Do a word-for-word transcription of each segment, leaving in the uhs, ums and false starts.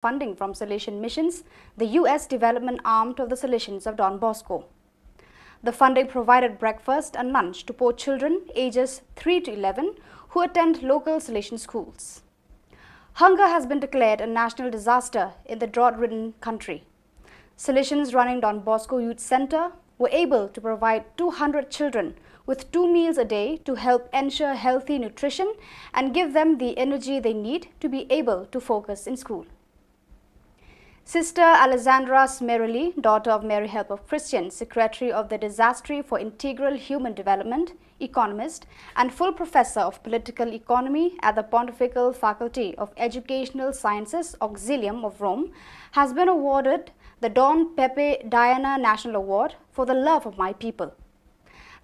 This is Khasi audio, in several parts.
funding from Salesian Missions, the U S development arm of the Salesians of Don Bosco. The funding provided breakfast and lunch to poor children ages three to eleven who attend local Salesian schools. Hunger has been declared a national disaster in the drought-ridden country. Salesians running Don Bosco Youth Centre were able to provide two hundred children with two meals a day to help ensure healthy nutrition and give them the energy they need to be able to focus in school. Sister Alessandra Smeralli, daughter of Mary Help of Christians, secretary of the Dicastery for Integral Human Development, economist, and full professor of political economy at the Pontifical Faculty of Educational Sciences, Auxilium of Rome, has been awarded the Don Pepe Diana National Award for the love of my people.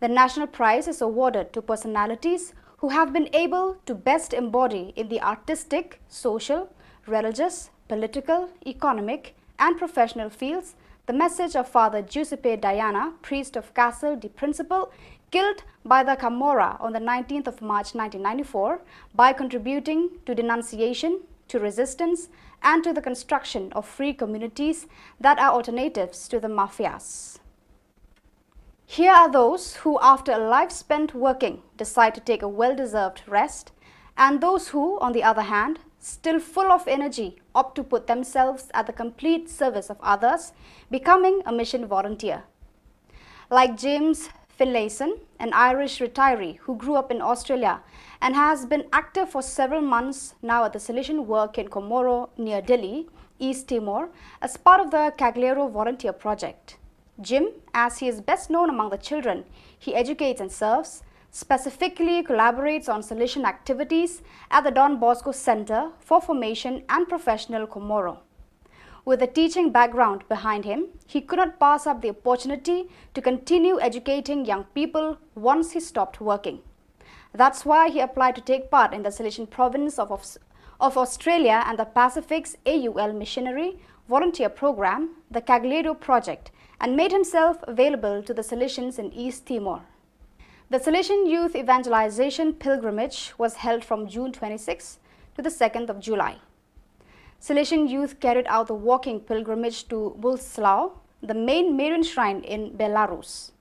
The national prize is awarded to personalities who have been able to best embody in the artistic, social, religious, political, economic, and professional fields the message of Father Giuseppe Diana, priest of Castel di Principe, killed by the Camorra on the nineteenth of March nineteen ninety-four, by contributing to denunciation, to resistance, and to the construction of free communities that are alternatives to the mafias. Here are those who, after a life spent working, decide to take a well-deserved rest, and those who, on the other hand, still full of energy, opt to put themselves at the complete service of others, becoming a mission volunteer. Like James Finlayson, an Irish retiree who grew up in Australia and has been active for several months now at the Salesian work in Comoro near Dili, East Timor, as part of the Cagliero Volunteer Project. Jim, as he is best known among the children he educates and serves, specifically collaborates on Salesian activities at the Don Bosco Centre for Formation and Professional Comoro. With a teaching background behind him, he could not pass up the opportunity to continue educating young people once he stopped working. That's why he applied to take part in the Salesian province of, of, of Australia and the Pacific's A U L missionary volunteer program, the Cagliero Project, and made himself available to the Salesians in East Timor. The Salesian Youth Evangelization Pilgrimage was held from June twenty-sixth to the second of July. Salesian youth carried out the walking pilgrimage to Bulslau, the main Marian shrine in Belarus.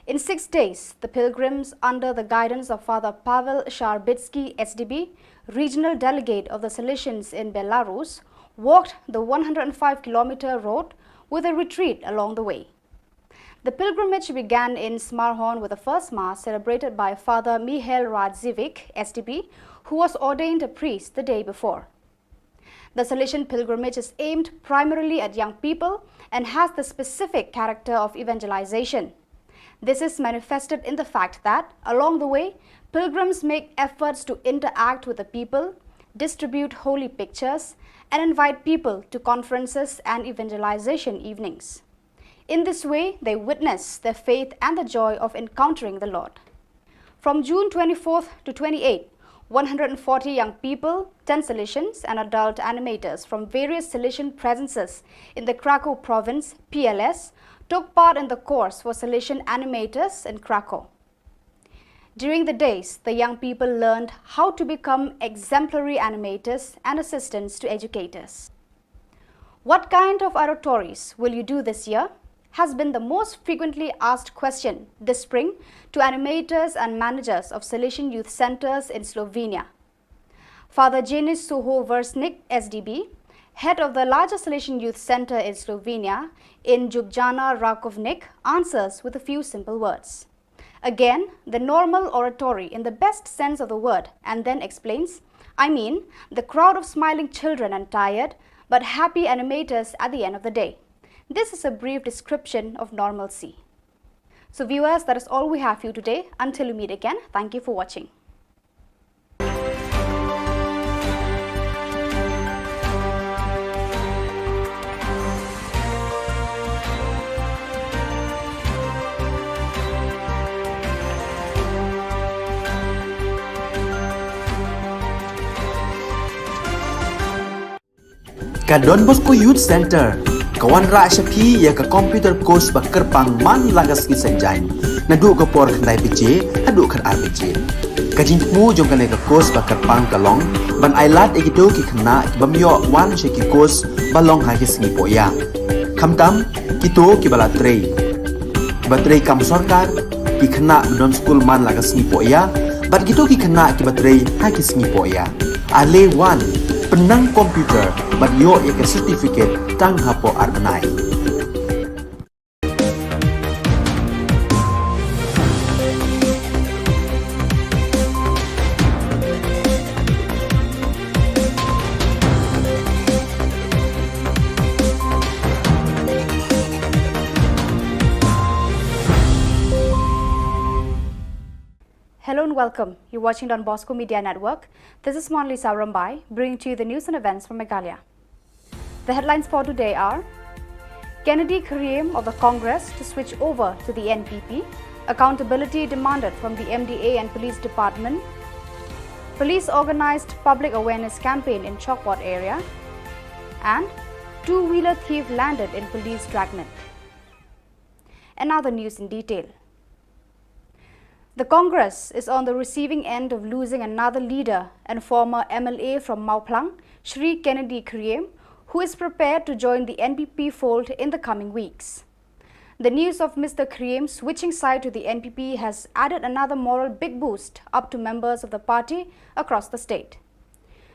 In six days, the pilgrims, under the guidance of Father Pavel Sharbitsky, S D B, regional delegate of the Salesians in Belarus, walked the one hundred five kilometer road with a retreat along the way. The pilgrimage began in Smarhon with the first Mass celebrated by Father Mihail Radziwick, S D B, who was ordained a priest the day before. The Salesian pilgrimage is aimed primarily at young people and has the specific character of evangelization. This is manifested in the fact that, along the way, pilgrims make efforts to interact with the people, distribute holy pictures, and invite people to conferences and evangelization evenings. In this way, they witness their faith and the joy of encountering the Lord. From June twenty-fourth to twenty-eighth, one hundred forty young people, ten Salesians, and adult animators from various Salesian presences in the Krakow province, P L S, took part in the course for Salesian animators in Krakow. During the days, the young people learned how to become exemplary animators and assistants to educators. "What kind of oratories will you do this year?" has been the most frequently asked question this spring to animators and managers of Salesian youth centers in Slovenia. Father Janis Suho Versnik, S D B, head of the largest Salesian youth center in Slovenia, in Ljubljana Rakovnik, answers with a few simple words. Again, the normal oratory in the best sense of the word, and then explains, "I mean, the crowd of smiling children and tired, but happy animators at the end of the day." This is a brief description of normalcy. So viewers, that is all we have for you today. Until we meet again, thank you for watching. Ka Don Bosco Youth Centre ka wanrah sha phi ïa ka computer course ba kyrpang man la ka sngi Saitjaiñ. Naduh ka por khyndai baje haduh khatar baje. Ka jingthmu jong kane ka course ba kyrpang ka long ban ai lad ïa kito ki khynnah ki bym ïoh wan sha ki course ba long ha ki sngi pohïa. Khamtam kito kiba la trei, kiba trei kam sorkar, ki khynnah ba don skul man la ka sngi pohïa, bad kito ki khynnah kiba trei ha ki sngi pohïa. Ale wan, pynnang computer bad ïoh ïa ka certificate tang hapoh ar bnai. Hello and welcome. You're watching Don Bosco Media Network. This is Monlisa Rombai, bringing to you the news and events from Meghalaya. The headlines for today are: Kennedy Kyriem of the Congress to switch over to the N P P, accountability demanded from the M D A and Police Department, police organized public awareness campaign in Chokpot area, and two-wheeler thief landed in police dragnet. And now the news in detail. The Congress is on the receiving end of losing another leader and former M L A from Mawphlang, Shri Kennedy Kyriem, who is prepared to join the N P P fold in the coming weeks. The news of Mister Kyriem switching side to the N P P has added another moral big boost up to members of the party across the state.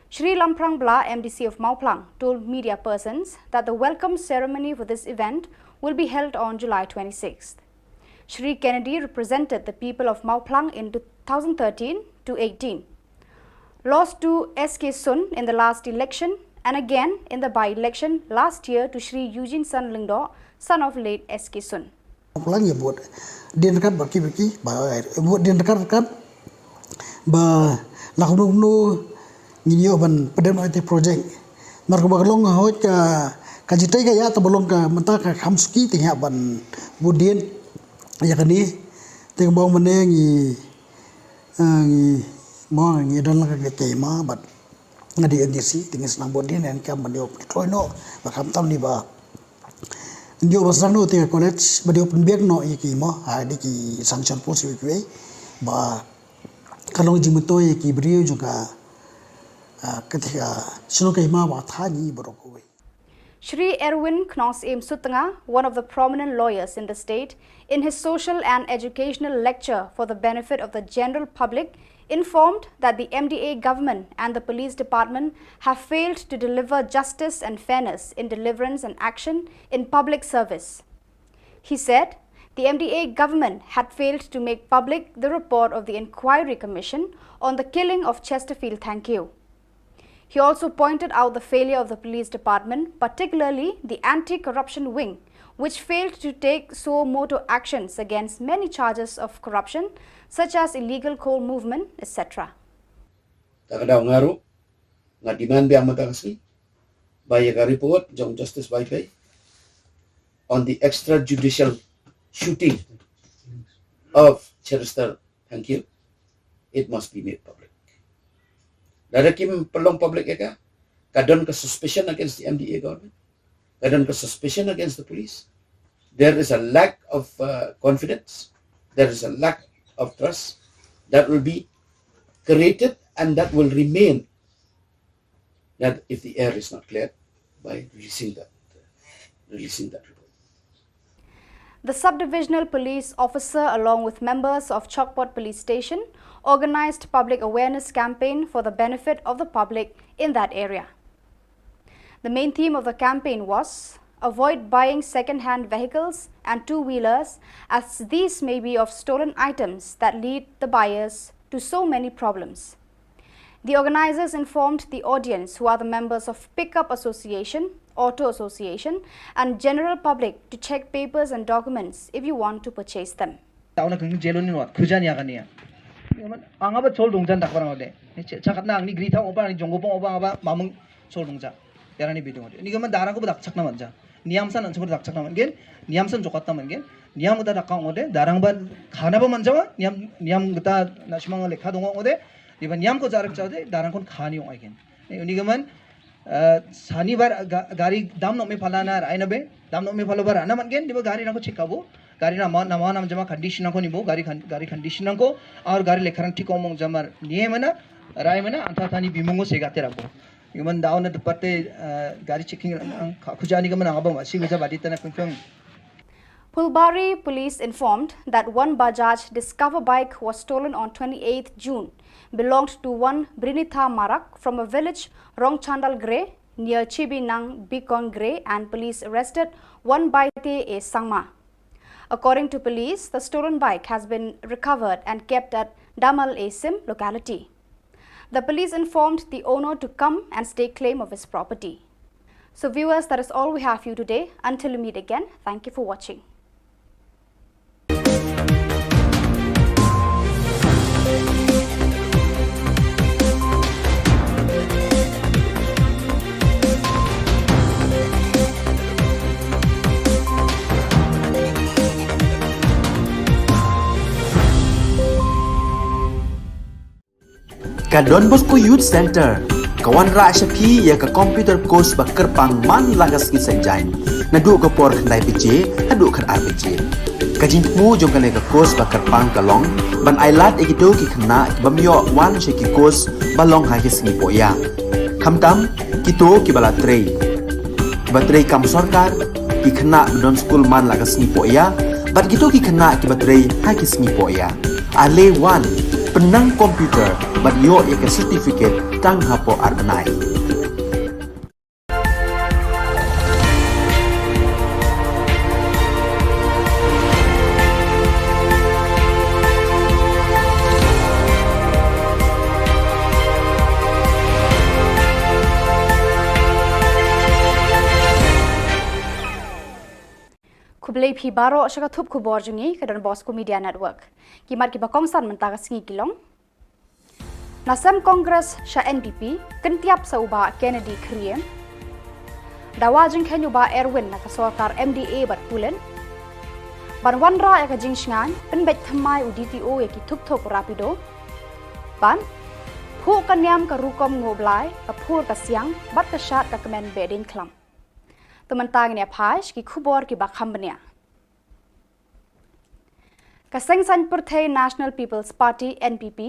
Shri Lamphrang Blah, M D C of Mawphlang, told media persons that the welcome ceremony for this event will be held on July twenty-sixth. Shri Kennedy represented the people of Mawphlang in two thousand thirteen to eighteen, lost to S K Sun in the last election, and again in the by-election last year to Shri Eugene San Lyngdoh, son of late S K Sun. Mawphlang ïa vote dien kat ba ki ba ki ba vote dien kat kat ba la kumno kumno ngin ïoh ban pyndonkam ïa ki project. Namar kaba ka long hoi ka, ka jingtei ka ïa ta ba long ka mynta ka kham suki te ïa ban vote dien ïa kane. Te kaba ong mynne ngi, eh, ngi mo ngi don la ka, ka kema bad nga dei M D C te ngi sdang vote dien, ïa kane ka ban ïoh pynkloi noh ba khamtam ni ba ïoh ba sdang noh te ka college ba ïoh pynbiang noh ïa ki mo ha dei ki sanction post ïa ki ba ka long jingmyntoi ïa ki briew jong ka, ah, ka te ka shnong ka hima ba tha ngi baroh kawei. Shri Erwin Khnongsyiem Sutnga, one of the prominent lawyers in the state, in his social and educational lecture for the benefit of the general public, informed that the M D A government and the police department have failed to deliver justice and fairness in deliverance and action in public service. He said the M D A government had failed to make public the report of the inquiry commission on the killing of Chesterfield Thangkhiew. He also pointed out the failure of the police department, particularly the anti-corruption wing, which failed to take suo motu actions against many charges of corruption, such as illegal coal movement, et cetera. Ta ka daw nga ruh nga demand biang mynta ka sngi ba ïa ka report jong Justice Vaiphei on the extrajudicial shooting of Chester Thangkhiew, it must be made public. Lada kim pynlong public ïa ka, ka don ka suspicion against the M D A government, ka don ka suspicion against the police. There is a lack of, uh, confidence. There is a lack of trust that will be created and that will remain, that if the air is not cleared by releasing that, releasing that report. The sub-divisional police officer, along with members of Chokpot Police Station, organized public awareness campaign for the benefit of the public in that area. The main theme of the campaign was: avoid buying second-hand vehicles and two-wheelers, as these may be of stolen items that lead the buyers to so many problems. The organizers informed the audience, who are the members of Pickup Association, Auto Association, and general public, to check papers and documents if you want to purchase them. Tauna kang jelo ni wat khujan ya kania. Anga ba chol dongjan dak barang ode. Chakat na angni gri thang oba, angni jonggo pong oba, aba mamung chol dongja. Yarani bidung ode. Ni gaman darang ko ba dak chakna manja. Niam san ansur dak chakna mangen. Niam san jokat na mangen. Niam kita dak kang ode. Darang ban khana ba manja ba. Niam, niam kita na shimang lekha dong ode. Ni ba niam ko jarak jade. Darang kon khani ong aiken. Ni gaman, eh, sani bar ga-, gari dam no me phala na rai na be. Dam no me phala bar ana mangen. Ni ba gari na ko chikabo. Gari na ma, na ma nam jama condition nangko ni bo, gari kan, gari condition nangko, aur gari lekharang thik omong jamar nie mana, rai mana, anta thani bimungo se gate rabo. Iman daun na departe, eh, gari checking ang, ang, ka kujani ka mana abang, si meja badi tana pengpeng. Phulbari police informed that one Bajaj Discover bike was stolen on twenty-eighth June, belonged to one Brinitha Marak from a village Rongchandal Gre near Chibinang Bikon Gre, and police arrested one Baite A Sangma. According to police, the stolen bike has been recovered and kept at Damal A Sim locality. The police informed the owner to come and stake claim of his property. So viewers, that is all we have for you today. Until we meet again, thank you for watching. Ka Don Bosco Youth Centre ka wanrah sha phi ïa ka computer course ba kyrpang man la ka sngi Saitjaiñ, naduh ka por khyndai baje haduh khatar baje. Ka jingthmu jong kane ka course ba kyrpang ka long ban ailad ïa kito ki khynnah ki bym ïoh wan sha ki course ba long ha ki sngi pohïa, khamtam kito kiba la trei, kiba trei kam sorkar, ki khynnah ba don skul man la ka sngi pohïa, bad kito ki khynnah kiba trei ha ki sngi pohïa. Ale wan, pynnang computer bad ïoh ïa ka certificate tang hapoh ar bnai. Khublei phi baroh sha ka thup khubor jong ngi ka Don Bosco Media Network. Ki mat kiba kongsan mynta ka sngi ki long: Na seng Congress sha N P P kyntiap sa u Bah Kennedy Kyriem. Dawa jingkheiñ u Bah Erwin na ka sorkar M D A bad pulit. Ban wanrah ïa ka jingshngaiñ, pynbeit thymmai u D T O ïa ki thuk thuk rapido. Bad phuh ka niam ka rukom nguh blai, ka phur ka siang bad ka shad ka kmen behdeiñ khlam. Te mynta ngin ïa phai sha ki khubor kiba kham bniah. Ka seng saiñ pyrthei National People's Party, N P P,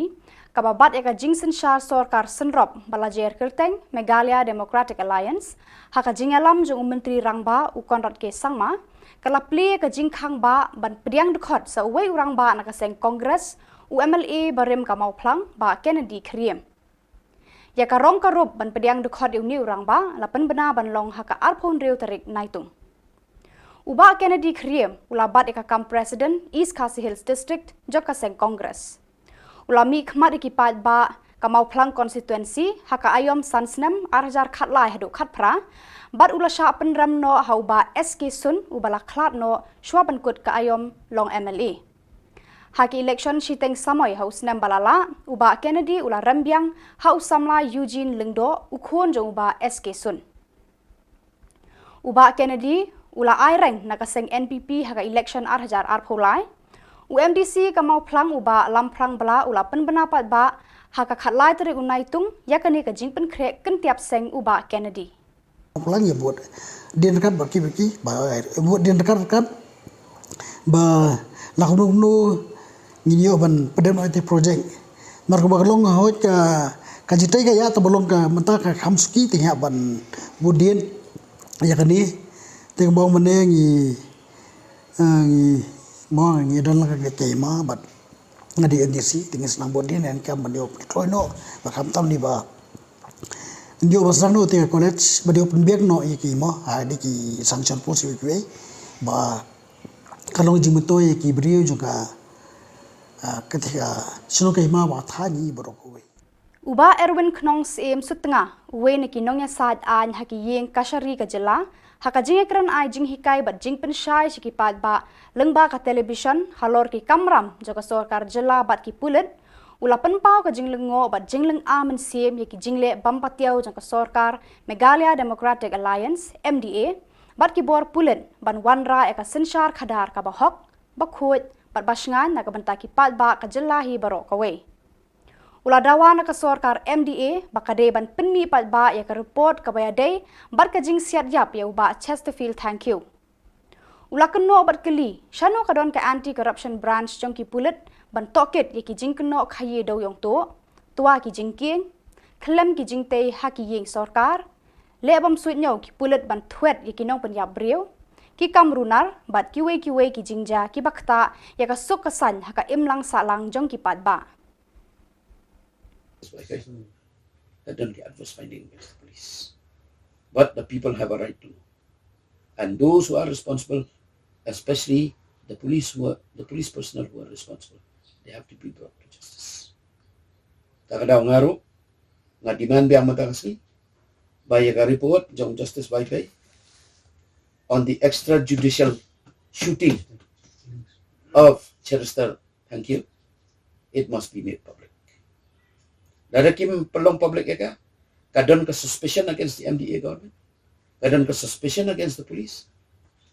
kaba bat ïa ka jingsynshar sorkar synrop ba la jer kyrteng Meghalaya Democratic Alliance, ha ka jingïalam jong u Myntri Rangbah u Conrad K Sangma, ka la plie ka jingkhang bah ban pdiang dkhot sa uwei u rangbah na ka seng Congress, u M L A barim ka Mawphlang, Bah Kennedy Kyriem. Ïa ka rong ka rup ban pdiang dkhot ïa une u rangbah la pynbna ban long ha ka arphew hynriew tarik Naitung. U Bah Kennedy Kyriem u la bat ïa ka kam President East Khasi Hills District jong ka seng Congress. U la mih khmat ïa ki paidbah ka Mawphlang Constituency ha ka aïom san snem ar hajar khatlai haduh khatphra, bad u la shah pynrem noh ha u Bah S K Sun uba la khlad noh shwa ban kut ka aïom long M L A. Ha ki election shiteng samoi ha u snem ba la lah, u Bah Kennedy u la rem biang ha u samla Eugene Lyngdoh, u khun jong u Bah S K Sun. U Bah Kennedy u la ai reng na ka seng N P P ha ka election ar hajar arphew lai. U M D C ka Mawphlang u Bah Lamphrang Blah u la pynbna paidbah ha ka khatlai tarik u Naitung ïa kane ka jingpynkhreh kyntiap seng u Bah Kennedy. Plang ïa bud dien kat ba ki ba ki ba bud dien kat kat ba la kumno kumno ngin ïoh ban pdem ïa te project. Mar kaba ka long hoi ka ka jitai ka ïa ta ba long ka mynta ka kham suki te ïa ban bud dien ïa kane te ka bong mane ngi, eh, ngi mo ngi don la ka ke ma bad nga di N D C te ngi snam bud dien en kam ban ïoh pynkloi noh ba kham tam ni ba Ndio ba sang no te ka college ba dio pynbiang no ïa ki mo ha di ki sanction post ïa ki wei ba ka long jingmyntoi ïa ki briew jong ka, ah, ka te ka shnong ka hima ba tha ngi baroh kawei. U Bah Erwin Khnong Syiem Sutnga, uwei na ki nongïasaid aiñ ha ki ïing kashari ka jylla, ha ka jingïakren ai jinghikai bad jingpynshai sha ki paidbah lyngba ka television halor ki kamram jong ka sorkar jylla bad ki pulit, u la pynpaw ka jinglyngngoh bad jinglynga mynsiem ïa ki jingleh bym patiaw jong ka sorkar Meghalaya Democratic Alliance, M D A, bad ki bor pulit ban wanrah ïa ka synshar khadar kaba hok, ba khuid bad ba shngaiñ na ka bynta ki paidbah ka jylla hi baroh kawei. U la dawa na ka sorkar M D A ba ka dei ban pynmih paidbah ïa ka report kaba ïadei bad ka jingsiat ïap ïa u Bah Chesterfield Thangkhiew. U la kynnoh bad kylli shano ka don ka Anti Corruption Branch jong ki pulit ban tohkit ïa ki jingkynnoh khaïi dewïong tuh, twa ki jingkieng, khlem ki jingtei ha ki ïing sorkar, leh bym suidñiew ki pulit ban thwet ïa ki nongpynïap briew, ki kam runar bad kiwei kiwei ki jingjia kiba ktah ïa ka suk ka saiñ ha ka imlang sahlang jong ki paidbah. Had done the adverse finding against the police. But the people have a right to know. And those who are responsible, especially the police who are, the police personnel who are responsible, they have to be brought to justice. Ta ka daw nga ruh, nga demand biang mynta ka sngi ba ïa ka report jong Justice Vaiphei on the extrajudicial shooting of Cherister Thangkhiew, it must be made public. Lada kim pynlong public ïa ka, ka don ka suspicion against the M D A government, ka don ka suspicion against the police.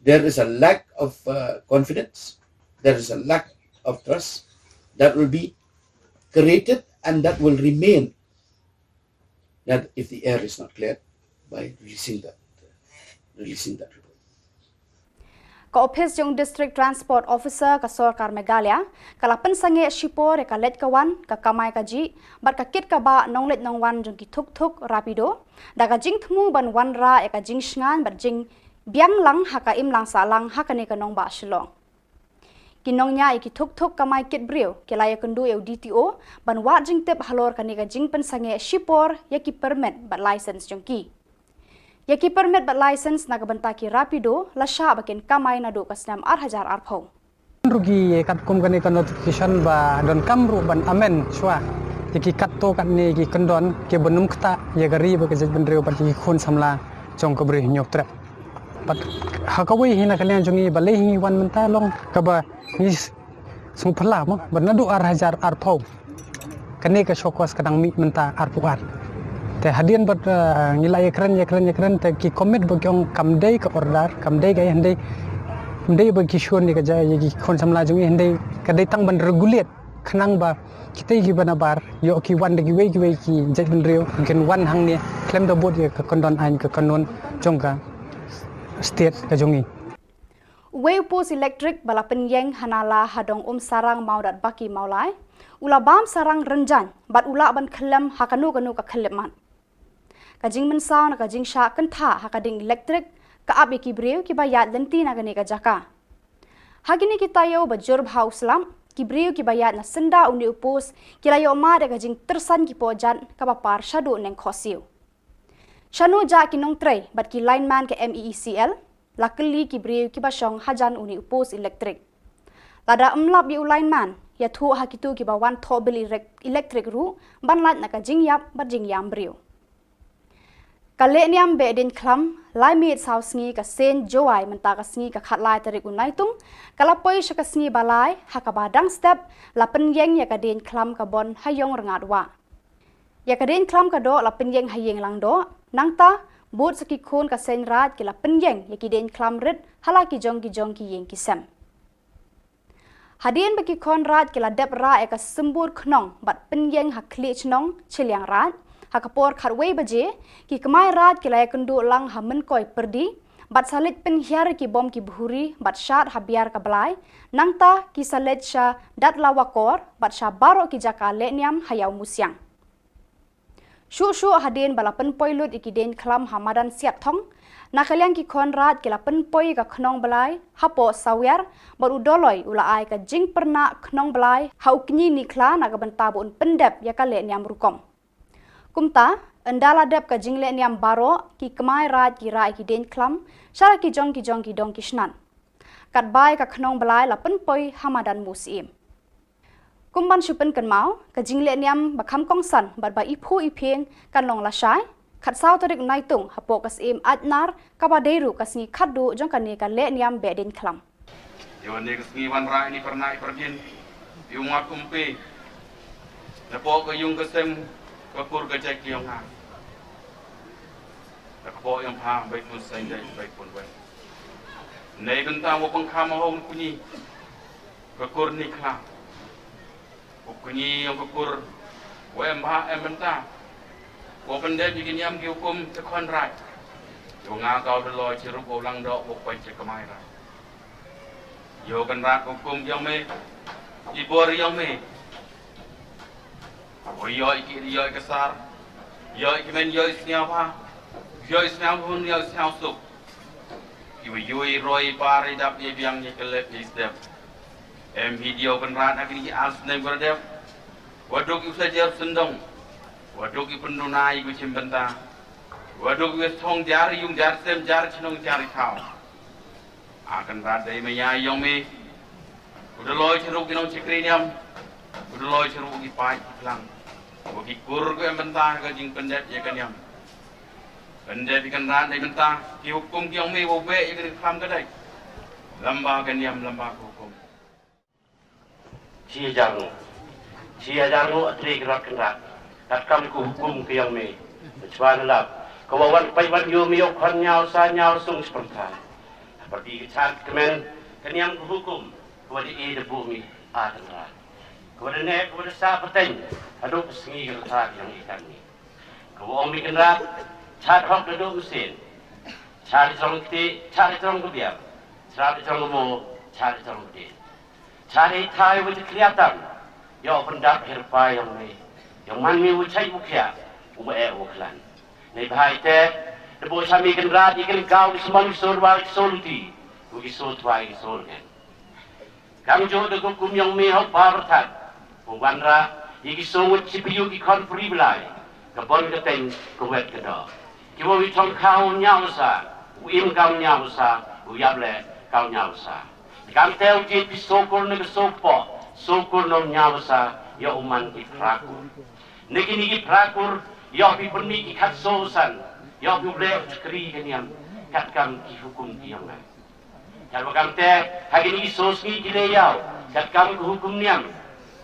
There is a lack of uh, confidence, there is a lack of trust that will be created and that will remain, that if the air is not cleared by releasing that, releasing that report. Ka ophis jong District Transport Officer ka sorkar Meghalaya ka la pynsangeh shipor ïa ka leit ka wan, ka kamai kajih bad ka kit ka bah nongleit nongwan jong ki thuk thuk Rapido da ka jingthmu ban wanrah ïa ka jingshngaiñ bad jingbiang lang ha ka imlang sahlang ha kane ka nongbah Shillong. Ki nongñiah ïa ki thuk thuk kamai kit briew ki la ïakynduh ïa u D T O ban wad jingtip halor kane ka jingpynsangeh shipor ïa ki permit bad license jong ki. Ïa ki permit bad license na ka bynta ki Rapido la shah ba kin kamai naduh ka snem ar hajar arphew. Ruh ki katkum kane ka notification ba donkam ruh ban amend shuwa ïa ki katto katne ki kyndon kiba nym ktah ïa ka ri bad ka jaitbynriew bad ïa ki khun samla jong ka Bri Hynñiewtrep. Bad ha kawei hi na ka liang jong ngi balei hi ngi wan mynta long kaba ngi sngewphylla mo ba naduh ar hajar arphew kane ka show cause ka dang mih mynta arphew ar. Te hadien bad ngi la ïakren ïakren ïakren te ki commit ba ki ong kam dei ka order, kam dei ka ïa hynrei, hynrei ba ki shun ïa ka jia ïa ki khun samla jong ngi hynrei ka dei tang ban regulate khnang ba kita kiba nabar ïoh ki wan da kiwei kiwei ki jaitbynriew kin wan hangne khlem da bud ïa ka kyndon aiñ ka kanun jong ka state ka jong ngi. Uwei u post elektrik ba la pynïeng ha Nala ha dong Umsarang Mawdatbaki Mawlai u la bam sarang rynjang bad u lah ban khyllem ha kano kano ka khyllipmat. Ka jingmynsaw na ka jingshah kynthah ha ka ding elektrik ka ap ïa ki briew kiba ïaid lynti na kane ka jaka. Ha kine ki taïew ba jur bha u slap, ki briew kiba ïaid na syndah une u post ki la ïoh mad ïa ka jingtyrsan ki pohjat kaba par shaduh neng khohsiew. Shano jah ki nongtrei bad ki lineman ka M E E C L? La kylli ki briew kiba shong hajan une u post elektrik. Lada ym lap ïa u lineman, ïathuh ha kito kiba wan thoh bill elektrik ruh ban lait na ka jingïap bad jingïam briew. Ka lehniam beh dieñkhlam lai miet saw sngi ka seng Jowai mynta ka sngi ka khatlai tarik u Naitung ka la poi sha ka sngi ba lai ha kaba dang step la pynïeng ïa ka dieñkhlam ka Bon ha Ïong Rngat Wah. Ïa ka dieñkhlam ka doh la pynïeng ha Ïing Langdoh, nangta bud sa ki khun ka seng Raid ki la pynïeng ïa ki dieñkhlam rit ha la ki jong ki jong ki ïing ki sem. Hadien ba ki khon Raid ki la dep rah ïa ka symbud khnong bad pynïeng ha khlieh chnong Chilliangraij, ha ka por khatwei baje ki kmai Raid ki la ïakynduh lang ha Mynkoi Pyrdi bad sa leit pynhiar ïa ki bom ki bhuri bad shad ha Biar ka Blai, nangta ki sa leit sha Datlawakor bad sha baroh ki jaka lehniam ha Ïawmusiang. Shuh shuh hadien ba la pynpoi lut ïa ki dieñkhlam ha madan Siatthong, na ka liang ki khon Raid ki la pynpoi ïa ka khnong Blai hapoh Sawiar bad u Doloi u la ai ka jingpyrnah khnong Blai ha u kñi Nikhla na ka bynta ba un pyndep ïa ka lehniam rukom. Kumta, ynda la dep ka jinglehniam baroh, ki kmai Raid ki rah ïa ki dieñkhlam sha la ki jong ki jong ki dong ki shnat. Katba ïa ka khnong Blai la pynpoi ha madan Musyiem. Kum ban shu pynkynmaw, ka jinglehniam ba kham kongsan bad ba iphuh iphieng kan long lashai khatsaw tarik Naitung hapoh ka Syiem Aitnar kaba dei ruh ka sngi khatduh jong kane ka lehniam beh dieñkhlam. Ïa kane ka sngi wanrah ïa kane ka pyrnai pyrdien ïa u Ngat Umpe napoh ka ïung ka sem ka kur ka jait ka ïong nga. Ka kpoh ïong pha beit pun seng jait beit pun wei. Nei bynta wa pangkham ha hong kunyi ka kur Nikhla. U kñi yong ka kur wa em bha em bynta wa pyndep ïa ki niam ki hukum cha khon Raij. Wa nga kaw da loi chirup wa u Langdoh wa pait cha Kmai Raij. Ïoh Kynrad, ka hukum ka ïong me, i bor ïong me. Ïoh i ki, ïoh i ka sar, ïoh i kmen, ïoh i sniawbha, ïoh i sniawbha, ïoh i sniawsuk. Ki wa ïoh i roi i par i dap i biang i ka lep i step. Em hi ïoh Kynrad ha kini ki ar snem ka dep. Wa duk i u sa jer sendong. Wa duk i pynduna i ku chim bynta. Wa duk i u thong jar yung jar sem jar chnong jar i thaw. A Kynrad, dei maya ïong me. U da loi chruh ki nong chakri niam. U da loi chruh ki paid ki phlang. Wa ki kur ku em bynta ka jingpyndep ïa ka niam. Pyndep ïa Kynrad dei bynta ki hukum ki ïong me wa beh ïa ka khlam ka dei. Lamba ka niam lamba ka hukum. Shi hajar nguh. Shi hajar nguh a tre ki rot Kynrad. Katkam ka hukum ka ïong me. Chwa na lap. Ka wa wan pai wan ïoh me ïoh khon ñiaw sa ñiaw sung spyrtha. Hapyrdi ka chad kmen ka niam ka hukum. Ka wa da e da buh me a Kynrad. Ka wa da neh ka wa da sah pateng. Haduh ka sngi ka rta ka ïong i kan me. Ka wa ong me Kynrad. Chad hok da duh mynsiem. Chad i trong kti, chad i trong ka biang. Chad i trong ka mo, chad i trong ka dien. Chad i thai wa jiklia tam. Ïoh pyndap hirpa ïong me. Ïong man me wa chait wa khiah. U ba eh wa khlan. Neibhah ite, da buh cha me Kynrad i kan kaw ki smon ki sur wa ki sur luti. Wa ki sur twa ki sur ngen. Kam juh da ka hukum ïong me hok ba pyrthat. Wa wanrah, i ki sur wa chipiu ki khon puri blai. Ka bon ka teng, ka wet ka doh. Ki wa wi thong khaw ñiaw sa, u im kam ñiaw sa, u yap leh kam ñiaw sa. Kam te u jied ki sokur ne ki sokpoh, sokur nong ñiaw sa, ïa u man ki phrakur. Ne kini ki phrakur, ïa u phi pynmih ki khat so san, ïa u phi u leh u chakri ka niam, katkam ki hukum ki ïong ngai. Katwa kam te, ha kini ki so sngi ki leh ïa u, katkam ka hukum niam,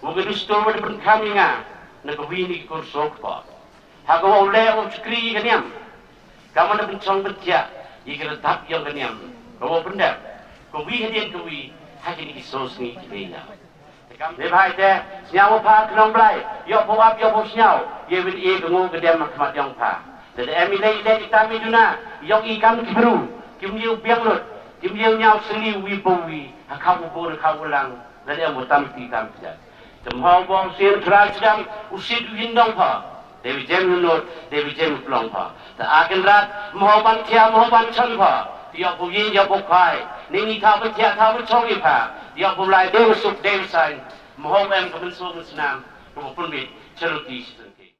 u ka dustur wa da pynkham ïa nga, na ka wi ni ki kur sokpoh. Ha ka wa u leh u chakri ka niam. Ka man da pynchong pynthiah ïa ka rtap ïong ka niam. Ka wa u pyndep. Ka wi hadien ka wi ha kini ki so sngi ki leh ïa. Neibhah ite sñiaw wa pha ka nong Blai. Ïoh pha wap ïoh pha sñiaw. Ïa win e ka ngo ka dem ha khmat ïong pha. Te da em i leh i leh i tam i duna. Ïong i kam ki bru. Kim ïew biang lut. Kim ïew ñiaw seli wi pa wi. Ha khaw u bun ha khaw u lang. Lada em u tam ti tam ti. Te mhaw bong sien trai sdang u sit u yindong pha. Dei u jem u not, dei u jem u plong pha. Te a Kynrad, mhaw ban thia, mhaw ban chan pha. Te ïoh bu yin, ïoh bu khai. Ni ni thaw ban thia, thaw ban chong i pha. Te ïoh bu lai, dei u suk, dei u sain. Mhaw em ka mynsong mynsnam. Ka bu pynbit, charuti, shisang ki.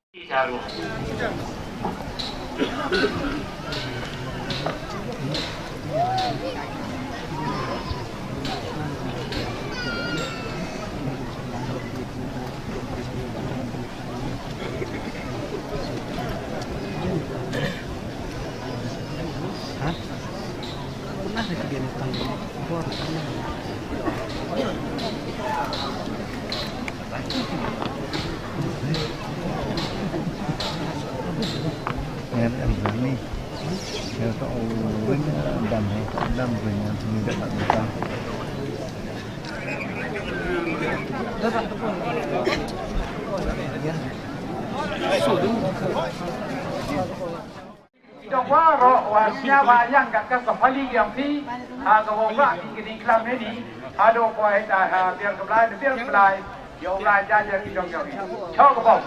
Ki dong waroh wa sñiawbha ïa ka, ka, ka pali ïong phi, ha ka wa wa ki, ki ding klam ne ni, haduh kwai ta, ha, biang ka Blai, biang ka Blai, ïa u Blai ja ja ki dong ïong phi. Chok ka bom.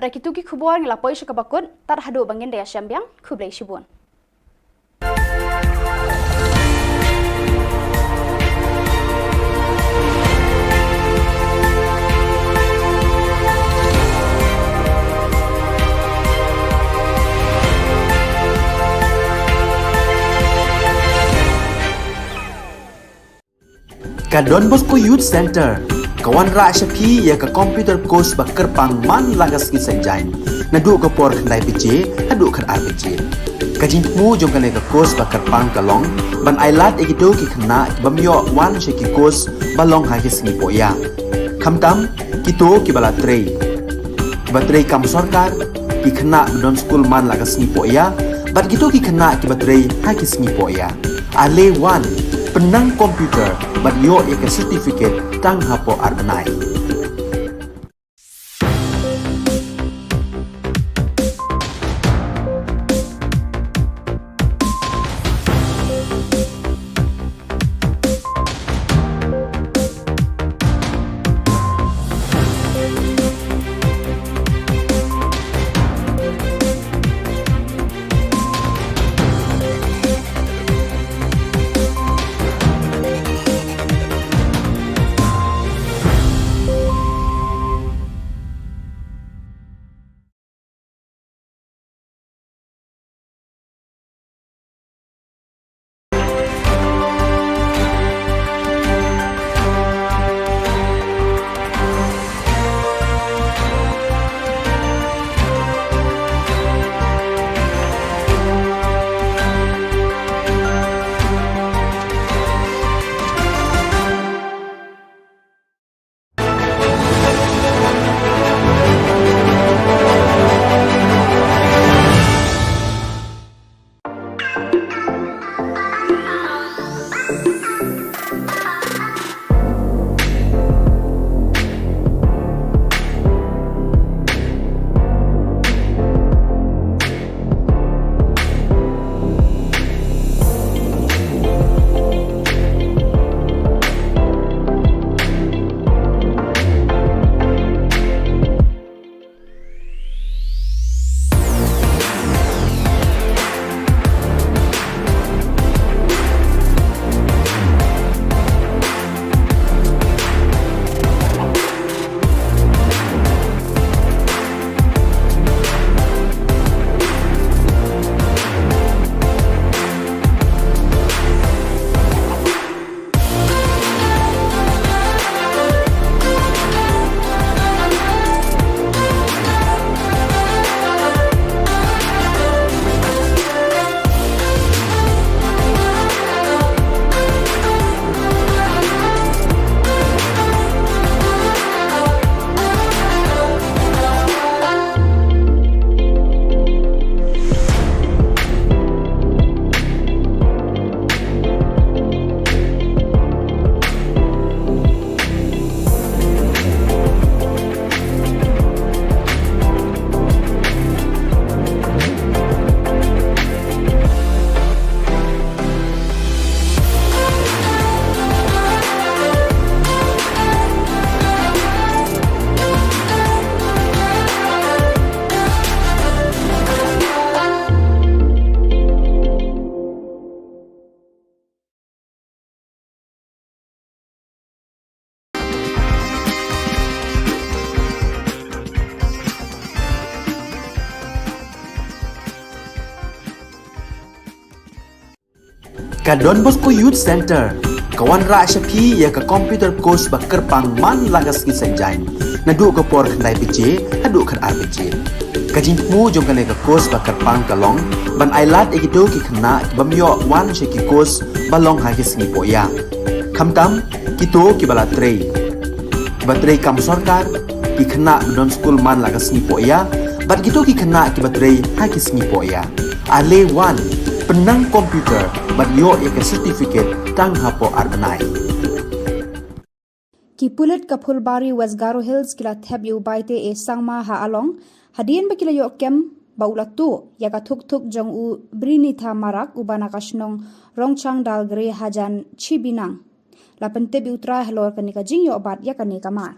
Bad kito ki khubor ngi la poi sha kaba kut, tad haduh ba ngin da ïashem biang, khublei shibun. Ka Don Bosco Youth Centre ka wanrah sha phi ïa ka computer course ba kyrpang man la ka sngi Saitjaiñ, naduh ka por khyndai baje haduh khatar baje. Ka jingthmu jong kane ka course ba kyrpang ka long ban ailad ïa kito ki khynnah ki bym ïoh wan sha ki course ba long ha ki sngi pohïa, khamtam kito kiba la trei, kiba trei kam sorkar, ki khynnah ba don skul man la ka sngi pohïa, bad kito ki khynnah kiba trei ha ki sngi pohïa. Ale wan, pynnang computer bad ïoh ïa ka certificate tang hapoh ar bnai. Ka Don Bosco Youth Centre ka wanrah sha phi ïa ka computer course ba kyrpang man la ka sngi Saitjaiñ, naduh ka por khyndai baje haduh khatar baje. Ka jingthmu jong kane ka course ba kyrpang ka long ban ailad ïa kito ki khynnah ki bym ïoh wan sha ki course ba long ha ki sngi pohïa, khamtam kito kiba la trei, kiba trei kam sorkar, ki khynnah ba don skul man la ka sngi pohïa, bad kito ki khynnah kiba trei ha ki sngi pohïa. Ale wan, pynnang computer bad ïoh ïa ka certificate tang hapoh ar bnai. Ki pulit ka Phulbari, West Garo Hills ki la thep ïa u Baite A Sangma ha Along hadien ba ki la ïoh kem ba u la tuh ïa ka thuk thuk jong u Brinitha Marak uba na ka shnong Rongchang Dalgre hajan Chibinang. La pyntip ïa u trai halor kane ka jingïoh bat ïa kane ka mar.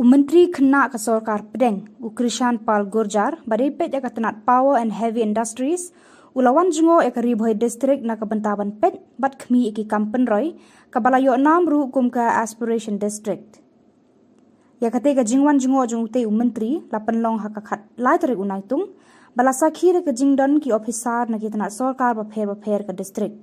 Myntri Khynnah ka Sorkar Pdeng, u Krishan Pal Gurjar, ba dei peit ïa ka tnat Power and Heavy Industries, u la wan jngoh ïa ka Ri Bhoi District na ka bynta ban peit bad khmih ïa ki kam pynroi, kaba la ïoh nam ruh kum ka Aspiration District. Ïa katei ka jingwan jngoh jong utei u Myntri la pynlong ha ka khatlai tarik u Naitung, ba la sakhi da ka jingdon ki ophisar na ki tnat sorkar bapher bapher ka district.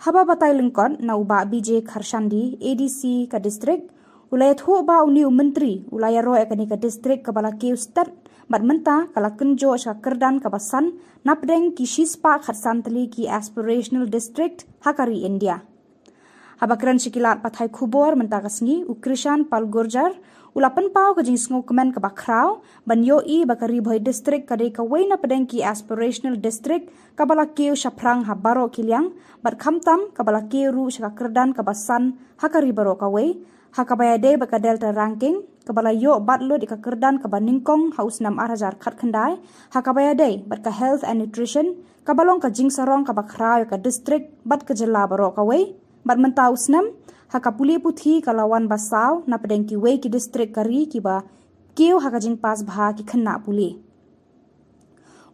Haba batai lyngkot na u Bah B J Kharshandi, A D C ka district, u la ïathuh ba une u Myntri u la ïaroh ïa kane ka district kaba la kiew stet, bad mynta ka la kynjoh sha ka kyrdan kaba san napdeng ki shispah khatsan tylli ki aspirational district ha ka ri India. Haba kren sha ki lad pathai khubor mynta ka sngi, u Krishan Pal Gurjar u la pynpaw ka jingsngewkmen kaba khraw ban ïohi ba ka Ri Bhoi District ka dei kawei napdeng ki aspirational district kaba la kiew shaphrang ha baroh ki liang, bad khamtam kaba la kiew ruh sha ka kyrdan kaba san ha ka ri baroh kawei, ha kaba ïadei bad ka Delta Ranking, kaba la ïoh bat lut ïa ka kyrdan kaba nyngkong ha u snem ar hajar khatkhyndai, ha kaba ïadei bad ka Health and Nutrition, kaba long ka jingsarong kaba khraw ïa ka district bad ka jylla baroh kawei. Bad mynta u snem, ha ka pule puthi ka la wan ba saw napdeng kiwei ki district ka ri kiba kiew ha ka jingpass bha ki khynnah pule.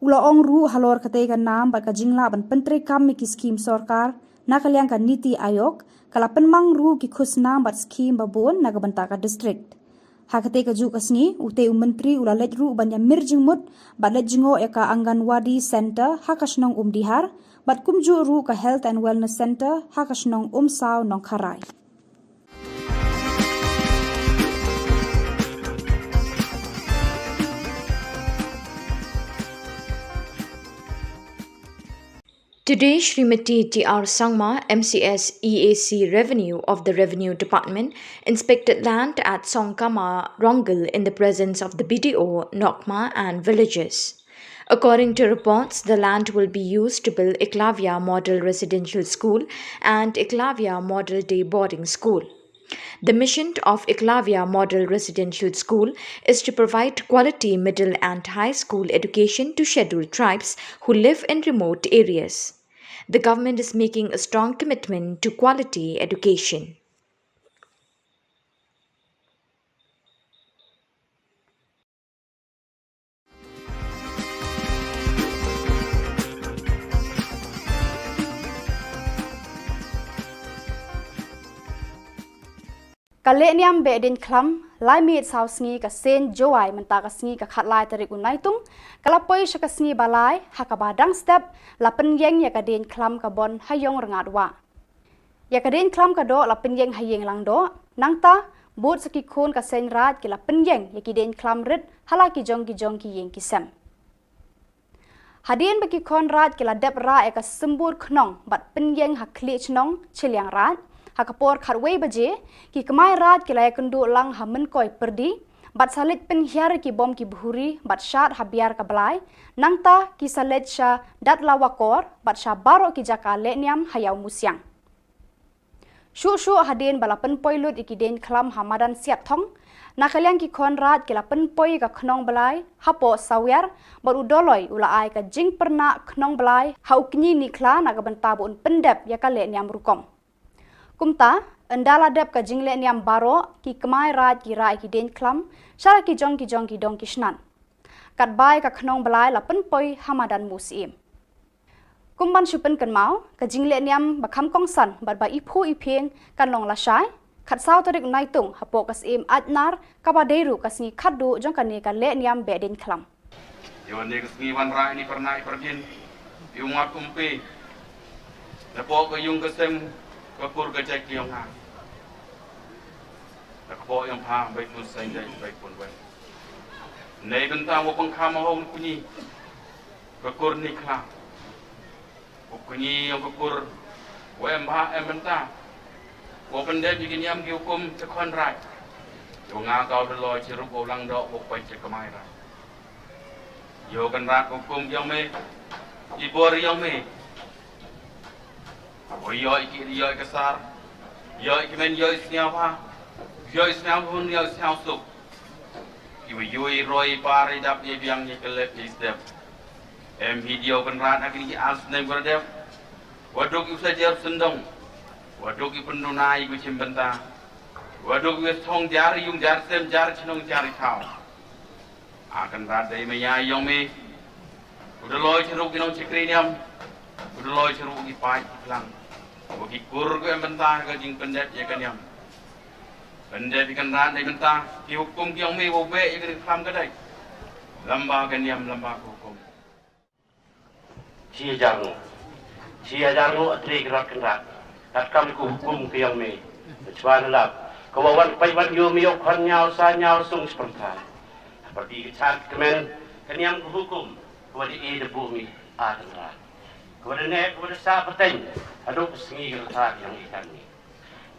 U la ong ruh halor katei ka nam bad ka jinglah ban pyntreikam ïa ki skhim sorkar na ka liang ka Niti Aayog, ka la pynmang ruh ki khusnam bad skhim babun na ka bynta ka district. Ha katei ka juh ka sngi, utei u Myntri u la leit ruh ban ïamir jingmut bad leit jngoh ïa ka Anganwadi Center ha ka shnong Umdihar, bad kumjuh ruh ka Health and Wellness Center ha ka shnong Umsaw Nongkharai. Today, Srimati T R Sangma, M C S E A C Revenue of the Revenue Department, inspected land at Songkama Rongal in the presence of the B D O, Nokma, and villagers. According to reports, the land will be used to build Eklavya Model Residential School and Eklavya Model Day Boarding School. The mission of Eklavya Model Residential School is to provide quality middle and high school education to scheduled tribes who live in remote areas. The government is making a strong commitment to quality education. Ka lehniam Behdieñkhlam, lai miet saw sngi ka seng Jowai mynta ka sngi ka khatlai tarik u Naitung, ka la poi sha ka sngi ba lai, ha kaba dang step, la pynïeng ïa ka dieñkhlam ka Bon ha Ïongrngat Wah. Ïa ka dieñkhlam ka doh la pynïeng ha Ïing Langdoh, nangta, bud sa ki khun ka seng Raid ki la pynïeng ïa ki dieñkhlam rit ha la ki jong ki jong ki ïing ki sem. Hadien ba ki khun Raid ki la dep rah ïa ka symbud khnong bad pynïeng ha khlieh chnong Chilliangraid, ha ka por khatwei baje, ki kmai Raid ki la ïakynduh lang ha Mynkoi Pyrdi, bad sa leit pynhiar ïa ki bom ki bhuri bad shad ha Biar ka Blai, nangta ki sa leit sha Datlawakor bad sha baroh ki jaka lehniam ha Ïawmusiang. Shuh shuh hadien ba la pynpoi lut ïa ki dieñkhlam ha madan Siatthong, na ka liang ki khun Raid ki la pynpoi ïa ka khnong blai hapoh Sawiar, bad u Doloi u la ai ka jingpyrnah khnong blai ha u kñi Nikhla na ka bynta ba un pyndep ïa ka lehniam rukom. Kumta, ynda la dep ka jinglehniam baroh, ki kmai Raid ki rah ïa ki dieñkhlam sha la ki jong ki jong ki dong ki shnat. Katba ïa ka khnong blai la pynpoi ha madan Musyiem. Kum ban shu pynkynmaw, ka jinglehniam ba kham kongsan bad ba iphuh iphieng kan long lashai, khatsaw tarik Naitung hapoh ka Syiem Aitnar, kaba dei ruh ka sngi khatduh jong kane ka lehniam Behdieñkhlam. Ïa kane ka sngi wanrah ïa i pyrnah i pyrgin, i u ngat umpe, napoh ka ïung ka sem ka kur ka jait ka ïong nga. Na ka poh ïong pha bai pun seng jait bai pun wen. Nei bynta mo pang kham hong kuni ka kur Nikhla. Ko kñi ïong ka kur, wa em bha em bynta. Wa pyndep ïa ki niam ki hukum cha khun Raid. Ïa nga kaw da loi chi rup wa u Langdoh wa poi cha kmai Raid. Ïa u Kynrad ka hukum ïong me, i bor ïong me. Wa ïoh i ki, ïoh i ka sar, ïoh i ki men, ïoh i sñiaw bha, ïoh i sñiaw hun, ïoh i sñiaw suk. Ki wa ïoh i roi i par i dap i biang i ka lep i step. Em hi diaw Kynrad ha kini ki ar snem ka dep. Wa duk i u sa jer sendong. Wa duk i pynduna i ku chim bynta. Wa duk wi thong jar yung jar sem jar chnong jar thaw. A Kynrad dei maya yong me. U da loi chyruk ki nong chikri niam. U da loi chyruk ki pai ki klang. Wa ki kur ko em bynta ka jing pyndep ya ka niam. Pyndep ya Kynrad dei bynta ki hukum ki yong me wa be ya ka khlam ka dei. Lamba ka niam lamba ka hukum. Shi hajar nguh. Shi hajar nguh a tri Kynrad Kynrad. Katkam ka hukum ka yong me. Chwa na lap. Ka wa wan pai wan yo me yo khon nyaw sa nyaw sung spantha. Hapyrdi ka chad kmen ka niam ka hukum. Ka wa da e da bu me a Kynrad. Ka wa da ne ka wa da sa pateng. Haduh ka sngi ka rta ka yong i kan me.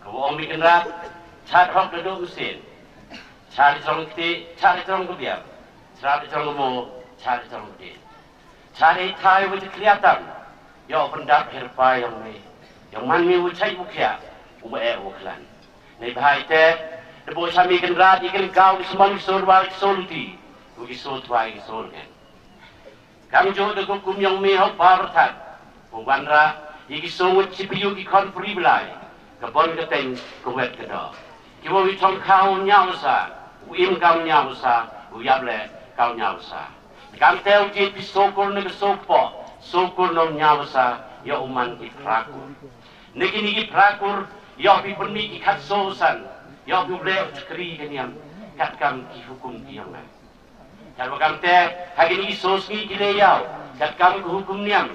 Ka wa ong me Kynrad. Chad hok da duh mesin. Chad i trong kti, chad i trong ka biar. Chad i trong ka mo, chad i trong ka din. Chari thai wa jiklia tam. Yow pyndap her pa yong me. Yong man me wa chai wa khia. Wa e wa klan. Nei bhai te. De bo chami Kynrad i kan kau ki sman ki sur wa ki sur ti. Wa ki sur twa ki sur ngen. Kam jo de ko kum yong me hau pa berthat. Wa wan ra. I ki sur wa chipiu ki kon pri blai. Ka bon ka teng ka wet ka do. Ki wa wi thong kau nyaw sa. U im kau nyaw sa. U yap le kau nyaw sa. Kam teu jit pi sokur ne ke sopo, sokur nong nyaw sa, ya uman ki prakur. Ne kini ki prakur, ya pi pun mi ki khat so san, ya pi ble chakri ke niam, kat kam ki hukum ki yang ngai. Kat wa kam te, ha kini ki so sngi ki le yau, kat kam ki hukum niam.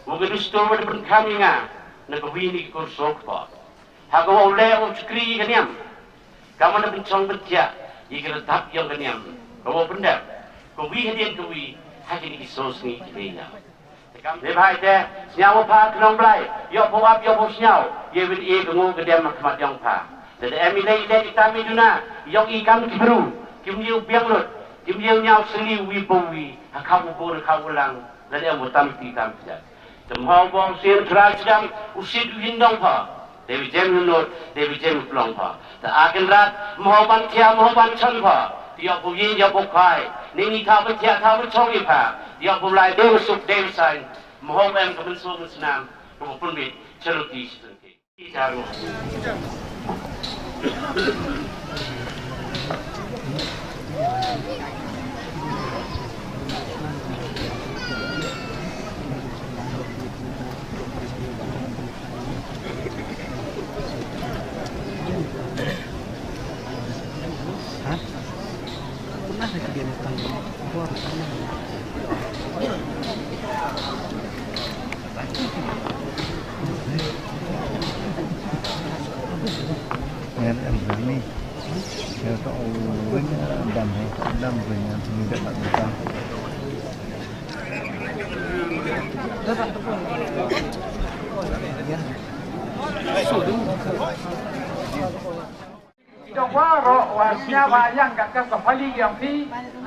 Wa ke dustur wa de pen kam nga, ne ke wi ni ki kur sopo. Ha ka wa u leh u chakri ka niam. Ka man da pynchong pynthiah ïa ka rtap ïong ka niam. Ka wa pyndep ka wi hadien ka wi ha kine ki so sngi ki dei ïa. Te kam ne bha ïa te sñiaw wa pha ka nong Blai ïoh pha ap ïoh pha sñiaw ïa win ïa ka ngu ka dem ha khmat ïong pha. Te da em i lei i lei i tam i duna ïong i kam ki bru kim ïa u biang lut kim ïa u ñiaw seli wi pa wi ha khap u bun ha khap u lang. Lane em u tam ti tam ti jat. Te mhaw bong sien trai sdang u sit u hin dong pha. Te bi jem u not te bi jem u plong pha. Te a Kynrad mhaw ban thia mhaw ban chan pha. Te ïoh pu yin ïoh pu khai. Ni ni tha ban thia tha ban chong i pha. Te ïoh pu lai dei u suk dei u sain. Mhaw em ka mynsong mynsnam. Ka pu pun bit. Chalo ti si tun ki. Ngan em zani. Ngan to ring dam hai dam ring ngan sini dak dak dak. Ki dong baroh wa sñiaw ba ïang kat ka pali ïang phi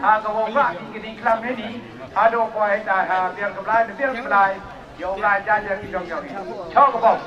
ha ka wong ba ki kini klam ne ni ha do kwai ta ha biar ka Blai ne biar ka Blai ïa u Blai ja ja ki dong ïa u. Chok ka bom.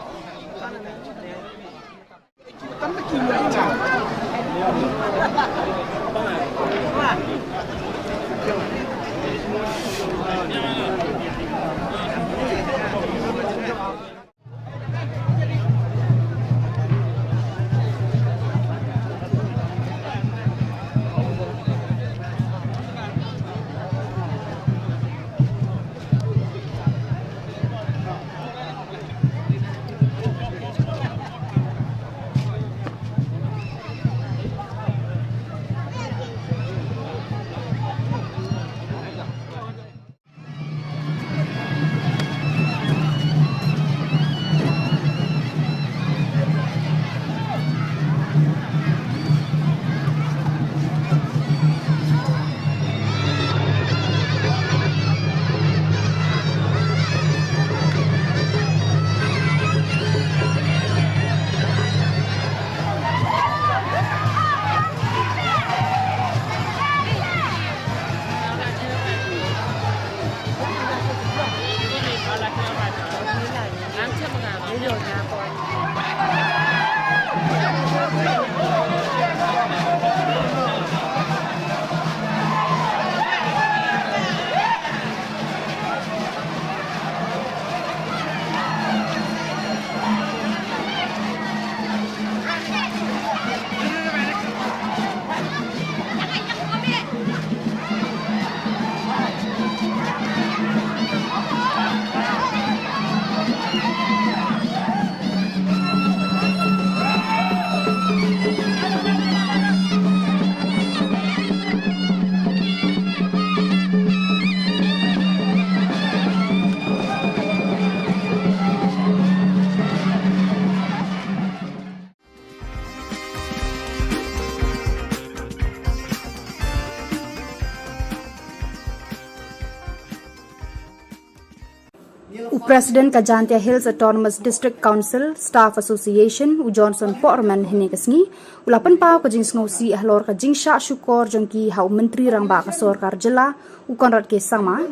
President ka Jaintia Hills Autonomous District Council Staff Association, u Johnson Pohrman, hynne ka sngi u la pynpaw ka jingsngewsih halor ka jingshah shukor jong ki ha u Myntri Rangbah ka Sorkar Jylla, u Conrad K Sangma,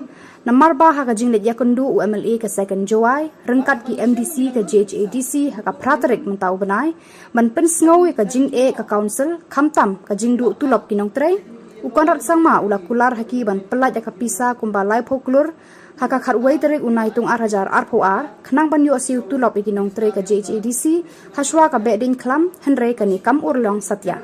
namar ba ha ka jingleit ïakynduh u M L A ka Second Jowai ryngkat ki M D C ka J H A D C ha ka phra tarik mynta u bnai, ban pynsngew ïa ka jingeh ka Council, khamtam ka jingduh tulop ki nongtrei, u Conrad Sangma u la kular ha ki ban pyllait ïa ka pisa kumba laiphew klur ha ka khatwei tarik u Naitung ar hajar arphew ar, khnang ban ïoh siew tulop ïa ki nongtrei ka J H A D C hashwa ka Behdeiñkhlam, hynrei kane kam urlong satia.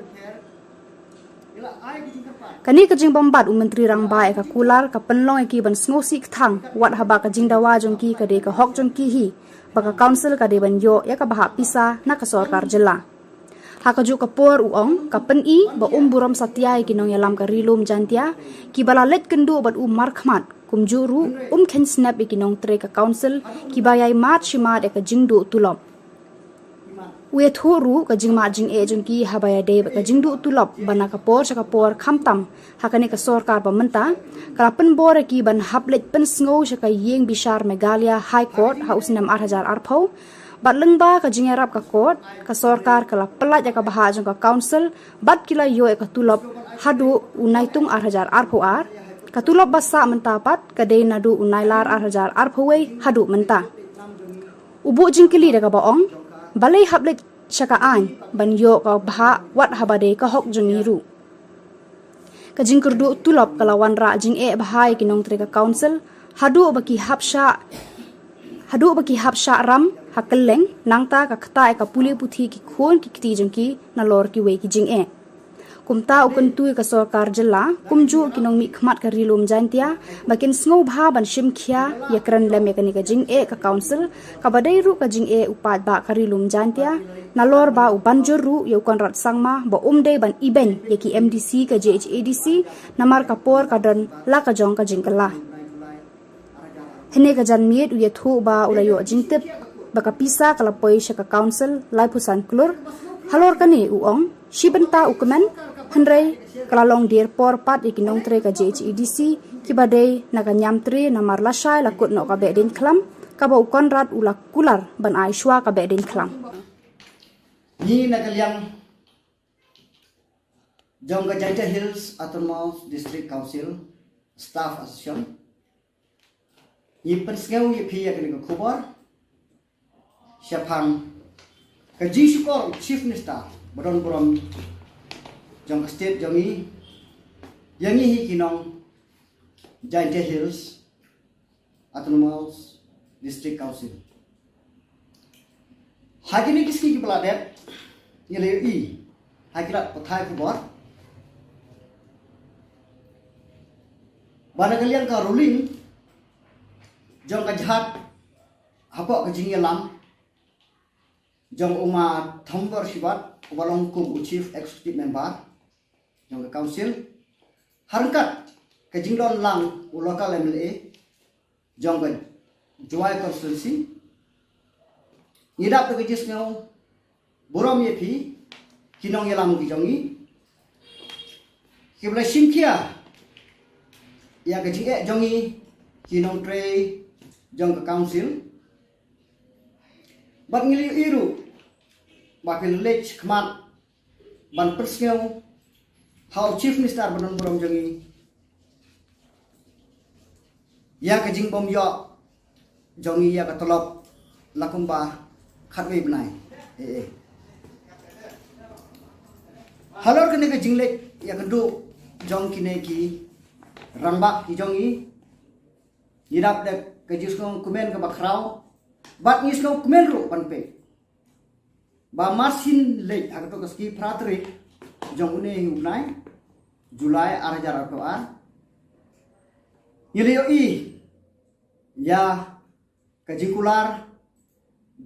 Kane ka jingbymbat u Myntri Rangbah ïa ka kular ka pynlong ïa ki ban sngewsih kthang, wat haba ka jingdawa jong ki ka dei ka hok jong ki hi, ba ka Council ka dei ban ïoh ïa ka bhah pisa na ka Sorkar Jylla. Ha kajuh ka por u ong, ka pyni ba um burom satia ïa ki nongïalam ka Ri Lum Jaintia kiba la leit kynduh bad u markhmat, kumjuh ruh um kheiñ snep ïa ki nongtrei ka Council kiba ïai mad shi mad ïa ka jingduh tulop. U ïathuh ruh ka jingmad jingeh jong ki haba ïadei bad ka jingduh tulop ba na ka por sha ka por, khamtam ha kane ka sorkar ba mynta, ka la pynbor ïa ki ban hap leit pynsngew sha ka ïing bishar Meghalaya High Court ha u snem ar hajar arphew. Bad lyngba ka jingïarap ka court, ka sorkar ka la pyllait ïa ka bhah jong ka Council bad ki la ïoh ïa ka tulop haduh u Naitung ar hajar arphew ar. Ka tulop ba sah mynta pat ka dei naduh u Nailar ar hajar arphew wei haduh mynta. U buh jingkylli da kaba ong, balei hap leit sha ka aiñ ban ïoh ka bhah, wat haba dei ka hok jong ngi ruh. Ka jingkyrduh tulop ka la wanrah jingeh bha ïa ki nongtrei ka Council, haduh ba ki hap shah haduh ba ki hap shah ram ha kylleng, nangta ka ktah ïa ka pule puthi ki khun ki kti jong ki nalor kiwei ki jingeh. Kumta u kyntu ïa ka Sorkar Jylla, kumjuh ki nongmihkhmat ka Ri Lum Jaintia, ba kin sngewbha ban shim khia ïakren lem ïa kane ka jingeh ka Council, kaba dei ruh ka jingeh u paidbah ka Ri Lum Jaintia, nalor ba u ban jur ruh ïa u Conrad Sangma ba um dei ban ibeiñ ïa ki M D C ka J H A D C, namar ka por ka don la ka jong ka jingkylla. Hynne ka janmiet u ïathuh ba u la ïoh jingtip ba ka pisa ka la poi sha ka Council laiphew san klur. Halor kane u ong, shi bynta u kmen, hynrei ka la long dier por pat ïa ki nongtrei ka J H A D C kiba dei na ka Niamtre, namar lashai la kut noh ka Behdeiñkhlam, kaba u Conrad u la kular ban ai shwa ka Behdeiñkhlam. Ngi na ka liang jong ka Jaintia Hills Autonomous District Council Staff Association, ngi pynsngew ïa phi ïa kane ka khubor shaphang ka jingshukor u Chief Minister ba don burom jong ka state jong ngi, ïa ngi hi ki nong Jaintia Hills Autonomous District Council. Ha kine ki sngi kiba la dep, ngi la ïohi ha ki lad pathai khubor ba na ka liang ka ruling jong ka jylla, hapoh ka jingïalam jong u Ma Thambor Shibat, uba long kum u Chief Executive Member jong ka Council, ha ryngkat ka jingdon lang u local M L A jong ka Jowai Constituency, ngi dap da ka jingsngew burom ïa phi ki nongïalam ki jong ngi, kiba la shim khia ïa ka jingeh jong ngi ki nongtrei jong ka Council. Bad ngi la ïohi ruh ba phi la leit shakhmat ban pynsngew ha u Chief Minister ba don burom jong ngi ïa ka jingbym ïoh jong ngi ïa ka tulop la kumba khatwei bnai. Eh, eh. Halor kane ka jingleit ïakynduh jong kine ki rangbah ki jong ngi, ngi dap da ka jingsngew kmen kaba khraw, bad ngi sngew kmen ruh ban peit ba mar shin leit ha kato ka sngi phra tarik jong une hi u bnai July ar hajar arphew ar, ngi la ïohi ïa ka jingkular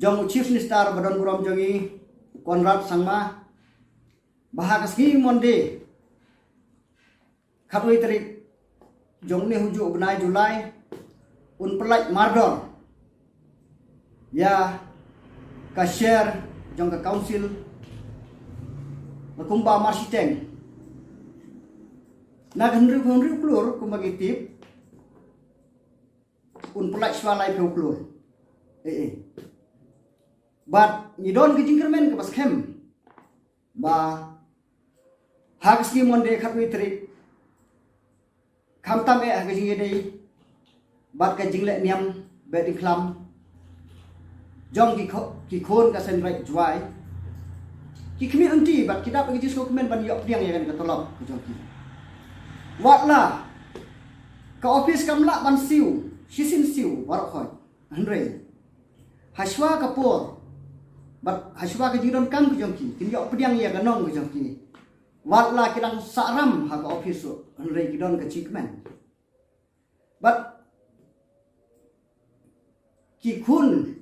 jong u Chief Minister ba don burom jong ngi, u Conrad Sangma, ba ha ka sngi Monday khatwei tarik jong une hi u bnai July, un pyllait mardor ïa ka share jong ka Council la kumba mar shiteng. Na ka hynriew, hynriew klur kumba ngi tip, un pyllait shwa laiphew klur. eh, eh. Bad ngi don ka jingkyrmen kaba skhem ba ha ka sngi Monday khatwei tarik, khamtam eh ha ka jingïadei bad ka jingleh niam beh diengkhlam jong ki kho-, ki khun ka Seiñ Raij Jowai, ki khmih lynti bad ki dap da ka jingsngewkmen ban ïoh pdiang ïa kane ka tulop ka jong ki. Watla ka office kam lah ban siew shisien siew baroh khoit, hynrei hashwa ka por bad hashwa ka jingdonkam ka jong ki, kin ïoh pdiang ïa ka nong ka jong ki. Watla ki dang sahram ha ka office ruh, hynrei ki don ka jingkmen. Bad ki khun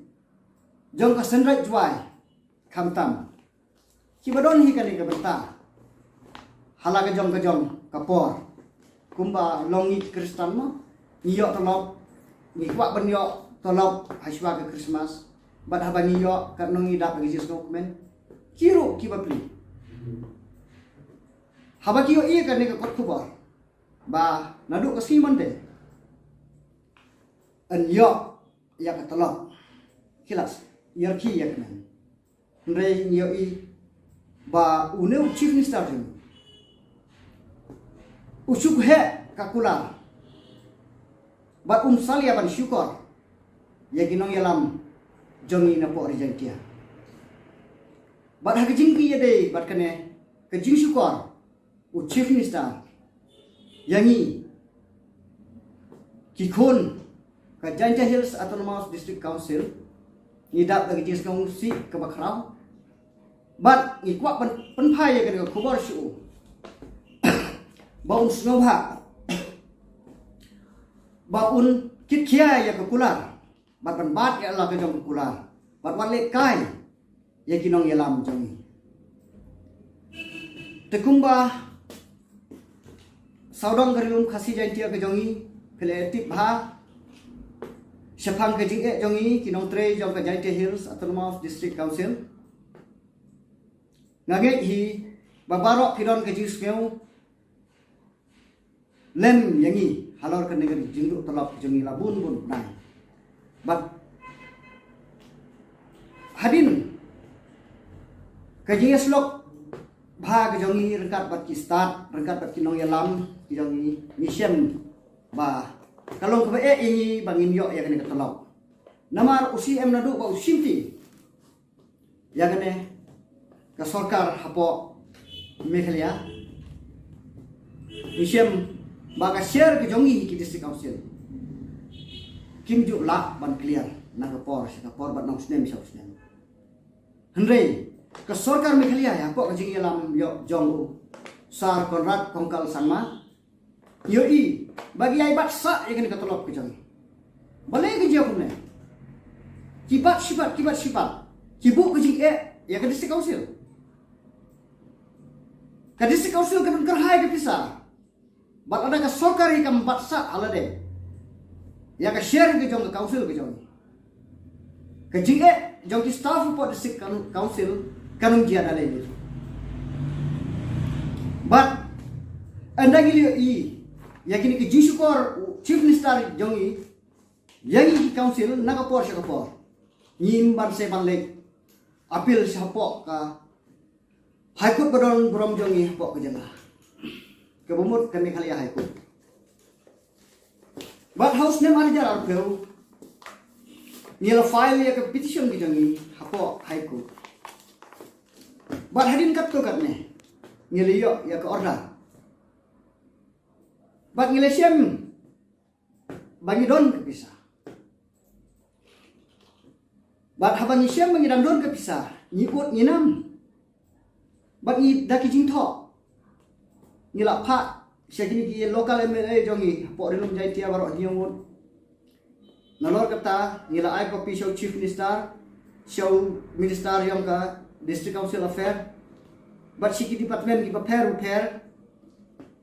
jong ka Seiñ Raij Jowai, khamtam kiba don hi kane ka bynta ha la ka jong ka jong ka por. Kumba long ngi ki Khristan mo, ngi ïoh tulop, ngi kwah ban ïoh tulop hashwa ka Christmas. Bad haba ngi ïoh, katno ngi dap da ka jingsngewkmen. Ki ruh ki bapli, haba ki ïohi ïa kane ka kot khubor ba naduh ka sngi Monday yn ïoh ïa ka tulop, ki la ïarkhie ïa kmen. Hynrei ngi ïohi ba une u Chief Minister jong ngi u shu heh ka kular bad um salia ban shukor ïa ki nongïalam jong ngi napoh Ri Jaintia. Bad ha ka jingïadei bad kane ka jingshukor u Chief Minister ïa ngi ki khun ka Jaintia Hills Autonomous District Council, ngi dap da ka jingsngewsih kaba khraw. Bad ngi kwah ban pynphai ïa kane ka khubor sha u ba un sngewbha ba un kitkhia ïa ka kular bad ban bat ïa la ka jong ka kular bad wat leh kai ïa ki nongïalam jong ngi. Te kumba sawdong ka Ri Lum Khasi Jaintia ka jong ngi, phi la tip bha shaphang ka jingeh jong ngi ki nongtrei jong ka Jaintia Hills Autonomous District Council. Nga ngeit hi ba baroh phi don ka jingsngew lem ïa ngi halor kane ka jingduh tulop jong ngi la bun bun bnai. Bad hadien ka jingïasyllok bha ka jong ngi ryngkat bad ki stad, ryngkat bad ki nongïalam ki jong ngi, ngi shem ba ka long kaba eh ïa ngi ba ngin ïoh ïa kane ka tulop. Namar u C M naduh ba u shimti ïa kane ka sorkar hapoh Meghalaya, ngi shem ba ka share ka jong ngi ki District Council kim ju lah ban clear na ka por sha ka por bad na u snem sha u snem. Hynrei ka sorkar Meghalaya hapoh ka jingïalam ïoh jong u Sir Conrad Kongkal Sangma, ïohi ba ki ïai bat sah ïa kane ka tulop ka jong ngi. Balei ka jia kumne? Ki bat shi bat, ki bat shi bat, ki buh ka jingeh ïa ka District Council. Ka District Council ka don kyrhai ka pisa. Bad lada ka sorkar hi kam bat sah ha lade ïa ka share ka jong ka council ka jong ngi, ka jingeh jong ki staff hapoh District Coun-, Council kan ym jia da lei lei. Bad ynda ngi la ïohi ïa kine ki jingshukor u Chief Minister jong ngi ïa ngi ki council na ka por sha ka por, ngim banse ban leit appeal shapoh ka High Court ba don burom jong ngi hapoh ka jylla kaba mut ka Meghalaya High Court. Bad ha u snem ar hajar arphew ngi la file ïa ka petition ka jong ngi hapoh High Court. Bad hadien katto katne ngi la ïoh ïa ka order. Bad ngi la shem ba ngi don ka pisa. Bad haba ngi shem ba ngi dang don ka pisa, ngi ud ngi nam. Bad ngi da ki jingthoh ngi la phah sha kine ki local M L A jong ngi hapoh Ri Lum Jaintia baroh hynñiew ngut. Nalor kata ngi la ai copy sha u Chief Minister, sha u Minister jong ka District Council Affair, bad sha ki department kiba pher bapher.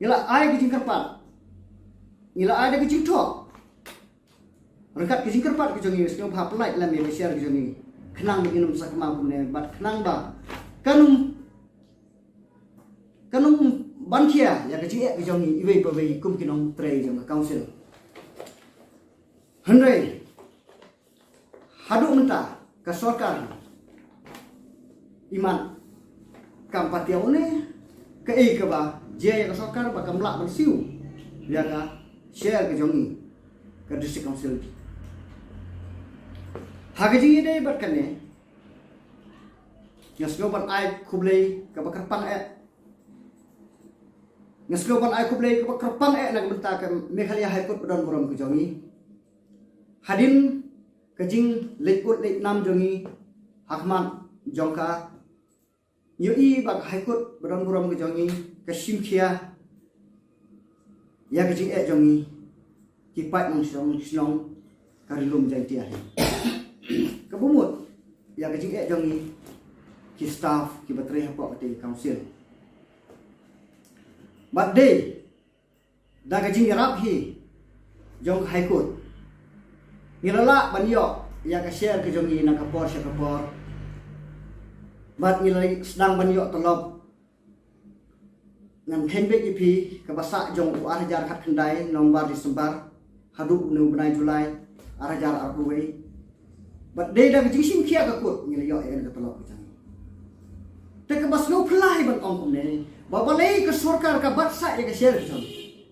Ngi la ai ki jingkyrpad, ngi la ai da ki jingthoh ryngkat ki jingkyrpad ki jong ngi, sngewbha pynlait lem ïa ka share ki jong ngi khnang ba ngin ym sakma kumne bad khnang ba kan ym, kan ym ban khia ïa ka jingeh ki jong ngi iwei pa iwei kum ki nongtrei jong ka council. Hynrei Haduh mynta ka sorkar imat kam patiaw ne kaei kaba jia ïa ka sorkar ba kam lah ban siew ïa ka share ka jong i ka District Council. Ha ka jingïadei bad kane, nga sngew ban ai khublei kaba kyrpang eh. Nga sngew ban ai khublei kaba kyrpang eh na ka bynta ka Meghalaya High Court ba don burom ka jong i. Hadien ka jingleit ut leit nam jong i ha khmat jong ka, ngi ïohi ba ka High Court ba don burom ka jong i ka shim khia ïa ka jingeh jong i ki paid nongshong shnong ka Ri Lum Jaiñtia hi. Kaba mut ïa ka jingeh jong i ki staff kiba trei hapoh katei ka council. Bad dei da ka jingïarap hi jong ka High Court, ngi la lah ban ïoh ïa ka share ka jong i na ka por sha ka por. Bad ngi la sdang ban ïoh tulop. Ngan kheiñ beit ïa phi, kaba sah jong u ar hajar khatkhyndai November December haduh une u bnai July ar hajar arphew wei. Bad dei da ka jingshim khia ka court ngi la ïoh ïa ka tulop ka jong i. Te kaba sngewphylla hi ban ong kumne, ba balei ka sorkar ka bat sah ïa ka share ka jong i.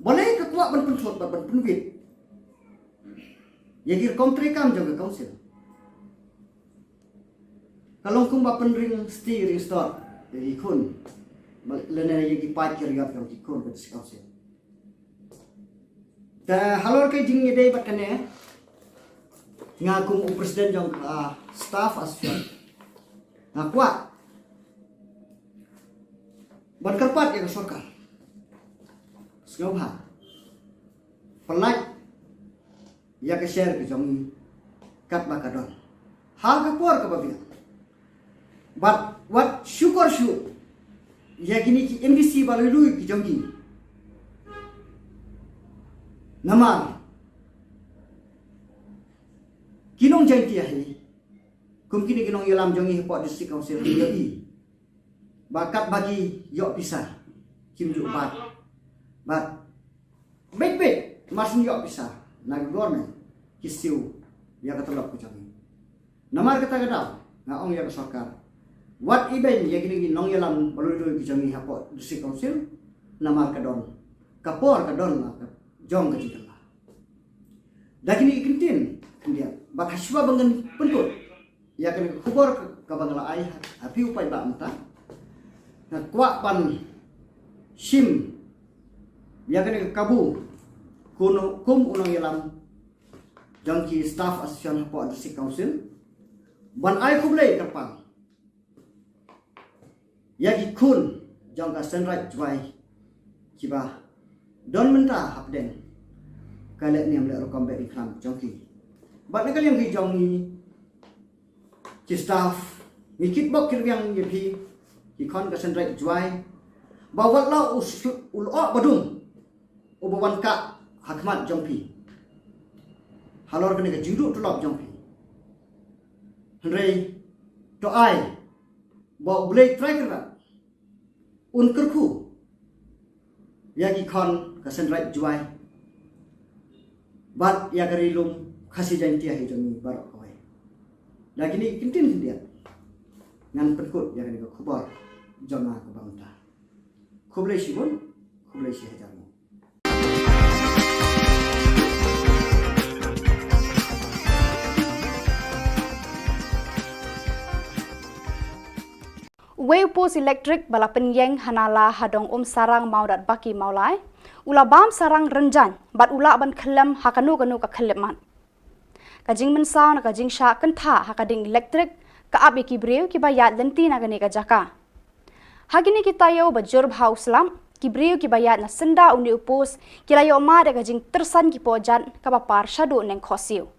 Balei ka kwah ban pynthut bad ban pynwit ïa ki rukom treikam jong ka council. Ka long kumba pynring sti ring stot ïa ki khun, lane ïa ki paid ki riot jong ki khun ka District Council. Te halor ka jingïadei bad kane, nga kum u president jong ka Staff Association, nga kwah ban kyrpad ïa ka sorkar, sngewbha pyllait ïa ka share ka jong i katba ka don ha ka por kaba biang. Bad wat shukor shuh ïa kine ki M D C ba lui lui ki jong i. Namar ki nong Jaiñtia hi, kum kine ki nongïalam jong i hapoh District Council, ki ïohi ba katba ki ïoh pisa kim ju bat. Bad beit beit mar shu ïoh pisa na ka government ki siew ïa ka tulop ka jong i. Namar kata ka daw nga ong ïa ka sorkar, wat ibeiñ ïa kine ki nongïalam ba lui lui ki jong i hapoh District Council. Namar ka don ka por, ka don la ka jong ka jingkylla. Da kine ki kyntien khyndiat, bad hashwa ba ngan pynkut ïa kane ka khubor kaba nga la ai ha phi u paidbah mynta, nga kwah ban shim ïa kane ka kabu kum u nongïalam jong ki Staff Association hapoh District Council ban ai khublei kyrpang ïa ki khun jong ka Seiñraij Jowai kiba don mynta hapdeng ka leh niam leh rukom beh ri khlam jong ki. Bad na ka liang ki jong ngi ki staff, ngi kitbok kitrwiang ïa phi ki khun ka Seiñraij Jowai ba wat la u lyoh ba dum uba wan kah ha khmat jong phi halor kane ka jingduh tulop jong phi. Hynrei to ai ba U Blei Trai Kynrad un kyrkhu ïa ki khun ka Seiñraij Jowai bad ïa ka Ri Lum Khasi Jaiñtia hi jong ngi baroh kawei. Da kine ki kyntien khyndiat ngan pynkut ïa kane ka khubor jong nga kaba mynta. Khublei shibun, khublei shihajar nguh. Uwei u post elektrik ba la pynïeng ha Nala ha Dong Umsarang Mawdatbaki Mawlai u la bam sarang rynjang bad u lah ban khyllem ha kano kano ka khyllipmat. Ka jingmynsaw na ka jingshah kyntha ha ka ding elektrik ka ap ïa ki briew kiba ïaid lynti na kane ka jaka. Ha kine ki taïew ba jur bha u slap, ki briew kiba ïaid na syndah une u post ki la ïoh mad ïa ka jingtyrsan ki pohjat kaba par shaduh neng khohsiew.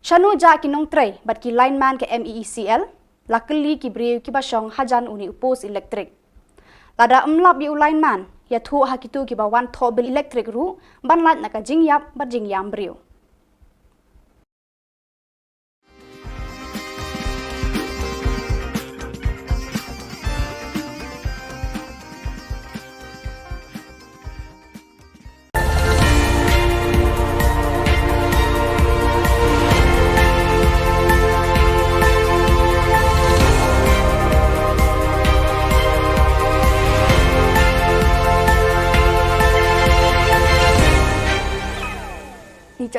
Shano jah ki nongtrei bad ki lineman ka M E E C L la kylli ki briew kiba shong hajan une u post elektrik. Lada ym lap ïa u lineman, ïathuh ha kito kiba wan thoh bill elektrik ruh ban lait na ka jingïap bad jingïam briew.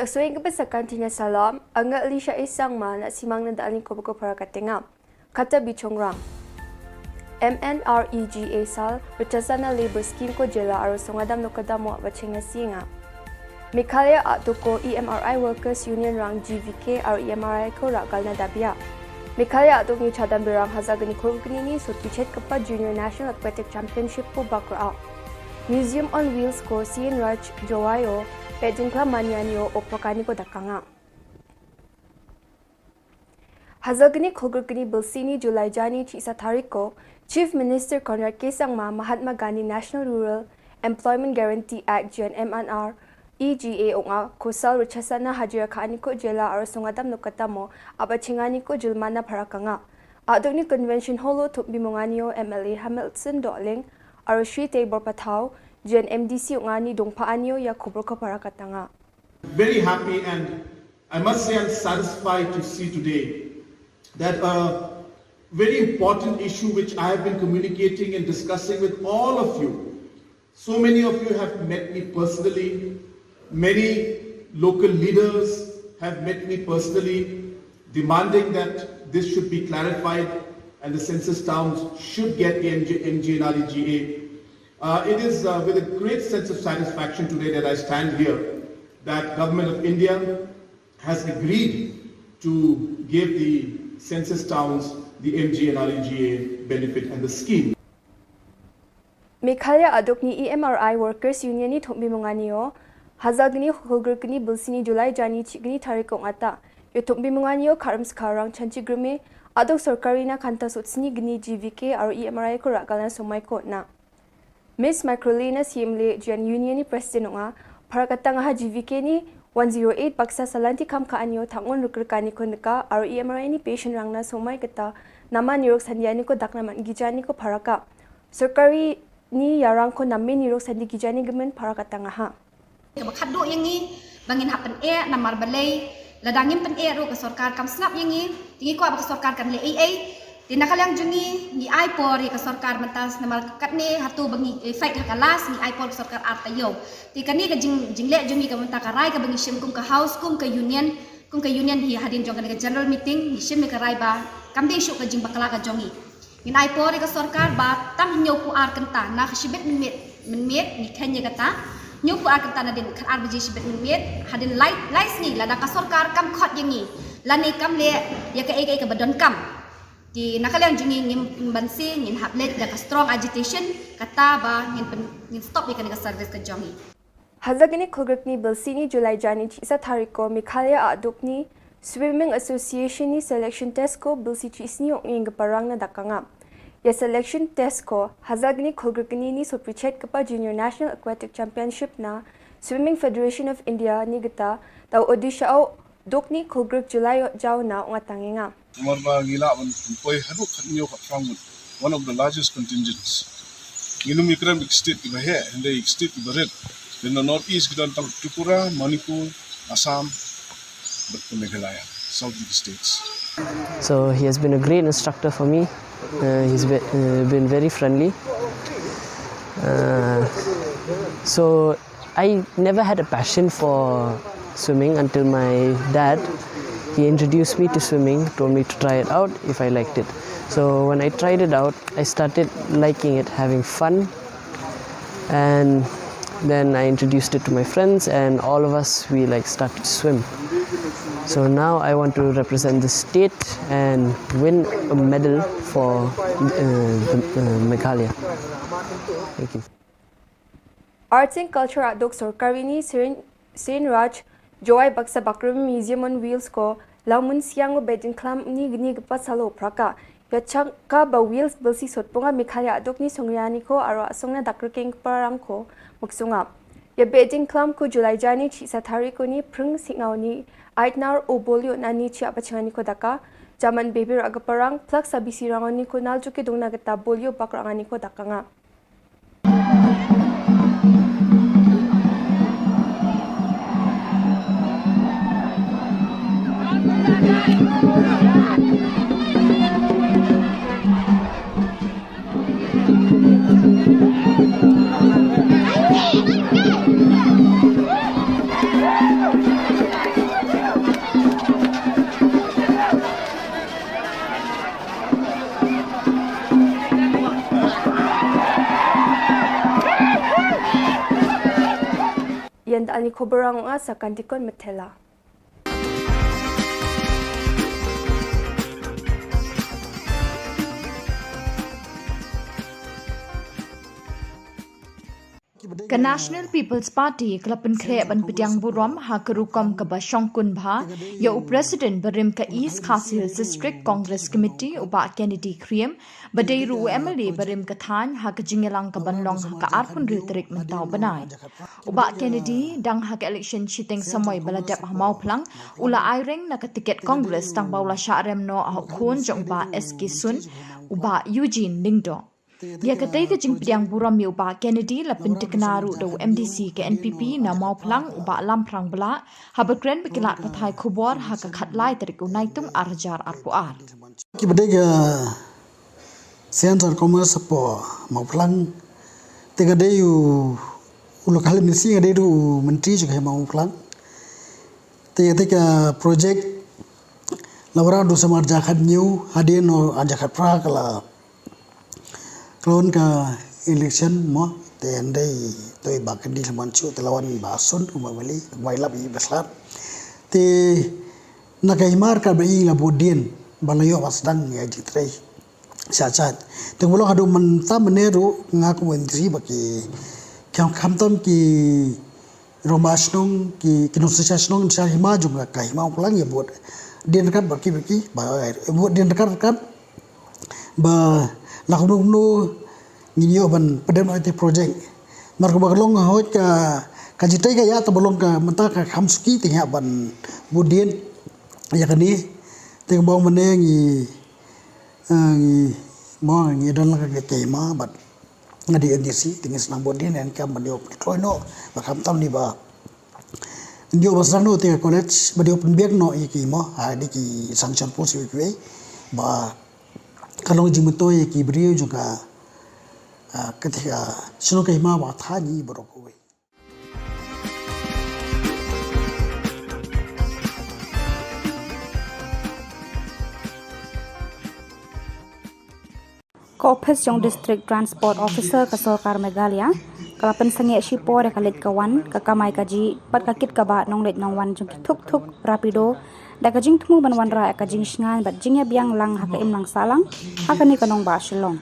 Shuwa ïa kaba sa kan, tynrai salam, nga Alicia Sangma, na Simang na da alin ko boko para ka tnga. Kata bchong rang. M N R E G A sal rchasana labour scheme ko jylla aro song adam no kadam mo aba ching na singa. Meghalaya Aduk ko E M R I Workers Union rang G V K aro E M R I ko rak gal na dabia. Meghalaya Aduk ni chadam birang haza gani khur gani ni sut pichet kapa Junior National Aquatic Championship ko bakra. Museum on Wheels ko Sien Raj Jowaio, Pedin Kla Manyanio, Opakani ko dakanga. Haza gani khulgur gani bilsi ni July jani chi sa tarik ko, Chief Minister Conrad K Sangma, Mahatma Gandhi National Rural Employment Guarantee Act, G N M R E G A, ong a, ko sal rchasana hajira kha ani ko jylla aro song adam no katamo, aba ching ani ko jylla mana para kanga. Aduk ni Convention Hall o thup bimong anio M L A Hamilton Dohling, aro Shri Teibor Pathau, G N M D C ong ani dongpa anio ïa khubor ko para katanga. Very happy, and I must say I'm satisfied to see today that a very important issue which I have been communicating and discussing with all of you. So many of you have met me personally. Many local leaders have met me personally, demanding that this should be clarified and the census towns should get the M G, M G N R E G A. Uh, it is, uh, with a great sense of satisfaction today that I stand here, that Government of India has agreed to give the census towns the M G N R E G A benefit and the scheme. Meghalaya Aduk ni E M R I Workers Union ni thup bimong anio, haza gani khulgur gani bilsi ni July jani chi gani tarik ong ata. Ïa thup bimong anio kharam skarang chanchi grme, Aduk sorkari na khanta sut sni gani G V K aro E M R I ko rak gal na somai ko na. Miss Microlina Siemle, Joint Union ni President ong a, para katanga ha G V K ni one zero eight baksa salanti kam ka anio thangon ruk ruk ani ko nika, aro E M R I ni patient rang na somai kata, nama nirok sandia ni ko dak nama gija ni ko para ka. Sorkari ni ïarang ko namme nirok sandi gija ni gemen para katanga ha. Kaba khadduh ïa ngi ba ngin hap pyneh namar balei lada ngim pyneh ruh ka sorkar kam sngap ïa ngi, te ngi kwah ba ka sorkar kan leh ei ei. Te na ka liang jong ngi ngi ai por ïa ka sorkar mynta namar katne hato ba ngi, eh, fight ha ka last, ngi ai por ka sorkar ar taïew. Te kane ka jing, jingleh jong ngi ka mynta ka rai kaba ngi shim kum ka house, kum ka union, kum ka union hi hadien jong kane ka general meeting ngi shim ïa ka rai ba kam dei shuh ka jingbakla ka jong ngi. Ngin ai por ïa ka sorkar ba tang hynñiew phew ar kynta na ka shibit mynmiet, mynmiet ngi kheiñ ïa kata. Hynñiew phew ar kynta nadien khatar baje shibit mynmiet, hadien lai, lai sngi lada ka sorkar kam khot ïa ngi lane kam leh ïa kaei kaei kaba donkam, te na ka liang jong ngi ngim, ngim banse, ngin hap leit da ka strong agitation, kata ba ngin pyn, ngin stop ïa kane ka service ka jong ngi. Haza gani khulgur gani bilsi ni July jani chi sa tarik ko Meghalaya Aduk ni Swimming Association ni selection test ko bilsi chi sni ong ing parang na dakanga. Ïa selection test ko haza gani khulgur gani ni sut pichet kapa Junior National Aquatic Championship na Swimming Federation of India ni gita da Odisha o duk ni khulgur July jaw na ong atang nga. Namar ba ngi lah ban poi haduh khathynñiew khatphra ngut, one of the largest contingents. Ngi lum ïakren bad ki state kiba heh, hynrei ki state kiba rit. Dei na North East ki don tang Tripura, Manipur, Assam, bad ka Meghalaya, South East states. So he has been a great instructor for me. Uh, he's be, uh, been very friendly. Uh, so I never had a passion for swimming until my dad, he introduced me to swimming, told me to try it out if I liked it. So when I tried it out, I started liking it, having fun. And then I introduced it to my friends, and all of us, we, like, started to swim. So now I want to represent the state and win a medal for, uh, the, uh, Meghalaya. Thank you. Arts and Culture Aduk sorkari ni Sien, Sien Raj Jowai baksa bakrum Museum on Wheels ko Langmun Siang o Bedin Klam ni gni gpa salo praka. Ïa changka ba Wheels bilsi sot punga Meghalaya Aduk ni songriani ko aro asong na dakrkeng parang ko muksunga. Ïa Bedin Klam ko July jani chi sa tarik ko ni pring singau ni aitnar o bolio nani chi apachingani ko daka. Jaman bebir aga parang plak sa bisi rangoni ko nal juki dungna geta bolio bak rangani ko daka nga. Ani khubor ang nga sa Kantikon Methela. Ka National People's Party ka la pynkhreh ban pdiang burom ha ka rukom kaba shongkun bha ïa u President barim ka East Khasi Hills District Congress Committee, u Bah Kennedy Khriem, ba dei ruh u M L A barim ka thaiñ, ha ka jingïalang kaban long ha ka arphew hynriew tarik mynta u bnai. U Bah Kennedy, dang ha ka election shiteng samoi ba la dep ha Mawphlang, u la aireng na ka tiket Congress tang ba u la shah rem noh ha u khun jong u Bah S K Sun, u Bah Eugene Lyngdoh. Ïa katei ka jingpdiang burom ïa u Bah Kennedy la pyntikna ruh da u M D C ka N P P na Mawphlang, u Bah Lamphrang Blah, haba kren bad ki lad pathai khubor ha ka khatlai tarik u Naitung ar hajar arphew ar. Ki ba dei ka Science and Commerce hapoh Mawphlang, te ka dei u, u local M D C, ka dei ruh u myntri jong ka hima Mawphlang. Te, te ka project la wanrah naduh snem ar hajar khathynñiew, hadien u ar hajar khatphra ka la khlem ka election mo, te hynrei to i Bah Kennedy lehman shuh, te la wan Bah Sun, u Bah Mali, Bah Ilap, i Bah Slat. Te na ka hima ka ba i la bud dien ba la ïoh ba sdang ïa jingtrei. Sha chat. Te ba long haduh mynta mynne ruh nga kum u M D C ba ki, khamtam ki rangbah shnong, ki, ki nongshong shnong sha hima jong ka hima Mawphlang ïa bud dien ryngkat bad ki, bad ki, ba, eh, bud dien ryngkat ryngkat. Ba la kumno kumno ngin ïoh ban pyndonkam ïa kata ka project. Namar kaba ka long hooid ka, ka jingtrei ka ïa, te ba long ka mynta ka kham suki te ngi hap ban bud dien ïa kane. Te kaba ong mynne ngi, eh, ngi, mo, ngi don lang ka, ka hima bad nga dei M D C, te ngin sa nang bud dien, ngin kam ban ïoh pynkloi noh, ba khamtam ne ba ïoh ba sdang noh te ka college, ba ïoh pynbiang noh ïa ki, mo, ha, dei ki sanction post ïa kiwei, ba ka long jingmyntoi ïa ki briew jong ka, ah, ka te ka shnong ka hima ba thaiñ baroh kawei. Ka ophis jong District Transport Officer ka sorkar Meghalaya ka la pynsangeh shipor ïa ka leit ka wan, ka kamai kajih bad ka kit ka bah nongleit nongwan jong ki thuk thuk Rapido, da ka jingthmu ban wanrah ïa ka jingshngaiñ bad jingïabiang lang ha ka imlang sahlang ha kane ka nongbah Shillong.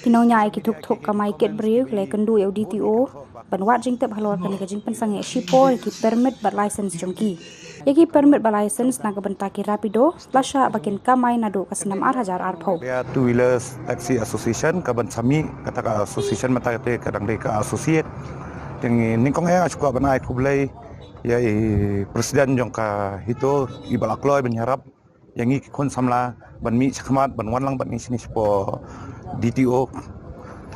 Ki nongñiah ïa ki thuk thuk kamai kit briew ki la ïakynduh ïa u D T O ban wad jingtip halor kane ka jingpynsangeh shipor ïa ki permit bad license jong ki. Ïa ki permit bad license na ka bynta ki Rapido la shah ba kin kamai naduh ka snem ar hajar arphew. Meghalaya Two Wheelers Taxi Association, ka ban sa mih kata ka association mynta kata ka dang dei ka associate. Te nyngkong eh nga shu kwah ban ai khublei ïa i president jong ka HITO, i ba la kloi ban ïarap ïa ngi ki khun samla ban mih shakhmat ban wan lang bad ngi shane shapoh D T O.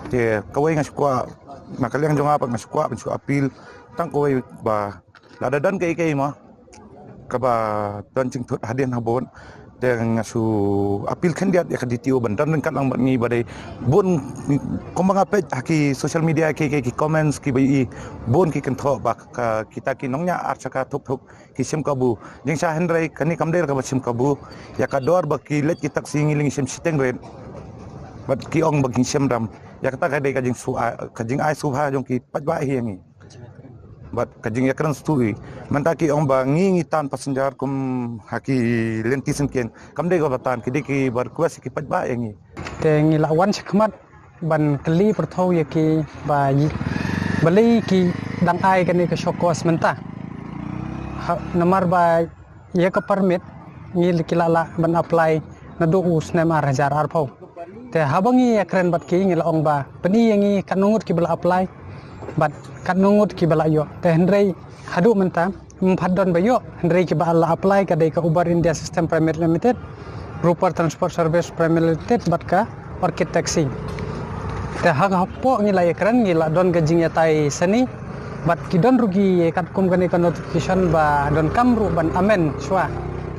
Te kawei nga shu kwah, na ka liang jong nga pat nga shu kwah ban shu appeal tang kawei ba lada don kaei kaei mo kaba don jingthut hadien habud, te nga shu appeal khyndiat ïa ka D T O ban don ryngkat lang bad ngi. Ba dei bun, kumba nga peit ha ki social media, ki, ki, ki comments kiba ïohi, bun ki kynthoh ba ka, kita ki nongñiah ar shaka thuk thuk ki shim kabu. Jingshisha hynrei kane kam dei kaba shim kabu. Ïa ka dor ba ki leit ki taxi ngi leit ngi shim shiteng rit, bad ki ong ba ki shim dam. Ïa kata ka dei ka jingsu-, ka jingai subha jong ki paidbah hi ïa ngi bad ka jingïakren shuh hi. Mynta ki ong ba ngi ngi tan passenger kum ha ki lynti syngkien. Kam dei kaba tan, ki dei kiba request ki paidbah ïa ngi. Te ngi la wan shakhmat ban kylli pyrthuh ïa ki ba yi-, balei ki dang ai kane ka show cause mynta. Ha, namar ba ïa ka permit ngi, ki la lah ban apply naduh u snem ar hajar arphew. Te haba ngi ïakren bad ki ngi la ong ba pyni ïa ngi katno ngut kiba la apply bad katno ngut kiba la ïoh. Te hynrei haduh mynta ym pat don ba ïoh, hynrei kiba la apply ka dei ka Uber India System Private Limited, Roper Transport Service Private Limited bad ka Orchid Taxi. Te ha ka hapoh ngi la ïakren ngi la don ka jingïatai sani bad ki don ruh ki katkum kane ka notification ba donkam ruh ban amend shuwa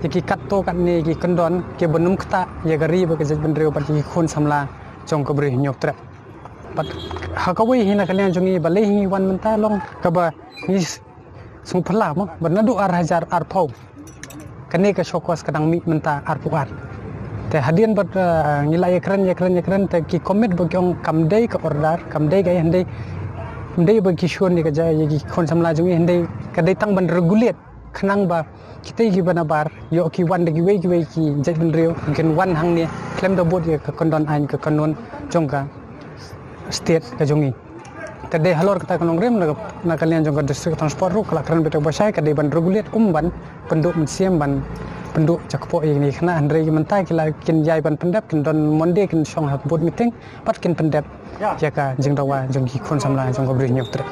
ïa ki katto katne ki kyndon kiba nym ktah ïa ka ri bad ka jaitbynriew bad ki khun samla jong ka Bri Hynñiewtrep. Bad ha kawei hi na ka liang jong ngi balei hi ngi wan mynta long kaba ngi sngewphylla mo ba naduh ar hajar arphew kane ka show cause ka dang mih mynta arphew ar. Te hadien bad, eh, ngi la ïakren, ïakren, ïakren, te ki commit ba ki ong kam dei ka order, kam dei ka ïa hynrei Ym dei ba ki shun ïa ka jait ïa ki khun samla jong ngi, hynrei ka dei tang ban regulate khnang ba kita kiba nabar ïoh ki wan da kiwei kiwei ki jaitbynriew kin wan hangne khlem da bud ïa ka kyndon aiñ ka kanun jong ka state ka jong ngi. Te dei halor kata ka nongrim na ka, na ka liang jong ka District Transport ruh ka la kren beit ba shai ka dei ban regulate kum ban pynduh mynsiem ban pynduh jakpoh ïa kine ki khynnah, hynrei mynta ki la kin ïai ban pyndep, kin don Monday kin shong ha board meeting bad kin pyndep ïa ka jingdawa jong ki khun samla jong ka Bri Hynñiewtrep.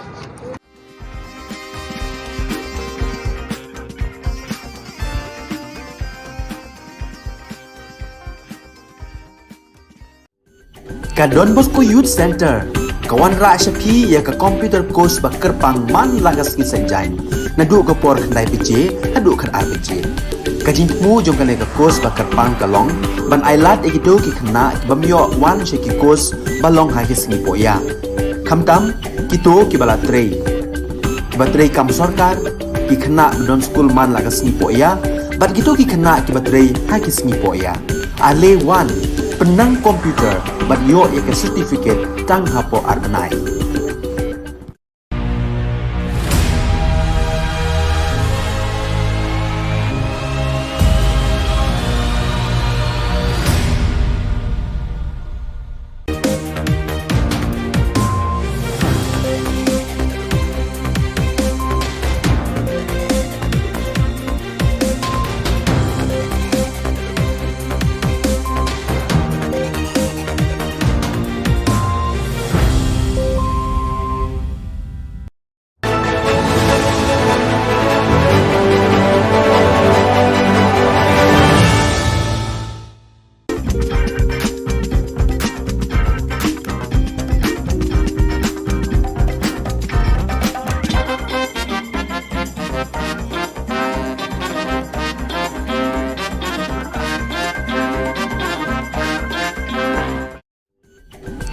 Ka Don Bosco Youth Center ka wanrah sha phi ïa ka computer course ba kyrpang man la ka sngi Saitjaiñ, naduh ka por khyndai baje haduh khatar baje. Ka jingthmu jong kane ka course ba kyrpang ka long ban ailad ïa kito ki khynnah ki bym ïoh wan sha ki course ba long ha ki sngi pohïa. Khamtam kito kiba la trei, kiba trei kam sorkar, ki khynnah ba don skul man la ka sngi pohïa, bad kito ki khynnah kiba trei ha ki sngi pohïa. Ale wan, pynnang computer bad ïoh ïa ka certificate tang hapoh ar bnai.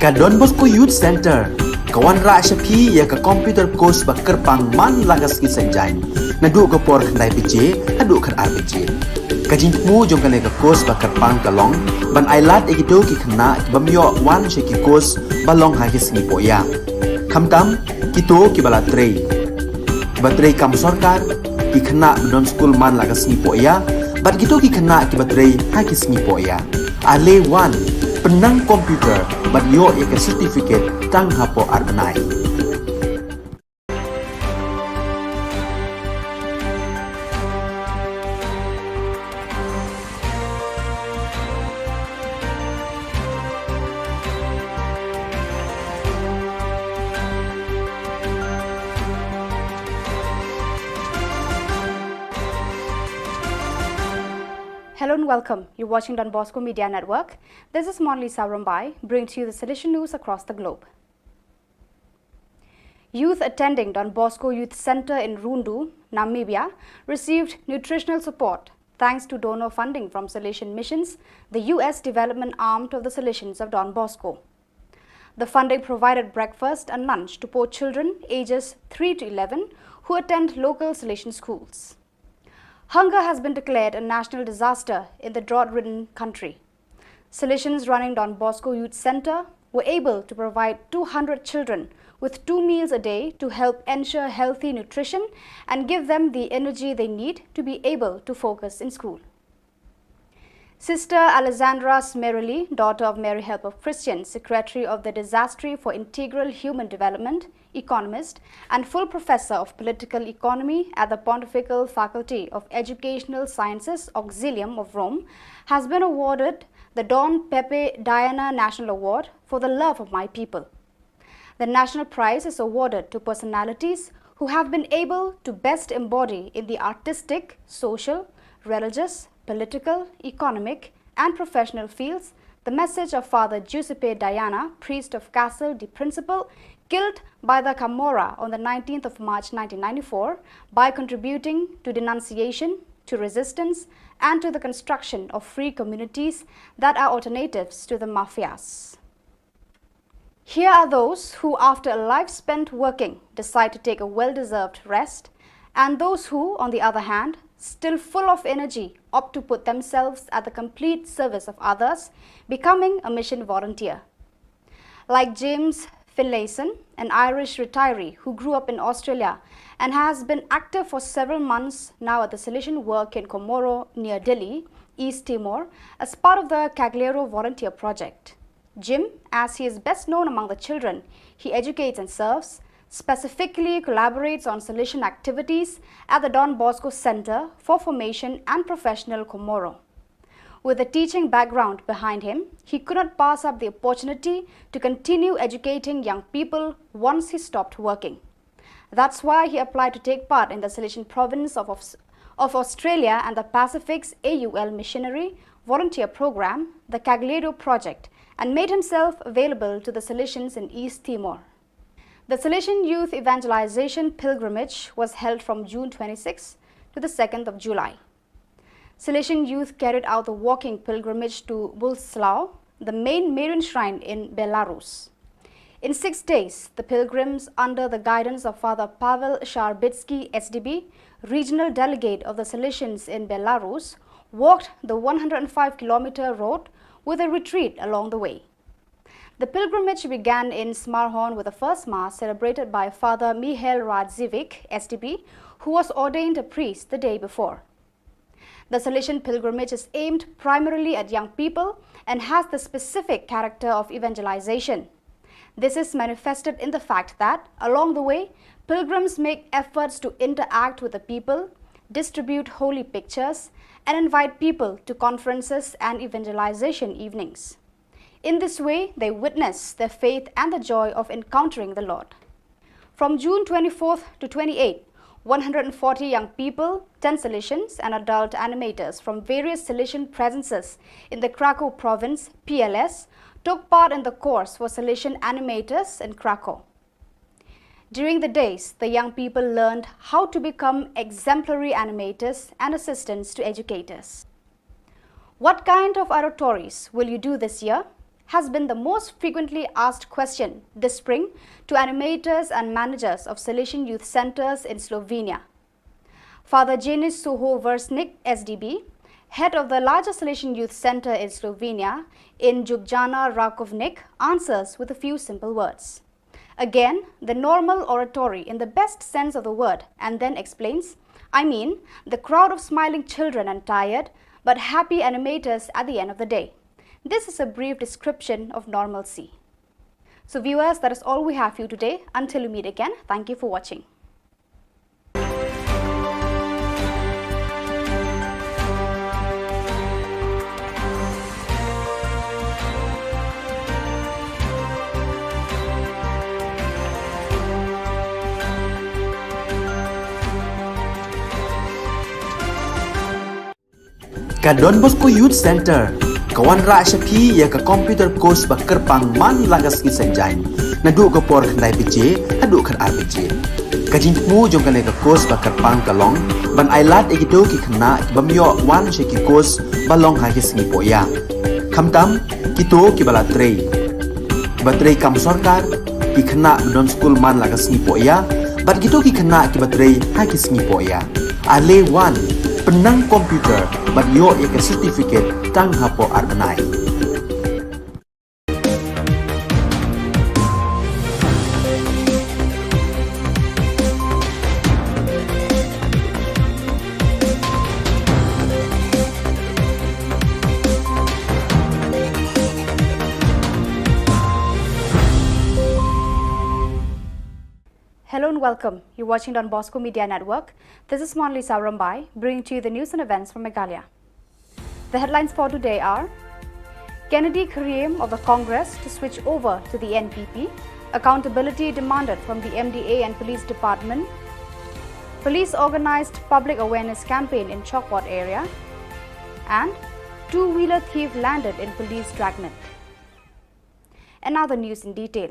Ka Don Bosco Youth Center ka wanrah sha phi ïa ka computer course ba kyrpang man la ka sngi Saitjaiñ, naduh ka por khyndai baje haduh khatar baje. Ka jingthmu jong kane ka course ba kyrpang ka long ban ailad ïa kito ki khynnah ki bym ïoh wan sha ki course ba long ha ki sngi pohïa. Khamtam kito kiba la trei, kiba trei kam sorkar, ki khynnah ba don skul man la ka sngi pohïa, bad kito ki khynnah kiba trei ha ki sngi pohïa. Ale wan, pynnang computer bad ïoh ïa ka certificate tang hapoh ar bnai. Hello and welcome. You're watching Don Bosco Media Network. This is Monlisa Rombai, bringing to you the Salesian news across the globe. Youth attending Don Bosco Youth Center in Rundu, Namibia, received nutritional support thanks to donor funding from Salesian Missions, the U S development arm of the Salesians of Don Bosco. The funding provided breakfast and lunch to poor children ages three to eleven who attend local Salesian schools. Hunger has been declared a national disaster in the drought-ridden country. Salesians running Don Bosco Youth Center were able to provide two hundred children with two meals a day to help ensure healthy nutrition and give them the energy they need to be able to focus in school. Sister Alessandra Smeroli, daughter of Mary Help of Christians, secretary of the Dicastery for Integral Human Development, economist, and full professor of political economy at the Pontifical Faculty of Educational Sciences, Auxilium of Rome, has been awarded the Don Pepe Diana National Award for the love of my people. The national prize is awarded to personalities who have been able to best embody in the artistic, social, religious, political, economic, and professional fields the message of Father Giuseppe Diana, priest of Castel di Principe, killed by the Camorra on the nineteenth of March nineteen ninety-four, by contributing to denunciation, to resistance, and to the construction of free communities that are alternatives to the mafias. Here are those who, after a life spent working, decide to take a well-deserved rest, and those who, on the other hand, still full of energy, opt to put themselves at the complete service of others, becoming a mission volunteer. Like James Finlayson an Irish retiree who grew up in Australia and has been active for several months now at the Salesian Work in Comoro near Dili, East Timor, as part of the Cagliero Volunteer Project. Jim, as he is best known among the children he educates and serves, specifically collaborates on Salesian activities at the Don Bosco Center for Formation and Professional Comoro. With a teaching background behind him, he could not pass up the opportunity to continue educating young people once he stopped working. That's why he applied to take part in the Salesian province of, of, of Australia and the Pacific's A U L missionary volunteer program, the Cagliero Project, and made himself available to the Salesians in East Timor. The Salesian Youth Evangelization Pilgrimage was held from June twenty-sixth to the second of July. Salesian youth carried out the walking pilgrimage to Bulslau, the main Marian shrine in Belarus. In six days, the pilgrims, under the guidance of Father Pavel Sharbitsky, S D B, regional delegate of the Salesians in Belarus, walked the one hundred five kilometer road with a retreat along the way. The pilgrimage began in Smarhorn with the first Mass celebrated by Father Mihail Radziwick, S D B, who was ordained a priest the day before. The Salesian pilgrimage is aimed primarily at young people and has the specific character of evangelization. This is manifested in the fact that, along the way, pilgrims make efforts to interact with the people, distribute holy pictures, and invite people to conferences and evangelization evenings. In this way, they witness their faith and the joy of encountering the Lord. From June twenty-fourth to twenty-eighth, one hundred forty young people, ten Salesians and adult animators from various Salesian presences in the Krakow province, P L S, took part in the course for Salesian animators in Krakow. During the days, the young people learned how to become exemplary animators and assistants to educators. "What kind of oratorios will you do this year?" has been the most frequently asked question this spring to animators and managers of Salesian Youth Centers in Slovenia. Father Janis Suho Versnik, S D B, head of the largest Salesian Youth Center in Slovenia, in Ljubljana Rakovnik, answers with a few simple words. Again, the normal oratory in the best sense of the word, and then explains, "I mean, the crowd of smiling children and tired, but happy animators at the end of the day." This is a brief description of normalcy. So viewers, that is all we have for you today. Until we meet again, thank you for watching. Ka Don Bosco Youth Center ka wanrah sha phi ïa ka computer course ba kyrpang man la ka sngi Saitjaiñ, naduh ka por khyndai baje haduh khatar baje. Ka jingthmu jong kane ka course ba kyrpang ka long ban ailad ïa kito ki khynnah ki bym ïoh wan sha ki course ba long ha ki sngi pohïa, khamtam kito kiba la trei, kiba trei kam sorkar, ki khynnah ba don skul man la ka sngi pohïa, bad kito ki khynnah kiba trei ha ki sngi pohïa. Ale wan, pynnang computer bad ïoh ïa ka certificate tang hapoh ar bnai. Hello and welcome. You're watching Don Bosco Media Network. This is Monalisa Rymbai, bringing to you the news and events from Meghalaya. The headlines for today are: Kennedy Kyriem of the Congress to switch over to the N P P, accountability demanded from the M D A and Police Department, police organized public awareness campaign in Chawkot area, and two-wheeler thief landed in police dragnet. And now the news in detail.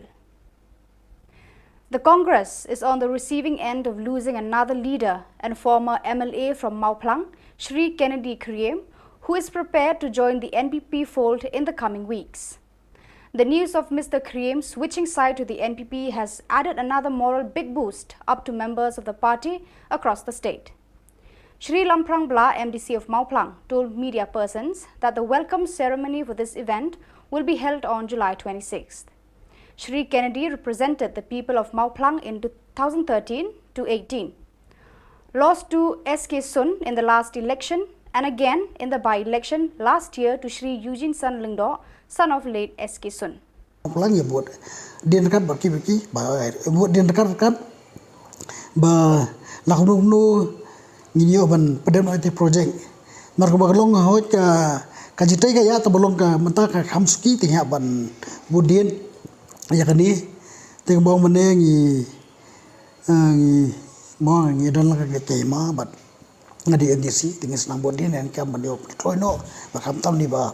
The Congress is on the receiving end of losing another leader and former M L A from Mawphlang, Shri Kennedy Kyriem, who is prepared to join the N P P fold in the coming weeks. The news of Mister Kyriem switching side to the N P P has added another moral big boost up to members of the party across the state. Shri Lamphrang Blah, M D C of Mawphlang, told media persons that the welcome ceremony for this event will be held on July twenty-sixth. Shri Kennedy represented the people of Mawphlang in two thousand thirteen to eighteen. Lost to S K Sun in the last election and again in the by-election last year to Shri Eugene San Lyngdoh, son of late S K Sun. Lang ïa bud dien ryngkat bad ki, ki ba bud dien ryngkat ryngkat ba la kumno kumno ngin ïoh ban pyndonkam ïa ki project. Namar kaba ka long hooid ka, ka jingtei ka ïa, tang ba long ka mynta ka kham suki te ngi hap ban bud dien ïa kane. Te kumba ong mynne ngi, eh, ngi mo ngi don la ka, ka hima bad nga dei M D C, te ngi sdang bud dien, ngi kam ban ïoh pynkloi noh, ba khamtam ni ba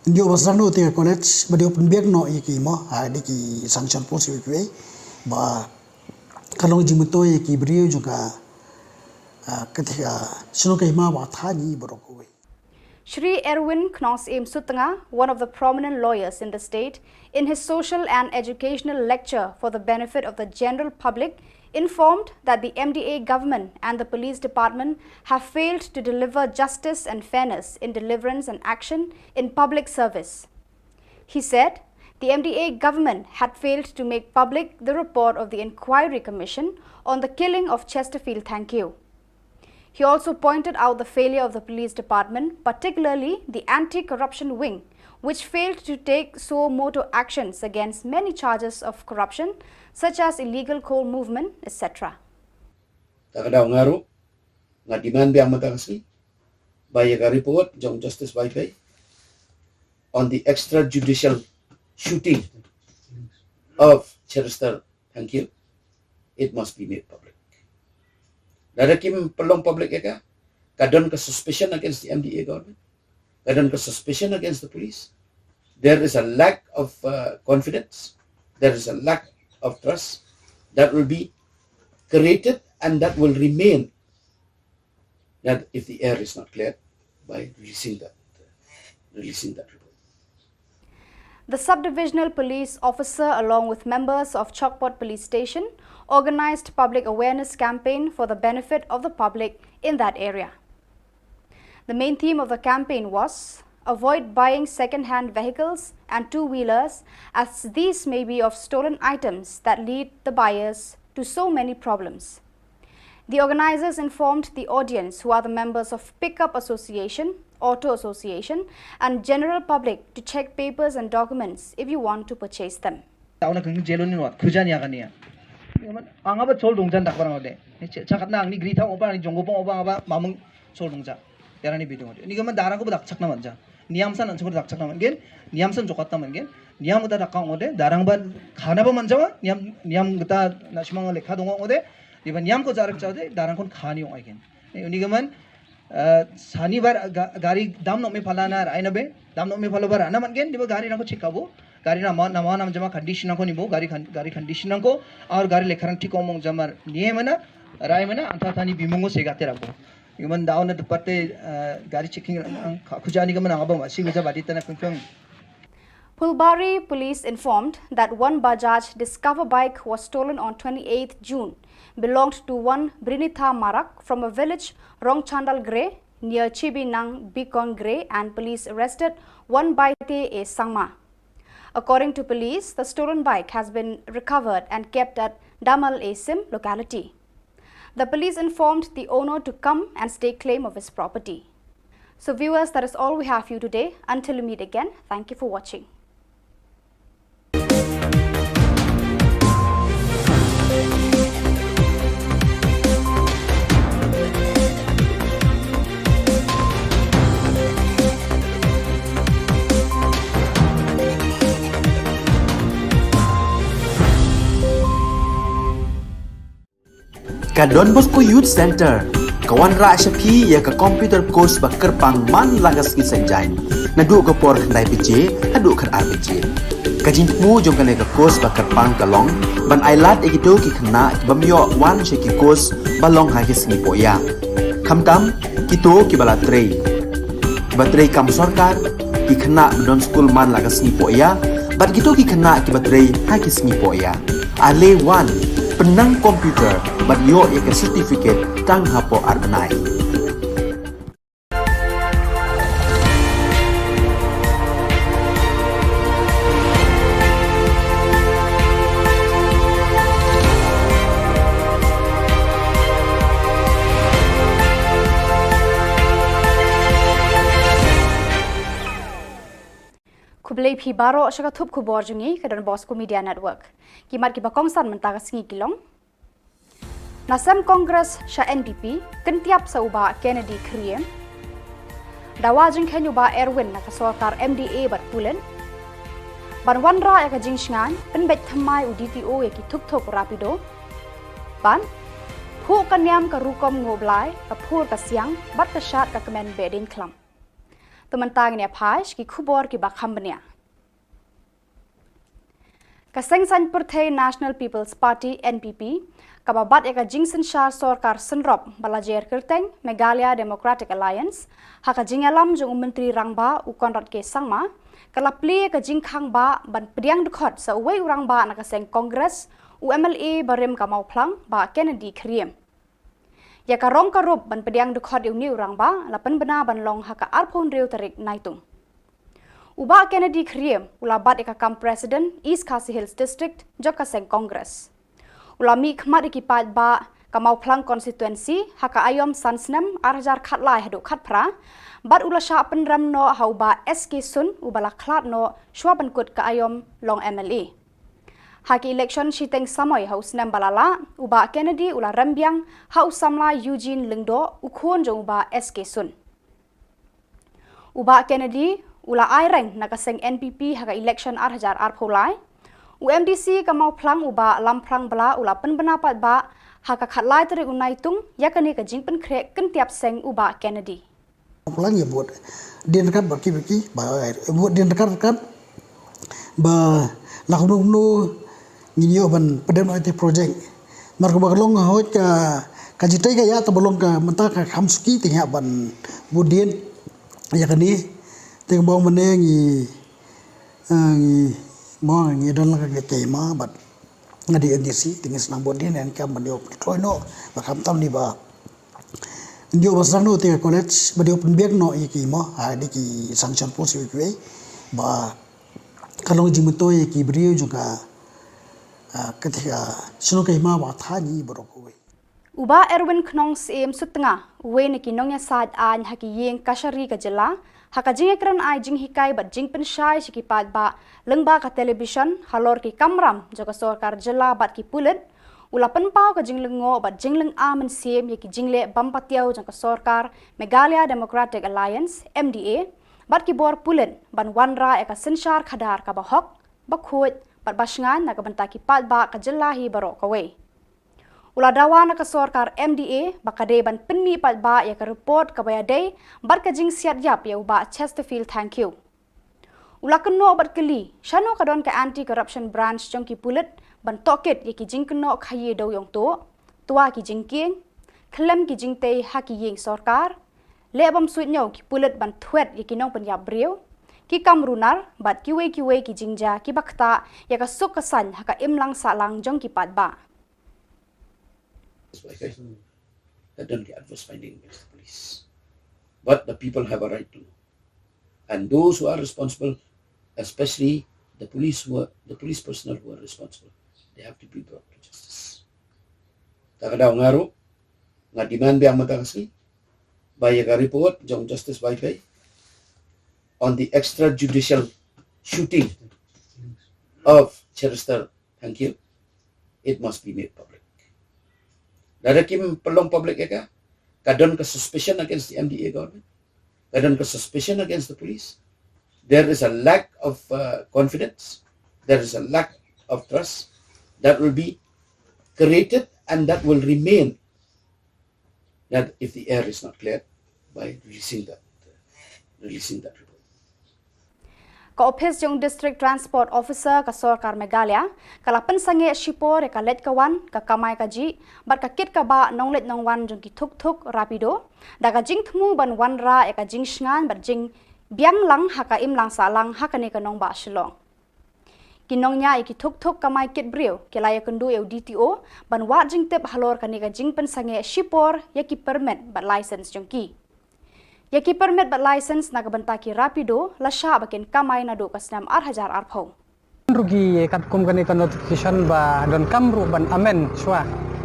ïoh ba sdang noh te ka college, ba ïoh pynbiang noh ïa ki mo, ha, ïa ki sanction post ïa ki, ba ka long jingmyntoi ïa ki briew jong ka, ah, ka te ka shnong ka hima ba thani baroh kawei. Shri Erwin Knongsiem Sutnga, one of the prominent lawyers in the state, in his social and educational lecture for the benefit of the general public, informed that the M D A government and the police department have failed to deliver justice and fairness in deliverance and action in public service. He said the M D A government had failed to make public the report of the inquiry commission on the killing of Chesterfield Thangkhiew. He also pointed out the failure of the police department, particularly the anti-corruption wing, which failed to take suo motu actions against many charges of corruption, such as illegal coal movement, et cetera. Ka ka daw nga ruh, nga demand biang mynta ka sngi ba ïa ka report jong Justice Vaiphei on the extrajudicial shooting of Chester Thangkhiew, it must be made public. Lada kim pynlong public ïa ka, ka don ka suspicion against the M D A government, ka don ka suspicion against the police. There is a lack of, uh, confidence. There is a lack of trust that will be created and that will remain, that if the air is not cleared by releasing that, releasing that report. The sub-divisional police officer, along with members of Chokpot Police Station, organized public awareness campaign for the benefit of the public in that area. The main theme of the campaign was avoid buying second-hand vehicles and two-wheelers, as these may be of stolen items that lead the buyers to so many problems. The organizers informed the audience, who are the members of Pickup Association, Auto Association, and general public to check papers and documents if you want to purchase them. Tauna kang jelo ni wat khujan ya kania. Anga ba chol dongjan dak barang ode. Ni che-, chakat na ni gri tha oba ni jonggo pong oba aba mamung chol dongja. Yarani bidung ode. Ni gaman darang ko ba dak chak na manja. Niam san an chok dak chak na man gen. Niam san jokat na man gen. Niam uta dak kang ode. Darang ba khana ba manja ba. Niam, niam gita na shimang lekha dong ode. Di ba niam ko jarak cha ode. Darang kon khani ong ai gen. Ni, ni gaman, eh, sani bar ga-, gari dam nok me phala na rai na be. Dam nok me phala bar na man gen. Di ba gari nang ko chikabo. Gari na ma, na ma nam jama condition nang ko ni bo. Gari kan, gari condition nang ko. Aur gari lekharang thik omong jamar. Ni mana. Rai mana. Anta thani bimungo se gate rabo. Yuman daw na departe, eh, gari checking ang, ang, khuja ni gaman ang abang, si khuja badi tana pengpeng. Phulbari police informed that one Bajaj Discover bike was stolen on twenty-eighth June, belonged to one Brinitha Marak from a village Rongchandal Gre near Chibinang Bikon Gre, and police arrested one Baite A Sangma. According to police, the stolen bike has been recovered and kept at Damal A Sim locality. The police informed the owner to come and stake claim of his property. So viewers, that is all we have for you today. Until we meet again, thank you for watching. Ka Don Bosco Youth Centre ka wanrah sha phi ïa ka computer course ba kyrpang man la ka sngi Saitjaiñ, naduh ka por khyndai baje haduh khatar baje. Ka jingthmu jong kane ka course ba kyrpang ka long ban ailad ïa kito ki khynnah ki bym ïoh wan sha ki course ba long ha ki sngi pohïap. Khamtam kito kiba la trei, kiba trei kam sorkar, ki khynnah ba don skul man la ka sngi pohïap, bad kito ki khynnah kiba trei ha ki sngi pohïap. Ale wan, pynnang computer bad ïoh ïa ka certificate tang hapoh ar bnai. Khublei phi baroh sha ka thup khubor jong ngi ka Don Bosco Media Network. Ki mat kiba kongsan mynta ka sngi ki long: Na sem Congress sha N P P, kyntiap sa u Bah Kennedy Khriem. Dawa jingkheiñ u Bah Erwin na ka sorkar M D A bad pulit. Ban wanrah ïa ka jingshngain, pynbeit thymmai u D T O ïa ki thuk-thuk Rapido. Ban phuh ka niam ka rukom nguh blai, ka phur ka siang bad ka shad ka kmen behdeiñ khlam. Te mynta ngin ïa phai sha ki khubor kiba kham bniah. Ka seng saiñ pyrthei National People's Party, N P P, kaba bat ïa ka jingsynshar sorkar synrop ba la jer kyrteng Meghalaya Democratic Alliance, ha ka jingïalam jong u Myntri Rangbah u Conrad K Sangma, ka la plie ïa ka jingkhang bah ban pdiang dkhot sa uwei u rangbah na ka seng Congress, u M L A barim ka Mawphlang, Bah Kennedy Khriem. Ïa ka rong ka rup ban pdiang dkhot ïa une u rangbah la pynbna ban long ha ka arphew hynriew tarik Naitung. U Bah Kennedy Khriem u la bat ïa ka kam President East Khasi Hills District jong ka seng Congress. U la mih khmat ïa ki paidbah ka Mawphlang Constituency ha ka aïom san snem ar hajar khatlai haduh khatphra, bad u la shah pynrem noh ha u Bah S K Sun uba la khlad noh shwa ban kut ka aïom long M L A. Ha ki election shiteng samoi ha u snem ba la lah, u Bah Kennedy u la rem biang ha u samla Eugene Lyngdoh, u khun jong u Bah S K Sun. U Bah Kennedy u la aireng na ka seng N P P ha ka election ar hajar arphew lai. U M D C ka Mawphlang u Bah Lamphrang Blah u la pynbna paidbah ha ka khatlai tarik u Naitung ïa kane ka jingpynkhreh kyntiap seng u Bah Kennedy. Plang ïa bud dien kat ba ki ba ki ba bud dien kat kat ba la kumno kumno ngin ïoh ban pdem ïa te project. Mar ka ba ka long hoi ka ka jitai ka ïa ta ba long ka mynta ka kham suki te ïa ban bud dien ïa kane te ka bong mane ngi eh, ngi mo ngi don la ka ke ma bad nga di N D C te ngi snam bud dien en kam ban ïoh kloi no ba kham tam ni ba Ndio ba sang no te ka college ba dei open biak no ïa ki mo ha dei ki sanction post ïa ki wei ba ka long jingmyntoi ïa ki briew jong ka ah, ka te ka shnong ka hima ba tha ngi baroh kawei. U Bah Erwin Khnong Syiem Sutnga, uwei na ki nongïasaid aiñ ha ki ïing kashari ka jylla, ha ka jingïakren ai jinghikai bad jingpynshai sha ki paidbah lyngba ka television halor ki kamram jong ka sorkar jylla bad ki pulit, u la pynpaw ka jinglyngngoh bad jinglynga mynsiem ïa ki jingleh bym patiaw jong ka sorkar Meghalaya Democratic Alliance, M D A, bad ki bor pulit ban wanrah ïa ka synshar khadar kaba hok, ba khuid bad ba shngaiñ na ka bynta ki paidbah ka jylla hi baroh kawei. U la dawa na ka sorkar M D A ba ka dei ban pynmih paidbah ïa ka report kaba ïadei bad ka jingsiat ïap ïa u Bah Chesterfield Thangkhiew. U la kynnoh bad kylli shano ka don ka Anti Corruption Branch jong ki pulit ban tohkit ïa ki jingkynnoh khaïi dewïong tuh, twa ki jingkieng, khlem ki jingtei ha ki ïing sorkar, leh bym suidñiew ki pulit ban thwet ïa ki nongpynïap briew, ki kam runar bad kiwei kiwei ki jingjia kiba ktah ïa ka suk ka saiñ ha ka imlang sahlang jong ki paidbah. That don't get adverse finding against the police. But the people have a right to know. And those who are responsible, especially the police who are, the police personnel who are responsible, they have to be brought to justice. Ta ka daw nga ruh, nga demand biang mynta ka sngi ba ïa ka report jong Justice Vaiphei on the extrajudicial shooting of Cherister Thangkhiew, it must be made public. Lada kim pynlong public ïa ka, ka don ka suspicion against the M D A government. Ka don ka suspicion against the police. There is a lack of uh, confidence. There is a lack of trust that will be created and that will remain that if the air is not cleared by releasing that, releasing that report. Ka ophis jong District Transport Officer ka sorkar Meghalaya ka la pynsangeh shipor ïa ka leit ka wan, ka kamai kajih bad ka kit ka bah nongleit nongwan jong ki thuk thuk Rapido da ka jingthmu ban wanrah ïa ka jingshngaiñ bad jingbiang lang ha ka imlang sahlang ha kane ka nongbah Shillong. Ki nongñiah ïa ki thuk thuk kamai kit briew ki la ïakynduh ïa u D T O ban wad jingtip halor kane ka jingpynsangeh shipor ïa ki permit bad license jong ki. Ïa ki permit bad license na ka bynta ki Rapido la shah ba kin kamai naduh ka snem ar hajar arphew. Ruh ki katkum kane ka notification ba donkam ruh ban amend shuwa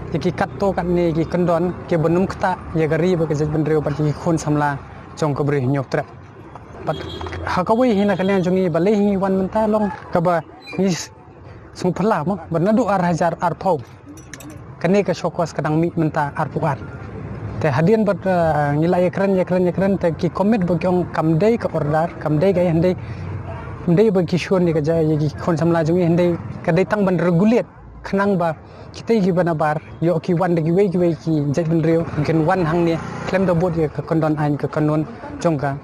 ïa ki katto katne ki kyndon kiba nym ktah ïa ka ri bad ka jaitbynriew bad ïa ki khun samla jong ka Bri Hynñiewtrep. Bad ha kawei hi na ka liang jong ngi ba lei hi ngi wan mynta long kaba ngi sngewphylla mo ba naduh ar hajar arphew kane ka show cause ka dang mih mynta arphew ar. Te hadien bad, eh, ngi la ïakren ïakren ïakren te ki commit ba ki ong kam dei ka order, kam dei ka, hynrei kam dei ba ki shun ïa ka ja ïa ki khun samla jong ngi, hynrei ka dei tang ban regulate khnang ba kita kiba nabar ïoh ki wan da kiwei kiwei ki jaitbynriew kin wan hangne khlem da bud ïa ka kyndon aiñ ka kanun jong ka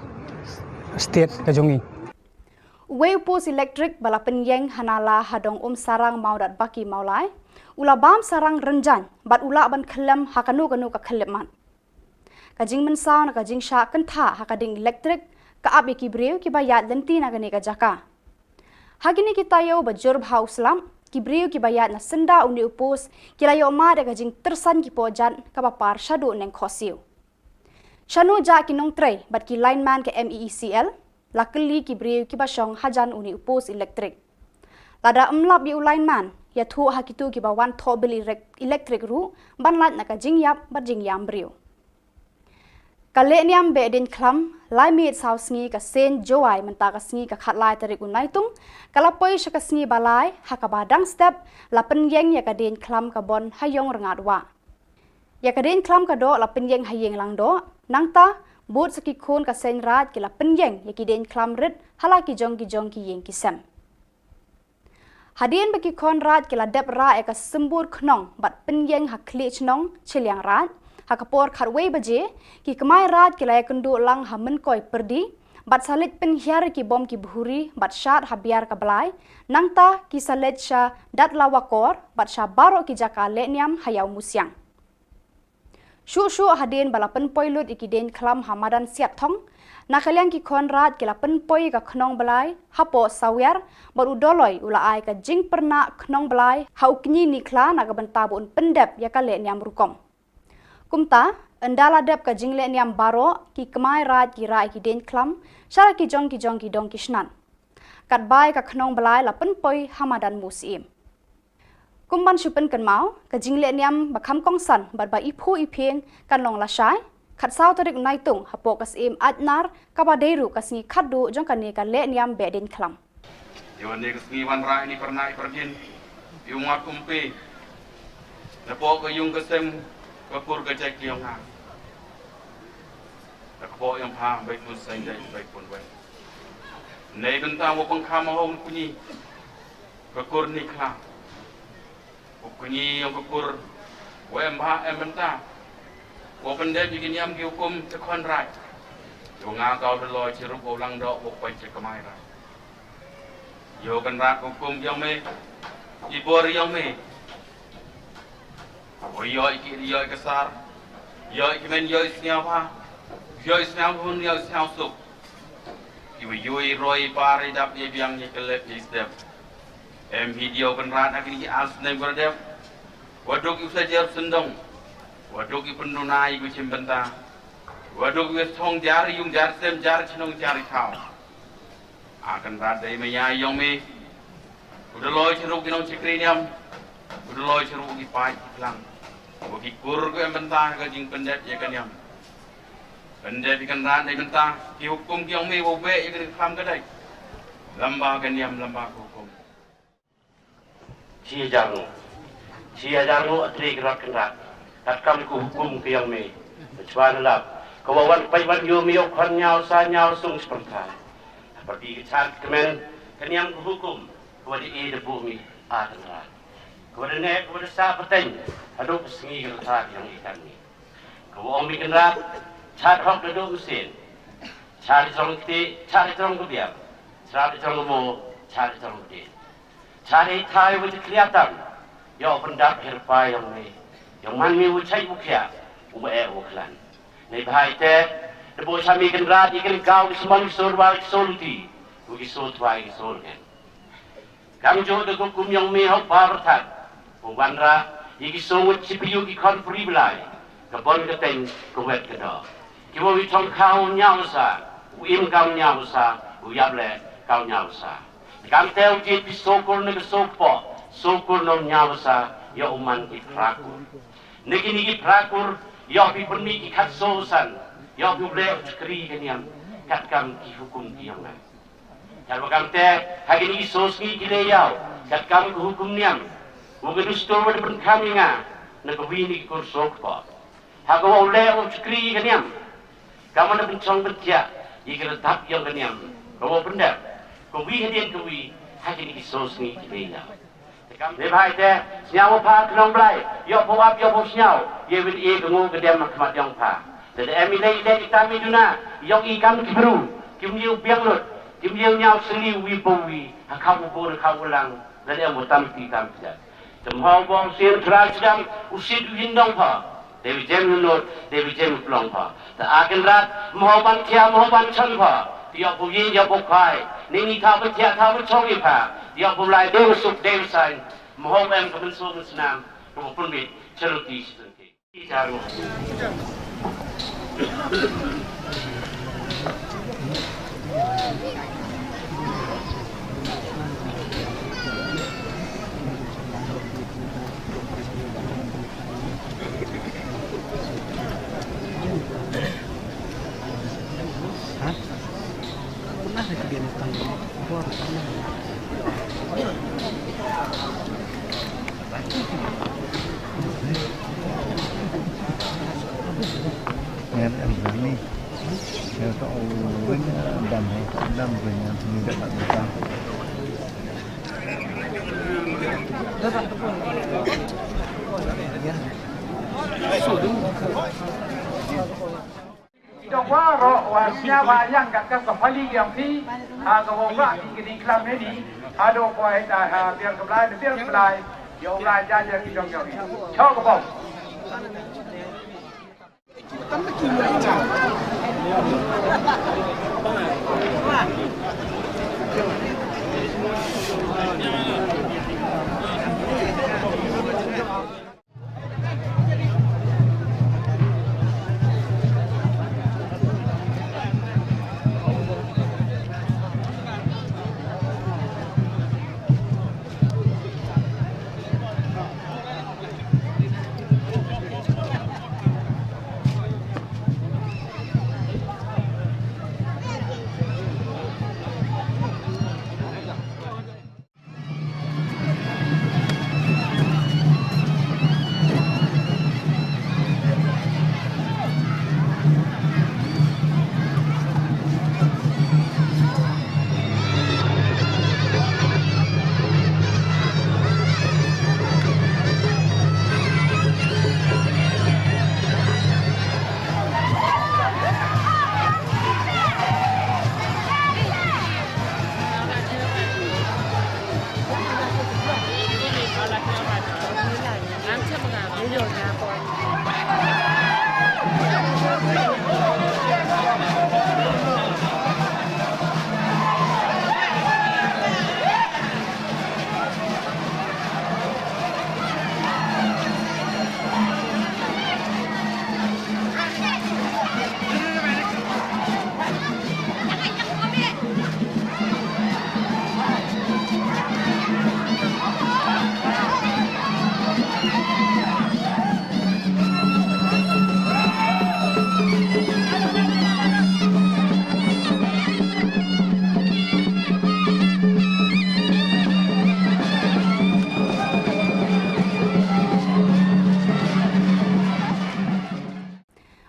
state ka jong ngi. Uwei u post elektrik ba la pynïeng ha Nala ha dong Umsarang Mawdatbaki Mawlai u la bam sarang rynjang bad u lah ban khyllem ha kano kano ka khyllipmat. Ka jingmynsaw na ka jingshah kyntha ha ka ding elektrik ka ap ïa ki briew kiba ïaid lynti na kane ka jaka. Ha kine ki taïew ba jur bha u slap, ki briew kiba ïaid na syndah une u post ki la ïoh mad ïa ka jingtyrsan ki pohjat kaba par shaduh neng khohsiew. Shano jah ki nongtrei bad ki lineman ka M E E C L? La kylli ki briew kiba shong hajan une u post elektrik. Lada ym lap ïa u lineman, ïathuh ha kito kiba wan thoh bill elek-, elektrik ruh ban lait na ka jingïap bad jingïam briew. Ka lehniam beh dieñkhlam lai miet saw sngi ka seng Jowai mynta ka sngi ka khatlai tarik u Naitung ka la poi sha ka sngi ba lai ha kaba dang step la pynïeng ïa ka dieñkhlam ka Bon ha Ïong Rngat Wah. Ïa ka dieñkhlam ka doh la pynïeng ha Ïing Langdoh, nangta bud sa ki khun ka seng Raid ki la pynïeng ïa ki dieñkhlam rit ha la ki jong ki jong ki ïing ki sem. Hadien ba ki khun Raid ki la dep rah ïa ka symbud khnong bad pynïeng ha khlieh shnong Shiliang Raid ha ka por khatwei baje, ki kmai Raid ki la ïakynduh lang ha Mynkoi Pyrdi bad sa leit pynhiar ki bom ki bhuri bad shad ha Biar ka Blai, nangta ki sa leit sha Datlawa Kor bad sha baroh ki jaka lehniam ha Ïawmusiang. Shuh shuh hadien ba la pynpoi lut ïa ki dieñkhlam ha madan Siatthong, na ka liang ki khun Raid ki la pynpoi ïa ka khnong blai hapoh Sawiar bad u Doloi u la ai ka jingpyrnah khnong blai ha u kñi Nikhla na ka bynta ba un pyndep ïa ka lehniam rukom. Kumta, ynda la dep ka jinglehniam baroh, ki kmai Raid ki rah ïa ki dieñkhlam sha la ki jong ki jong ki dong ki shnat. Katba ïa ka khnong blai la pynpoi ha madan Musyiem. Kum ban shu pynkynmaw, ka jinglehniam ba kham kongsan bad ba iphuh iphieng kan long lashai khatsaw tarik Naitung hapoh ka Syiem Aitnar kaba dei ruh ka sngi khatduh jong kane ka lehniam beh dieñkhlam. Ïa wan ne ka sngi wanrah ïa ni pyrnah i pyrdien, ïa u mat kumpe napoh ka ïung ka sem, ka kur ka jait ka ïong ha, ka kpoh ïong pha, bai pun seng jait bai pun wen. Nei bynta mo pang kham hong kunyi ka kur ni khla. U kñi ïong ka kur, wa em bha em bynta, wa pyndep ïa ki niam ki hukum te khun Raid. Ïa nga ka u da loi chirup u lang doh u poi cha kmai Raid. Ïa u Kynrad ka hukum ïong me, i bor ïong me. Wa ïoh i ki ïoh i ka sar, ïoh i ki men ïoh i sñiaw bha, ïoh i sñiaw hun ïoh i sñiaw suk. Ki wa ïoh i roi i par i dap i biang i ka lep i step. Em hi diaw Kynrad ha kini ki ar snem ka dep. Wa duk ïa u sa jer syndong. Wa duk ïa u pynduna ïa u chim bynta. Wa duk ïa u thong jar ïung jar sem jar chnong jar i thaw. A Kynrad dei maya ïong me. U da loi chirup ki nong chikri niam. U da loi chirup ki paid ki plang. Wa ki kur ka em bynta ka jingpyndep ïa ka niam. Pyndep ïa Kynrad dei bynta ki hukum ki ïong me wa beh ïa ka khlam ka dei. Lamba ka niam lamba ka hukum. Shi hajar nguh. Shi hajar nguh a tri Kynrad Kynrad. Katkam ka hukum ka ïong me. Chwa na lap. Ka wa wan pai wan ïoh me ïoh khon ñiaw sa ñiaw sung spyrthai. Hapyrdi ka char kmen ka niam ka hukum. Ka wa da e da buh me a Kynrad. Ka wa da neh ka wa da sa pateng. Haduh ka sngi ka rta ka ïong i kan me. Ka wa ong me Kynrad. Chad hok da duh mynsiem. Chad i trong kti, chad i trong ka biang. Chad i trong ka mo, chad i trong ka dien. Chad i thai wa chikliatam. Ïa u pyndap hirpa ïong me. Ïong man me u chai u khia. U ma e u khlan. Nei bha i te. Da bo cha me Kynrad i Kynrad ka u sman u sor wa u sor ti. U ki sor twa i ki sor ngen. Kam jooh da ka kum ïong me ha u Pyrthat. U wanrah ïa ki song wut chi pyu ki khon pri blai. Ka bon ka teng ka wet ka doh. Ki wa wi thong khaw ñiaw sa. U im kam ñiaw sa. U yap le kam ñiaw sa. Kam te u jied pi sokur ne ka sokpo. Sokur nong ñiaw sa. Ïa u man ki phrakur. Ne kini ki phrakur, ïoh pi pynmih ki khatsaw san, ïoh pi u leh u chakri ka niam, Katkam ki hukum ki ïong nga. Katba kam te, ha kine ki soo sngi ki leh ïaw, katkam ka hukum niam, u ka dustur wa da pynkham ïa nga na ka wi ni ki kur soo kpoh. Ha ka wa u leh u chukri ïa ka niam, kam da pynchong pynthiah ïa ka redap ïong ka niam, ka wa u pyndep ka wi hadien ka wi ha kine ki soo sngi ki leh ïaw. Te kam ne bha ite, sñiaw pha ki nongblai, ïoh pha u ap, ïoh pha u sñiaw, ïa win i ka ngu ka dem ha khmat ïong pha. Te da em i lei i lei i tam i duna, ïong i kam ki bru, kim ïew biang lut, kim ïew ñiaw seli wi pa wi, ha kham u bun, ha kham u lang, da em u tam ti tam ti. Te mho bong sien trai sidam, u sit u yin dong pha. Te wi jem u lut, te wi jem u plong pha. Te a kin rat, mho ban thia, mho ban chan pha. Te ïoh pha u yin, ïoh pha u khai. Ni ni tha ban thia, tha ban chong i pha. Te ïoh pha u lai, de u suk, de u sain. Mho em ka mynsong mynsnam, ka pynbit, charity, charity. Ki dong waroh wa sñiaw ba yang kat ka pali yang phi, ha ka wa ka ki ki klam ne ni, ha do ko ai ta ha biar ka blai, biar ka blai, yo blai ja ja ki dong yo. Chok ka bom.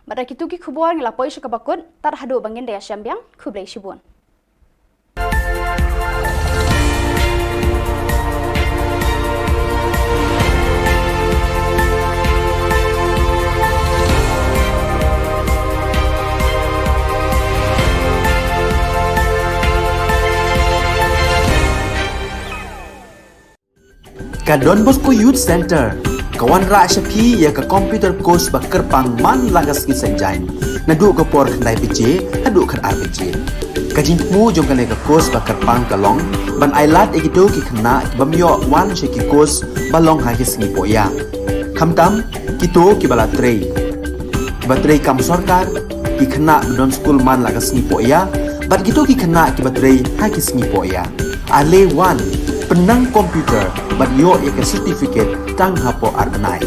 Bad da kitu ki khubor ngi la poi sha kaba kut, tad haduh ba ngin da ïashem biang, khublei shibun. Ka Don Bosco Youth Center ka wanrah sha phi ïa ka computer course ba kyrpang man la ka sngi Saitjaiñ, naduh ka por khyndai baje haduh khatar baje. Ka jingthmu jong kane ka course ba kyrpang ka long ban ailad ïa kito ki khynnah ki bym ïoh wan sha ki course ba long ha ki sngi pohïa. Khamtam kito kiba la trei, kiba trei kam sorkar, ki khynnah ba don skul man la ka sngi pohïa, bad kito ki khynnah kiba trei ha ki sngi pohïa. Ale wan, pynnang computer bad ïoh ïa ka certificate tang hapoh ar bnai.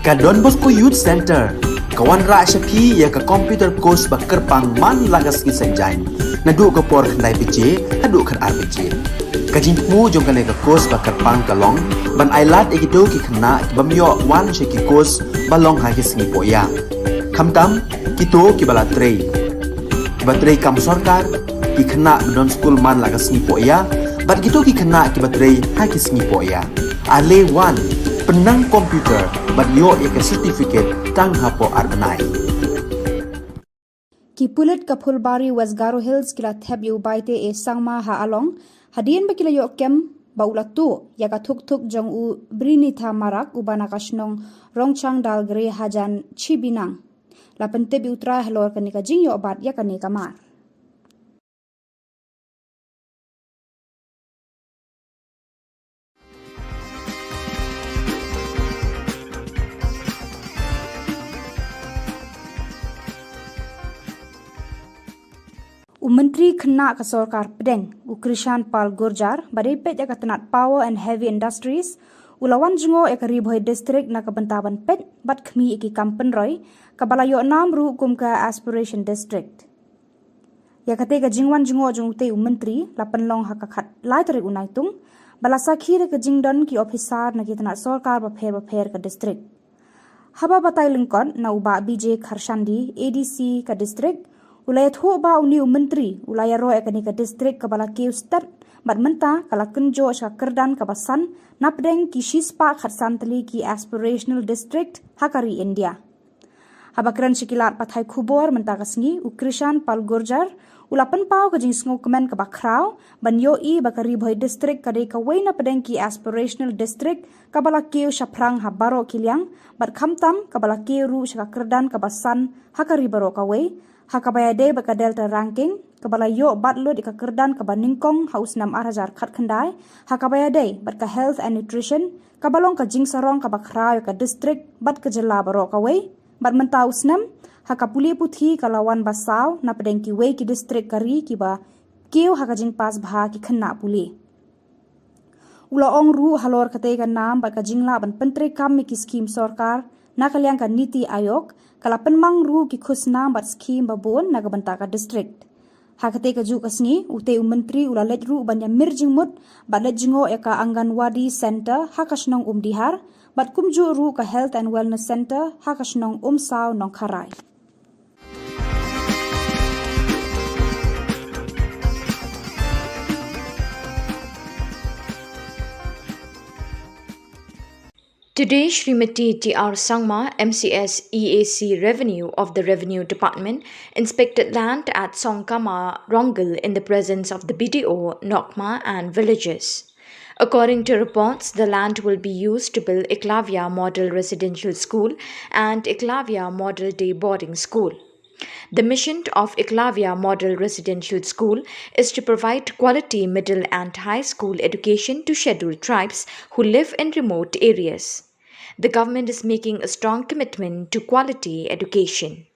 Ka Don Bosco Youth Centre ka wanrah sha phi ïa ka computer course ba kyrpang man la ka sngi Saitjaiñ, naduh ka por khyndai baje haduh khatar baje. Ka jingthmu jong kane ka course ba kyrpang ka long ban ailad ïa kito ki khynnah ki bym ïoh wan sha ki course ba long ha ki sngi pohïa, khamtam kito kiba la trei, kiba trei kam sorkar, ki khynnah ba don skul man la ka sngi pohïa, bad kito ki khynnah kiba trei ha ki sngi pohïa. Ale wan, pynnang computer bad ïoh ïa ka certificate tang hapoh ar bnai. Ki pulit ka Phulbari, West Garo Hills ki la thep ïa u Baite A Sangma ha Along hadien ba ki la ïoh kem ba u la tuh ïa ka thukthuk jong u Brinitha Marak uba na ka shnong Rongchang Dalgre hajan Chibinang. La pyntip ïa u trai halor kane ka jingïoh bat ïa kane ka mar. U Myntri Khynnah ka Sorkar Pdeng, u Krishan Pal Gurjar, ba dei peit ïa ka tnat Power and Heavy Industries, u la wan jngoh ïa ka Ri Bhoi District na ka bynta ban peit bad khmih ïa ki kam pynroi, kaba la ïoh nam ruh kum ka Aspiration District. Ïa katei ka jingwan jngoh jong utei u Myntri la pynlong ha ka khatlai tarik u Naitung, ba la sakhi da ka jingdon ki ophisar na ki tnat sorkar bapher bapher ka district. Haba batai lyngkot na u Bah B J Kharshandi, A D C ka district, u la ïathuh ba une u Myntri u la ïaroh ïa kane ka district kaba la kiew stet, bad mynta ka la kynjoh sha ka kyrdan kaba san napdeng ki shispah khatsan tylli ki aspirational district ha ka ri India. Haba kren sha ki lad pathai khubor mynta ka sngi, u Krishan Pal Gurjar u la pynpaw ka jingsngewkmen kaba khraw ban ïohi ba ka Ri Bhoi District ka dei kawei napdeng ki aspirational district kaba la kiew shaphrang ha baroh ki liang, bad khamtam kaba la kiew ruh sha ka kyrdan kaba san ha ka ri baroh kawei, ha kaba ïadei bad ka Delta Ranking, kaba la ïoh bat lut ïa ka kyrdan kaba nyngkong ha u snem ar hajar khatkhyndai, ha kaba ïadei bad ka Health and Nutrition, kaba long ka jingsarong kaba khraw ïa ka district bad ka jylla baroh kawei. Bad mynta u snem, ha ka pule puthi ka la wan ba saw napdeng kiwei ki district ka ri kiba kiew ha ka jingpass bha ki khynnah pule. U la ong ruh halor katei ka nam bad ka jinglah ban pyntreikam ïa ki skhim sorkar na ka liang ka NITI Aayog, ka la pynmang ruh ki khusnam bad skhim babun na ka bynta ka district. Ha katei ka juh ka sngi, utei u Myntri u la leit ruh ban ïamir jingmut bad leit jngoh ïa ka Anganwadi Centre ha ka shnong Umdihar, bad kumjuh ruh ka Health and Wellness Centre ha ka shnong Umsaw Nongkharai. Today, Shrimati T R Sangma, M C S E A C Revenue of the Revenue Department, inspected land at Songkama Rongal in the presence of the B D O, Nokma, and villagers. According to reports, the land will be used to build Eklavya Model Residential School and Eklavya Model Day Boarding School. The mission of Eklavya Model Residential School is to provide quality middle and high school education to scheduled tribes who live in remote areas. The government is making a strong commitment to quality education.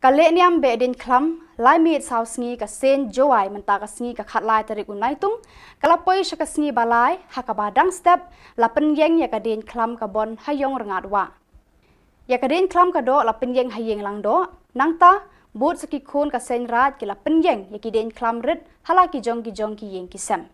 Ka lehniam beh dieñkhlam lai miet saw sngi ka seng Jowai mynta ka sngi ka khatlai tarik u Naitung, ka la poi sha ka sngi ba lai, ha kaba dang step la pynïeng ïa ka dieñkhlam ka Bon ha Ïong Rngat Wah. Ïa ka dieñkhlam ka doh la pynïeng ha Ïing Langdoh, nangta bud sa ki khun ka seng Raij ki la pynïeng ïa ki dieñkhlam rit ha la ki jong ki jong ki ïing ki sem.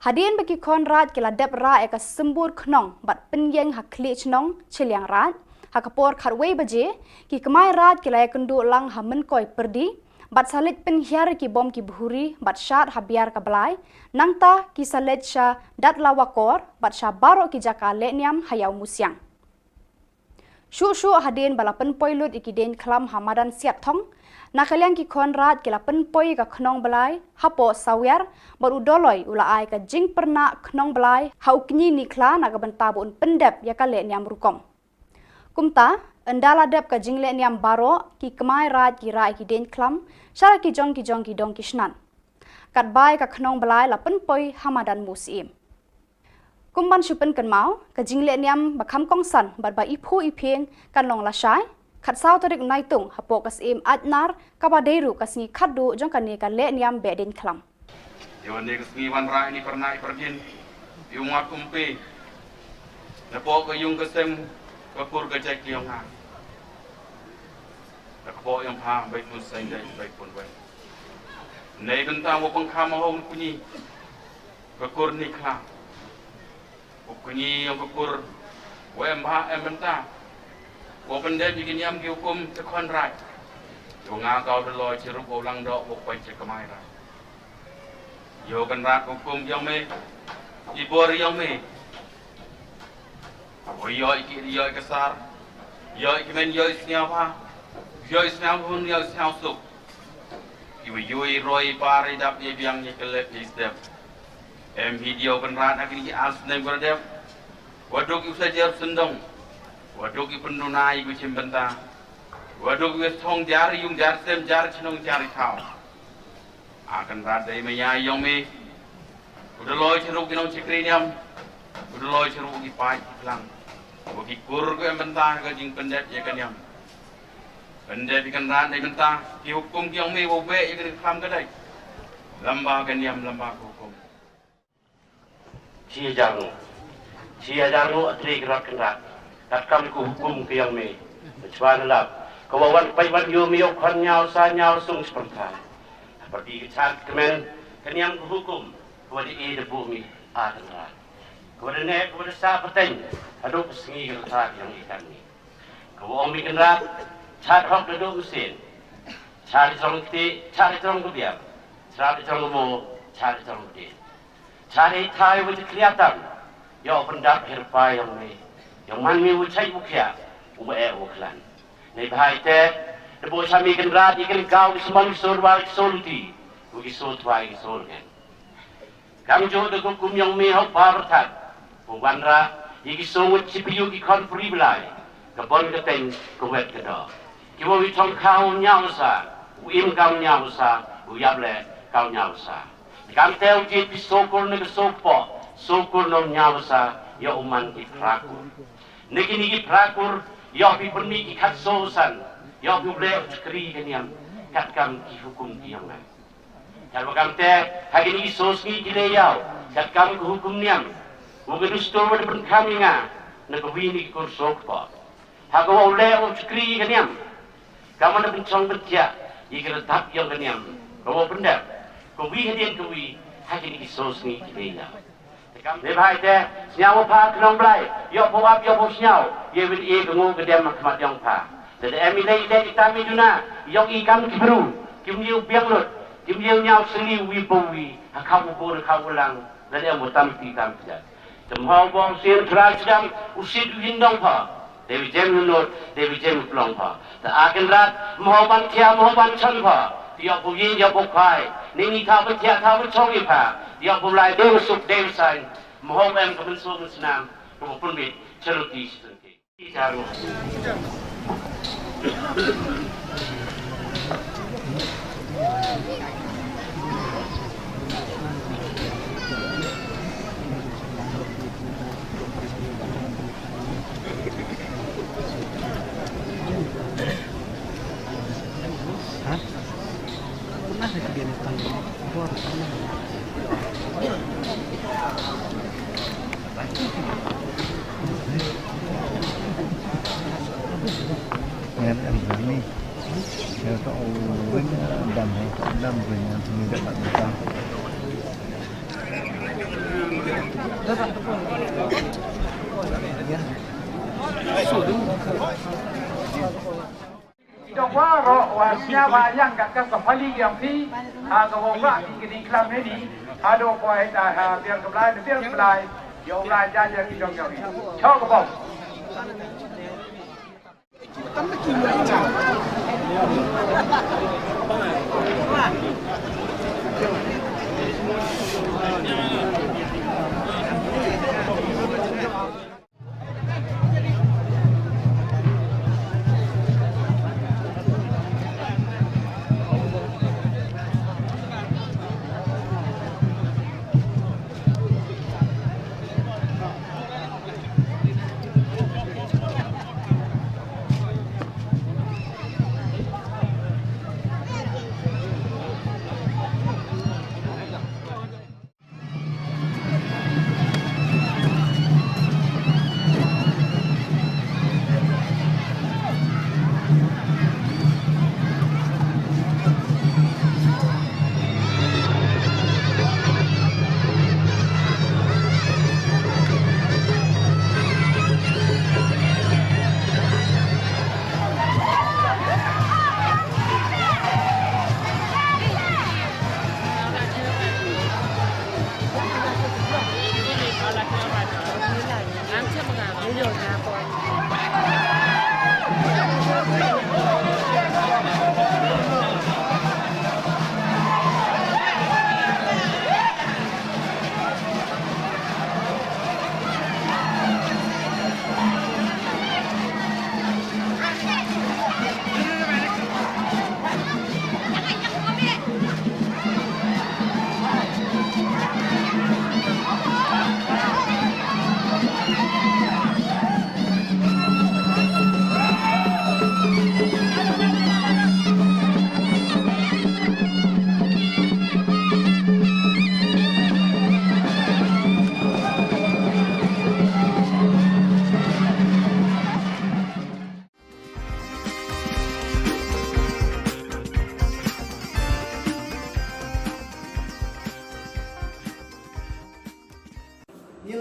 Hadien ba ki khun Raij ki la dep rah ïa ka symbud khnong bad pynïeng ha khlieh chnong shiliang Raij, ha ka por khatwei baje, ki kmai Raij ki la ïakynduh lang ha Mynkoi Pyrdi bad sa leit pynhiar ïa ki bom ki bhuri bad shad ha Biar ka Blai, nangta ki sa leit sha Datlawakor bad sha baroh ki jaka lehniam ha Ïawmusiang. Shuh shuh hadien ba la pynpoi lut ïa ki dieñkhlam ha madan Siatthong, na ka liang ki khun Raij ki la pynpoi ïa ka khnong blai hapoh Sawiar bad u Doloi u la ai ka jingpyrnah khnong blai ha u kñi Nikhla na ka bynta ba un pyndep ïa ka lehniam rukom. Kumta, ynda la dep ka jinglehniam baroh, ki kmai Raij ki rah ïa ki dieñkhlam sha la ki jong ki jong ki dong ki shnat. Katba ïa ka khnong blai la pynpoi ha madan Musyiem. Kum ban shu pynkynmaw, ka jingleh niam ba kham kongsan bad ba iphuh iphieng kan long lashai, khatsaw tarik Naitung, hapoh ka Syiem Aitnar, kaba dei ruh ka sngi khatduh jong kane ka leh niam Behdeiñkhlam. Ïa kane ka sngi wanrah ïa i parnai pargin, ïa u mat umpe, napoh ka ïung ka sem, ka kur ka jait ka ïong ha. Da ka poh ïong pha, bai tun seng dei, bai pun bai. Nei bynta wa pang kham hong kunyi, ka kur ni khla. U kunyi ïong ka kur, wa em bha em bynta. Wa pyndep ïa ki niam ki hukum, te khon rai. Wa nga ka u da loi, chi rup wa u lang doh, wa pai chi kamai rai. Ïoh Kynrad hukum ïong me, i bor ïong me. Wa ïoh i ki, ïoh i ka sar, ïoh i ki men, ïoh i sñiaw ha, ïoh i sñiaw hun, ïoh i sñiaw suk. Ki wa ïoh i roi i par i dap i biang i ka lep i step. Em hi Ïoh Kynrad ha ki ni ki ar snem ka dep. Wa duk i u sa jer sendong. Wa duk i pynduna i ku chim bynta. Wa duk i u thong jar i yung jar sem jar chnong jar i thaw. A Kynrad dei maya ïong me. U da loi chi ruh ki nong chakri niam. U da loi chi ruh ki paid ki phlang. Wa ki kur ku em bynta ka jingpyndep ïa ka niam. Pyndep ïa Kynrad dei bynta ki hukum ki ïong me wa beh ïa ka khlam ka dei. Lamba ka niam lamba ka hukum. Chi hajar nguh. Chi hajar nguh a tri ki rot Kynrad. Katkam ka hukum ka ïong me. Chwa na lap. Ka wa wan pai wan ïoh me ïoh khon ñiaw sa ñiaw sung spyrthai. Hapyrdi ka chad kmen ka niam ka hukum. Ka wa da e da buh me a Kynrad. Ka wa da neh ka wa da sah pateng. Haduh ka sngi ka rta ka ïong i kan me. Ka wa ong me Kynrad. Chad hok da duh mynsiem. Chad i trong kti, chad i trong ka biang. Chad i trong ka mo, chad i trong ka dien. Chad i thai wa jakhlia tam. Ïoh pyndap her pa ïong me. Ïong man me wa chait wa khiah, wa eh wa khlan. Neibhah ite, da bok cha me Kynrad i kan kaw ki sman ki sur wa ki sur luti, wa ki sur twai ki sur ngen. Kam jooh da ka hukum ïong me ha u pa pyrthat. Ka wanrah, i ki sur ngut chi pyu ki khon puri Blai. Ka bon ka teng, ka wet ka doh. Ki wa wi thong khaw ñiaw sa, u im kam ñiaw sa, u yap leh kam ñiaw sa. Kam te u jied phi soo kur na ka soo kpoh, soo kur nong ñiaw sa, ïoh u man ki phra kur. Na kini ki phra kur, ïoh phi pynmih ki khat soo san, ïoh phi u leh u chakri ka niam, katkam ki hukum ki ïong me. Katwa kamte, ha kini ki soo sngi ki leh ïaw, katkam ka hukum niam. U ka dustur wa da pynkham ïa nga, na ka wi ni ki kur soo kpoh. Ha ka wa u leh u chakri ka niam. Ka man da pynchong pynthiah, ïa ka rtap ïong ka niam. Ka wa u pyndep, ka wi hadien ka wi, ha kini ki soo sngi ki leh ïaw. Neibhah ite, sñiaw wa pha ka nong Blai, ïoh pha u ap, ïoh pha u sñiaw, ïa win e ka nguh ka dem ha khmat ïong pha. Lada em i lei i leh i tam i duna, ïong i kam ki bru, kim ïew biang lut, kim ïew ñiaw sli wi pa wi, ha kham u bun, ha kham u lang, lada em wa tam ti tam ti jat. Te mhaw bong sien trai sdang, u sit u hin dong pha. Dei wi jem u nud, dei wi jem u plong pha. Te a Kynrad, mhaw ban thiah, mhaw ban chon pha. Te ïoh bu yin, ïoh bu khwai. Ni ni thaw ban thiah, thaw ban chong i pha. Te ïoh bu lai, dei u suk, dei u sain. Mhaw em ka mynsiem mynsnam, ka bu pynbit, charity, charity. Charity. Ki dong waroh wa sñiaw ba yang kat ka pali yang phi, ha ka wa nga ki kini klam ne ni, ha do ko ai ta ha biang ka Blai, biang ka Blai, yo Blai ja ja ki dong yo ni. Chok ka bom.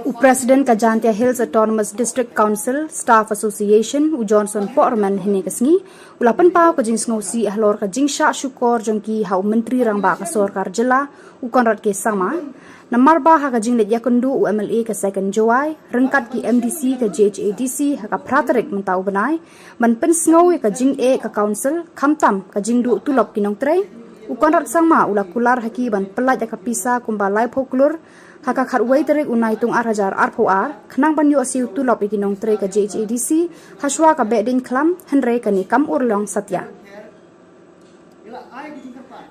U President ka Jaintia Hills Autonomous District Council Staff Association, u Johnson Pohrman, hynne ka sngi u la pynpaw ka jingsngewsih halor ka jingshah shukor jong ki ha u Myntri Rangbah ka Sorkar Jylla, u Conrad K Sangma, namar ba ha ka jingleit ïakynduh u M L A ka Second Jowai ryngkat ki M D C ka J H A D C ha ka phra tarik mynta u bnai ban pynsngew ïa ka jingeh ka Council, khamtam ka jingduh tulop ki nongtrei, u Conrad Sangma u la kular ha ki ban pyllait ïa ka pisa kumba laiphew klur ha ka khatwei tarik u Naitung ar hajar arphew ar, khnang ban ïoh siew tulop ïa ki nongtrei ka J H A D C hashwa ka Behdeiñkhlam, hynrei kane kam urlong satia.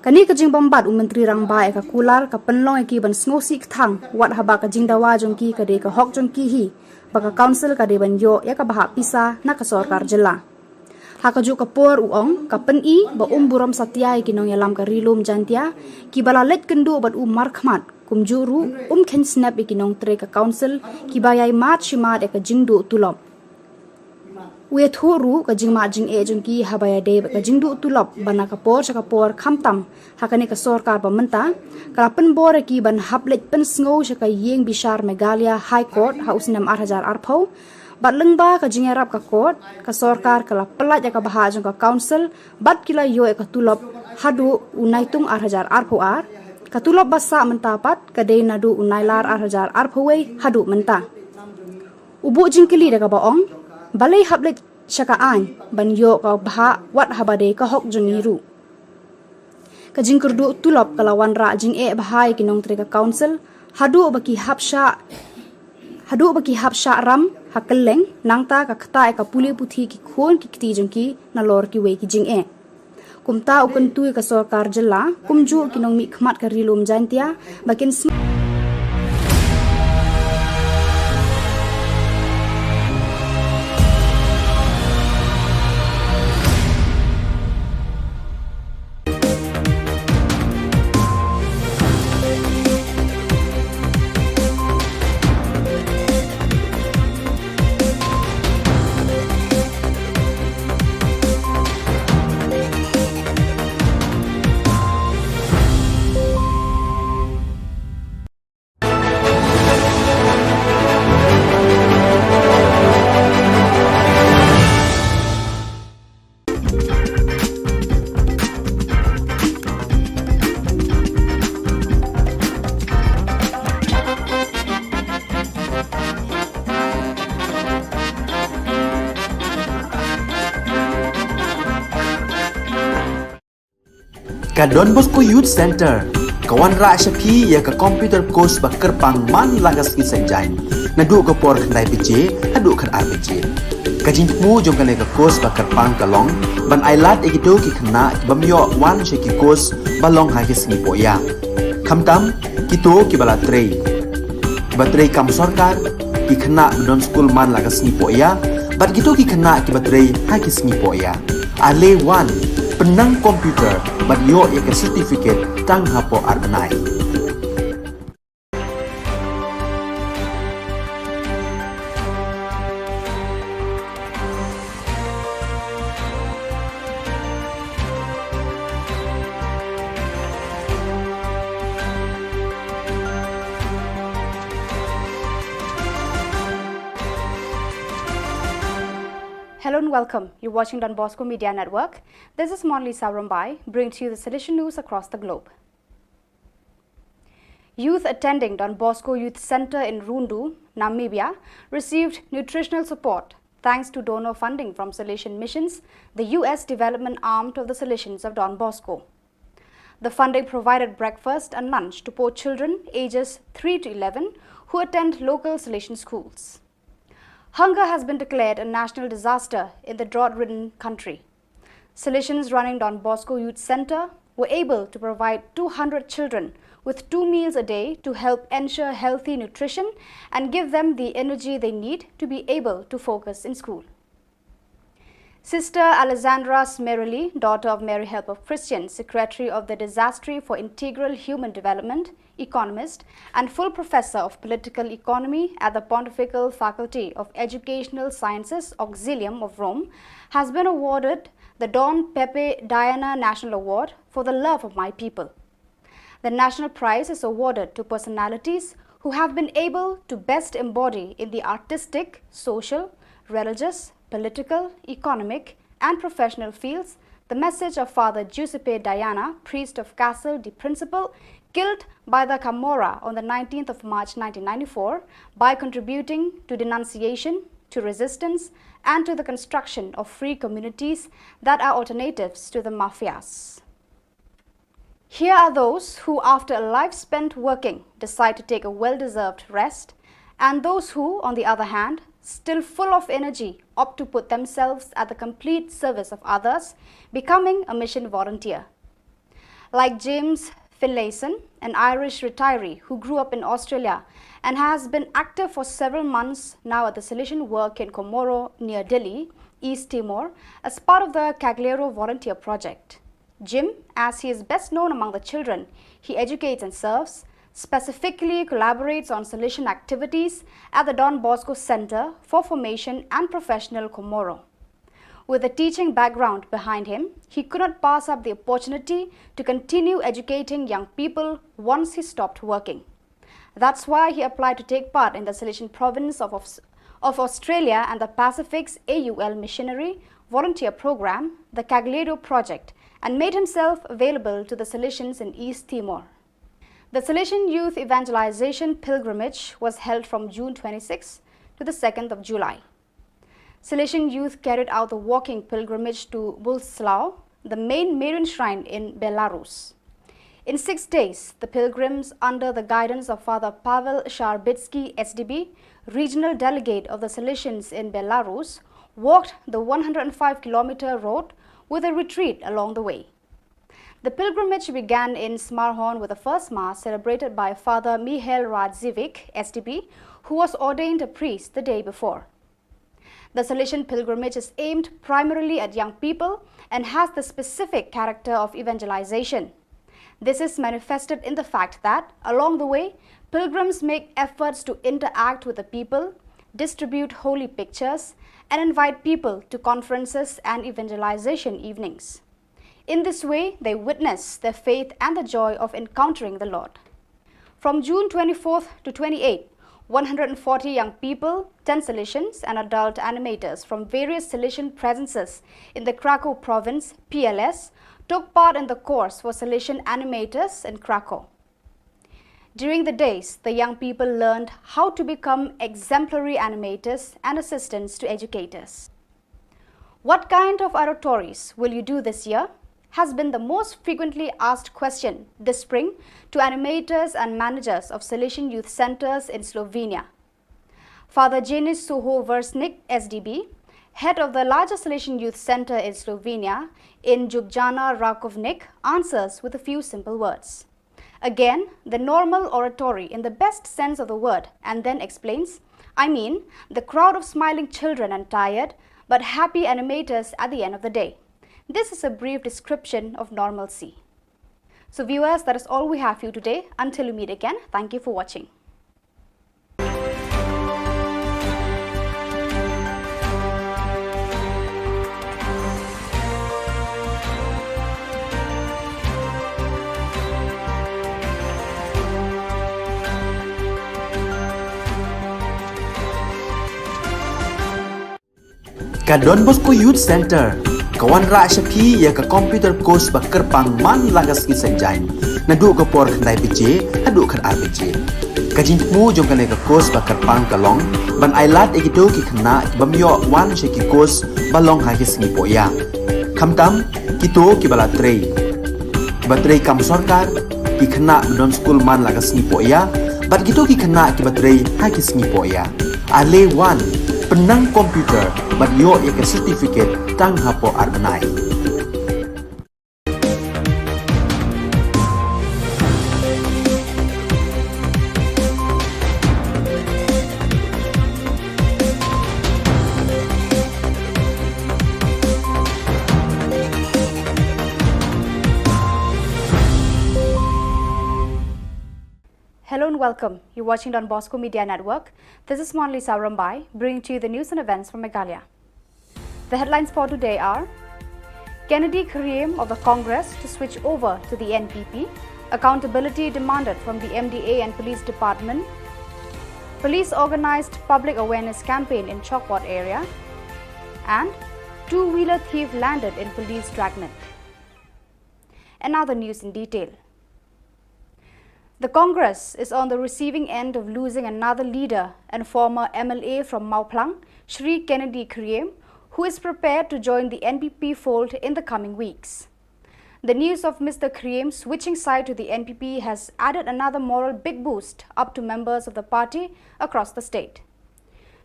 Kane ka jingbymbat u Myntri Rangbah ïa ka kular ka pynlong ïa ki ban sngewsih kthang, wat haba ka jingdawa jong ki ka dei ka hok jong ki hi ba ka Council ka dei ban ïoh ïa ka bhah pisa na ka Sorkar Jylla. Ha kajuh ka por u ong ka pyni ba um burom satia ïa ki nongïalam ka Ri Lum Jaintia kiba la leit kynduh bad u markhmat, kumjuh ruh um kheiñ snep ïa ki nongtrei ka Council kiba ïai mad shi mad ïa ka jingduh tulop. U ïathuh ruh ka jingmad jingeh jong ki haba ïadei bad ka jingduh tulop ba na ka por sha ka por, khamtam ha kane ka sorkar ba mynta, ka la pynbor ïa ki ban hap leit pynsngew sha ka ïing bishar Meghalaya High Court ha u snem ar hajar arphew. Bad lyngba ka jingïarap ka court, ka sorkar ka la pyllait ïa ka bhah jong ka Council bad ki la ïoh ïa ka tulop haduh u Naitung ar hajar arphew ar. Ka tulop ba sah mynta pat ka dei naduh u Nailar ar hajar arphew wei haduh mynta. U buh jingkylli da kaba ong, balei hap leit sha ka aiñ ban ïoh ka bhah wat haba dei ka hok jong ngi ruh. Ka jingkyrduh tulop ka la wanrah jingeh bha ïa ki nongtrei ka Council haduh ba ki hap shah, haduh ba ki hap shah ram ha kylleng, nangta ka ktah ïa ka pule puthi ki khun ki kti jong ki nalor kiwei ki jingeh. Kumta u kyntu ïa ka sorkar jylla, kumjuh ki nongmihkhmat ka Ri Lum Jaintia, ba kin sm- Ka Don Bosco Youth Center ka wanrah sha phi ïa ka computer course ba kyrpang man la ka sngi Saitjaiñ, naduh ka por khyndai baje haduh khatar baje. Ka jingthmu jong kane ka course ba kyrpang ka long ban ailad ïa kito ki khynnah ki bym ïoh wan sha ki course ba long ha ki sngi pohïa. Khamtam kito kiba la trei, kiba trei kam sorkar, ki khynnah ba don skul man la ka sngi pohïa, bad kito ki khynnah kiba trei ha ki sngi pohïa. Ale wan, pynnang computer bad ïoh ïa ka certificate tang hapoh ar bnai. Hello and welcome. You're watching Don Bosco Media Network. This is Monlisa Rombai, bringing to you the Salesian news across the globe. Youth attending Don Bosco Youth Center in Rundu, Namibia, received nutritional support thanks to donor funding from Salesian Missions, the U S development arm of the Salesians of Don Bosco. The funding provided breakfast and lunch to poor children ages three to eleven who attend local Salesian schools. Hunger has been declared a national disaster in the drought-ridden country. Salesians running Don Bosco Youth Center were able to provide two hundred children with two meals a day to help ensure healthy nutrition and give them the energy they need to be able to focus in school. Sister Alessandra Smeroli, daughter of Mary Help of Christians, secretary of the Dicastery for Integral Human Development, economist, and full professor of political economy at the Pontifical Faculty of Educational Sciences, Auxilium of Rome, has been awarded the Don Pepe Diana National Award for the love of my people. The national prize is awarded to personalities who have been able to best embody in the artistic, social, religious, political, economic, and professional fields the message of Father Giuseppe Diana, priest of Castel di Principe, killed by the Camorra on the nineteenth of March nineteen ninety-four, by contributing to denunciation, to resistance, and to the construction of free communities that are alternatives to the mafias. Here are those who, after a life spent working, decide to take a well-deserved rest, and those who, on the other hand, still full of energy, opt to put themselves at the complete service of others, becoming a mission volunteer. Like James Finlayson, an Irish retiree who grew up in Australia and has been active for several months now at the Salesian work in Comoro near Dili, East Timor, as part of the Cagliero Volunteer Project. Jim, as he is best known among the children he educates and serves, specifically collaborates on Salesian activities at the Don Bosco Center for Formation and Professional Comoro. With a teaching background behind him, he could not pass up the opportunity to continue educating young people once he stopped working. That's why he applied to take part in the Salesian province of, of, of Australia and the Pacific's A U L missionary volunteer program, the Cagliero Project, and made himself available to the Salesians in East Timor. The Salesian Youth Evangelization Pilgrimage was held from June twenty-sixth to the second of July. Salesian youth carried out the walking pilgrimage to Bulslau, the main Marian shrine in Belarus. In six days, the pilgrims, under the guidance of Father Pavel Sharbitsky, S D B, regional delegate of the Salesians in Belarus, walked the one hundred five kilometer road with a retreat along the way. The pilgrimage began in Smarhorn with the first Mass celebrated by Father Mihail Radziwick, S D B, who was ordained a priest the day before. The Salesian pilgrimage is aimed primarily at young people and has the specific character of evangelization. This is manifested in the fact that, along the way, pilgrims make efforts to interact with the people, distribute holy pictures, and invite people to conferences and evangelization evenings. In this way, they witness their faith and the joy of encountering the Lord. From June twenty-fourth to twenty-eighth, one hundred forty young people, ten Salesians, and adult animators from various Salesian presences in the Krakow province, P L S, took part in the course for Salesian animators in Krakow. During the days, the young people learned how to become exemplary animators and assistants to educators. "What kind of oratories will you do this year?" has been the most frequently asked question this spring to animators and managers of Salesian youth centers in Slovenia. Father Janis Suho Versnik, S D B, head of the largest Salesian youth center in Slovenia, in Ljubljana Rakovnik, answers with a few simple words. Again, the normal oratory in the best sense of the word, and then explains, "I mean, the crowd of smiling children and tired, but happy animators at the end of the day." This is a brief description of normalcy. So viewers, that is all we have for you today. Until we meet again, thank you for watching. Ka Don Bosco Youth Center, Ka wanrah sha phi ïa ka computer course ba kyrpang man la ka sngi Saitjaiñ, naduh ka por khyndai baje haduh khatar baje. Ka jingthmu jong kane ka course ba kyrpang ka long ban ailad ïa kito ki khynnah ki bym ïoh wan sha ki course ba long ha ki sngi pohïa, khamtam kito kiba la trei, kiba trei kam sorkar, ki khynnah ba don skul man la ka sngi pohïa, bad kito ki khynnah kiba trei ha ki sngi pohïa. Ale wan, pynnang computer bad ïoh ïa ka certificate tang hapoh ar bnai. Hello and welcome. You're watching Don Bosco Media Network. This is Monlisa Rombai, bringing to you the news and events from Meghalaya. The headlines for today are: Kennedy Khyriem of the Congress to switch over to the N P P, accountability demanded from the M D A and Police Department, police organized public awareness campaign in Chokpot area, and two-wheeler thief landed in police dragnet. And now the news in detail. The Congress is on the receiving end of losing another leader and former M L A from Mawphlang, Shri Kennedy Khyriem, who is prepared to join the N P P fold in the coming weeks. The news of Mister Khyriem switching side to the N P P has added another moral big boost up to members of the party across the state.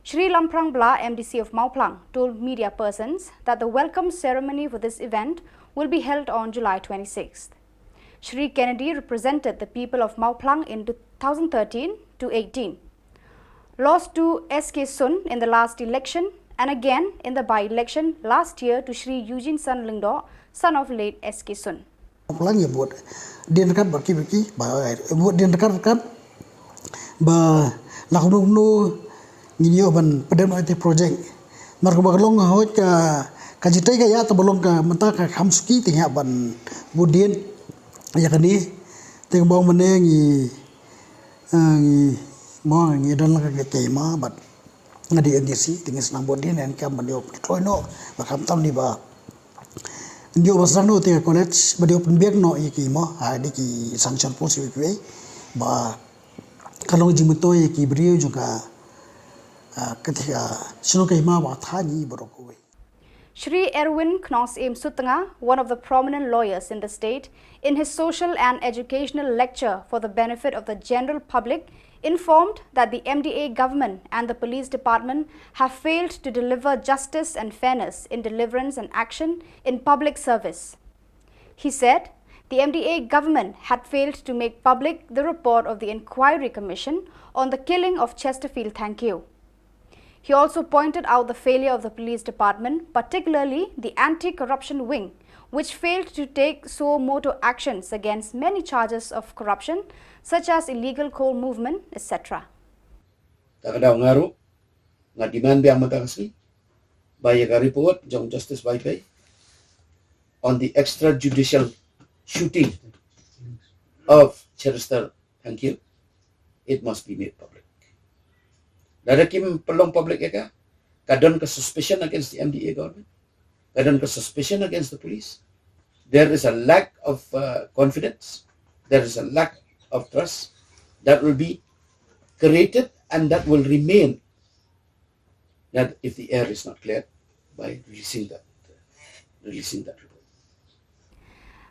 Shri Lamphrang Blah, M D C of Mawphlang, told media persons that the welcome ceremony for this event will be held on July twenty-sixth. Shri Kennedy represented the people of Mawphlang in two thousand thirteen to eighteen, lost to S K Sun in the last election and again in the by-election last year to Shri Eugene Shan Lyngdoh, son of late S K Sun. Mawphlang ïa bud dien kat ba ki ba ki ba bud dien kat kat ba la kumno kumno ngin ïoh ban pyndonkam ïa ki project. Namar kaba ka long hoi ka, ka jingtei ka ïa ta ba long ka mynta ka kham suki te ïa ban bud dien ïa kane. Te kaba ong mynne ngi, eh, ngi mo ngi don la ka, ka, ka ma bad nga dei M D C te ngi sdang bud dien, ngan kam ban ïoh pyntroi noh ba khamtam ni ba ïoh ba sdang noh te ka college ba ïoh pynbiang noh ïa ki mo ha dei ki sanction post ïa ki ba ka long jingmyntoi ïa ki briew jong ka, ah, ka te ka shnong ka hima ba tha ngi baroh kawei. Shri Erwin Knongsiem Sutnga, one of the prominent lawyers in the state, in his social and educational lecture for the benefit of the general public, informed that the M D A government and the police department have failed to deliver justice and fairness in deliverance and action in public service. He said the M D A government had failed to make public the report of the Inquiry Commission on the killing of Chesterfield Thangkhiew. He also pointed out the failure of the police department, particularly the anti-corruption wing, which failed to take suo motu actions against many charges of corruption, such as illegal coal movement, et cetera. Ta ka daw nga ruh nga demand biang mynta ka sngi ba ïa ka report jong Justice Vaiphei on the extrajudicial shooting of Chester Thangkhiew, it must be made public. Lada kim pynlong public ïa ka, ka don ka suspicion against the M D A government, ka don ka suspicion against the police. There is a lack of, uh, confidence. There is a lack of trust that will be created and that will remain, that if the air is not cleared by releasing that, releasing that report.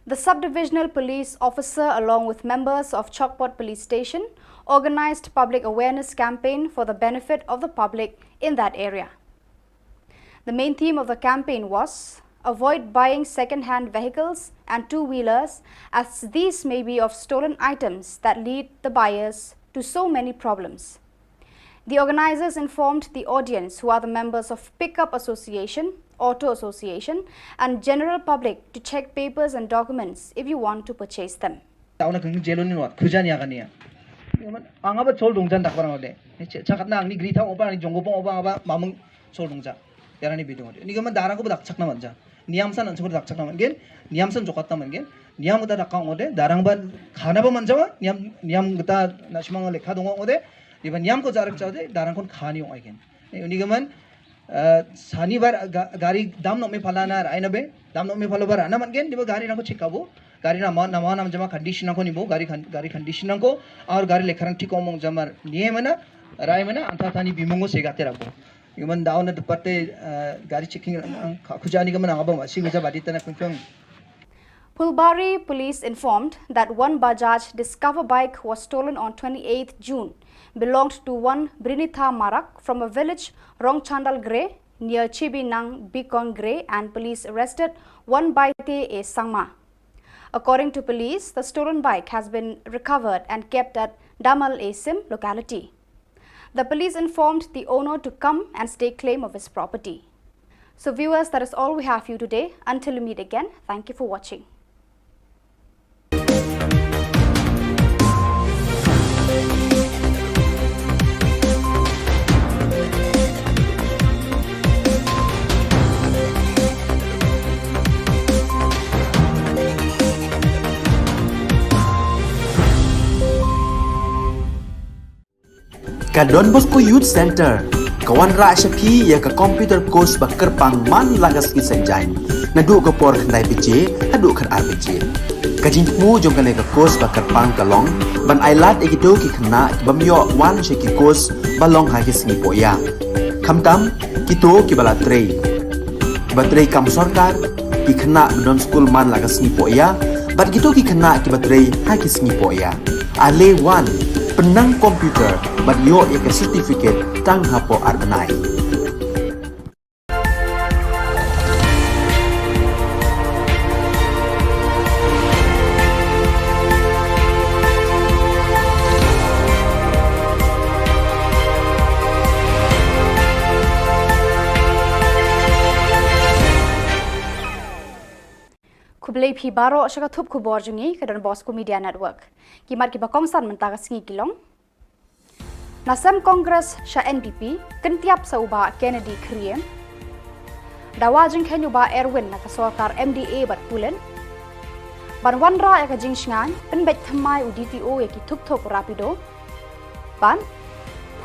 The sub-divisional police officer, along with members of Chokpot Police Station, organized public awareness campaign for the benefit of the public in that area. The main theme of the campaign was avoid buying second-hand vehicles and two-wheelers, as these may be of stolen items that lead the buyers to so many problems. The organizers informed the audience, who are the members of Pickup Association, Auto Association, and general public to check papers and documents if you want to purchase them. Tauna kang jelo ni wat khujan ya kania. Ang aba chol dongjan dak barang ode. Chakat na ang ni gri thang oba, ang ni jonggo pong oba, aba mamang chol dongja. Yarani bidung ode. Ni gaman darang ko dak chak na manja. Niam san ansur dak chak na man gen. Niam san jokat na man gen. Niam uta dak kang ode. Darang ban khana ba manja wa. Niam, niam uta na shimang lekha dong ode. Di ban niam ko jarak cha ode. Darang kon khani ong ai gen. Ni gaman Uh, sani bar ga-, gari dam nok me phala na rai na be, dam nok me phala bar na man gen, di ba gari nangko check abo, gari na ma, na ma nam jama condition nangko ni bo, gari kan, gari condition nangko, aur gari lekharang thik omong jamar, ni mana, rai mana, anta tani bimungo se gate rabo. Yuman daun na departe, uh, gari checking ang, ang, ka khuja ni ka mana abo ma, si khuja badi tana pengpeng. Phulbari police informed that one Bajaj Discover bike was stolen on twenty-eighth June, belonged to one Brinitha Marak from a village Rongchandal Gre near Chibinang Bikon Gre, and police arrested one Baite A Sangma. According to police, the stolen bike has been recovered and kept at Damal A Sim locality. The police informed the owner to come and stake claim of his property. So viewers, that is all we have for you today. Until we meet again, thank you for watching. Ka Don Bosco Youth Center ka wanrah sha phi ïa ka computer course ba kyrpang man la ka sngi Saitjaiñ, naduh ka por khyndai baje haduh khatar baje. Ka jingthmu jong kane ka course ba kyrpang ka long ban ailad ïa kito ki khynnah ki bym ïoh wan sha ki course ba long ha ki sngi pohïa. Khamtam kito kiba la trei, kiba trei kam sorkar, ki khynnah ba don skul man la ka sngi pohïa, bad kito ki khynnah kiba trei ha ki sngi pohïa. Ale wan, pynnang computer bad ïoh ïa ka certificate tang hapoh ar bnai. Khublei phi baroh sha ka thup khubor jong ngi ka Don Bosco Media Network. Ki mat kiba kongsan mynta ka sngi ki long: Na sem Congress sha N P P, kyntiap sa u Bah Kennedy Kyriem. Dawa jingkheiñ u Bah Erwin na ka sorkar M D A bad pulit. Ban wanrah ïa ka jingshngaiñ, pynbeit thymmai u D T O ïa ki thuk thuk Rapido. Bad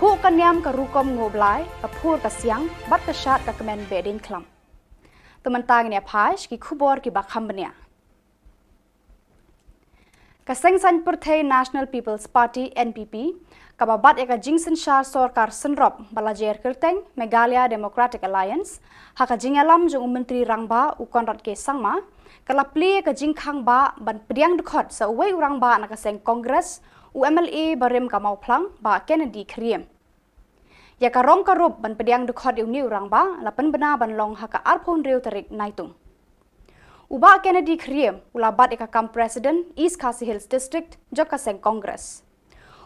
phuh ka niam ka rukom nguh blai, ka phur ka siang bad ka shad ka kmen behdien khlam. Te mynta ngin ïa phai sha ki khubor kiba kham bniah. Ka Seng Saiñ Pyrthei National People's Party, N P P, kaba bat ïa ka jingsynshar sorkar synrop ba la jer kyrteng Meghalaya Democratic Alliance, ha ka jingïalam jong u Myntri Rangbah u Conrad K Sangma, ka la plie ïa ka jingkhang ba ban pdiang dkhot sa uwei u rangbah na ka seng Congress, u M L A barim ka Mawphlang, Bah Kennedy Kyriem. Ïa ka rong ka rup ban pdiang dkhot ïa une u rangbah la pynbna ban long ha ka arphew hynriew tarik Naitung. U Bah Kennedy Kyriem u la bat ïa ka kam President East Khasi Hills District jong ka seng Congress.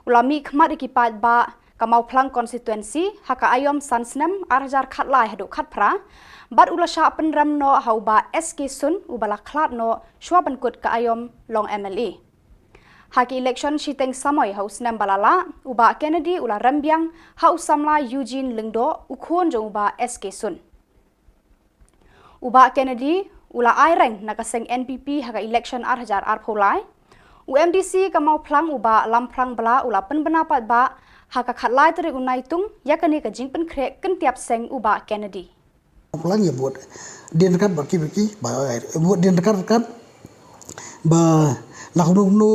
U la mih khmat ïa ki paidbah ka Mawphlang constituency ha ka aïom san snem ar hajar khatlai haduh khatphra, bad u la shah pynrem noh ha u Bah S K Sun uba la khlad noh shwa ban kut ka aïom long M L A. Ha ki election shiteng samoi ha u snem ba la lah, u Bah Kennedy u la rem biang ha u samla Eugene Lyngdoh, u khun jong u Bah S K Sun. U Bah Kennedy u la aireng na ka seng N P P ha ka election ar hajar arphew lai. U M D C ka Mawphlang u Bah Lamphrang Blah u la pynbna paidbah ha ka khatlai tarik u Naitung ïa kane ka jingpynkhreh kyntiap seng u Bah Kennedy. Plang ïa bud dien kat bad ki bad ki ba ïa bud dien kat kat ba la kumno kumno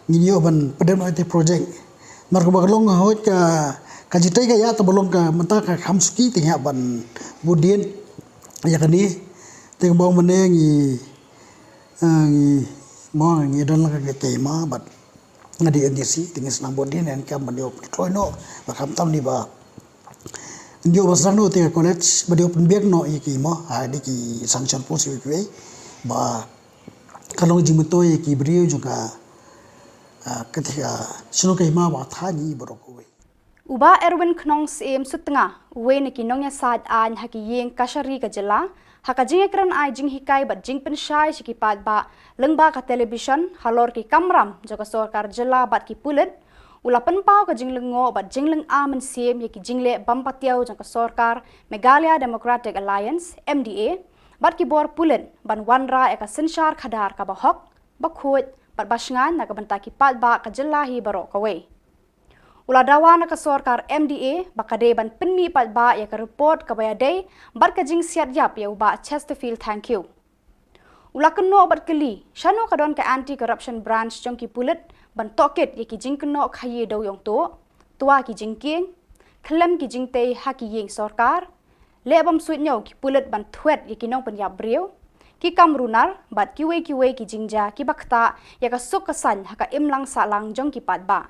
ngin ïoh ban pynrem ïa te project. Mar kaba ka long hoi ka, ka jingtei ka ïa ta ba long ka mynta ka kham suki te ïa ban bud dien ïa kane te ka bong mane ngi, eh, ngi mo ngi don la ka, ka, ka ma bad nga dei M D C te ngi sdang bud dien ïa ka ban ïoh kloi noh ba khamtam ni ba Ndio ba sdang noh te ka college ba dei pynbiang noh ïa ki mo ha dei ki sanction post ïa ki wei ba ka long jingmyntoi ïa ki briew jong ka, ah, ka te ka shnong ka hima ba thani baroh kawei. U Bah Erwin Khnong Syiem Sutnga, uwei na ki nongïasaid aiñ ha ki ïing kashari ka jylla, ha ka jingïakren ai jinghikai bad jingpynshai sha ki paidbah lyngba ka television halor ki kamram jong ka sorkar jylla bad ki pulit, u la pynpaw ka jinglyngngoh bad jinglynga mynsiem ïa ki jingleh bym patiaw jong ka sorkar Meghalaya Democratic Alliance, M D A, bad ki bor pulit ban wanrah ïa ka synshar khadar kaba hok, ba khuid bad ba shngaiñ na ka bynta ki paidbah ka jylla hi baroh kawei. U la dawa na ka sorkar M D A ba ka dei ban pynmih paidbah ïa ka report kaba ïadei bad ka jingsiat ïap ïa u Bah Chesterfield Thangkhiew. U la kynnoh bad kylli shano ka don ka Anti Corruption Branch jong ki pulit ban tohkit ïa ki jingkynnoh khaïi dewïong tuh, twa ki jingkieng, khlem ki jingtei ha ki ïing sorkar, leh bym suidñiew ki pulit ban thwet ïa ki nongpynïap briew, ki kam runar bad kiwei kiwei ki jingjia kiba ktah ïa ka suk ka saiñ ha ka imlang sahlang jong ki paidbah.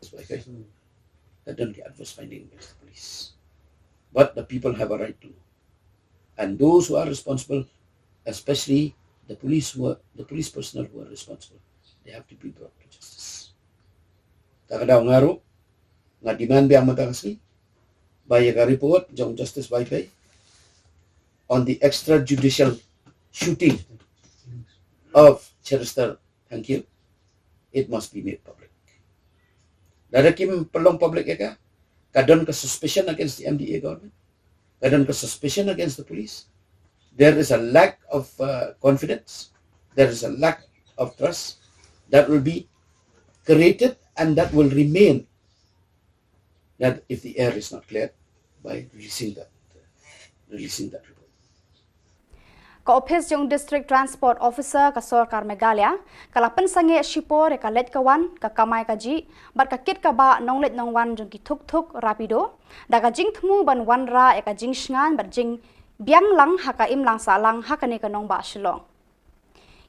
That's why I had done the adverse finding against the police. But the people have a right to know. And those who are responsible, especially the police who are, the police personnel who are responsible, they have to be brought to justice. Ta ka daw nga ruh, nga demand biang mynta ka sngi ba ïa ka report jong Justice Vaiphei on the extrajudicial shooting of Cherister Thangkhiew, it must be made public. Lada kim pynlong public ïa ka, ka don ka suspicion against the M D A government, ka don ka suspicion against the police. There is a lack of uh, confidence, there is a lack of trust that will be created and that will remain that if the air is not cleared by releasing that, releasing that report. Ka ophis jong District Transport Officer ka sorkar Meghalaya ka la pynsangeh shipor ïa ka leit ka wan, ka kamai kajih bad ka kit ka bah nongleit nongwan jong ki thuk thuk Rapido da ka jingthmu ban wanrah ïa ka jingshngaiñ bad jingbiang lang ha ka imlang sahlang ha kane ka nongbah Shillong.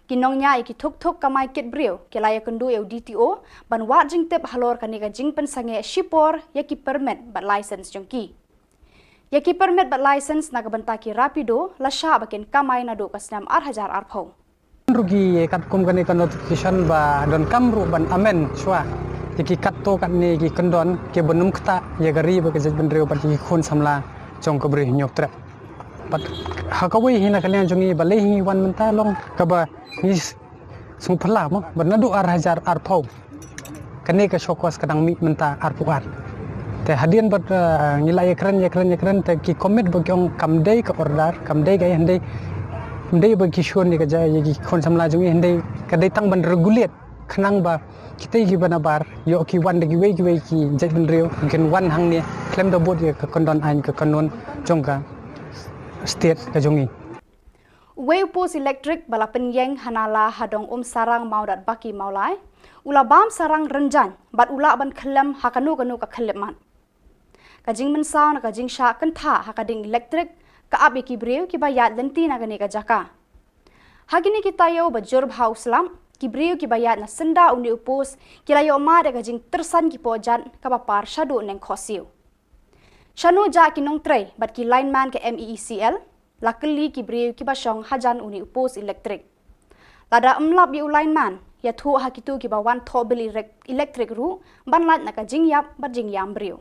Ki nongñiah ïa ki thuk thuk kamai kit briew ki la ïakynduh ïa u D T O ban wad jingtip halor kane ka jingpynsangeh shipor ïa ki permit bad license jong ki. Ïa ki permit bad license na ka bynta ki Rapido la shah ba kin kamai naduh ka snem ar hajar arphew. Ruh ki katkum kane ka notification ba donkam ruh ban amend shuwa ïa ki katto katne ki kyndon kiba nym ktah ïa ka ri bad ka jaitbynriew bad ïa ki khun samla jong ka Bri Hynñiewtrep. Bad ha kawei hi na ka liang jong ngi balei hi ngi wan mynta long kaba ngi sngewphylla mo ba naduh ar hajar arphew kane ka show cause ka dang mih mynta arphew ar. Te hadien bad ngi la ïakren ïakren ïakren te ki commit ba ki ong kam dei ka order, kam dei ka hynrei kam dei ba ki shun ïa ka jai ïa ki khun samla jong ngi hynrei ka dei tang ban regulate khnang ba kitei kiba nabar ïoh ki wan da kiwei kiwei ki jaitbynriew kin wan hangne khlem da bud ïa ka kyndon aiñ ka kanun jong ka state ka jong ngi. Uwei u post elektrik ba la pynïeng ha Nala ha dong Umsarang Mawdatbaki Mawlai u la bam sarang rynjang bad u lah ban khyllem ha kano kano ka khyllipmat. Ka jingmynsaw na ka jingshah kynthah ha ka ding elektrik ka ap ïa ki briew kiba ïaid lynti na kane ka jaka. Ha kine ki taïew ba jur bha u slap, ki briew kiba ïaid na syndah une u post ki la ïoh mad ïa ka jingtyrsan ki pohjat kaba par shaduh neng khohsiew. Shano jah ki nongtrei bad ki lineman ka M E E C L? La kylli ki briew kiba shong hajan une u post elektrik. Lada ym lap ïa u lineman, ïathuh ha kito kiba wan thoh bill elektrik ruh ban lait na ka jingïap bad jingïam briew.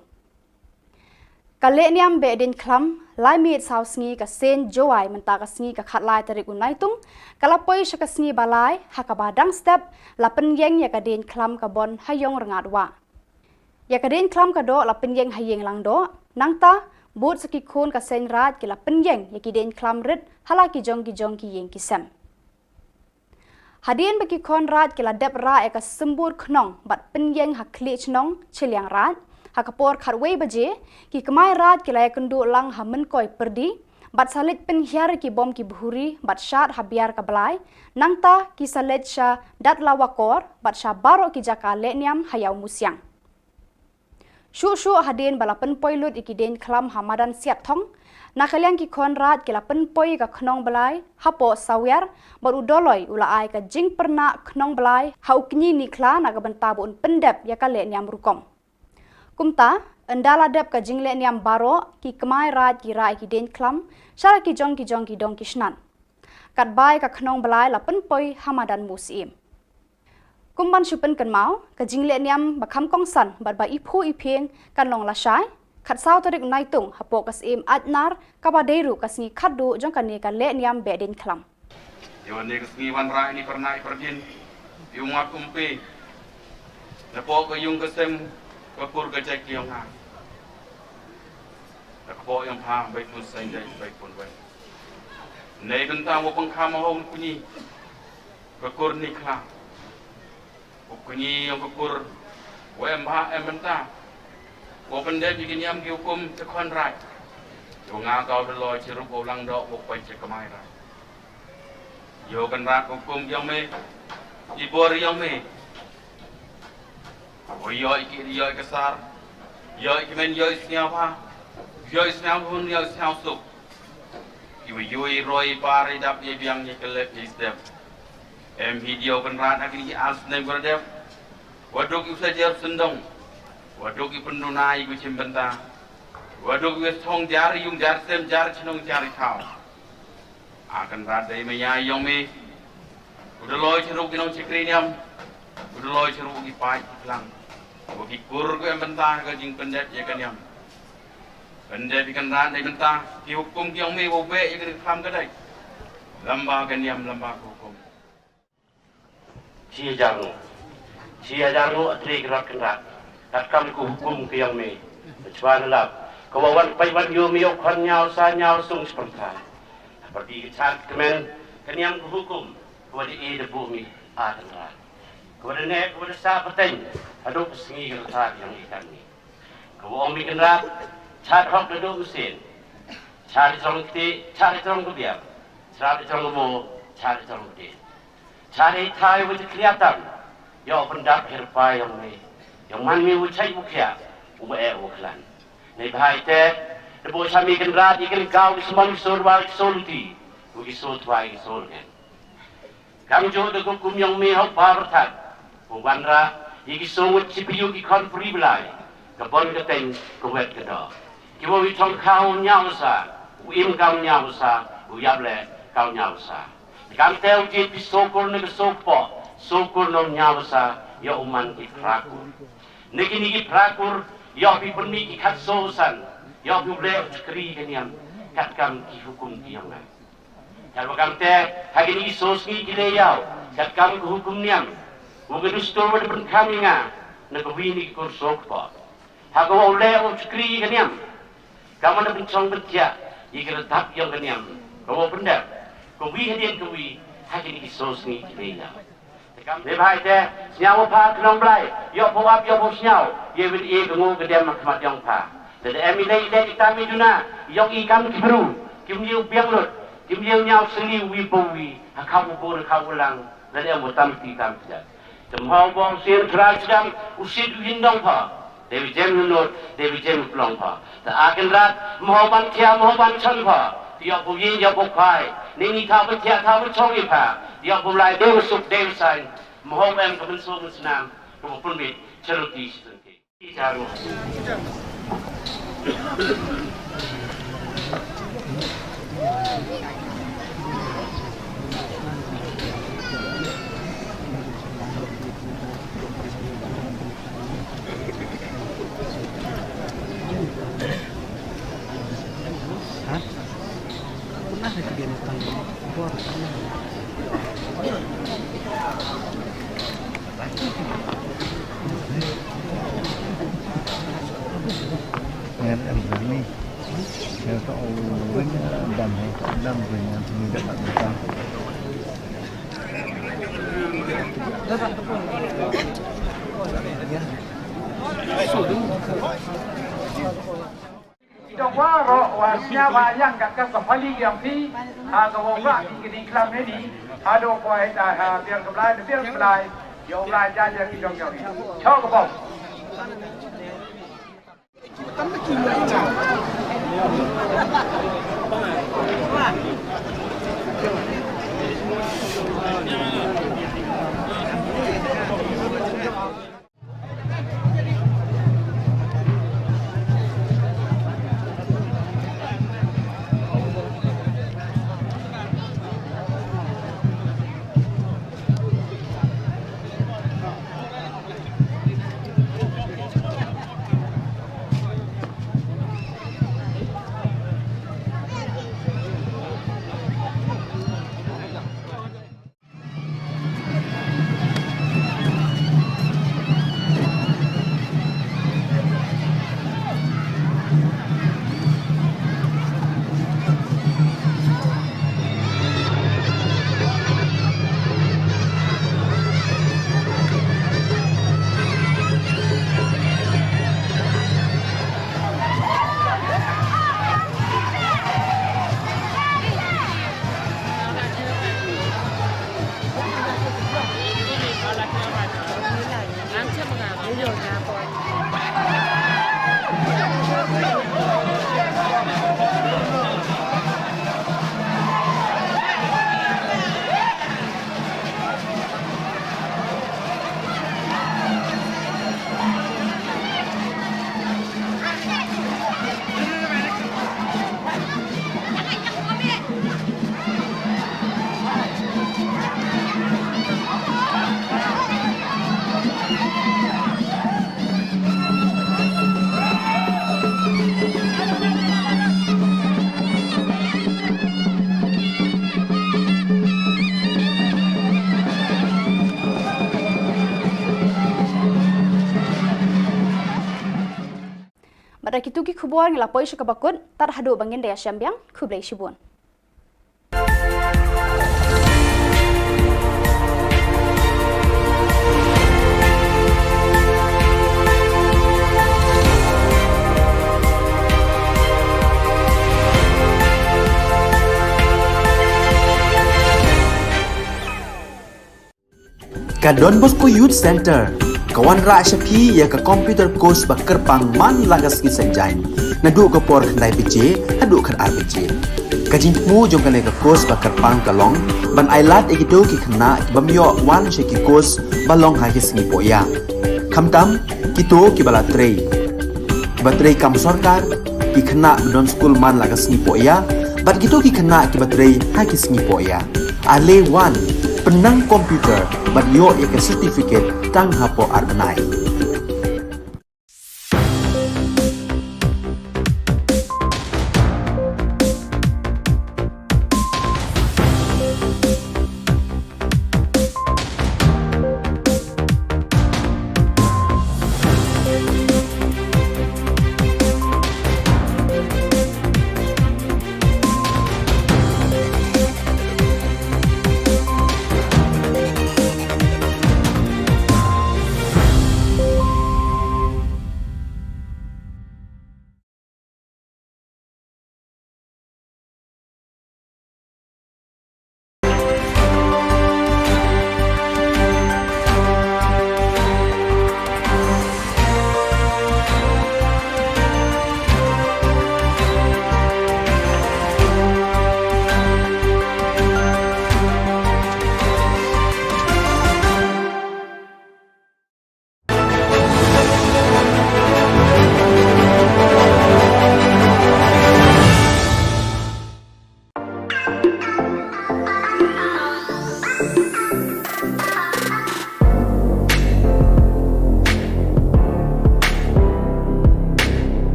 Ka lehniam Behdeiñkhlam, lai miet saw sngi ka seng Jowai mynta ka sngi ka khatlai tarik u Naitung ka la poi sha ka sngi ba lai ha kaba dang step la pynïeng ïa ka deiñkhlam ka Bon ha ïong Rngadwah. Ïa ka deiñkhlam ka doh la pynïeng ha ïing Langdoh, nangta bud sa ki khun ka seng Raid ki la pynïeng ïa ki deiñkhlam rit ha la ki jong ki jong ki ïing ki sem. Hadien ba ki khon Raid ki la dep rah ïa ka symbud khnong bad pynïeng ha khlieh chnong shiliang Raid, ha ka por khatwei baje ki kmai Raid ki la ïakynduh lang ha Mynkoi Pyrdi bad sa leit pynhiar ïa ki bom ki bhuri bad shad ha Biar ka Blai, nangta ki sa leit sha Datlawakor bad sha baroh ki jaka lehniam ha Ïawmusiang. Shuh shuh hadien ba la pynpoi lut ïa ki deiñkhlam ha madan Siatthong, na ka liang ki khon Raid ki la pynpoi ïa ka khnong blai hapoh Sawiar bad u Dolloi u la ai ka jingpyrnah khnong blai ha u kñi Nikhla na ka bynta ba un pyndep ïa ka lehniam rukom. Kumta, ynda la dep ka jinglehniam baroh, ki kmai Raid ki rah ïa ki deiñkhlam sha la ki jong ki jong ki dong ki shnat. Katba ïa ka khnong blai la pynpoi ha madan Musyiem. Kum ban shu pynkynmaw, ka jinglehniam ba kham kongsan bad ba iphuh iphieng kan long lashai khatsaw tarik u Naitung hapoh ka Syiem Aitnar kaba dei ruh ka sngi khatduh jong kane ka lehniam Behdeiñkhlam. Ïa kane ka sngi wanrah ïa ki pyrnai pyrdien, ïa u ngat umpe napoh ka ïung ka sem, ka kur ka jait ka ïong nga, na ka poh ïong pha beit mus saiñ jait beit pun wei. Nei bynta mo pang kha ma hong kunyi ka kur Nikhla. Ko kñi ïong ka kur Wa em bha em bynta, wa pyndep ïa ki niam ki hukum sha khon raij. Wa nga ka u da loi sha ruh wa u lang doh wa u peit sha kamai raij. Ïa u Kynrad ka hukum ïong me, i bor ïong me. Wa ïoh ïa ki, ïoh ïa ka sar, ïoh ïa ki men, ïoh ïa sñiaw bha, ïoh ïa sñiaw hun, ïoh ïa sñiaw suk. Ki wa ïoh ïa roi ïa par ïa dap ïa biang ïa ka lep ïa step. Em hi ïa u Kynrad ha kini ki ar snem ka wa dep. Wa duk ïa u sa jer syndong. Wa duk ïa u pynduna ïa u chim bynta. Wa duk ïa u thong jar ïung jar sem jar chnong jar thaw. A Kynrad dei maya ïong me. U da loi sha ruh ki nong shakri niam. U da loi sha ruh ki paid ki klang. Wa ki kur ka em bynta ka jingpyndep ïa ka niam. Pyndep ïa Kynrad dei bynta ki hukum ki ïong me wa u beh ïa ka khlam ka dei. Lamba ka niam lamba ka hukum. Shi hajar nguh. Shi hajar nguh a tre ki rot Kynrad. Katkam ka hukum ka ïong me. Ka chwa na lap. Ka wa wan peit wan ïoh me ïoh khon ñiaw sa ñiaw sung shi pyrthai. Hapyrdi ka chad kmen ka niam ka hukum. Ka wa da e da buh me a Kynrad. Ka wa da neh ka wa da sah pateng. Haduh ka sngi ka rta ka ïong i kan me. Ka wa ong me Kynrad. Chad hok da duh mynsiem. Chad da trong kti, chad da trong ka biang. Chad da trong ka mo, chad da trong ka dien. Chad hei thai wa jakhlia tam. Ïoh pyndap hi rpa ïong me. Ïong man me wa chait wa khiah. U ma eh wa khlan. Neibhah ite. Da bok cha me Kynrad ïa kynkaw ki symon ki sor wa ki sor luti. Wa ki sor thwai ki sor ngen. Kam jooh da ka hukum ïong me ha u pa pyrthat. Wa wanrah ïa ki sor ngut chi pyu ki khon puri blai. Ka bon ka teng ka wet ka doh. Ki wa wi chong khaw ñiaw sa, u im kam ñiaw sa, u yap leh kam ñiaw sa. Kam te u jied phi soo kur ne ka soo kpoh, soo kur nong ñiaw sa, ïoh u man ki phra kur. Ne kini ki phra kur, ïoh phi pynmih ki khat soo san, ïoh phi u leh u chakri ka niam, katkam ki hukum ki ïong nga. Katwa kamte, ha kini ki soo sngi ki leh ïaw, katkam ka hukum niam. U ka dustur wa da pynkham ïa nga, na ka wi ni ki kur soo kpoh. Ha ka wa u leh u chakri ka niam. Kam wa da pynchong pynthiah, ïa ka rtap ïong ka niam. Ka wa u pyndep, ka wi hadien ka wi, ha kini ki soo sngi ki leh ïaw. Neibhah ite, sñiaw wa pha ka nong Blai, ïoh pha u ap, ïoh pha u sñiaw, ïa win e ka nguh ka dem ha khmat ïong pha. Lada em i lei i lei i tam i duna, ïong i kam ki bru, kim ïew biang lut, kim ïew ñiaw seli wi pa wi, ha kham u bun ha kham u lang, lada em u tam ti tam ti jat. Te mhaw bong sien thra sdang, u sit u hin dong pha. Dei u jem u nud, dei u jem u klong pha. Te a Kynrad, mhaw ban thiah, mhaw ban chon pha. Te ïoh bu yin, ïoh bu khwai. Ni ni thaw ban thiah, thaw ban chong i pha. Te ïoh bu lai, dei u suk, dei u sain. Mhaw em ka mynsong mynsnam, ka bu pynbit, charity shi tynke. Ki jaru. Ki dong waroh wa sñiaw ba yang kat ka sa pali yang phi, ha ka wa ka ki ki ding klam ne ni, ha do ko ai ta ha biar ka blai, biar ka blai, yo blai ja ja ki dong yo. Chok ka bom. Kito ki khubor ngi la poi sha kaba kut, tad haduh ba ngin da ïashem biang, khublei shibun. Ka Don Bosco Youth Center ka wanrah sha phi ïa ka computer course ba kyrpang man la ka sngi Saitjaiñ, naduh ka por khyndai baje haduh khatar baje. Ka jingthmu jong kane ka course ba kyrpang ka long ban ailad ïa kito ki khynnah ki bym ïoh wan sha ki course ba long ha ki sngi pohïa. Khamtam kito kiba la trei, kiba trei kam sorkar, ki khynnah ba don skul man la ka sngi pohïa, bad kito ki khynnah kiba trei ha ki sngi pohïa. Ale wan, pynnang computer bad ïoh ïa ka certificate tang hapoh ar bnai.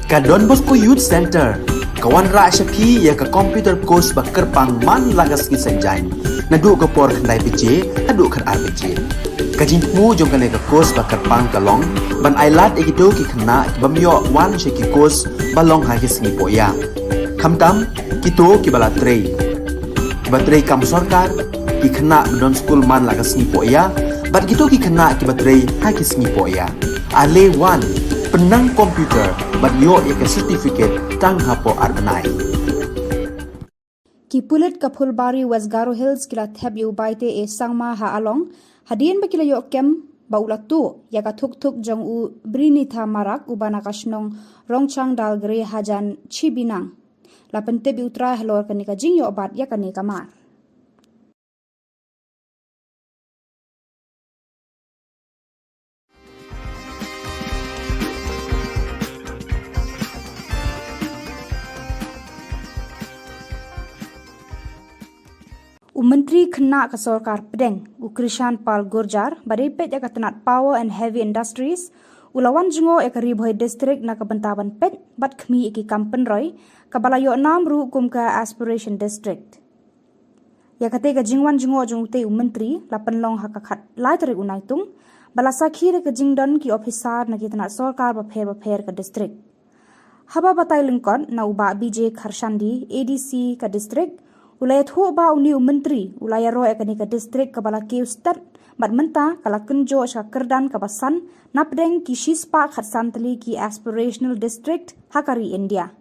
Ka Don Bosco Youth Center ka wanrah sha phi ïa ka computer course ba kyrpang man la ka sngi Saitjaiñ, naduh ka por khyndai baje haduh khatar baje. Ka jingthmu jong kane ka course ba kyrpang ka long ban ailad ïa kito ki khynnah ki bym ïoh wan sha ki course ba long ha ki sngi pohïa. Khamtam kito kiba la trei, kiba trei kam sorkar, ki khynnah ba don skul man la ka sngi pohïa, bad kito ki khynnah kiba trei ha ki sngi pohïa. Ale wan, pynnang computer bad ïoh ïa ka certificate tang hapoh ar bnai. Ki pulit ka Phulbari West Garo Hills ki la thep ïa u Baite A Sangma ha Along hadien ba ki la ïoh kem ba u la tuh ïa ka thuk thuk jong u Brinitha Marak uba na ka shnong Rongchang Dalgre hajan Chibinang. La pyntip ïa u trai halor kane ka jingïoh bat ïa kane ka mar. U Myntri Khynnah ka Sorkar Pdeng, u Krishan Pal Gurjar, ba dei peit ïa ka tnat Power and Heavy Industries, u la wan jngoh ïa ka Ri Bhoi District na ka bynta ban peit bad khmih ïa ki kam pynroi, kaba la ïoh nam ruh kum ka Aspiration District. Ïa katei ka jingwan jngoh jong utei u Myntri la pynlong ha ka khatlai tarik u Naitung, ba la sakhi da ka jingdon ki ophisar na ki tnat sorkar bapher bapher ka district. Haba batai lyngkot na u Bah B J Kharshandi, A D C ka district, u la ïathuh ba une u Myntri u la ïaroh ïa kane ka district kaba la kiew stet, bad mynta ka la kynjoh sha ka kyrdan kaba san napdeng ki shispah khatsan tylli ki aspirational district ha ka ri India.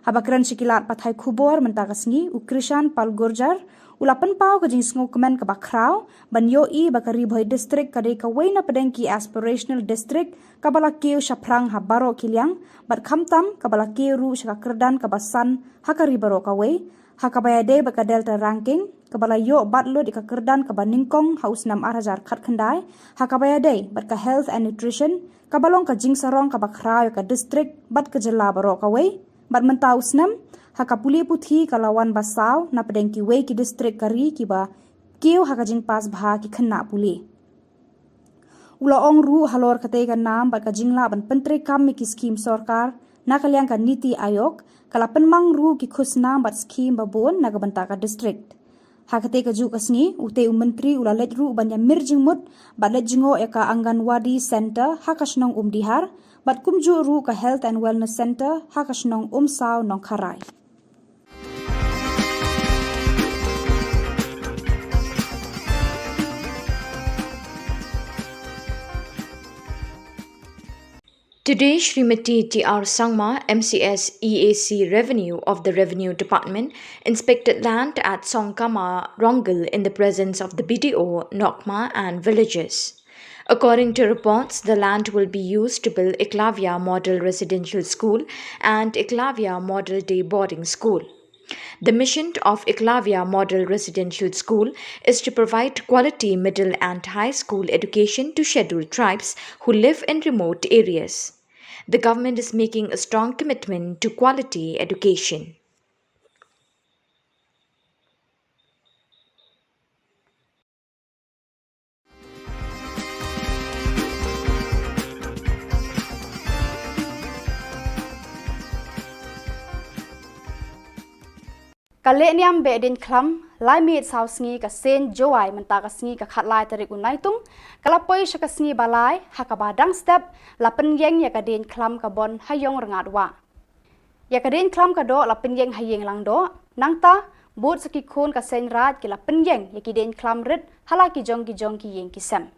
Haba kren sha ki lad pathai khubor mynta ka sngi, u Krishan Pal Gurjar u la pynpaw ka jingsngewkmen kaba khraw ban ïohi ba ka Ri Bhoi District ka dei kawei napdeng ki aspirational district kaba la kiew shaphrang ha baroh ki liang, bad khamtam kaba la kiew ruh sha ka kyrdan kaba san ha ka ri baroh kawei, ha kaba ïadei bad ka Delta Ranking, kaba la ïoh bat lut ïa ka kyrdan kaba nyngkong ha u snem ar hajar khatkhyndai, ha kaba ïadei bad ka Health and Nutrition, kaba long ka jingsarong kaba khraw ïa ka district bad ka jylla baroh kawei, bad mynta u snem, ha ka pule puthi ka la wan ba saw napdeng kiwei ki district ka ri kiba kiew ha ka jingpass bha ki khynnah pule. U la ong ruh halor katei ka nam bad ka jinglah ban pyntreikam ïa ki skhim sorkar na ka liang ka NITI Aayog, ka la pynmang ruh ki khusnam bad skhim babun na ka bynta ka district. Ha katei kajuh ka sngi, utei u Myntri u la leit ruh ban ïamir jingmut bad leit jngoh ïa ka Anganwadi Centre ha ka shnong Umdihar, bad kumjuh ruh ka Health and Wellness Centre ha ka shnong Umsaw Nongkharai. Today, Srimati T R Sangma, M C S E A C Revenue of the Revenue Department, inspected land at Songkama Rongal in the presence of the B D O, Nokma, and villagers. According to reports, the land will be used to build Eklavya Model Residential School and Eklavya Model Day Boarding School. The mission of Eklavya Model Residential School is to provide quality middle and high school education to scheduled tribes who live in remote areas. The government is making a strong commitment to quality education. Ka lehniam Behdeiñkhlam, lai miet saw sngi ka seng Jowai mynta ka sngi ka khatlai tarik u Naitung, ka la poi sha ka sngi ba lai, ha kaba dang step, la pynïeng ïa ka deiñkhlam ka Bon ha Ïongrngat Wah. Ïa ka deiñkhlam ka doh la pynïeng ha Ïing Langdoh, nangta, bud sa ki khun ka seng Raid ki la pynïeng ïa ki deiñkhlam rit ha la ki jong ki jong ki ïing ki sem.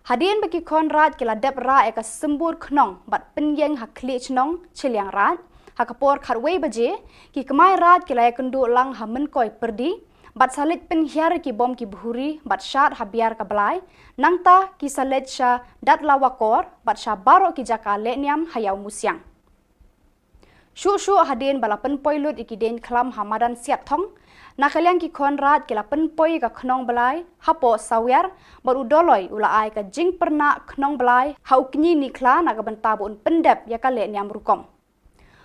Hadien ba ki khun Raid ki la dep rah ïa ka symbud khnong bad pynïeng ha khlieh shnong Chilliangraij, ha ka por khatwei baje, ki kmai Raid ki la ïakynduh lang ha Mynkoi Pyrdi, bad sa leit pynhiar ïa ki bom ki bhuri bad shad ha Biar ka Blai, nangta ki sa leit sha Datlawakor bad sha baroh ki jaka lehniam ha Ïawmusiang. Shuh shuh hadien ba la pynpoi lut ïa ki deiñkhlam ha madan Siatthong, na ka liang ki khun Raid ki la pynpoi ïa ka khnong blai hapoh Sawiar, bad u Dolloi u la ai ka jingpyrnah khnong blai ha u kñi Nikhla na ka bynta ba un pyndep ïa ka lehniam rukom.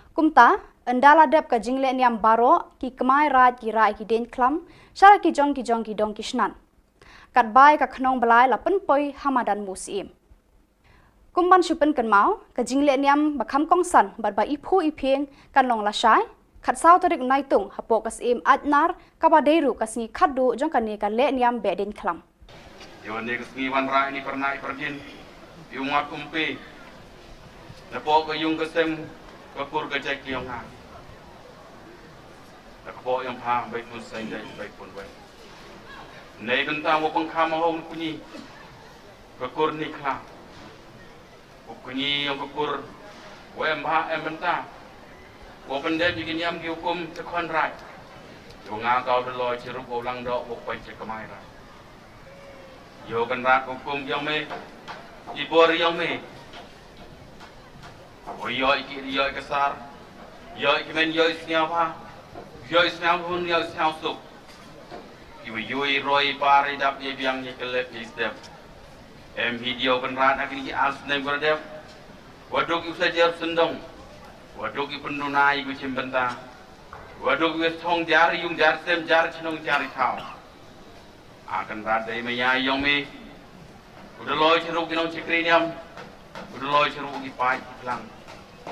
Kumta, ynda la dep ka jinglehniam baroh, ki kmai Raid ki rah ïa ki deiñkhlam sha la ki jong ki jong ki dong ki shnat. Katba ïa ka khnong blai la pynpoi ha madan Musyiem. Kum ban shu pynkynmaw, ka jinglehniam ba kham kongsan bad ba iphuh iphieng kan long lashai, khatsaw tarik Naitung hapoh ka Syiem Aitnar, kaba dei ruh ka sngi khatduh jong kane ka lehniam Behdeiñkhlam. Ïa kane ka sngi wanrah ïa ki pyrnai pyrdien, ïa u Mat Umpe, napoh ka ïung ka sem ka kur ka jait ka ïong nga. Na ka poh ïong pha, bai pun seng dai, bai pun bai. Nei bynta mo pang kham hong kuni. Ka kur Nikhla. Ko kñi ïong ka kur, wa em bha em bynta. Ko pyndep ïa ki niam ki hukum te khun Raid. Ïa nga ka u Dolloi chirup u Langdoh, u pynche kmai Raid. Ïa u Kynrad hukum ïong me, i bor ïong me. Wa ïoh i ki, ïoh i ka sar, ïoh i ki men, ïoh i sñiaw bha, ïoh i sñiaw hun, ïoh i sñiaw suk. Ki wa ïoh i roi i par i dap i biang i ka lep i step. Em hi diaw Kynrad ha kini ki ar snem ka dep. Wa duk i u sa jer sendong. Wa duk i pynduna i ku chim bynta. Wa duk wi thong jar yung jar sem jar chnong jar thaw. A Kynrad dei maya yong me. U da loi chyruk ki nong chikri niam. U da loi chyruk ki pai ki klang.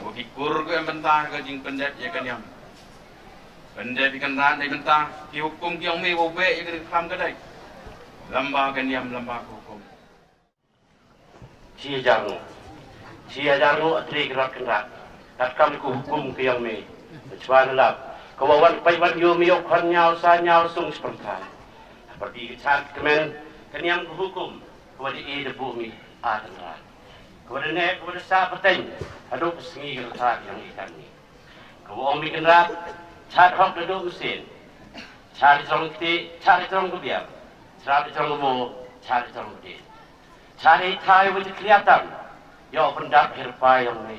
Wa ki kur ko em bynta ka jing pyndep ya ka niam. Pyndep ya Kynrad dei bynta ki hukum ki yong me wa be ya ka khlam ka dei. Lamba ka niam lamba ka hukum. Chi hajar ngut. Chi hajar ngut a tri ki rat Kynrad. Kat kam ku hukum ki yong me. Chwa na lap. Ka wa wan pai wan yo me yo khon nyaw sa nyaw sung spang thai. Parti ki chat kmen ka niam ku hukum. Ka wa di e da bu me a Kynrad. Ka wa da ne ka wa da sa pateng. Adu ka sngi ka rata ki yong i kan ni. Ka wa ong me Kynrad. Chat hok da du mesin. Chat i trong kti, chat i trong ka biar. Chat i trong ka mo, chat i trong ka din. Chari thai wa jikria tam. Yo pyndap hirpai yong me.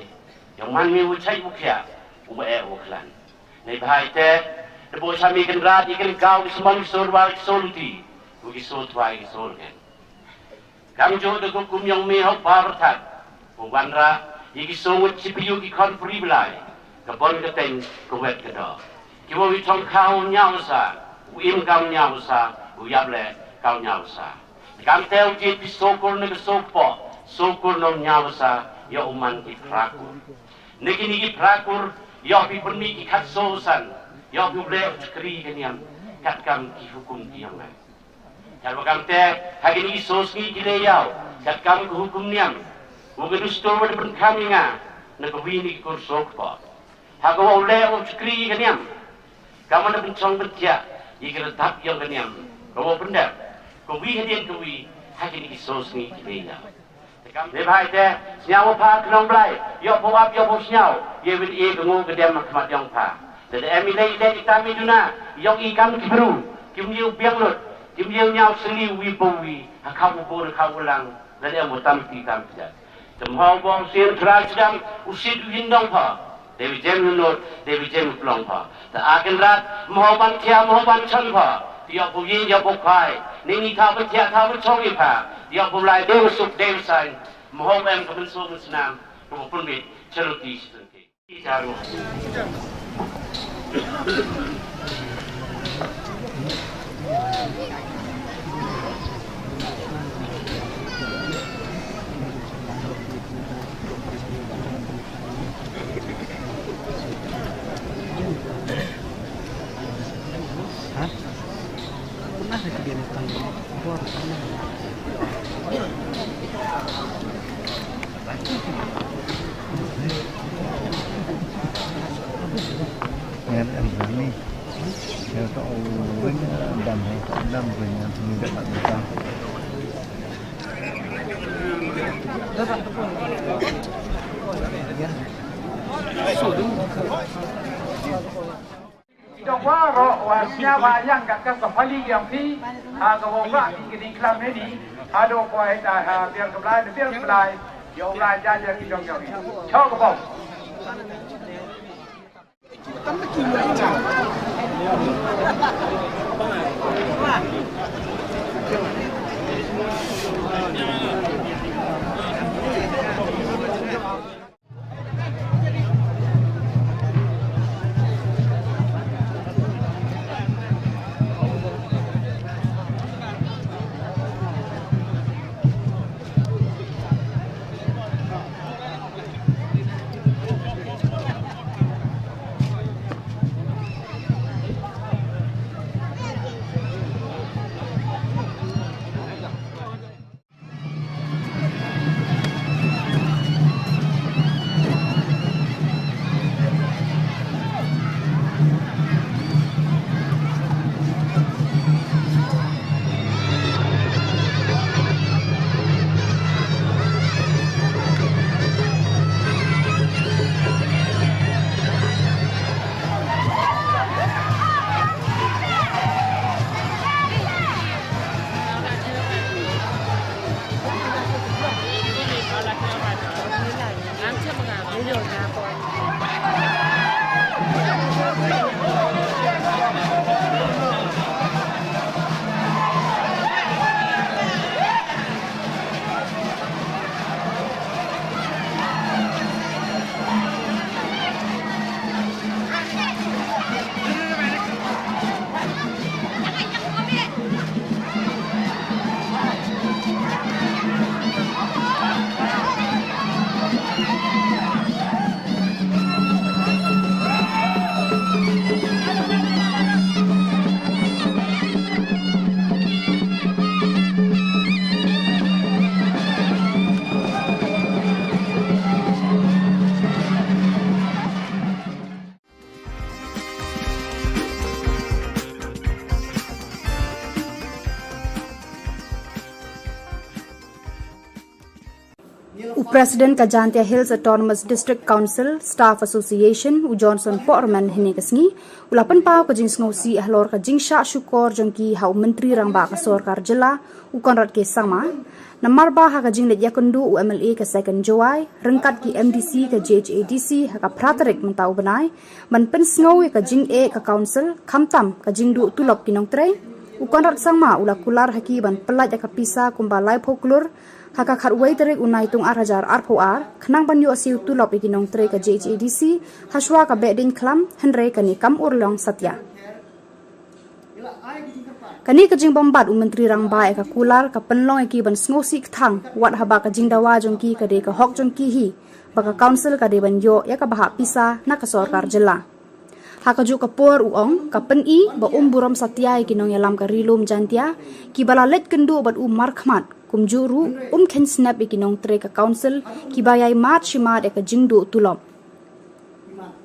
Yong man me wa chai wa khia. Wa e wa klan. Nei bahai te. Debo chami Kynrad ikan kau ki seman sur wa ki soluti. Wa ki so tuai ki so ngen. Kam jo de kum yong me hau pa berthat. Wa wan ra. Iki so ngut chipiu ki kon pri belai. Ka bon ka teng ka wet ka do. Ki wa wi thong kau nyaw sa. U im kau nyaw sa. U yap le kau nyaw sa. Kam teu jit pi sokur ne ke sokpo, sokur nong nyaw sa, yo uman ki prakur. Ne kini ki prakur, yo pi pun mi ki khat so san, yo pi ble chakri ke niam, kat kam ki hukum ki yong ai. Kat wa kam te, ha kini ki so sngi ki le yau, kat kam ki hukum niam. Wa ke dustur wa de pun kam nga, ne ke wi ni ki kur sokpo. Ha ka wa u leh u chakri ka niam. Ka man da pynchong pyntiah ïa ka redap ïong ka niam. Ka wa u pyndep ka wi hadien ka wi ha kine ki so sngi ki dei ïa. Te kam dei bha ïa te sñiaw wa pha ka nong Blai ïoh pha u ap ïoh pha u sñiaw ïa win ïa ka ngu ka dem ha khmat ïong pha. Te da em i lei i lei i tam i duna ïong i kam ki bru kim ïa u biang lut kim ïa u ñiaw seli wi pa wi ha khaw u bun ha khaw u lang. Lane em u tam ti tam ti. Te mhaw bong sien trai sdang u sit u hin dong pha. Dewi jem u not, dewi jem u plong pha. Te a ken rat mhaw ban thia mhaw ban chan pha. Te ïoh pu yin ïoh pu khai. Ni ni tha ban thia tha ban chong i pha. Te ïoh pu lai dewi suk dewi sain. Mhaw em ka ban suk ban snam. Ka ban pun bit. Chalo ti si tun ki. Ngan em zani. Ngan to win dam he dam win ni da ba ta. Dong wa ro wa sñiaw ba yang kat ka sa pali yang phi ha ka wa ka ki ki klam ne ni ha do ko ai ta ha biar ka Blai biar ka Blai yo Blai ja ja ki dong yo ni. Chok ka bom. U President ka Jaintia Hills Autonomous District Council Staff Association, u Johnson Pohrman, hynne ka sngi u la pynpaw ka jingsngewsih halor ka jingshah shukor jong ki ha u Myntri Rangbah ka Sorkar Jylla, u Conrad K Sangma, namar ba ha ka jingleit ïakynduh u M L A ka Second Jowai ryngkat ki M D C ka J H A D C ha ka phra tarik mynta u bnai ban pynsngew ïa ka jingeh ka Council, khamtam ka jingduh tulop ki nongtrei, u Conrad Sangma u la kular ha ki ban pyllait ïa ka pisa kumba laiphew klur ha ka khatwei tarik u Naitung ar hajar arphew ar, khnang ban ïoh siew tulop ïa ki nongtrei ka J H A D C hashwa ka Behdeiñkhlam, hynrei kane kam urlong satia. Kane ka jingbymbat u Myntri Rangbah ïa ka kular ka pynlong ïa ki ban sngewsih kthang, wat haba ka jingdawa jong ki ka dei ka hok jong ki hi ba ka Council ka dei ban ïoh ïa ka bhah pisa na ka Sorkar Jylla. Ha kajuh ka por u ong ka pyni ba um burom satia ïa ki nongïalam ka Ri Lum Jaintia kiba la leit kynduh bad u markhmat, kumjuh ruh um kheiñ snep ïa ki nongtrei ka Council kiba ïai mad shi mad ïa ka jingduh tulop.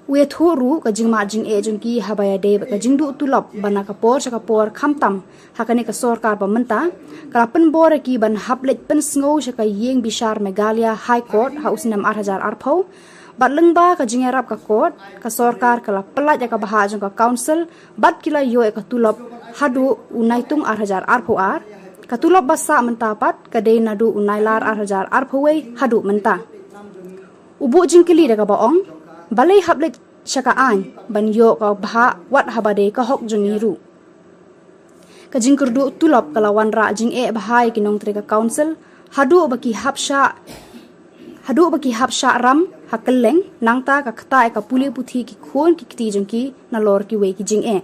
U ïathuh ruh ka jingmad jingeh jong ki haba ïadei bad ka jingduh tulop ba na ka por sha ka por, khamtam ha kane ka sorkar ba mynta ka la pynbor ïa ki ban hap leit pynsngew sha ka ïing bishar Meghalaya High Court ha u snem ar hajar arphew. Bad lyngba ka jingïarap ka Court, ka sorkar ka la pyllait ïa ka bhah jong ka Council bad ki la ïoh ïa ka tulop haduh u Naitung ar hajar arphew ar. Ka tulop ba sah mynta pat ka dei naduh u Nailar ar hajar arphew wei haduh mynta. U buh jingkylli da kaba ong, balei hap leit sha ka aiñ ban ïoh ka bhah wat haba dei ka hok jong ngi ruh. Ka jingkyrduh tulop ka la wanrah jingeh bha ïa ki nongtrei ka Council haduh ba ki hap shah haduh ba ki hap shah ram ha kylleng, nangta ka ktah ïa ka pule puthi ki khun ki kti jong ki nalor kiwei ki jingeh.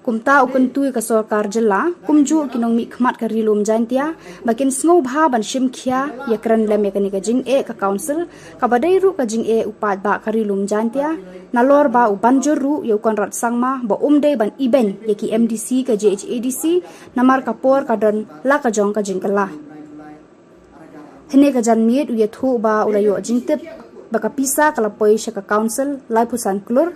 Kumta u kyntu ïa ka Sorkar Jylla, kumjuh ki nongmihkhmat ka Ri Lum Jaintia ba kin sngewbha ban shim khia ïakren lem ïa kane ka jingeh ka Council, kaba dei ruh ka jingeh u paidbah ka Ri Lum Jaintia, nalor ba u ban jur ruh ïa u Conrad Sangma ba um dei ban ibeiñ ïa ki M D C ka J H A D C namar ka por ka don la ka jong ka jingkylla. Hynne ka janmiet u ïathuh ba u la ïoh jingtip ba ka pisa ka la poi sha ka Council laiphew san klur.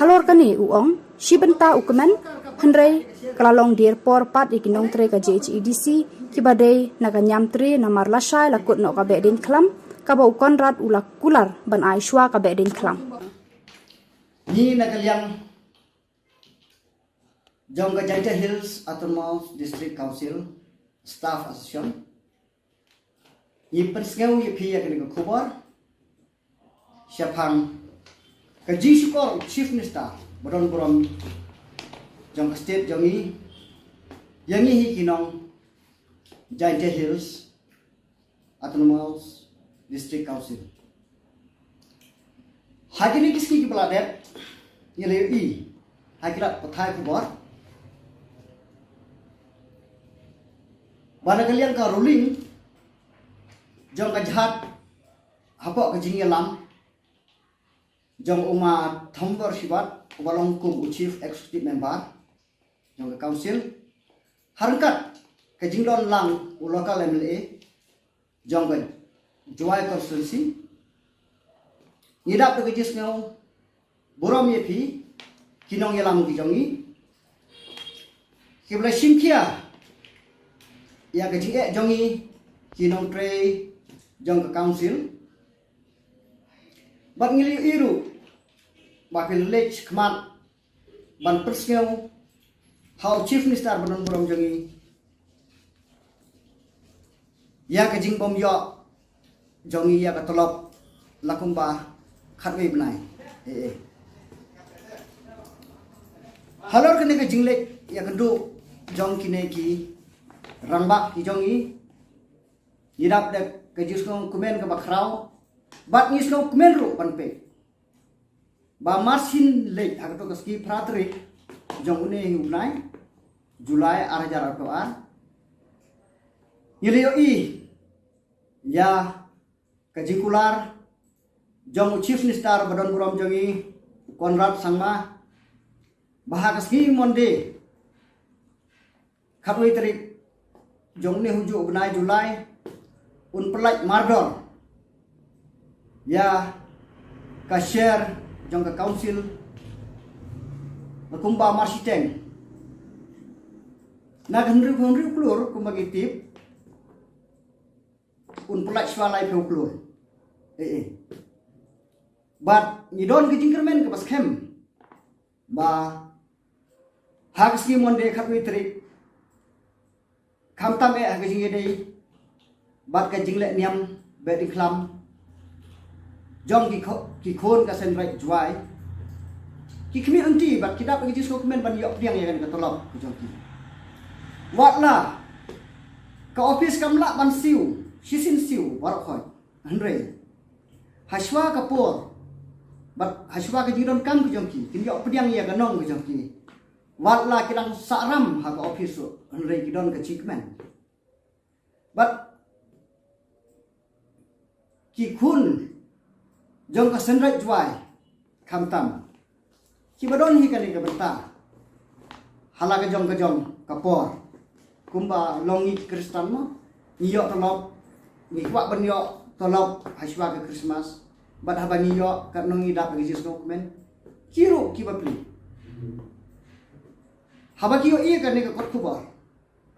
Halor kane u ong, shi bynta u kmen, hynrei ka la long dier por pat ïa ki nongtrei ka J H A D C kiba dei na ka Niamtre namar lashai la kut noh ka Behdeiñkhlam, kaba u Conrad u la kular ban ai shwa ka Behdeiñkhlam. Ngi na ka liang jong ka Jaintia Hills Autonomous District Council Staff Association, ngi pynsngew ïa phi ïa kane ka khubor shaphang ka jingshukor u Chief Minister ba don burom jong ka state jong ngi ïa ngi hi ki nong Jaintia Hills Autonomous District Council. Ha kine ki sngi kiba la dep, ngi la ïohi ha ki lad pathai khubor ba na ka liang ka ruling jong ka jylla hapoh ka jingïalam jong u Ma Thambor Shibat, uba long kum u Chief Executive Member jong ka Council, ha ryngkat ka jingdon lang u local M L A jong ka Jowai Constituency, ngi dap da ka jingsngew burom ïa phi ki nongïalam ki jong ngi kiba la shim khia ïa ka jingeh jong ngi ki nongtrei jong ka Council. Bad ngi la ïohi ruh ba phi la leit khmat ban pynsngew ha u Chief Minister ba don burom jong ngi ïa ka jingbym ïoh jong ngi ïa ka tulop la kumba khatwei bnai. Eh, eh. Halor kane ka jingleit ïakynduh jong kine ki rangbah ki jong ngi, ngi dap da ka jingsngewkmen kaba khraw bad ngi sngewkmen ruh ban peit ba mar shin leit ha kato ka sngi phra tarik jong une hi u bnai July ar hajar arphew ar, ngi la ïohi ïa ka jingkular jong u Chief Minister ba don burom jong ngi, u Conrad Sangma, ba ha ka sngi Monday khatwei tarik jong une hi u bnai July un pyllait mardor ïa ka share jong ka Council la kumba mar shiteng na ka hynriew hynriew klur kumba ngi tip. un pynlait shuwa laiphew klur. Eh, eh. Bad ngi don ka jingkyrmen kaba skhem ba ha ka sngi Monday khatwei tarik, khamtam eh ha ka jingïadei bad ka jingleh niam beh diengkhlam jong ki kho-, ki khun ka Seiñraij Jowai, ki khmih lynti bad ki dap da ka jingsngewkmen ban ïoh pdiang ïa kane ka tulop ka jong ki. Watla ka office kam lah ban siew shisien siew baroh khoit, hynrei hashwa ka por bad hashwa ka jingdonkam ka jong ki, kin ïoh pdiang ïa ka nong ka jong ki. Watla ki dang sahram ha ka office ruh, hynrei ki don ka jingkmen. Bad ki khun jong ka Seiñraij Jowai, khamtam kiba don hi kane ka bynta, ha la ka jong ka jong ka por, kumba long ngi ki Khristan mo, ngi ïoh tulop, ngi kwah ban ïoh tulop hashwa ka Christmas. Bad haba ngi ïoh, katno ngi dap da ka jingsngewkmen. Ki ruh kiba pli, haba ki ïohi ïa kane ka kot khubor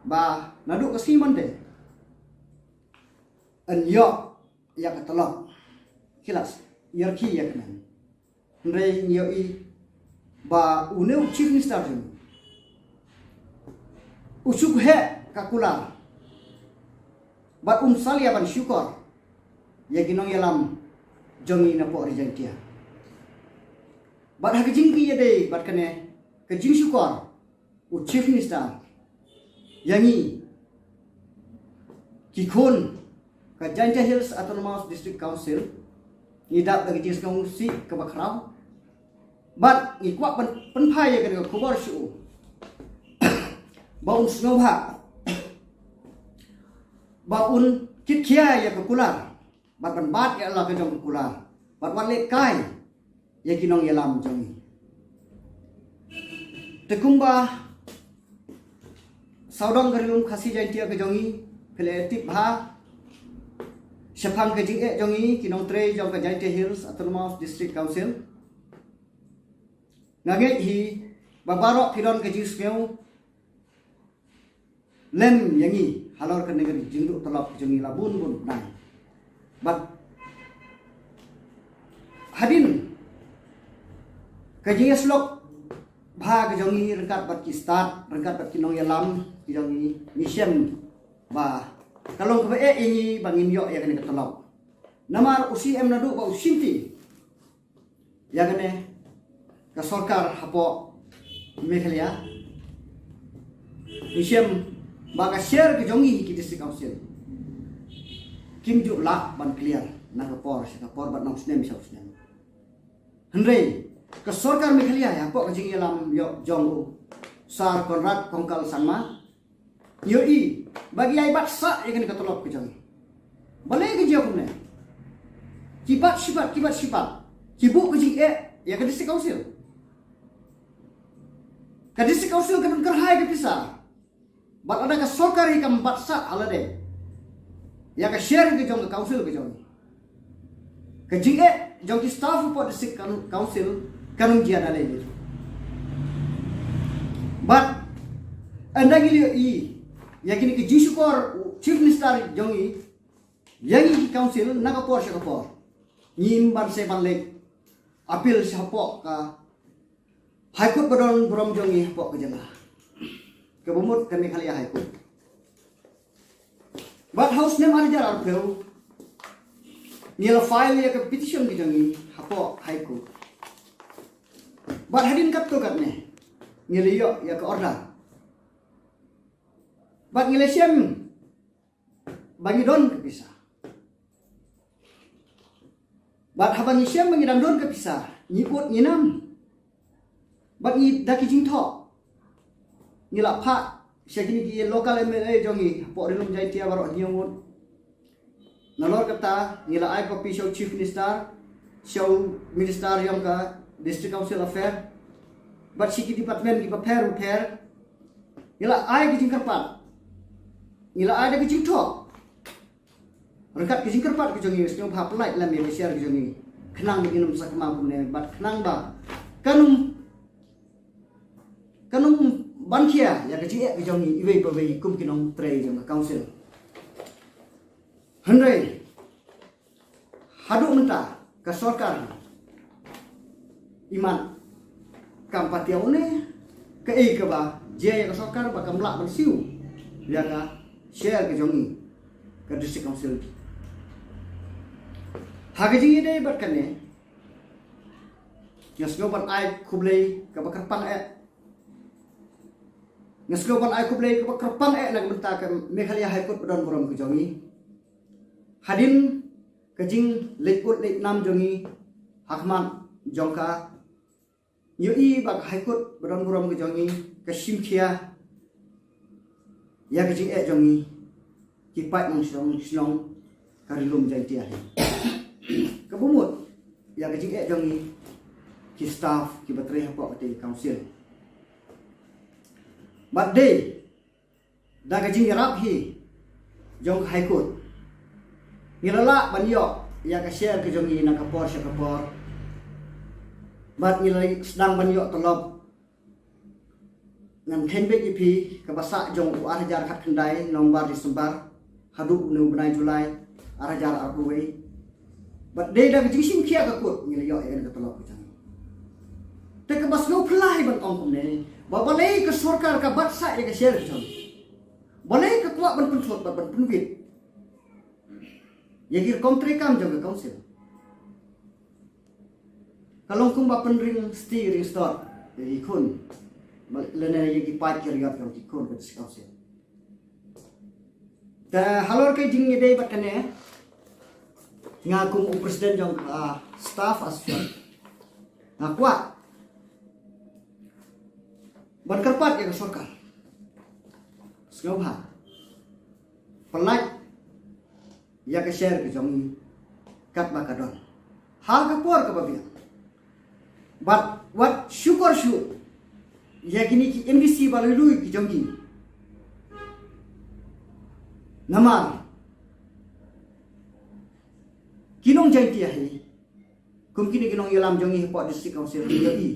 ba naduh ka sngi Monday yn ïoh ïa ka tulop, ki la ïarkhie ïa kmen. Hynrei ngi ïohi ba une u Chief Minister jong ngi u shu heh ka kular bad um salia ban shukor ïa ki nongïalam jong ngi napoh Ri Jaintia. Bad ha ka jingïadei bad kane ka jingshukor u Chief Minister ïa ngi ki khun ka Jaintia Hills Autonomous District Council, ngi dap da ka jingsngewsih kaba khraw. Bad ngi kwah pyn-, pynphai ïa kane ka khubor sha u ba un sngewbha, ba un kitkhia ïa ka kular bad ban bat ïa la ka jong ka kular bad wat leh kai ïa ki nongïalam jong ngi. Te kumba sawdong ka Ri Lum Khasi Jaintia ka jong ngi, phi la tip bha shaphang ka jingeh jong ngi ki nongtrei jong ka Jaintia Hills Autonomous District Council. Nga ngeit hi ba baroh phi don ka jingsngew lem ïa ngi halor kane ka jingduh tulop jong ngi la bun bun bnai. Bad hadien ka jingïasyllok bha ka jong ngi ryngkat bad ki stad, ryngkat bad ki nongïalam ki jong ngi, ngi shem ba ka long kaba eh ïa ngi ba ngin ïoh ïa kane ka tulop. Namar u C M naduh ba u shimti ïa kane ka sorkar hapoh Meghalaya, ngi shem ba ka share ka jong ngi ki District Council kim ju lah ban clear na ka por sha ka por bad na u snem sha u snem. Hynrei ka sorkar Meghalaya hapoh ka jingïalam ïoh jong u Sir Conrad Kongkal Sangma, ngi ïohi ba ki ïai bat sah ïa kane ka tulop ka jong ngi. Balei ka jia kumne? Ki bat shi bat, ki bat shi bat, ki buh ka jingeh ïa ka District Council. Ka District Council ka don kyrhai ka pisa. Bad lada ka sorkar hi kam bat sah ha lade ïa ka share ka jong ka council ka jong ngi, ka jingeh jong ki staff hapoh District Coun-, Council kan ym jia da lei. Bad ynda ngi ïohi ïa kine ki jingshukor u Chief Minister jong ngi ïa ngi ki council na ka por sha ka por, ngim banse ban leit appeal shapoh ka High Court ba don burom jong ngi hapoh ka jylla, kaba mut ka Meghalaya High Court. Bad ha u snem ar hajar arphew ngi la file ïa ka petition ka jong ngi hapoh High Court. Bad hadien katto katne ngi la ïoh ïa ka order. Bad ngi la shem ba ngi don ka pisa. Bad haba ngi shem ba ngi dang don ka pisa, ngi ud ngi nam. Bad ngi da ki jingthoh ngi la phah sha kine ki local M L A jong ngi hapoh Ri Lum Jaintia baroh hynñiew ngut. Nalor kata ngi la ai copy sha u Chief Minister, sha u Minister jong ka District Council Affair, bad sha ki department kiba pher bapher. Ngi la ai ki jingkyrpad, ngi la ai da ki jingthoh. Ryngkat ki jingkyrpad ki jong ngi, sngewbha pynlait lem ïa ka share ki jong ngi, khnang ba ngin ym sakma kumne bad khnang ba kan ym, kan ym ban khia ïa ka jingeh ki jong ngi iwei pa iwei kum ki nongtrei jong ka council. Hynrei haduh mynta ka sorkar imat kam patiaw ne kaei kaba jia ïa ka sorkar ba kam lah ban siew ïa ka share ka jong ngi ka District Council. Ha ka jingïadei bad kane, nga sngew ban ai khublei kaba kyrpang eh. Nga sngew ban ai khublei kaba kyrpang eh na ka bynta ka Meghalaya High Court ba don burom ka jong ngi hadien ka jingleit ut leit nam jong ngi ha khmat jong ka. Ngi ïohi ba ka High Court ba don burom ka jong ngi ka shim khia ïa ka jingeh jong ngi ki paid nongshong shnong ka Ri Lum Jaiñtia hi. Kaba mut ïa ka jingeh jong ngi ki staff kiba trei hapoh katei ka council. Bad dei da ka jingïarap hi jong ka High Court ngi la lah ban ïoh ïa ka share ka jong ngi na ka por sha ka por. Bad ngi la sdang ban ïoh tulop. Ngan kheiñ beit ïa phi, kaba sah jong u ar hajar khatkhyndai November December haduh une u bnai July ar hajar arphew wei. Bad dei da ka jingshim khia ka court ngi la ïoh ïa kane ka tulop ka jong ngi. Te kaba sngew phylla hi ban ong kumne, ba balei ka sorkar ka bat sah ïa ka share ka jong ngi. Balei ka kwah ban pynthut bad ban pynwit ïa ki rukom treikam jong ka council. Ka long kumba pynring sti ring stot ïa ki khun lane ïa ki paid ki riot jong ki khun ka District Council. Te halor ka jingïadei bad kane, nga kum u president jong ka staff association nga kwah ban kyrpad ïa ka sorkar, sngewbha pynlait ïa ka share ka jong ngi katba ka don ha ka por kaba biang. Bad wat shukor shuh ïa kine ki M D C ba lui lui ki jong ngi. Namar ki nong Jaiñtia hi, kum kine ki nongïalam jong ngi hapoh District Council ki ïohi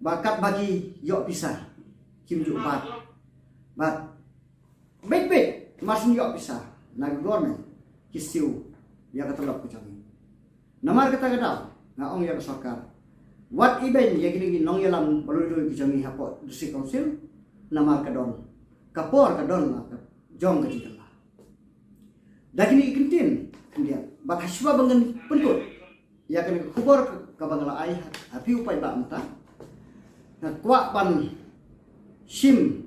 ba katba ki ïoh pisa kim ju bat. Bad beit beit mar shu ïoh pisa na ka government ki siew ïa ka tulop ka jong ngi. Namar kata ka daw nga ong ïa ka sorkar, wat ibeiñ ïa kine ki nongïalam ba lui lui ki jong ngi hapoh District Council. Namar ka don ka por, ka don la ka jong ka jingkylla. Da kine ki kyntien khyndiat bad hashwa ba ngan pynkut ïa kane ka khubor kaba nga la ai ha phi u paidbah mynta, nga kwah ban shim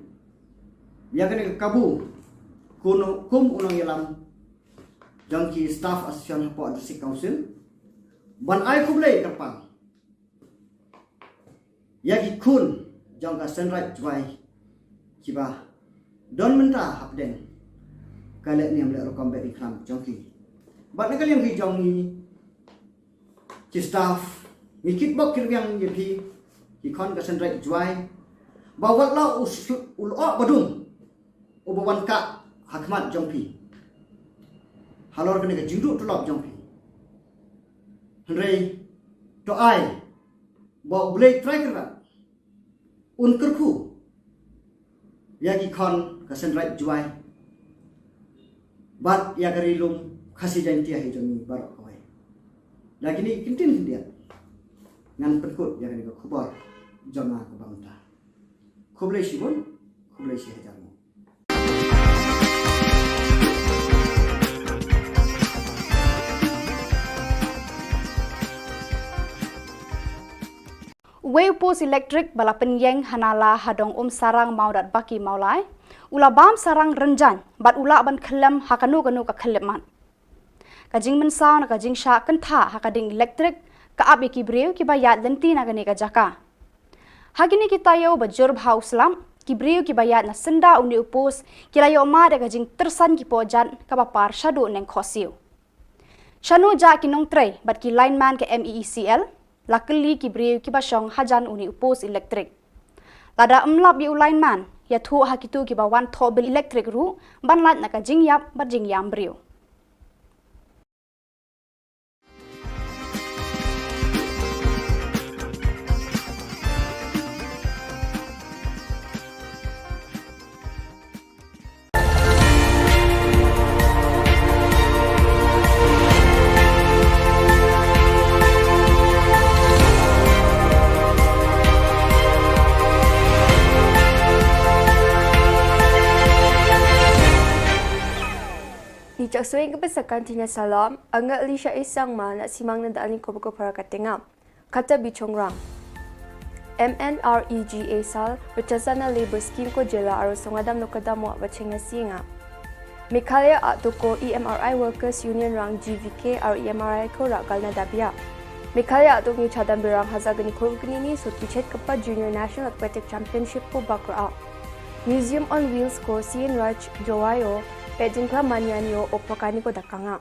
ïa kane ka kabu kum u nongïalam jong ki staff association hapoh District Council ban ai khublei kyrpang ïa ki khun jong ka Seiñraij Jowai kiba don mynta hapdeng ka leh niam leh rukom beh ri khlam jong ki. Bad na ka liang ki jong ngi ki staff, ngi kitbok kirwiang ïa phi ki khun ka Seiñraij Jowai ba wat la u lyoh ba dum uba wan kah ha khmat jong phi halor kane ka jingduh tulop jong phi. Hynrei to ai ba U Blei Trai Kynrad un kyrkhu ïa ki khun ka Seiñraij Jowai bad ïa ka Ri Lum Khasi Jaiñtia hi jong ngi baroh kawei. Da kine ki kyntien khyndiat ngan pynkut ïa kane ka khubor jong nga kaba mynta. Khublei shibun, khublei shihajar nguh. Uwei u post elektrik ba la pynïeng ha Nala ha Dong Umsarang Mawdatbaki Mawlai u la bam sarang rynjang bad u lah ban khyllem ha kano kano ka khyllipmat. Ka jingmynsaw na ka jingshah kyntha ha ka ding elektrik ka ap ïa ki briew kiba ïaid lynti na kane ka jaka. Ha kine ki taïew ba jur bha u slap, ki briew kiba ïaid na syndah une u post ki la ïoh mad ïa ka jingtyrsan ki pohjat kaba par shaduh neng khohsiew. Shano jah ki nongtrei bad ki lineman ka M E E C L? La kylli ki briew kiba shong hajan une u post elektrik. Lada ym lap ïa u lineman, ïathuh ha kito kiba wan thoh bill elektrik ruh ban lait na ka jingïap bad jingïam briew. Soi kaba sakan tine salam, anga Elisha Isangma na simang na dani kobo ko para katenga. Kata bichongrang. M N R E G A sal, Rachasana Labour Scheme ko jela aro songadam no kadam wa bachenga singa. Meghalaya Aduk ko E M R I Workers Union rang G V K aro E M R I ko rakal na dabia. Meghalaya Aduk ni chadam birang haza gani ko gani ni so kichet kapa Junior National Aquatic Championship ko bakra. Museum on Wheels ko Sien Raj Jowaio, Pejingkla Manianio, Opakani ko dakanga.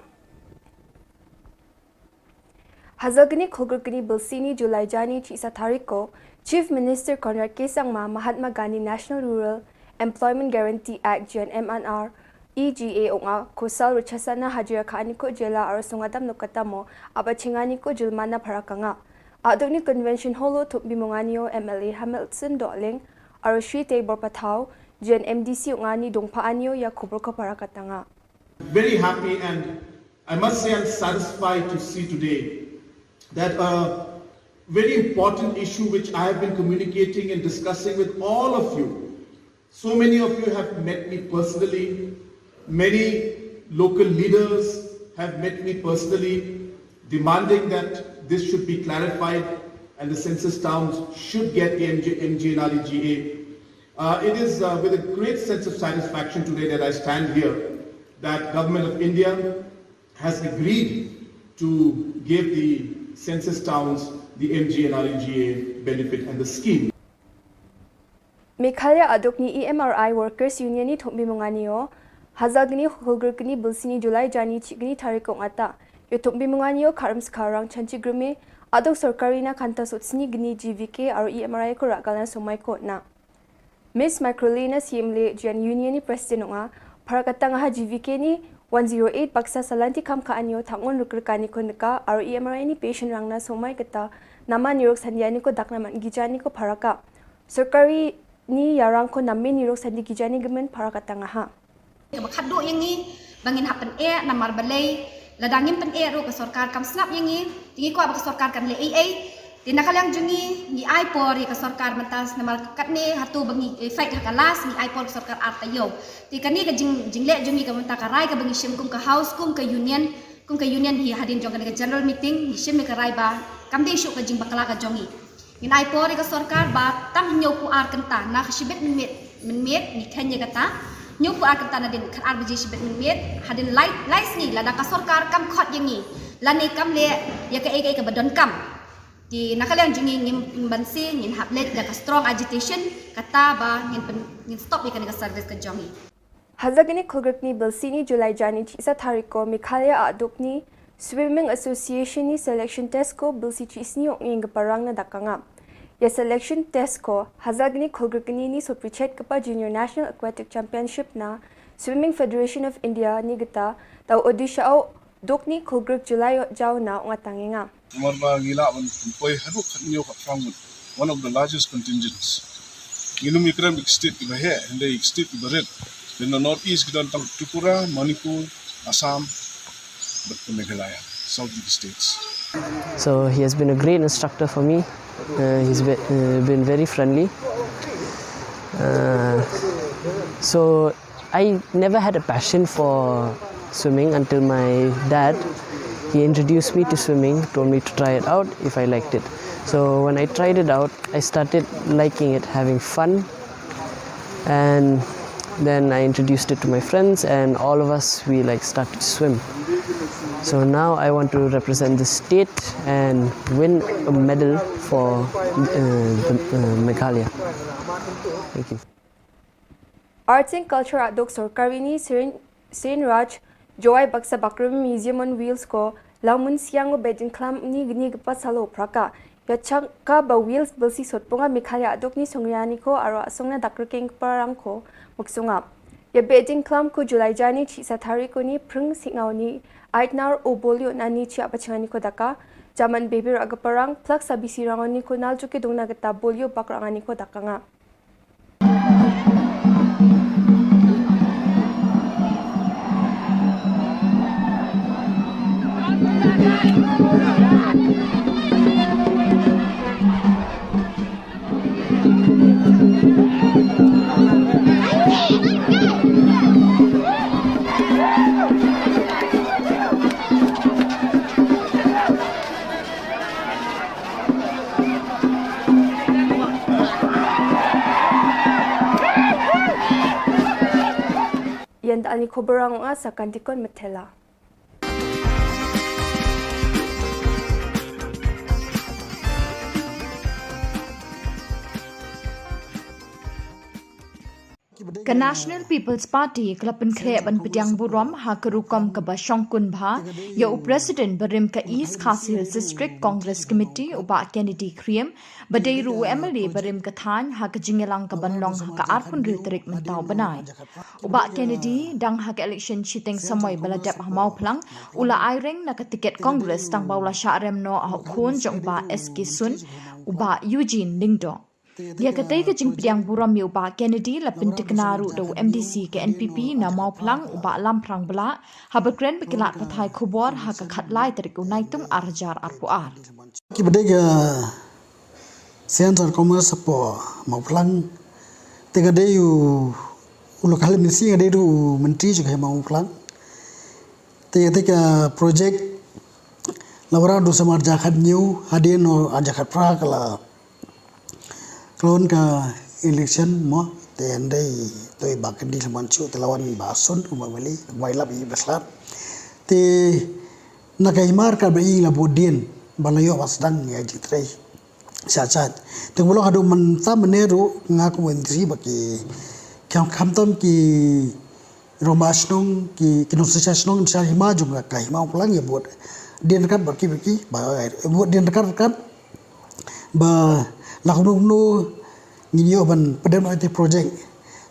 Hazagni khulgurgni bilsini July jani chisa tariko, Chief Minister Conrad K Sangma Mahatma Gandhi National Rural Employment Guarantee Act G N M N R E G A onga, kosal ruchasana hajira ka aniko jela aro songadam no katamo, aba chingani ko jilmana parakanga. Adoni Convention Holo tup bimonganio M L A Hamilton Doling, aro Shri Tebor Pathau, G N M D C ongani dongpa anio ya kubur ko parakatanga. Very happy, and I must say I'm satisfied to see today that a very important issue which I have been communicating and discussing with all of you. So many of you have met me personally. Many local leaders have met me personally, demanding that this should be clarified and the census towns should get the M G, M G N R E G A. Uh, it is uh, with a great sense of satisfaction today that I stand here that Government of India has agreed to give the census towns the M G N R E G A benefit and the scheme. Meghalaya Aduk ni E M R I Workers Union ni thumbi mungani o, hazagni khulgurgni bilsini July jani chigni tariko ngata. Yo thumbi mungani o karam skarang chanchi grume, Aduk sorkari na kanta sutsni gni G V K aro E M R I ko rakalna sumai ko na. Miss Microlina Siemle Jan Union ni President nga, parakatang ha G V K ni one zero eight baksa salanti kam ka anyo thangun rukrikani ko nika, aro E M R I ni patient rang na sumai kata, nama nirok sandiani ko dakna man gijani ko paraka. Sorkari ni yarang ko namme nirok sandi gijani gemen parakatang ha. Kaba khadduh ïa ngi ba ngin hap pyneh namar balei lada ngim pyneh ruh ka sorkar kam sngap ïa ngi, te ngi kwah ba ka sorkar kan leh ei ei. Te na ka liang jong ngi ngi ai por ïa ka sorkar mynta namar katne hato ba ngi effect ha ka last ngi ai por ka sorkar ar taïew. Te kane ka jing jingleh jong ngi ka mynta ka rai kaba ngi shim kum ka house kum ka union, kum ka union hi hadien jong kane ka general meeting ngi shim ïa ka rai ba kam dei shuh ka jingbakla ka jong ngi. Ngin ai por ïa ka sorkar ba tang hynñiew phew ar kynta na ka shibit mynmiet mynmiet ngi kheiñ ïa kata. Hynñiew phew ar kynta nadien khatar baje shibit mynmiet hadien lai lai sngi lada ka sorkar kam khot ïa ngi lane kam leh ïa kaei kaei kaba donkam. Te na ka liang jong ngi ngim banse ngin hap leit da ka strong agitation kata ba ngin pyn ngin stop ïa kane ka service ka jong ngi. Hazagini khulgurgni bilsini July jani chisa tariko Meghalaya Adukni Swimming Association ni selection test ko bilsi chisni ok ngin parang na dakanga. Ya selection test ko hazagini khulgurgni ni soprichet kapa Junior National Aquatic Championship na Swimming Federation of India ni gita da Odisha au Dokni khulgurg July jaw na ong atang nga. Namar ba ngi lah ban pynpoi haduh khatñiew khatphra ngut, one of the largest contingents. Ngi lum ïakren bad ki state kiba heh, hynrei ki state kiba rit. Lane north east ki don tang Tripura, Manipur, Assam bad ka Meghalaya, south ki states. So he has been a great instructor for me. Uh, he's be, uh, been very friendly. Uh, so I never had a passion for swimming until my dad, he introduced me to swimming, told me to try it out if I liked it. So when I tried it out, I started liking it, having fun, and then I introduced it to my friends, and all of us we like started to swim. So now I want to represent the state and win a medal for uh, the, uh, Meghalaya. Thank you. Arts and Culture Adok Sorkari ni Srin Raj Jowai Baksa Bakrum Museum on Wheels ko Langmun Siang o Bedin Klam ni gni gpa salo praka. Ya changka ba Wheels bilsi sotpunga Meghalaya Adok ni Songyani ko aro asongna dakrikeng parang ko muksunga. Ya Bedin Klam ko July jani chi satari ko ni prung singau ni aitnar o bolio nani chi apachingani ko daka. Jaman bebir agaparang plak sabisi rangoni ko naljuki dungna geta bolio bakrangani ko daka nga. Nda ani khubor ang nga sa kan dikon metela. Ka National People's Party ka la pynkhreh ban pdiang burom ha ka rukom kaba shongkun bha ïa u President barim ka East Khasi Hills District Congress Committee, u Bah Kennedy Khriem, ba dei ruh u M L A barim ka thaiñ, ha ka jingïalang kaban long ha ka arphew hynriew tarik mynta u bnai. U Bah Kennedy, dang ha ka election shiteng samoi ba la dep ha Mawphlang, u la aireng na ka tiket Congress tang ba u la shah rem noh ha u khun jong u Bah S K Sun, u Bah Eugene Lyngdoh. Ïa katei ka jingpdiang burom ïa u Bah Kennedy la pyntikna ruh da u M D C ka N P P na Mawphlang, u Bah Lamphrang Blah, haba kren bad ki lad pathai khubor ha ka khatlai tarik u Naitung ar hajar arphew ar. Ki ba dei ka Science and Commerce hapoh Mawphlang, te ka dei u, u local M D C, ka dei ruh u myntri jong ka hima Mawphlang. Te, te ka project la wanrah naduh snem ar hajar khathynñiew, hadien ar hajar khatphra ka la khlem ka election mo, te hynrei to i Bah Kennedy la wan shuh, te la wan Bah Sun, u M L A, Bah Ilap i Bah Slat. Te na ka hima ka ba i la bud dien ba la ïoh ba sdang ïa jingtrei. Sha sha. Te kumba long haduh mynta mynne ruh nga kum u M D C ba ki, kham, khamtam ki rangbah shnong, ki, ki nongshong shnong sha hima jong ka hima Mawphlang ïa bud dien ryngkat bad ki, ki ba bud dien ryngkat ryngkat ba la kumno kumno ngin ïoh ban pyndonkam ïa kata ka project.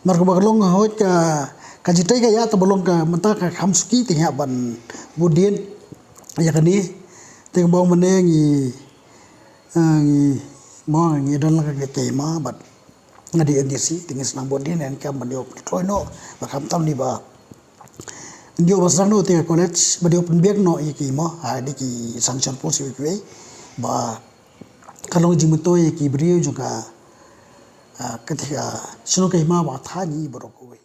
Namar kaba ka long hooid ka, ka jingtrei ka ïa kaba long ka mynta ka kham suki te ïa ban bud dien ïa kane. Te kumba mynne ngi, eh, ngi, mo, ngi don lang ka, ka hima bad nga dei M D C, te ngi sdang bud dien, ngi kam ban ïoh pyntrei noh, ba khamtam ni ba ïoh ba sdang noh te ka college, ba ïoh pynbiang noh ïa ki mo, ha, dei ki sanction post ïa ki, ba ka long jingmyntoi ïa ki briew jong ka, ah, ka te ka shnong ka hima ba thaiñ baroh kawei.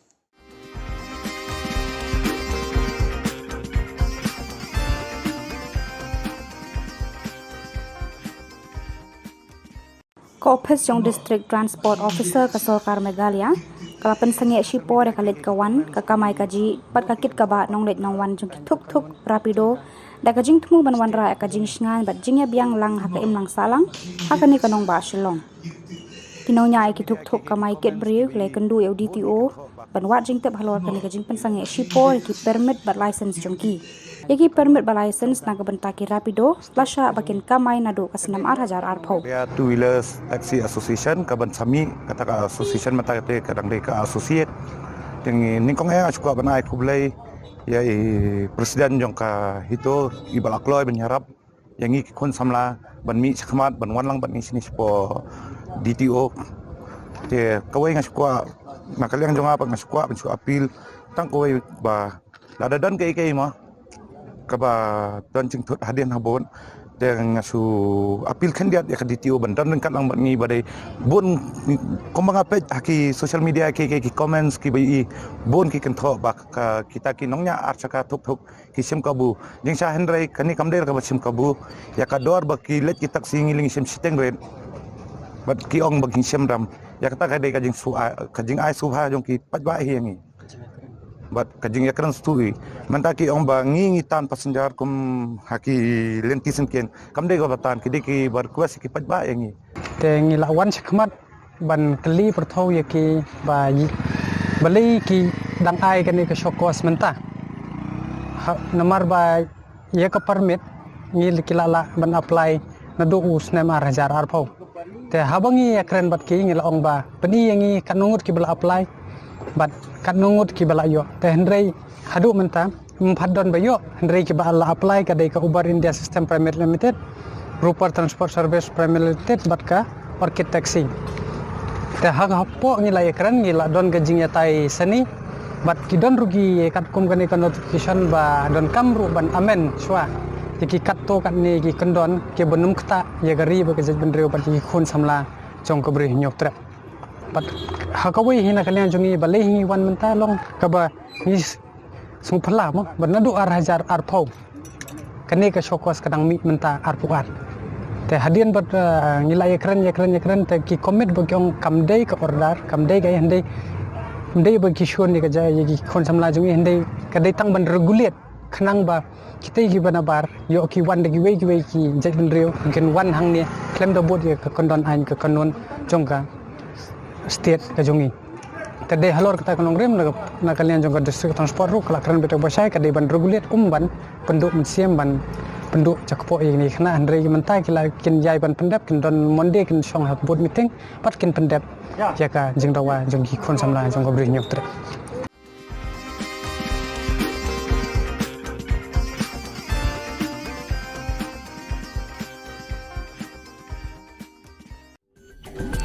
Ka ophis jong District Transport Officer ka Sorkar Meghalaya ka la pynsangeh shipor ïa ka leit ka wan, ka kamai kajih bad ka kit ka bah nongleit nongwan jong ki tuk tuk, Rapido, da ka jingthmu ban wanrah ïa ka jingshngaiñ bad jingïabiang lang ha ka imlang sahlang ha kane ka nongbah Shillong. Ki nongñiah ïa ki tuk tuk kamai kit briew ki la ïakynduh ïa u D T O ban wad jingtip halor kane ka jingpynsangeh shipor ïa ki permit bad license jong ki. Ïa ki permit bad license na ka bynta ki Rapido la shah ba kin kamai naduh ka snem ar hajar arphew. Meghalaya Two Wheelers Taxi Association, ka ban sa mih kata ka association mynta kata ka dang dei ka associate. Te nyngkong eh nga shu kwah ban ai khublei ïa i president jong ka HITO, i ba la kloi ban ïarap ïa ngi ki khun samla ban mih shakhmat ban wan lang bad ngi shane shapoh D T O. Te kawei nga shu kwah, na ka liang jong nga pat nga shu kwah ban shu appeal tang kawei ba lada don kaei kaei mo kaba don jingthut hadien habud, te nga shu appeal khyndiat ïa ka D T O ban don ryngkat lang bad ngi ba dei bun, kumba nga peit ha ki social media ki, ki, ki comments kiba ïohi, bun ki kynthoh ba ka, kita ki nongñiah ar shaka tuk tuk ki shim kabu. Jingshisha hynrei kane kam dei kaba shim kabu. Ïa ka dor ba ki leit ki taxi ngi la ngi shim shiteng rit bad ki ong ba ki shim ram. Ïa kata ka dei ka jingsu-, ka jingai subha jong ki paidbah hi ïa ngi bad ka jingïakren shuh hi. Mynta ki ong ba ngi ngi tan passenger kum ha ki lynti syngkien. Kam dei kaba tan, ki dei kiba request ki paidbah ïa ngi. Te ngi la wan shakhmat ban kylli pyrthuh ïa ki ba, balei ki dang ai kane ka show cause mynta. Ha, namar ba ïa ka permit ngi la, ki la lah ban apply naduh u snem ar hajar arphew. Te haba ngi ïakren bad ki ngi la ong ba pyni ïa ngi katno ngut kiba la apply bad katno ngut kiba la ïoh. Te hynrei haduh mynta ym pat don ba ïoh, hynrei kiba la apply ka dei ka Uber India System Private Limited, Rupar Transport Service Private Limited bad ka Orchid Taxi. Te ha kaba ngi la ïakren ngi la don ka jingïatai sani bad ki don ruh ki katkum kane ka notification ba donkam ruh ban amend shuwa. Te ki katto katne ki kyndon kiba nym ktah ïa ka ri bad ka jaitbynriew bad ki khun samla jong ka Bri Hynñiewtrep. Bad ha kawei hi na ka liang jong ngi balei hi ngi wan mynta long kaba ngi sngewphylla mo ba naduh ar hajar arphew kane ka show cause ka dang mih mynta arphew ar. Te hadien bad, eh, ngi la ïakren, ïakren, ïakren, te ki commit ba ki ong kam dei ka order, kam dei ka ïa hynrei Ym dei ba ki shun ïa ka jait ïa ki khun samla jong ngi, hynrei ka dei tang ban regulate khnang ba kita kiba nabar ïoh ki wan da kiwei kiwei ki jaitbynriew, kin wan hangne khlem da bud ïa ka kyndon aiñ ka kanun jong ka state ka jong ngi. Ka dei halor kata ka nongrim na ka, na ka liang jong ka District Transport ruh ka la kren beit ba shai, ka dei ban regulate kum ban pynduh mynsiem, ban pynduh jakpoh ïa kine ki khynnah, hynrei mynta ki la kin ïai ban pyndep, kin don Monday kin shong ha board meeting bad kin pyndep ïa ka jingdawa jong ki khun samla jong ka Bri Hynñiewtrep.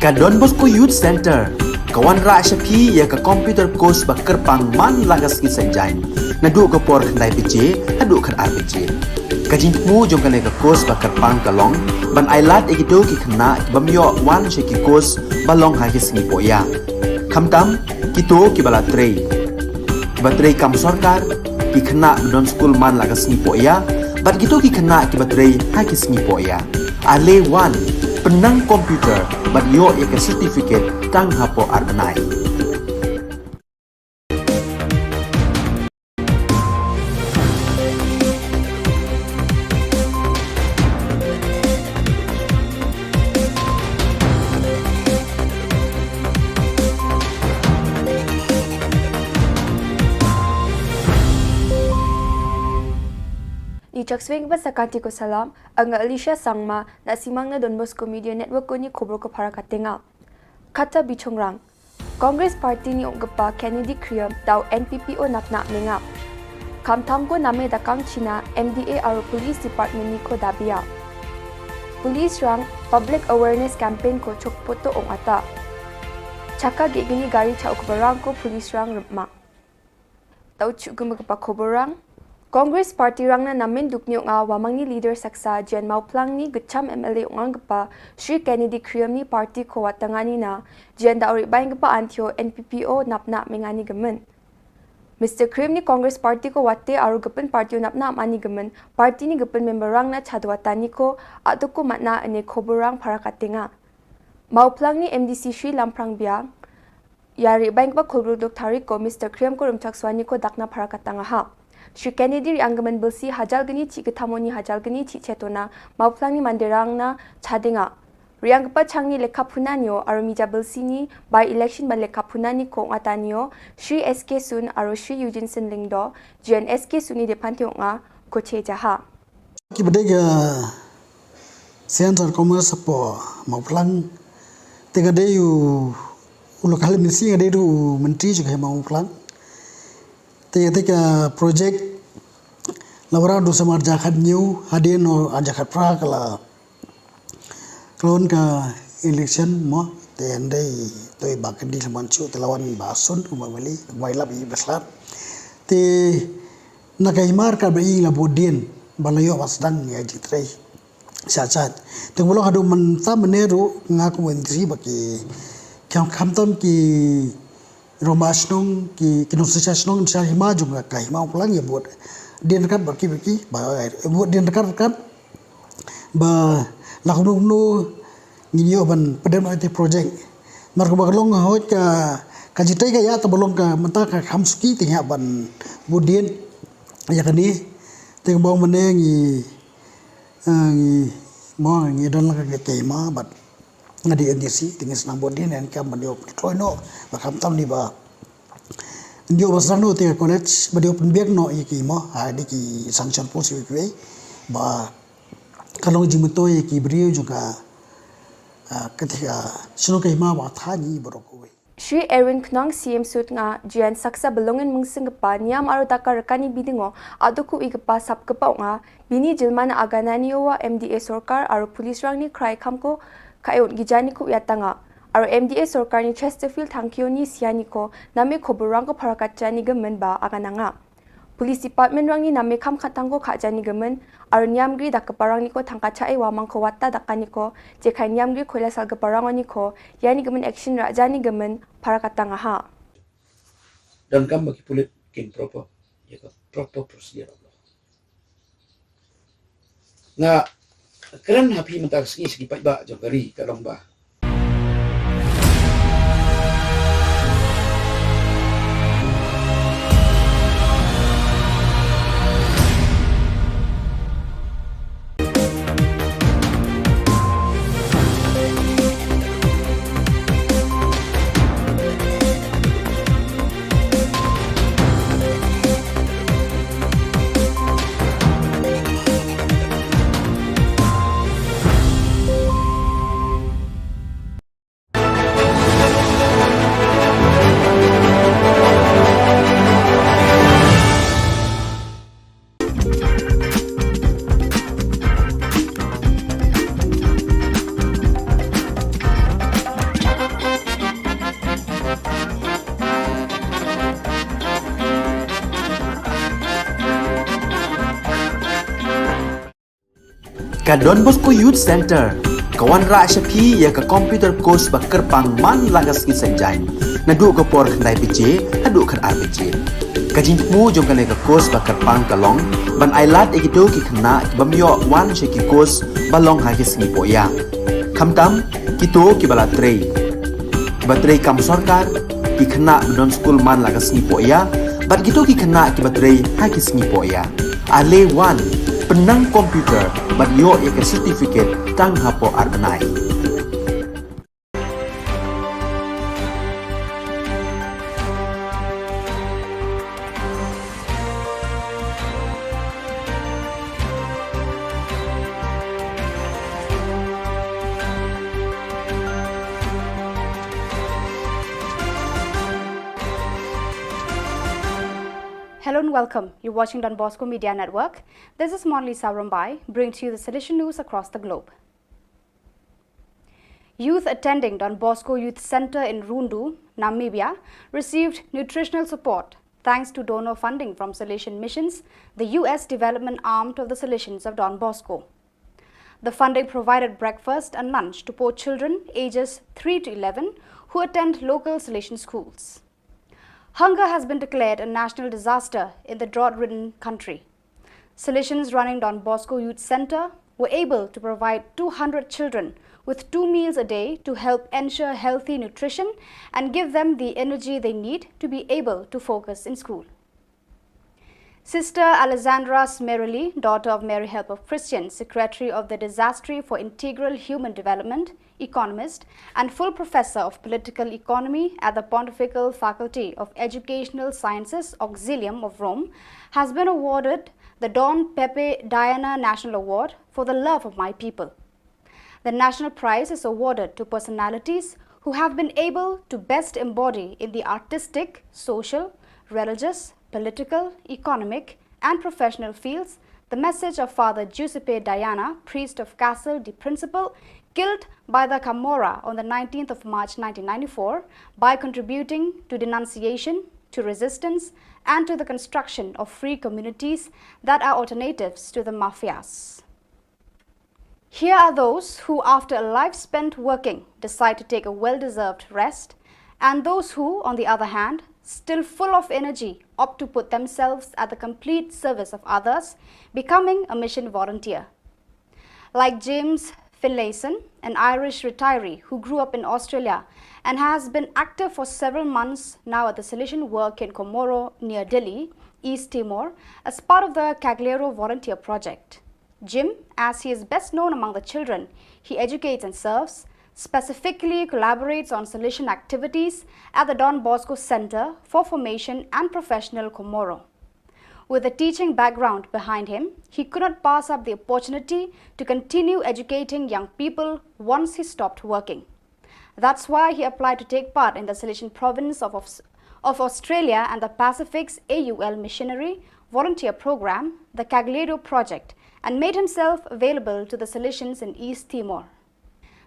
Ka Don Bosco Youth Center ka wanrah sha phi ïa ka computer course ba kyrpang man la ka sngi Saitjaiñ, naduh ka por khyndai baje haduh khatar baje. Ka jingthmu jong kane ka course ba kyrpang ka long ban ailad ïa kito ki khynnah ki bym ïoh wan sha ki course ba long ha ki sngi pohïa, khamtam kito kiba la trei, kiba trei kam sorkar, ki khynnah ba don skul man la ka sngi pohïa, bad kito ki khynnah kiba trei ha ki sngi pohïa. Ale wan, pynnang computer bad ïoh ïa ka certificate tang hapoh ar bnai. Ngi chak sngewbha sa ka kti ko salam, nga Alicia Sangma, na simang na Don Bosco Media Network ko ni khubor ko para ka tenga. Kata bishongrang. Congress Party ni ong kpa Kennedy Khyriem da u N P P O nap na menga. Khamtam ko name da kang China M D A aro Police Department ni ko da bia. Police rang public awareness campaign ko chok poto ong ata. Chaka ge gini gari cha ukbarang ko police rang rma. Tau chuk gumba kpa khubor rang. Congress Party rang na namen duk ni ong a wa mangni leader saksa Jen Mawphlang ni gecham M L A ong ang kpa Shri Kennedy Khyriem ni party ko watangani na Jen da uri bain kpa antio N P P O nap na mengani gemen. Mister Khyriem ni Congress Party ko wate aru gepen party nap na mani gemen party ni gepen member rang na chadwatani ko atuku matna ene khubor rang para ka tenga. Mawphlang ni M D C Shri Lamphrang Biang, ïa ri bain kpa khulbul duk tarik ko Mister Khyriem ko rymchak swani ko dakna para ka tanga ha. Shri Kennedy ri anggemen belsi hajal gni chi kethamoni hajal gni chi chetona Mawphlang ni manderang na chadinga. Ri anggepa changni lekha phunanio aro mija belsi ni by election ba lekha phunani ko ngatanio Shri S K Sun aro Shri Eugene Sun Lingdo, Jen S K Sun ni depante nga ko che jaha. Ki bdei ka Science and Commerce hapoh Mawphlang. Te ka dei u, u local M C ka dei u mentri jong ka Mawphlang. Te ka, te ka project la wara du samar jakhat new hadien no jakhat pra ka la klon ka election mo te ndei toi ba ka di laman chu te lawan ba sun u ma mali mai lap i beslat. Te na ka himar ka ba i la bodien ba la yo ba sdang ya jitrei. Sha chat. Te ngulong hadu man tam ne ru nga ku mentri ba ki kham kham tam ki roma shnong ki ki nong sha shnong sha hima jong ka hima ulang ya bud. Din kat ba ki ba ki ba bud din kat kat ba la kumno kumno ngin yo ban pedem ai te project. Mar ka ba long hoj ka ka jitai ka ya ta ba long ka menta ka kham suki te ya ban bud din ya kani te ba mane ngi Ah, ngi mo ngi don la ka keima bad nga di N D C te ngi snang bud din en kam ban ïoh pyntroi noh ba kham tam ni ba ïoh ba snang noh te ka college ba ïoh pynbiak noh ïa ki mo ha di ki sanction post ïa ki ba ka long jingmyntoi ïa ki briew jong ka ah, ka te ka shnong keima ba tha ni ba rok wei. Shri Erwin Khnong C M sut nga jian saksa belongin mungsing kpa niam aro taka rekani bidingo adu ku i kpa sap kpa nga bini jilmana aganani owa M D A sorkar aro police rang ni krai kham ko ka eun gijani ku ya tanga aro M D A sorkar ni Chesterfield thangkio ni siani ko name ko burang ko pharakat jani gemen ba agananga. Police Department rang ni name kham khatang ko kha jani gemen, aro niam gri dak keparang ni ko thangka cha e wa mang ko wata dak kani ko, je khai niam gri ko ila sal keparang ni ko, yani gemen action ra jani gemen, para katang aha. Dan kam bagi pulit kin proper, ya ka proper procedure of law. Nga kren hapi mentar segi segi paitbah jong kari ka long ba. Ka Don Bosco Youth Centre ka wanrah sha phi ïa ka computer course ba kyrpang man la ka sngi Saitjaiñ, naduh ka por khyndai baje haduh khatar baje. Ka jingthmu jong kane ka course ba kyrpang ka long ban ailad ïa kito ki khynnah ki bym ïoh wan sha ki course ba long ha ki sngi pohïa, khamtam kito kiba la trei, kiba trei kam sorkar, ki khynnah ba don skul man la ka sngi pohïa bad kito ki khynnah kiba trei ha ki sngi pohïa. Ale wan, pynnang computer bad ïoh ïa ka certificate tang hapoh ar bnai. Hello and welcome. You're watching Don Bosco Media Network. This is Monlisa Rombai, bringing to you the Salesian news across the globe. Youth attending Don Bosco Youth Centre in Rundu, Namibia, received nutritional support thanks to donor funding from Salesian Missions, the U S development arm of the Salesians of Don Bosco. The funding provided breakfast and lunch to poor children ages three to eleven who attend local Salesian schools. Hunger has been declared a national disaster in the drought-ridden country. Salesians running Don Bosco Youth Centre were able to provide two hundred children with two meals a day to help ensure healthy nutrition and give them the energy they need to be able to focus in school. Sister Alessandra Smeroli, daughter of Mary Help of Christians, secretary of the Dicastery for Integral Human Development, economist, and full professor of political economy at the Pontifical Faculty of Educational Sciences, Auxilium of Rome, has been awarded the Don Pepe Diana National Award for the love of my people. The national prize is awarded to personalities who have been able to best embody in the artistic, social, religious, political, economic, and professional fields the message of Father Giuseppe Diana, priest of Castel di Principe, killed by the Camorra on the nineteenth of March nineteen ninety-four, by contributing to denunciation, to resistance, and to the construction of free communities that are alternatives to the mafias. Here are those who, after a life spent working, decide to take a well-deserved rest, and those who, on the other hand, still full of energy, opt to put themselves at the complete service of others, becoming a mission volunteer. Like James Finlayson, an Irish retiree who grew up in Australia and has been active for several months now at the Salesian work in Comoro near Dili, East Timor, as part of the Cagliero Volunteer Project. Jim, as he is best known among the children he educates and serves, specifically collaborates on Salesian activities at the Don Bosco Centre for Formation and Professional Comoro. With a teaching background behind him, he could not pass up the opportunity to continue educating young people once he stopped working. That's why he applied to take part in the Salesian province of, of, of Australia and the Pacific's A U L missionary volunteer program, the Cagliero Project, and made himself available to the Salesians in East Timor.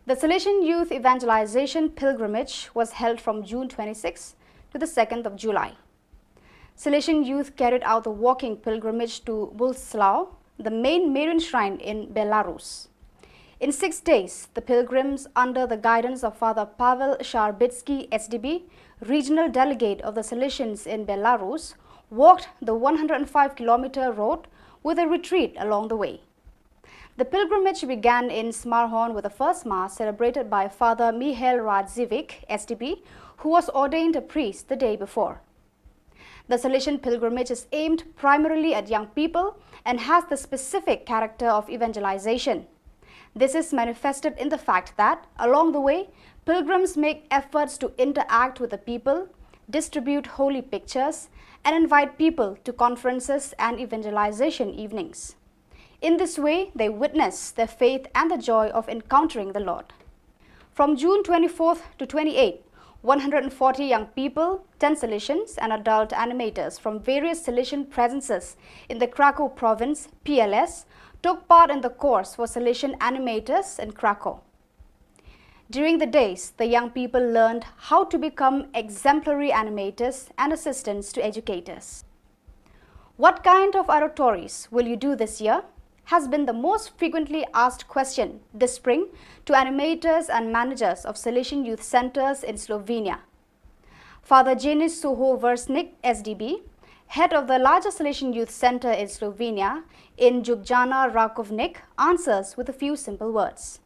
The Salesian Youth Evangelization Pilgrimage was held from June twenty-sixth to the second of July. Salesian youth carried out the walking pilgrimage to Bulslau, the main Marian shrine in Belarus. In six days, the pilgrims, under the guidance of Father Pavel Sharbitsky, S D B, regional delegate of the Salesians in Belarus, walked the one hundred five kilometer road with a retreat along the way. The pilgrimage began in Smarhon with the first Mass celebrated by Father Mihail Radziwick, S D B, who was ordained a priest the day before. The Salesian pilgrimage is aimed primarily at young people and has the specific character of evangelization. This is manifested in the fact that, along the way, pilgrims make efforts to interact with the people, distribute holy pictures, and invite people to conferences and evangelization evenings. In this way, they witness their faith and the joy of encountering the Lord. From June twenty-fourth to twenty-eighth, one hundred forty young people, ten Salesians, and adult animators from various Salesian presences in the Krakow province, P L S, took part in the course for Salesian animators in Krakow. During the days, the young people learned how to become exemplary animators and assistants to educators. What kind of oratories will you do this year? has been the most frequently asked question this spring to animators and managers of Salesian youth centers in Slovenia. Father Janis Soho Versnik, S D B, head of the largest Salesian youth center in Slovenia, in Ljubljana Rakovnik, answers with a few simple words.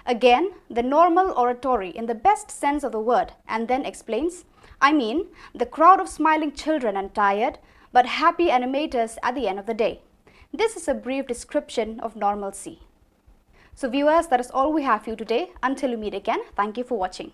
Again, the normal oratory in the best sense of the word, and then explains, I mean, the crowd of smiling children and tired, but happy animators at the end of the day. This is a brief description of normalcy. So, viewers, that is all we have for you today. Until we meet again, thank you for watching.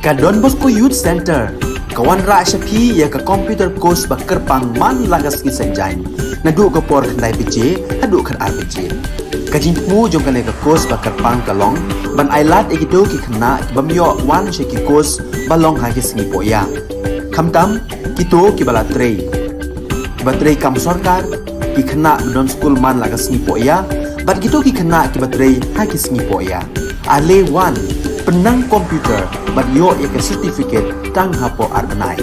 Ka Don Bosco Youth Center ka wanrah sha phi ïa ka computer course ba kyrpang man la ka sngi Saitjaiñ, naduh ka por khyndai baje haduh khatar baje. Ka jingthmu jong kane ka course ba kyrpang ka long ban ailad ïa kito ki khynnah ki bym ïoh wan sha ki course ba long ha ki sngi pohïa, khamtam kito kiba la trei, kiba trei kam sorkar, ki khynnah ba don skul man la ka sngi pohïa, bad kito ki khynnah kiba trei ha ki sngi pohïa. Ale wan, pynnang computer bad ïoh ïa ka certificate tang hapoh ar bnai.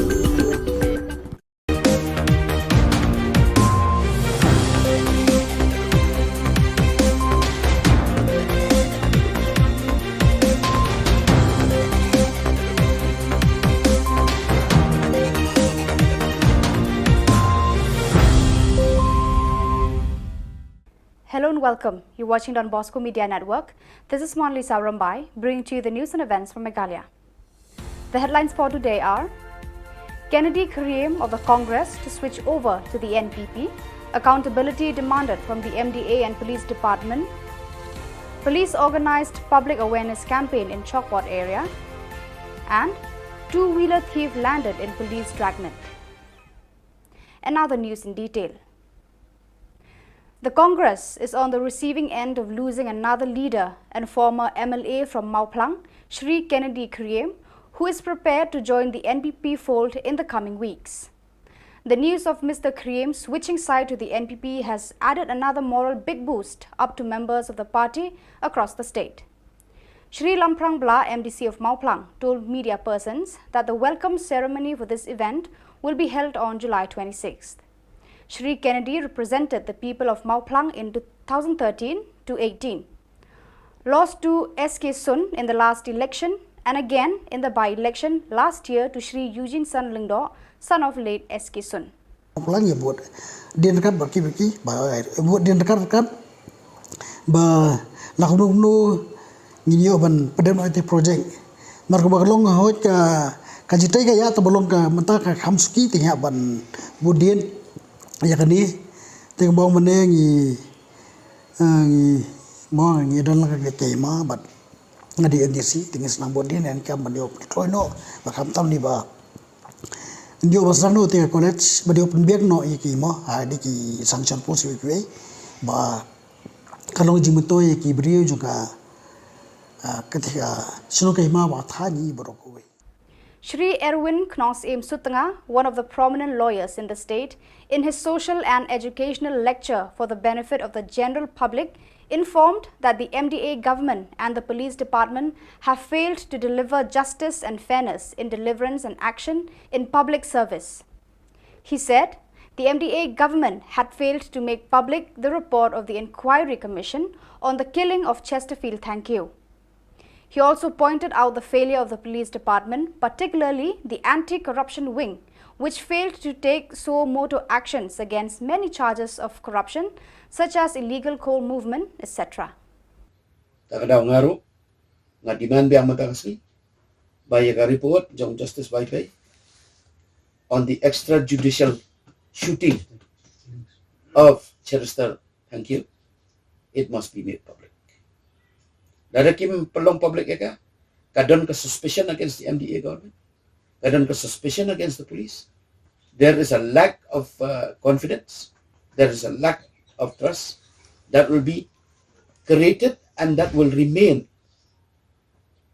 Hello and welcome. You're watching Don Bosco Media Network. This is Monlisa Rambai, bringing to you the news and events from Meghalaya. The headlines for today are: Kennedy Khyriem of the Congress to switch over to the N P P, accountability demanded from the M D A and Police Department, police organized public awareness campaign in Chawkbot area, and two-wheeler thief landed in police dragnet. And now the news in detail. The Congress is on the receiving end of losing another leader and former M L A from Mawphlang, Shri Kennedy Khyriem, who is prepared to join the N P P fold in the coming weeks. The news of Mister Khyriem switching side to the N P P has added another moral big boost up to members of the party across the state. Shri Lamphrang Blah, M D C of Mawphlang, told media persons that the welcome ceremony for this event will be held on July twenty-sixth. Shri Kennedy represented the people of Mawphlang in two thousand thirteen to eighteen, lost to S K Sun in the last election and again in the by-election last year to Shri Eugene Son Lyngdoh, son of late S K Sun. Plang ïa bud dien kat ba ki ba ki ba bud dien kat kat ba la kumno kumno ngin ïoh ban pyndonkam ïa ki project. Namar kaba ka long hoi ka, ka jingtei ka ïa ta ba long ka mynta ka kham suki te ïa ban bud dien ïa kane. Te kaba ong mynne ngi, eh, ngi mo ngi don la ka, ka, ka ma bad nga dei M D C te ngi sdang bud dien ïa ka ban ïoh pynkloi noh ba khamtam ni ba ïoh ba sdang noh te ka college ba ïoh pynbiang noh ïa ki mo, ha, dei ki sanction post kiwei kiwei ba ka long jingmyntoi ïa ki briew jong ka, ah, ka te ka shnong ka hima ba thani baroh kawei. Shri Erwin Knongsiem Sutnga, one of the prominent lawyers in the state, in his social and educational lecture for the benefit of the general public, informed that the M D A government and the police department have failed to deliver justice and fairness in deliverance and action in public service. He said the M D A government had failed to make public the report of the Inquiry Commission on the killing of Chesterfield Thangkhiew. He also pointed out the failure of the police department, particularly the anti-corruption wing, which failed to take suo motu actions against many charges of corruption, such as illegal coal movement, et cetera. Ta ka daw nga ruh nga demand biang mynta ka sngi ba ïa ka report jong Justice Vaiphei on the extrajudicial shooting of Chester Thangkhiew, it must be made public. Lada kim pynlong public ïa ka, ka don ka suspicion against the M D A government, ka don ka suspicion against the police. There is a lack of, uh, confidence. There is a lack of trust that will be created and that will remain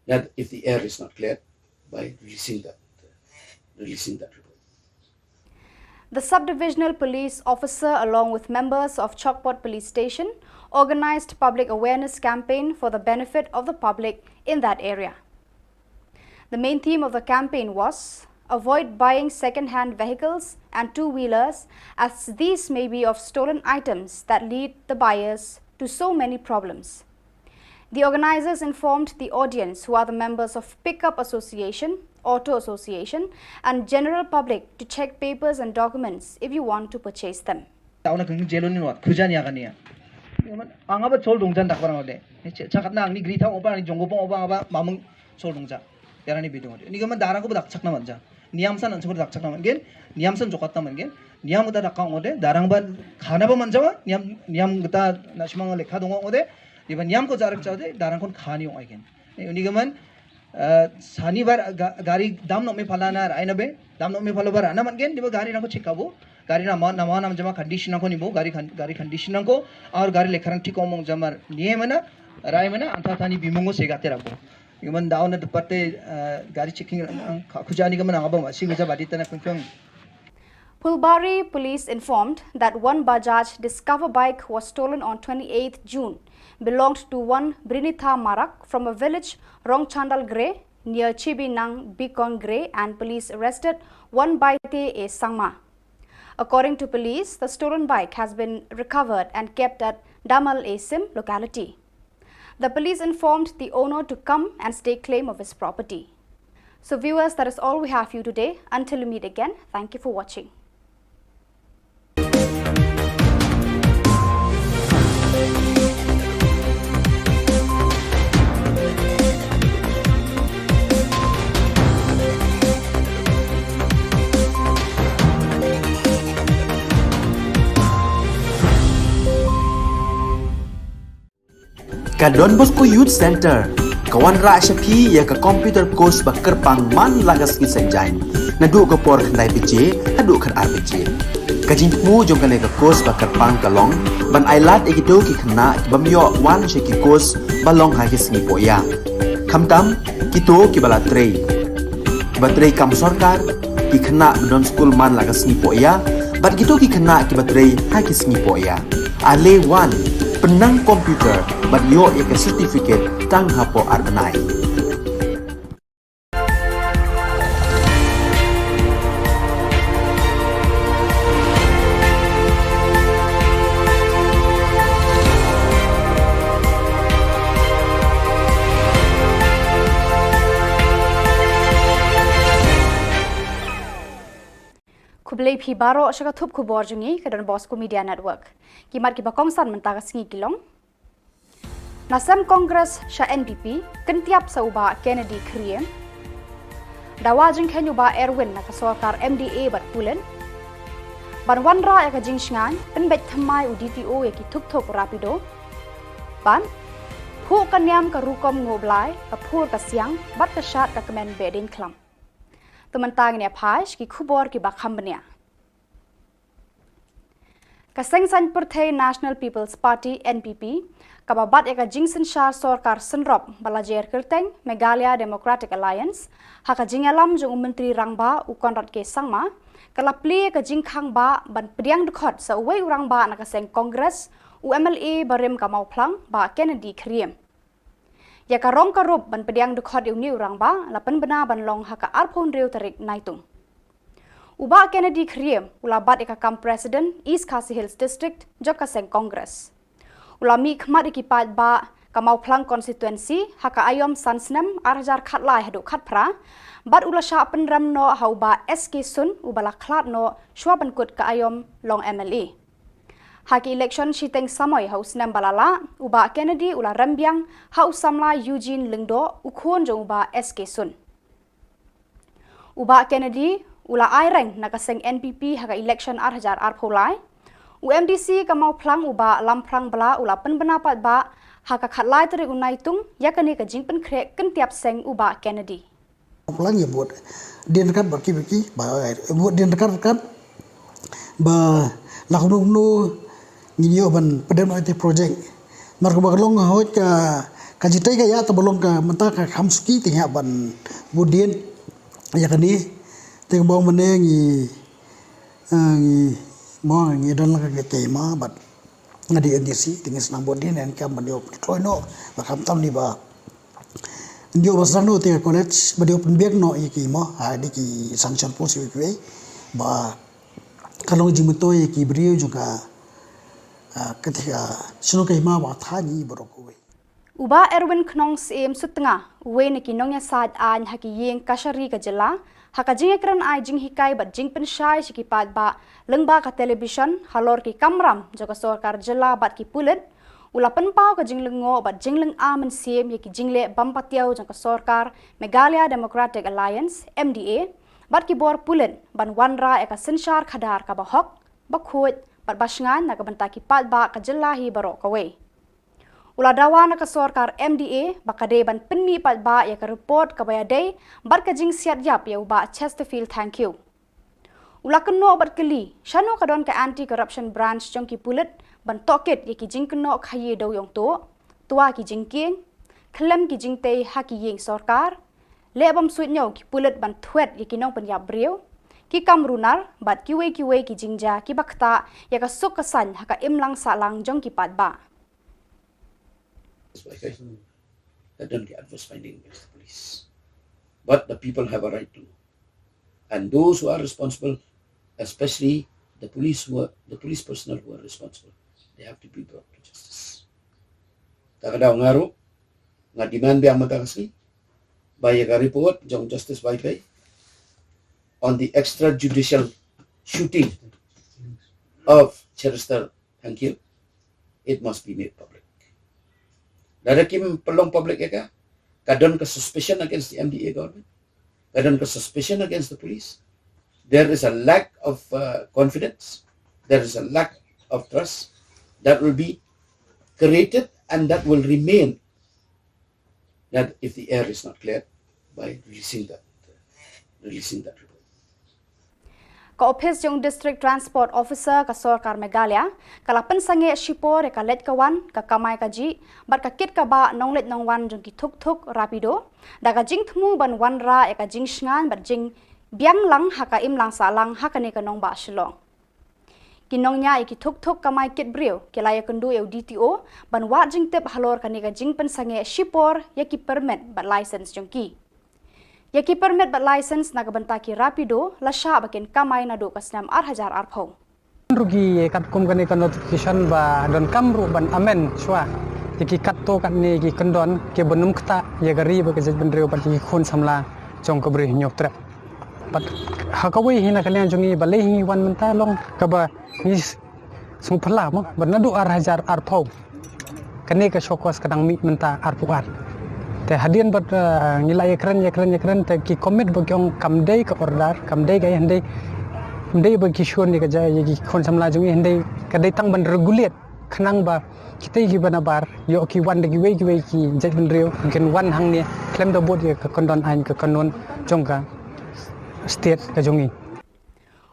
that if the air is not cleared by releasing that, releasing that report. The sub-divisional police officer, along with members of Chokpot Police Station, organized public awareness campaign for the benefit of the public in that area. The main theme of the campaign was avoid buying second-hand vehicles and two-wheelers, as these may be of stolen items that lead the buyers to so many problems. The organizers informed the audience, who are the members of Pickup Association, Auto Association, and general public, to check papers and documents if you want to purchase them. Tauna keng jelo ni wat khujan ya kania. Ang aba chol dongjan dak barang ode. Chakat na ang ni gri thau oba, ang ni jonggo pong oba, aba mamung chol dongja. Yarani bidung ode. Ni gaman darang ko dak chak na manja. Niam san ansuk dak chak na mangen. Niam san jokat na mangen. Niam kita dak kang ode. Darang ban khana ba manja wa. Niam niam kita na simang lekha dong ode. Di ba niam ko jarak cha ode. Darang kon khani ong aigen. Ni gaman Sanibar gari dam nok me phala na rai na be dam nok me phala bar na man gen di ba gari na ko chikabo gari na ma na ma nam jama condition na ko ni bo gari gari condition na ko aur gari lekharang thik omong jamar nie mana rai mana anta thani bimungo se gate rabo. Iman daun na departe gari checking khujani ka mana ngabama si guja badi tana kungkung. Phulbari police informed that one Bajaj Discover bike was stolen on twenty-eighth June, belonged to one Brinitha Marak from a village Rongchandal Gre near Chibinang Bikon Gre, and police arrested one Baite A Sangma. According to police, the stolen bike has been recovered and kept at Damal A Sim locality. The police informed the owner to come and stake claim of his property. So viewers, that is all we have for you today. Until we meet again, thank you for watching. Ka Don Bosco Youth Centre ka wanrah sha phi ïa ka computer course ba kyrpang man la ka sngi Saitjaiñ naduh ka por khyndai baje haduh khatar baje. Ka jingthmu jong kane ka course ba kyrpang ka long ban ailad ïa kito ki khynnah ki bym ïoh wan sha ki course ba long ha ki sngi pohïa, khamtam kito kiba la trei, kiba trei kam sorkar, ki khynnah ba don skul man la ka sngi pohïa bad kito ki khynnah kiba trei ha ki sngi pohïa. Ale wan, pynnang computer bad ïoh ïa ka certificate tang hapoh ar bnai. Khublei phi baroh sha ka thup khubor jong ngi ka Don Bosco Media Network. Ki mat kiba kongsan mynta ka sngi ki long: Na seng Congress sha N P P kyntiap sa u Bah Kennedy Kyriem. Dawa jingkheiñ u Bah Erwin na ka sorkar M D A bad pulit. Ban wanrah ïa ka jingshngaiñ, pynbeit thymmai u D T O ïa ki thuk thuk Rapido. Bad phuh ka niam ka rukom nguh blai, ka phur ka siang bad ka shad ka kmen behdeiñ khlam. Te mynta ngin ïa phai sha ki khubor kiba kham bniah. Ka seng saiñ pyrthei National People's Party, N P P, kaba bat ïa ka jingsynshar sorkar synrop ba la jer kyrteng Meghalaya Democratic Alliance, ha ka jingïalam jong u Myntri Rangbah u Conrad K Sangma, ka la plie ïa ka jingkhang bah ban pdiang dkhot sa uwei u rangbah na ka seng Congress, u M L A barim ka Mawphlang, Bah Kennedy Kyriem. Ïa ka rong ka rup ban pdiang dkhot ïa une u rangbah la pynbna ban long ha ka arphew hynriew tarik Naitung. U Bah Kennedy Kyriem u la bat ïa ka kam President East Khasi Hills District jong ka seng Congress. U la mih khmat ïa ki paidbah ka Mawphlang Constituency ha ka aïom san snem, ar hajar khatlai haduh khatphra, bad u la shah pynrem noh ha u Bah S K Sun uba la khlad noh shuwa ban kut ka aïom long M L A. Ha ki election shiteng samoi ha u snem ba la lah, u Bah Kennedy u la rem biang ha u samla Eugene Lyngdoh, u khun jong u Bah S K Sun. U Bah Kennedy u la ai reng na ka seng N P P ha ka election ar hajar arphew lai. U M D C ka Mawphlang u Bah Lamphrang Blah u la pynbna paidbah ha ka khatlai tarik u Naitung ïa kane ka jingpynkhreh kyntiap seng u Bah Kennedy. Plang ïa bud dien kat bad ki biki ba bud dien kat kat ba la kumno kumno ngin ïoh ban pdem ïa te project. Mar kaba ka long hoi ka ka jitai ka ïa ta ba long ka mynta ka kham suki te ïa ban bud dien ïa kane te ka bong mane ngi Ngi mo ngi don la ka tema bad nga di N D C, te ngi snam bad di nen kam ban ïoh kloi noh ba kam tam ni ba ïoh ba snam noh te college ba ïoh pynbiang noh ïa ki mo ha di ki sanction post ïa ki ba ka long jingmyntoi ïa ki briew jong ka ka te ka shnong ka hima ba tha ngi baroh kawei. U Bah Erwin Khnong Syiem Sutnga, uwei na ki nongïasaid aiñ ha ki ïing kashari ka jylla, ha ka jingïakren ai jinghikai bad jingpynshai sha ki paidbah lyngba ka television halor ki kamram jong ka sorkar jylla bad ki pulit, u la pynpaw ka jinglyngngoh bad jinglynga mynsiem ïa ki jingleh bym patiaw jong ka sorkar Meghalaya Democratic Alliance, M D A, bad ki bor pulit ban wanrah ïa ka synshar khadar kaba hok, ba khuid bad ba shngaiñ na ka bynta ki paidbah ka jylla hi baroh kawei. U la dawa na ka sorkar M D A ba ka dei ban pynmih paidbah ïa ka report kaba ïadei bad ka jingsiat ïap ïa u Bah Chesterfield Thangkhiew. U la kynnoh bad kylli shano ka don ka Anti Corruption Branch jong ki pulit ban tohkit ïa ki jingkynnoh khaïi dewïong tuh, twa ki jingkieng, khlem ki jingtei ha ki ïing sorkar, leh bym suidñiew ki pulit ban thwet ïa ki nongpynïap briew, ki kam runar bad kiwei kiwei ki jingjia kiba ktah ïa ka suk ka saiñ ha ka imlang sahlang jong ki paidbah. That don't get adverse finding against the police. But the people have a right to know. And those who are responsible, especially the police who are, the police personnel who are responsible, they have to be brought to justice. Ta ka daw nga ruh nga demand biang mynta ka sngi ba ïa ka report jong Justice Vaiphei on the extrajudicial shooting of Cherister Thangkhiew, it must be made public. Lada kim pynlong public ïa ka, ka don ka suspicion against the M D A government, ka don ka suspicion against the police. There is a lack of uh, confidence, there is a lack of trust that will be created and that will remain that if the air is not cleared by releasing that, releasing that report. Ka ophis jong District Transport Officer ka sorkar Meghalaya ka la pynsangeh shipor ïa ka leit ka wan, ka kamai kajih bad ka kit ka bah nongleit nongwan jong ki thuk thuk Rapido da ka jingthmu ban wanrah ïa ka jingshngaiñ bad jingbiang lang ha ka imlang sahlang ha kane ka nongbah Shillong. Ki nongñiah ïa ki thuk thuk kamai kit briew ki la ïakynduh ïa u D T O ban wad jingtip halor kane ka jingpynsangeh shipor ïa ki permit bad license jong ki. Ïa ki permit bad license na ka bynta ki Rapido la shah ba kin kamai naduh ka snem ar hajar arphew. Ruh ki katkum kane ka notification ba donkam ruh ban amend shuwa ïa ki katto katne ki kyndon kiba nym ktah ïa ka ri bad ka jaitbynriew bad ïa ki khun samla jong ka Bri Hynñiewtrep. Bad ha kawei hi na ka liang jong ngi balei hi ngi wan mynta long kaba ngi sngewphylla mo bad naduh ar hajar arphew kane ka show cause ka dang mih mynta arphew ar. Te hadien bad ngi la ïakren ïakren ïakren te ki commit ba ki ong kam dei ka order, kam dei ka hynrei, hynrei ba ki shun ïa ka jai ïa ki khun samla jong ngi hynrei ka dei tang ban regulate khnang ba kita kiba nabar ïoh ki wan da kiwei kiwei ki jaitbynriew kin wan hangne khlem da bud ïa ka kyndon aiñ ka kanun jong ka state ka jong ngi.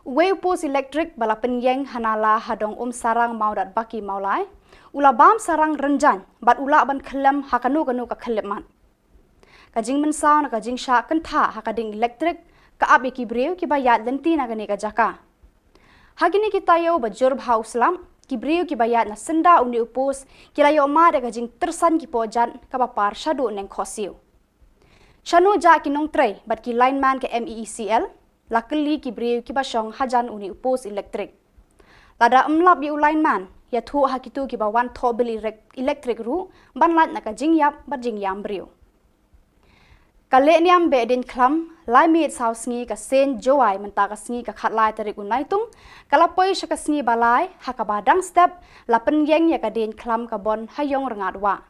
Uwei u post elektrik ba la pynïeng ha Nala ha dong Umsarang Mawdatbaki Mawlai u la bam sarang rynjang bad u lah ban khyllem ha kano kano ka khyllipmat. Ka jingmynsaw na ka jingshah kyntha ha ka ding elektrik ka ap ïa ki briew kiba ïaid lynti na kane ka jaka. Ha kine ki taïew ba jur bha u slap, ki briew kiba ïaid na syndah une u post ki la ïoh mad ïa ka jingtyrsan ki pohjat kaba par shaduh neng khohsiew. Shano jah ki nongtrei bad ki lineman ka M E E C L, la kylli ki briew kiba shong hajan une u post elektrik. Lada ym lap ïa u lineman, ïathuh ha kito kiba wan thoh bill elektrik ruh ban lait na ka jingïap bad jingïam briew. Ka lehniam beh dieñkhlam lai miet saw sngi ka seng Jowai mynta ka sngi ka khatlai tarik u Naitung ka la poi sha ka sngi ba lai ha kaba dang step la pynïeng ïa ka dieñkhlam ka Bon ha Ïong Rngat Wah.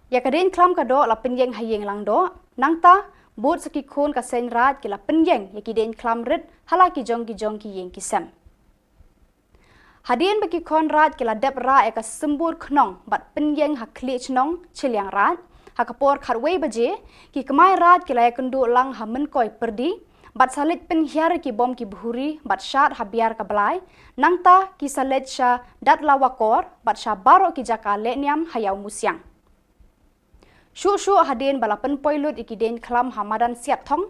Ïa ka dieñkhlam ka doh la pynïeng ha Ïing Langdoh, nangta bud sa ki khun ka seng Raid ki la pynïeng ïa ki dieñkhlam rit ha la ki jong ki jong ki ïing ki sem. Hadien ba ki khon Raid ki la dep rah ïa ka symbud khnong bad pynïeng ha khlieh chnong Chilliang Raid, ha ka por khatwei baje ki kmai Raid ki la ïakynduh lang ha Mynkoi Pyrdi bad sa leit pynhiar ïa ki bom ki bhuri bad shad ha Biar ka Blai, nangta ki sa leit sha Datlawakor bad sha baroh ki jaka lehniam ha Ïawmusiang. Shuh shuh hadien ba la pynpoi lut ïa ki dieñkhlam ha madan Siatthong,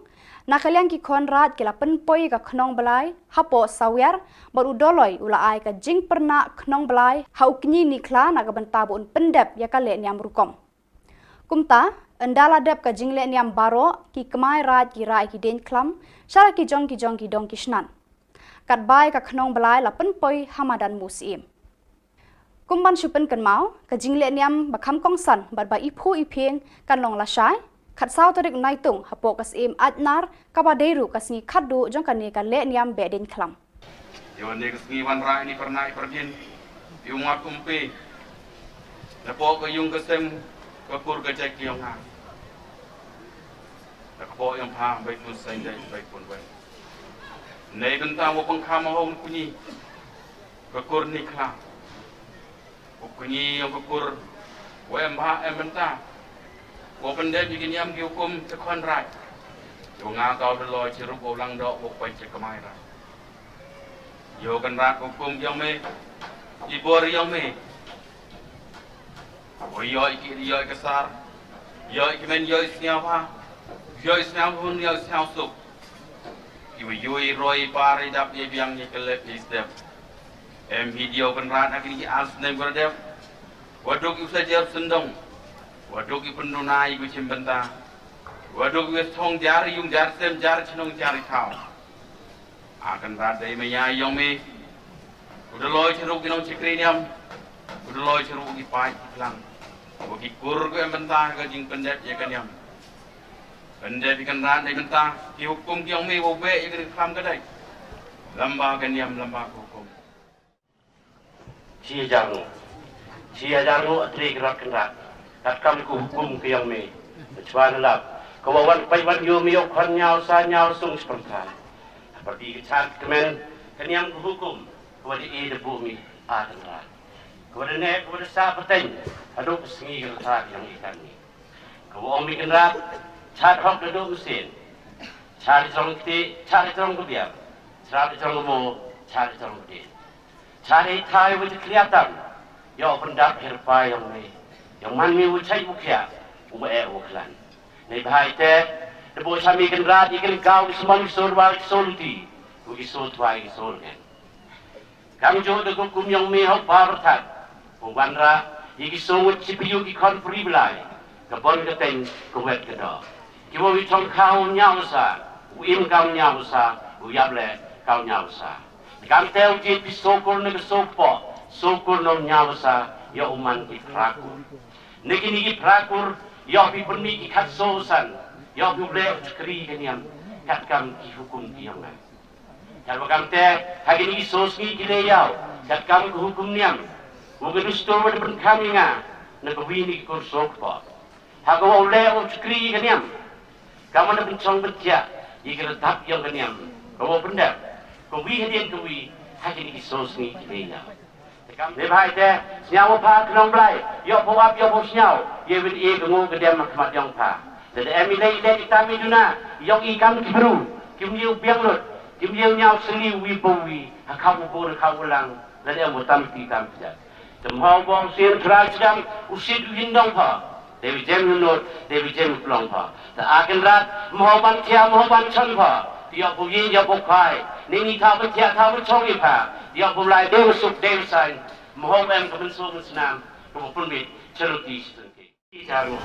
Na ka liang ki khon raij ki la pynpoi ka khnong blai hapoh sawiar bad u Doloi u la ai ka jingpyrnah khnong blai ha u kñi Nikhla na ka bynta ba un pyndep ïa ka lehniam rukom. Kumta, ynda la dep ka jinglehniam baroh, ki kmai raij ki rah ïa ki dieñkhlam sha la ki jong ki jong ki dong ki shnan. Katba ïa ka khnong blai la pynpoi ha madan Musyiem. Kum ban shu pynkynmaw, ka jinglehniam ba kham kongsan bad ba iphuh iphieng kan long lashai, khatsaw tarik Naitung hapoh ka Syiem Aitnar, kaba dei ruh ka sngi khatduh jong kane ka lehniam beh dieñkhlam. Ïa kane ka sngi wanrah ïa i pyrnai pyrdien, ïa u mat umpe, napoh ka ïung ka sem, ka kur ka jait ka ïong nga. Na ka poh ïong pha, bai pun seng dei, bai pun wen. Nei bynta mo pang kham ho un kunyi. Ka kur Nikhla. U kñi ïong ka kur, wa em bha em bynta. Wa pyndep ïa ki niam ki hukum te khon raij. Ïa nga ka u Doloi Cheruk u lang doh wa poi che kmai raij. Ïa u Kynrad ka hukum ïong me, i bor ïong me. Wa ïoh i ki ïoh i ka sar, ïoh i ki men ïoh i sñiaw bha, ïoh i sñiaw hun ïoh i sñiaw suk. Ki wa ïoh i roi i par i dap i biang i ka lep i step. Em hi diaw Kynrad ha kini ki ar snem ka dep. Wa duk i u sa jer sendong. Wa duk i pynduna i ku chim bynta. Wa duk i u thong jar yung jar sem jar chnong jar i thaw. A Kynrad dei maya ïong me. U Doloi Cheruk ki nong chikri niam. U Doloi Cheruk ki pai ki klang. Wa ki kur ku em bynta ka jing pyndep ïa ka niam. Pyndep ïa Kynrad dei bynta ki hukum ki ïong me wa beh ïa ka khlam ka dei. Lamba ka niam lamba ka hukum. Shi hajar nguh. Shi hajar nguh a tri ki rot Kynrad. Katkam ka hukum ka ïong me. Chwa na lap. Ka wa wan pai wan ïoh me ïoh khon ñiaw sa ñiaw sung spangkha. Hapyrdi ka chad kmen ka niam ka hukum. Ka wa da e da bu me a Kynrad. Ka wa da ne ka wa da sa pateng. Haduh ka sngi ka rta ka ïong i kan me. Ka wa ong me Kynrad. Chad hok da duh mynsiem. Chad i trong kti, chad i trong ka biar. Chad i trong ka mo, chad i trong ka dien. Chad i thai wa chikliatam. Ïa u pyndap hi rpa ïong me. Ïong man me u chait u khiah. U ma eh u khlan. Nei bha ite. Da bok cha me Kynrad i kynkaw ki sman ki sor wa ki sor luti. U ki sor twa ki sor ngen. Kam jooh da ka kum ïong me ha u pa byrthat. U wanrah. I ki sor ngut chipiu ki khon puri blai. Ka bon ka teng ka wet ka doh. Ki wa wi chong kha u ñiaw sa, u im ka u ñiaw sa, u yap leh ka u ñiaw sa. Kam te u jied phi soo kur ne ka soo kpoh, soo kur ne u ñiaw sa, ïa u man ki phra kur. Ne kini ki phra kur, ïa phi pynmih ki khatsaw san, ïa phi u leh u chakri ka niam, katkam ki hukum ki ïong nga. Katba kam te, ha kini ki soo sngi ki leh ïaw, katkam ka hukum niam. U ka dustur wa da pynkham ïa nga, na ka wi ni ki kur soo kpoh. Ha ka wa u leh u chakri ka niam. Ka man da pynchong pynthiah, ïa ka rtap ïong ka niam. Ka wa u pyndep. Ka wi hadien ka wi, ha kini ki soo sngi ki leh ïaw. Te kam ne bha ite, sñiaw wa pha khnong blai, ïoh pha u ap, ïoh pha u sñiaw, ïa win e ka nguh ka dem ha khmat ïong pha. Te da em i leh i leh i tam i duna, ïong i kam ki bru, kim ïew biang lut, kim ïew ñiaw seli wi pa wi, ha kham u bun, ha kham u lang, da em wa tam ti tam pjat. Te mhaw bong sien trai sdang, u sit u hin dong pha. Te wi jem u not, te wi jem u plong pha. Te a Kynrad, mhaw ban thia, mhaw ban chon pha. Te ïoh pu yin, ïoh pu khai. Ni ni tha ban thia, tha ban chong i pha. Te ïoh pu lai, de u suk, de u sain. Mhaw em ka mynsong mynsnam. Ka pu pun mit, chalo ti si tun ki. Ki charo.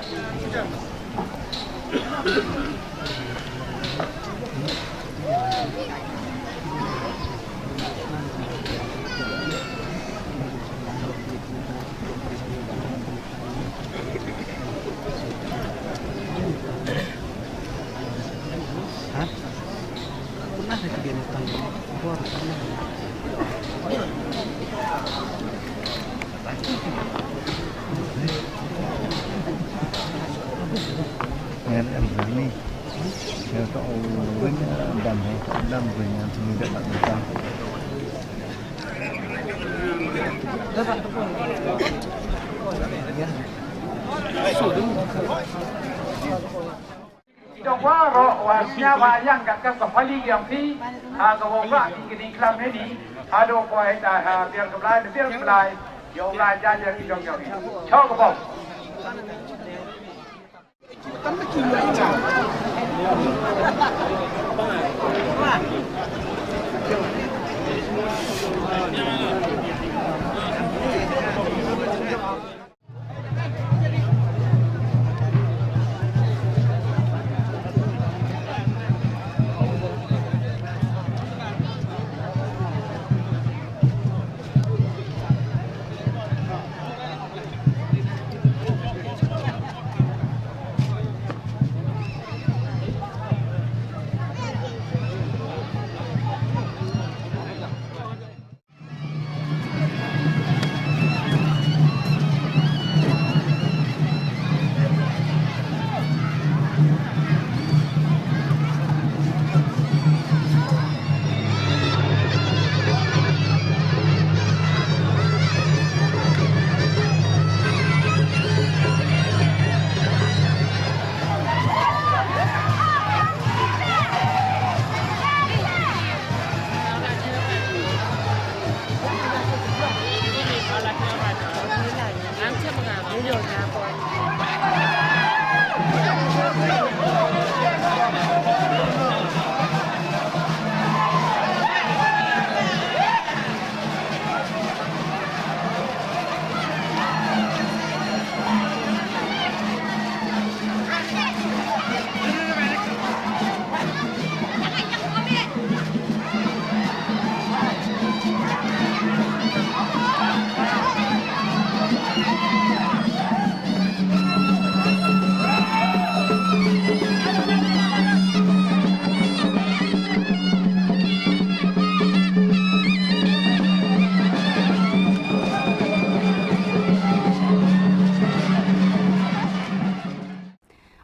Ngan em ni. Ngan to ring dam he, dam ring ngan sini dak nak datang. Ki dong waroh wa sñiaw ba yang kat ka pali yang phi, ha ka wa ka ki kini klam ni, ha do ko ai ta ha biar ka blai, biar ka blai, yo blai ja ja ki dong yo ni. Chok ka bom.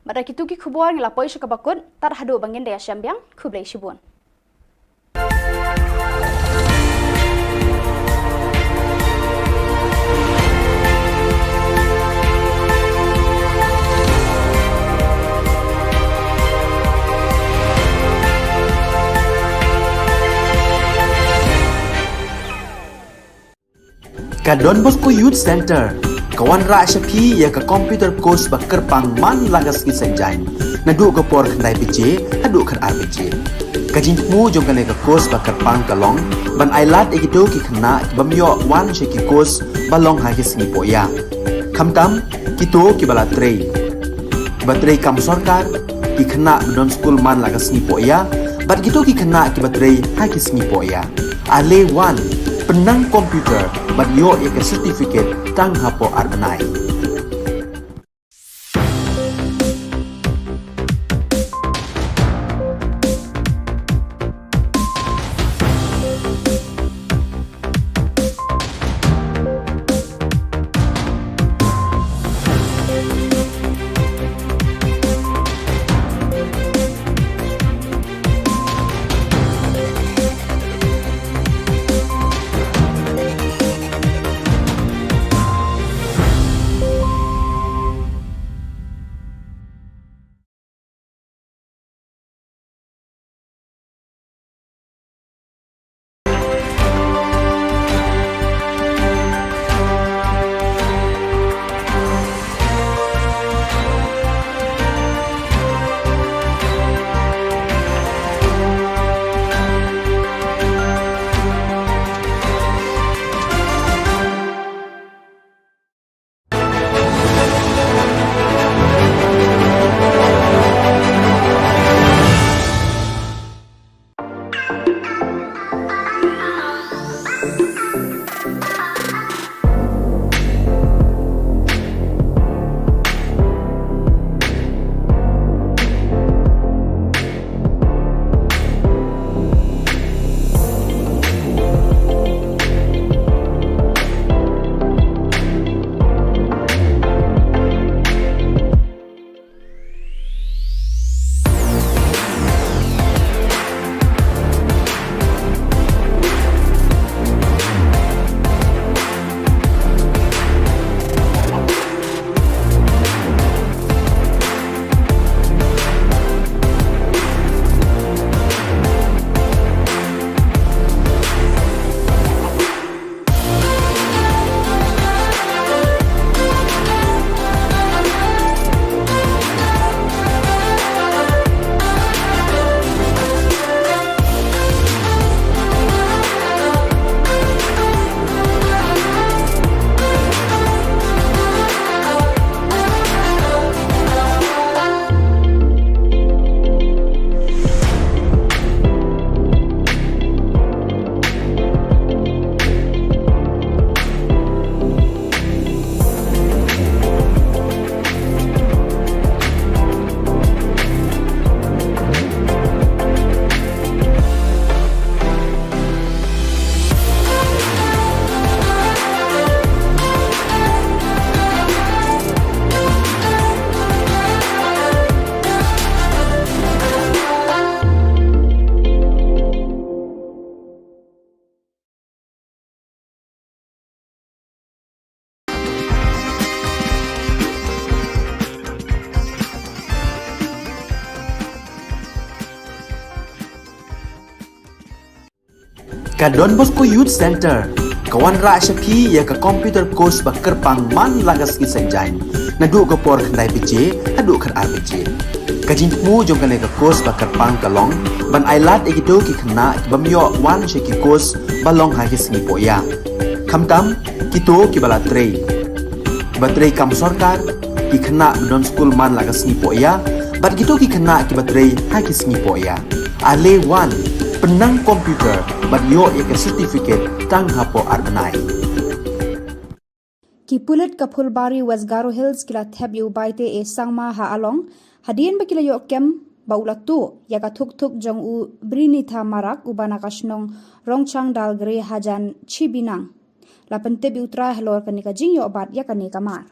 Bad da kitu ki khubor ngi la poi sha kaba kut, tad haduh ba ngin da ïashem biang, khublei shibun. Ka Don Bosco Youth Center ka wanrah sha phi ïa ka computer course ba kyrpang man la ka sngi Saitjaiñ, naduh ka por khyndai baje haduh khatar baje. Ka jingthmu jong kane ka course ba kyrpang ka long ban ailad ïa kito ki khynnah ki bym ïoh wan sha ki course ba long ha ki sngi pohïa. Khamtam kito kiba la trei, kiba trei kam sorkar, ki khynnah ba don skul man la ka sngi pohïa, bad kito ki khynnah kiba trei ha ki sngi pohïa. Ale wan, pynnang computer bad ïoh ïa ka certificate tang hapoh ar bnai. Ka Don Bosco Youth Centre ka wanrah sha phi ïa ka computer course ba kyrpang man la ka sngi Saitjaiñ, naduh ka por khyndai baje haduh khatar baje. Ka jingthmu jong kane ka course ba kyrpang ka long ban ailad ïa kito ki khynnah ki bym ïoh wan sha ki course ba long ha ki sngi pohïa, khamtam kito kiba la trei, kiba trei kam sorkar, ki khynnah ba don skul man la ka sngi pohïa bad kito ki khynnah kiba trei ha ki sngi pohïa. Ale wan, pynnang computer bad ïoh ïa ka certificate tang hapoh ar bnai. Ki pulit ka Phulbari, West Garo Hills ki la thep ïa u Baite A Sangma ha Along hadien ba ki la ïoh kem ba u la tuh ïa ka thukthuk jong u Brinitha Marak uba na ka shnong Rongchang Dalgre hajan Chibinang. La pyntip ïa u trai halor kane ka jingïoh bat ïa kane ka mar.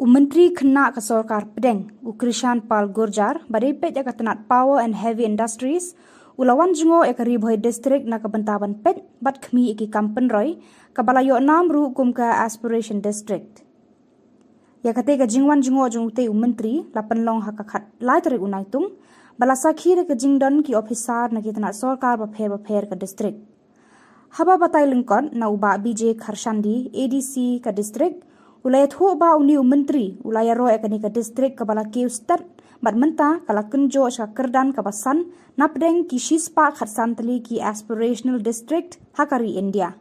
U Myntri Khynnah ka Sorkar Pdeng, u Krishan Pal Gurjar, ba dei peit ïa ka tnat Power and Heavy Industries, u la wan jngoh ïa ka Ri Bhoi District na ka bynta ban peit bad khmih ïa ki kam pynroi kaba la ïoh nam ruh kum ka Aspiration District. Ïa katei ka jingwan jngoh jong utei u Myntri la pynlong ha ka khatlai tarik u Naitung, ba la sakhi da ka jingdon ki ophisar na ki tnat sorkar bapher bapher ka district. Haba batai lyngkot na u Bah B J Kharshandi, A D C ka district, u la ïathuh ba une u Myntri u la ïaroh ïa kane ka district kaba la kiew stet bad mynta ka la kynjoh sha ka kyrdan kaba san napdeng ki shispah khatsan tylli ki aspirational district ha ka ri India.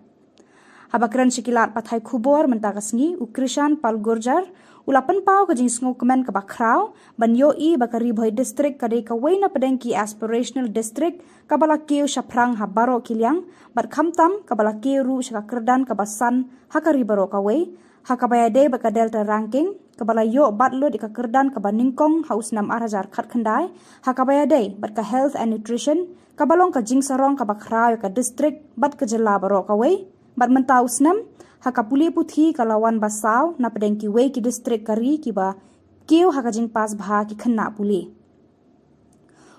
Haba kren sha ki lad pathai khubor mynta ka sngi, u Krishan Pal Gurjar u la pynpaw ka jingsngewkmen kaba khraw ban ïohi ba ka Ri Bhoi District ka dei kawei napdeng ki aspirational district kaba la kiew shaphrang ha baroh ki liang, bad khamtam kaba la kiew ruh sha ka kyrdan kaba san ha ka ri baroh kawei, ha kaba ïadei bad ka Delta Ranking kaba la ïoh bat lut ïa ka kyrdan kaba nyngkong ha u snem ar hajar khatkhyndai, ha kaba ïadei bad ka Health and Nutrition kaba long ka jingsarong kaba khraw ïa ka district bad ka jylla baroh kawei, bad mynta u snem ha ka pule puthi ka la wan ba saw napdeng kiwei ki district ka ri kiba kiew ha ka jingpass bha ki khynnah pule.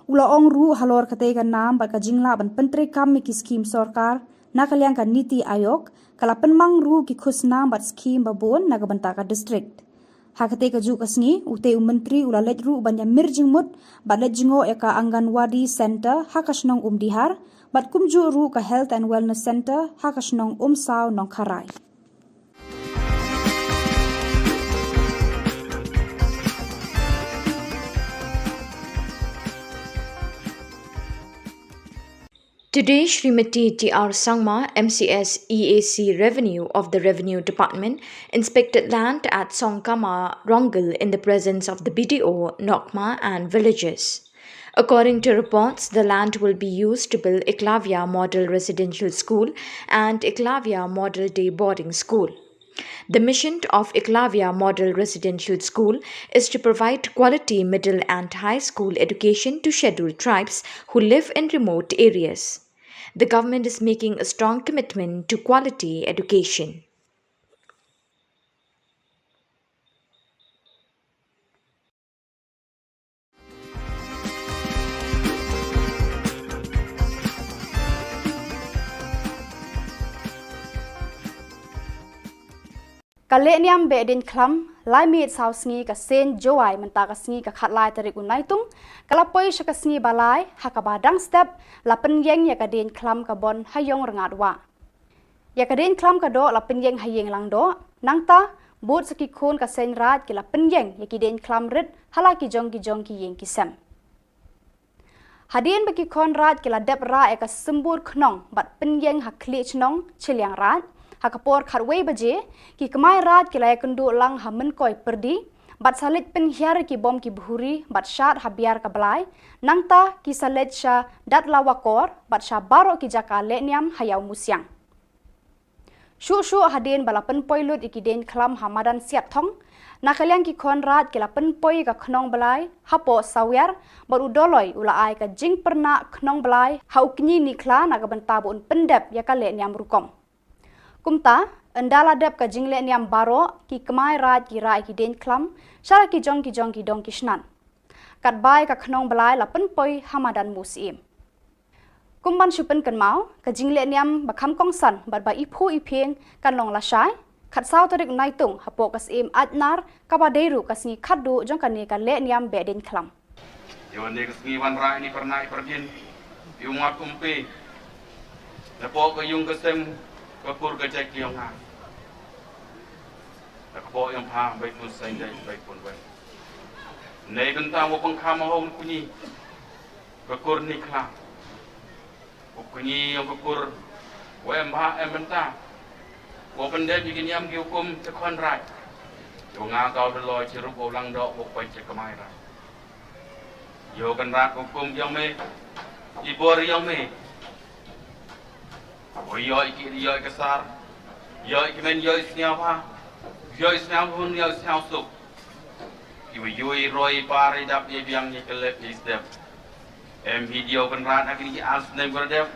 U la ong ruh halor katei ka nam bad ka jinglah ban pyntreikam ïa ki skhim sorkar na ka liang ka NITI Aayog ka la pynmang ruh ki khusnam bad skhim babun na ka bynta ka district. Ha katei kajuh ka sngi, utei u Myntri u la leit ruh ban ïamir jingmut bad leit jngoh ïa ka Anganwadi Centre ha ka shnong Umdihar bad kumjuh ruh ka Health and Wellness Centre ha ka shnong Umsaw Nongkharai. Today, Shrimati T R Sangma, M C S E A C Revenue of the Revenue Department, inspected land at Songkama Rongal in the presence of the B D O, Nokma and villagers. According to reports, the land will be used to build Eklavya Model Residential School and Eklavya Model Day Boarding School. The mission of Eklavya Model Residential School is to provide quality middle and high school education to scheduled tribes who live in remote areas. The government is making a strong commitment to quality education. Ka lehniam Behdeiñkhlam, lai miet saw sngi ka seng Jowai mynta ka sngi ka khatlai tarik u Naitung, ka la poi sha ka sngi ba lai, ha kaba dang step, la pynïeng ïa ka deiñkhlam ka Bon ha Ïong Rngat Wah. Ïa ka deiñkhlam ka doh la pynïeng ha ïing langdoh, nangta, bud sa ki khun ka seng Raid ki la pynïeng ïa ki deiñkhlam rit ha la ki jong ki jong ki ïing ki sem. Hadien ba ki khun Raid ki la dep rah ïa ka symbud khnong bad pynïeng ha khlieh chnong Chilliang Raid, ha ka por khatwei baje, ki kmai Raid ki la ïakynduh lang ha Mynkoi Pyrdi, bad sa leit pynhiar ki bom ki bhuri bad shad ha Biar ka Blai, nangta ki sa leit sha Datlawakor bad sha baroh ki jaka lehniam ha Ïawmusiang. Shuh shuh hadien ba la pynpoi lut ïa ki deiñkhlam ha madan Siatthong, na ka liang ki khun Raid ki la pynpoi ïa ka khnong blai hapoh Sawiar bad u Doloi u la ai ka jingpyrnah khnong blai ha u kñi Nikhla na ka bynta ba un pyndep ïa ka lehniam rukom. Kumta, ynda la dep ka jinglehniam baroh, ki kmai Raid ki rah ïa ki deiñkhlam sha la ki jong ki jong ki dong ki shnat. Katba ïa ka khnong blai la pynpoi ha madan Musyiem. Kum ban shu pynkynmaw, ka jingleh niam ba kham kongsan bad ba iphuh iphieng kan long lashai, khatsaw tarik Naitung hapoh ka Syiem Aitnar, kaba dei ruh ka sngi khatduh jong kane ka leh niam Behdeiñkhlam. Ïa kane ka sngi wanrah ïa i parnai pardien, ïa u mat kumpi, napoh ka ïung ka sem, ka kur ka jait ka ïong nga, na ka poh ïong pha, bai pun seng dei, bai pun wen. Nei bynta mo pang kham hong kunyi, ka kur ni khla. U kñi ïong ka kur, u em bha em bynta, u pyndep ïa ki niam ki hukum cha khon raij. Ïa u nga ka u da loi cha ruh u lang doh u poi cha kamai raij. Ïa u Kynrad ka hukum ïong me, i bor ïong me. U ïoh i ki ïoh i ka sar, ïoh i ki men ïoh i sñiaw bha, ïoh i sñiaw hun ïoh i sñiaw suk. Ki wa ïoh i roi i par i dap i biang i ka lep i step. Em hi diaw Kynrad ha kini ki ar snem ka dep.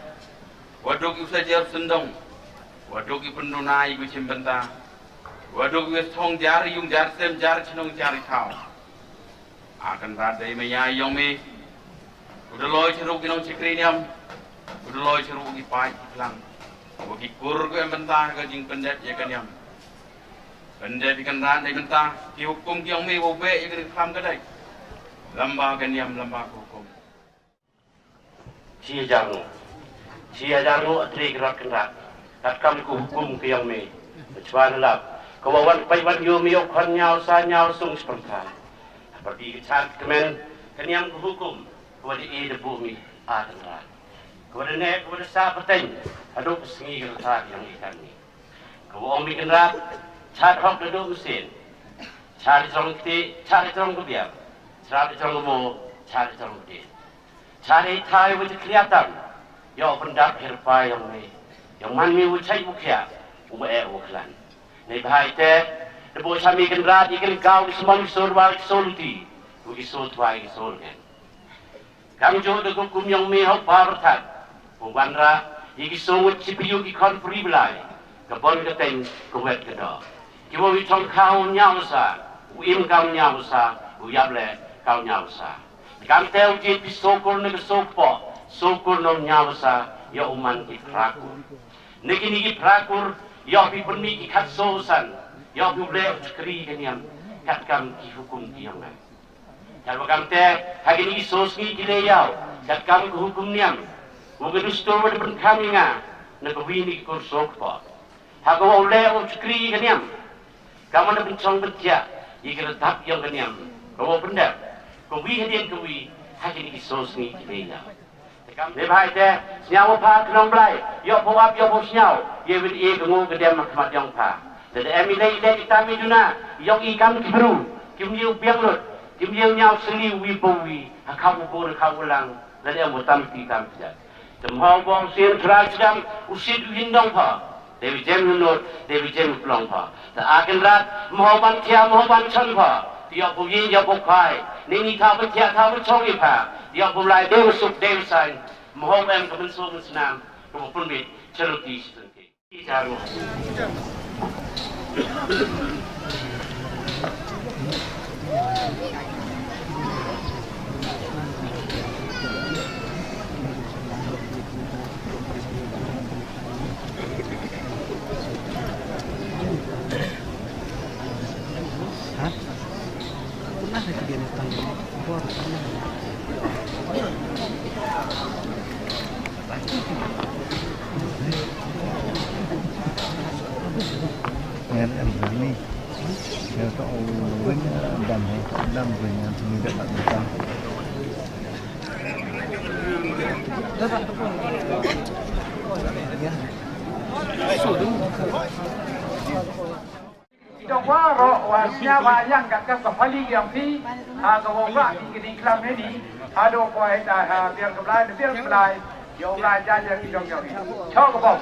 Wa duk i u sa jer sendong. Wa duk i pynduna i ku chim bynta. Wa duk i u thong jar yung jar sem jar chnong jar i thaw. A Kynrad dei maya ïong me. U da loi chiruk ki nong chikri niam. U da loi chiruk ki pai ki klang. Wa ki kur ku em bynta ka jing pyndep ïa ka niam. Pyndep ïa Kynrad dei bynta ki hukum ki ïong me wa beh ïa ka ri kham ka dei. Lamba ka niam lamba ka hukum. Shi hajar nguh. Shi hajar nguh a tre ki rot Kynrad. Katkam ka hukum ka ïong me. Chwa na lap. Ka wa wan pai wan ïoh me ïoh khon ñiaw sa ñiaw sung spyrtha. Hapyrdi ka chad kmen ka niam ka hukum. Ka wa da e da buh me a Kynrad. Ka wa da neh ka wa da sa pateng. Haduh ka sngi ka rta ka ïong i kan me. Ka wa ong me Kynrad. Chad hok da duh mynsiem. Chad i trong kti, chad i trong ka biang. Chad i trong ka mo, chad i trong ka biang. Chad i thai wa jakhlia tam. Ïa u pyndap her pa ïong me. Ïong man me u chait u khiah. U ma eh u khlan. Nei bha ite. Da bok cha me Kynrad i kynkaw ki smon ki sur wa ki sur luti. U ki sur twa ki sur ngen. Kam juh da ka kum ïong me hok ba byrthat. U wanrah i ki sur wut chi pyu ki khon puri blai. Ka bon ka teng ka wet ka doh. Ki wa wi thong khaw ñiaw sa. U im kam ñiaw sa. U yap le kaw ñiaw sa. Kam te u jied phi sokur na ka sopoh, sokur na u ñiaw sa, ïa u man ki phrakur. Na kini ki phrakur, ïa phi pynmih ki khat so san, ïa phi u leh u chakri ka niam, katkam ki hukum ki ïong ngan. Katwa kam te, ha kini ki so sngi ki leh ïaw, katkam ka hukum niam, u ka dustur wa da pynkham ïa nga, na ka wi ni ki kur sopoh. Ha ka wa u leh u chakri ka niam. Ka man da pynchong pynthiah ïa ka rtap ïong ka niam. Ka wa u pyndep. Ka wi hadien ka wi ha kini ki so sngi ki dei ïa. Te kam ne bha ite sñiaw wa pha ka nong Blai. Ïoh pha wap ïoh pha sñiaw. Ïa win ïa ka ngu ka dem ha khmat ïong pha. Te da em i lei i lei i tam i duna ïong i kam ki bru. Kim ïew biang lut. Kim ïew ñiaw seli wi bo wi. Ha khaw u bur ha khaw u lang. Lada em u tam ti tam ti jat. Te mhaw bong sien trai sdang u sit u hin dong pha. Dei u jem u not, dei u jem u plong pha. Te a Kynrad mhaw ban thia mhaw ban chan pha. Te ïoh bu yin ïoh bu khai. Ni ni tha bu thia tha bu chong i pha. Te ïoh bu lai dei u suk dei u sain. Mhaw em ka mynsong mynsnam. Ka bu pynbit charuti shi tun ki. Ngan em ni. Ngan to wen dam he dam wen ngan ni da ba ni ta. Dong waroh wa sñiaw ba yang kat ka pali yang phi ha ka wa wa ki kini klam ni ha do ko ai ta ha biar ka Blai biar ka Blai yo Blai ja ja ki dong yo ki cho ka bom.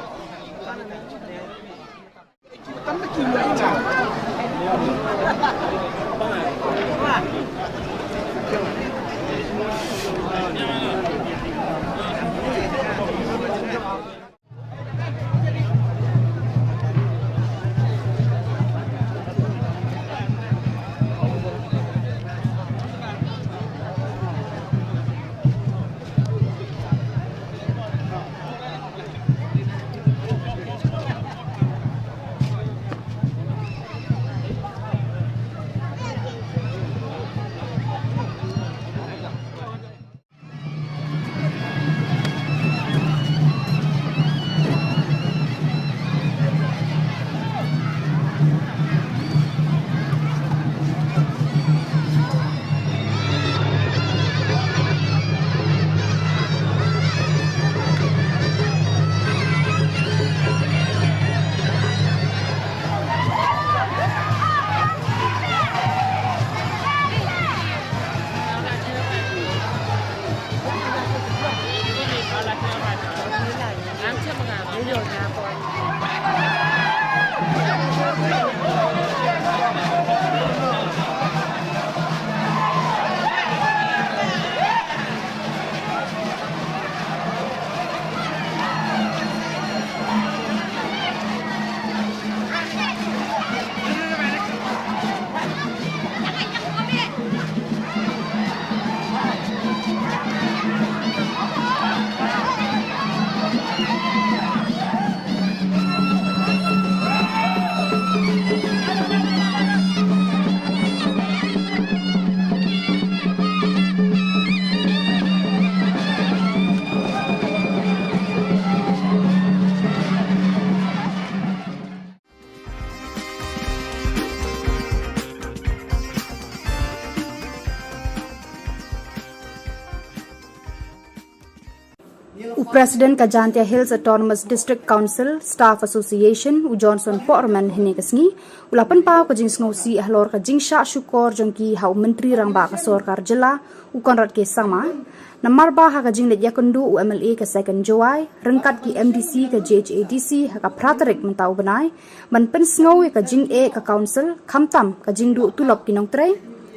President ka Jaintia Hills Autonomous District Council Staff Association, u Johnson Pohrman, hynne ka sngi u la pynpaw ka jingsngewsih halor ka jingshah shukor jong ki ha u Myntri Rangbah ka Sorkar Jylla, u Conrad K Sangma, namar ba ha ka jingleit ïakynduh u M L A ka Second Jowai ryngkat ki M D C ka J H A D C ha ka phra tarik mynta u bnai ban pynsngew ïa ka jingeh ka Council, khamtam ka jingduh tulop ki nongtrei,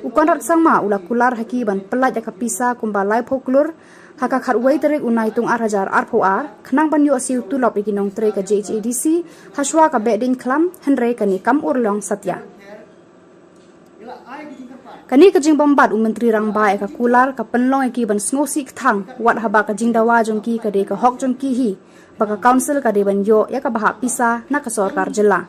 u Conrad Sangma u la kular ha ki ban pyllait ïa ka pisa kumba laiphew klur ha ka khatwei tarik u Naitung ar hajar arphew ar, khnang ban ïoh siew tulop ïa ki nongtrei ka J H A D C hashwa ka Behdeiñkhlam, hynrei kane kam urlong satia. Kane ka jingbymbat u Myntri Rangbah ïa ka kular ka pynlong ïa ki ban sngewsih kthang, wat haba ka jingdawa jong ki ka dei ka hok jong ki hi ba ka Council ka dei ban ïoh ïa ka bhah pisa na ka Sorkar Jylla.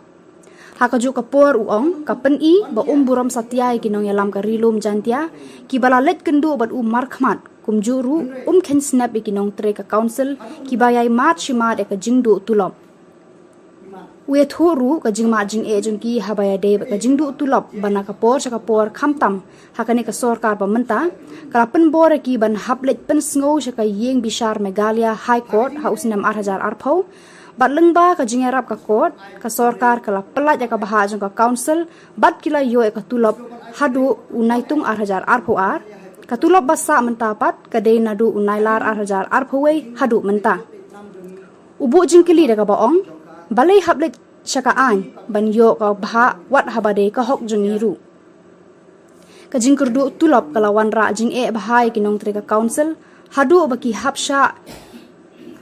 Ha kajuh ka por u ong ka pyni ba um burom satia ïa ki nongïalam ka Ri Lum Jaintia kiba la leit kynduh bad u markhmat, kumjuh ruh um kheiñ snep ïa ki nongtrei ka Council kiba ïai mad shi mad ïa ka jingduh tulop. U ïathuh ruh ka jingmad jingeh jong ki haba ïadei bad ka jingduh tulop ba na ka por sha ka por, khamtam ha kane ka sorkar ba mynta, ka la pynbor ïa ki ban hap leit pynsngew sha ka ïing bishar Meghalaya High Court ha u snem ar hajar arphew. Bad lyngba ka jingïarap ka court, ka sorkar ka la pyllait ïa ka bhah jong ka Council bad ki la ïoh ïa ka tulop haduh u Naitung ar hajar arphew ar. Ka tulop ba sah mynta pat ka dei naduh u Nailar ar hajar arphew wei haduh mynta. U buh jingkylli da kaba ong, balei hap leit sha ka aiñ ban ïoh ka bhah wat haba dei ka hok jong ngi ruh? Ka jingkyrduh tulop ka la wanrah jingeh bha ïa ki nongtrei ka Council haduh ba ki hap shah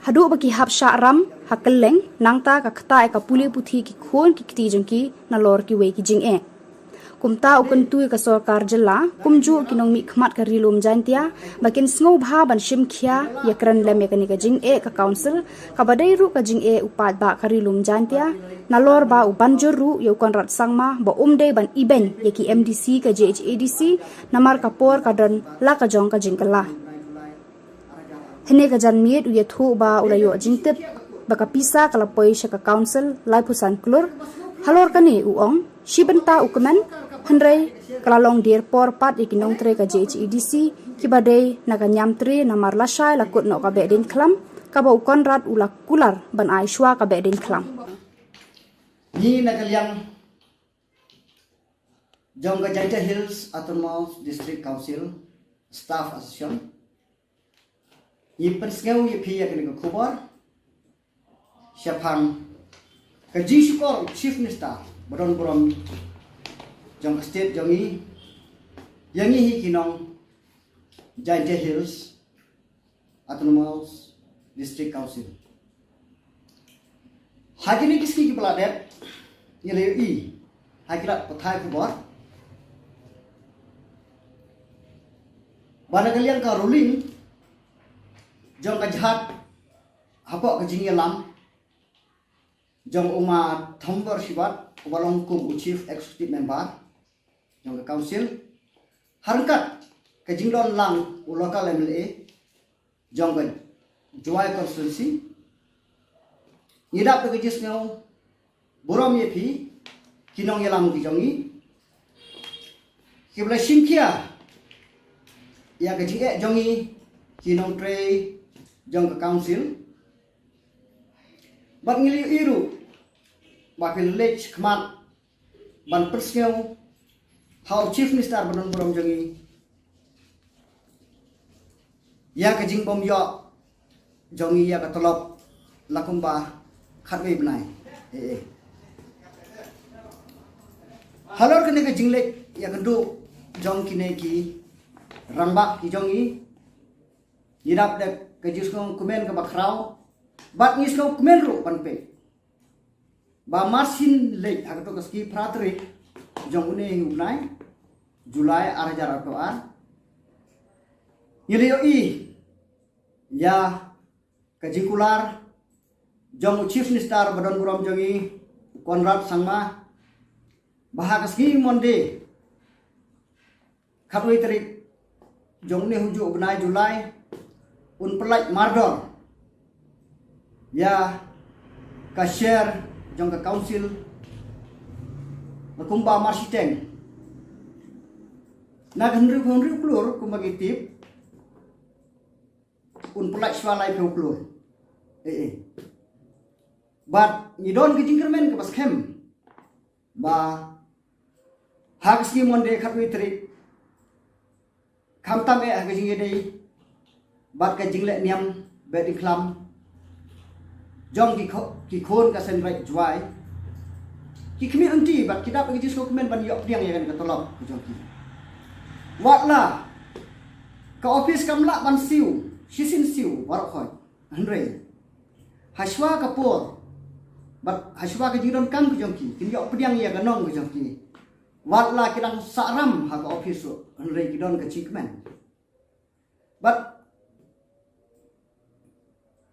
haduh ba ki hap shah ram ha kylleng, nangta ka ktah ïa ka pule puthi ki khun ki kti jong ki nalor kiwei ki jingeh. Kumta u kyntu ïa ka Sorkar Jylla, kumjuh ki nongmihkhmat ka Ri Lum Jaintia, ba kin sngewbha ban shim khia ïakren lem ïa kane ka jingeh ka Council, kaba dei ruh ka jingeh u paidbah ka Ri Lum Jaintia, nalor ba u ban jur ruh ïa u Conrad Sangma ba um dei ban ibeiñ ïa ki M D C ka J H A D C namar ka por ka don la ka jong ka jingkylla. Hynne ka janmiet u ïathuh ba u la ïoh jingtip ba ka pisa ka la poi sha ka Council laiphew san klur halor kane. U ong shi bynta u kmen, hynrei ka la long dier por pat ïa ki nongtrei ka J H A D C kiba dei na ka Niamtre namar lashai la kut noh ka Behdeiñkhlam, kaba u Conrad u la kular ban ai shwa ka Behdeiñkhlam. Ngi na ka liang jong ka Jaintia Hills Autonomous District Council Staff Association, ngi pynsngew ïa phi ïa kane ka khubor shaphang ka jingshukor u Chief Minister ba don burom jong ka state jong ngi ïa ngi hi ki nong Jaintia Hills Autonomous District Council. Ha kine ki sngi kiba la dep, ngi la ïohi ha ki lad pathai khubor ba na ka liang ka ruling jong ka jhat hapoh ka jingïalam jong u Ma Thombor Shibat, uba long kum u Chief Executive Member jong ka Council, ha ryngkat ka jingdon lang u local M L A jong ka Jowai Constituency, ngi dap da ka jingsngew burom ïa phi ki nongïalam ki jong ngi kiba la shim khia ïa ka jingeh jong ngi ki nongtrei jong ka Council. Bad ngi la ïohi ruh ba phi la leit khmat ban pynsngew ha u Chief Minister ba don burom jong ngi ïa ka jingbym ïoh jong ngi ïa ka tulop la kumba khatwei bnai. Eh, eh. Halor kane ka jingleit ïakynduh jong kine ki rangbah ki jong ngi, ngi dap da ka jingsngewkmen kaba khraw bad ngi sngewkmen ruh ban peit ba mar shin leit ha kato ka sngi phra tarik jong une hi u bnai July ar hajar arphew ar, ngi la ïohi ïa ka jingkular jong u Chief Minister ba don burom jong ngi, u Conrad Sangma, ba ha ka sngi Monday khatwei tarik jong une hi u bnai July un pyllait mardor ïa ka share jong ka Council ba kumba mar shiteng na ka hynriew, hynriew klur kumba ki tip, un pyllait shwa laiphew klur. eh, eh. Bad ngi don ka jingkyrmen kaba skhem ba ha ka sngi Monday khatwei tarik, khamtam eh ha ka jingïadei bad ka jingleh niam beh diengkhlam jong ki kho-, ki khun ka Seiñ Raij Jowai, ki khmih lynti bad ki dap da ka jingsngewkmen ban ïoh pdiang ïa kane ka tulop ka jong ki. Watla ka office kam lah ban siew shisien siew baroh khoit, hynrei hashwa ka por bad hashwa ka jingdonkam ka jong ki, kin ïoh pdiang ïa ka nong ka jong ki. Watla ki dang sahram ha ka office ruh, hynrei ki don ka jingkmen. Bad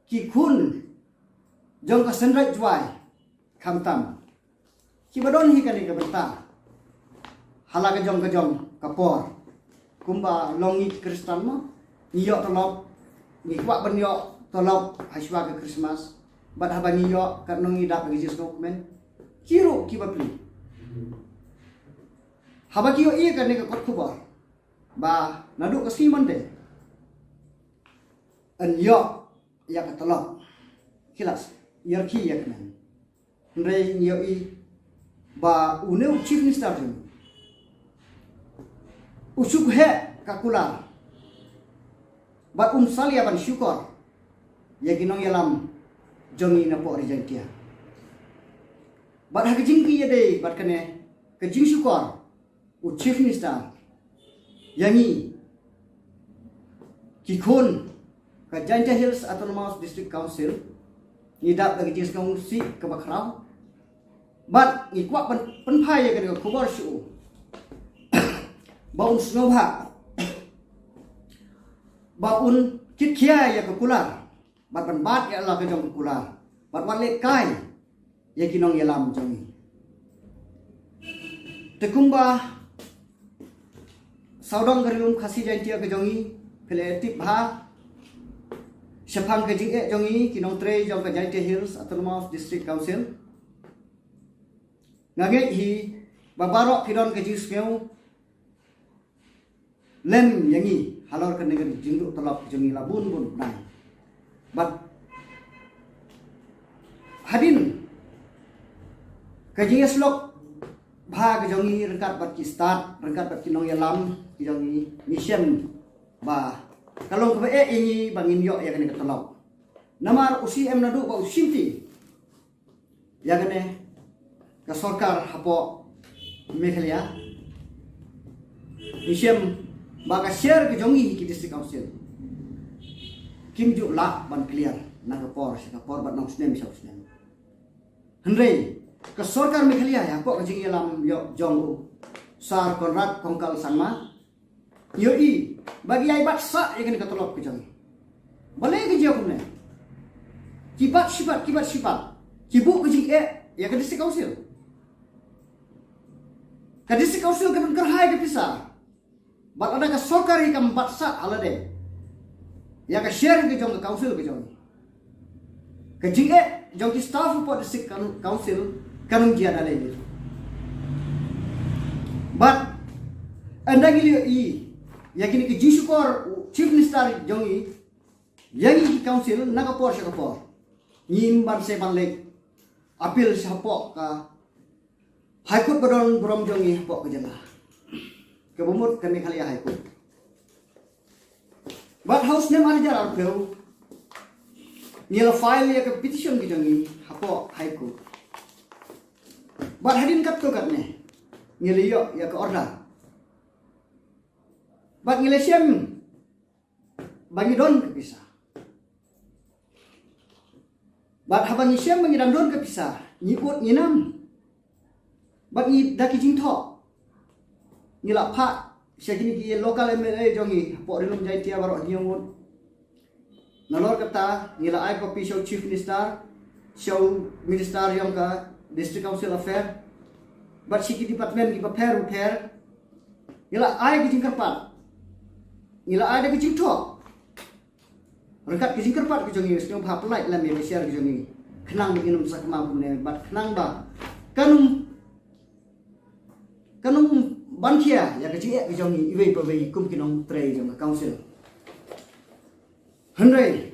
ki khun jong ka Seiñ Raij Jowai, khamtam kiba don hi kane ka bynta ha la ka jong ka jong ka por. Kumba long ngi Khristan mo, ngi ïoh tulop, ngi kwah ban ïoh tulop hashwa ka Christmas. Bad haba ngi ïoh, katno ngi dap da ka jingsngewkmen. Ki ruh ki bapli, haba ki ïohi ïa kane ka kot khubor ba naduh ka sngi Monday yn ïoh ïa ka tulop, ki la ïarkhie ïa kane. Hynrei ngi ïohi ba une u Chief Minister jong ngi u shu heh ka kular bad um salia ban shukor ïa ki nongïalam jong ngi napoh Ri Jaintia. Bad ha ka jingïadei bad kane ka jingshukor u Chief Minister ïa ngi ki khun ka Jaintia Hills Autonomous District Council, ngi dap da ka jingsngewsih kaba khraw. Bad ngi kwah ban pynphai ïa kane ka khubor sha u ba un sngewbha ba un kitkhia ïa ka kular bad ban bat ïa la ka jong ka kular bad wat leh kai ïa ki nongïalam jong ngi. Te kumba sawdong ka Ri Lum Khasi Jaintia ka jong ngi, phi la tip bha shaphang ka jingeh jong ngi ki nongtrei jong ka Jaintia Hills Autonomous District Council. Nga ngeit hi ba baroh phi don ka jingsngew lem ïa ngi halor kane ka jingduh tulop jong ngi la bun bun bnai. Bad hadien ka jingïasyllok bha ka jong ngi ryngkat bad ki stad, ryngkat bad ki nongïalam ki jong ngi, ngi shem ba ka long kaba eh ïa ngi ba ngin ïoh ïa kane ka tulop. Namar u C M naduh ba u shimti ïa kane ka sorkar hapoh Meghalaya, ngi shem ba ka share ka jong ngi ki District Council kim ju lah ban clear na ka por sha ka por bad na u snem sha u snem. Hynrei ka sorkar Meghalaya hapoh ka jingïalam ïoh jong u Sir Conrad Kongkal Sangma, ïohi ba ki ïai bat sah ïa kane ka tulop ka jong ngi. Balei ka jia kumne? Ki bat shi bat, ki bat shi bat, ki buh ka jingeh ïa ka District Council. Ka District Council ka don kyrhai ka pisa. Bad lada ka sorkar hi kam bat sah ha lade ïa ka share ka jong ka council ka jong ngi, ka jingeh jong ki staff hapoh District Coun-, Council kan ym jia da lei. Bad ynda ngi ïohi ïa kine ki jingshukor u Chief Minister jong ngi ïa ngi ki council na ka por sha ka por, ngim banse ban leit appeal shapoh ka High Court ba don burom jong ngi hapoh ka jylla, kaba mut ka Meghalaya High Court. Bad ha u snem ar hajar arphew ngi la file ïa ka petition ka jong ngi hapoh High Court. Bad hadien katto katne ngi la ïoh ïa ka order. Bad ngi la shem ba ngi don ka pisa. Bad haba ngi shem ba ngi dang don ka pisa, ngi ud ngi nam. Bad ngi da ki jingthoh ngi la phah sha kine ki local M L A jong ngi hapoh Ri Lum Jaintia baroh ngi ïa ngut. Nalor kata ngi la ai copy sha u Chief Minister, sha u Minister jong ka District Council Affair, bad sha ki department kiba pher bapher. Ngi la ai ki jingkyrpad, ngi la ai da ki jingthoh. Ryngkat ki jingkyrpad ki jong ngi, sngewbha pynlait lem ïa ka share ki jong ngi, khnang ba ngin ym sakma kumne bad khnang ba kan ym, kan ym ban khia ïa ka jingeh ki jong ngi iwei pa iwei kum ki nongtrei jong ka council. Hynrei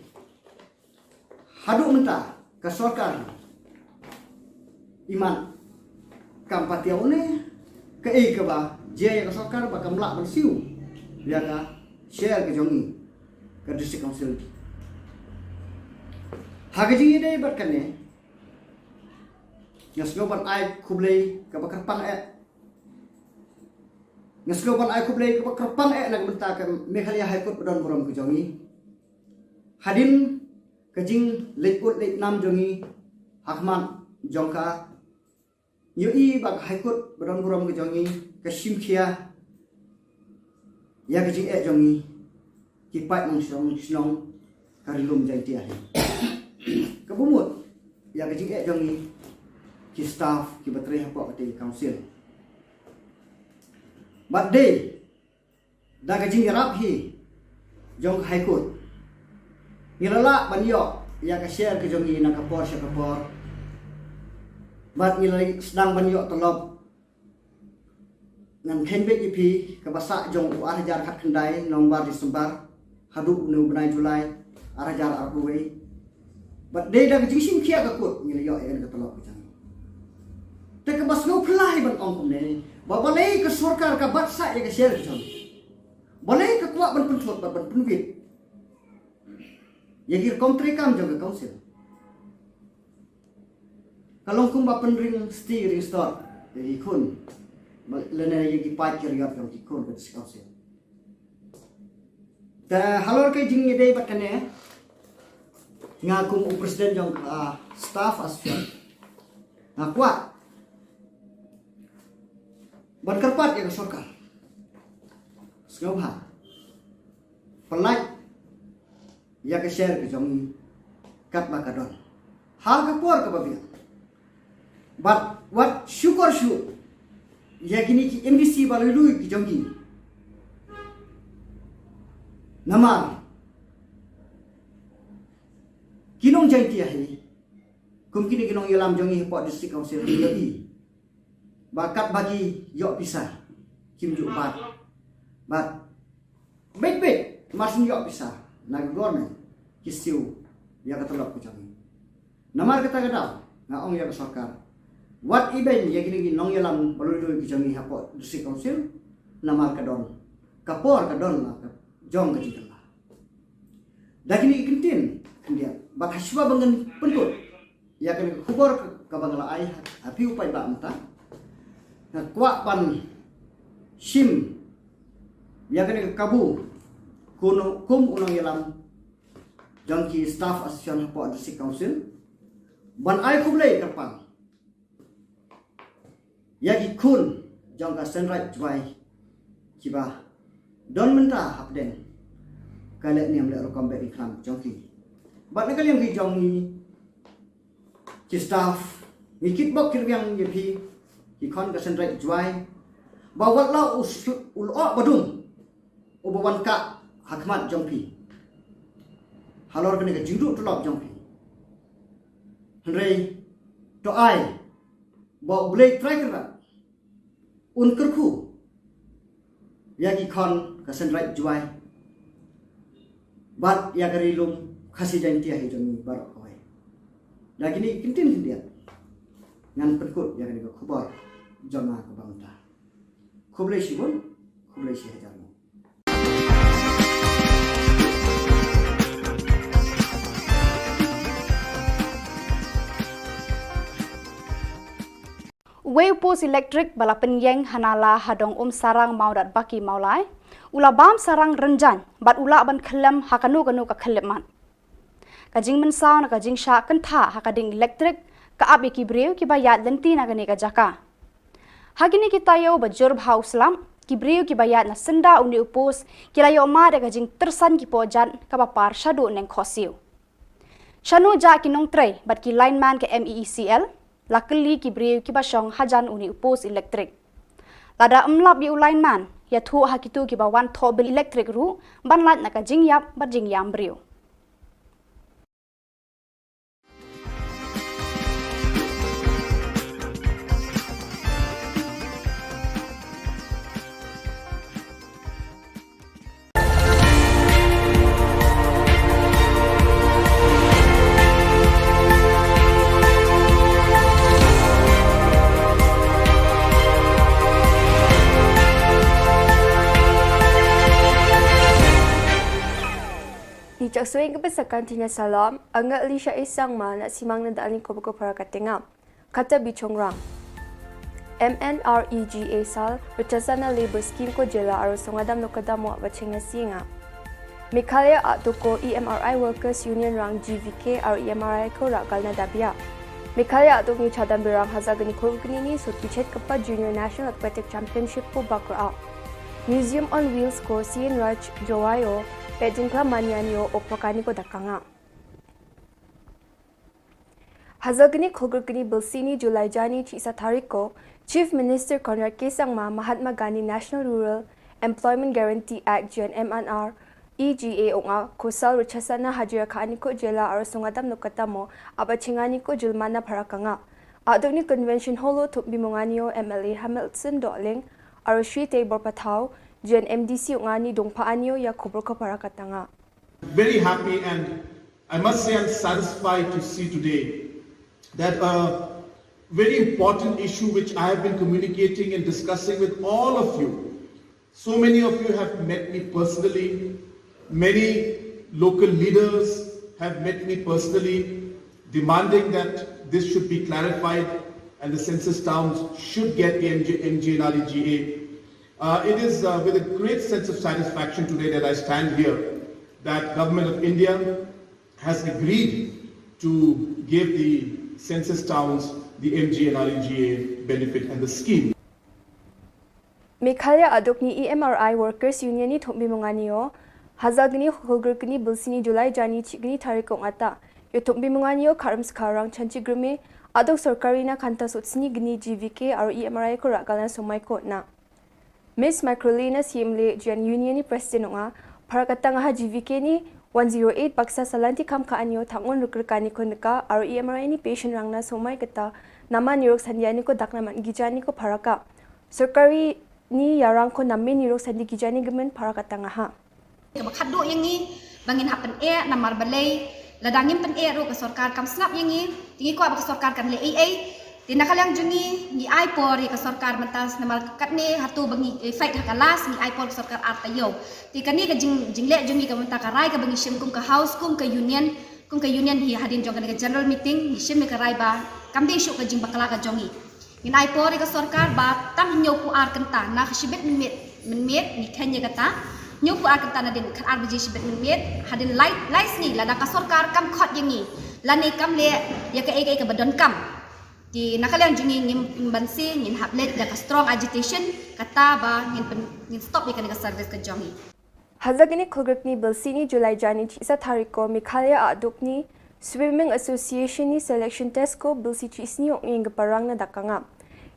Haduh mynta ka sorkar imat kam pat ïa une, kaei kaba jia ïa ka sorkar ba kam lah ban siew ïa ka share ka jong ngi ka District Council. Ha ka jingïadei bad kane, nga sngew ban ai khublei kaba kyrpang eh. Nga sngew ban ai khublei kaba kyrpang eh na ka bynta ka Meghalaya High Court ba don burom ka jong ngi. Hadien ka jingleit ut leit nam jong ngi ha khmat jong ka, ngi ïohi ba ka High Court ba don burom ka jong ngi ka shim khia ïa ka jingeh jong ngi ki paid nongshong shnong ka Ri Lum Jaiñtia hi. Kaba mut ïa ka jingeh jong ngi ki staff kiba trei hapoh katei ka council. Bad dei da ka jingïarap hi jong ka High Court, ngi la lah ban ïoh ïa ka share ka jong ngi na ka por sha ka por. Bad ngi la sdang ban ïoh tulop. Ngan kheiñ beit ïa phi, kaba sah jong u ar hajar khatkhyndai November December haduh une u bnai July ar hajar arphew wei. Bad dei da ka jingshim khia ka court ngi la ïoh ïa kane ka tulop ka jong ngi. Te kaba sngewphylla hi ban ong kumne, ba balei ka sorkar ka bat sah ïa ka share ka jong ngi. Balei ka kwah ban pynthut bad ban pynwit ïa ki rukom treikam jong ka council. Ka long kumba pynring sti ring stor ïa ki khun, lane ïa ki paid ki riat jong ki khun ka District Council. Te halor ka jingïadei bad kane, nga kum u president jong ka Staff Association nga kwah ban kyrpad ïa ka sorkar, sngewbha pynlait ïa ka share ka jong ngi katba ka don ha ka por kaba biang. Bad wat shukor shuh ïa kine ki M D C ba lui lui ki jong ngi. Namar ki nong Jaiñtia hi, kum kine ki nongïalam jong ngi hapoh District Council, ki ïohi ba katba ki ïoh pisa kim ju bat. Bad beit beit mar shu ïoh pisa na ka government ki siew ïa ka tulop ka jong ngi. Namar kata ka daw nga ong ïa ka sorkar, wat ibeiñ ïa kine ki nongïalam ba lui lui ki jong ngi hapoh District Council. Namar ka don ka por, ka don la ka jong ka jingkylla. Da kine ki kyntien khyndiat, bad hashwa ba ngan pynkut ïa kane ka khubor kaba nga la ai ha phi u paidbah mynta, nga kwah ban shim ïa kane ka kabu kum u nongïalam jong ki Staff Association hapoh District Council ban ai khublei kyrpang ïa ki khun jong ka Seiñraij Jowai kiba don mynta hapdeng ka lehniam lehrukom bad i khlam jong ki. Bad na ka liang ki jong ngi ki staff, ngi kitbok kitrwiang ïa phi ki khun ka Seiñraij Jowai ba wat la u lyoh ba dum uba wan kah ha khmat jong phi halor kane ka jingduh tulop jong phi. Hynrei to ai ba U Blei Trai Kynrad un kyrkhu ïa ki khun ka Seiñraij Jowai bad ïa ka Ri Lum Khasi Jaiñtia hi jong ngi baroh kawei. Da kine ki kyntien khyndiat ngan pynkut ïa kane ka khubor jong nga kaba mynta. Khublei shibun, khublei shihajar nguh. Uwei u post elektrik ba la pynïeng ha Nala ha Dong Umsarang Mawdatbaki Mawlai u la bam sarang rynjang bad u lah ban khyllem ha kano kano ka khyllipmat. Ka jingmynsaw na ka jingshah kyntha ha ka ding elektrik ka ap ïa ki briew kiba ïaid lynti na kane ka jaka. Ha kine ki taïew ba jur bha u slap, ki briew kiba ïaid na syndah une u post ki la ïoh mad ïa ka jingtyrsan ki pohjat kaba par shaduh neng khohsiew. Shano jah ki nongtrei bad ki lineman ka M E E C L la kylli ki briew kiba shong hajan une u post elektrik. Lada ym lap ïa u lineman, ïathuh ha kito kiba wan thoh bill elektrik ruh ban lait na ka jingïap bad jingïam briew. Shuwa ïa kaba sa kan, tynrai salam, nga Alicia Sangma, na simang na da ani khubor ka para ka tnga. Kata bishong rang. M N R E G A sal rchasana labour scheme ko jylla aro song adam no kadam mo aba ching na singa. Meghalaya Aduk ko E M R I Workers Union rang G V K aro E M R I ko rakal na dabia. Meghalaya Aduk ni chadam birang haza gani khur gani ni sut pichet kapa Junior National Aquatic Championship ko bakra. Museum on Wheels ko Sien Raj Jowaio, Pedin Klam Manianio, Opakani ko dakanga. Haza gani khulgr gani bilsi ni July jani chi sa tarik ko, Chief Minister Conrad K Sangma, Mahatma Gandhi National Rural Employment Guarantee Act, G N M N R E G A, onga, khusal rchasana hajira kha ani ko jylla aro song adam no katamo, aba ching ani ko jilmana para kanga. Aduk ni Convention Hall o thup bimong anio M L A Hamilton Dohling, aro Shri Teibor Pathau, G N M D C onga ni dongpa anio ïa khubor ko para katanga. Very happy, and I must say I'm satisfied to see today that a very important issue which I have been communicating and discussing with all of you. So many of you have met me personally. Many local leaders have met me personally, demanding that this should be clarified and the census towns should get the M G, M G N R E G A. Uh, it is, uh, with a great sense of satisfaction today that I stand here that Government of India has agreed to give the census towns the M G N R E G A benefit and the scheme. Meghalaya Aduk ni E M R I Workers Union ni thup bimong anio, haza gani khulgr gani bilsi ni July jani chi gani tarik ko ngata. Ïa thup bimong anio kharam skharang chanchi grme, Aduk sorkari na khanta sut sni gani G V K aro E M R I ko rakal na somai ko na. Miss Microlina Siemle, Jan Union ni President onga, para katanga ha G V K ni one zero eight baksa salanti kam ka anio thangun ruk ruk ani ko nika, aro E M R I ni patient rang na somai kata, nama nirok sandia ni ko dak naman gija ni ko para ka. Sorkari ni ïarang ko namme nirok sandi gija ni gmen para katanga ha. Kaba khadduh ïa ngi ba ngin hap pyneh namar balei lada ngim pyneh ruh ka sorkar kam sngap ïa ngi, te ngi kwah ba ka sorkar kan leh ei ei. Te na ka liang jong ngi ngi ai por ïa ka sorkar mynta namar katne hato ba ngi, eh, fight ha ka last, ngi ai por ka sorkar ar taïew. Te kane ka jing, jingleh jong ngi ka mynta, ka rai kaba ngi shim kum ka house, kum ka union, kum ka union hi hadien jong kane ka general meeting ngi shim ïa ka rai ba kam dei shuh ka jingbakla ka jong ngi. Ngin ai por ïa ka sorkar ba tang hynñiew phew ar kynta na ka shibit mynmiet, mynmiet ngi kheiñ ïa kata. Hynñiew phew ar kynta nadien khatar baje shibit mynmiet, hadien lai, lai sngi lada ka sorkar kam khot ïa ngi lane kam leh ïa kaei kaei kaba donkam, te na ka liang jong ngi ngim, ngim banse, ngin hap leit da ka strong agitation, kata ba ngin pyn, ngin stop ïa kane ka service ka jong ngi. Haza gani khulgr gani bilsi ni July jani chi sa tarik ko Meghalaya Aduk ni Swimming Association ni selection test ko bilsi chi sni ong ing parang na dakanga.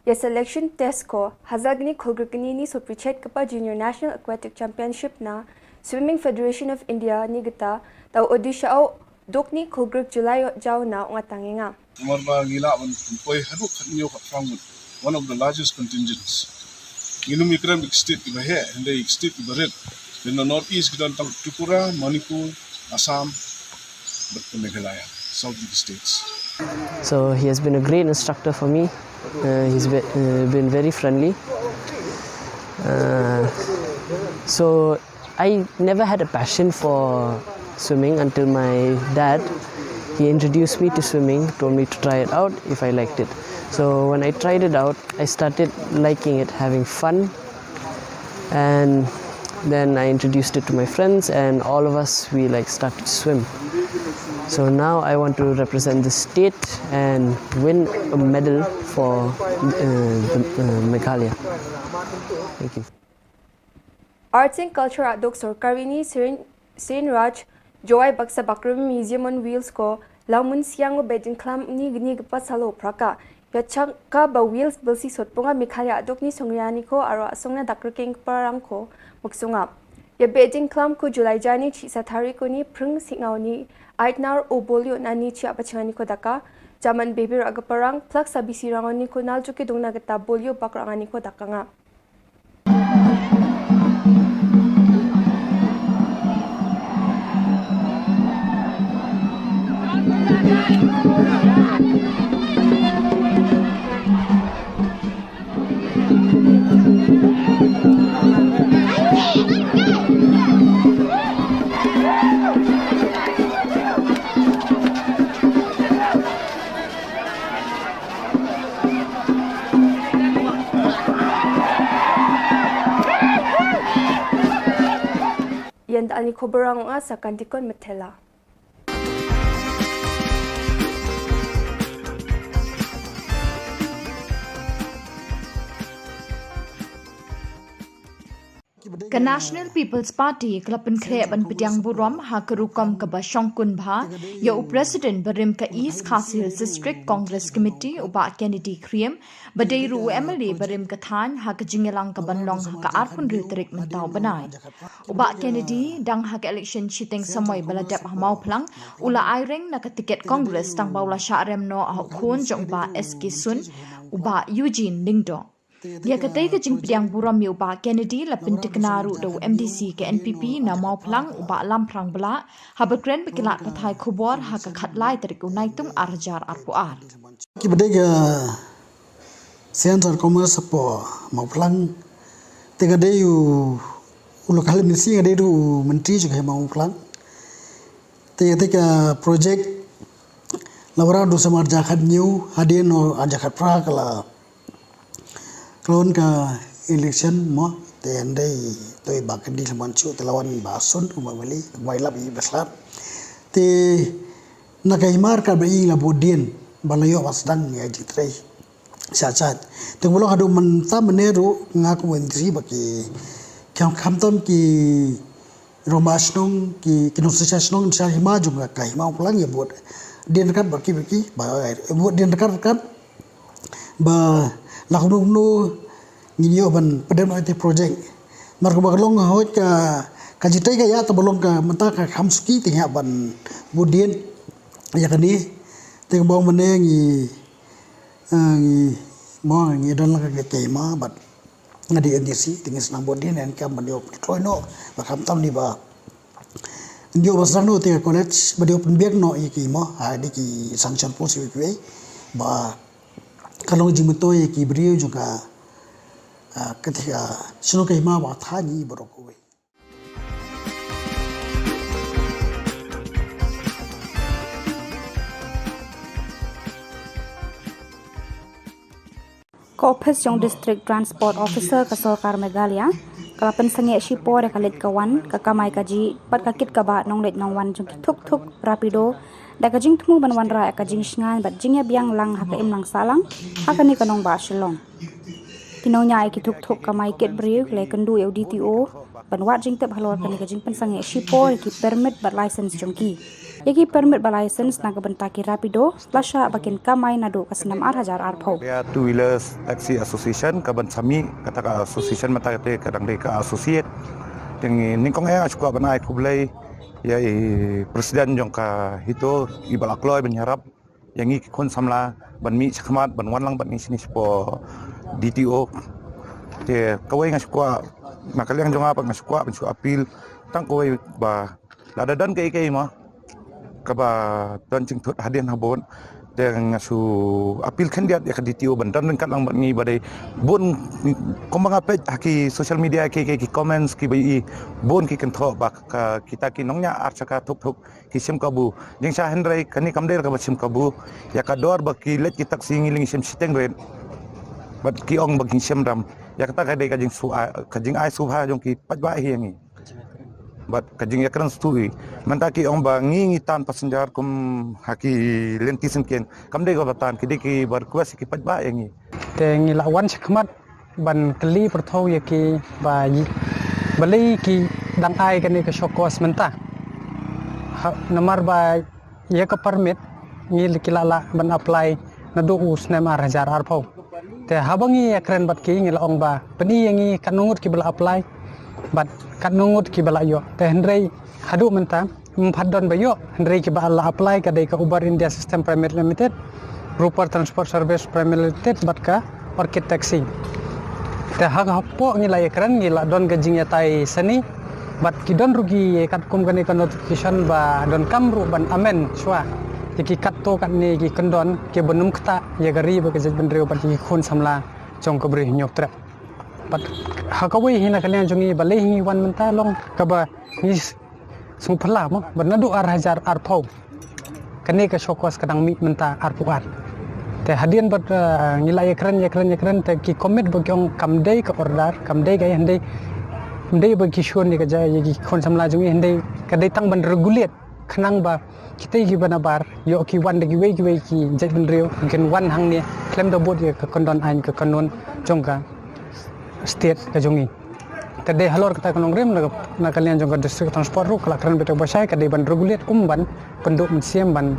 Ïa selection test ko haza gani khulgr gani ni sut pichet kapa Junior National Aquatic Championship na Swimming Federation of India ni gita da Odisha o duk ni khulgr July jao na onga tangenga. Namar ba ngi lah ban poi haduh khathynñiew khatphra ngut, one of the largest contingents. Ngi nym ïakren ïa ki state kiba heh, hynrei ki state kiba rit. Dei na North East ki don tang Tripura, Manipur, Assam, bad ka Meghalaya, South ki states. So he has been a great instructor for me. Uh, he's be, uh, been very friendly. Uh, so I never had a passion for swimming until my dad, he introduced me to swimming, told me to try it out if I liked it. So when I tried it out, I started liking it, having fun, and then I introduced it to my friends, and all of us, we, like, started to swim. So now I want to represent the state and win a medal for, uh, the, uh, Meghalaya. Thank you. Arts and Culture Aduk sorkari ni Sien, Sien Raj Jowai baksa bakrum Museum on Wheels ko Langmun Siang o Bedin Klam ni gni gpa salo phraka. Ïa changka ba Wheels bilsi sot punga Meghalaya Aduk ni songriani ko aro asong na dakrkeng parang ko muksunga. Ïa Bedin Klam ko July jani chi sa tarik ko ni phrung singau ni aitnar o bolio nani chi apachingani ko daka. Jaman bebir aga parang plak sa bisi rangoni ko nal juki dungna geta bolio bakrangani ko dakanga. Ïan da ani khubor rang nga sa kan dikon metela. Ka National People's Party ka la pynkhreh ban pdiang burom ha ka rukom kaba shongkun bha ïa u President barim ka East Khasi Hills District Congress Committee, u Bah Kennedy Khriem, ba dei ruh u M L A barim ka thaiñ, ha ka jingïalang kaban long ha ka arphew hynriew tarik mynta u bnai. U Bah Kennedy, dang ha ka election shiteng samoi ba la dep ha Mawphlang, u la aireng na ka tiket Congress tang ba u la shah rem noh ha u khun jong u Bah S K Sun, u Bah Eugene Lyngdoh. Ïa katei ka jingpdiang burom ïa u Bah Kennedy la pyntikna ruh da u M D C ka N P P na Mawphlang, u Bah Lamphrang Blah, haba kren bad ki lad pathai khubor ha ka khatlai tarik u Naitung ar hajar arphew ar. Ki ba dei ka Science and Commerce hapoh Mawphlang, te ka dei u, u local M D C, ka dei ruh u myntri jong ka hima Mawphlang. Te, te ka project la wanrah naduh snem ar hajar khathynñiew, hadien ar hajar khatphra ka la khlon ka election mo, te hynrei to i Bah Kennedy lehmon shuh te la wan Bah Sun, u M L A, u Bah Ilap i Bah Slat. Te na ka hima ka ba i la bud dien ba la ïoh ba sdang ïa jingtrei. Sha chat. Te kumba long haduh mynta mynne ruh nga kum u M D C ba ki, kham, khamtam ki rangbah shnong, ki, ki nongshong shnong sha hima jong ka hima Mawphlang ïa bud dien ryngkat bad ki, bad ki, ba, eh, bud dien ryngkat ryngkat. Ba la kumno kumno ngin ïoh ban pyndonkam ïa kata ka project. Namar kaba ka long hooid ka, ka jingtrei ka ïa, tangba long ka mynta ka kham suki te ngi hap ban bud dien ïa kane. Te kumba ong mynne ngi, eh, ngi, mo, ngi don lang ka, ka hima bad nga dei M D C, te ngin sa nang bud dien, ngin kam ban ïoh pynkloi noh, ba khamtam ni ba ïoh ba sdang noh te ka college, ba ïoh pynbiang noh ïa ki mo, ha, dei ki sanction post ïa kiwei, ba ka long jingmyntoi ïa ki briew jong ka, ah, ka, ah, shnong ka hima bad thaiñ baroh kawei. Ka ophis jong District Transport Officer ka sorkar Meghalaya ka la pynsangeh shipor ïa ka leit ka wan, ka kamai kajih bad ka kit ka bah nongleit nongwan jong ki thuk thuk Rapido, da ka jingthmu ban wanrah ïa ka jingshngaiñ bad jingïabiang lang ha ka imlang sahlang ha kane ka nongbah Shillong. Ki nongñiah ïa ki thuk thuk kamai kit briew ki la ïakynduh ïa u D T O ban wad jingtip halor kane ka jingpynsangeh shipor ïa ki permit bad license jong ki. Ïa ki permit bad license na ka bynta ki Rapido la shah ba kin kamai naduh ka snem ar hajar arphew. Meghalaya Two Wheelers Taxi Association, ka ban sa mih kata ka association mynta kata ka dang dei ka associate. Te nyngkong eh nga shu kwah ban ai khublei ïa i president jong ka HITO, i ba la kloi ban ïarap ïa ngi ki khun samla ban mih shakhmat ban wan lang bad ngi shane shapoh D T O. Te kawei nga shu kwah, na ka liang jong nga pat nga shu kwah ban shu appeal tang kawei ba lada don kaei kaei mo kaba don jingthut hadien habud, te nga shu appeal khyndiat ïa ka D T O ban don ryngkat lang bad ngi. Ba dei bun, kumba nga peit ha ki social media, ki, ki, ki comments kiba ïohi, bun ki kynthoh ba ka, kita ki nongñiah ar chaka thuk thuk ki shim kabu. Jingshisha hynrei kane kam dei kaba shim kabu. Ïa ka dor ba ki leit ki taxi ngi leit ngi shim shiteng rit bad ki ong ba ki shim dam. Ïa kata ka dei ka jingsu-, ka jingai subha jong ki paidbah hi ïa ngi bad ka jingïakren shuh hi. Mynta ki ong ba ngi ngi tan passenger kum ha ki lynti syngkien. Kam dei kaba tan, ki dei kiba request ki paidbah ïa ngi. Te ngi la wan shakhmat ban kylli pyrthuh ïa ki ba i, balei ki dang ai kane ka show cause mynta. Ha, namar ba ïa ka permit ngi la, ki la lah ban apply naduh u snem ar hajar arphew. Te haba ngi ïakren bad ki ngi la ong ba pyni ïa ngi katno ngut kiba la apply bad katno ngut kiba la ïoh. Te hynrei haduh mynta ym pat don ba ïoh, hynrei kiba la apply ka dei ka Uber India System Private Limited, Rooper Transport Service Private Limited bad ka Orchid Taxi. Te ha ka hapoh ngi la ïakren ngi la don ka jingïatai sani bad ki don ruh ki katkum kane ka notification ba donkam ruh ban amend shuwa ïa ki katto katne ki kyndon kiba nym ktah ïa ka ri bad ka jaitbynriew bad ki khun samla jong ka Bri Hynñiewtrep. Bad ha kawei hi na ka liang jong ngi balei hi ngi wan mynta long kaba ngi sngewphylla mo ba naduh ar hajar arphew kane ka show cause ka dang mih mynta arphew ar. Te hadien bad, eh, ngi la ïakren ïakren ïakren te ki commit ba ki ong kam dei ka order, kam dei ka ïa hynrei Ym dei ba ki shun ïa ka jait ïa ki khun samla jong ngi, hynrei ka dei tang ban regulate khnang ba kita kiba nabar ïoh ki wan da kiwei kiwei ki jaitbynriew, kin wan hangne khlem da bud ïa ka kyndon aiñ ka kanun jong ka state ka jong ngi. Te dei halor kata ka nongrim na ka, na ka liang jong ka District Transport ruh ka la kren beit ba shai ka dei ban regulate kum ban pynduh mynsiem ban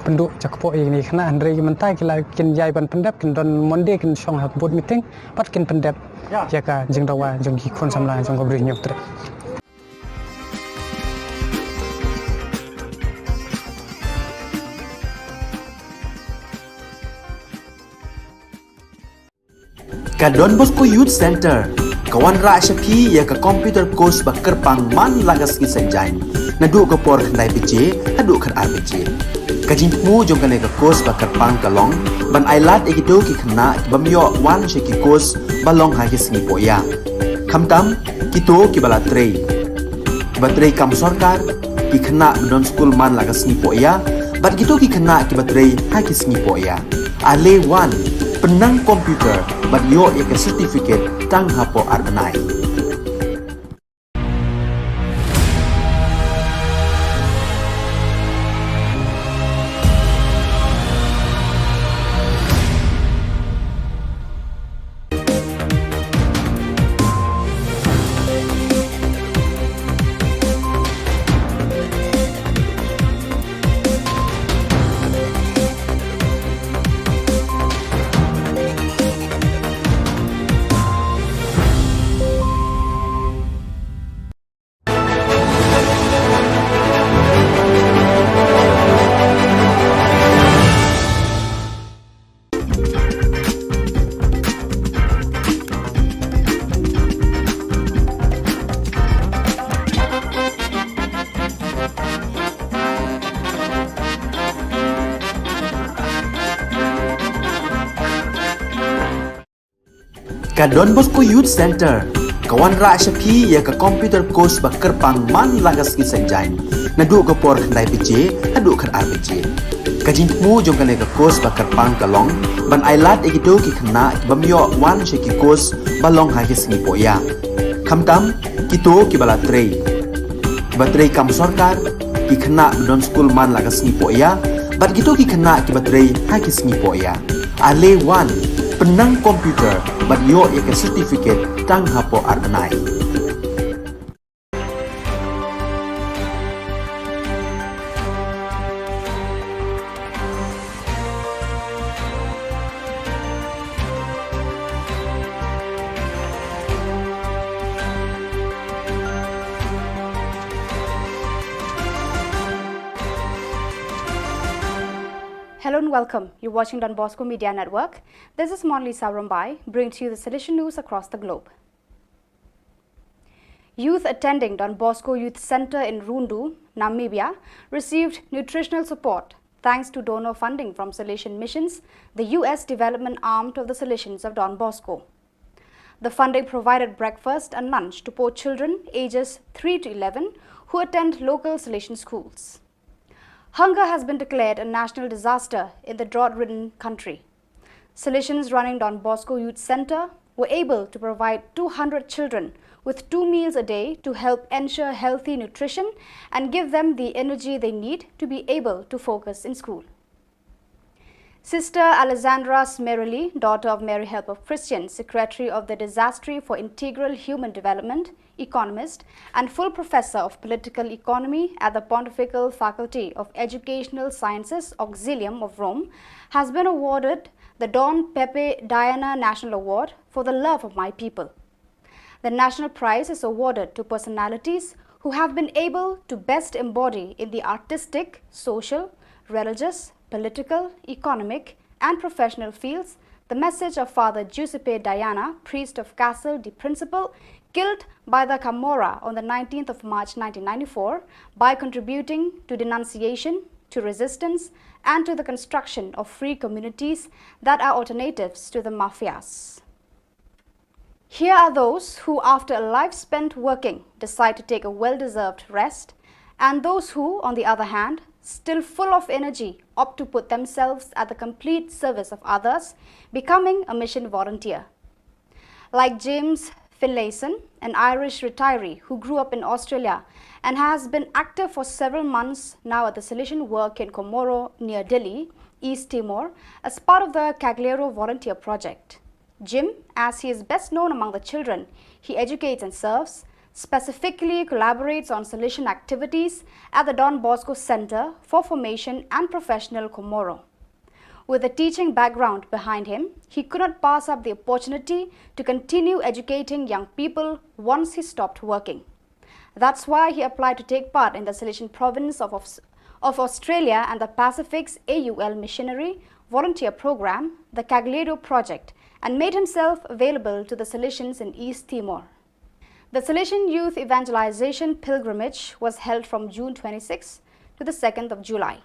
pynduh jakpoh ïa kine ki khynnah, hynrei mynta ki la kin ïai ban pyndep, kin don Monday kin shong ha board meeting bad kin pyndep ïa ka jingdawa jong ki khun samla jong ka Bri Hynñiewtrep. Ka Don Bosco Youth Center ka wanrah sha phi ïa ka computer course ba kyrpang man la ka sngi Saitjaiñ, naduh ka por khyndai baje haduh khatar baje. Ka jingthmu jong kane ka course ba kyrpang ka long ban ailad ïa kito ki khynnah ki bym ïoh wan sha ki course ba long ha ki sngi poh ïa. Khamtam kito kiba la trei, kiba trei kam sorkar, ki khynnah ba don skul man la ka sngi poh ïa, bad kito ki khynnah kiba trei ha ki sngi poh ïa. Ale wan, pynnang computer bad ïoh ïa ka certificate tang hapoh ar bnai. Ka Don Bosco Youth Center ka wanrah sha phi ïa ka computer course ba kyrpang man la ka sngi Saitjaiñ, naduh ka por khyndai baje haduh khatar baje. Ka jingthmu jong kane ka course ba kyrpang ka long ban ailad ïa kito ki khynnah ki bym ïoh wan sha ki course ba long ha ki sngi poh ïa. Khamtam kito kiba la trei, kiba trei kam sorkar, ki khynnah ba don skul man la ka sngi poh ïa, bad kito ki khynnah kiba trei ha ki sngi poh ïa. Ale wan, pynnang computer bad ïoh ïa ka certificate tang hapoh ar bnai. Hello and welcome. You're watching Don Bosco Media Network. This is Monlisa Rombai, bringing to you the Salesian news across the globe. Youth attending Don Bosco Youth Center in Rundu, Namibia, received nutritional support thanks to donor funding from Salesian Missions, the U S development arm of the Salesians of Don Bosco. The funding provided breakfast and lunch to poor children ages three to eleven who attend local Salesian schools. Hunger has been declared a national disaster in the drought-ridden country. Salesians running Don Bosco Youth Center were able to provide two hundred children with two meals a day to help ensure healthy nutrition and give them the energy they need to be able to focus in school. Sister Alessandra Smeralli, daughter of Mary Help of Christians, secretary of the Dicastery for Integral Human Development, economist, and full professor of political economy at the Pontifical Faculty of Educational Sciences, Auxilium of Rome, has been awarded the Don Pepe Diana National Award for the love of my people. The national prize is awarded to personalities who have been able to best embody in the artistic, social, religious, political, economic, and professional fields the message of Father Giuseppe Diana, priest of Castel di Principe, killed by the Camorra on the nineteenth of March nineteen ninety-four, by contributing to denunciation, to resistance, and to the construction of free communities that are alternatives to the mafias. Here are those who, after a life spent working, decide to take a well-deserved rest, and those who, on the other hand, still full of energy, opt to put themselves at the complete service of others, becoming a mission volunteer. Like James Finlayson, an Irish retiree who grew up in Australia and has been active for several months now at the Salesian Work in Comoro near Dili, East Timor, as part of the Cagliero Volunteer Project. Jim, as he is best known among the children he educates and serves, specifically collaborates on Salesian activities at the Don Bosco Center for Formation and Professional Comoro. With a teaching background behind him, he could not pass up the opportunity to continue educating young people once he stopped working. That's why he applied to take part in the Salesian province of, of, of Australia and the Pacific's A U L missionary volunteer program, the Cagliero Project, and made himself available to the Salesians in East Timor. The Salesian Youth Evangelization Pilgrimage was held from June twenty-sixth to the second of July.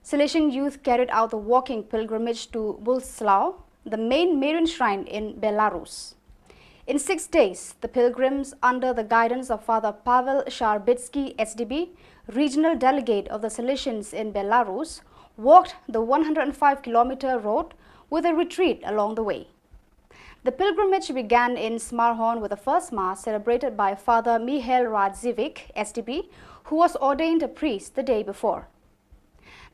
Salesian youth carried out the walking pilgrimage to Bulslau, the main Marian shrine in Belarus. In six days, the pilgrims, under the guidance of Father Pavel Sharbitsky, S D B, regional delegate of the Salesians in Belarus, walked the one hundred five kilometer road with a retreat along the way. The pilgrimage began in Smarhorn with the first Mass celebrated by Father Mihail Radziwick, S D B, who was ordained a priest the day before.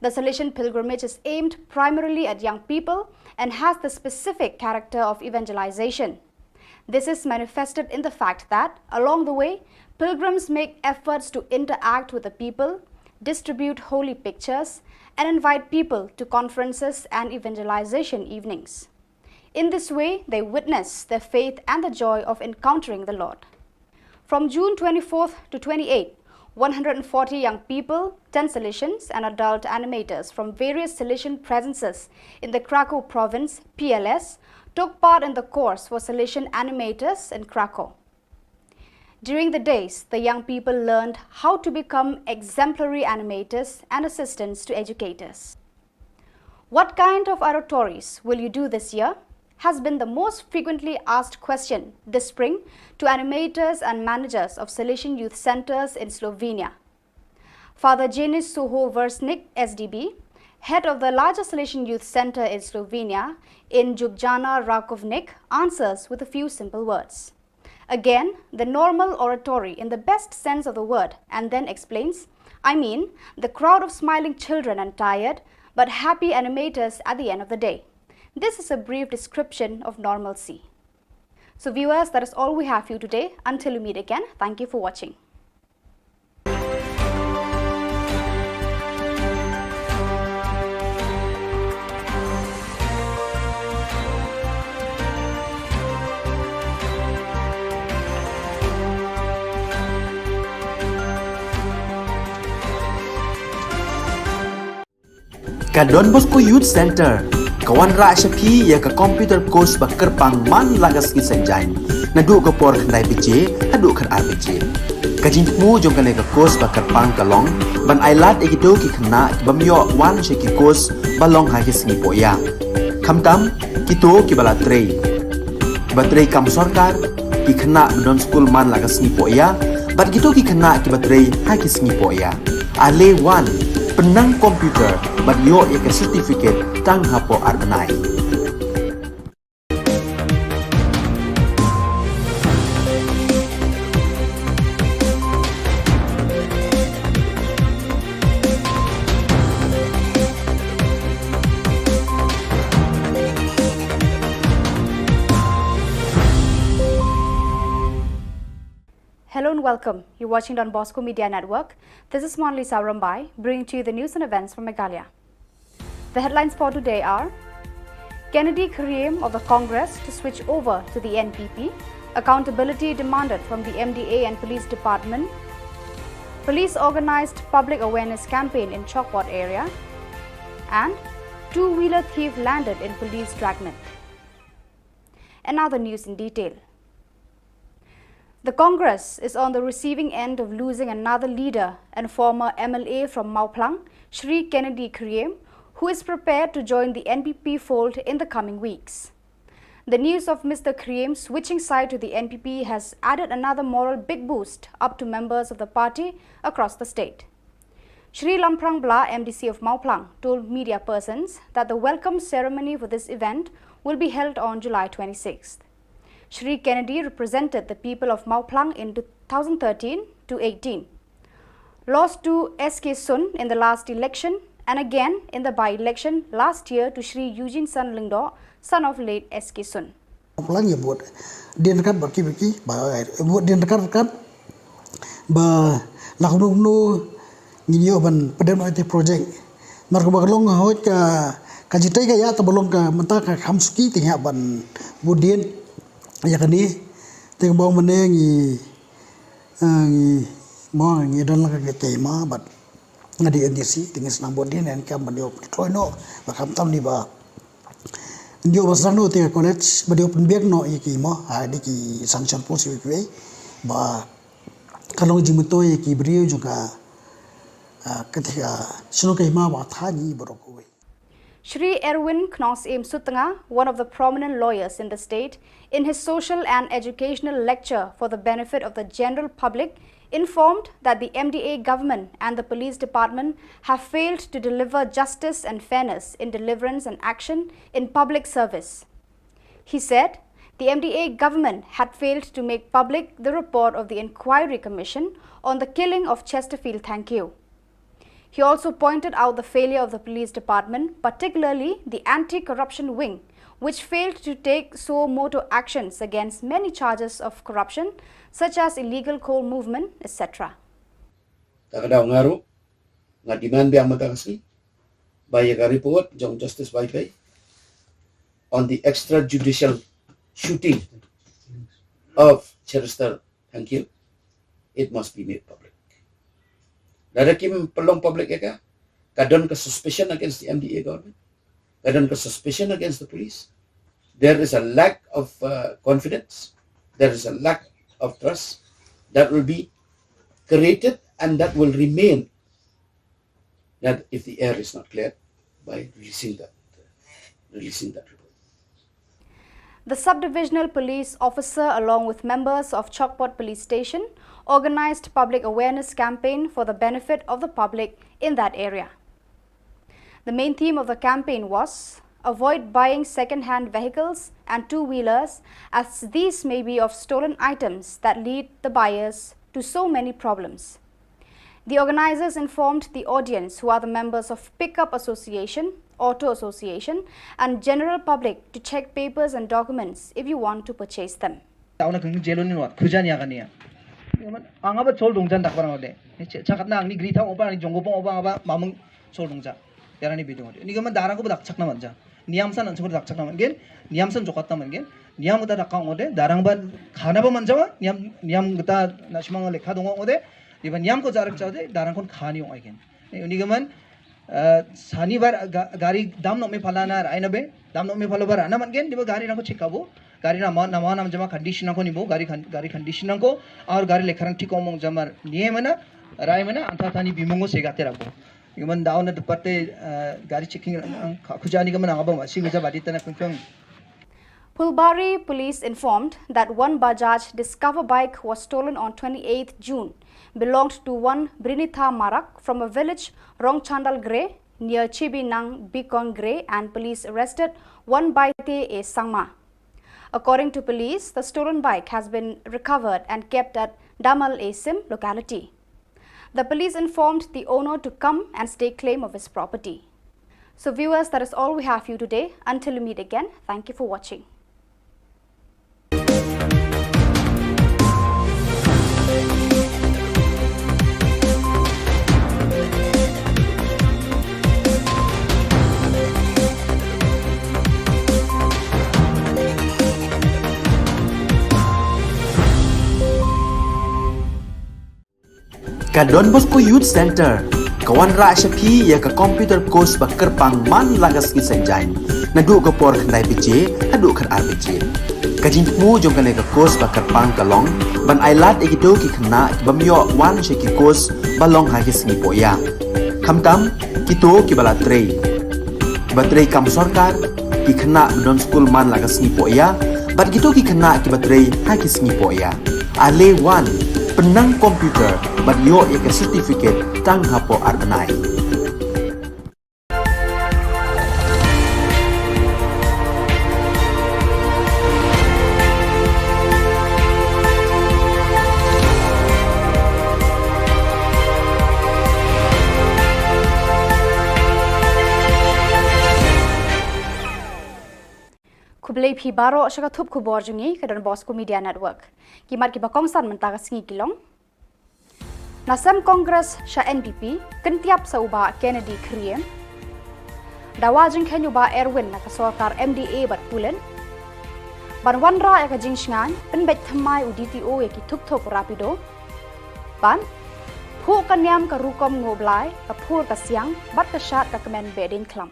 The Salesian pilgrimage is aimed primarily at young people and has the specific character of evangelization. This is manifested in the fact that, along the way, pilgrims make efforts to interact with the people, distribute holy pictures, and invite people to conferences and evangelization evenings. In this way, they witness their faith and the joy of encountering the Lord. From June twenty-fourth to twenty-eighth, one hundred forty young people, ten Salesians and adult animators from various Salesian presences in the Krakow province, P L S, took part in the course for Salesian animators in Krakow. During the days, the young people learned how to become exemplary animators and assistants to educators. "What kind of oratories will you do this year?" has been the most frequently asked question this spring to animators and managers of Salesian youth centers in Slovenia. Father Janis Suho Versnik, S D B, head of the larger Salesian youth center in Slovenia, in Ljubljana Rakovnik, answers with a few simple words. Again, the normal oratory in the best sense of the word, and then explains, "I mean, the crowd of smiling children and tired, but happy animators at the end of the day." This is a brief description of normalcy. So viewers, that is all we have for you today. Until we meet again, thank you for watching. Ka Don Bosco Youth Center ka wanrah sha phi ïa ka computer course ba kyrpang man la ka sngi Saitjaiñ, naduh ka por khyndai baje haduh khatar baje. Ka jingthmu jong kane ka course ba kyrpang ka long ban ailad ïa kito ki khynnah ki bym ïoh wan sha ki course ba long ha ki sngi pohïa, khamtam kito kiba la trei, kiba trei kam sorkar, ki khynnah ba don skul man la ka sngi pohïa, bad kito ki khynnah kiba trei ha ki sngi pohïa. Ale wan, pynnang computer bad ïoh ïa ka certificate tang hapoh ar bnai. Hello and welcome. You're watching Don Bosco Media Network. This is Monlisa Rambai, bringing to you the news and events from Meghalaya. The headlines for today are: Kennedy Khyriem of the Congress to switch over to the N P P, accountability demanded from the M D A and Police Department, police organized public awareness campaign in Chokpot area, and two-wheeler thief landed in police dragnet. And now the news in detail. The Congress is on the receiving end of losing another leader and former M L A from Mawphlang, Shri Kennedy Khyriem, who is prepared to join the N P P fold in the coming weeks. The news of Mister Khyriem switching side to the N P P has added another moral big boost up to members of the party across the state. Shri Lamphrang Blah, M D C of Mawphlang, told media persons that the welcome ceremony for this event will be held on July twenty-sixth. Shri Kennedy represented the people of Mawphlang in two thousand thirteen to eighteen, lost to S K Sun in the last election and again in the by-election last year to Shri Eugene Son Lyngdoh, son of late S K Sun. Mawphlang ïa vote dien ryngkat bad ki, ki ba, eh, vote dien ryngkat ryngkat ba la kumno kumno ngin ïoh ban pyndonkam ïa ki project. Namar kaba ka long hooid ka, ka jingtei ka ïa, te ba long ka mynta ka kham suki te ngi hap ban vote dien ïa kane. Te kaba ong mynne ngi, eh, ngi mo ngi don la ka, ka tema bad nga dei M D C te ngi sngew vote dien, ngi kam ban ïoh pyntroi noh ba khamtam ni ba ïoh ba sdang noh te ka college ba ïoh pynbiang noh ïa ki mo, ha, ïa ki sanction post ïa ki, ba ka long jingmyntoi ïa ki briew jong ka, ah, ka te ka shnong ka hima ba thani baroh kawei. Shri Erwin Knox M Sutnga, one of the prominent lawyers in the state, in his social and educational lecture for the benefit of the general public, informed that the M D A government and the police department have failed to deliver justice and fairness in deliverance and action in public service. He said the M D A government had failed to make public the report of the Inquiry Commission on the killing of Chesterfield Thangkhiew. He also pointed out the failure of the police department, particularly the anti-corruption wing, which failed to take suo motu actions against many charges of corruption, such as illegal coal movement, et cetera. Ka ka daw nga ruh nga demand biang mynta ka sngi ba ïa ka report jong Justice Vaiphei on the extrajudicial shooting of Chester Thangkhiew, it must be made public. Lada kim pynlong public ïa ka, ka don ka suspicion against the M D A government, ka don ka suspicion against the police. There is a lack of, uh, confidence. There is a lack of trust that will be created and that will remain, that if the air is not cleared by releasing that, releasing that report. The sub-divisional police officer, along with members of Chokpot Police Station, organized public awareness campaign for the benefit of the public in that area. The main theme of the campaign was avoid buying second-hand vehicles and two-wheelers, as these may be of stolen items that lead the buyers to so many problems. The organizers informed the audience, who are the members of Pickup Association, Auto Association, and general public to check papers and documents if you want to purchase them. Tauna kung jelo ni wat khujan ya kania. Yaman angaba chol dongjan dakbar ngode. Ni che-, chakat na ni gri thang oba ni jonggo pong oba aba mamung chol dongja. Yarani bidung ngode. Ni gaman darang ko dak chak naman ja. Niam san ansur dak chak naman gen. Niam san jokat naman gen. Niam kita dak ngode. Darang ban khana ba man jawa. Niam, niam kita na shimang lekha dong ngode. Ni ba niam ko jarak jawde darang kon khani ong aigen. Ni uni gaman, eh, sani bar ga-, gari dam nok me phala na rai na be. Dam nok me phala bar ana man gen. Ni ba gari nang ko check abo. Gari nama, nama nam jama condition nangko nibo, gari con-, gari condition nangko, aur gari lekharang thik omong jamar nie mana, rai mana, antha thani bimungo segate rabo. Yuman daun na departe, eh, gari checking ang, ang, khuja ni gaman angaba ma, si guja badi tana pengpeng. Phulbari police informed that one Bajaj Discover bike was stolen on twenty-eighth June, belonged to one Brinitha Marak from a village Rongchandal Gre near Chibinang Bikon Gre, and police arrested one Baite A Sangma. According to police, the stolen bike has been recovered and kept at Damal A Sim locality. The police informed the owner to come and stake claim of his property. So viewers, that is all we have for you today. Until we meet again, thank you for watching. Ka Don Bosco Youth Centre ka wanrah sha phi ïa ka computer course ba kyrpang man la ka sngi Saitjaiñ, naduh ka por khyndai baje haduh khatar baje. Ka jingthmu jong kane ka course ba kyrpang ka long ban ailad ïa kito ki khynnah ki bym ïoh wan sha ki course ba long ha ki sngi pohïa, khamtam kito kiba la trei, kiba trei kam sorkar, ki khynnah ba don skul man la ka sngi pohïa, bad kito ki khynnah kiba trei ha ki sngi pohïa. Ale wan, pynnang computer bad ïoh ïa ka certificate tang hapoh ar bnai. Phi baroh sha ka thup khubor jong ngi ka Don Bosco Media Network. Ki mat kiba kongsan mynta ka sngi ki long: Na sem Congress sha N P P, kyntiap sa u Bah Kennedy Khriem. Dawa jingkheiñ u Bah Erwin na ka sorkar M D A bad pulit. Ban wanrah ïa ka jingshngain, pynbeit thymmai u D T O ïa ki thuk thuk Rapido. Bad phuh ka niam ka rukom nguh blai, ka phur ka siang bad ka shad ka kmen behdeiñ khlam.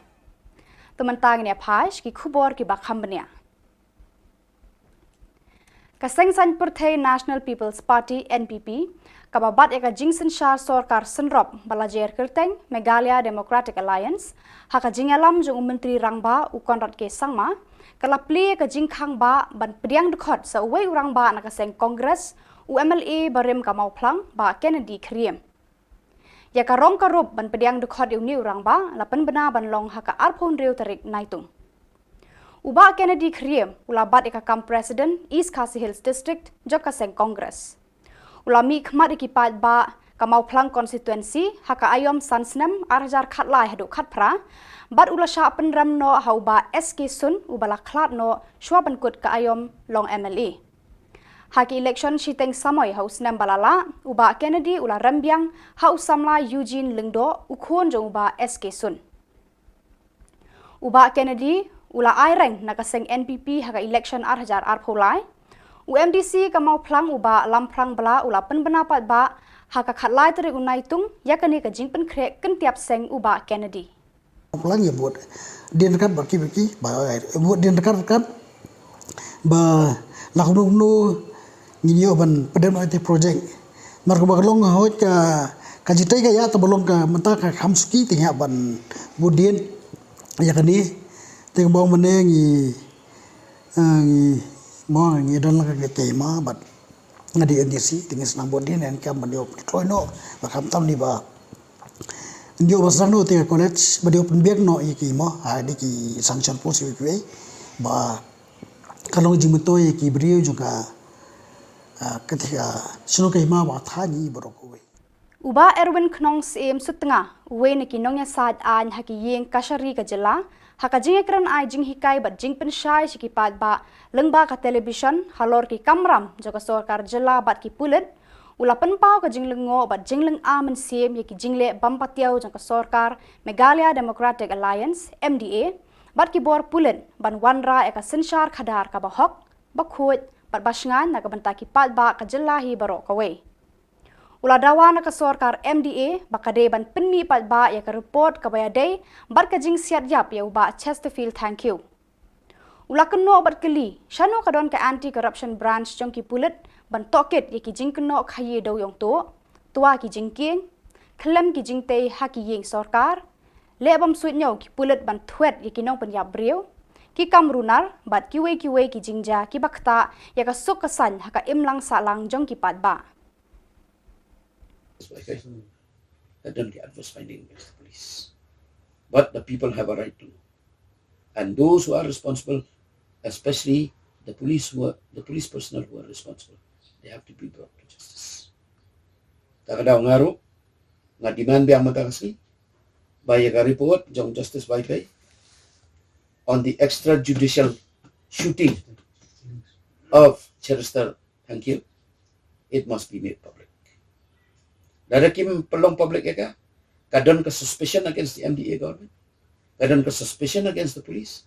To mynta ngin ïa phai sha ki khubor kiba kham bniah. Ka seng saiñ pyrthei National People's Party, N P P, kaba bat ïa ka jingsynshar sorkar synrop ba la jer kyrteng Meghalaya Democratic Alliance, ha ka jingïalam jong u Myntri Rangbah u Conrad K Sangma, ka la plie ka jingkhang bah ban pdiang dkhot sa uwei u rangbah na ka seng Congress, u M L A barim ka Mawphlang, Bah Kennedy Khriem. Ïa ka rong ka rup ban pdiang dkhot ïa une u rangbah la pynbna ban long ha ka arphew hynriew tarik Naitung. U Bah Kennedy Khriem u la bat ïa ka kam President East Khasi Hills District jong ka seng Congress. U la mih khmat ïa ki paidbah ka Mawphlang Constituency ha ka aïom san snem ar hajar khatlai haduh khatphra, bad u la shah pynrem noh ha u Bah S K Sun uba la khlad noh shwa ban kut ka aïom long M L A. Ha ki election shiteng samoi ha u snem ba la lah, u Bah Kennedy u la rem biang ha u samla Eugene Lyngdoh, u khun jong u Bah S K Sun. U Bah Kennedy u la ai reng na ka seng N P P ha ka election ar hajar arphew lai. U M D C ka Mawphlang u Bah Lamphrang Blah u la pynbna paidbah ha ka khatlai tarik u Naitung ïa kane ka jingpynkhreh kyntiap seng u Bah Kennedy. Plang ïa bud dien kat ba ki ba ki ba bud dien kat kat ba la kumno kumno ngi ïoh ban pdem ïa te project. Mar ka ba ka long hoi ka ka jitai ka ïa ta ba long ka mynta ka kham suki te ïa ban bud dien ïa kane te ka bong mane ngi ngi mo ngi don la ka ke ma bad nga di N D C te ngi snam bud dien en kam ban ïoh troi no ba kham tam ni ba Ndio ba sang no te college ba dio pynbiak no ïa ki mo ha di ki sanction post ïa ki ba ka long jingmyntoi ïa ki briew jong ka ka te ka shnong ka hima ba tha ni ba rok wei. U Bah Erwin Khnong Syiem Sutnga, uwei na ki nongïasaid aiñ ha ki ïing kashari ka jylla, ha ka jingïakren ai jinghikai bad jingpynshai sha ki paidbah lyngba ka television halor ki kamram jong ka sorkar jylla bad ki pulit, u la pynpaw ka jinglyngngoh bad jinglynga mynsiem ïa ki jingleh bym patiaw jong ka sorkar Meghalaya Democratic Alliance, M D A, bad ki bor pulit ban wanrah ïa ka synshar khadar kaba hok, ba khuid bad ba shngaiñ na ka bynta ki paidbah ka jylla hi baroh kawei. U la dawa na ka sorkar M D A ba ka dei ban pynmih paidbah ïa ka report kaba ïadei bad ka jingsiat ïap ïa u Bah Chesterfield Thangkhiew. U la kynnoh bad kylli shano ka don ka Anti Corruption Branch jong ki pulit ban tohkit ïa ki jingkynnoh khaïi dewïong tuh, twa ki jingkieng, khlem ki jingtei ha ki ïing sorkar, leh bym suidñiew ki pulit ban thwet ïa ki nongpynïap briew, ki kam runar bad kiwei kiwei ki jingjia kiba ktah ïa ka suk ka saiñ ha ka imlang sahlang jong ki paidbah. Had done the adverse finding against the police. But the people have a right to know. And those who are responsible, especially the police who are, the police personnel who are responsible, they have to be brought to justice. Ta ka daw nga ruh, nga demand biang mynta ka sngi ba ïa ka report jong Justice Vaiphei on the extrajudicial shooting of Cherister Thangkhiew, it must be made public. Lada kim pynlong public ïa ka, ka don ka suspicion against the M D A government, ka don ka suspicion against the police.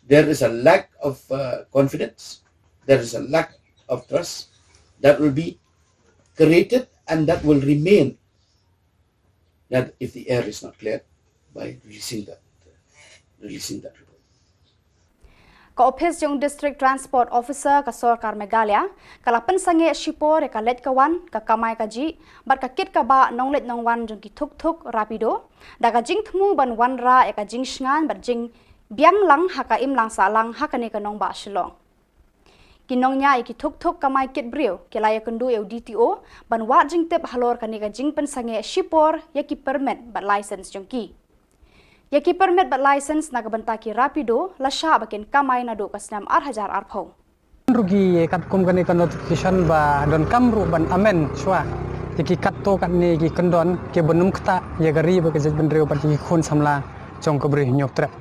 There is a lack of uh, confidence, there is a lack of trust that will be created and that will remain that if the air is not cleared by releasing that, releasing that report. Ka ophis jong District Transport Officer ka sorkar Meghalaya ka la pynsangeh shipor ïa ka leit ka wan, ka kamai kajih bad ka kit ka bah nongleit nongwan jong ki thuk thuk Rapido, da ka jingthmu ban wanrah ïa ka jingshngaiñ bad jingbiang lang ha ka imlang sahlang ha kane ka nongbah Shillong. Ki nongñiah ïa ki thuk thuk kamai kit briew ki la ïakynduh ïa u D T O ban wad jingtip halor kane ka jingpynsangeh shipor ïa ki permit bad license jong ki. Ïa ki permit bad license na ka bynta ki Rapido la shah ba kin kamai naduh ka snem ar hajar arphew. Ruh ki katkum kane ka notification ba donkam ruh ban amend shwa ïa ki katto katne ki kyndon kiba nym ktah ïa ka ri bad ka jaitbynriew bad ïa ki khun samla jong ka Bri Hynñiewtrep.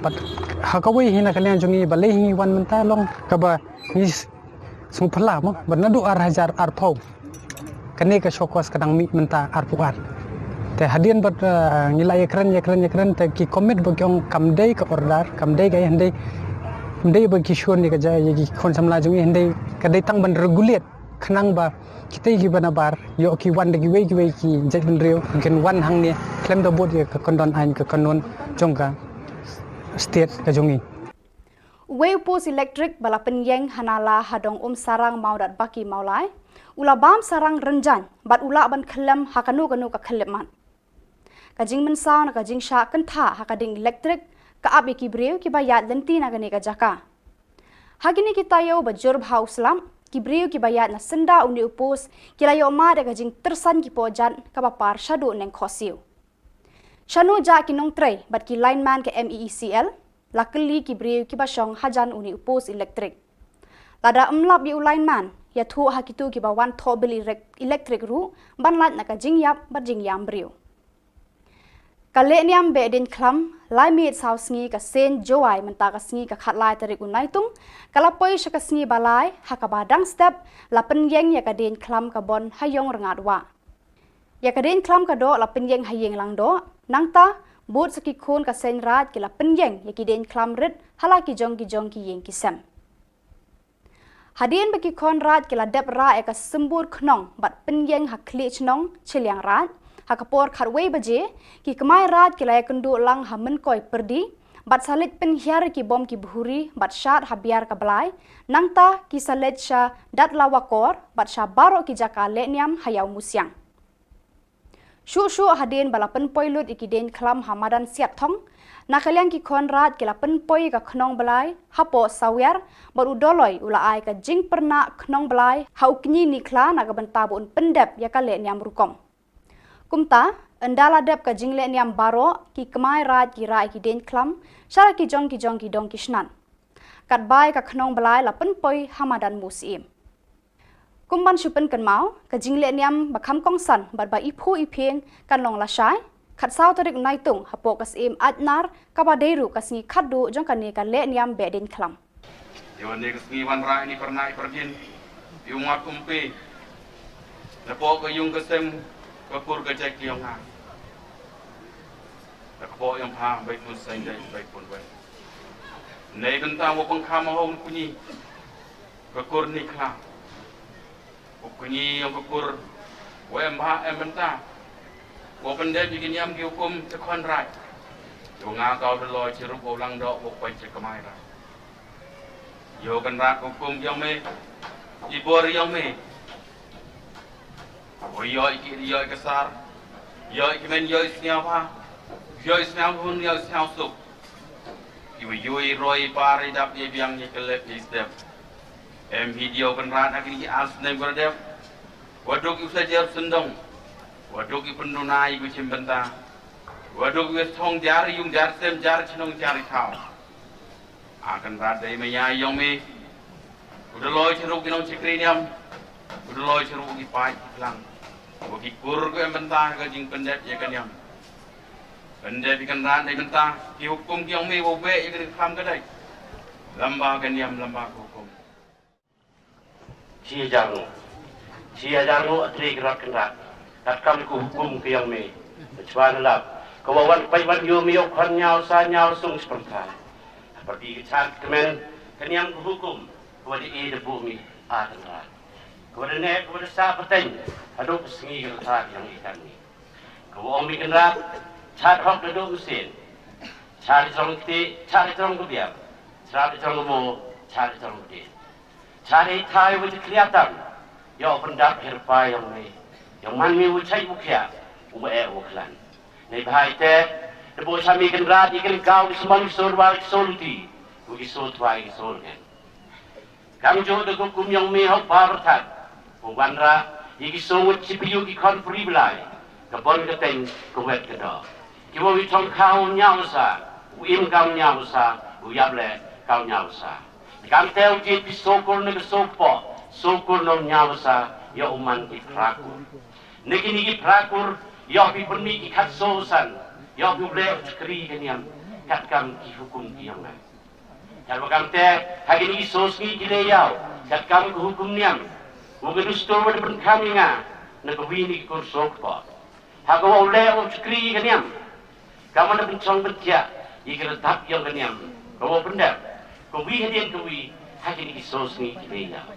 Bad ha kawei hi na ka liang jong ngi ba lei hi ngi wan mynta long kaba ngi s- sngewphylla mo bad naduh ar hajar arphew kane ka show cause ka dang mih mynta arphew ar. Te hadien bad, eh, ngi la ïakren ïakren ïakren te ki commit ba ki ong kam dei ka order, kam dei ka, hynrei kam dei ba ki shun ïa ka ja ïa ki khun samla jong ngi, hynrei ka dei tang ban regulate khnang ba kita kiba nabar ïoh ki wan da kiwei kiwei ki jaitbynriew kin wan hangne khlem da bud ïa ka kyndon aiñ ka kanun jong ka state ka jong ngi. Uwei u post elektrik ba la pynïeng ha Nala ha Dong Umsarang Mawdatbaki Mawlai u la bam sarang rynjang bad u lah ban khyllem ha kano kano ka khyllipmat. Ka jingmynsaw na ka jingshah kyntha ha ka dieng elektrik ka ap ïa ki briew kiba ïaid lynti na kane ka jaka. Ha kine ki taïew ba jur bha u slap, ki briew kiba ïaid na syndah une u post ki la ïoh mad ïa ka jingtyrsan ki pohjat kaba par shaduh neng khohsiew. Shano jah ki nongtrei bad ki lineman ka MEECL? La kylli ki briew kiba shong hajan une u post elektrik. Lada ym lap ïa u lineman, ïathuh ha kito kiba wan thoh bill elek- elektrik ruh ban lait na ka jingïap bad jingïam briew. Ka lehniam Behdeiñkhlam lai miet saw sngi ka seng Jowai mynta ka sngi ka khatlai tarik u Naitung ka la poi sha ka sngi ba lai ha kaba dang step la pynïeng ïa ka deiñkhlam ka Bon ha Ïong Rngat Wah. Ïa ka deiñkhlam ka doh la pynïeng ha Ïing Langdoh, nangta bud sa ki khun ka seng Raid ki la pynïeng ïa ki deiñkhlam rit ha la ki jong ki jong ki ïing ki sem. Hadien ba ki khun Raid ki la dep rah ïa ka symbud khnong bad pynïeng ha khlieh chnong Chilliang Raid, ha ka por khatwei baje ki kmai Raid ki la ïakynduh lang ha Mynkoi Pyrdi bad sa leit pynhiar ïa ki bom ki bhuri bad shad ha Biar ka Blai, nangta ki sa leit sha Datlawa Kor bad sha baroh ki jaka lehniam ha Ïawmusiang. Shuh shuh hadien ba la pynpoi lut ïa ki deiñkhlam ha madan Siatthong, na ka liang ki khun Raid ki la pynpoi ïa ka khnong blai hapoh Sawiar bad u Doloi u la ai ka jingpyrnah khnong blai ha u kñi Nikhla na ka bynta ba un pyndep ïa ka lehniam rukom. Kumta, ynda la dep ka jinglehniam baroh, ki kmai Raid ki rah ïa ki deiñkhlam sha la ki jong ki jong ki dong ki shnat. Katba ïa ka khnong blai la pynpoi ha madan Musyiem. Kum ban shu pynkynmaw, ka jinglehniam ba kham kongsan bad ba iphuh iphieng kan long lashai khatsaw tarik Naitung hapoh ka Syiem Aitnar kaba dei ruh ka sngi khatduh jong kane ka lehniam Behdeiñkhlam. Ïa wan ne ka sngi wan rah ini pyrnai pyrdin ïa u Ngat Umpe napoh ka ïung ka sem ka kur ka jait ka ïong nga. Na ka poh ïong pha bai pun seng dai bai pun bai. Nei bynta wa pang kham hong kunyi ka kur Nikhla. Wa kunyi ïong ka kur wa em bha em bynta wa pyndep ïa ki niam ki hukum te khon Raid. Ïong nga ka u da loi chirup wa u lang doh wa poi cha kmai Raid. Ïoh Kynrad ka hukum ïong me, i bor ïong me. Ïoh i ki ïoh i ka sar, ïoh i ki men ïoh i sñiaw ha, ïoh i sñiaw hun ïoh i sñiaw suk. Iwa ïoh i roi i par i dap i biang i kelep i step. Em hi ïoh Kynrad ha ki ni ki ar snem ko dep. Wa duk i u sa jer sendong, wa duk i penduna i ku chim benta. Wa duk i thong jar i yung jar sem jar chnong jar i thaw. A Kynrad dei maya ïong me. U da loi chirup ki nong chikri niam. U da loi chirup ki pai ki klang. U ki kur ku em bynta ka jing pyndep ïa ka niam. Pyndep ïa Kynrad dei bynta ki hukum ki ïong me u be ïa ka dei kham ka dei. Lamba ka niam lamba ka hukum. Chi hajar ngo. Chi hajar ngo a tri ki rot Kynrad. Kat kam ku hukum ki ïong me. Chwa na lap. Ka wa wan pai wan ïong me ïong khon ñaw sa ñaw sung spang thai. Parti ki char kmen ka niam ka hukum ka wa da e da bu mi a Kynrad. Ka wa da ne ka wa da sa pateng haduk sngi ka thar ïong i kan mi. Ka wa ong mi Kynrad char hok da duk mesin. Char i trong kti, char i trong ka biar. Char i trong ka mo, char i trong ka biar. Char i thai wa chikliatan. Ïong pyndap her pa ïong me. Ïong man mi wa chai wa khia. Wa e wa khlan. Nei bhai te, da bo cha mi Kynrad i kan kau ki smon ki sor wa ki sor ti, u ki sor twa ki sor ngen. Kam jo da ko kum ïong me hok ba berthat, u ban ra, i ki sor wut chi piu ki khon puri belai, ka bon ka teng, ka wet ka do. Ki wa wi thong kau ñaw sa, u im kau ñaw sa, u yap le kau ñaw sa. Kam te u jit ki sor kur ne ki sor po, sor kur nong ñaw sa, ïa u man ki phra kur. Niki niki phra kur, ïoh pi pynmih ki khat so san, ïoh pi u leh u chakri ka niam. Katkam ki hukum ki ïong nga. Katba kam te, ha kine ki soo sngi ki leh ïaw, katkam ka hukum niam, u ka dusto wa da pynkham ïa nga na ka wi ni ki kur soo kpoh. Ha ka wa u leh u chukri ïa ka niam, kam wa da pynchong pynthiah ïa ka redap ïong ka niam, ka wa u pyndep ka wi hadien ka wi ha kine ki soo sngi ki leh ïaw.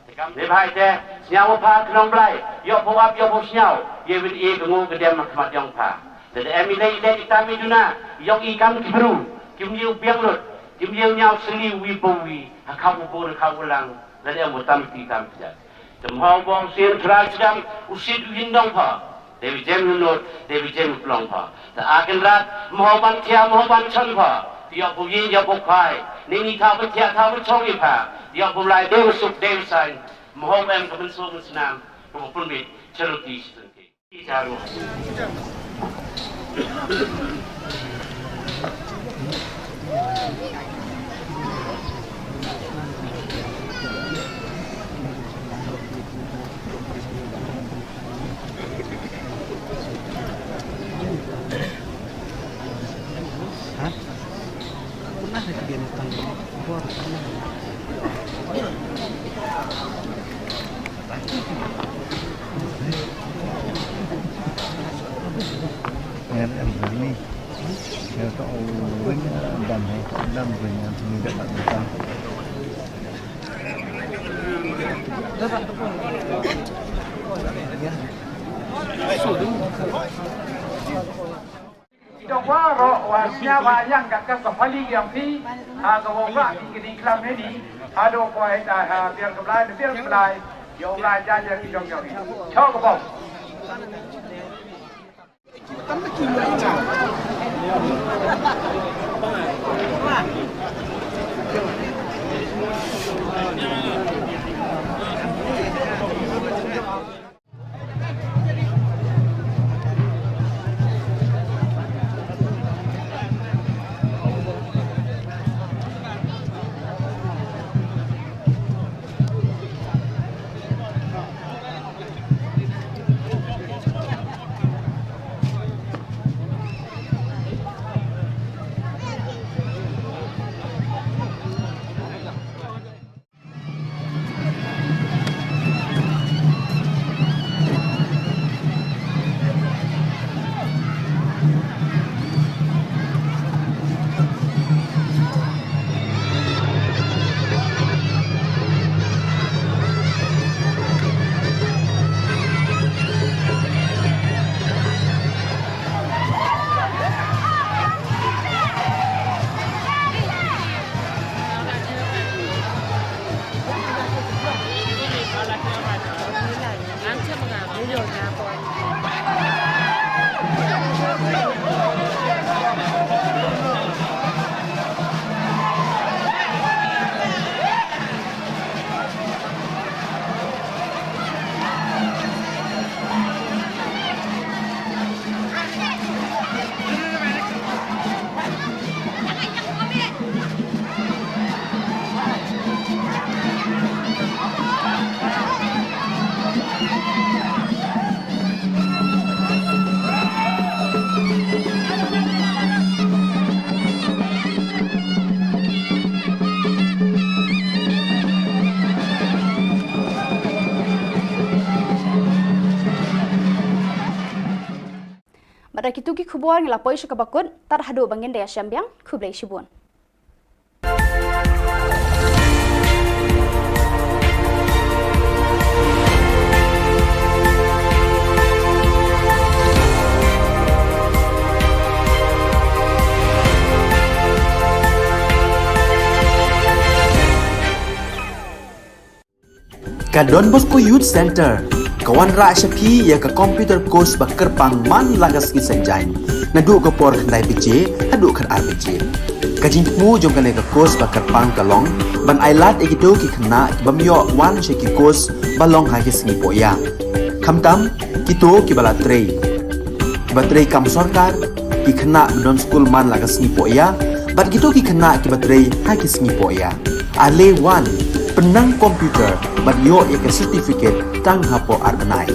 Te kam ne bha ite, sñiaw pha ka nong Blai, ïoh pha wap, ïoh pha sñiaw, ïa wit i ka ngu ka dem ha khmat ïong pha. Te da em i lei i lei i tam i duna, ïong i kam ki bru, kim ïew biang lut, kim ïew ñiaw seli wi pa wi, ha khaw u bun, ha khaw u lang, da em u tam ti tam ti jat. Te mhaw bong sien trai sdang, u sit u yin dong pha. Dei wi jem u nud, dei wi jem u klong pha. Te a Kynrad, mhaw ban thiah, mhaw ban chon pha. Te ïoh pha ïing, ïoh pha khwai. Ni ni thaw ban thiah, thaw ban chong i pha. Te ïoh pha lai, dei wi suk, dei wi sain. Mhaw em ka mynsong mynsnam, ka ba pun bit, charity, charity. Dok wa ro wa sia wa yang kat ka pali yang pi, ha ka wa wa ki kini klam ni, ha dok wa ha biar ka Blai, biar ka Blai, yo Blai ja ja ki jong jong ni. Cho ka bom. Bad da kitu ki khubor ngi la poi sha kaba kut, tad haduh ba ngin da ïashem biang, khublei shibun. Ka Don Bosco Youth Center ka wanrah sha phi ïa ka computer course ba kyrpang man la ka sngi Saitjaiñ, naduh ka por khyndai baje haduh khatar baje. Ka jingthmu jong kane ka course ba kyrpang ka long ban ailad ïa kito ki khynnah ki bym ïoh wan sha ki course ba long ha ki sngi pohïa. Khamtam kito kiba la trei, kiba trei kam sorkar, ki khynnah ba don skul man la ka sngi pohïa, bad kito ki khynnah kiba trei ha ki sngi pohïa. Ale wan, pynnang computer bad ïoh ïa ka certificate tang hapoh ar bnai.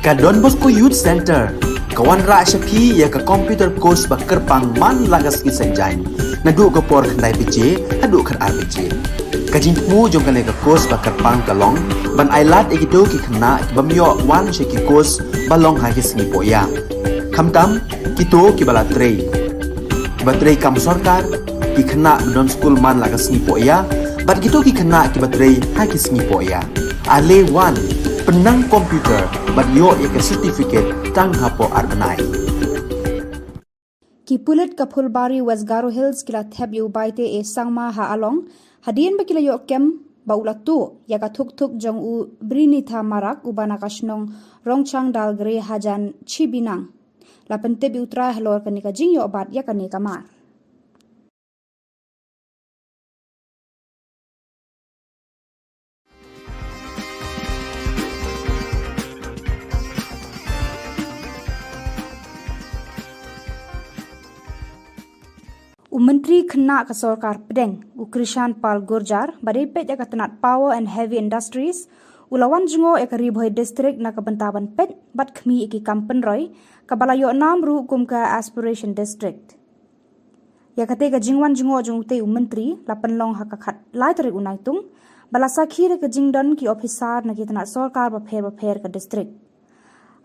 Ka Don Bosco Youth Centre ka wanrah sha phi ïa ka computer course ba kyrpang man la ka sngi Saitjaiñ, naduh ka por khyndai baje haduh khatar baje. Ka jingthmu jong kane ka course ba kyrpang ka long ban ailad ïa kito ki khynnah ki bym ïoh wan sha ki course ba long ha ki sngi pohïa, khamtam kito kiba la trei, kiba trei kam sorkar, ki khynnah ba don skul man la ka sngi pohïa bad kito ki khynnah kiba trei ha ki sngi pohïa. Ale wan, pynnang computer bad ïoh ïa ka certificate tang hapoh ar bnai. Ki pulit ka Phulbari, West Garo Hills ki la thep ïa u Baite A Sangma ha Along hadien ba ki la ïoh kem ba u la tuh ïa ka thukthuk jong u Brinitha Marak uba na ka shnong Rongchang Dalgre hajan Chibinang. La pyntip ïa u trai halor kane ka jingïoh bat ïa kane ka mar. U Myntri Khynnah ka Sorkar Pdeng, u Krishan Pal Gurjar, ba dei peit ïa ka tnat Power and Heavy Industries, u la wan jngoh ïa ka Ri Bhoi District na ka bynta ban peit bad khmih ïa ki kam pynroi kaba la ïoh nam ruh kum ka Aspiration District. Ïa katei ka jingwan jngoh jong utei u Myntri la pynlong ha ka khatlai tarik u Naitung, ba la sakhi da ka jingdon ki ophisar na ki tnat sorkar bapher bapher ka district.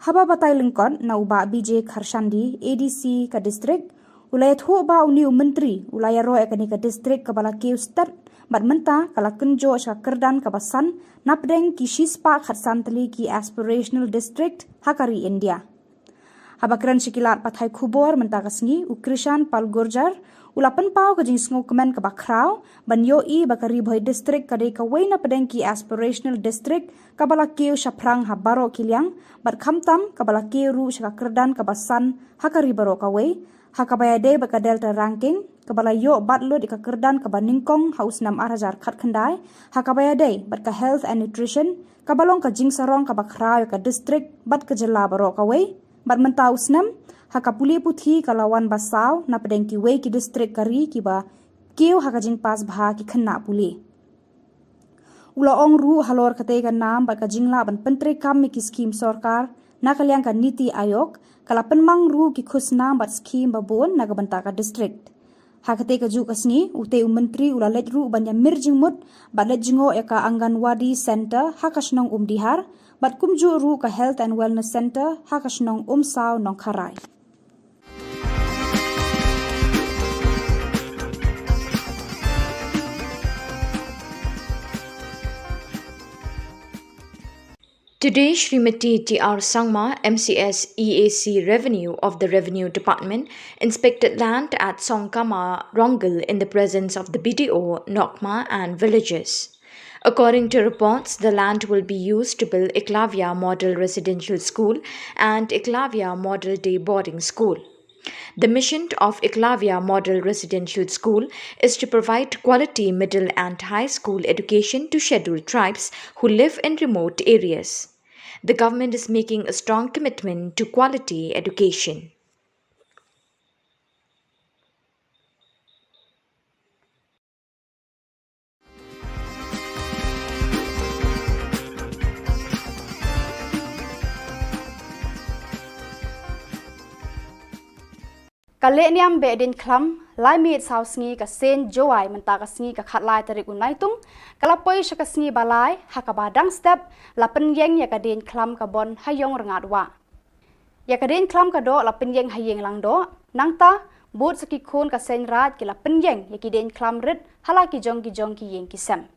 Haba batai lyngkot na u Bah B J Kharshandi, A D C ka district, u la ïathuh ba une u Myntri u la ïaroh ïa kane ka district kaba la kiew stet bad mynta ka la kynjoh sha ka kyrdan kaba san napdeng ki shispah khatsan tylli ki aspirational district ha ka ri India. Haba kren sha ki lad pathai khubor mynta ka sngi, u Krishan Pal Gurjar u la pynpaw ka jingsngewkmen kaba khraw ban ïohi ba ka Ri Bhoi District ka dei kawei napdeng ki aspirational district kaba la kiew shaphrang ha baroh ki liang, bad khamtam kaba la kiew ruh sha ka kyrdan kaba san ha ka ri baroh kawei, ha kaba ïadei bad ka Delta Ranking kaba la ïoh bat lut ïa ka kyrdan kaba nyngkong ha u snem ar hajar khatkhyndai, ha kaba ïadei bad ka Health and Nutrition kaba long ka jingsarong kaba khraw ïa ka district bad ka jylla baroh kawei, bad mynta u snem ha ka pule puthi ka la wan ba saw napdeng kiwei ki district ka ri kiba kiew ha ka jingpass bha ki khynnah pule. U la ong ruh halor katei ka nam bad ka jinglah ban pyntreikam ïa ki skhim sorkar na ka liang ka Niti Aayog ka la pynmang ruh ki khusnam bad skhim babun na ka bynta ka district. Ha katei ka juh ka sngi, utei u Myntri u la leit ruh ban ïamir jingmut bad leit jngoh ïa ka Anganwadi Centre ha ka shnong Umdihar bad kumjuh ruh ka Health and Wellness Centre ha ka shnong Umsaw Nongkharai. Today, Srimati T R Sangma, M C S E A C Revenue of the Revenue Department, inspected land at Songkama Ronggul in the presence of the B D O, Nokma and villagers. According to reports, the land will be used to build Eklavya Model Residential School and Eklavya Model Day Boarding School. The mission of Eklavya Model Residential School is to provide quality middle and high school education to scheduled tribes who live in remote areas. The government is making a strong commitment to quality education. Ka lehniam beh dieñkhlam lai miet saw sngi ka seng Jowai mynta ka sngi ka khatlai tarik u Naitung, ka la poi sha ka sngi ba lai, ha kaba dang step la pynïeng ïa ka dieñkhlam ka Bon ha Ïong Rngat Wah. Ïa ka dieñkhlam ka doh la pynïeng ha Ïing Langdoh, nangta bud sa ki khun ka seng Raij ki la pynïeng ïa ki dieñkhlam rit ha la ki jong ki jong ki ïing ki sem.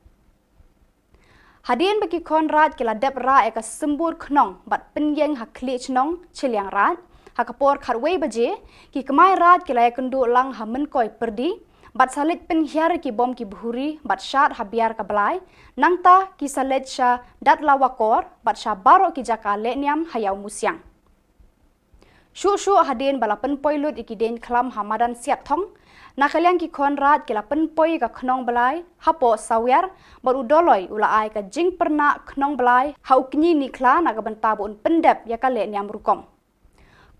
Hadien ba ki khun Raij ki la dep rah ïa ka symbud khnong bad pynïeng ha khlieh chnong shiliang Raij, ha ka por khatwei baje, ki kmai Raij ki la ïakynduh lang ha Mynkoi Pyrdi bad sa leit pynhiar ïa ki bom ki bhuri bad shad ha Biar ka Blai, nangta ki sa leit sha Datlawakor bad sha baroh ki jaka lehniam ha Ïawmusiang. Shuh shuh hadien ba la pynpoi lut ïa ki dieñkhlam ha madan Siatthong, na ka liang ki khun Raij ki la pynpoi ïa ka khnong blai hapoh Sawiar bad u Doloi u la ai ka jingpyrnah khnong blai ha u kñi Nikhla na ka bynta ba un pyndep ïa ka lehniam rukom.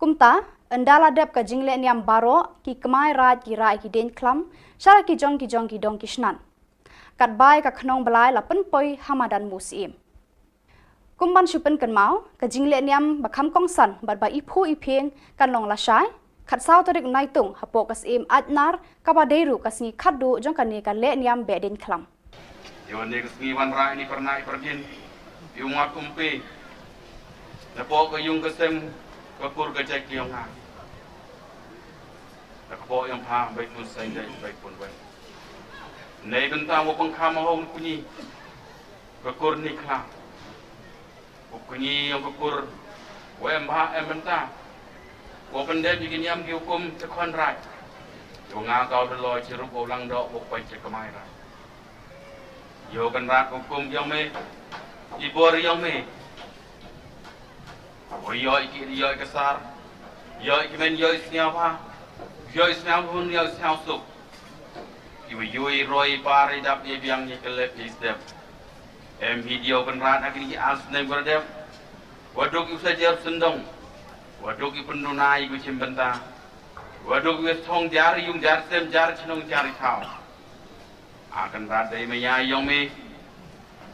Kumta, ynda la dep ka jinglehniam baroh, ki kmai Raij ki rah ïa ki dieñkhlam sha la ki jong ki jong ki dong ki shnat. Katba ïa ka khnong blai la pynpoi ha madan Musyiem. Kum ban shu pynkynmaw, ka jingleh niam ba kham kongsan bad ba iphuh iphieng kan long lashai, khatsaw tarik Naitung, hapoh ka Syiem Aitnar, kaba dei ruh ka sngi khatduh jong kane ka leh niam Behdeiñkhlam. Ïa kane ka sngi wanrah ïa i parna i pardien, ïa u mat umpe, napoh ka ïung ka sem, ka kur ka jait ka ïong nga, na ka poh ïong pha, bai pun seng dei, bai pun wen. Nei bynta wa pang kham hong kuni, ka kur ni khla. U kñi ïong ka kur, wa em bha em bynta, wa pyndep ïa ki niam ki hukum cha khon raij. Ïa nga kaw da loi cha ruh wa u lang doh wa pait cha kamai raij. Ïa u Kynrad ka hukum ïong me, i bor ïong me. Wa ïoh i ki ïoh i ka sar, ïoh i ki men ïoh i sñiaw bha, ïoh i sñiaw hun ïoh i sñiaw suk. Ki wa ïoh i roi i par i dap i biang i ka lep i step. Em hi diaw Kynrad ha kini ki ar snem ka dep. Wa duk i u sa jer sendong. Wa duk i pynduna i ku chim bynta. Wa duk i u thong jar yung jar sem jar chnong jar i thaw. A Kynrad dei maya ïong me.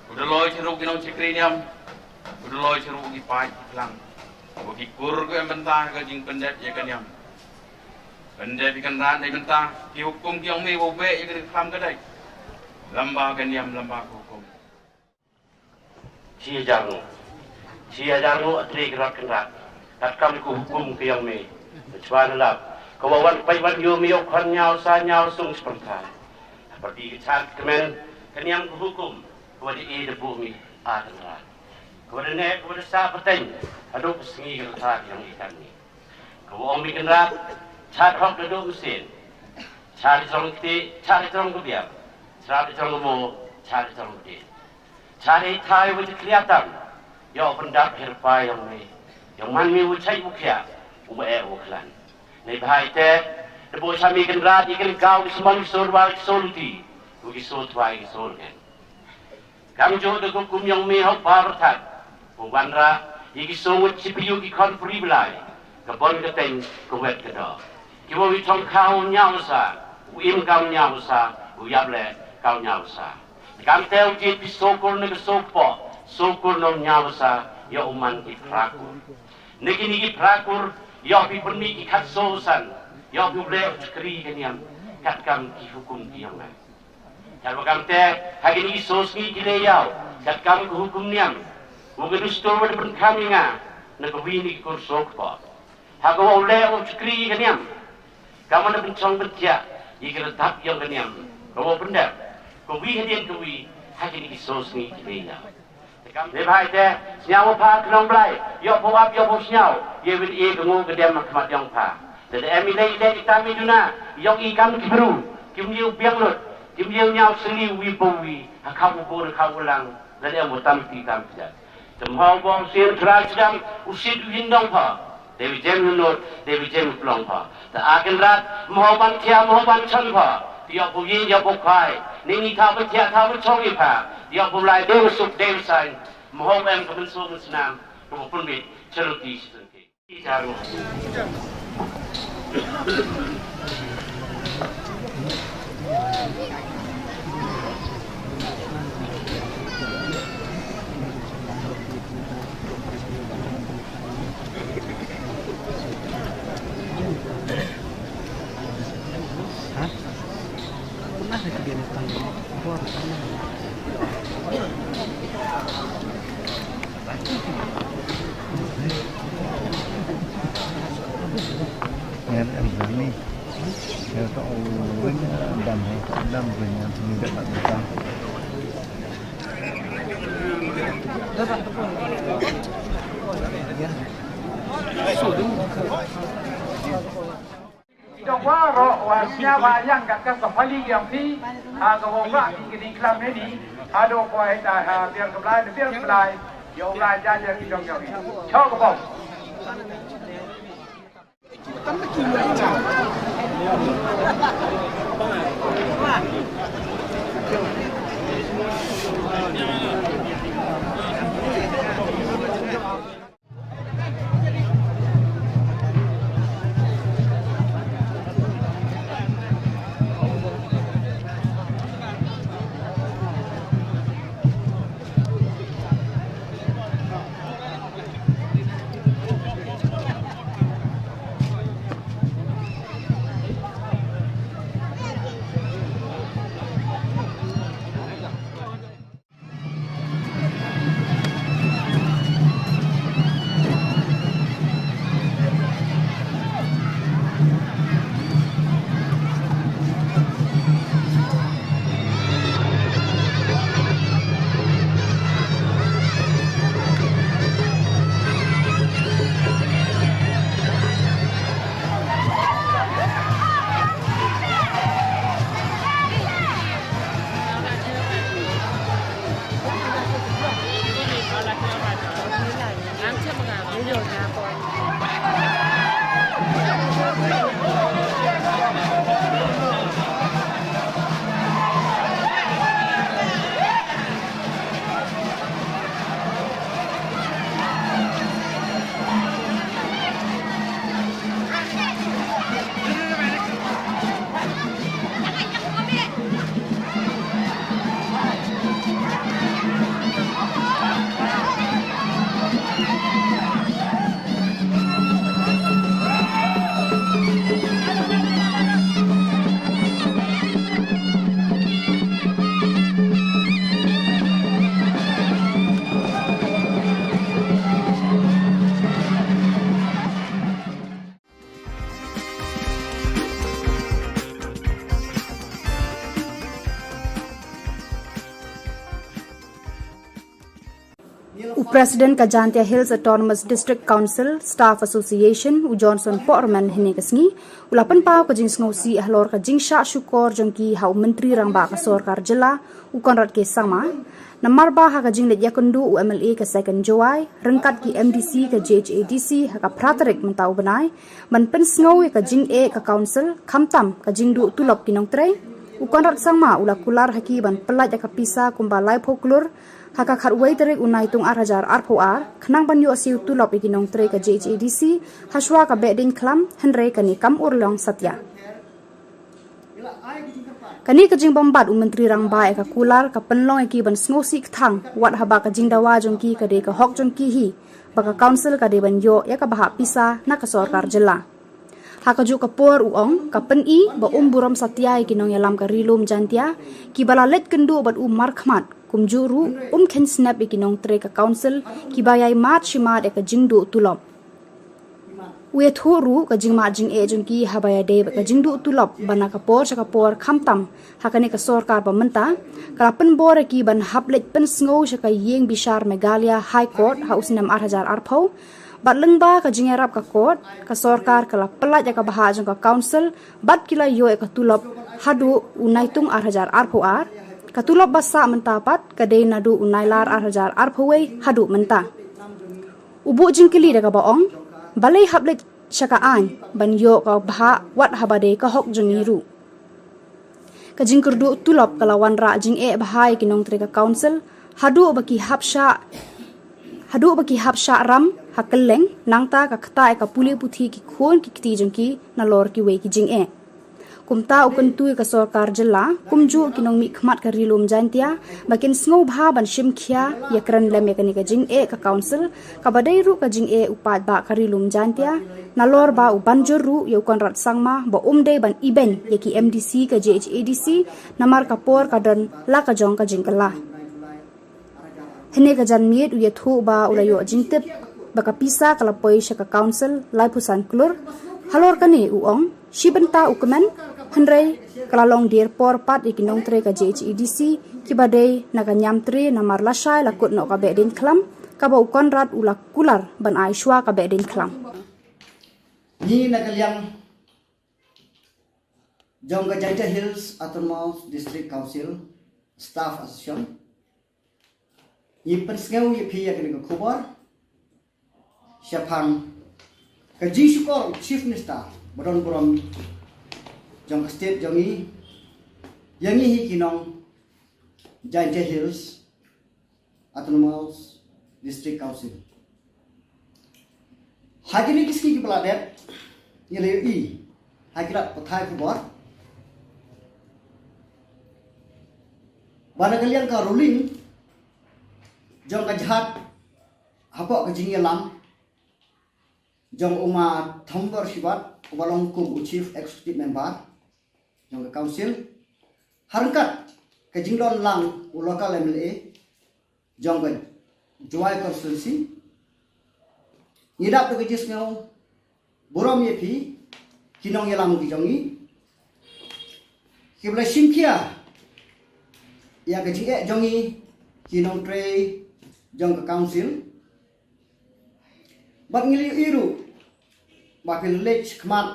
U da loi chiruk ki nong chikri niam. U da loi chiruk ki pai ki plang. Wa ki kur ku em bynta ka jing pyndep ïa ka niam. Pyndep ïa Kynrad dei bynta ki hukum ki ïong me wa u beh ïa ka khlam ka dei. Lamba ka niam lamba ka hukum. Chi hajar nguh. Chi hajar nguh a tri ki rot Kynrad. Katkam ka hukum ka ïong me. Chwa na lap. Ka wa wan pai wan ïoh me ïoh khon ñiaw sa ñiaw sung spyrthai. Hapyrdi ka chad ka men ka niam ka hukum. Ka wa da e da buh me a Kynrad. Ka wa da neh ka wa da sa pateng. Haduh ka sngi ka rta ka ïong i kan me. Ka wa ong me Kynrad. Chad hok da duh mynsiem. Chad i trong kti, chad i trong ka biang. Chad i trong ka mo, chad i trong ka dien. Chari thai wa jiklia tam. Ïa u pyndap her pa ïong me. Ïong man me u chai u khia. U ma e u khlan. Nei bhai te. De bo chami Kynrad i kan kau ki sman sur wa ki soluti. U ki so twai ki so ngen. Kam jo de ko kum ïong me hau pa rthat. U wanra. I ki so ngut chipiu ki khon puri blai. Ka bon ka teng ka wet ka do. Ki wa wi thong kau ñiaw sa. U im kau ñiaw sa. U yap le kau ñiaw sa. Kam te u jied phi sokur ne ka sokpoh, sokur nong ñiaw sa, ïa u man ki phrakur. Ne kini ki phrakur, ïa phi pynmih ki khat so san, ïa phi u leh u chakri ka niam, katkam ki hukum ki ïong me. Katwa kam te, ha kini ki so sngi ki le ïaw, katkam ki hukum niam. U ka dustur wa da pynkham ïa nga, na ka wi ni ki kur sokpoh. Ha ka wa u leh u chakri ka niam. Ka man da pynchong pynthiah ïa ka rtap ïong ka niam. Ka wa u pyndep. Ka wi hadien ka wi ha kini ki so sngi ki dei ïa. Te kam dei bhai te sñiaw wa pha ka nong Blai. Ïoh pha u ap ïoh pha u sñiaw. Ïa win e ka ngo ka dem ha khmat ïong pha. Te da em i lei i lei i tam i duna ïong i kam ki bru. Kim ïew biang lut. Kim ïew ñiaw sli wi pa wi. Ha kham u bun ha kham u lang. Da em wa tam ti tam ti. Te mhaw bong sien trai sdang u sit u hin dong pha. Dewi jem u not, dewi jem u plong pha. Te a Kynrad, mhaw ban thia, mhaw ban chon pha. Te ïoh bu yin, ïoh bu khai. Ni ni tha bu thia, tha bu chong i pha. Te ïoh bu lai, dewi suk, dewi sain. Mhaw em ka mynsuk mynsnam. Ka bu pynbit, charuti, sitan ki. Ki charu. Ngan em dang ni. Ngan to ring dam hai dam ring ni dam dam. Ki dong baroh wa sñiaw ba ïang kat ka pali ïang phi, ha ka wong ba ki kini klam ne ni, ha dong kwai ta ha biar ka Blai, biar ka Blai, ïa u Blai ja ja ki dong ïa u. Chok ka bom. President ka Jaintia Hills Autonomous District Council Staff Association, u Johnson Pohrman, hynne ka sngi u la pynpaw ka jingsngewsih halor ka jingshah shukor jong ki ha u Myntri Rangbah ka Sorkar Jylla, u Conrad K Sangma, namar ba ha ka jingleit ïakynduh u M L A ka Second Jowai ryngkat ki M D C ka J H A D C ha ka phra tarik mynta u bnai, ban pynsngew ïa ka jingeh ka Council, khamtam ka jingduh tulop ki nongtrei, u Conrad Sangma u la kular ha ki ban pyllait ïa ka pisa kumba laiphew klur ha ka khatwei tarik u Naitung ar hajar arphew ar, khnang ban ïoh siew tulop ïa ki nongtrei ka J H A D C hashwa ka Behdeiñkhlam, hynrei kane kam urlong satia. Kane ka jingbymbat u Myntri Rangbah ïa ka kular ka pynlong ïa ki ban sngewsih kthang, wat haba ka jingdawa jong ki ka dei ka hok jong ki hi, ba ka Council ka dei ban ïoh ïa ka bhah pisa na ka Sorkar Jylla. Ha kajuh ka por u ong, ka pyni ba um burom satia ïa ki nongïalam ka Ri Lum Jaintia kiba la leit kynduh bad u markhmat, kumjuh ruh um kheiñ snep ïa ki nongtrei ka Council kiba ïai mad shi mad ïa ka jingduh tulop. U ïathuh ruh ka jingmad jingeh jong ki haba ïadei bad ka jingduh tulop ba na ka por sha ka por, khamtam ha kane ka sorkar ba mynta, ka la pynbor ïa ki ban hap leit pynsngew sha ka ïing bishar Meghalaya High Court ha u snem ar hajar arphew. Bad lyngba ka jingïarap ka court, ka sorkar ka la pyllait ïa ka bhah jong ka Council bad ki la ïoh ïa ka tulop haduh u Naitung ar hajar arphew ar. Ka tulop ba sah mynta pat ka dei naduh u Nailar ar hajar arphew wei haduh mynta. U buh jingkylli da kaba ong, balei hap leit sha ka aiñ ban ïoh ka bhah, wat haba dei ka hok jong ngi ruh. Ka jingkyrduh tulop ka la wanrah jingeh bha ïa ki nongtrei ka Council, haduh ba ki hap shah, haduh ba ki hap shah ram ha kylleng, nangta ka ktah ïa ka pule puthi ki khun ki kti jong ki nalor kiwei ki jingeh. Kumta u kyntu ïa ka Sorkar Jylla, kumjuh ki nongmihkhmat ka Ri Lum Jaintia, ba kin sngewbha ban shim khia ïakren lem ïa kane ka jingeh ka Council, kaba dei ruh ka jingeh u paidbah ka Ri Lum Jaintia, nalor ba u ban jur ruh ïa u Conrad Sangma ba um dei ban ibeiñ ïa ki M D C ka J H A D C, namar ka por ka don la ka jong ka jingkylla. Hynne ka janmiet u ïathuh ba u la ïoh jingtip ba ka pisa ka la poi sha ka Council laiphew san klur. Halor kane u ong, shi bynta u kmen, hynrei ka la long dier por pat ïa ki nongtrei ka J H A D C kiba dei na ka Niamtre, namar lashai la kut noh ka Behdeiñkhlam, kaba u Conrad u la kular ban ai shwa ka Behdeiñkhlam. Ngi na ka liang jong ka Jaintia Hills Autonomous District Council Staff Association, ngi pynsngew ïa phi ïa kane ka khubor shaphang ka jingshukor u Chief Minister ba don burom jong ka state jong ngi, ïa ngi hi ki nong Jaintia Hills Autonomous District Council. Ha kine ki sngi kiba la dep, ngi la ïohi ha ki lad pathai khubor ba na ka liang ka ruling jong ka jait hapoh ka jingïalam jong u Ma Thambor Shibat, uba long kum u Chief Executive Member jong ka Council, ha ryngkat ka jingdon lang u local M L A jong ka Jowai Constituency, ngi dap da ka jingsngew burom ïa phi ki nongïalam ki jong ngi kiba la shim khia ïa ka jingeh jong ngi ki nongtrei jong ka Council. Bad ngi la ïohi ruh ba phi la leit khmat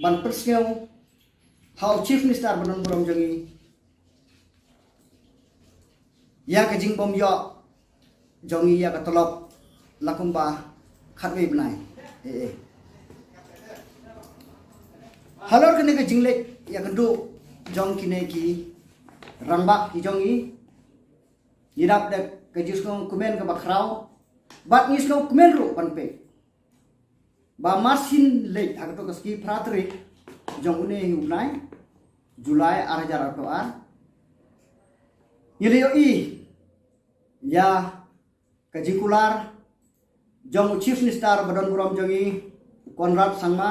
ban pynsngew ha u Chief Minister ba don burom jong ngi ïa ka jingbym ïoh jong ngi ïa ka tulop la kumba khatwei bnai. Eh, eh. Halor kane ka jingleit ïakynduh jong kine ki rangbah ki jong ngi, ngi dap da ka jingsngew kmen kaba khraw bad ngi sngew kmen ruh ban peit ba mar shin leit ha kato ka sngi phra tarik jong une hi u bnai July ar hajar arphew ar, ngi la ïohi ïa ka jingkular jong u Chief Minister ba don burom jong ngi, u Conrad Sangma,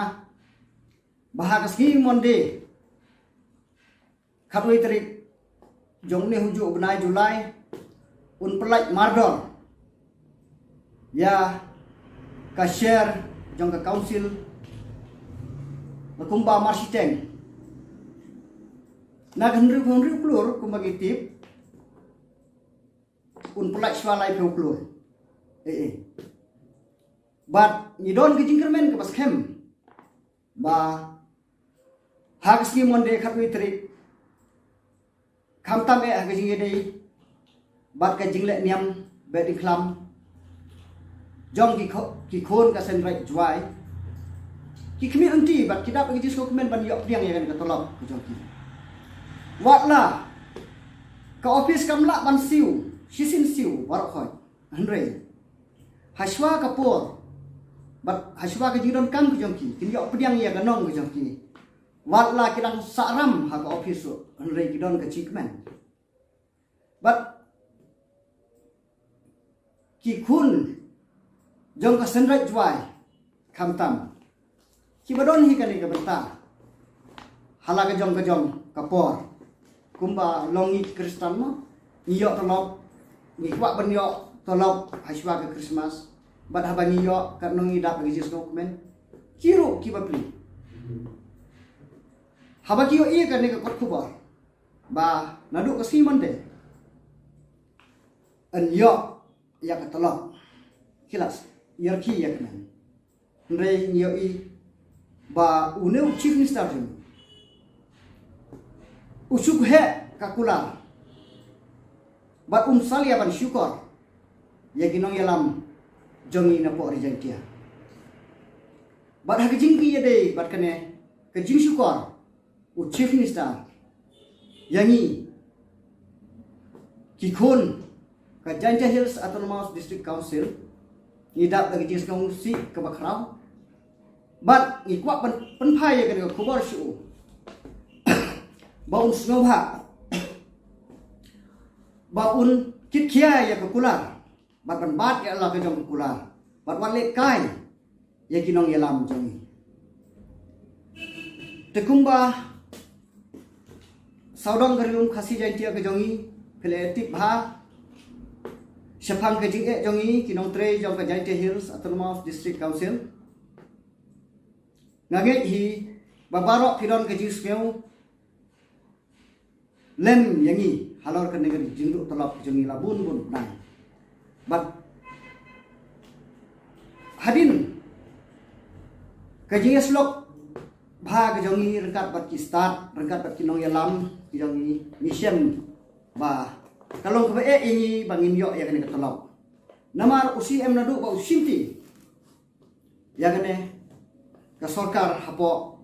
ba ha ka sngi Monday khatwei tarik jong une hi u bnai July, un pyllait mardor ïa ka share jong ka Council la kumba mar shiteng. Na ka hynriew, hynriew klur kumba ngi tip, un pyllait shwa laiphew klur. eh, eh. Bad ngi don ka jingkyrmen kaba skhem ba ha ka sngi Monday khatwei tarik, khamtam eh ha ka jingïadei bad ka jingleh niam beh diengkhlam jong ki kho-, ki khun ka Seiñ Raij Jowai, ki khmih lynti bad ki dap ha ka jingsngewkmen ban ïoh pdiang ïa kane ka tulop ka jong ki. Watla ka office kam lah ban siew shisien siew baroh khoit, hynrei hashwa ka por bad hashwa ka jingdonkam ka jong ki, kin ïoh pdiang ïa ka nong ka jong ki. Watla ki dang sahram ha ka office ruh, hynrei ki don ka jingkmen. Bad ki khun jong ka Seiñ Raij Jowai, khamtam kiba don hi kane ka bynta ha la ka jong ka jong ka por. Kumba long ngi ki Khristan mo, ngi ïoh tulop, ngi kwah ban ïoh tulop hashwa ka Christmas. Bad haba ngi ïoh, katno ngi dap ha ka jingsngewkmen. Ki ruh ki bapli, haba ki ïohi ïa kane ka kot khubor ba naduh ka sngi Monday yn ïoh ïa ka tulop, ki la ïarkhie ïa ka nong. Hynrei ngi ïohi ba une u Chief Minister jong ngi u shu heh ka kular bad um salia ban shukor ïa ki nongïalam jong ngi napoh Ri Jaintia. Bad ha ka jingïadei bad kane ka jingshukor u Chief Minister ïa ngi ki khun ka Jaintia Hills Autonomous District Council, ngi dap da ka jingsngewsih kaba khraw. Bad ngi kwah ban pynphai ïa kane ka khubor sha u ba un sngewbha ba un kitkhia ïa ka kular bad ban bat ïa la ka jong ka kular bad wat leh kai ïa ki nongïalam jong ngi. Te kumba sawdong ka Ri Lum Khasi Jaintia ka jong ngi, phi la tip bha shaphang ka jingeh jong ngi ki nongtrei jong ka Jaintia Hills Autonomous District Council. Nga ngeit hi ba baroh phi don ka jingsngew lem ïa ngi halor kane ka jingduh tulop jong ngi la bun bun bnai. Bad hadien ka jingïasyllok bha ka jong ngi ryngkat bad ki stad, ryngkat bad ki nongïalam ki jong ngi, ngi shem ba ka long kaba eh ïa ngi ba ngin ïoh ïa kane ka tulop. Namar u C M naduh ba u shimti ïa kane ka sorkar hapoh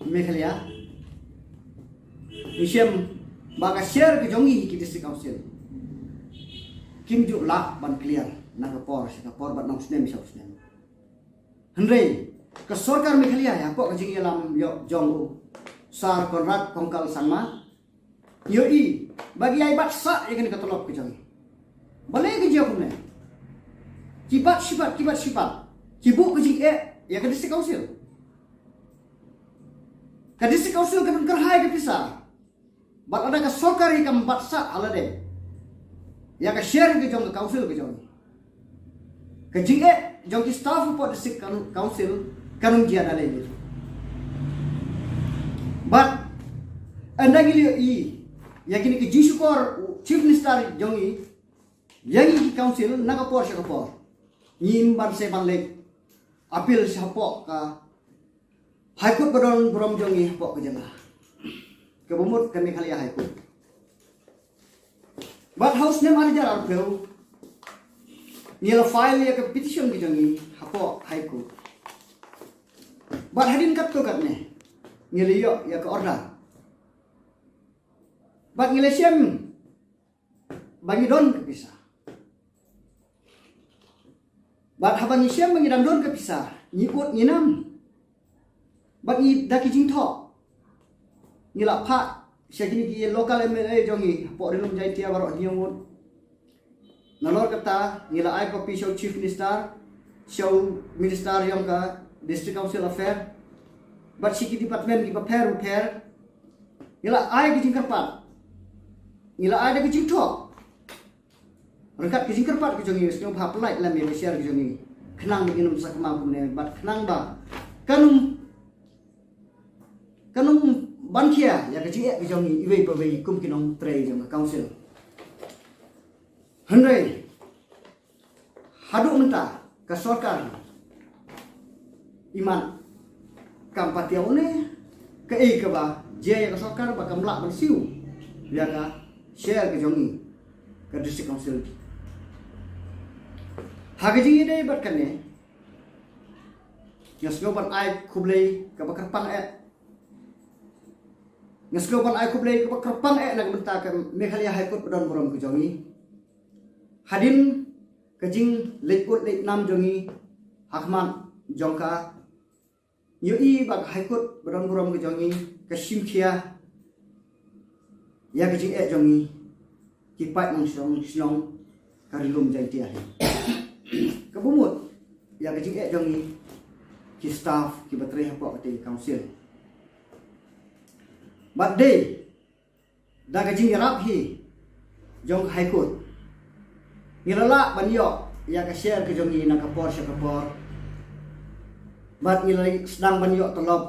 Meghalaya, ngi shem ba ka share ka jong ngi ki District Council kim ju lah ban clear na ka por sha ka por bad na u snem sha u snem. Hynrei ka sorkar Meghalaya hapoh ka jingïalam ïoh jong u Sir Conrad Kongkal Sangma, ïohi ba ki ïai bat sah ïa kane ka tulop ka jong ngi. Balei ka jia kumne? Ki bat shi bat, ki bat shi bat, ki buh ka jingeh ïa ka District Council. Ka District Council ka pynkyrhai ka pisa. Bad lada ka sorkar hi kam bat sah ha lade ïa ka share ka jong ka council ka jong ngi, ka jingeh jong ki staff hapoh District Coun-, Council kan ym jia da lei lei. Bad ynda ngi la ïohi ïa kine ki jingshukor u Chief Minister jong ngi ïa ngi ki council na ka por sha ka por, ngim banse ban leit appeal shapoh ka High Court ba don burom jong ngi hapoh ka jylla, kaba mut ka Meghalaya High Court. Bad ha u snem ar hajar arphew ngi la file ïa ka petition ka jong ngi hapoh High Court. Bad hadien katto katne ngi la ïoh ïa ka order. Bad ngi la shem ba ngi don ka pisa. Bad haba ngi shem ba ngi dang don ka pisa, ngi ud ngi nam. Bad ngi da ki jingthoh ngi la phah sha kine ki local M L A jong ngi hapoh Ri Lum Jaintia baroh hynñiew ngut. Nalor kata ngi la ai copy sha u Chief Minister, sha u Minister jong ka District Council Affair, bad sha ki department kiba pher bapher. Ngi la ai ki jingkyrpad, ngi la ai da ki jingthoh ryngkat ki jingkyrpad ki jong ngi, sngewbha pynlait lem ïa ka share ki jong ngi khnang ba ngin ym sakma kumne bad khnang ba kan ym, kan ym ban khia ïa ka jingeh ki jong ngi iwei pa iwei kum ki nongtrei jong ka council. Hynrei Haduh mynta ka sorkar imat kam pat ïa une kaei kaba jia ïa ka sorkar ba kam lah ban siew ïa ka share ka jong ngi ka District Council. Ha ka jingïadei bad kane, nga sngew ban ai khublei kaba kyrpang eh. Nga sngew ban ai khublei kaba kyrpang eh na ka bynta ka Meghalaya High Court ba don burom ka jong ngi. Hadien ka jingleit ud leit nam jong ngi ha khmat jong ka, ngi ïohi ba ka High Court ba don burom ka jong ngi ka shim khia ïa ka jingeh jong ngi ki paid nongshong shnong ka Ri Lum Jaiñtia hi. Kaba mut ïa ka jingeh jong ngi ki staff kiba trei hapoh katei ka council. Bad dei da ka jingïarap hi jong ka High Court, ngi la lah ban ïoh ïa ka share ka jong ngi na ka por sha ka por. Bad ngi la sdang ban ïoh tulop.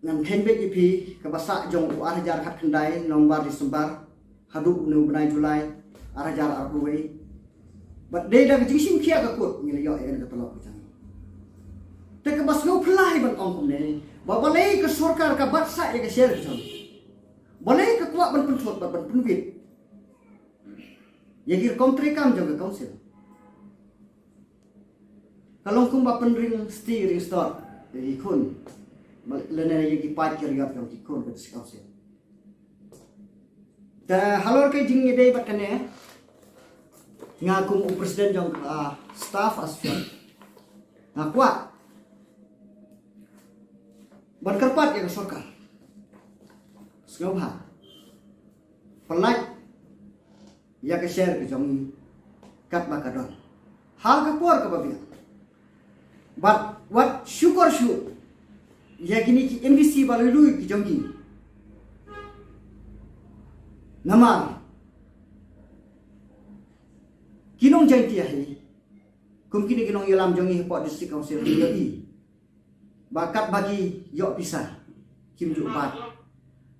Ngan kheiñ beit ïa phi, kaba sah jong u ar hajar khatkhyndai November December haduh une u bnai July ar hajar arphew wei. Bad dei da ka jingshim khia ka court ngi la ïoh ïa ka tulop ka jong ngi. Te kaba sngewphylla hi ban ong kumne, ba balei ka sorkar ka bat sah ïa ka share ka jong ngi. Balei ka kwah ban pynthut bad ban pynwit ïa ki rukom treikam jong ka council. Ka long kumba pynring sti ring stot ïa ki khun lane ïa ki paid ki riot jong ki khun ka District Council. Te halor ka jingïadei bad kane, nga kum u president jong ka Staff Association nga kwah ban kyrpad ïa ka sorkar, sngewbha pyllait ïa ka share ka jong ngi katba ka don ha ka por kaba biang. Bad wat shukor shuh ïa kine ki M D C ba lui lui ki jong ngi. Namar ki nong Jaiñtia hi, kum kine ki nongïalam jong ngi hapoh District Council, ngi ïohi ba katba ki ïoh pisa kim ju bat.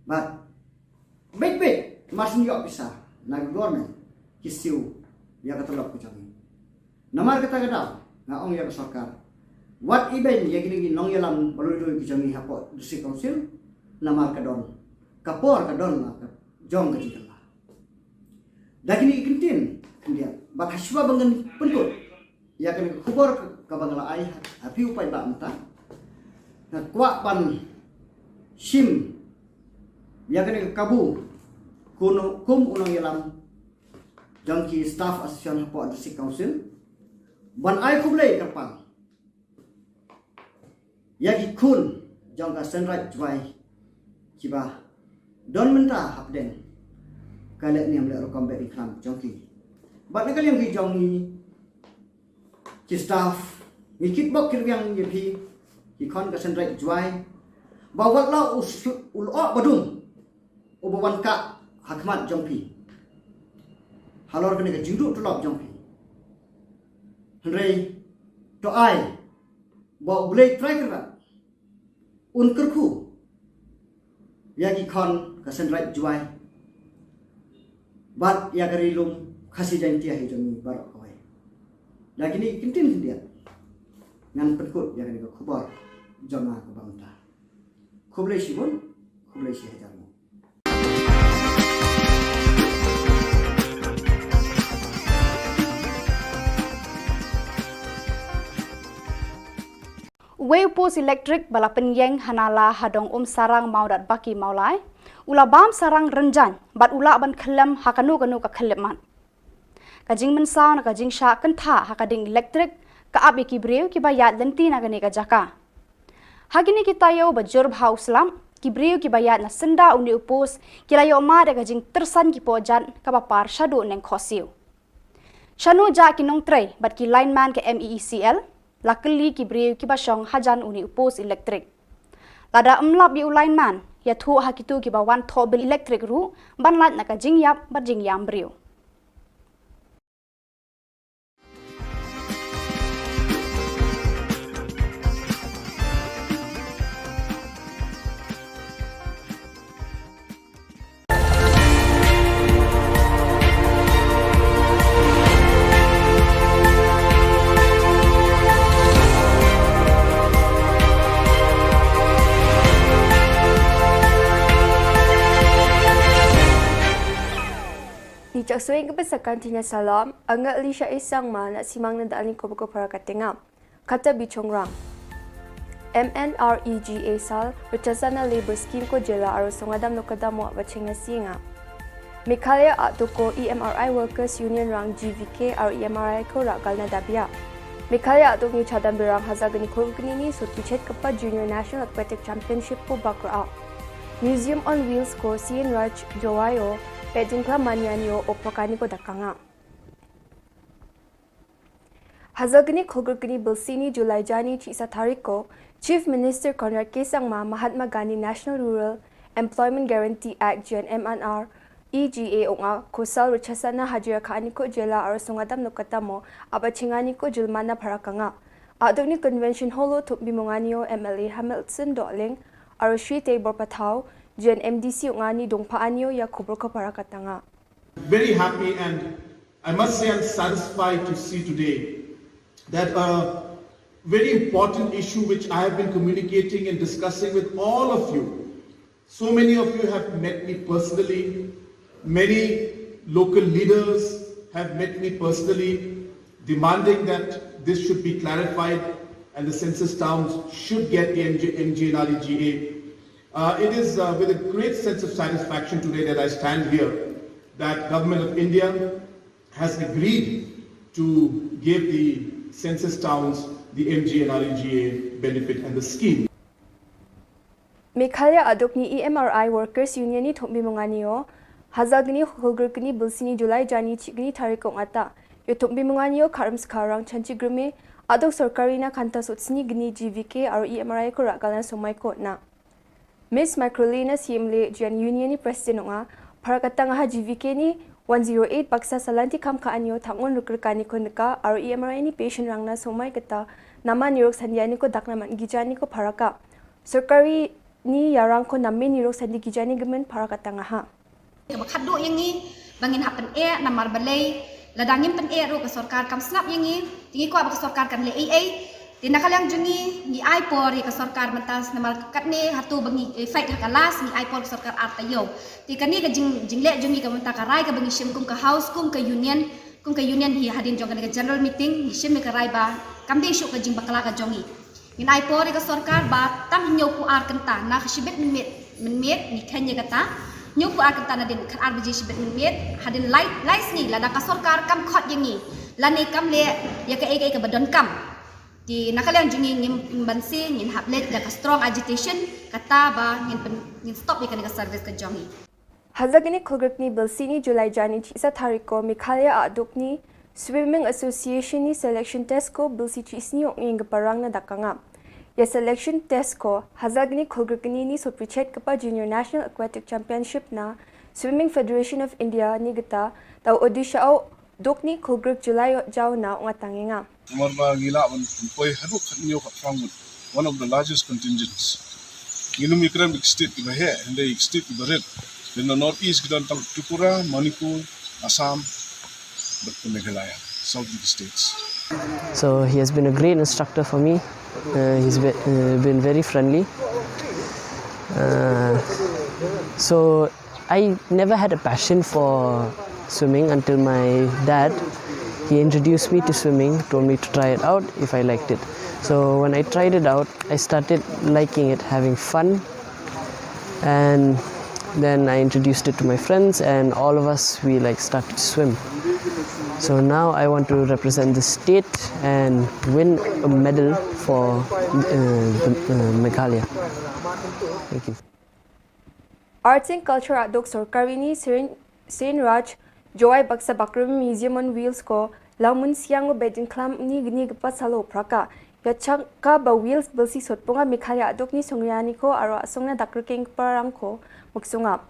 Bad beit beit mar shu ïoh pisa na ka government ki siew ïa ka tulop ka jong ngi. Namar kata ka daw nga ong ïa ka sorkar, wat ibeiñ ïa kine ki nongïalam ba lui lui ki jong ngi hapoh District Council. Namar ka don ka por, ka don la ka jong ka jingkylla. Da kine ki kyntien khyndiat bad hashwa ba ngan pynkut ïa kane ka khubor kaba nga la ai ha phi u paidbah mynta, nga kwah ban shim ïa kane ka kabu kum u nongïalam jong ki Staff Association hapoh District Council ban ai khublei kyrpang ïa ki khun jong ka Seiñraij Jowai kiba don mynta hapdeng ka lehniam lehrukom bad ïing khlam jong ki. Bad na ka liang ki jong ngi ki staff, ngi kitbok kitrwiang ïa phi ki khun ka Seiñraij Jowai ba wat la u lyoh ba dum uba wan kah ha khmat jong phi halor kane ka jingduh tulop jong phi. Hynrei to ai ba U Blei Trai Kynrad un kyrkhu ïa ki khun ka Seiñraij Jowai bad ïa ka Ri Lum Khasi Jaiñtia hi jong ngi baroh kawei. Da kine ki kyntien khyndiat ngan pynkut ïa kane ka khubor jong nga kaba mynta. Khublei shibun, khublei shihajar nguh. Uwei u post elektrik ba la pynïeng ha Nala ha Dong Umsarang Mawdatbaki Mawlai u la bam sarang rynjang bad u lah ban khyllem ha kano kano ka khyllipmat. Ka jingmynsaw na ka jingshah kyntha ha ka ding elektrik ka ap ïa ki briew kiba ïaid lynti na kane ka jaka. Ha kine ki taïew ba jur bha u slap, ki briew kiba ïaid na syndah une u post ki la ïoh mad ïa ka jingtyrsan ki pohjat kaba par shaduh neng khohsiew. Shano jah ki nongtrei bad ki lineman ka M E E C L la kylli ki briew kiba shong hajan une u post elektrik. Lada ym lap ïa u lineman, ïathuh ha kito kiba wan thoh bill elektrik ruh ban lait na ka jingïap bad jingïam briew. Ka soi kaba sa kan tinya salam, anga Elisha Isangma na simang na dal ni kobo ko para katenga. Kata bichongrang. M N R E G A sal, Rachasana Labour Scheme ko jela aro songadam no kadam mo abaching na singa. Meghalaya Aduk ko E M R I Workers Union rang G V K aro E M R I ko rak gal na dabia. Meghalaya Aduk ni chadam birang haza gani ko gani ni sut pichet kapa Junior National Aquatic Championship ko bakra. Museum on Wheels ko C N Raj Jowayo, Pedin Kla Manianio, Opakani ko dakanga. Hazagni khulgurgni bilsini July jani chisa tarik ko, Chief Minister Conrad K Sangma Mahatma Gandhi National Rural Employment Guarantee Act J N M N R E G A onga, kosal Rachasana hajira ka aniko jela aro songadam no katamo, aba chingani ko jilmana parakanga. Adoni Convention Holo tup bimonganio M L A Hamilton Doling, aro Shri Tebor Pathau, J N M D C ongani dongpa anio ya kubur ko parakatanga. Very happy, and I must say I'm satisfied to see today that a very important issue which I have been communicating and discussing with all of you. So many of you have met me personally. Many local leaders have met me personally, demanding that this should be clarified and the census towns should get the M G, M G N R E G A. Uh, it is, uh, with a great sense of satisfaction today that I stand here that Government of India has agreed to give the census towns the M G N R E G A benefit and the scheme. Meghalaya Aduk ni E M R I Workers Union ni thumbi mungani o, hazagni khulgurgni bilsini July jani chigni tarik ong ata. Yo thumbi mungani o karam skarang chanchi grume, Aduk sorkari na kanta sutsni gni G V K aro E M R I ko rakalna somai ko na. Miss Microlina Siemle Jan Union ni President onga, parakatanga ha G V K ni one zero eight baksa salanti kam ka anyo thangon rukrikani ko nika, aro E M R I ni patient rangna somai kata, nama nirok sandiani ko dakna man gijani ko paraka. Sorkari ni yarang ko namme nirok sandi gijani gemen parakatanga ha. Kaba khadduh ïa ngi ba ngin hap pyneh namar balei lada ngim pyneh ruh ka sorkar kam sngap ïa ngi, te ngi kwah ba ka sorkar kan leh ei ei. Te na ka liang jong ngi ngi ai por ïa ka sorkar mynta namar katne hato ba ngi, eh, fight ha ka last, ngi ai por ka sorkar ar taïew. Te kane ka jing, jingleh jong ngi ka mynta ka rai kaba ngi shim kum ka house, kum ka union, kum ka union hi hadien jong kane ka general meeting ngi shim ïa ka rai ba kam dei shuh ka jingbakla ka jong ngi. Ngin ai por ïa ka sorkar ba tang hynñiew phew ar kynta na ka shibit mynmiet, mynmiet ngi kheiñ ïa kata. Hynñiew phew ar kynta nadien khatar baje shibit mynmiet, hadien lai, lai sngi lada ka sorkar kam khot ïa ngi lane kam leh ïa kaei kaei kaba donkam, te na ka liang jong ngi ngim, ngim banse, ngin hap leit da ka strong agitation, kata ba ngin pyn, ngin stop ïa kane ka service ka jong ngi. Hazagni khulgurgni bilsini July jani chisa tarik ko Meghalaya Aduk ni Swimming Association ni selection test ko bilsi chisni ong ing parang na dakanga. Ya selection test ko hazagni khulgurgni ni sot prichet kapa Junior National Aquatic Championship na Swimming Federation of India ni gita da Odisha o dukni khulgurg July o jau na ong atangenga. Namar ba ngi lah ban poi haduh khathynñiew khatphra ngut, one of the largest contingents. Ngi lum ïakren bad ki state kiba heh, hynrei ki state kiba rit. Lane north east ki don tang Tripura, Manipur, Assam, bad ka Meghalaya, south ki states. So he has been a great instructor for me. Uh, he's be, uh, been very friendly. Uh, so I never had a passion for swimming until my dad, he introduced me to swimming, told me to try it out if I liked it. So when I tried it out, I started liking it, having fun. And then I introduced it to my friends, and all of us, we, like, started to swim. So now I want to represent the state and win a medal for, uh, the, uh, Meghalaya. Thank you. Arts and Culture Aduk Sorkari ni Sirin, Sirin Raj, Jowai Baksa Bakrum Museum on Wheels ko, Lamun Siang o Bedin Klam ni gni gpa salo praka. Ya changka ba Wheels bilsi sot punga Meghalaya Aduk ni Songyani ko aro asongna dakrikeng parang ko muksunga.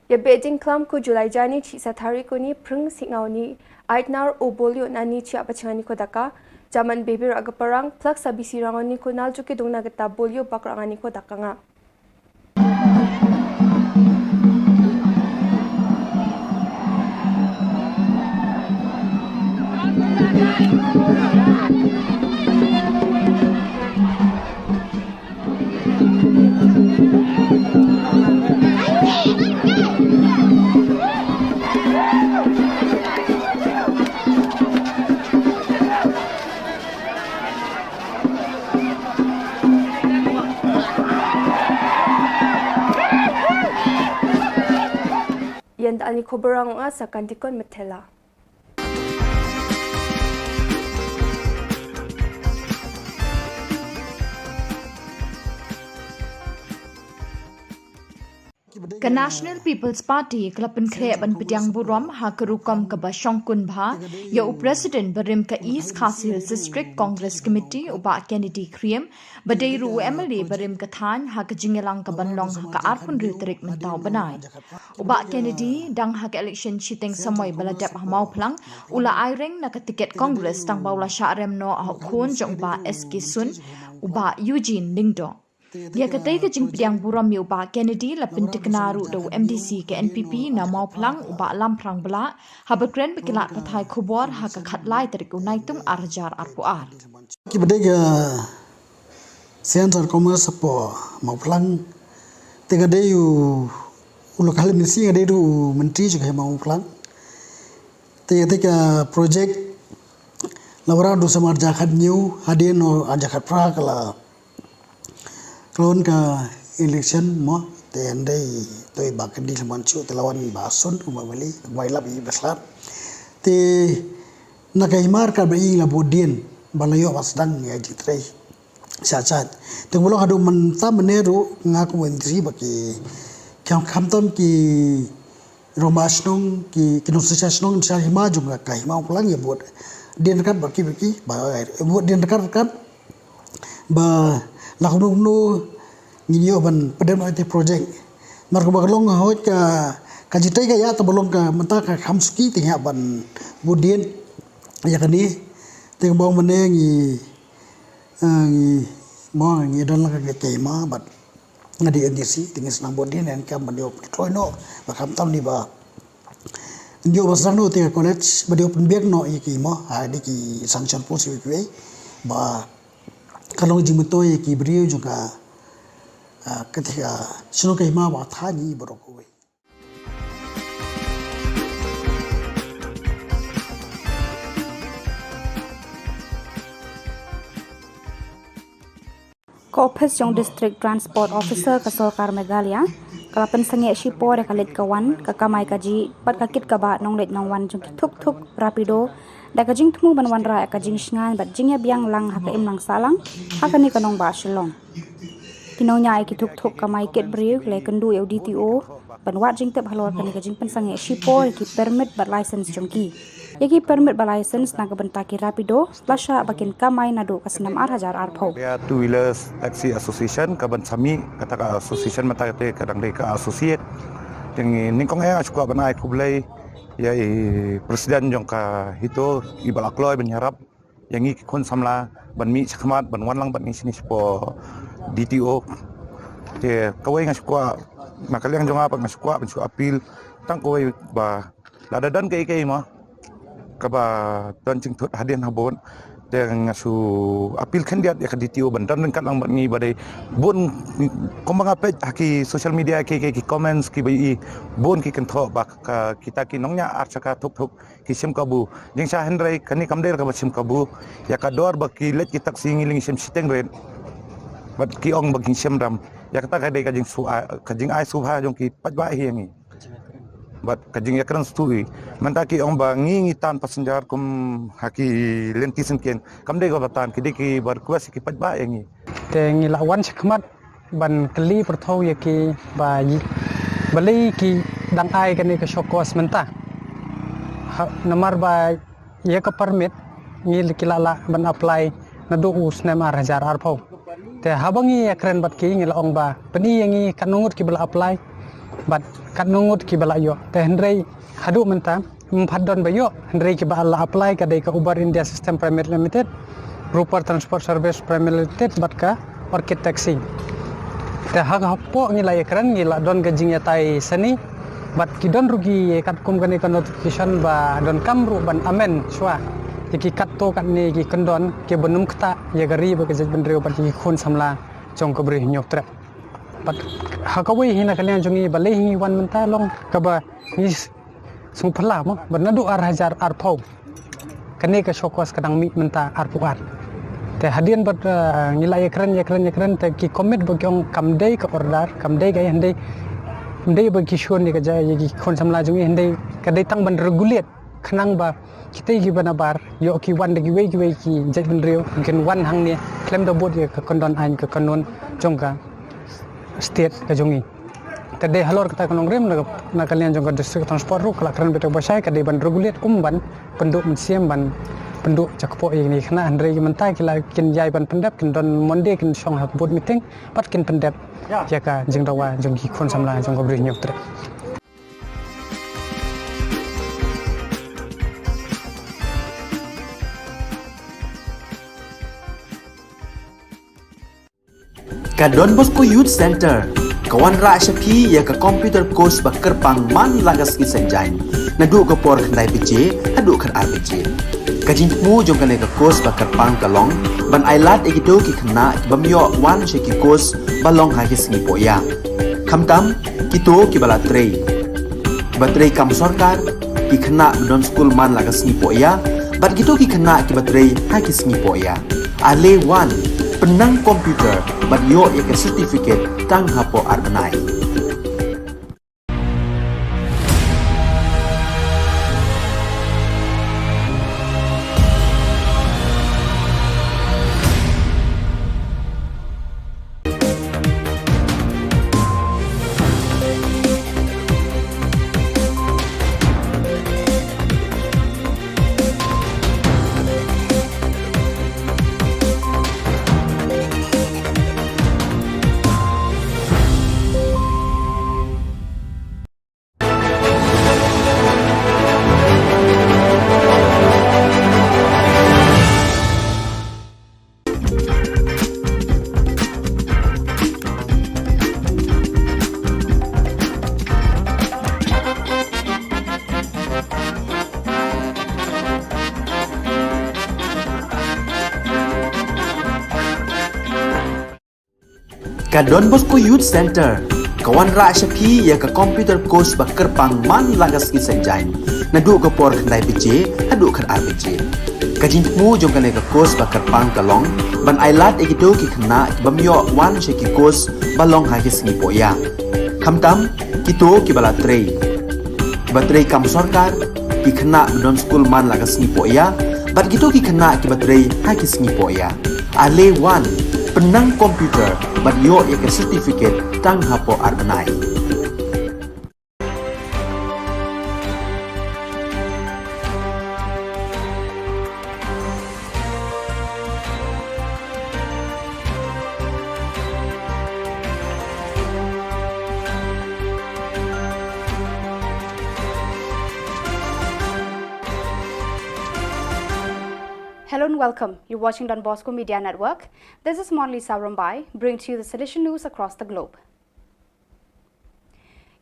Ya Bedin Klam ko July jani chisa tarik ko ni pring singau ni aitnar o bolio nani chia pachingani ko daka. Jaman bebir agaparang plak sabisi rangoni ko naljuki dungna geta bolio bakrangani ko dakanga. Ani khubor ang nga sa kan dikon metela. Ka National People's Party ka la pynkhreh ban pdiang burom ha ka rukom kaba shongkun bha ïa u President barim ka East Khasi Hills District Congress Committee, u Bah Kennedy Khriem, ba dei ruh u M L A barim ka thaiñ, ha ka jingïalang kaban long ha ka arphew hynriew tarik mynta u bnai. U Bah Kennedy, dang ha ka election shiteng samoi ba la dep ha Mawphlang, u la aireng na ka tiket Congress tang ba u la shah rem noh ha u khun jong u Bah S K Sun, u Bah Eugene Lyngdoh. Ïa katei ka jingpdiang burom ïa u Bah Kennedy la pyntikna ruh da u M D C ka N P P na Mawphlang, u Bah Lamphrang Blah, haba kren bad ki lad pathai khubor ha ka khatlai tarik u Naitung ar hajar arphew ar. Ki ba dei ka Science and Commerce hapoh Mawphlang, te ka dei u, u local M D C, ka dei ruh u myntri jong ka hima Mawphlang. Te, te ka project la wanrah naduh snem ar hajar khathynñiew, hadien u ar hajar khatphra ka la khlon ka election mo, te hynrei to i Bah Kennedy la wan shuh, te la wan Bah Sun, u Bah Mali, Bah Ilap, i Bah Slat. Te na ka hima ka ba i la bud dien ba la ïoh ba sdang ïa jingtrei. Sha chat. Te kumba long haduh mynta mynne ruh nga kum u M D C ba ki, ki khamtam ki rangbah shnong, ki, ki nongshong shnong sha hima jong ka, ka hima Mawphlang ïa bud dien ryngkat bad ki, bad ki, ba, eh, bud dien ryngkat ryngkat. Ba la kumno kumno ngin ïoh ban pyndonkam ïa ki project. Namar kaba ka long hooid ka, ka jingtrei ka ïa, te ba long ka mynta ka kham suki te ngi hap ban bud dien ïa kane. Te kumba ong mynne ngi, eh, ngi, mo, ngi don lang ka, ka hima bad nga dei M D C, te ngin sa nang bud dien, ngin kam ban ïoh pynkloi noh, ba khamtam ne ba ïoh ba sdang noh te ka college, ba ïoh pynbiang noh ïa ki mo, ha, dei ki sanction post ïa kiwei, ba ka long jingmyntoi ïa ki briew jong ka, ah, ka te ka shnong ka hima bad thaiñ baroh kawei. Ka ophis jong District Transport Officer ka Sorkar Meghalaya ka la pynsangeh shipor ïa ka leit ka wan, ka kamai kajih bad ka kit ka bah nongleit nongwan jong ki thuk thuk Rapido, da ka jingthmu ban wanrah ïa ka jingshngaiñ bad jingïabiang lang ha ka imlang sahlang ha kane ka nongbah Shillong. Ki nongñiah ïa ki thuk thuk kamai kit briew ki la ïakynduh ïa u D T O ban wad jingtip halor kane ka jingpynsangeh shipor ïa ki permit bad license jong ki. Ïa ki permit bad license na ka bynta ki Rapido la shah ba kin kamai naduh ka snem ar hajar arphew. Meghalaya Two Wheelers Taxi Association, ka ban sa mih kata ka association mynta kata ka dang dei ka associate. Te nyngkong eh nga shu kwah ban ai khublei ïa i president jong ka HITO, i ba la kloi ban ïarap ïa ngi ki khun samla ban mih shakhmat ban wan lang bad ngi shane shapoh D T O. Te kawei nga shu kwah, na ka liang jong nga pat nga shu kwah ban shu appeal tang kawei ba lada don kaei kaei mo kaba don jingthut hadien habud, te nga shu appeal khyndiat ïa ka D T O ban don ryngkat lang bad ngi ba dei bun, kumba nga peit ha ki social media, ki, ki, ki comments kiba ïohi, bun ki kynthoh ba ka, kita ki nongñiah ar shaka thuk thuk ki shim kabu. Jingshisha hynrei kane kam dei kaba shim kabu. Ïa ka dor ba ki leit ki taxi ngi la ngi shim shiteng rit. Bad ki ong ba ki shim dam. Ïa kata ka dei ka jingsu-, ka jingai subha jong ki paidbah hi ïa ngi. Bad ka jingïakren shuh hi. Mynta ki ong ba ngi ngi tan passenger kum ha ki lynti syngkien. Kam dei kaba tan, ki dei kiba request ki paidbah ïa ngi. Te ngi la wan shakhmat ban kylli pyrthei ïa ki ba yi-, balei ki dang ai kane ka show cause mynta. Ha, namar ba ïa ka permit ngi ki la lah ban apply naduh u snem ar hajar arphew. Te haba ngi ïakren bad ki ngi la ong ba pyni ïa ngi katno ngut kiba la apply bad katno ngut kiba la ïoh. Te hynrei haduh mynta ym pat don ba ïoh, hynrei kiba la apply ka dei ka Uber India System Private Limited, Roper Transport Service Private Limited bad ka Orchid Taxi. Te ha ka hapoh ngi la ïakren ngi la don ka jingïatai sani bad ki don ruh ki katkum kane ka notification ba donkam ruh ban amend shuwa ïa ki katto katne ki kyndon kiba nym ktah ïa ka ri bad ka jaitbynriew bad ki khun samla jong ka Bri Hynñiewtrep. Bad ha kawei hi na ka liang jong ngi balei hi ngi wan mynta long kaba ngi sngewphylla mo ba naduh ar hajar arphew kane ka show cause ka dang mih mynta arphew ar. Te hadien bad, eh, ngi la ïakren, ïakren, ïakren, te ki commit ba ki ong kam dei ka order, kam dei ka ïa hynrei Ym dei ba ki shun ïa ka jait ïa ki khun samla jong ngi, hynrei ka dei tang ban regulate khnang ba kita kiba nabar ïoh ki wan da kiwei kiwei ki jaitbynriew, kin wan hangne khlem da bud ïa ka kyndon aiñ ka kanun jong ka state ka jong ngi. Te dei halor kata ka nongrim na ka, na ka liang jong ka District Transport ruh ka la kren beit ba shai ka dei ban regulate kum ban pynduh mynsiem ban pynduh jakpoh ïa kine ki khynnah, hynrei mynta ki la kin ïai ban pyndep, kin don Monday kin shong ha board meeting bad kin pyndep ïa ka jingdawa jong ki khun samla jong ka Bri Hynñiewtrep. Ka Don Bosco Youth Center ka wanrah sha phi ïa ka computer course ba kyrpang man la ka sngi Saitjaiñ, naduh ka por khyndai baje haduh khatar baje. Ka jingthmu jong kane ka course ba kyrpang ka long ban ailad ïa kito ki khynnah ki bym ïoh wan sha ki course ba long ha ki sngi pohïa, khamtam kito kiba la trei, kiba trei kam sorkar, ki khynnah ba don skul man la ka sngi pohïa bad kito ki khynnah kiba trei ha ki sngi pohïa. Ale wan, pynnang computer bad ïoh ïa ka certificate tang hapoh ar bnai. Ka Don Bosco Youth Center ka wanrah sha phi ïa ka computer course ba kyrpang man la ka sngi Saitjaiñ, naduh ka por khyndai baje haduh khatar baje. Ka jingthmu jong kane ka course ba kyrpang ka long ban ailad ïa kito ki khynnah ki bym ïoh wan sha ki course ba long ha ki sngi pohïa, khamtam kito kiba la trei, kiba trei kam sorkar, ki khynnah ba don skul man la ka sngi pohïa bad kito ki khynnah kiba trei ha ki sngi pohïa. Ale wan, pynnang computer bad ïoh ïa ka certificate tang hapoh ar bnai. Hello and welcome. You're watching Don Bosco Media Network. This is Monlisa Rombai, bringing to you the Salesian news across the globe.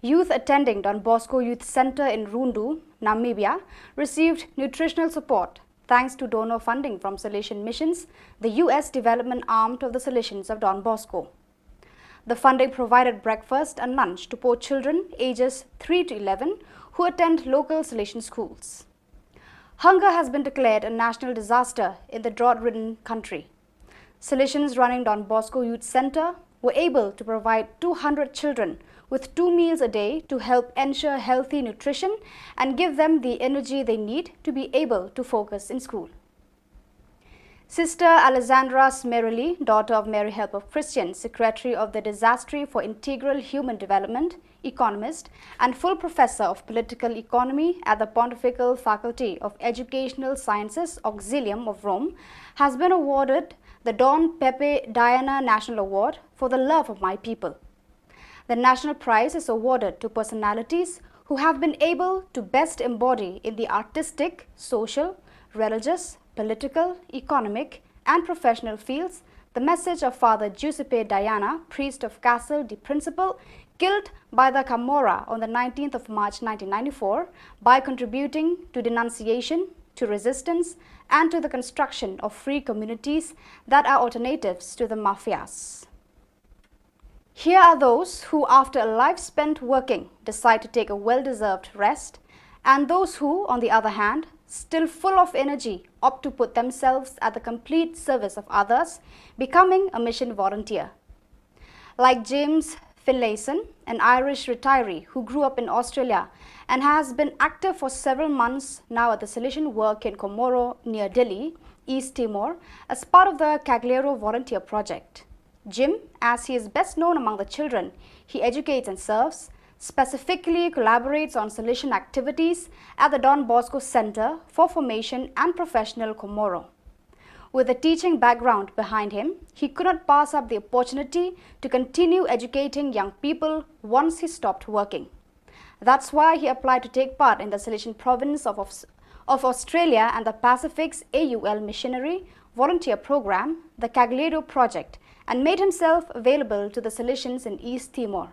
Youth attending Don Bosco Youth Center in Rundu, Namibia, received nutritional support thanks to donor funding from Salesian Missions, the U S development arm of the Salesians of Don Bosco. The funding provided breakfast and lunch to poor children ages three to eleven who attend local Salesian schools. Hunger has been declared a national disaster in the drought-ridden country. Salesians running Don Bosco Youth Center were able to provide two hundred children with two meals a day to help ensure healthy nutrition and give them the energy they need to be able to focus in school. Sister Alessandra Smeralli, daughter of Mary Help of Christians, secretary of the Dicastery for Integral Human Development, economist, and full professor of political economy at the Pontifical Faculty of Educational Sciences, Auxilium of Rome, has been awarded the Don Pepe Diana National Award for the love of my people. The national prize is awarded to personalities who have been able to best embody in the artistic, social, religious, political, economic, and professional fields the message of Father Giuseppe Diana, priest of Castel di Principe, killed by the Camorra on the nineteenth of March nineteen ninety-four, by contributing to denunciation, to resistance, and to the construction of free communities that are alternatives to the mafias. Here are those who, after a life spent working, decide to take a well-deserved rest, and those who, on the other hand, still full of energy, opt to put themselves at the complete service of others, becoming a mission volunteer. Like James Finlayson, an Irish retiree who grew up in Australia and has been active for several months now at the Salesian Work in Comoro near Dili, East Timor, as part of the Cagliero Volunteer Project. Jim, as he is best known among the children he educates and serves, specifically collaborates on Salesian activities at the Don Bosco Center for Formation and Professional Comoro. With a teaching background behind him, he could not pass up the opportunity to continue educating young people once he stopped working. That's why he applied to take part in the Salesian province of, of, of Australia and the Pacific's A U L missionary volunteer program, the Cagliero Project, and made himself available to the Salesians in East Timor.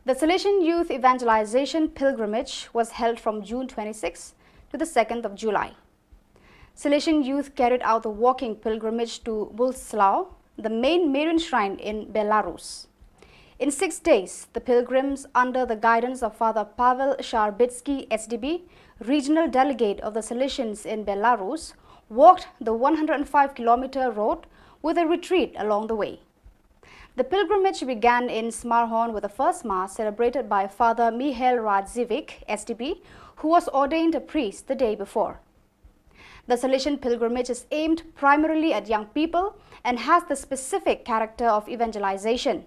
The Salesian Youth Evangelization Pilgrimage was held from June twenty-sixth to the second of July. Salesian youth carried out the walking pilgrimage to Bulslau, the main Marian shrine in Belarus. In six days, the pilgrims, under the guidance of Father Pavel Sharbitsky, S D B, regional delegate of the Salesians in Belarus, walked the one hundred five kilometer road with a retreat along the way. The pilgrimage began in Smarhorn with the first Mass celebrated by Father Mihail Radziwick, S D B, who was ordained a priest the day before. The Salesian pilgrimage is aimed primarily at young people and has the specific character of evangelization.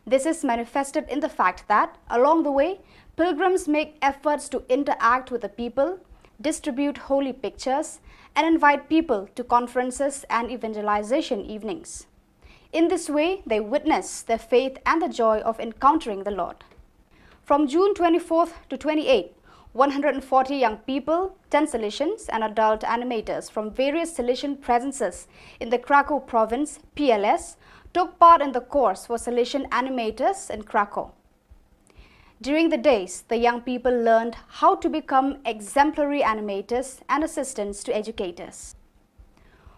This is manifested in the fact that, along the way, pilgrims make efforts to interact with the people, distribute holy pictures, and invite people to conferences and evangelization evenings. In this way, they witness their faith and the joy of encountering the Lord. From June twenty-fourth to twenty-eighth, one hundred forty young people, ten Salesians and adult animators from various Salesian presences in the Krakow province, P L S, took part in the course for Salesian animators in Krakow. During the days, the young people learned how to become exemplary animators and assistants to educators.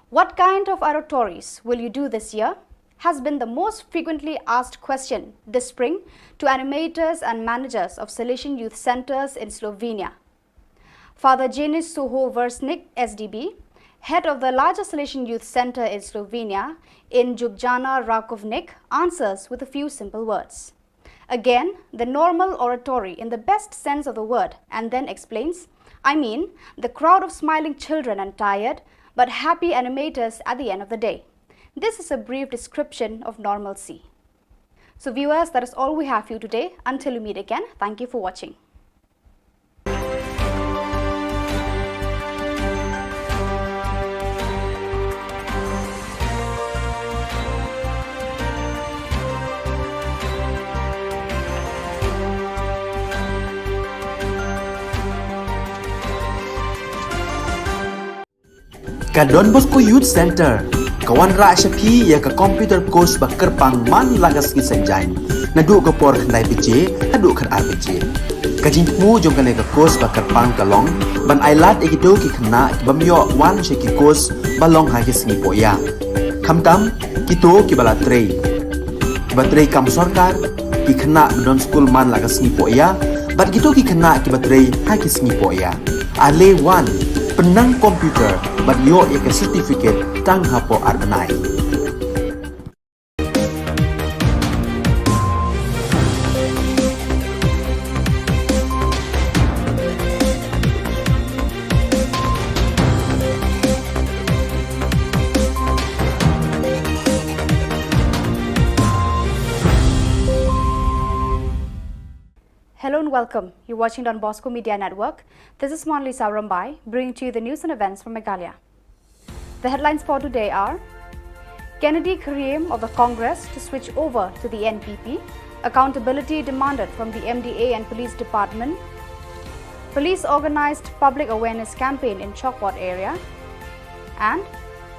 "What kind of oratories will you do this year?" has been the most frequently asked question this spring to animators and managers of Salesian Youth Centers in Slovenia. Father Janis Suho Versnik, S D B, head of the largest Salesian Youth Center in Slovenia, in Ljubljana Rakovnik, answers with a few simple words. Again, the normal oratory in the best sense of the word, and then explains, "I mean, the crowd of smiling children and tired, but happy animators at the end of the day." This is a brief description of normalcy. So viewers, that is all we have for you today. Until we meet again, thank you for watching. Ka Don Bosco Youth Center ka wanrah sha phi ïa ka computer course ba kyrpang man la ka sngi Saitjaiñ, naduh ka por khyndai baje haduh khatar baje. Ka jingthmu jong kane ka course ba kyrpang ka long ban ailad ïa kito ki khynnah ki bym ïoh wan sha ki course ba long ha ki sngi pohïa, khamtam kito kiba la trei, kiba trei kam sorkar, ki khynnah ba don skul man la ka sngi pohïa, bad kito ki khynnah kiba trei ha ki sngi pohïa. Ale wan, pynnang computer bad ïoh ïa ka certificate tang hapoh ar bnai. Hello and welcome. You're watching Don Bosco Media Network. This is Monalisa Rymbai, bringing to you the news and events from Meghalaya. The headlines for today are: Kennedy Karim of the Congress to switch over to the N P P, accountability demanded from the M D A and Police Department, police organized public awareness campaign in Chawkwat area, and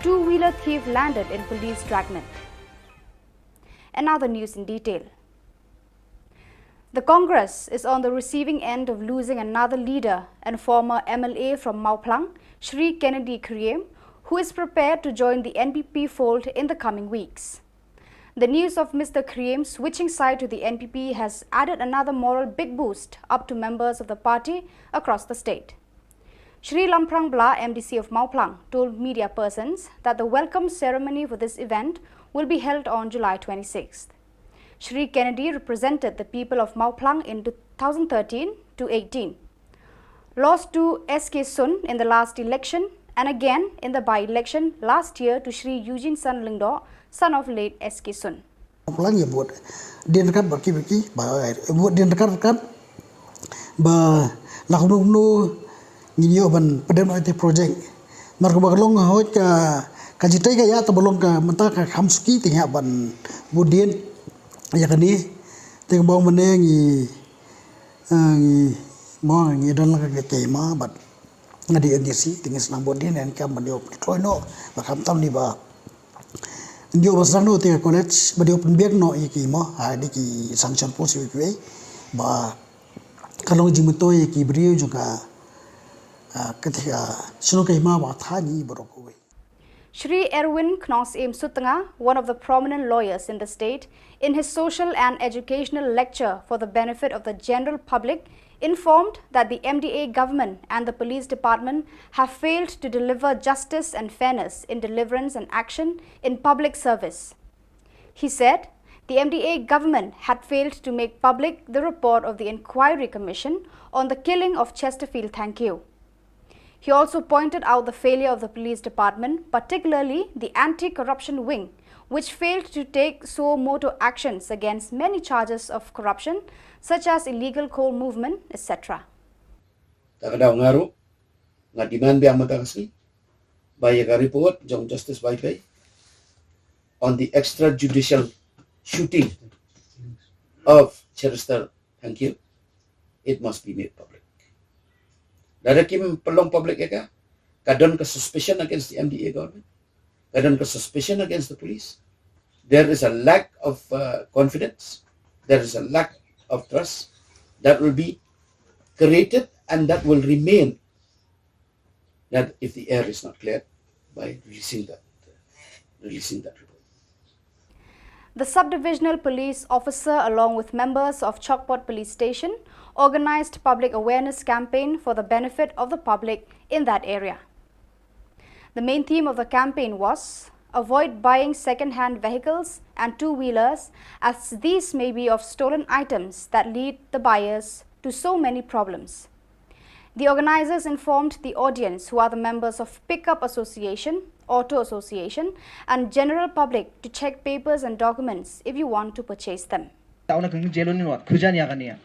two-wheeler thief landed in police dragnet. And now the news in detail. The Congress is on the receiving end of losing another leader and former M L A from Mawphlang, Shri Kennedy Karim, who is prepared to join the N P P fold in the coming weeks. The news of Mister Karim switching side to the N P P has added another moral big boost up to members of the party across the state. Shri Lamphrang Blah, M D C of Mawphlang, told media persons that the welcome ceremony for this event will be held on July twenty-sixth. Shri Kennedy represented the people of Mawphlang in two thousand thirteen to eighteen. Lost to S K Sun in the last election and again in the by-election last year to Shri Eugene San Lyngdoh, son of late S K Sun. Mawphlang ïa vote dien ryngkat bad ki, bad ki ba, eh, vote dien ryngkat ryngkat ba la kumno kumno ngin ïoh ban pyndonkam ïa ki project. Namar kaba ka long hooid ka, ka jingtei ka ïa, te ba long ka mynta ka kham suki te ngi hap ban vote dien ïa kane. Te kaba ong mynne ngi, eh, ngi, mo, ngi don la ka, ka, ka ma bad nga dei M D C, te ngi sdang vote dien, ngi kam ban ïoh kloi noh ba khamtam ni ba ïoh ba sdang noh te ka college, ba ïoh pynbiang noh ïa ki, mo, ha, ïa ki sanction post ïa ki, ba ka long jingmyntoi ïa ki briew jong ka, ah, ka te ka shnong ka hima ba thani baroh kawei. Shri Erwin Knongsiem Sutnga, one of the prominent lawyers in the state, in his social and educational lecture for the benefit of the general public, informed that the M D A government and the police department have failed to deliver justice and fairness in deliverance and action in public service. He said the M D A government had failed to make public the report of the Inquiry Commission on the killing of Chesterfield Thangkhiew. He also pointed out the failure of the police department, particularly the anti-corruption wing, which failed to take suo motu actions against many charges of corruption, such as illegal coal movement, et cetera. Te ka daw nga ruh nga demand biang mynta ka sngi ba ïa ka report jong Justice Vaiphei on the extrajudicial shooting of Chester Thangkhiew, it must be made public. Lada kim pynlong public ïa ka, ka don ka suspicion against the M D A government, ka don ka suspicion against the police. There is a lack of, uh, confidence. There is a lack of trust that will be created and that will remain, that if the air is not cleared by releasing that, releasing that report. The sub-divisional police officer, along with members of Chokpot Police Station, organized public awareness campaign for the benefit of the public in that area. The main theme of the campaign was avoid buying second-hand vehicles and two-wheelers, as these may be of stolen items that lead the buyers to so many problems. The organizers informed the audience, who are the members of Pickup Association, Auto Association, and general public to check papers and documents if you want to purchase them. Tauna kung jelo ni wat khujan ya kania.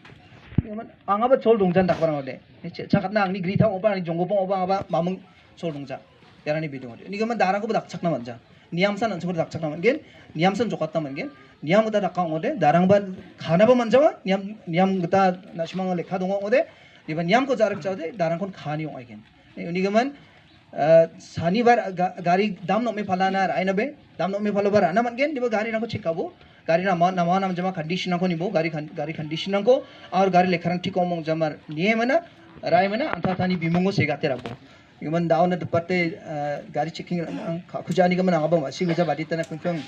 Yaman angaba chol dongjan dakbar ngode. Ni che-, chakat na ni gri thang oba, ni jonggo pong oba, aba mamung chol dongja. Yarani bidung ngode. Ni gaman darang ko dak chakna manja. Niam san ansur dak chakna mangen. Niam san jokat na mangen. Niam ko dak kang ngode. Darang ban khana ba manja ba. Niam, niam kita na shimang lekha dong ngode. Di ba niam ko jarak chau de. Darang kon khani ong aiken. Ni, ni gaman, eh, sani bar ga-, gari dam nok me phala na rai na be. Dam nok me phala bar ana mangen. Di ba gari nang ko check abo. Gari nama, nama nam jama condition nangko nibo, gari con-, gari condition nangko, aur gari lekharang thik omong jamar nie mana, rai mana, antha thani bimungo se gate rabo. Yuman daun na departe, eh, gari checking ang, ang, kha-, khuja ni gaman ang abang, si gaja badi tana pengpeng.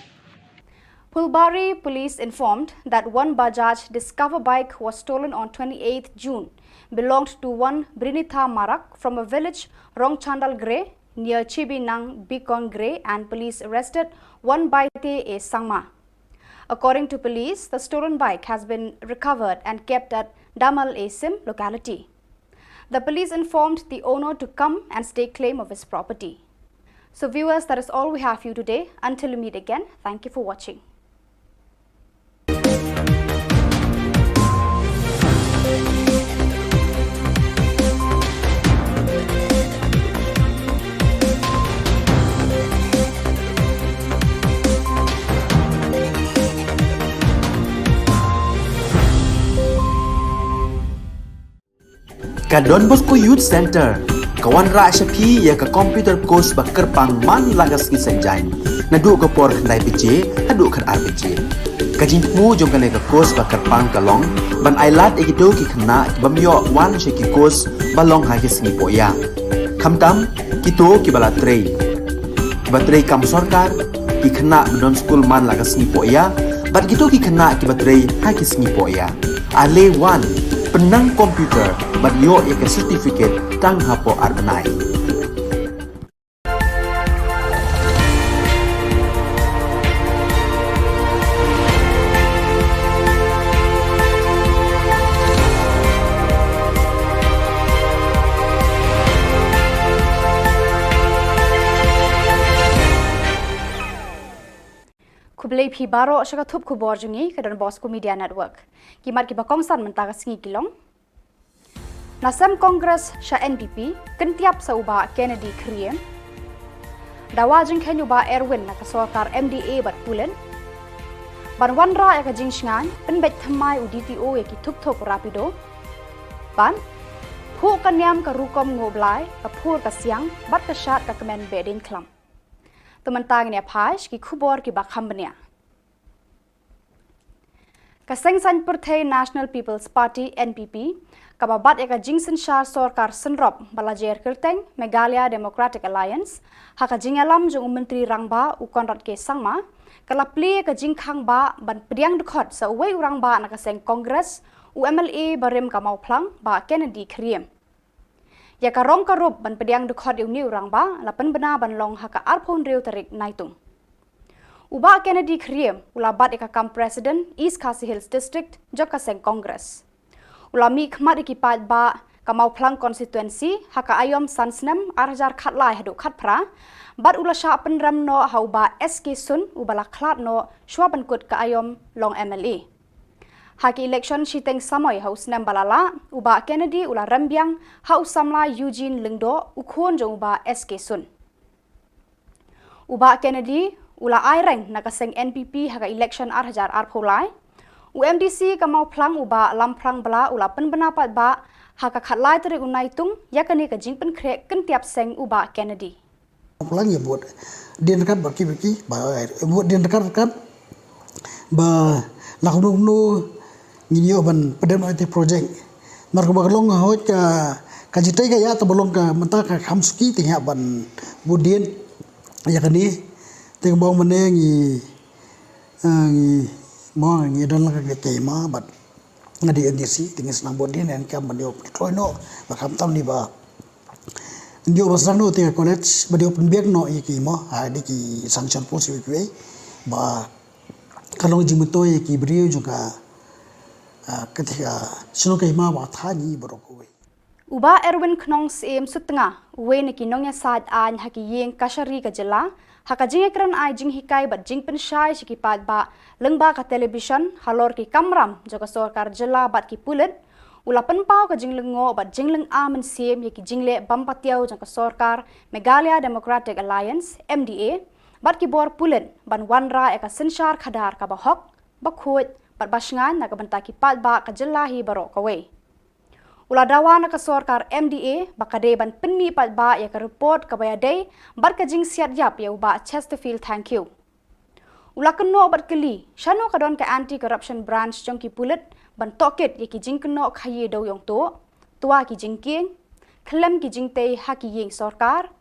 Phulbari police informed that one Bajaj Discover bike was stolen on twenty-eighth June, belonged to one Brinitha Marak from a village Rongchandal Gre near Chibinang Bikon Gre, and police arrested one Baite A Sangma. According to police, the stolen bike has been recovered and kept at Damal A Sim locality. The police informed the owner to come and stake claim of his property. So viewers, that is all we have for you today. Until we meet again, thank you for watching. Ka Don Bosco Youth Centre ka wanrah sha phi ïa ka computer course ba kyrpang man la ka sngi Saitjaiñ, naduh ka por khyndai baje haduh khatar baje. Ka jingthmu jong kane ka course ba kyrpang ka long ban ailad ïa kito ki khynnah ki bym ïoh wan sha ki course ba long ha ki sngi pohïa, khamtam kito kiba la trei, kiba trei kam sorkar, ki khynnah ba don skul man la ka sngi pohïa, bad kito ki khynnah kiba trei ha ki sngi pohïa. Ale wan, pynnang computer bad ïoh ïa ka certificate tang hapoh ar bnai. Ei phi baroh sha ka thup khubor jong ngi ka Don Bosco Media Network. Ki mat kiba kongsan mynta ka sngi ki long: Na sem Congress sha N P P, kyntiap sa u Bah Kennedy Khriem. Dawa jingkheiñ u Bah Erwin na ka sorkar M D A bad pulit. Ban wanrah ïa ka jingshngain, pynbeit thymmai u D T O ïa ki thuk thuk Rapido. Ban phuh ka niam ka rukom nguh blai, ka phur ka siang bad ka shad ka kmen behdeiñ khlam. To mynta ngin ïa phai sha ki khubor kiba kham bniah. Ka seng saiñ pyrthei National People's Party, N P P, kaba bat ïa ka jingsynshar sorkar synrop ba la jer kyrteng Meghalaya Democratic Alliance, ha ka jingïalam jong u Myntri Rangbah u Conrad K Sangma, ka la plie ïa ka jingkhang bah ban pdiang dkhot sa uwei u rangbah na ka seng Congress, u M L A barim ka Mawphlang, Bah Kennedy Khriem. Ïa ka rong ka rup ban pdiang dkhot ïa une u rangbah la pynbna ban long ha ka arphew hynriew tarik Naitung. U Bah Kennedy Khriem u la bat ïa ka kam President East Khasi Hills District jong ka seng Congress. U la mih khmat ïa ki paidbah ka Mawphlang Constituency ha ka aïom san snem ar hajar khatlai haduh khatphra, bad u la shah pynrem noh ha u Bah S K Sun uba la khlad noh shwa ban kut ka aïom long M L A. Ha ki election shiteng samoi ha u snem ba la lah, u Bah Kennedy u la rem biang ha u samla Eugene Lyngdoh, u khun jong u Bah S K Sun. U Bah Kennedy u la ai reng na ka seng N P P ha ka election ar hajar arphew lai. U M D C ka Mawphlang u Bah Lamphrang Blah u la pynbna paidbah ha ka khatlai tarik u Naitung ïa kane ka jingpynkhreh kyntiap seng u Bah Kennedy. Plang ïa bud dien kat ba ki ba ki ba bud dien kat kat ba la kumno kumno ngin ïoh ban pyndonkam ïa te project. Namar kaba ka long hoi ka ka jitai ka ïa ta ba long ka mynta ka kham suki te ïa ban bud dien ïa kane te kaba mane ngi ngi mo ngi don la ka te ma bad nga dei N D C te ngi sdang bud dien ïa ka ban ïoh pyntroi noh ba kham tam ni ba Ndio ba sdang noh te ka college ba dei open biang noh ïa ki mo ha dei ki sanction post ïa ki ba ka long jingmyntoi ïa ki briew jong ka ka te ka shnong ka hima ba tha ni baroh kawei. U Bah Erwin Khnong Syiem Sutnga, uwei na ki nongïasaid aiñ ha ki ïing kashari ka jylla, ha ka jingïakren ai jinghikai bad jingpynshai sha ki paidbah lyngba ka television halor ki kamram jong ka sorkar jylla bad ki pulit, u la pynpaw ka jinglyngngoh bad jinglynga mynsiem ïa ki jingleh bym patiaw jong ka sorkar Meghalaya Democratic Alliance, M D A, bad ki bor pulit ban wanrah ïa ka synshar khadar kaba hok, ba khuid bad ba shngaiñ na ka bynta ki paidbah ka jylla hi baroh kawei. U la dawa na ka sorkar M D A ba ka dei ban pynmih paidbah ïa ka report kaba ïadei bad ka jingsiat ïap ïa u Bah Chesterfield Thangkhiew. U la kynnoh bad kylli shano ka don ka Anti Corruption Branch jong ki pulit ban tohkit ïa ki jingkynnoh khaïi dewïong tuh, twa ki jingkieng, khlem ki jingtei ha ki ïing sorkar,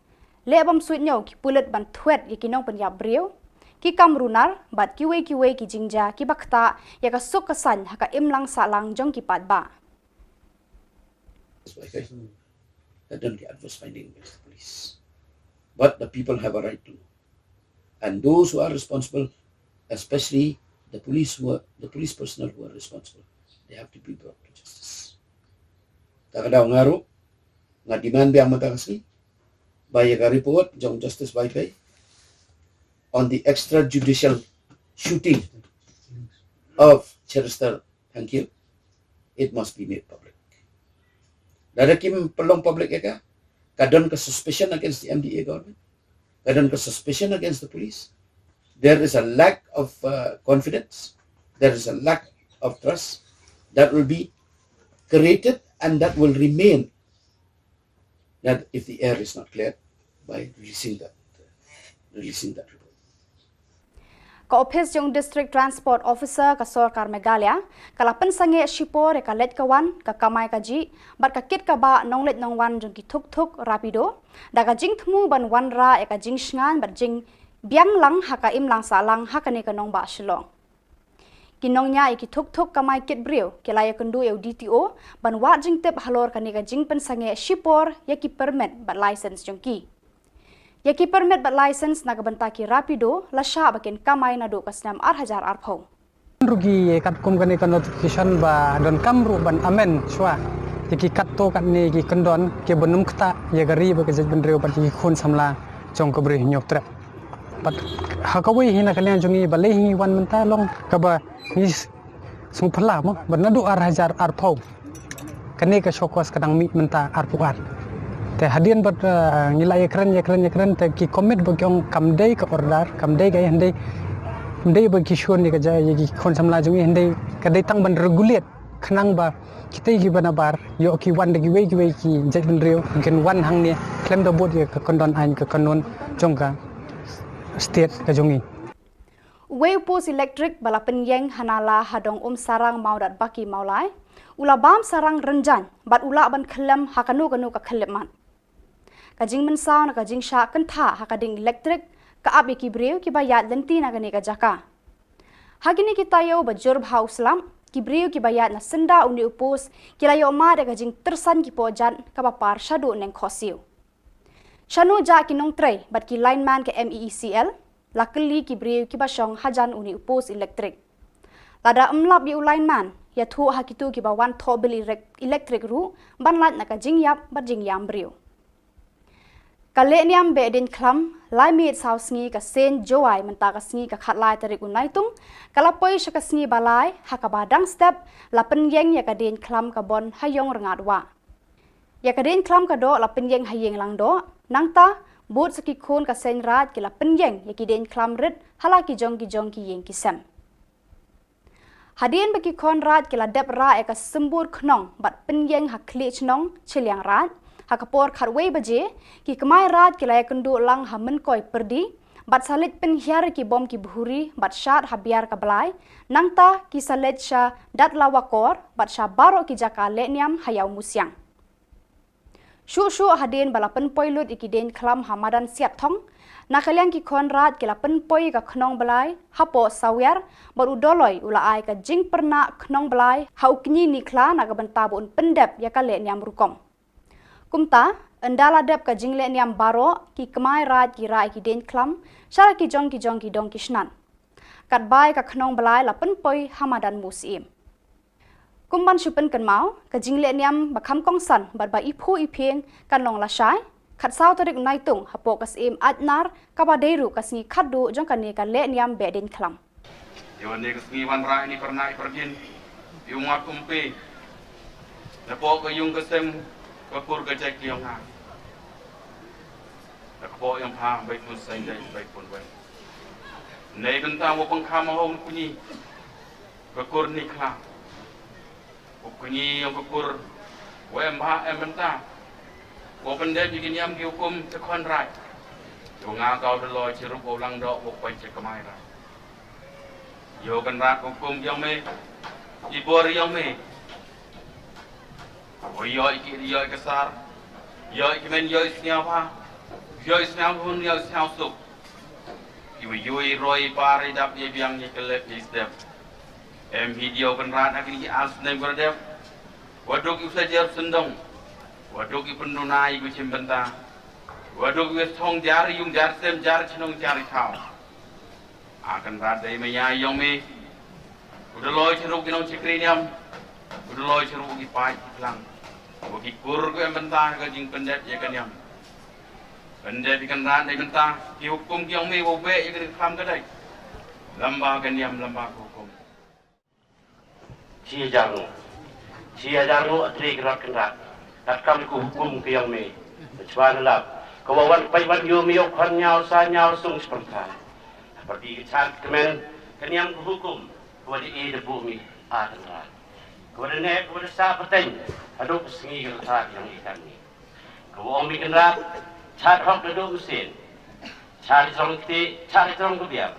leh bym suidñiew ki pulit ban thwet ïa ki nongpynïap briew, ki kam runar bad kiwei kiwei ki jingjia kiba ktah ïa ka suk ka saiñ ha ka imlang sahlang jong ki paidbah. That don't get adverse finding against the police. But the people have a right to know. And those who are responsible, especially the police who are, the police personnel who are responsible, they have to be brought to justice. Ta ka daw nga ruh, nga demand biang mynta ka sngi ba ïa ka report jong Justice Vaiphei on the extrajudicial shooting of Cherister Thangkhiew, it must be made public. Lada kim pynlong public ïa ka, ka don ka suspicion against the M D A government. Ka don ka suspicion against the police. There is a lack of uh, confidence. There is a lack of trust that will be created and that will remain that if the air is not cleared by releasing that, releasing that report. Ka ophis jong District Transport Officer ka sorkar Meghalaya ka la pynsangeh shipor ïa ka leit ka wan, ka kamai kajih bad ka kit ka bah nongleit nongwan jong ki thuk thuk Rapido, da ka jingthmu ban wanrah ïa ka jingshngaiñ bad jingbiang lang ha ka imlang sahlang ha kane ka nongbah Shillong. Ki nongñiah ïa ki thuk thuk kamai kit briew ki la ïakynduh ïa u D T O ban wad jingtip halor kane ka jingpynsangeh shipor ïa ki permit bad license jong ki. Ïa ki permit bad license na ka bynta ki Rapido la shah ba kin kamai naduh ka snem ar hajar arphew. Ruh ki katkum kane ka notification ba donkam ruh ban amend shuwa ïa ki katto katne ki kyndon kiba nym ktah ïa ka ri bad ka jaitbynriew bad ïa ki khun samla jong ka Bri Hynñiewtrep. Bad ha kawei hi na ka liang jong ngi ba lei hi ngi wan mynta long kaba ngi s-, sngewphylla mo, bad naduh ar hajar arphew kane ka show cause ka dang mih mynta arphew ar. Te hadien bad, eh, ngi la ïakren, ïakren, ïakren, te ki commit ba ki ong kam dei ka order, kam dei ka, hynrei, hynrei ba ki shun ïa ka ja, ïa ki khun samla jong ngi, hynrei ka dei tang ban regulate khnang ba kita kiba nabar ïoh ki wan da kiwei kiwei ki jaitbynriew kin wan hangne khlem da bud ïa ka kyndon aiñ ka kanun jong ka state ka jong ngi. Uwei u post elektrik ba la pynïeng ha Nala ha dong Umsarang Mawdatbaki Mawlai u la bam sarang rynjang bad u lah ban khyllem ha kano kano ka khyllipmat. Ka jingmynsaw na ka jingshah kyntha ha ka ding elektrik ka ap ïa ki briew kiba ïaid lynti na kane ka jaka. Ha kine ki taïew ba jur bha u slap, ki briew kiba ïaid na syndah une u post ki la ïoh mad ïa ka jingtyrsan ki pohjat kaba par shaduh neng khohsiew. Shano jah ki nongtrei bad ki lineman ka MEECL? La kylli ki briew kiba shong hajan une u post elektrik. Lada ym lap ïa u lineman, ïathuh ha kito kiba wan thoh bill elek-, elektrik ruh ban lait na ka jingïap bad jingïam briew. Ka lehniam beh dieñkhlam lai miet saw sngi ka seng Jowai mynta ka sngi ka khatlai tarik u Naitung ka la poi sha ka sngi ba lai, ha kaba dang step la pynïeng ïa ka dieñkhlam ka Bon ha Ïong Rngat Wah. Ïa ka dieñkhlam ka doh la pynïeng ha Ïing Langdoh, nangta bud sa ki khun ka seng Raid ki la pynïeng ïa ki dieñkhlam rit ha la ki jong ki jong ki ïing ki sem. Hadien ba ki khun Raid ki la dep rah ïa ka symbud khnong bad pynïeng ha khlieh chnong Chilliang Raid, ha ka por khatwei baje, ki kmai Raid ki la ïakynduh lang ha Mynkoi Pyrdi bad sa leit pynhiar ki bom ki bhuri bad shad ha Biar ka Blai, nangta ki sa leit sha Datlawa Kor bad sha baroh ki jaka lehniam ha Ïawmusiang. Shuh shuh hadien ba la pynpoi lut ïa ki dieñkhlam ha madan Siatthong, na ka liang ki khun Raid ki la pynpoi ïa ka khnong blai hapoh Sawiar, bad u Doloi u la ai ka jingpyrnah khnong blai ha u kñi Nikhla na ka bynta ba un pyndep ïa ka lehniam rukom. Kumta, ynda la dep ka jinglehniam baroh, ki kmai Raid ki rah ïa ki dieñkhlam sha la ki jong ki jong ki dong ki snat. Katba ïa ka khnong blai la pynpoi ha madan Musyiem. Kum ban shu pynkynmaw, ka jinglehniam ba kham kongsan bad ba iphuh iphieng kan long lashai khatsaw tarik Naitung hapoh ka Syiem Aitnar, kaba dei ruh ka sngi khatduh jong kane ka lehniam beh dieñkhlam. Ïa wan ne ka sngi wanrah ïa ni pyrnai pyrdien ïa u Mat Umpe napoh ka ïung ka sem, ka kur ka jait ka ïong nga, na ka poh ïong pha bai pun seng dai bai pun wen. Nei bynta wa pang kham hong kunyi ka kur Nikhla. U kñi ïong ka kur wa em bha em bynta wa pyndep ïa ki niam ki hukum te khun Raid. Ïa nga ka u Doloi Chirup wa u Langdoh wa poi cha kmai Raid. Ïa u Kynrad ka hukum ïong me, i bor ïong me. Wa ïoh i ki ïoh i ka sar, ïoh i ki men ïoh i sñiaw bha, ïoh i sñiaw hun ïoh i sñiaw suk. Ki wa ïoh i roi i par i dap i biang i ka lep i step. Em hi diaw Kynrad ha kini ki ar snem ka dep. Wa duk i u sa jer sendong. Wa duk i pynduna i ku chim bynta. Wa duk i u thong jar i yung jar sem jar chnong jar i thaw. A Kynrad dei maya ïong me. U Doloi Chirup ki nong chikri niam. U Doloi Chirup ki paid ki klang. Wa ki kur ku em bynta ka jingpyndep ïa ka niam. Pyndep ïa Kynrad dei bynta ki hukum ki ïong me wa beh ïa ka dei kham ka dei. Lamba ka niam lamba ka hukum. Shi hajar nguh. Shi hajar nguh a trei ki rot Kynrad. Katkam ka hukum ka ïong me. Chwa na lap. Ka wa wan pai wan ïoh me ïoh khon ñiaw sa ñiaw sung spyrtha. Pyrdi ka char kmen ka niam ka hukum. Ka wa da e da buh me a Kynrad. Ka wa da neh ka wa da sa pateng. Haduh ka sngi ka rta ka ïong i kan me. Ka wa ong me Kynrad. Chad hok da duh mynsiem. Chad i trong kti, chad i trong ka biang.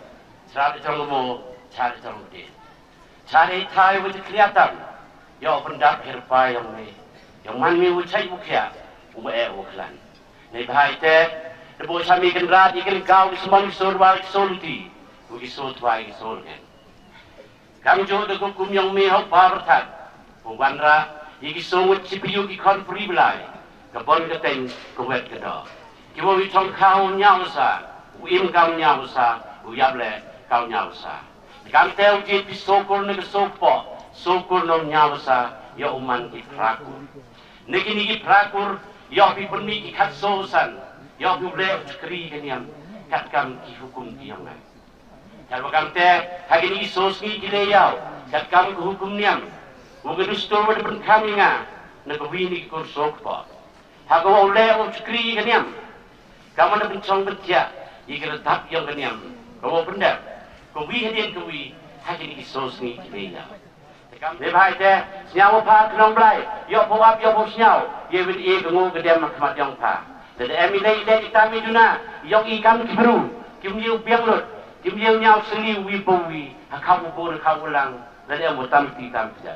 Chad i trong ka mo, chad i trong ka dien. Chad i thai wa jiklia tam. Ïa u pyndap her pa ïong me. Ïong man me u chai u khia. U ma e u khlan. Nei bha i te. Da bo cha me Kynrad i kynkaw u sman u sor wa u sor uti. U ki sor twa i sor ngen. Kam ju da kum kum ïong me hok ba byrthat. U wanrah i ki sor u chipiu ki khon puri blai. Ka bon ka teng ka wet ka do. Ki wa wi thong khaw ñiaw sa. U im kaw ñiaw sa. U yap le kaw ñiaw sa. Kam te u jied pi sokur ne ka sokpo, sokur nong ñiaw sa, ïa u man ki phrakur. Ne kini ki phrakur, ïa pi pynmih ki khat so san, ïa pi u bleh u chakri ka niam. Katkam ki hukum ki ïong nga. Katba kam te, ha kine ki soo sngi ki leh ïaw, katkam ka hukum niam, u ka duh stor wa da pynkham ïa nga na ka wi na ki kur soo kpoh. Ha ka wa u leh u chukri ïa ka niam, kam wa da pynchong pynthiah ïa ka redap ïong ka niam, ka wa u pyndep ka wi hadien ka wi ha kine ki soo sngi ki leh ïaw. Te kam, ne bhai te, sñiaw pha khnong Blai, ïoh pha ap, ïoh pha sñiaw, ïa win i ka ngu ka dem ha khmat ïong pha. Te da em i lei i lei i tam i duna, ïong i kam ki bru, kim ïew biang lut, kim ïew ñiaw seli wi pa wi, ha khap u bun, ha khap u lang, da em u tam ti tam ti da.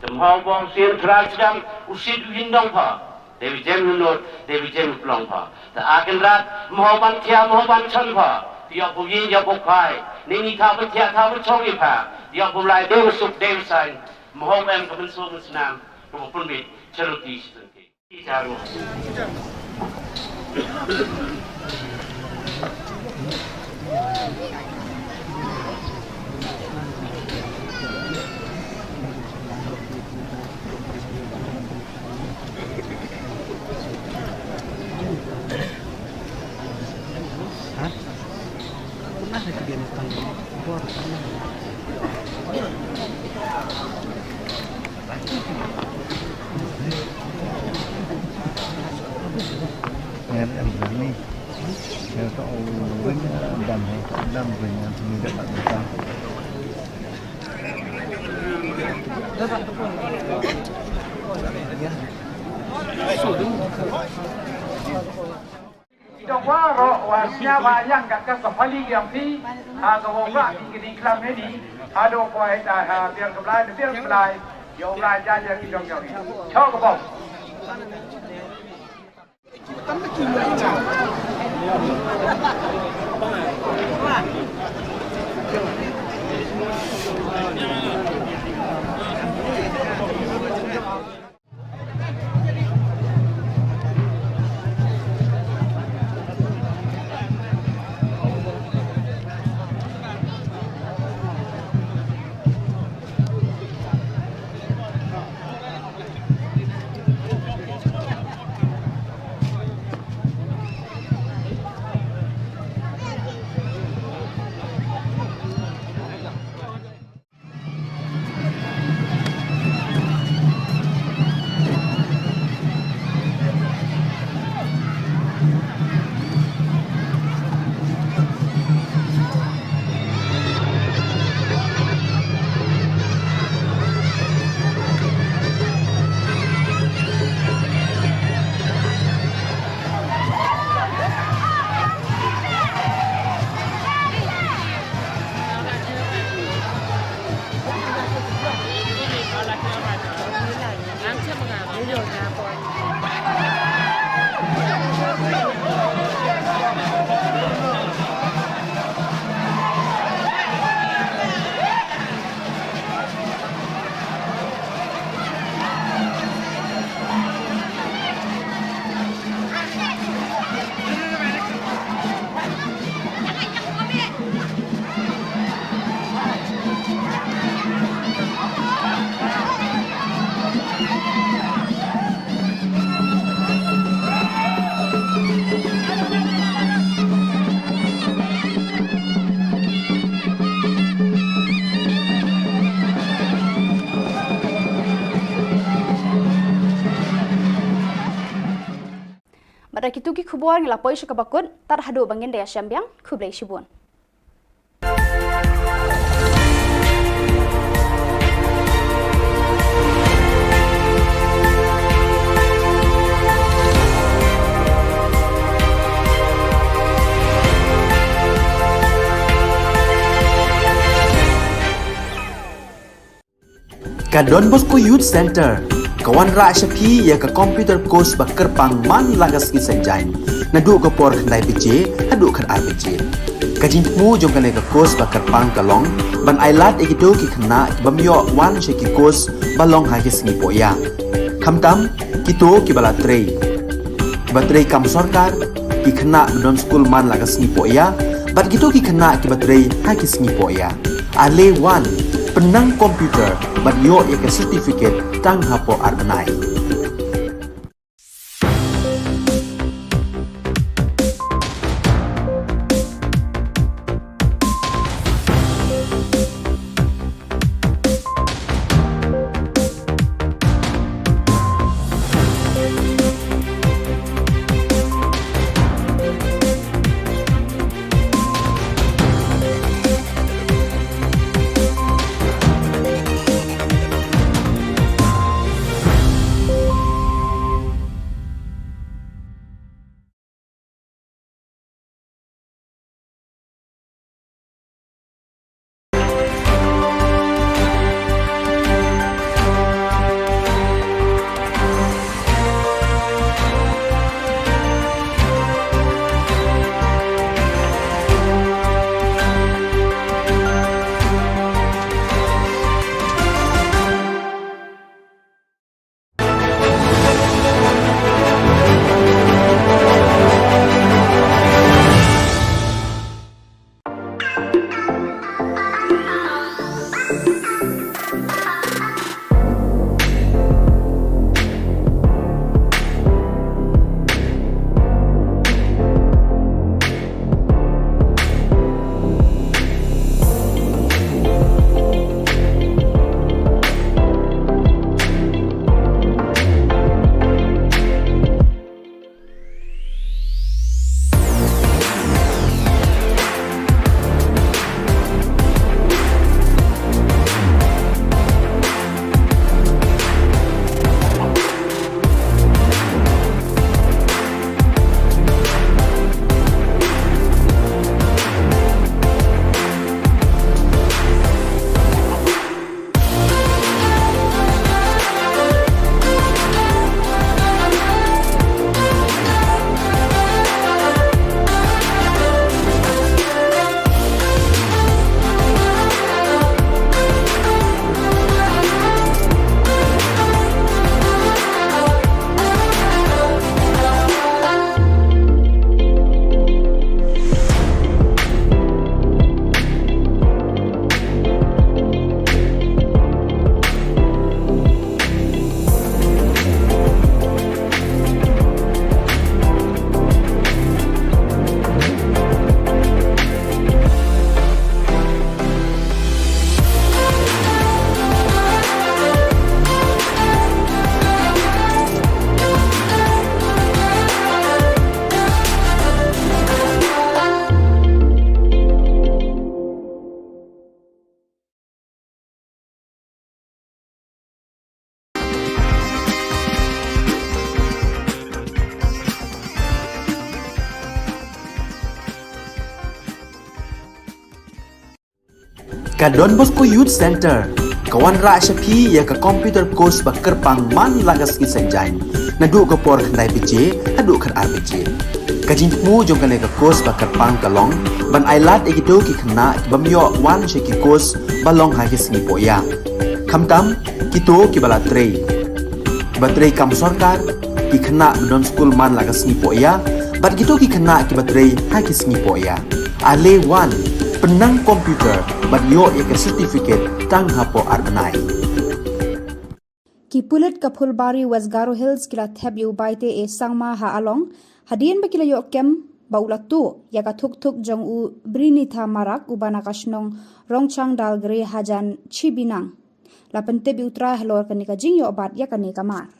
Te mhaw bong sien khra sdang, u sit u hin dong pha. Dei bi jem u nud, dei bi jem u plong pha. Te a Kynrad, mhaw ban thiah, mhaw ban chon pha. Te ïoh pha ïing, ïoh pha khwai. Ni ni thaw ban thiah, thaw ban chong i pha. Te ïoh pha Blai, dei u suk, dei u sain. Mhaw em ka mynsiem mynsnam, ka ba pynbit, charity, charity. Ki dok waroh wa sñiaw ba yang kat ka pali yang ti, ha ka wa ba ki kini klam ni, ha dok wa ita ha biar ka Blai, biar ka Blai, ya Blai ja ja ki dok ya ki. Chok ka bom. Bad da kitu ki khubor ngi la poi sha kaba kut, tad haduh ba ngin da ïashem biang, khublei shibun. Ka Don Bosco Youth Center ka wanrah sha phi ïa ka computer course ba kyrpang man la ka sngi Saitjaiñ, naduh ka por khyndai baje haduh khatar baje. Ka jingthmu jong kane ka course ba kyrpang ka long ban ailad ïa kito ki khynnah ki bym ïoh wan sha ki course ba long ha ki sngi pohïa. Khamtam kito kiba la trei, kiba trei kam sorkar, ki khynnah ba don skul man la ka sngi pohïa, bad kito ki khynnah kiba trei ha ki sngi pohïa. Ale wan, pynnang computer bad ïoh ïa ka certificate tang hapoh ar bnai. Ka Don Bosco Youth Centre ka wanrah sha phi ïa ka computer course ba kyrpang man la ka sngi Saitjaiñ, naduh ka por khyndai baje haduh khatar baje. Ka jingthmu jong kane ka course ba kyrpang ka long ban ailad ïa kito ki khynnah ki bym ïoh wan sha ki course ba long ha ki sngi pohïa, khamtam kito kiba la trei, kiba trei kam sorkar, ki khynnah ba don skul man la ka sngi pohïa, bad kito ki khynnah kiba trei ha ki sngi pohïa. Ale wan, pynnang computer bad ïoh ïa ka certificate tang hapoh ar bnai. Ki pulit ka Phulbari, West Garo Hills ki la thep ïa u Baite A Sangma ha Along hadien ba ki la ïoh kem ba u la tuh ïa ka thuk thuk jong u Brinitha Marak uba na ka shnong Rongchang Dalgre hajan Chibinang. La pyntip ïa u trai halor kane ka jingïoh bat ïa kane ka mar.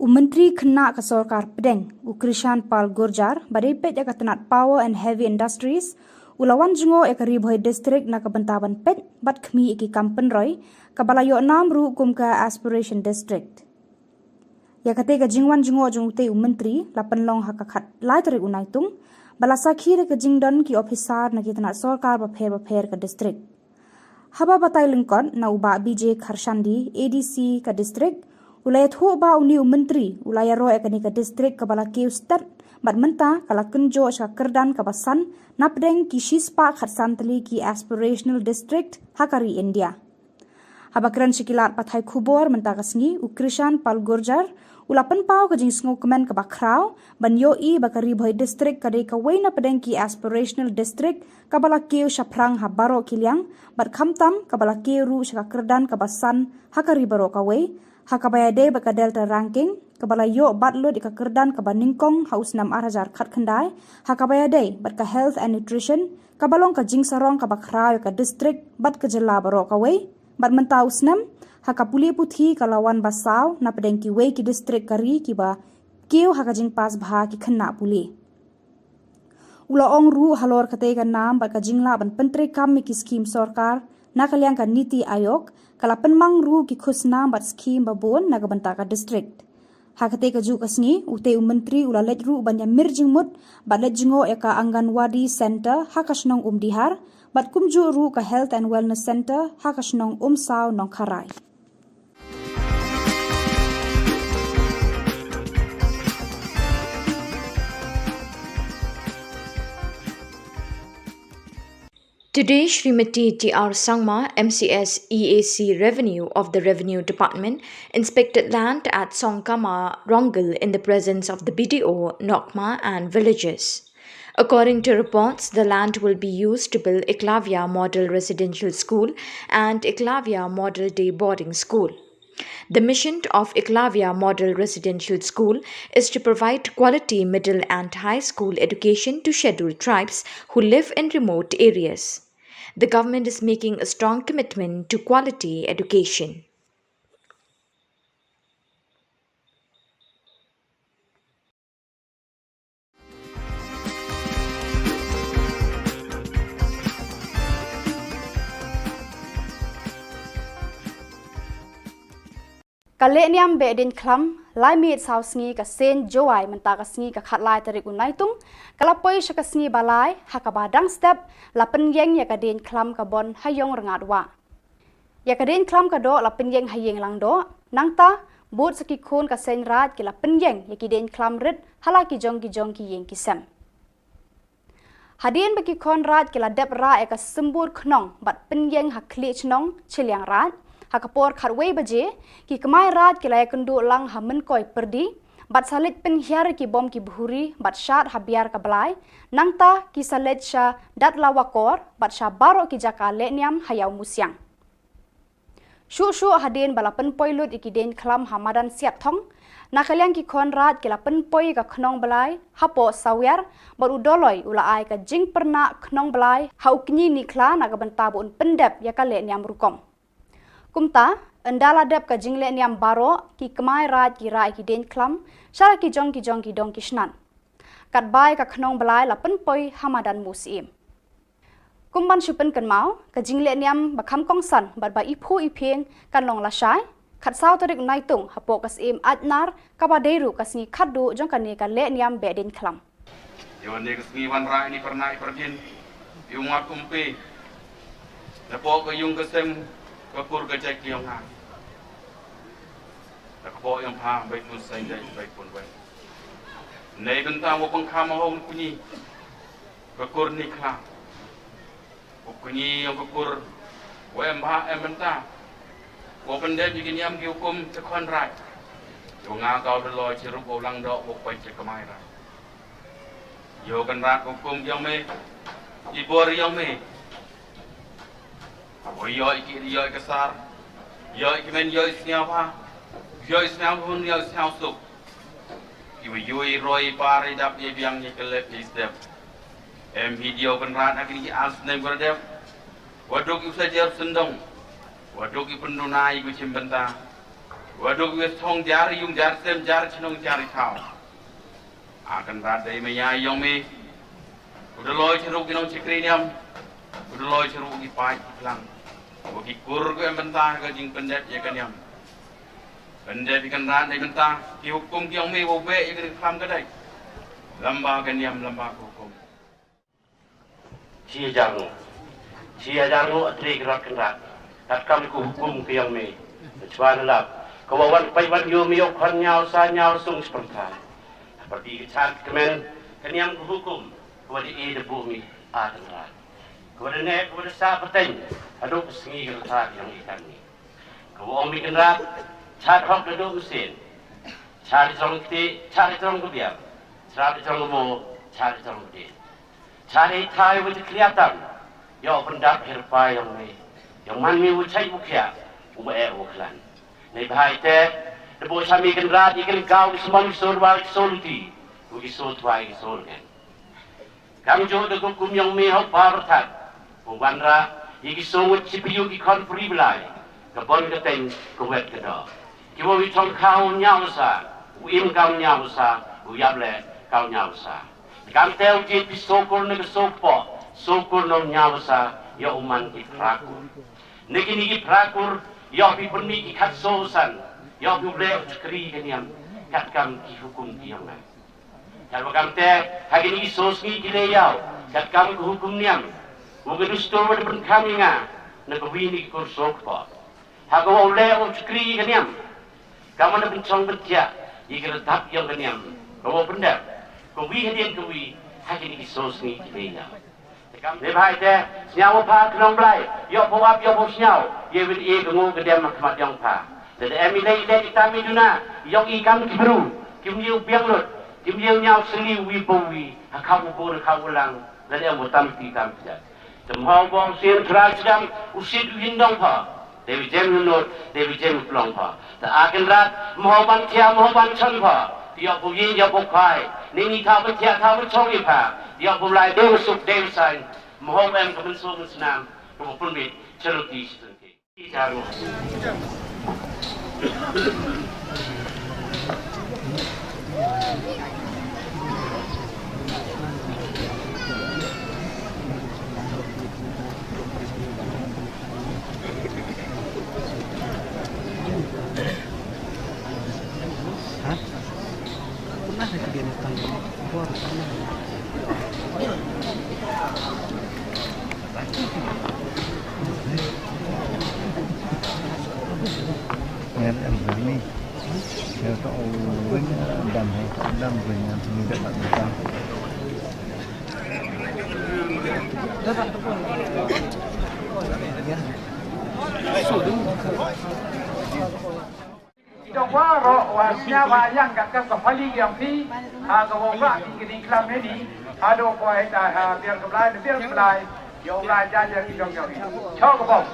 U Myntri Khynnah ka Sorkar Pdeng, u Krishan Pal Gurjar, ba dei peit ïa ka tnat Power and Heavy Industries, u la wan jngoh ïa ka Ri Bhoi District na ka bynta ban peit bad khmih ïa ki kam pynroi, kaba la ïoh nam ruh kum ka Aspiration District. Ïa katei ka jingwan jngoh jong utei u Myntri la pynlong ha ka khatlai tarik u Naitung, ba la sakhi da ka jingdon ki ophisar na ki tnat sorkar bapher bapher ka district. Haba batai lyngkot na u Bah B J Kharshandi, A D C ka district, u la ïathuh ba une u Myntri u la ïaroh ïa kane ka district kaba la kiew stet, bad mynta ka la kynjoh sha ka kyrdan kaba san napdeng ki shispah khatsan tylli ki aspirational district ha ka ri India. Haba kren sha ki lad pathai khubor mynta ka sngi, u Krishan Pal Gurjar u la pynpaw ka jingsngewkmen kaba khraw ban ïohi ba ka Ri Bhoi District ka dei kawei napdeng ki aspirational district kaba la kiew shaphrang ha baroh ki liang, bad khamtam kaba la kiew ruh sha ka kyrdan kaba san ha ka ri baroh kawei, ha kaba ïadei bad ka Delta Ranking, kaba la ïoh bat lut ïa ka kyrdan kaba nyngkong ha u snem ar hajar khatkhyndai, ha kaba ïadei bad ka Health and Nutrition, kaba long ka jingsarong kaba khraw ïa ka district bad ka jylla baroh kawei. Bad mynta u snem, ha ka pule puthi ka la wan ba saw napdeng kiwei ki district ka ri kiba kiew ha ka jingpass bha ki khynnah pule. U la ong ruh halor katei ka nam bad ka jinglah ban pyntreikam ïa ki skhim sorkar na ka liang ka NITI Aayog, ka la pynmang ruh ki khusnam bad skhim babun na ka bynta ka district. Ha katei ka juh ka sngi, utei u Myntri u la leit ruh ban ïamir jingmut bad leit jngoh ïa ka Anganwadi Centre ha ka shnong Umdihar, bad kumjuh ruh ka Health and Wellness Centre ha ka shnong Umsaw Nongkharai. Today, Shrimati T R Sangma, M C S E A C Revenue of the Revenue Department, inspected land at Songkama Rongal in the presence of the B D O, Nokma and villagers. According to reports, the land will be used to build Eklavya Model Residential School and Eklavya Model Day Boarding School. The mission of Eklavya Model Residential School is to provide quality middle and high school education to scheduled tribes who live in remote areas. The government is making a strong commitment to quality education. Ka lehniam Behdeiñkhlam, lai miet saw sngi ka seng Jowai mynta ka sngi ka khatlai tarik u Naitung, ka la poi sha ka sngi ba lai, ha kaba dang step, la pynïeng ïa ka deiñkhlam ka Bon ha Ïong Rngat Wah. Ïa ka deiñkhlam ka doh la pynïeng ha ïing langdoh, nangta, bud sa ki khun ka seng Raid ki la pynïeng ïa ki deiñkhlam rit ha la ki jong ki jong ki ïing ki sem. Hadien ba ki khon Raid ki la dep rah ïa ka symbud khnong bad pynïeng ha khlieh chnong Chilliangraij, ha ka por khatwei baje, ki kmai Raid ki la ïakynduh lang ha Mynkoi Pyrdi, bad sa leit pynhiar ki bom ki bhuri bad shad ha Biar ka Blai, nangta ki sa leit sha Datlawakor bad sha baroh ki jaka lehniam ha Ïawmusiang. Shuh shuh hadien ba la pynpoi lut ïa ki deiñkhlam ha madan Siatthong, na ka liang ki khon Raid ki la pynpoi ïa ka khnong blai hapoh Sawiar bad u Doloi u la ai ka jingpyrnah khnong blai ha u kñi Nikhla na ka bynta ba un pyndep ïa ka lehniam rukom. Kumta, ynda la dep ka jinglehniam baroh, ki kmai Raid ki rah ïa ki deiñkhlam sha la ki jong ki jong ki dong ki shnat. Katba ïa ka khnong blai la pynpoi ha madan Musyiem. Kum ban shu pynkynmaw, ka jingleh niam ba kham kongsan bad ba iphuh iphieng kan long lashai, khatsaw tarik Naitung hapoh ka Syiem Aitnar, kaba dei ruh ka sngi khatduh jong kane ka leh niam behdeiñkhlam. Ïa kane ka sngi wanrah ïa i parna i pardien, ïa u mat kumpi, napoh ka ïung ka sem, ka kur ka jait ka ïong nga, na ka poh ïong pha, bai pun seng dei, bai pun wei. Nei bynta wa pangkham hong kunyi, ka kur ni khla. U kñi ïong ka kur, wa em bha em bynta, wa pyndep ïa ki niam ki hukum cha khon raij. Ïa nga kaw da loi cha ruh wa u lang doh wa u pait cha kamai raij. Ïa u Kynrad ka hukum ïong me, i bor ïong me. Wa ïoh i ki ïoh i ka sar, ïoh i ki men ïoh i sñiaw bha, ïoh i sñiaw hun ïoh i sñiaw suk. Ki wa ïoh i roi i par i dap i biang i ka lep i step. Em hi diaw Kynrad ha kini ki ar snem ka dep. Wa duk i u sa jer sendong. Wa duk i pynduna i ku chim bynta. Wa duk i u thong jar yung jar sem jar chnong jar i thaw. A Kynrad dei maya ïong me. U da loi chiruh ki nong chikri niam. U da loi chiruh ki paid ki plang. Wa ki kur ku em bynta ka jing pyndep ïa ka niam. Pyndep ïa Kynrad dei bynta ki hukum ki ïong me wa u beh ïa ka khlam ka dei. Lamba ka niam lamba ka hukum. Shi hajar nguh. Shi hajar nguh a tre ki rot Kynrad. Katkam ka hukum ka ïong me. Chwa na lap. Ka wa wan pai wan ïoh me ïoh khon ñiaw sa ñiaw sung spang thai. Hapar di ka char ka men ka niam ka hukum. Ka wa da e da buh me a Kynrad. Ka wa da ne ka wa da sa pateng. Haduh ka sngi ka rta ka ïong i kan me. Ka wa ong me Kynrad. Char hok da duh mesin. Char i trong kti, char i trong ka biar. Char i trong ka mo, char i trong ka din. Chari thai wa ti khliatam. Ïa u pyndap her pa ïong me. Ïong man me u chai u khia. U ma e u khlan. Nei bhai te. Da bo chami Kynrad i kan kau ki smam sur wa ki sol ti. U ki sol twai ki sol ngen. Kam jo da ko kum ïong me hok pa rthat. U wanra. I ki so ngut chi piu ki khon pri blai. Ka bon ka teng ka wet ka do. Ki wa wi thong kau ñiaw sa. U im kau ñiaw sa. U yap le kau ñiaw sa. Kam te u jied phi sokur na ka sokpoh, sokur na u ñiaw sa, ïa u man ki phrakur. Na kini ki phrakur, ïa phi pynmih ki khat so san, ïa phi u leh u chakri ka niam, katkam ki hukum ki ïong nga. Katwa kam te, ha kini ki so sngi ki leh ïaw, katkam ki hukum niam, u ka dustur wa da pynkham ïa nga, na ka wi ni ki kur sokpoh. Ha ka wa u leh u chakri ka niam. Ka man da pynchong pynthiah ïa ka rtap ïong ka niam. Ka wa u pyndep. Ka wi hadien ka wi ha kini ki so sngi ki dei ïa. Te kam ne bhai te sñiaw wa pha ka nong blai. Ïoh pha wap ïoh pha sñiaw. Ïa win e ka ngo ka dem ha khmat ïong pha. Te da em i lei i lei i tam i duna. Ïong i kam ki bru. Kim ïew biang lut. Kim ïew ñiaw seli wi bo wi. Ha kham u bo ha kham u lang. Lane em u tam ti tam pjat. Te mhaw bong sien trai sdam u sit u hin dong pha. Dei u jem u not, dei u jem u plong pha. Te a Kynrad mhaw ban thia mhaw ban chan pha. Te ïoh bu yin ïoh bu khai. Ni ni tha ban thia tha ban chong i pha. Te ïoh bu lai dei u suk dei u sain. Mhaw em ka mynsong mynsnam. Ka bu pynbit. Charuti shi tun ki. Ki dong baroh wa sñiaw ba ïang kat ka pali ïong phi, ha ka wa wa ki kini klam hini, haduh kwai ta ha biar ka blai, biar ka blai, ïong blai ja ja ki dong ïong. Chok ka bom.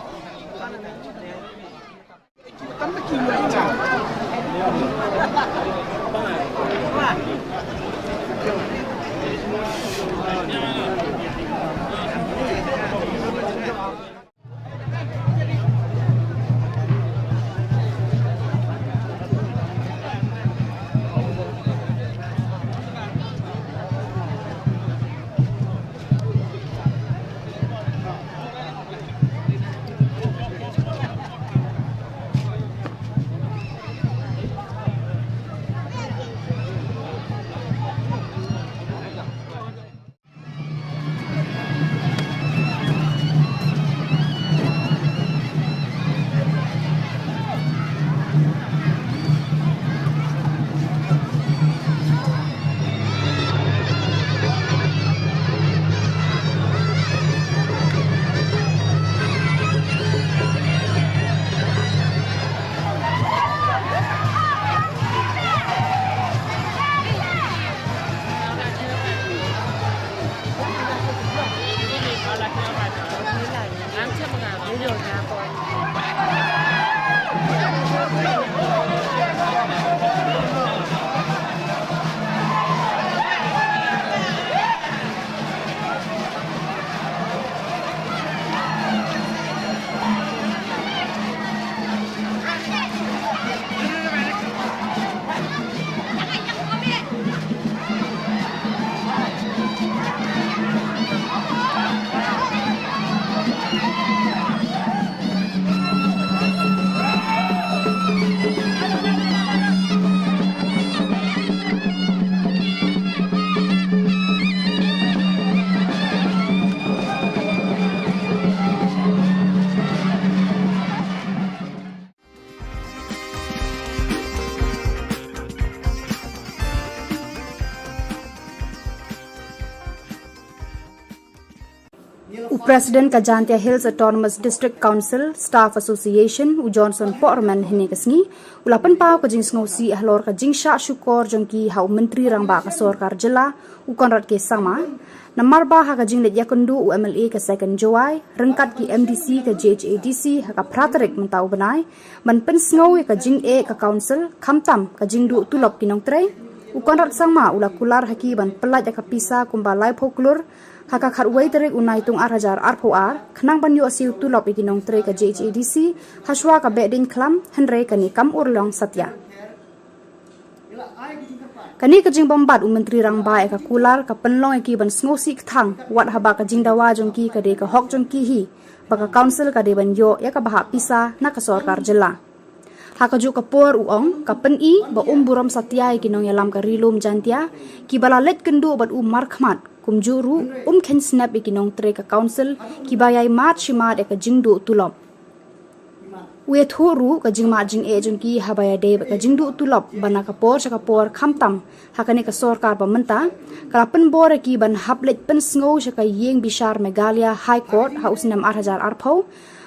U President ka Jaintia Hills Autonomous District Council Staff Association, u Johnson Pohrman, hynne ka sngi u la pynpaw ka jingsngewsih halor ka jingshah shukor jong ki ha u Myntri Rangbah ka Sorkar Jylla, u Conrad K Sangma, namar ba ha ka jingleit ïakynduh u M L A ka second Jowai ryngkat ki M D C ka J H A D C ha ka phra tarik mynta u bnai, ban pynsngew ïa ka jingeh ka Council, khamtam ka jingduh tulop ki nongtrei, u Conrad Sangma u la kular ha ki ban pyllait ïa ka pisa kumba laiphew klur ha ka khatwei tarik u Naitung ar hajar arphew ar, khnang ban ïoh siew tulop ïa ki nongtrei ka J H A D C hashwa ka Behdeiñkhlam, hynrei kane kam urlong satia. Kane ka jingbymbat u Myntri Rangbah ïa ka kular ka pynlong ïa ki ban sngewsih kthang, wat haba ka jingdawa jong ki ka dei ka hok jong ki hi ba ka Council ka dei ban ïoh ïa ka bhah pisa na ka Sorkar Jylla. Ha kajuh ka por u ong, ka pyni ba um burom satia ïa ki nongïalam ka Ri Lum Jaintia kiba la leit kynduh bad u markhmat, kumjuh ruh um kheiñ snep ïa ki nongtrei ka Council kiba ïai mad shi mad ïa ka jingduh tulop. U ïathuh ruh ka jingmad jingeh jong ki haba ïadei bad ka jingduh tulop ba na ka por sha ka por, khamtam ha kane ka sorkar ba mynta, ka la pynbor ïa ki ban hap leit pynsngew sha ka ïing bishar Meghalaya High Court ha u snem ar hajar arphew.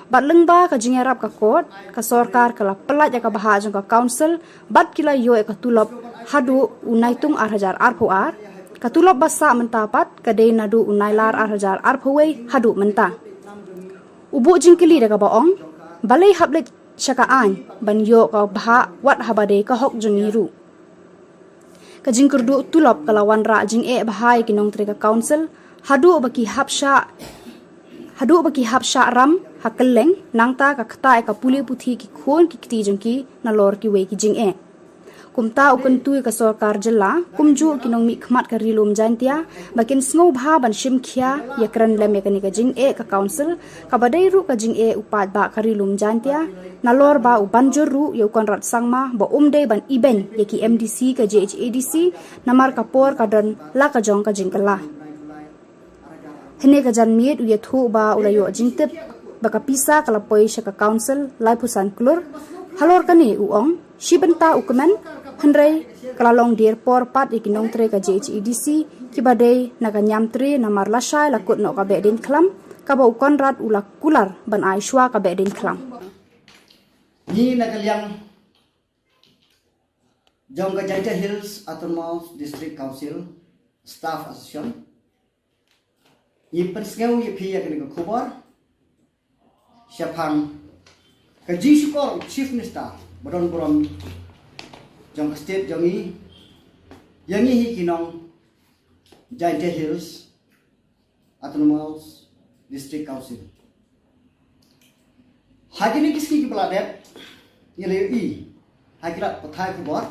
Bad lyngba ka jingïarap ka court, ka sorkar ka la pyllait ïa ka bhah jong ka Council bad ki la ïoh ïa ka tulop haduh u Naitung ar hajar arphew ar. Ka tulop ba sah mynta pat ka dei naduh u Nailar ar hajar arphew wei haduh mynta. U buh jingkylli da kaba ong, balei hap leit sha ka aiñ ban ïoh ka bhah wat haba dei ka hok jong ngi ruh. Ka jingkyrduh tulop ka la wanrah jingeh bha ïa ki nongtrei ka Council, haduh ba ki hap shah, haduh ba ki hap shah ram ha kylleng, nangta ka ktah ïa ka pule puthi ki khun ki kti jong ki nalor kiwei ki jingeh. Kumta u kyntu ïa ka sorkar jylla, kumjuh ki nongmihkhmat ka Ri Lum Jaintia ba kin sngewbha ban shim khia ïakren lem ïa kane ka jingeh ka Council, kaba dei ruh ka jingeh u paidbah ka Ri Lum Jaintia, nalor ba u ban jur ruh ïa u Conrad Sangma ba um dei ban ibeiñ ïa ki M D C ka J H A D C, namar ka por ka don la ka jong ka jingkylla. Hynne ka janmiet u ïathuh ba u la ïoh jingtip ba ka pisa ka la poi sha ka Council laiphew san klur. Halor kane u ong, shi bynta u kmen, hynrei ka la long dier por pat ïa ki nongtrei ka J H A D C kiba dei na ka Niamtre, namar lashai la kut noh ka Behdeiñkhlam, kaba u Conrad u la kular ban ai shuwa ka Behdeiñkhlam. Ngi na ka liang jong ka Jaintia Hills Autonomous District Council Staff Association, ngi pynsngew ïa phi ïa kane ka khubor shaphang ka jingshukor Chief Minister ba don burom jong ka state jong ngi ïa ngi hi ki nong Jaintia Hills Autonomous District Council. Ha kine ki sngi kiba la dep, ngi la ïohi ha ki lad pathai khubor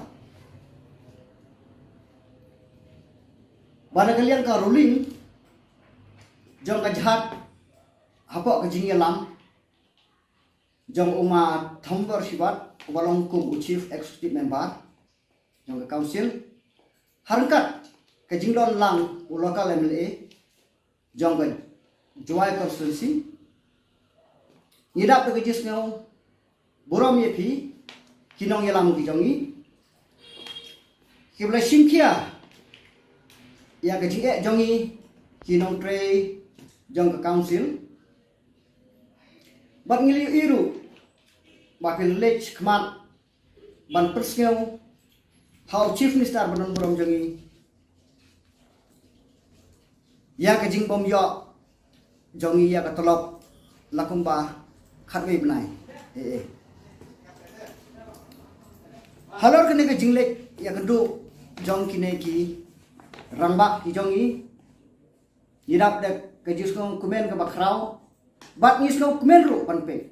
ba na ka liang ka ruling jong ka jait hapoh ka jingïalam jong u Ma Thambor Shiwat, uba long kum u Chief Executive Member jong ka Council, ha ryngkat ka jingdon lang u local M L A jong ka Jowai Constituency, ngi dap da ka jingsngew burom ïa phi ki nongïalam ki jong ngi, kiba la shim khia ïa ka jingeh jong ngi ki nongtrei jong ka council. Bad ngi la ïohi ruh ba phi la leit khmat ban pynsngew ha u Chief Minister ba don burom jong ngi ïa ka jingbym ïoh jong ngi ïa ka tulop la kumba khatwei bnai. Eh, eh. Halor kane ka jingleit ïakynduh jong kine ki rangbah ki jong ngi, ngi dap da ka jingsngewkmen kaba khraw, bad ngi sngewkmen ruh ban peit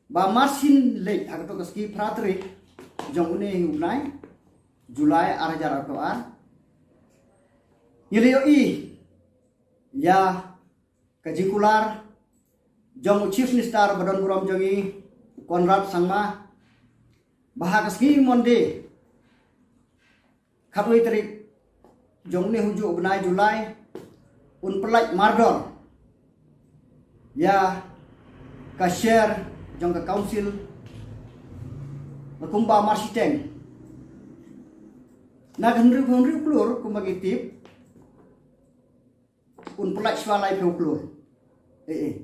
ba mar shin leit ha kato ka sngi phra tarik jong une hi u bnai July ar hajar arphew ar, ngi la ïohi ïa ka jingkular jong u Chief Minister ba don burom jong ngi, u Conrad Sangma, ba ha ka sngi Monday khatwei tarik jong une hi u bnai July, un pyllait mardor ïa ka share jong ka council la kumba mar shiteng. Na ka hynriew, hynriew klur kumba ngi tip, un pyllait shuwa laiphew klur. Eh, eh.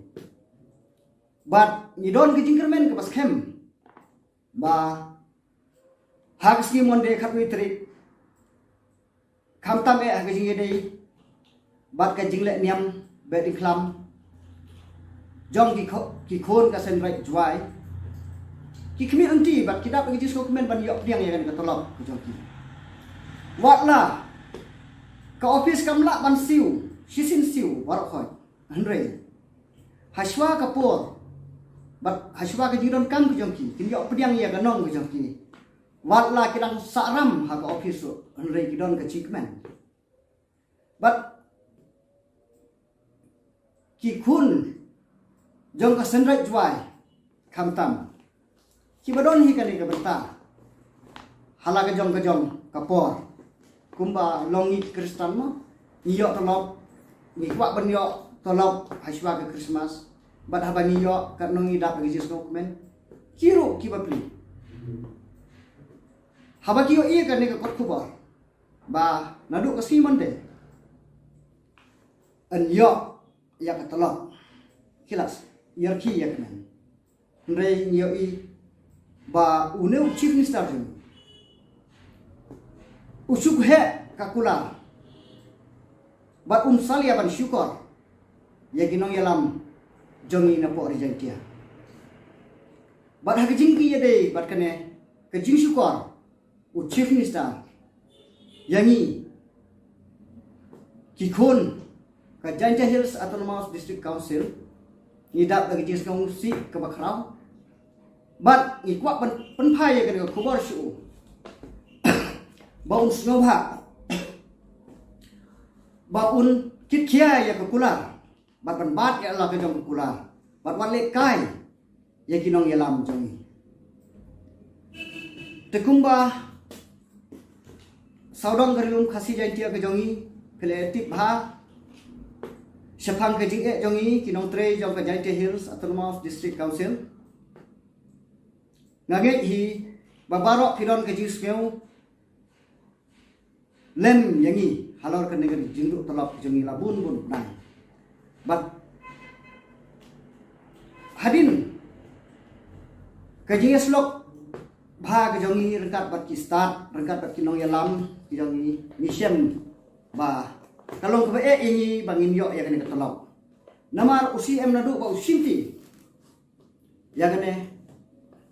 Bad ngi don ka jingkyrmen kaba skhem ba ha ka sngi Monday khatwei tarik, khamtam eh ha ka jingïadei bad ka jingleh niam beh diengkhlam jong ki kho-, ki khun ka Seiñraij Jowai, ki khmih lynti bad ki dap da ka jingsngewkmen ban ïoh pdiang ïa kane ka tulop ka jong ki. Wat la ka office kam lah ban siew shisien siew baroh khoit, hynrei hashwa ka por bad hashwa ka jingdonkam ka jong ki, kin ïoh pdiang ïa ka nong ka jong ki. Wat la ki dang sahram ha ka office ruh, hynrei ki don ka jingkmen. Bad ki khun jong ka Seiñraij Jowai khamtam, kiba don hi kane ka bynta ha la ka jong ka jong ka por, kumba long ngi Khristan mo, ngi ïoh tulop, ngi kwah ban ïoh tulop hashwa ka Christmas, bad haba ngi ïoh, katno ngi dap da ka jingsngewkmen. Ki ruh ki bapli, haba ki ïohi ïa kane ka kot khubor ba naduh ka sngi Monday yn ïoh ïa ka tulop, ki la ïarkhie ïa kane. Hynrei ngi ïohi ba une u Chief Minister jong ngi u shu heh ka kular bad um salia ban shukor ïa ki nongïalam jong ngi napoh Ri Jaiñtia. Bad ha ka jingïadei bad kane ka jingshukor u Chief Minister ïa ngi ki khun ka Jaintia Hills Autonomous District Council, ngi dap da ka jingsngewsih kaba khraw bad ngi kwah ban pynphai ïa kane ka khubor sha u ba un sngewbha, ba un kit khia ïa ka kular bad ban bat ïa la ka jong ka kular bad wat leh kai ïa ki nongïalam jong ngi. Te kumba sawdong ka Ri Lum Khasi Jaintia ka jong ngi, phi la tip bha shaphang ka jingeh jong ngi ki nongtrei jong ka Jaintia Hills Autonomous District Council. Nga ngeit hi ba baroh phi don ka jingsngew lem ïa ngi halor kane ka jingduh tulop jong ngi la bun bun bnai. Bad hadien ka jingïasyllok bha ka jong ngi ryngkat bad ki stad, ryngkat bad ki nongïalam ki jong ngi, ngi shem ba ka long kaba eh ïa ngi ba ngin ïoh ïa kane ka tulop. Namar u C M naduh ba u shimti ïa kane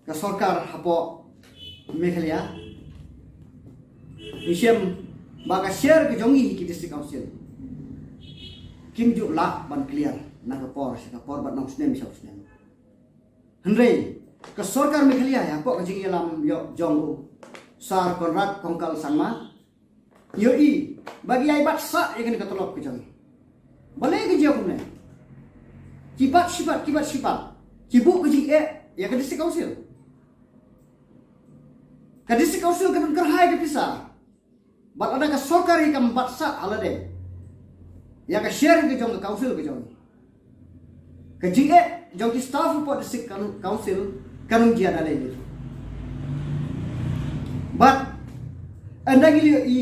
ka sorkar hapoh Meghalaya, ngi shem ba ka share ka jong ngi ki District Council kim ju lah ban clear na ka por sha ka por bad na u snem sha u snem. Hynrei ka sorkar Meghalaya hapoh ka jingïalam ïoh jong u Sir Conrad Kongkal Sangma, ïohi ba ki ïai bat sah ïa kane ka tulop ka jong ngi. Balei ka jia kumne? Ki bat shi bat, ki bat shi bat, ki buh ka jingeh ïa ka District Council. Ka District Council ka don kyrhai ka pisa. Bad lada ka sorkar hi kam bat sah ha lade ïa ka share ka jong ka council ka jong ngi, ka jingeh jong ki staff hapoh District Coun-, Council kan ym jia da lei. But ynda ngi la ïohi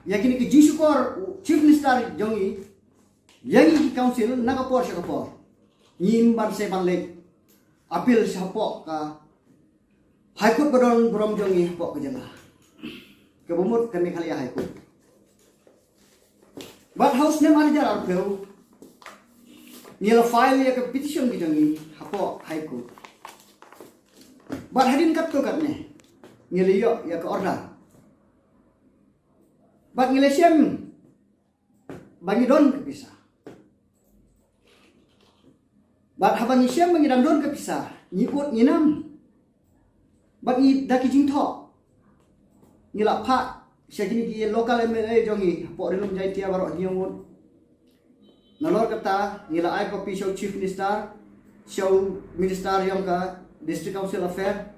ïa kine ki jingshukor Chief Minister jong ngi ïa ngi ki council na ka por sha ka por, ngim ban sa ban leit appeal shapoh ka High Court ba don burom jong ngi hapoh ka jylla, kaba mut ka Meghalaya High Court. Bad ha u snem ar hajar arphew ngi la file ïa ka petition ka jong ngi hapoh High Court. Bad hadien katto katne ngi la ïoh ïa ka order. Bad ngi la shem ba ngi don ka pisa. Bad haba ngi shem ba ngi dang don ka pisa, ngi ud ngi nam. Bad ngi da ki jingthoh ngi la phah sha kine ki local M L A jong ngi hapoh Ri Lum Jaiñtia baroh hynñiew ngut. Nalor kata ngi la ai copy sha u Chief Minister, sha u Minister jong ka District Council Affair,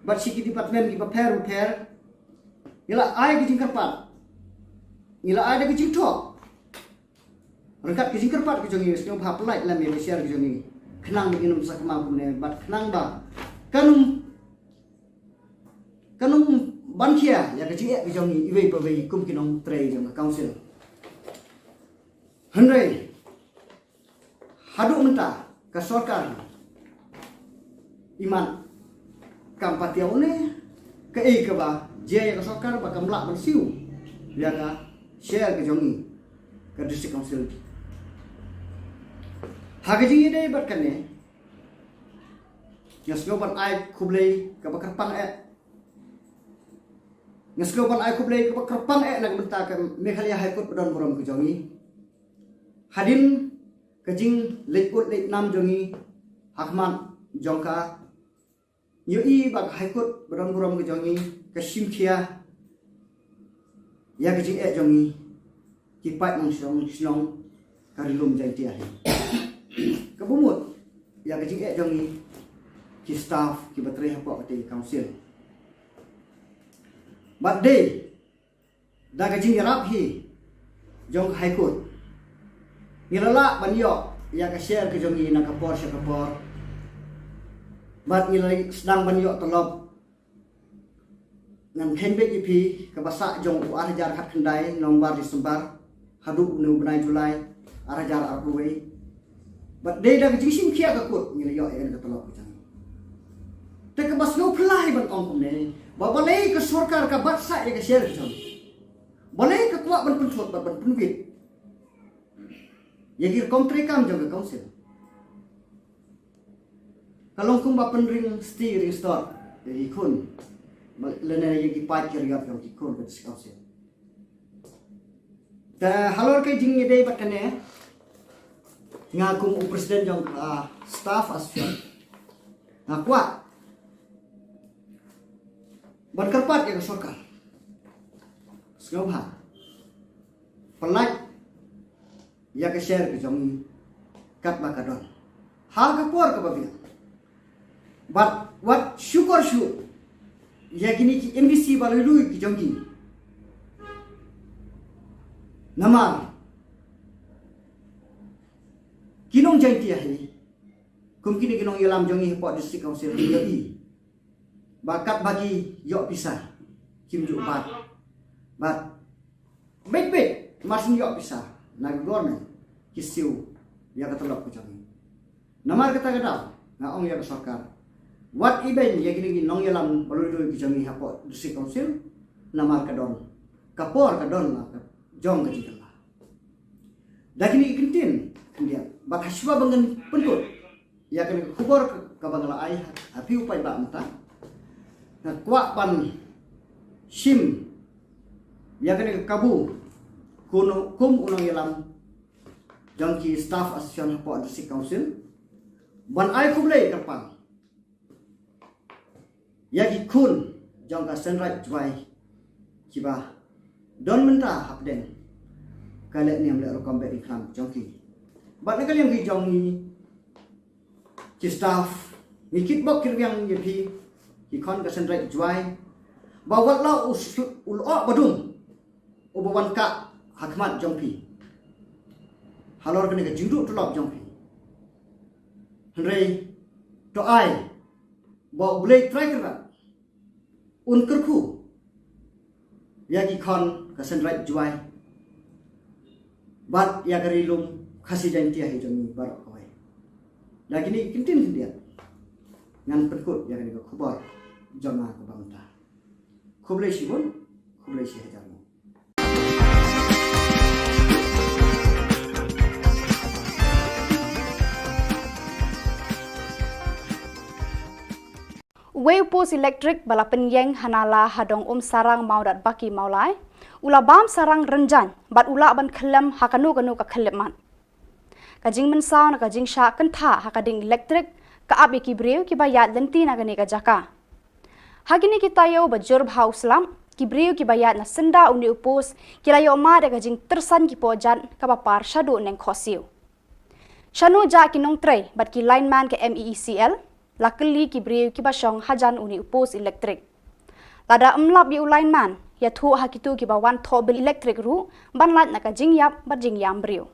bad sha ki department kiba pher bapher. Ngi la ai ki jingkyrpad, ngi la ai da ki jingthoh. Ryngkat ki jingkyrpad ki jong ngi, sngewbha pynlait lem ïa ka share ki jong ngi, khnang ba ngin ym sakma kumne bad khnang ba kan ym, kan ym ban khia ïa ka jingeh ki jong ngi iwei pa iwei kum ki nongtrei jong ka council. Hynrei haduh mynta ka sorkar imat kam pat ïa une kaei kaba jia ïa ka sorkar ba kam lah ban siew ïa ka share ka jong ngi ka District Council. Ha ka jingïadei bad kane, nga sngew ban ai khublei kaba kyrpang eh, nga sngew ban ai khublei kaba kyrpang eh na ka bynta ka Meghalaya High Court ba don burom ka jong ngi. Hadien ka jingleit ud leit nam jong ngi ha khmat jong ka, ngi ïohi ba ka High Court ba don burom ka jong ngi ka shim khia ïa ka jingeh jong ngi ki paid nongshong shnong ka Ri Lum Jaiñtia hi, kaba mut ïa ka jingeh jong ngi ki staff kiba trei hapoh katei ka council. Bad dei da ka jingïarap hi jong ka High Court ngi la lah ban ïoh ïa ka share ka jong ngi na ka por sha ka por. Bad ngi la sdang ban ïoh tulop. Ngan kheiñ beit ïa phi, kaba sah jong u ar hajar khatkhyndai November December haduh une u bnai July ar hajar arphew wei. Bad dei da ka jingshim khia ka court ngi la ïoh ïa ka tulop ka jong ngi. Te kaba sngewphylla hi ban ong kumne, ba balei ka sorkar ka bat sah ïa ka share ka jong ngi? Balei ka kwah ban pynthut bad ban pynwit ïa ki rukom treikam jong ka council? Ka long kumba pynring sti ring stot ïa ki khun, lane ïa ki paid ki riat jong ki khun ka District Council. Te halor ka jingïadei bad kane, nga kum u president jong ka staff association, nga kwah ban kyrpad ïa ka sorkar, sngewbha pynlait ïa ka share ka jong ngi katba ka don ha ka por kaba biang. Bad wat shukor shuh ïa kine ki M D C ba lui lui ki jong ngi. Namar ki nong Jaiñtia hi, kum kine ki nongïalam jong ngi hapoh District Council, ki ïohi ba katba ki ïoh pisa kim ju bat. Bad beit beit mar shu ïoh pisa na ka government, ki siew ïa ka tulop ka jong ngi. Namar kata ka daw nga ong ïa ka sorkar, wat ibeiñ ïa kine ki nongïalam ba lui lui ki jong ngi hapoh District Council. Namar ka don ka por, ka don la ka jong ka jingkylla. Da kine ki kyntien khyndiat, bad ha shuwa ba ngan pynkut ïa kane ka khubor kaba nga la ai ha phi u paidbah mynta, nga kwah ban shim ïa kane ka kabu kum u nongïalam jong ki staff association hapoh District Council ban ai khublei kyrpang ïa ki khun jong ka Seiñraij Jowai kiba don mynta hapdeng ka lehniam lehrukom bad ïing khlam jong ki. Bad na ka liang ki jong ngi ki staff, ngi kitbok kitrwiang ïa phi ki khun ka Seiñraij Jowai, ba wat la u lyoh ba dum uba wan kah ha khmat jong phi halor kane ka jingduh tulop jong phi. Hynrei to ai ba U Blei Trai Kynrad un kyrkhu Ïa ki khon ka Seiñ Raij Jowai bad ïa ka Ri Lum Khasi Jaiñtia hi jong ngi baroh kawei. Da kine ki kyntien khyndiat ngan pynkut ïa kane ka khubor jong nga kaba mynta. Khublei shibun, khublei shihajar nguh. Uwei u post elektrik ba la pynïeng ha Nala ha dong Umsarang Mawdatbaki Mawlai u la bam sarang rynjang bad u lah ban khyllem ha kano kano ka khyllipmat. Ka jingmynsaw na ka jingshah kyntha ha ka ding elektrik ka ap ïa ki briew kiba ïaid lynti na kane ka jaka. Ha kine ki taïew ba jur bha u slap, ki briew kiba ïaid na syndah une u post ki la ïoh mad ïa ka jingtyrsan ki pohjat kaba par shaduh neng khohsiew. Shano jah ki nongtrei bad ki lineman ka M E E C L? La kylli ki briew kiba shong hajan une u post elektrik. Lada ym lap ïa u lineman, ïathuh ha kito kiba wan thoh bill elektrik ruh ban lait na ka jingïap bad jingïam briew.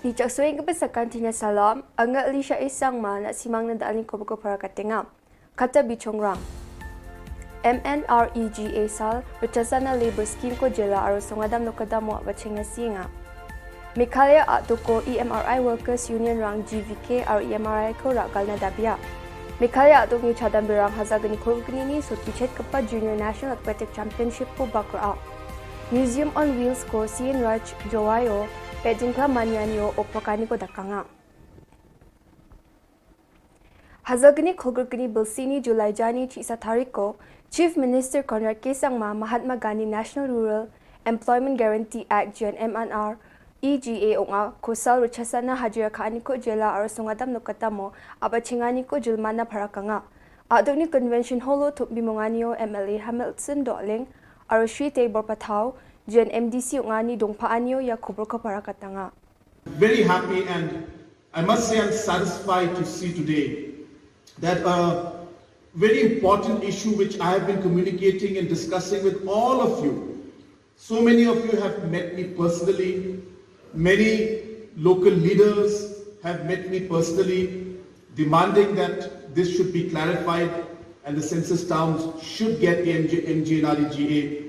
Ni chak suing ke pesakan tinya salam, anga Elisha Isang ma nak simang na daan ko beko para katenga. Kata bichongrang. M N R E G A sal, Rachasana Labour Scheme ko jylla aro songadam no kadam wa bacheng na singa. Meghalaya Ato ko E M R I Workers Union rang G V K aro E M R I ko rak gal na dabia. Meghalaya Ato ni chadam birang haza gani ko gani ni so tichet kepa Junior National Aquatic Championship ko bakra. Museum on Wheels ko Sien Raj Jowayo, Pejingkla Manyanio o Pokani ko dakanga. Hazal kini khulgur kini bilsini July jani chi isa tarik ko, Chief Minister Conrad K Sangma Mahatma Gandhi National Rural Employment Guarantee Act G N M N R E G A onga kosal ruchasana hajira ka ani ko jela aro sungadam no katamo aba chingani ko julmana parakanga. Adoni Convention Holo thup bimonganio M L A Hamilton Doling aro Shri Tei Borpathau, G N M D C onga ni dongpa anio ya khubur ko parakatanga. Very happy and I must say I'm satisfied to see today that a very important issue which I have been communicating and discussing with all of you. So many of you have met me personally. Many local leaders have met me personally demanding that this should be clarified and the census towns should get the M G, M G N R E G A.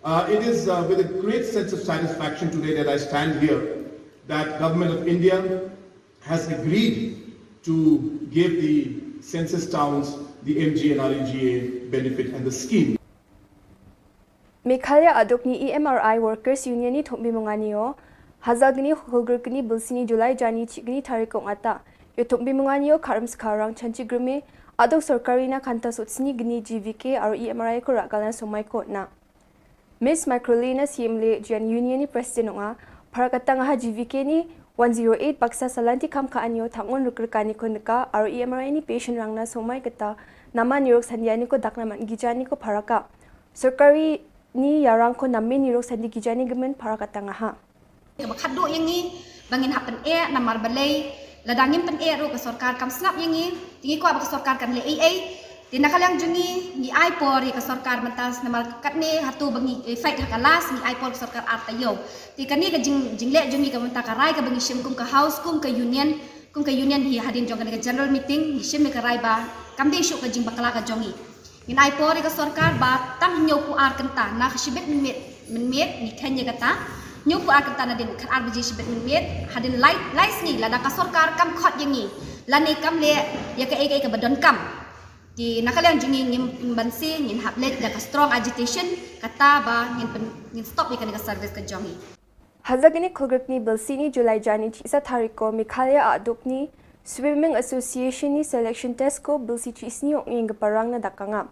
Uh, it is, uh, with a great sense of satisfaction today that I stand here that Government of India has agreed to give the census towns the M G N R E G A benefit and the scheme. Meghalaya adok ni E M R I Workers Union ni thumbi mungani o, hazal gni khulgur gni bilsini July jani chigni tarik ong ata. Yo thumbi mungani o karam skarang chanchi grume, adok sorkari na kanta sutsini gni G V K aro E M R I ko rakal na somai ko na. Miss Microlina Siemle Jian Union ni President ong a, para katang ha G V K ni one zero eight baksa salanti kam ka anyo thangun rukrikani ko neka aro E M R I ni patient rang na somai kata nama nirok sandiani ko dakna man gijani ko para ka. Sorkari ni yarang ko namin nirok sandi gijani gemen para katang ha. Kaba khadduh ïa ngi ba ngin hap pyneh namar balei lada ngim pyneh ruh ka sorkar kam sngap ïa ngi, te ngi kwah ba ka sorkar kan leh ei ei. Te na ka liang jong ngi ngi ai por ïa ka sorkar mynta namar katne hato ba ngi, eh, fight ha ka last, ngi ai por ka sorkar ar taïew. Te kane ka jing, jingleh jong ngi ka mynta ka rai kaba ngi shim kum ka house, kum ka union, kum ka union hi hadien jong kane ka general meeting ngi shim ïa ka rai ba kam dei shuh ka jingbakla ka jong ngi. Ngin ai por ïa ka sorkar ba tang hynñiew phew ar kynta na ka shibit mynmiet, mynmiet ngi kheiñ ïa kata. Hynñiew phew ar kynta nadien khatar baje shibit mynmiet, hadien lai, lai sngi lada ka sorkar kam khot ïa ngi lane kam leh ïa kaei kaei kaba donkam, te na ka liang jong ngi ngim, ngim banse, ngin hap leit da ka strong agitation, kata ba ngin pyn, ngin stop ïa kane ka service ka jong ngi. Hazal gni khulgur gni bilsini July jani chi isa tarik ko Meghalaya adok ni Swimming Association ni selection test ko bilsi chi isni ong ing parang na dakanga.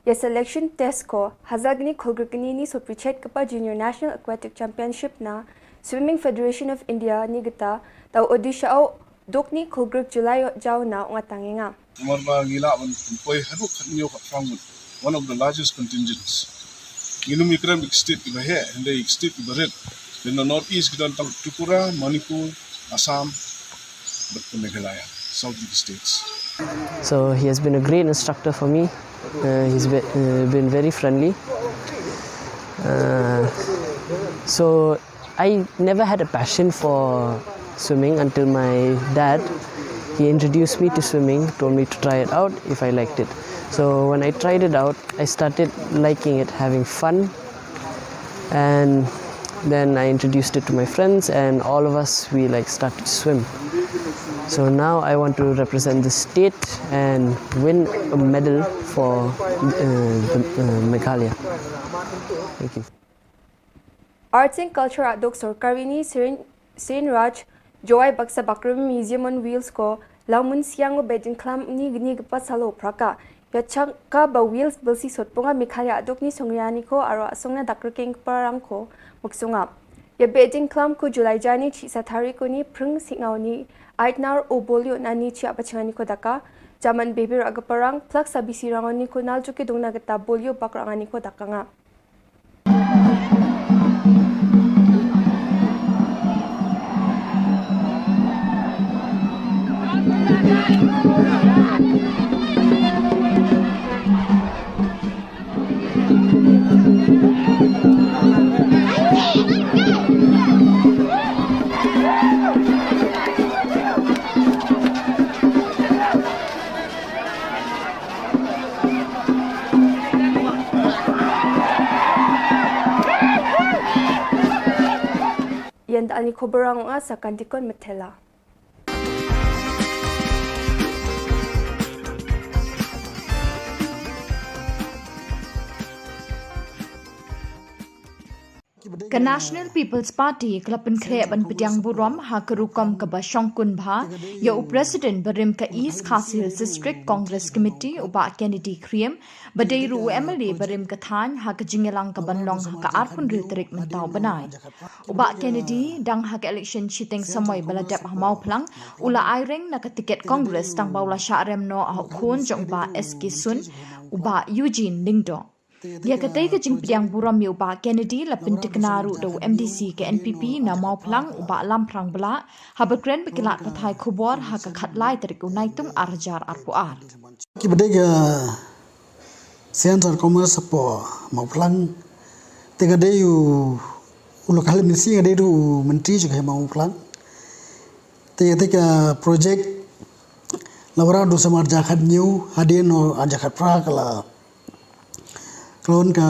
Ya selection test ko hazal gni khulgur gni ni so prichet kapa Junior National Aquatic Championship na Swimming Federation of India ni geta tau Odisha au dok ni khulgur July jao na ong atangenga. Namar ba ngi lah ban poi haduh khat hynñiew khat phra ngut, one of the largest contingents. Ngin ym ïakren bad ki state kiba heh, hynrei ki state kiba rit. Lane North East ki don tang Tripura, Manipur, Assam bad ka Meghalaya, South ki states. So he has been a great instructor for me. Uh, he's been, uh, been very friendly. Uh, so I never had a passion for swimming until my dad, he introduced me to swimming, told me to try it out if I liked it. So when I tried it out, I started liking it, having fun, and then I introduced it to my friends, and all of us, we, like, started to swim. So now I want to represent the state and win a medal for, uh, the, uh, Meghalaya. Thank you. Arts and Culture ah dok sorkar ini Sirin, Sirin Raj, Jowai Baksa Bakrim Museum on Wheels ko, Langmun Siang u Bedin Klam ni gni gepat salo praka. Ya changka ba Wheels belsi sot ponga Meghalaya aduk ni songyani ko arwa songna dak rekeng parang ko muksunga. Ya Bedin Klam ko July jani chi satari ko ni prung singau ni aitnar o bolio nani chi apa chingani ko daka. Jaman bebir aga parang plak sabisi rangoni ko nal juki dungna geta bolio bak rangani ko daka nga. Ïan da ani khobarang nga sa kan dikon metela. Ka National People's Party ka la pynkhreh ban pdiang burom ha ka rukom kaba shongkun bha ïa u President barim ka East Khasi Hills District Congress Committee u Bah Kennedy Khriem, ba dei ruh u M L A barim ka thaiñ ha ka jingïalang kaban long ha ka arphew hynriew tarik mynta u bnai. U Bah Kennedy dang ha ka election shiteng samoi ba la dep ha Mawphlang u la aireng na ka tiket Congress tang ba u la shah rem noh ha u khun jong u Bah S K Sun, u Bah Eugene Lyngdoh. Ïa katei ka jingpdiang burom ïa u Bah Kennedy la pyntikna ruh da u M D C ka N P P na Mawphlang u Bah Lamphrang Blah, haba kren bad ki lad pathai khubor ha ka khatlai tarik u Naitung ar hajar arphew ar. Ki ba dei ka Science and Commerce hapoh Mawphlang, te ka dei u, u local M D C, ka dei ruh u myntri jong ka hima Mawphlang. Te, te ka project la wanrah duh sha mar hajar khathynñiew, hadien u hajar khatphra ka la khlon ka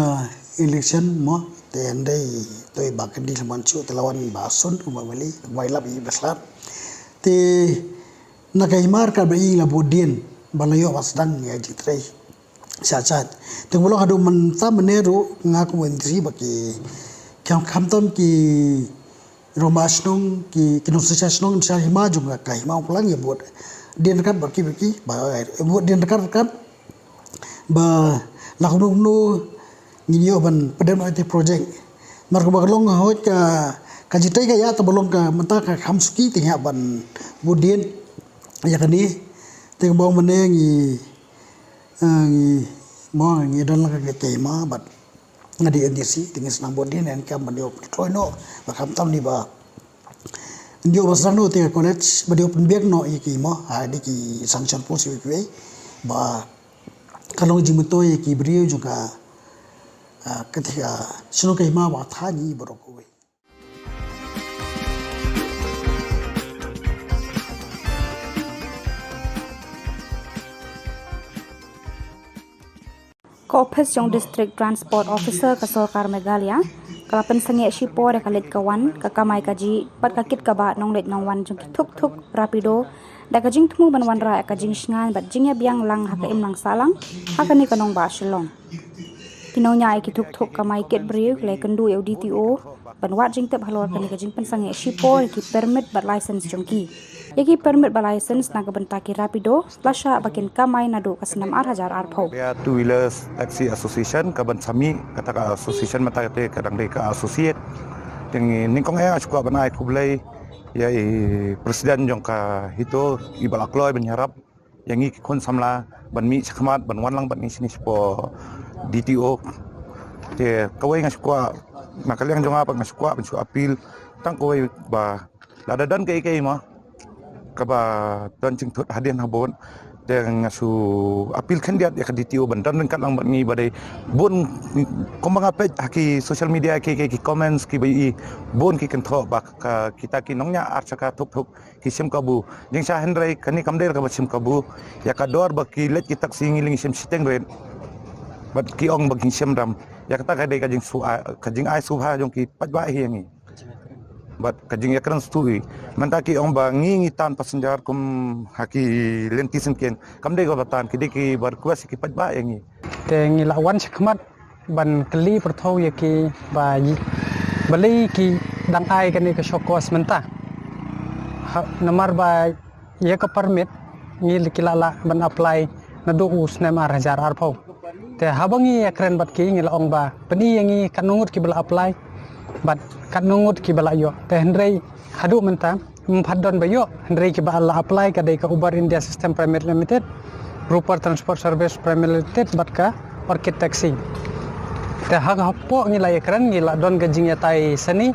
election mo, te hynrei to i Bah Kennedy la wan shuh, te la wan Bah Sun u M L A, Bah Ilap i Bah Slat. Te na ka hima ka ba i la bud dien ba la ïoh ba sdang ïa jingtrei. Sha chat. Te kumba long haduh mynta mynne ruh nga kum u M D C ba ki, kham, khamtam ki rangbah shnong, ki, ki nongshong shnong sha hima jong ka hima Mawphlang ïa bud dien ryngkat bad ki, bad ki, ba, ïa bud dien ryngkat ryngkat ba la kumno kumno ngin ïoh ban pyndonkam ïa ki project. Namar kumba ka long hooid ka, ka jingtrei ka ïa kaba long ka mynta ka kham suki te ngi hap ban bud dien ïa kane. Te kumba ong mynne ngi, eh, ngi, mo, ngi don lang ka, ka hima bad nga dei M D C, te ngi sdang bud dien, ngi kam ban ïoh pyntroi noh, ba khamtam ni ba ïoh ba sdang noh te ka college, ba ïoh pynbiang noh ïa ki, mo, ha, dei ki sanction post ïa kiwei, ba ka long jingmyntoi ïa ki briew jong ka, ah, ka, ka shnong ka hima ba thaiñ baroh kawei. Ka ophis jong District Transport Officer ka sorkar Meghalaya ka la pynsangeh shipor ïa ka leit ka wan, ka kamai kajih bad ka kit kaba nongleit nongwan jong ki thuk thuk Rapido da ka jingthmu ban wanrah ïa ka jingshngaiñ bad jingïabiang lang ha ka imlang sahlang ha kane ka nongbah Shillong. Ki nongñiah ïa ki thuk thuk kamai kit briew ki la ïakynduh ïa u D T O ban wad jingtip halor kane ka jingpynsangeh shipor ïa ki permit bad license jong ki. Ïa ki permit bad license na ka bynta ki Rapido la shah ba kin kamai naduh ka snem ar hajar arphew. Two Wheelers Taxi Association ka ban sami kata ka association mynta kata ka dang dei ka associate. Te nyngkong eh nga shu kwah ban ai khublei ïa i president jong ka HITO i ba la kloi ban ïarap ïa ngi ki khun samla ban mih shakhmat ban wan lang bad ngi shane shapoh D T O. Te kawei nga shu kwah, na ka liang jong nga pat nga shu kwah ban shu appeal tang kawei ba lada don kaei kaei mo kaba don jingthut hadien habud, te nga shu appeal khyndiat ïa ka D T O ban don ryngkat lang bad ngi ba dei bun, kumba nga peit ha ki social media ki, ki, ki comments kiba ïohi, bun ki kynthoh ba ka, kita ki nongñiah ar shaka thuk thuk ki shim kabu. Jingshisha hynrei kane kam dei kaba shim kabu. Ïa ka dor ba ki leit ki taxi ngi leit ngi shim shiteng rit. Bad ki ong ba ki shim dam. Ïa kata ka dei ka jingsu-, ka jingai subha jong ki paidbah hi ïa ngi. Bad ka jingïakren shuh hi. Mynta ki ong ba ngi ngi tan passenger kum ha ki lynti syngkien. Kam dei kaba tan, ki dei kiba request ki paidbah ïa ngi. Te ngi la wan shakhmat ban kylli pyrthuh ïa ki ba yi-, balei ki dang ai kane ka show cause mynta. Ha, namar ba ïa ka permit ngi la, ki la lah ban apply naduh u snem ar hajar arphew. Te haba ngi ïakren bad ki ngi la ong ba pyni ïa ngi katno ngut kiba la apply bad katno ngut kiba la ïoh. Te hynrei haduh mynta ym pat don ba ïoh, hynrei kiba la apply ka dei ka Uber India System Private Limited, Rupar Transport Service Private Limited bad ka Orchid Taxi. Te ha ka hapoh ngi la ïakren ngi la don ka jingïatai sani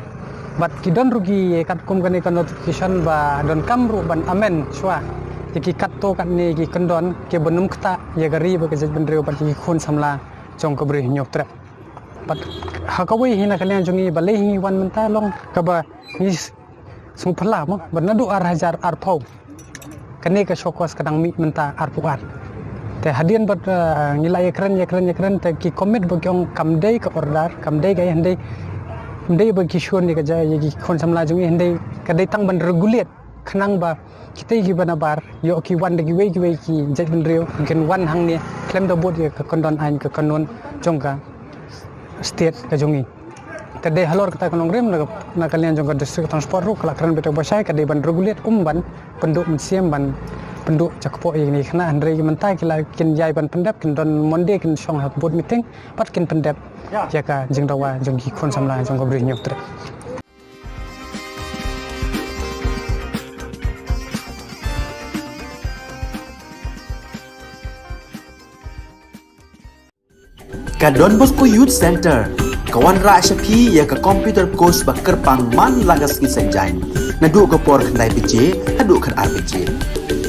bad ki don ruh ki katkum kane ka notification ba donkam ruh ban amend shuwa ïa ki katto katne ki kyndon kiba nym ktah ïa ka ri bad ka jaitbynriew bad ki khun samla jong ka Bri Hynñiewtrep. Bad ha kawei hi na ka liang jong ngi balei hi ngi wan mynta long kaba ngi sngewphylla mo ba naduh ar hajar arphew kane ka show cause ka dang mih mynta arphew ar. Te hadien bad, eh, ngi la ïakren ïakren ïakren te ki commit ba ki ong kam dei ka order, kam dei ka ïa hynrei, hynrei ba ki shun ïa ka ja ïa ki khun samla jong ngi hynrei ka dei tang ban regulate khnang ba kita kiba nabar ïoh ki wan da kiwei kiwei ki jaitbynriew kin wan hangne khlem da bud ïa ka kyndon aiñ ka kanun jong ka state ka jong ngi. Te dei halor kata ka nongrim na, na ka liang jong ka District Transport ruh ka la kren beit ba shai ka dei ban regulate um ban pynduh mynsiem ban pynduh jakpoh ïa kine ki khynnah hynrei mynta ki la kin ïai ban pyndep kin don Monday kin shong ha board meeting bad kin pyndep ïa ka jingdawa jong ki khun samla jong ka Bri Hynñiewtrep. Ka Don Bosco Youth Center ka wanrah sha phi ïa ka computer course ba kyrpang man la ka sngi Saitjaiñ naduh ka por khyndai baje haduh khatar baje.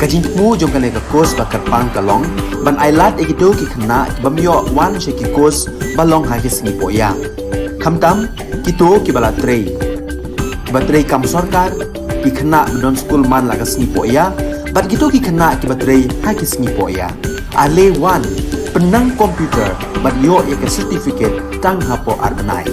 Ka jingthmu jong kane ka course ba kyrpang ka long ban ailad ïa kito ki khynnah ki bym ïoh wan sha ki course ba long ha ki sngi poh ïa. Khamtam kito kiba la trei, kiba trei kam sorkar, ki khynnah ba don skul man la ka sngi poh ïa bad kito ki khynnah kiba trei ha ki sngi poh ïa. Ale wan, pynnang computer bad ïoh ïa ka certificate tang hapoh ar bnai.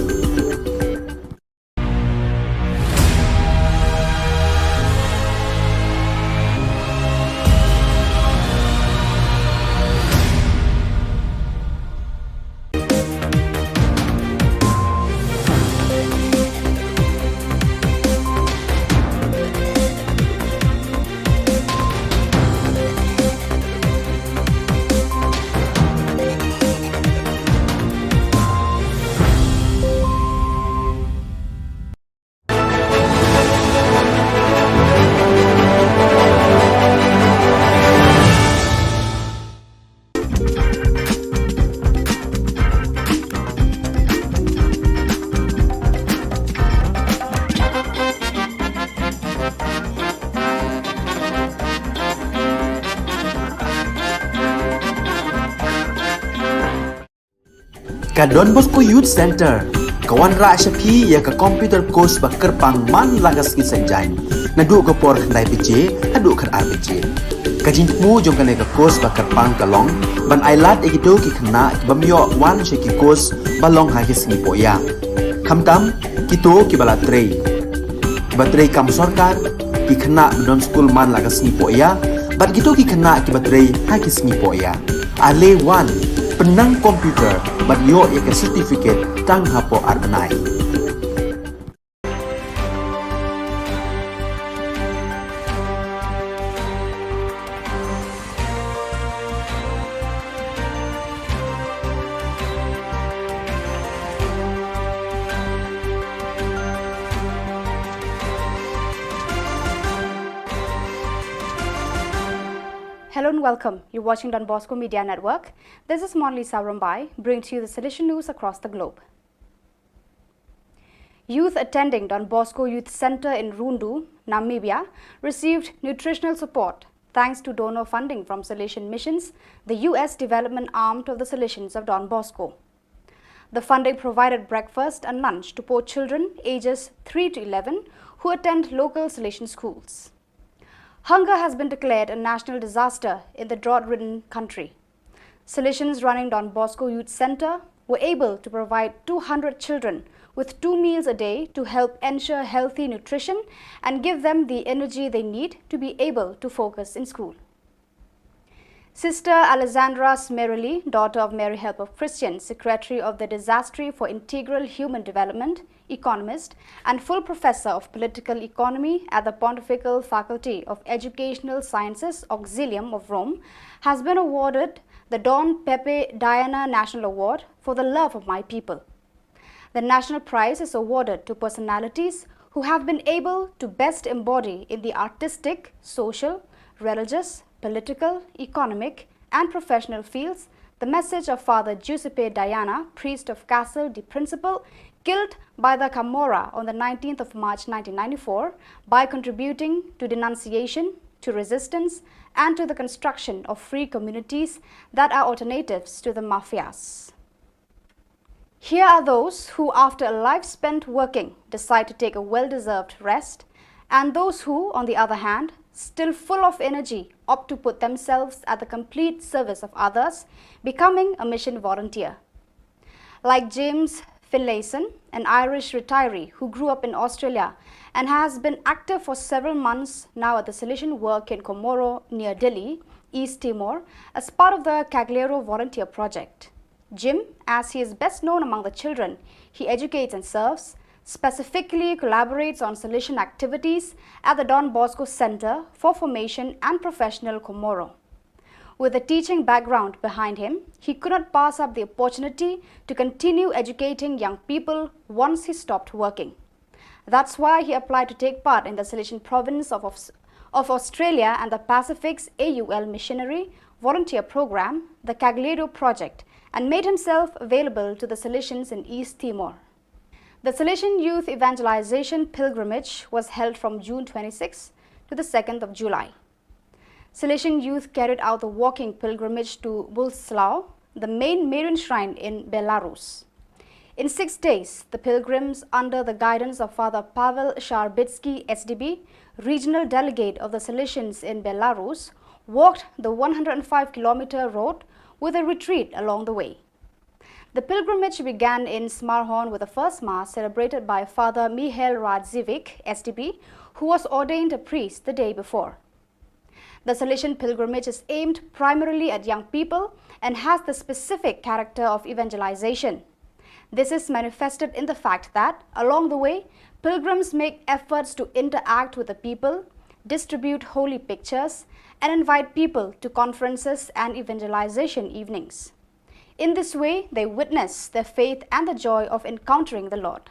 Ka Don Bosco Youth Center ka wanrah sha phi ïa ka computer course ba kyrpang man la ka sngi Saitjaiñ naduh ka por khyndai baje haduh khatar baje. Ka jingthmu jong kane ka course ba kyrpang ka long ban ailad ïa kito ki khynnah ki bym ïoh wan sha ki course ba long ha ki sngi poh ïa. Khamtam kito kiba la trei, kiba trei kam sorkar, ki khynnah ba don skul man la ka sngi poh ïa bad kito ki khynnah kiba trei ha ki sngi poh ïa. Ale wan, pynnang computer bad ïoh ïa ka certificate tang hapoh ar bnai. And welcome. You're watching Don Bosco Media Network. This is Monlisa Rombai, bringing to you the Salesian news across the globe. Youth attending Don Bosco Youth Center in Rundu, Namibia, received nutritional support thanks to donor funding from Salesian Missions, the U S development arm of the Salesians of Don Bosco. The funding provided breakfast and lunch to poor children ages three to eleven who attend local Salesian schools. Hunger has been declared a national disaster in the drought-ridden country. Salesians running Don Bosco Youth Center were able to provide two hundred children with two meals a day to help ensure healthy nutrition and give them the energy they need to be able to focus in school. Sister Alessandra Smeralli, daughter of Mary Help of Christians, secretary of the Dicastery for Integral Human Development, economist, and full professor of political economy at the Pontifical Faculty of Educational Sciences, Auxilium of Rome, has been awarded the Don Pepe Diana National Award for the love of my people. The national prize is awarded to personalities who have been able to best embody in the artistic, social, religious, political, economic, and professional fields the message of Father Giuseppe Diana, priest of Castle di Principe, killed by the Camorra on the nineteenth of March nineteen ninety-four, by contributing to denunciation, to resistance, and to the construction of free communities that are alternatives to the mafias. Here are those who, after a life spent working, decide to take a well-deserved rest, and those who, on the other hand, still full of energy, opt to put themselves at the complete service of others, becoming a mission volunteer. Like James Finlayson, an Irish retiree who grew up in Australia and has been active for several months now at the Salesian work in Comoro near Dili, East Timor, as part of the Cagliero Volunteer Project. Jim, as he is best known among the children he educates and serves, specifically collaborates on Salesian activities at the Don Bosco Center for Formation and Professional Comoro. With a teaching background behind him, he could not pass up the opportunity to continue educating young people once he stopped working. That's why he applied to take part in the Salesian province of, of, of Australia and the Pacific's A U L missionary volunteer program, the Cagliero Project, and made himself available to the Salesians in East Timor. The Salesian Youth Evangelization Pilgrimage was held from June twenty-sixth to the second of July. Salesian youth carried out the walking pilgrimage to Bulslau, the main Marian shrine in Belarus. In six days, the pilgrims, under the guidance of Father Pavel Sharbitsky, S D B, regional delegate of the Salesians in Belarus, walked the one hundred five kilometer road with a retreat along the way. The pilgrimage began in Smarhorn with the first Mass celebrated by Father Mihail Radziwick, S D B, who was ordained a priest the day before. The Salesian pilgrimage is aimed primarily at young people and has the specific character of evangelization. This is manifested in the fact that, along the way, pilgrims make efforts to interact with the people, distribute holy pictures, and invite people to conferences and evangelization evenings. In this way, they witness their faith and the joy of encountering the Lord.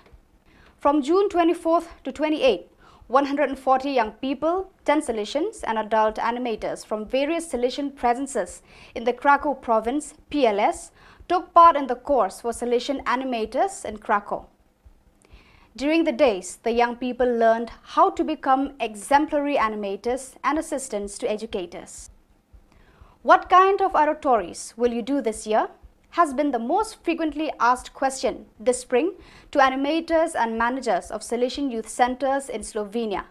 From June twenty-fourth to twenty-eighth, one hundred forty young people, ten Salesians and adult animators from various Salesian presences in the Krakow province, P L S, took part in the course for Salesian animators in Krakow. During the days, the young people learned how to become exemplary animators and assistants to educators. "What kind of oratories will you do this year?" has been the most frequently asked question this spring to animators and managers of Salesian youth centers in Slovenia.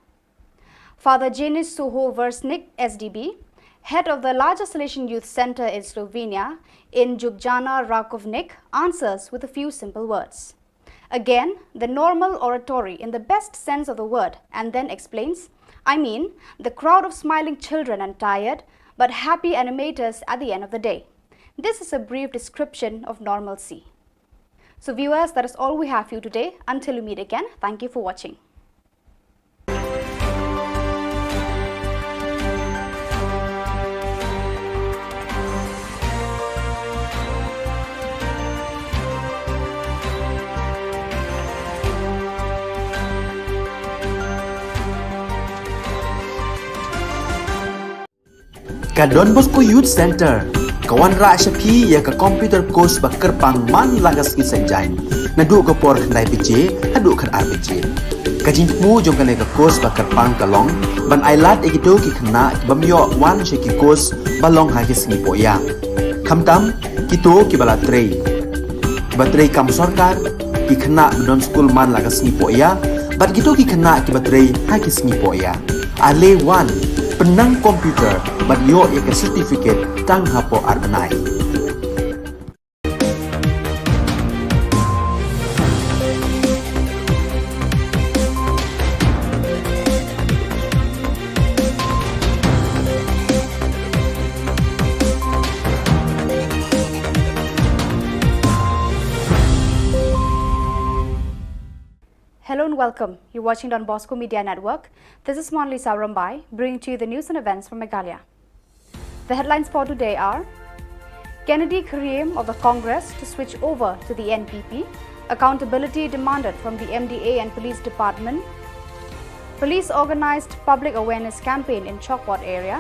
Father Janis Suho Versnik, S D B, head of the largest Salesian youth center in Slovenia, in Ljubljana Rakovnik, answers with a few simple words. Again, the normal oratory in the best sense of the word, and then explains, "I mean, the crowd of smiling children and tired, but happy animators at the end of the day." This is a brief description of normalcy. So viewers, that is all we have for you today. Until we meet again, thank you for watching. Ka Don Bosco Youth Centre ka wanrah sha phi ïa ka computer course ba kyrpang man la ka sngi Saitjaiñ, naduh ka por khyndai baje haduh khatar baje. Ka jingthmu jong kane ka course ba kyrpang ka long ban ailad ïa kito ki khynnah ki bym ïoh wan sha ki course ba long ha ki sngi pohïa, khamtam kito kiba la trei, kiba trei kam sorkar, ki khynnah ba don skul man la ka sngi pohïa, bad kito ki khynnah kiba trei ha ki sngi pohïa. Ale wan, pynnang computer bad ïoh ïa ka certificate tang hapoh ar bnai. Hello and welcome. You're watching Don Bosco Media Network. This is Monlisa Rombai, bringing to you the news and events from Meghalaya. The headlines for today are: Kennedy Khyriem of the Congress to switch over to the N P P, accountability demanded from the M D A and Police Department, police organized public awareness campaign in Chokpot area,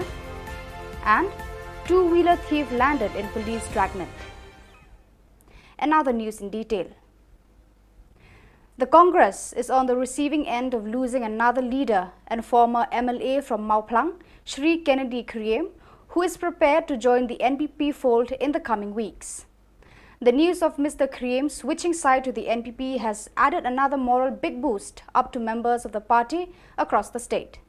and two-wheeler thief landed in police dragnet. And now the news in detail. The Congress is on the receiving end of losing another leader and former M L A from Mawphlang, Shri Kennedy Khyriem, who is prepared to join the N P P fold in the coming weeks. The news of Mister Khyriem switching side to the N P P has added another moral big boost up to members of the party across the state.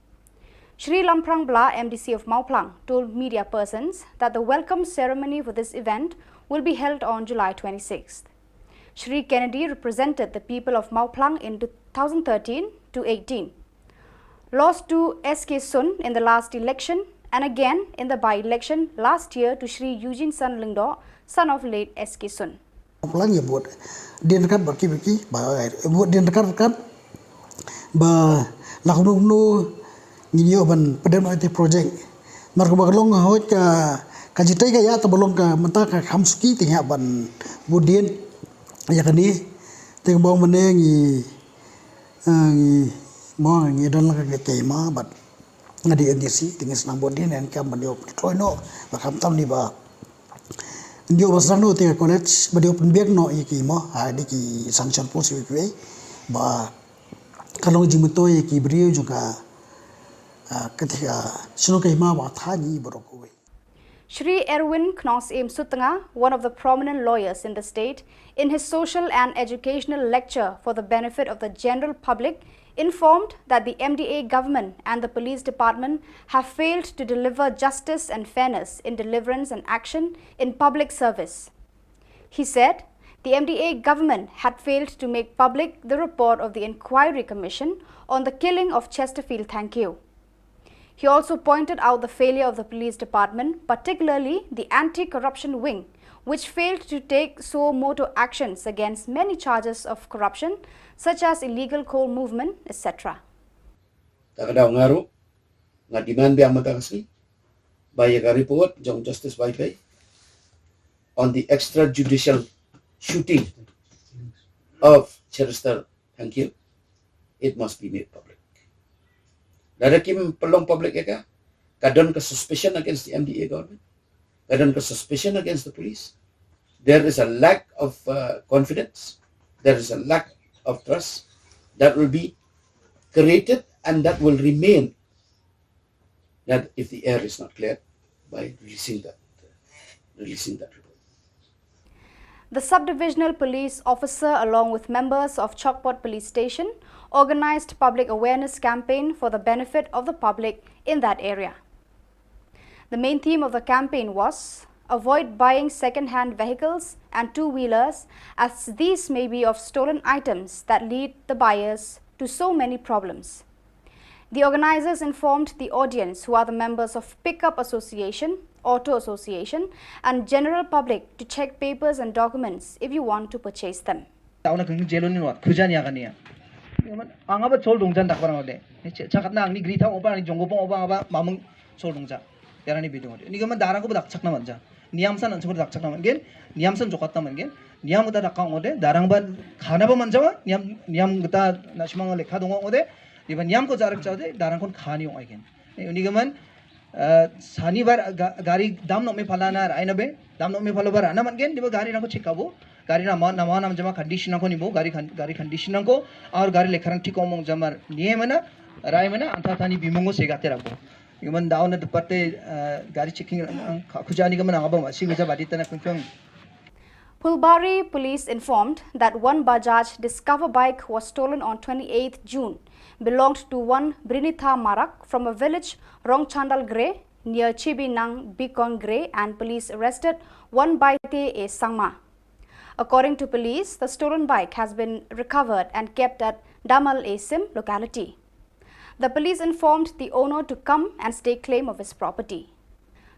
Shri Lamphrang Blah, M D C of Mawphlang, told media persons that the welcome ceremony for this event will be held on July twenty-sixth. Shri Kennedy represented the people of Mawphlang in two thousand thirteen to eighteen, lost to S K Sun in the last election and again in the by-election last year to Shri Eugene San Lyngdoh, son of late S K Sun. Plan ïa bud dien kat ba ki ba ki ba bud dien kat kat ba la kumno kumno ngi ïoh ban pyndonkam ïa ki project. Namar kaba ka long hoi ka, ka jingtei ka ïa ta ba long ka mynta ka kham suki te ïa ban bud dien ïa kane. Te kaba ong mynne ngi, eh, ngi mo ngi don la ka, ka hima bad nga dei M D C te ngi sdang bud dien, ngi kam ban ïoh pyntroi noh ba khamtam ni ba ngi ïoh ba sdang noh te ka college ba ïoh pynbiang noh ïa ki mo, ha, dei ki sanction post ïa ki ba ka long jingmyntoi ïa ki briew jong ka, ah, ka te ka shnong ka hima ba thani baroh kawei. Shri Erwin Knongsiem Sutnga, one of the prominent lawyers in the state, in his social and educational lecture for the benefit of the general public, informed that the M D A government and the police department have failed to deliver justice and fairness in deliverance and action in public service. He said the M D A government had failed to make public the report of the Inquiry Commission on the killing of Chesterfield Thangkhiew. He also pointed out the failure of the police department, particularly the anti-corruption wing, which failed to take suo motu actions against many charges of corruption, such as illegal coal movement, et cetera. Ta ka daw nga ruh nga demand biang mynta ka sngi ba ïa ka report jong Justice Vaiphei on the extrajudicial shooting of Chester Thangkhiew, it must be made public. Lada kim pynlong public ïa ka, ka don ka suspicion against the M D A government, ka don ka suspicion against the police. There is a lack of, uh, confidence. There is a lack of trust that will be created and that will remain, that if the air is not cleared by releasing that, releasing that report. The sub-divisional police officer, along with members of Chokpot Police Station, organized public awareness campaign for the benefit of the public in that area. The main theme of the campaign was avoid buying second-hand vehicles and two-wheelers, as these may be of stolen items that lead the buyers to so many problems. The organizers informed the audience, who are the members of Pickup Association, Auto Association, and general public to check papers and documents if you want to purchase them. Tauna kang jelo ni wat khujan ya kania. Ang aba chol dongjan dak barang ode. Chakat na ang ni gri thang oba, ang ni jonggo pong oba, aba mamung chol dongja. Yara ni bidung ode. Ni gaman darang ko dak chak na manja. Niam san ang chak na man gen. Niam san jokat na man gen. Niam kita dak kang ode. Darang ban khana ba manja wa. Niam, niam kita na simang lekha dong ode. Di ba niam ko jarak cha ode. Darang kon khani ong ai gen. Ni gaman Uh, sani bar ga-, gari dam nok me phala na rai na be, dam nok me phala bar na man gen, di ba gari nangko check abo, gari na ma, na ma nam jama condition nangko ni bo, gari kan, gari condition nangko, aur gari lekharang thik omong jamar, ni mana, rai mana, anta tani bimungo se gate rabo. Yuman daun na departe, uh, gari checking, uh, khuja ni ka mana abo ma, si wajah badi tana pengpeng. Phulbari police informed that one Bajaj Discover bike was stolen on twenty-eighth June, belonged to one Brinitha Marak from a village Rongchandal Gre near Chibinang Bikon Gre and police arrested one Baite A Sangma. According to police, the stolen bike has been recovered and kept at Damal A Sim locality. The police informed the owner to come and stake claim of his property.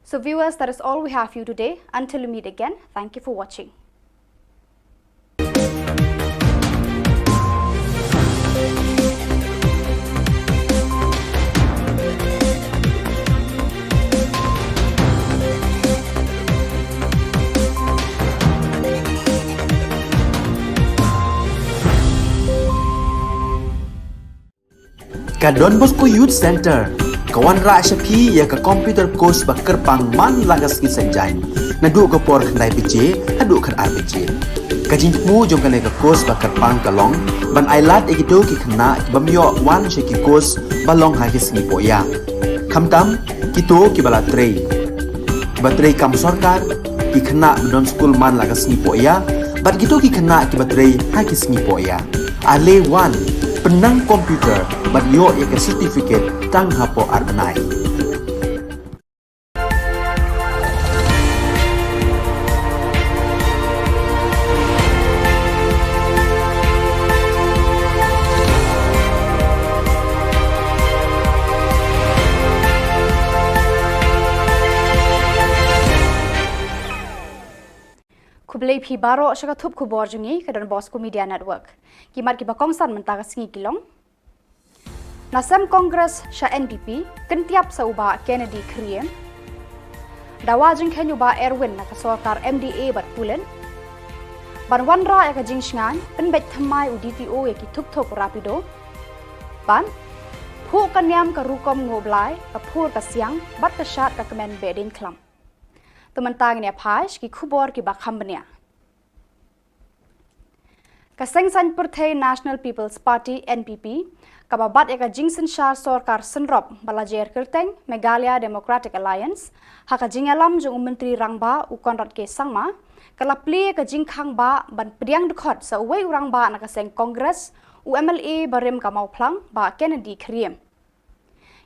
So viewers, that is all we have for you today. Until we meet again, thank you for watching. Ka Don Bosco Youth Center ka wanrah sha phi ïa ka computer course ba kyrpang man la ka sngi Saitjaiñ, naduh ka por khyndai baje haduh khatar baje. Ka jingthmu jong kane ka course ba kyrpang ka long ban ailad ïa kito ki khynnah ki bym ïoh wan sha ki course ba long ha ki sngi pohïa. Khamtam kito kiba la trei, kiba trei kam sorkar, ki khynnah ba don skul man la ka sngi pohïa, bad kito ki khynnah kiba trei ha ki sngi pohïa. Ale wan, pynnang computer bad ïoh ïa ka certificate tang hapoh ar bnai. Khublei phi baroh sha ka thup khubor jong ngi ka Don Bosco Media Network. Ki mat kiba kongsan mynta ka sngi ki long: Na sem Congress sha N P P, kyntiap sa u Bah Kennedy Kyriem. Dawa jingkheiñ u Bah Erwin na ka sorkar M D A bad pulit. Ban wanrah ïa ka jingshngaiñ, pynbeit thymmai u D T O ïa ki thuk thuk Rapido. Ban phuh ka niam ka rukom nguh blai, ka phur ka siang, bad ka shad ka kmen behdien khlam. Te mynta ngin ïa phai sha ki khubor kiba kham bniah. Ka Seng Saiñ Pyrthei National People's Party, N P P, kaba bat ïa ka jingsynshar sorkar synrop ba la jer kyrteng Meghalaya Democratic Alliance, ha ka jingïalam jong u Myntri Rangbah u Conrad K Sangma, ka la plie ïa ka jingkhang ba ban pdiang dkhot sa uwei u rangbah na ka seng Congress, u M L A barim ka Mawphlang, Bah Kennedy Kyriem.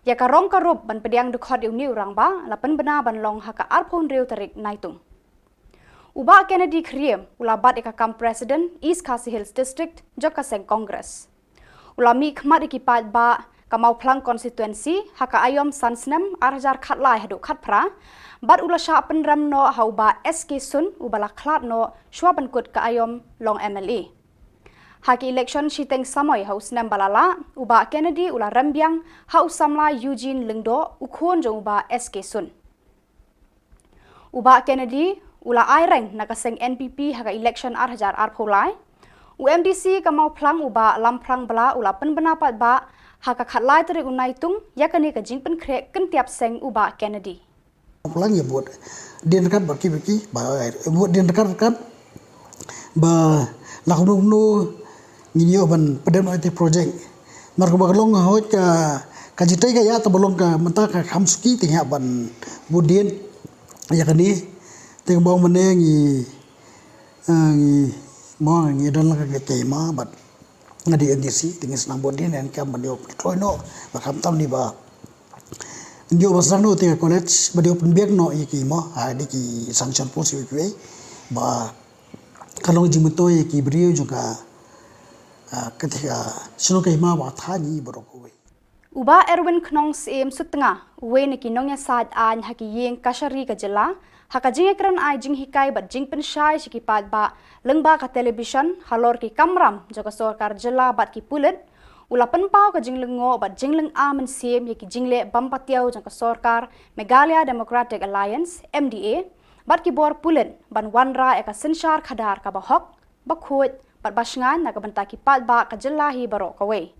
Ïa ka rong ka rup ban pdiang dkhot ïa une u rangbah la pynbna ban long ha ka arphew hynriew tarik Naitung. U Bah Kennedy Kyriem u la bat ïa ka kam President East Khasi Hills District jong ka seng Congress. U la mih khmat ïa ki paidbah ka Mawphlang constituency ha ka aïom san snem ar hajar khatlai haduh khatphra, bad u la shah pynrem noh ha u Bah S K Sun uba la khlad noh shuwa ban kut ka aïom long M L A. Ha ki election shiteng samoi ha u snem ba la lah, u Bah Kennedy u la rem biang ha u samla Eugene Lyngdoh, u khun jong u Bah S K Sun. U Bah Kennedy u la aireng na ka seng N P P ha ka election ar hajar arphew lai. U M D C ka Mawphlang u Bah Lamphrang Blah u la pynbna paidbah ha ka khatlai tarik u Naitung ïa kane ka jingpynkhreh kyntiap seng u Bah Kennedy. Plang ïa vote dien ryngkat bad ki, bad ki ba, eh, vote dien ryngkat ryngkat ba la kumno kumno ngin ïoh ban pynrem ïa ki project. Namar kaba ka long hoi ka, ka jingtei ka ïa ta ba long ka mynta ka kham suki te ïa ban vote dien ïa kane. Te kaba ong mane ngi, eh, ngi mo ngi don la ka, ka, ka ma bad nga dei M D C te ngi snam vote dien, ngi kam ban ïoh pynkloi noh ba khamtam ni ba Ngi ïoh ba sdang noh te ka college ba dei open biang noh ïa ki mo, ha, dei ki sanction post ïa kiwei ba ka long jingmyntoi ïa ki briew jong ka, ah, ka te ka shnong ka hima ba ka thaiñ baroh kawei. U Bah Erwin Khnong Syiem Sutnga, uwei na ki nongïasaid aiñ ha ki ïing kashari ka jylla, ha ka jingïakren ai jinghikai bad jingpynshai sha ki paidbah lyngba ka television halor ki kamram jong ka sorkar jylla bad ki pulit, u la pynpaw ka jinglyngngoh bad jinglynga mynsiem ïa ki jingleh bym patiaw jong ka sorkar Meghalaya Democratic Alliance, M D A, bad ki bor pulit ban wanrah ïa ka synshar khadar kaba hok, ba khuid bad ba shngaiñ na ka bynta ki paidbah ka jylla hi baroh kawei.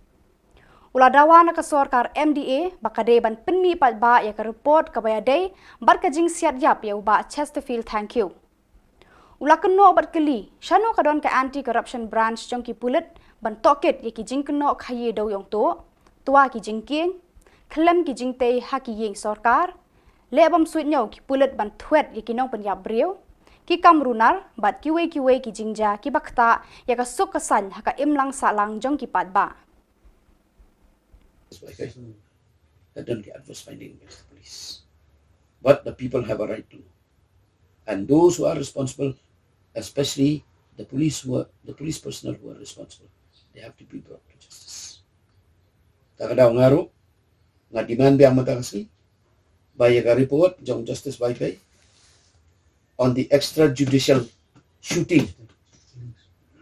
U la dawa na ka sorkar M D A ba ka dei ban pynmih paidbah ïa ka report kaba ïadei bad ka jingsiat ïap ïa u Bah Chesterfield Thangkhiew. U la kynnoh bad kylli shano ka don ka Anti Corruption Branch jong ki pulit ban tohkit ïa ki jingkynnoh khaïi dewïong tuh, twa ki jingkieng, khlem ki jingtei ha ki ïing sorkar, leh bym suidñiew ki pulit ban thwet ïa ki nongpynïap briew, ki kam runar bad kiwei kiwei ki jingjia kiba ktah ïa ka suk ka saiñ ha ka imlang sahlang jong ki paidbah. Had done the adverse finding against the police. But the people have a right to know. And those who are responsible, especially the police who are, the police personnel who are responsible, they have to be brought to justice. Ta ka daw nga ruh, nga demand biang mynta ka sngi ba ïa ka report jong Justice Vaiphei on the extrajudicial shooting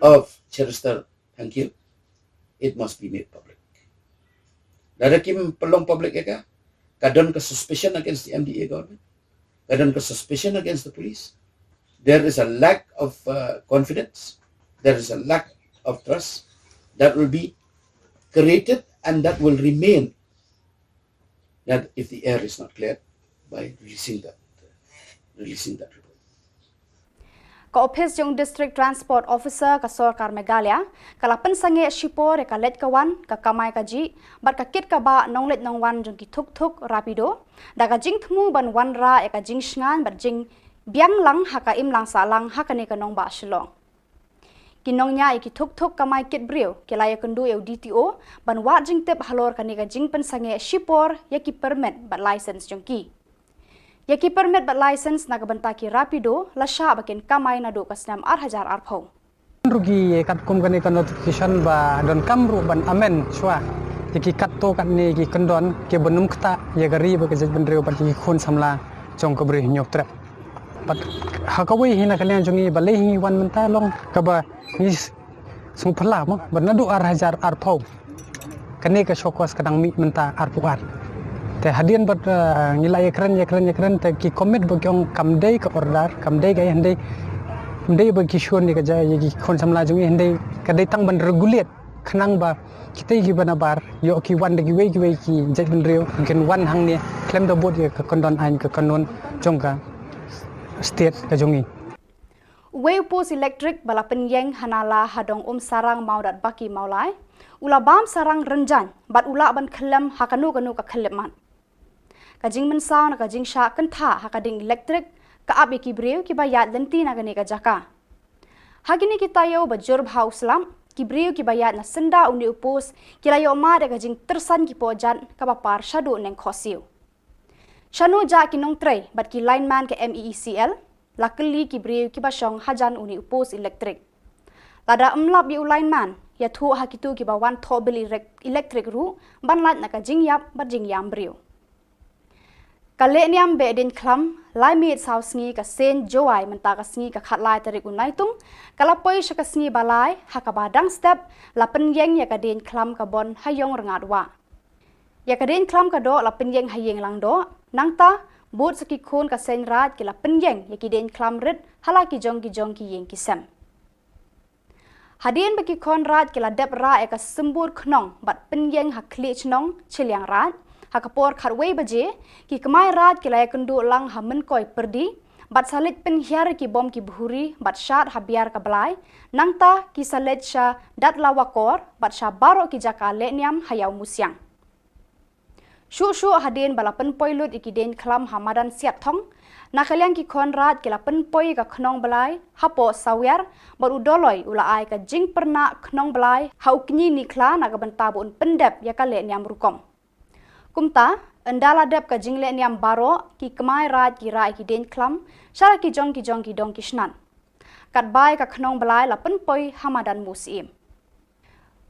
of Cherister Thangkhiew, it must be made public. Lada kim pynlong public ïa ka, ka don ka suspicion against the M D A government, ka don ka suspicion against the police. There is a lack of uh, confidence, there is a lack of trust that will be created and that will remain that if the air is not cleared by releasing that, releasing that report. Ka ophis jong District Transport Officer ka sorkar Meghalaya ka la pynsangeh shipor ïa ka leit ka wan, ka kamai kajih bad ka kit ka bah nongleit nongwan jong ki thuk thuk Rapido da ka jingthmu ban wanrah ïa ka jingshngaiñ bad jingbiang lang ha ka imlang sahlang ha kane ka nongbah Shillong. Ki nongñiah ïa ki thuk thuk kamai kit briew ki la ïakynduh ïa u D T O ban wad jingtip halor kane ka jingpynsangeh shipor ïa ki permit bad license jong ki. Ïa ki permit bad license na ka bynta ki Rapido la shah ba kin kamai naduh ka snem ar hajar arphew. Ruh ki katkum kane ka notification ba donkam ruh ban amend shuwa ïa ki katto katne ki kyndon kiba nym ktah ïa ka ri bad ka jaitbynriew bad ïa ki khun samla jong ka Bri Hynñiewtrep. Bad ha kawei hi na ka liang jong ngi balei hi ngi wan mynta long kaba ngi sngewphylla mo ba naduh ar hajar arphew kane ka show cause ka dang mih mynta arphew ar. Te hadien bad ngi la ïakren ïakren ïakren te ki commit ba ki ong kam dei ka order, kam dei ka hynrei, hynrei ba ki shun ïa ka jai ïa ki khun samla jong ngi hynrei ka dei tang ban regulate khnang ba kita kiba nabar ïoh ki wan da kiwei kiwei ki jaitbynriew kin wan hangne khlem da bud ïa ka kyndon aiñ ka kanun jong ka state ka jong ngi. Uwei u post elektrik ba la pynïeng ha Nala ha dong Umsarang Mawdatbaki Mawlai u la bam sarang rynjang bad u lah ban khyllem ha kano kano ka khyllipmat. Ka jingmynsaw na ka jingshah kynthah ha ka ding elektrik ka ap ïa ki briew kiba ïaid lynti na kane ka jaka. Ha kine ki taïew ba jur bha u slap, ki briew kiba ïaid na syndah une u post ki la ïoh mad ïa ka jingtyrsan ki pohjat kaba par shaduh neng khohsiew. Shano jah ki nongtrei bad ki lineman ka M E E C L? La kylli ki briew kiba shong hajan une u post elektrik. Lada ym lap ïa u lineman, ïathuh ha kito kiba wan thoh bill elektrik ruh ban lait na ka jingïap bad jingïam briew. Ka lehniam Behdeiñkhlam laimiet saw sngi ka seng Jowai mynta ka sngi ka khatlai tarik u Naitung ka la poi sha ka sngi ba lai ha kaba dang step la pynïeng ïa ka deiñkhlam ka Bon ha ïong Rngadwah. Ïa ka deiñkhlam ka doh la pynïeng ha ïing Langdoh, nangta bud sa ki khun ka seng Raid ki la pynïeng ïa ki deiñkhlam rit ha la ki jong ki jong ki ïing ki sem. Hadien ba ki khon Raid ki la dep rah ïa ka symbud khnong bad pynïeng ha khlieh chnong Chilliangraij ha ka por khatwei baje, ki kmai Raid ki la ïakynduh lang ha Mynkoi Pyrdi bad sa leit pynhiar ïa ki bom ki bhuri bad shad ha Biar ka Blai, nangta ki sa leit sha Datlawakor bad sha baroh ki jaka lehniam ha Ïawmusiang. Shuh shuh hadien ba la pynpoi lut ïa ki deiñkhlam ha madan Siatthong, na ka liang ki khon Raid ki la pynpoi ïa ka khnong Blai hapoh Sawiar bad u Doloi u la ai ka jingpyrnah khnong Blai ha u kñi Nikhla na ka bynta ba un pyndep ïa ka lehniam rukom. Kumta, ynda la dep ka jinglehniam baroh, ki kmai Raid ki rah ïa ki deiñkhlam sha la ki jong ki jong ki dong ki shnat. Katba ïa ka khnong Blai la pynpoi ha madan Musyiem.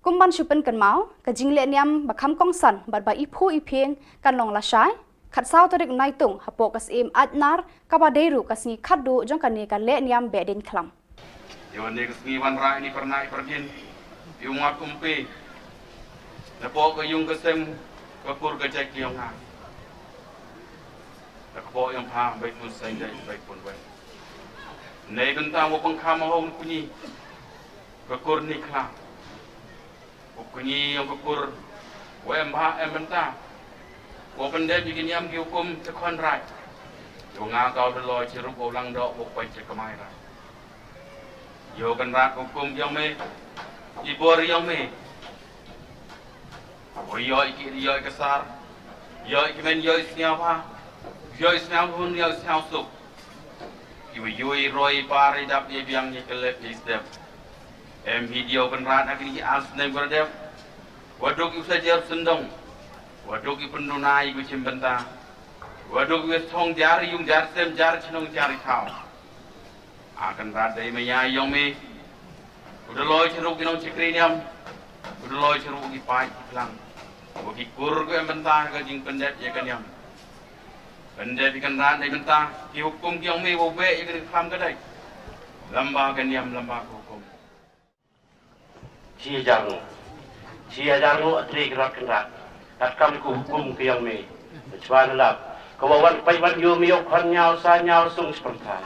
Kum ban shu pynkynmaw, ka jinglehniam ba kham kongsan bad ba iphuh iphieng kan long lashai khatsaw tarik Naitung hapoh ka Syiem Aitnar kaba dei ruh ka sngi khatduh jong kane ka lehniam Behdeiñkhlam. Ïa kane ka sngi wanrah ïa kane ka pyrnai pyrdien ïa u Mat Umpe napoh ka ïung ka sem ka kur ka jait ka ïong nga. Da ka poh ïong pha beit pun seng jait beit pun weng. Nei bynta mo pang kha ma hong kuni ka kur ni kha. Ko kuni ïong ka kur Wa em bha em bynta, wa pyndep ïa ki niam ki hukum sha khon raij. Ïa nga ka u da loi sha ruh u langdoh u poi sha kamai raij. Ïa u Kynrad ka hukum ïong me, i bor ïong me. Wa ïoh ïa ki, ïoh ïa ka sar, ïoh ïa ki men, ïoh ïa sniaw bha, ïoh ïa sniaw hun, ïoh ïa sniaw suk. Ki wa ïoh ïa roi ïa par ïa dap ïa biang ïa ka lep ïa step. Em hi diaw Kynrad ha kini ki ar snem ka dep. Wa duk ïa u sa jer sendong. Wa duk ïa pynduna ïa u chim bynta. Wa duk ïa thong jar ïung jar sem jar chnong jar thaw. A Kynrad dei maya ïong me. U da loi sha ruh ki nong shakri niam. U da loi sha ruh ki paid ki phlang. Wa ki kur ka em bynta ka jingpyndep ïa ka niam. Pyndep ïa Kynrad dei bynta ki hukum ki ïong me wa beh ïa ka khlam ka dei. Lamba ka niam lamba ka hukum. Shi hajar nguh. Shi hajar nguh a tre ki rot Kynrad. Katkam ka hukum ka ïong me. Chwa na lap. Ka wa wan pai wan ïoh me ïoh khon ñiaw sa ñiaw sung spang thai.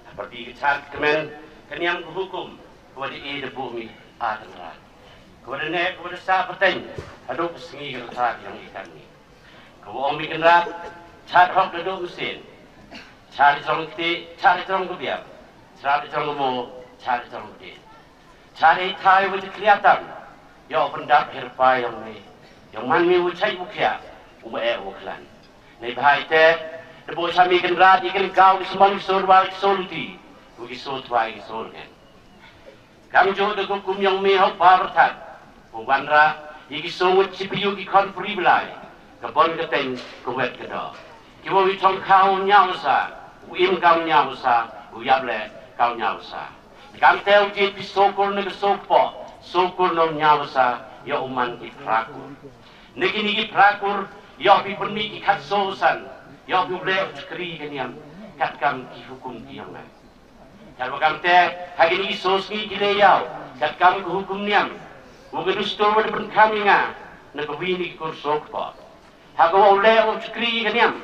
Hapyrdi ka chad kmen ka niam ka hukum. Ka wa da e da buh me a Kynrad. Ka wa da neh ka wa da sah pateng. Haduh ka sngi ka rta ka ïong i kan me. Ka wa ong me Kynrad. Chad hok da duh mynsiem. Chad i trong kti, chad i trong ka biang. Chad i trong ka mo, chad i trong ka dien. Chad i thai wa ti khliatam. Ïoh pyndap hi rpa ïong me. Ïong man me wa chait wa khiah. U ma eh wa khlan. Neibhah ite. Da buh sha me Kynrad i kan kaw ki symon ki sur wa ki sur luti. Wa ki sur thwai ki sur ngen. Kam juh da ka hukum ïong me ha u pa pyrthat. Wa wanrah ïa ki sur ngut shi pyrthei ki khon pyrthei blai. Ka bon ka teng ka wet ka doh. Ki wa wi thong khaw ñiaw sa, u im kam ñiaw sa, u ïap leh kam ñiaw sa. Kam te u jied phi soo kur ne ka soo kpoh, soo kur ne u ñiaw sa, ïa u man ki phra kur. Ne kini ki phra kur, ïa phi pynmih ki khat soo san, ïa phi u leh u chakri ka niam, katkam ki hukum ki ïong me. Katwa kam te, ha kini ki soo sngi ki leh ïa u, katkam ka hukum niam. U ka dustur wa da pynkham ïa nga, na ka wi ni ki kur soo kpoh. Ha ka wa u leh u chakri ka niam.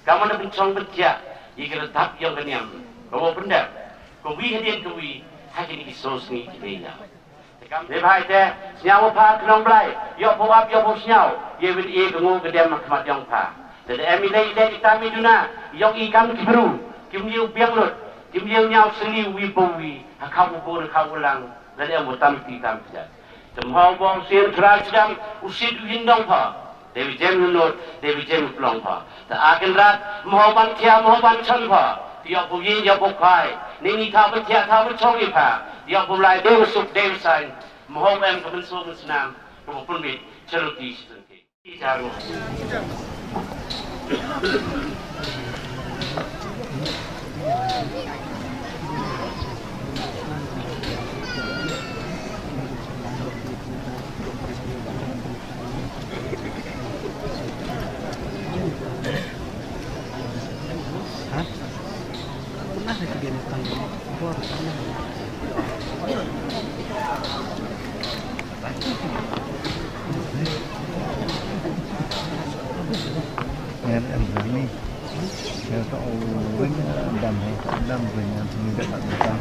Ka man da pynchong pynthiah, ïa ka rtap ïong ka niam. Ka wa u pyndep. Ka wi hadien ka wi, ha kini ki soo sngi ki leh ïa u. Neibhah ite, sñiaw wa pha ka nong Blai, ïoh pha u ap, ïoh pha u sñiaw, ïa win e ka nguh ka dem ha khmat ïong pha. Te da em i lei i lei i tam i duna, ïong i kam ki bru, kim ïew biang lut, kim ïew ñiaw seli wi pa wi, ha khap u bun, ha khap u lang, da em u tam ti tam pjat. Te mhaw bong sien trai sdam, u sit u hindong pha. Dei wi jem u nud, dei wi jem u plong pha. Te a Kynrad, mhaw ban thia, mhaw ban chan pha. Te ïoh bu yin, ïoh bu khai. Ni ni tha ban thia, tha ban chong i pha. Te ïoh bu lai, dei u suk, dei u sain. Mhaw em ka mynsiem mynsnam. Ka bu pynbit, charity shi tun ki. Ki jaru. Ngan em dang ni. Ngan to win dam he, dam win dam ni dam dam.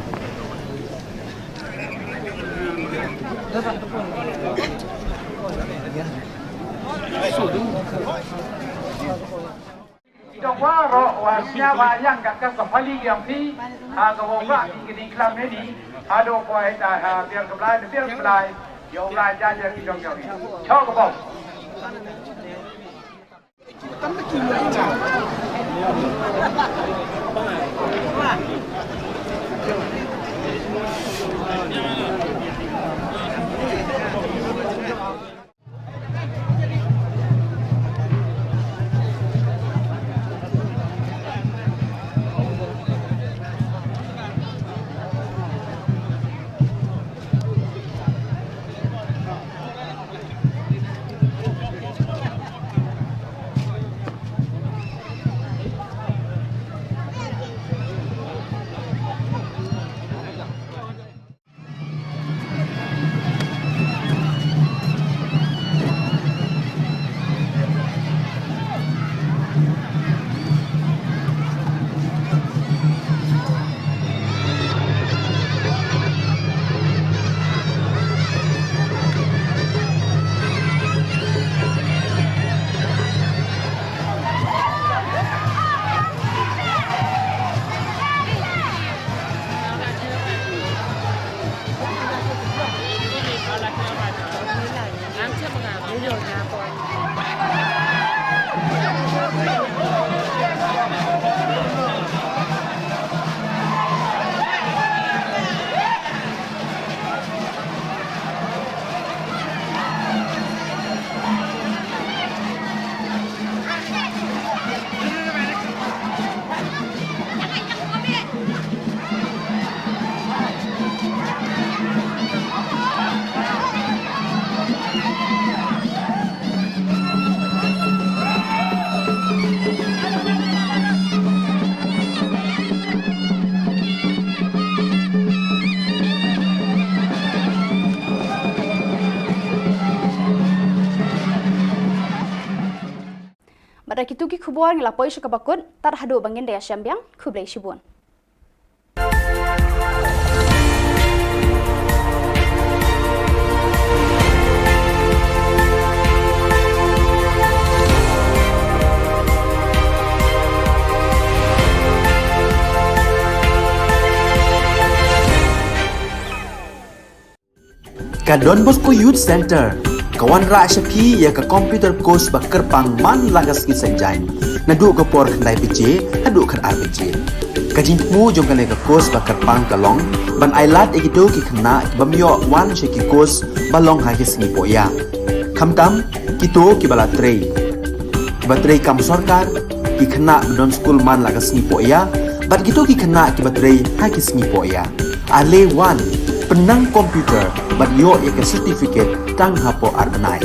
Ki dong baroh wa sñiaw ba ïang kat ka sa pali ïa phi, ha ka bong ba ki kini klam ni, haduh kwai ta ha biar ka Blai, biar ka Blai, ïa u Blai ja ja ki dong ïa phi. Chok ka bong. Bad da kitu ki khubor ngi la poi sha kaba kut, tad haduh ba ngin da ïashem biang, khublei shibun. Ka Don Bosco Youth Centre ka wanrah sha phi ïa ka computer course ba kyrpang man la ka sngi Saitjaiñ, naduh ka por khyndai baje haduh khatar baje. Ka jingthmu jong kane ka course ba kyrpang ka long ban ailad ïa kito ki khynnah ki bym ïoh wan sha ki course ba long ha ki sngi pohïa. Khamtam kito kiba la trei, kiba trei kam sorkar, ki khynnah ba don skul man la ka sngi pohïa, bad kito ki khynnah kiba trei ha ki sngi pohïa. Ale wan, pynnang computer bad ïoh ïa ka certificate tang hapoh ar bnai.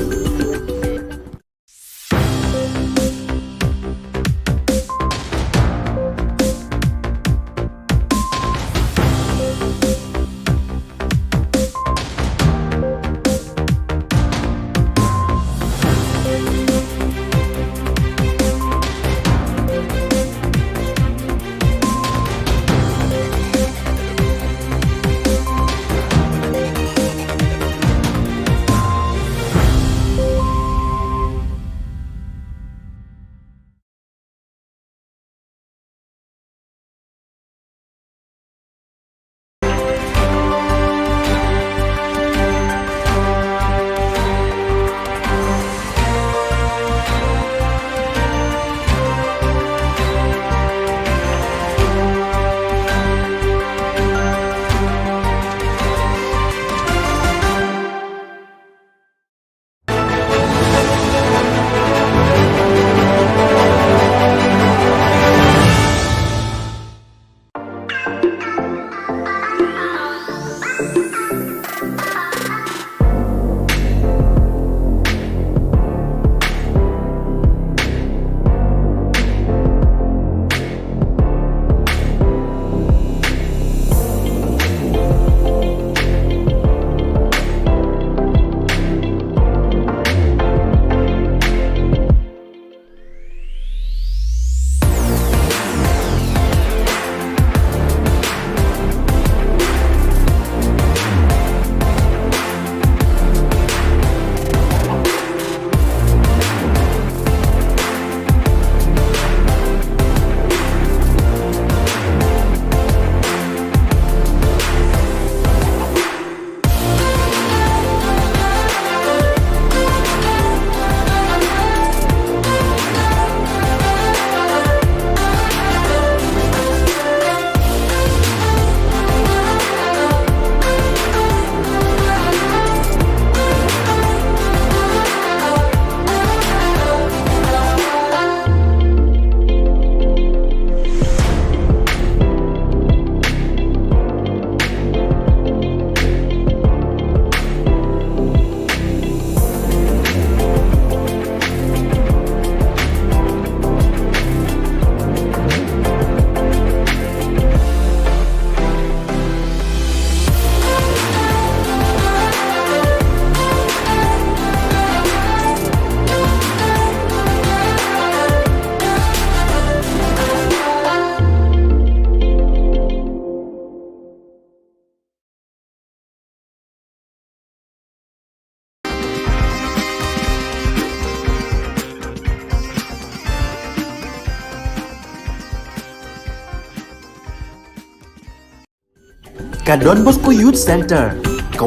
Ka Don Bosco Youth Centre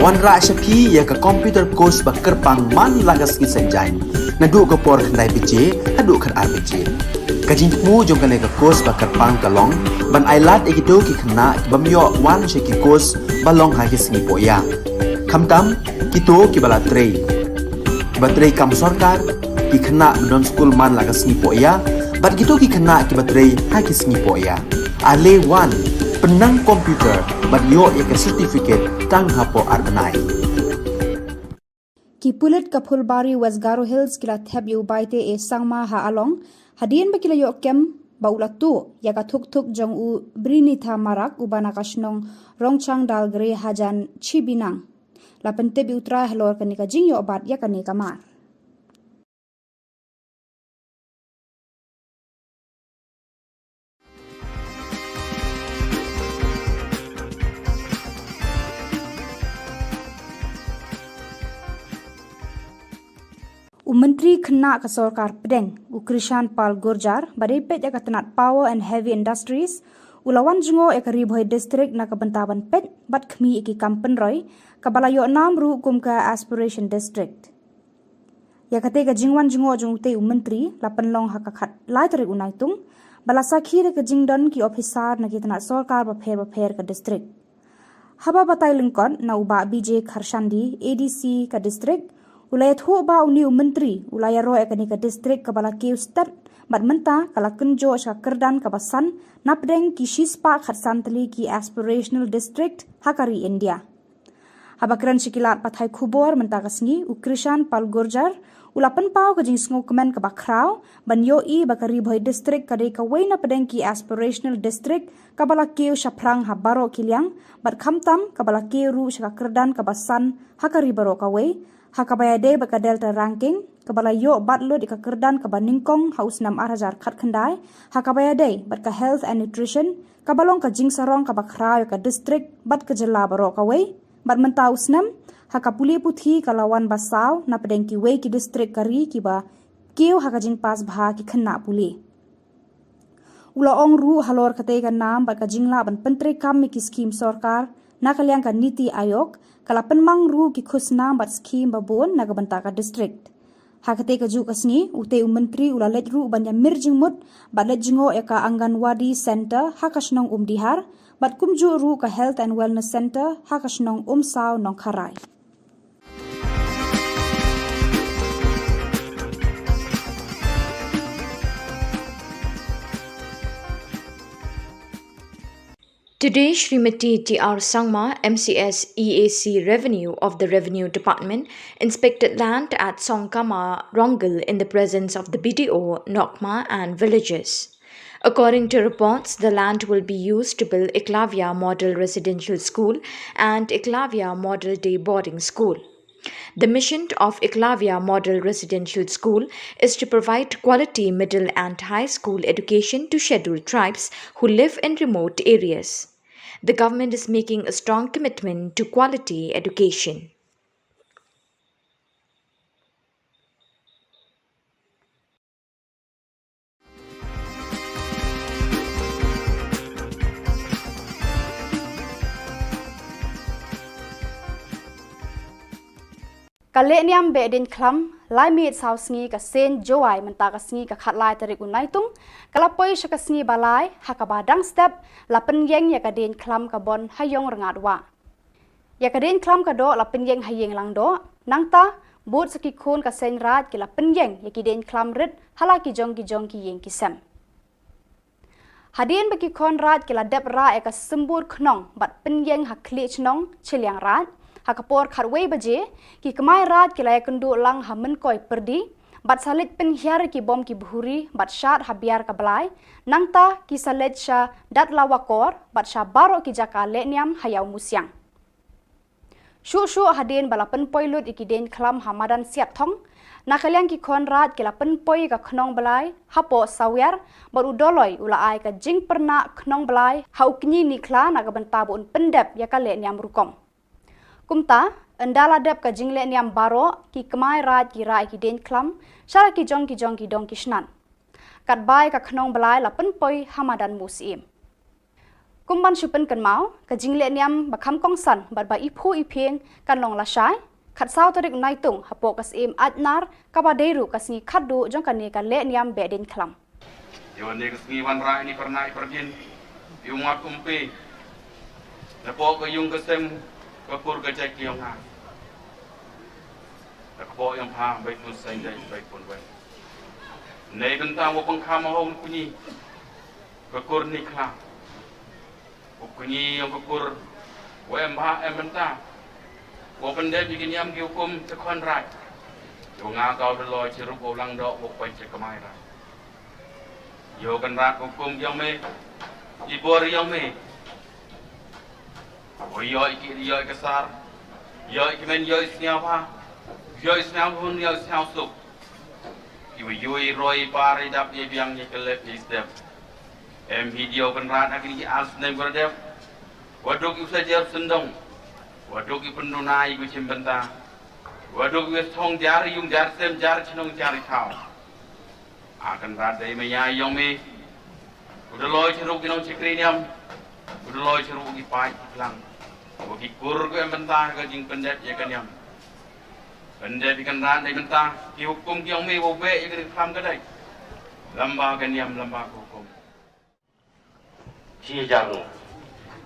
Wanrah sha phi ïa ka computer course ba kyrpang man la ka sngi Saitjaiñ, naduh ka por khyndai baje haduh khatar baje. Ka jingthmu jong kane ka course ba kyrpang ka long ban ailad ïa kito ki khynnah ki bym ïoh wan sha ki course ba long ha ki sngi pohïa, khamtam kito kiba la trei, kiba trei kam sorkar, ki khynnah ba don skul man la ka sngi pohïa, bad kito ki khynnah kiba trei ha ki sngi pohïa. Ale wan, pynnang computer bad ïoh ïa ka certificate tang hapoh ar bnai. Ki pulit ka Phulbari, West Garo Hills ki la thep ïa u Baite A Sangma ha Along hadien ba ki la ïoh kem ba u la tuh ïa ka thukthuk jong u Brinitha Marak uba na ka shnong Rongchang Dalgre hajan Chibinang. La pyntip ïa u trai halor kane ka jingïoh bat ïa kane ka mar. U Myntri Khynnah ka Sorkar Pdeng, u Krishan Pal Gurjar, ba dei peit ïa ka tnat Power and Heavy Industries, u la wan jngoh ïa ka Ri Bhoi District na ka bynta ban peit bad khmih ïa ki kam pynroi, kaba la ïoh nam ruh kum ka Aspiration District. Ïa katei ka jingwan jngoh jong utei u Myntri la pynlong ha ka khatlai tarik u Naitung, ba la sakhi da ka jingdon ki ophisar na ki tnat sorkar bapher bapher ka district. Haba batai lyngkot na u Bah B J Kharshandi, A D C ka district, u la ïathuh ba une u Myntri u la ïaroh ïa kane ka district kaba la kiew stet bad mynta ka la kynjoh sha ka kyrdan kaba san napdeng ki shispah khatsan tylli ki aspirational district ha ka ri India. Haba kren sha ki lad pathai khubor mynta ka sngi, u Krishan Pal Gurjar u la pynpaw ka jingsngewkmen kaba khraw ban ïohi ba ka Ri Bhoi District ka dei kawei napdeng ki aspirational district kaba la kiew shaphrang ha baroh ki liang, bad khamtam kaba la kiew ruh sha ka kyrdan kaba san ha ka ri baroh kawei, ha kaba ïadei bad ka Delta Ranking, kaba la ïoh bat lut ïa ka kyrdan kaba nyngkong ha u snem ar hajar khatkhyndai, ha kaba ïadei bad ka Health and Nutrition, kaba long ka jingsarong kaba khraw ïa ka district bad ka jylla baroh kawei, bad mynta u snem, ha ka pule puthi ka la wan ba saw napdeng kiwei ki district ka ri kiba kiew ha ka jingpass bha ki khynnah pule. U la ong ruh halor katei ka nam bad ka jinglah ban pyntreikam ïa ki skhim sorkar na ka liang ka Niti Aayog, ka la pynmang ruh ki khusnam bad skhim babun na ka bynta ka district. Ha katei ka juh ka sngi, utei u Myntri u la leit ruh ban ïamir jingmut bad leit jngoh ïa ka Anganwadi Center ha ka shnong Umdihar, bad kumjuh ruh ka Health and Wellness Center ha ka shnong Umsaw Nongkharai. Today, Shrimati T R Sangma, M C S E A C Revenue of the Revenue Department, inspected land at Songkama Rongal in the presence of the B D O, Nokma, and villagers. According to reports, the land will be used to build Eklavya Model Residential School and Eklavya Model Day Boarding School. The mission of Eklavya Model Residential School is to provide quality middle and high school education to scheduled tribes who live in remote areas. The government is making a strong commitment to quality education. Ka lehniam Behdieñkhlam, lai miet saw sngi ka sien Jowai mynta ka sngi ka khatlai tarik u Naitung, ka la poi sha ka sngi ba lai, ha kaba dang step, la pynïeng ïa ka dieñkhlam ka Bon ha Ïong Rngat Wah. Ïa ka dieñkhlam ka doh la pynïeng ha ïing langdoh, nangta, bud sa ki khun ka seng raid ki la pynïeng ïa ki dieñkhlam rit ha la ki jong ki jong ki ïing ki sem. Hadien ba ki khun raid ki la dep rah ïa ka symbud khnong bad pynïeng ha khlieh chnong shiliang raid, ha ka por khatwei baje, ki kmai raid ki la ïakynduh lang ha Mynkoi Pyrdi, bad sa leit pynhiar ki bom ki bhuri bad shad ha Biar ka Blai, nangta ki sa leit sha Datlawakor bad sha baroh ki jaka lehniam ha Ïawmusiang. Shuh shuh hadien ba la pynpoi lut ïa ki dieñkhlam ha madan Siatthong, na ka liang ki khun raid ki la pynpoi ïa ka khnong blai hapoh Sawiar, bad u Doloi u la ai ka jingpyrnah khnong blai ha u kñi Nikhla na ka bynta ba un pyndep ïa ka lehniam rukom. Kumta, ynda la dep ka jinglehniam baroh, ki kmai raid ki rah ïa ki dieñkhlam sha la ki jong ki jong ki dong ki shnat. Katba ïa ka khnong blai la pynpoi ha madan Musyiem. Kum ban shu pynkynmaw, ka jingleh niam ba kham kongsan bad ba iphuh iphieng kan long lashai, khatsaw tarik Naitung hapoh ka Syiem Aitnar, kaba dei ruh ka sngi khatduh jong kane ka leh niam Behdeiñkhlam. Ïa kane ka sngi wanrah ïa i parnai pardien, ïa u mat umpe, napoh ka ïung ka sem, ka kur ka jait ka ïong nga, na ka poh ïong pha, bai pun seng dei, bai pun wei. Nei bynta mo pang kham hong kunyi, ka kur ni khla. U kñi ïong ka kur, u em bha em bynta, u pyndep ïa ki niam ki hukum cha khon raij. Ïa u nga ka u da loi cha ruh u lang doh u poi cha kamai raij. Ïa u Kynrad ka hukum ïong me, i bor ïong me. U ïoh i ki ïoh i ka sar, ïoh i kmen ïoh i sñiaw bha, ïoh i sñiaw hun ïoh i sñiaw suk. Ki u ïoh i roi i par i dap i biang i ka lep i step. Em hi diaw Kynrad ha kini ki ar snem ka dep. Wa duk ïa u sa jer sendong. Wa duk ïa u pynduna ïa u chim bynta. Wa duk ïa u thong jar ïung jar sem jar chnong jar i thaw. A Kynrad dei maya ïong me. U da loi cha ruh ki nong chakri niam. U da loi cha ruh ki paid ki klang. Wa ki kur ku em bynta ka jingpyndep ïa ka niam. Pyndep ïa Kynrad dei bynta ki hukum ki ïong me wa beh ïa ka dei kham ka dei. Lamba ka niam lamba ka hukum. Shi hajar nguh.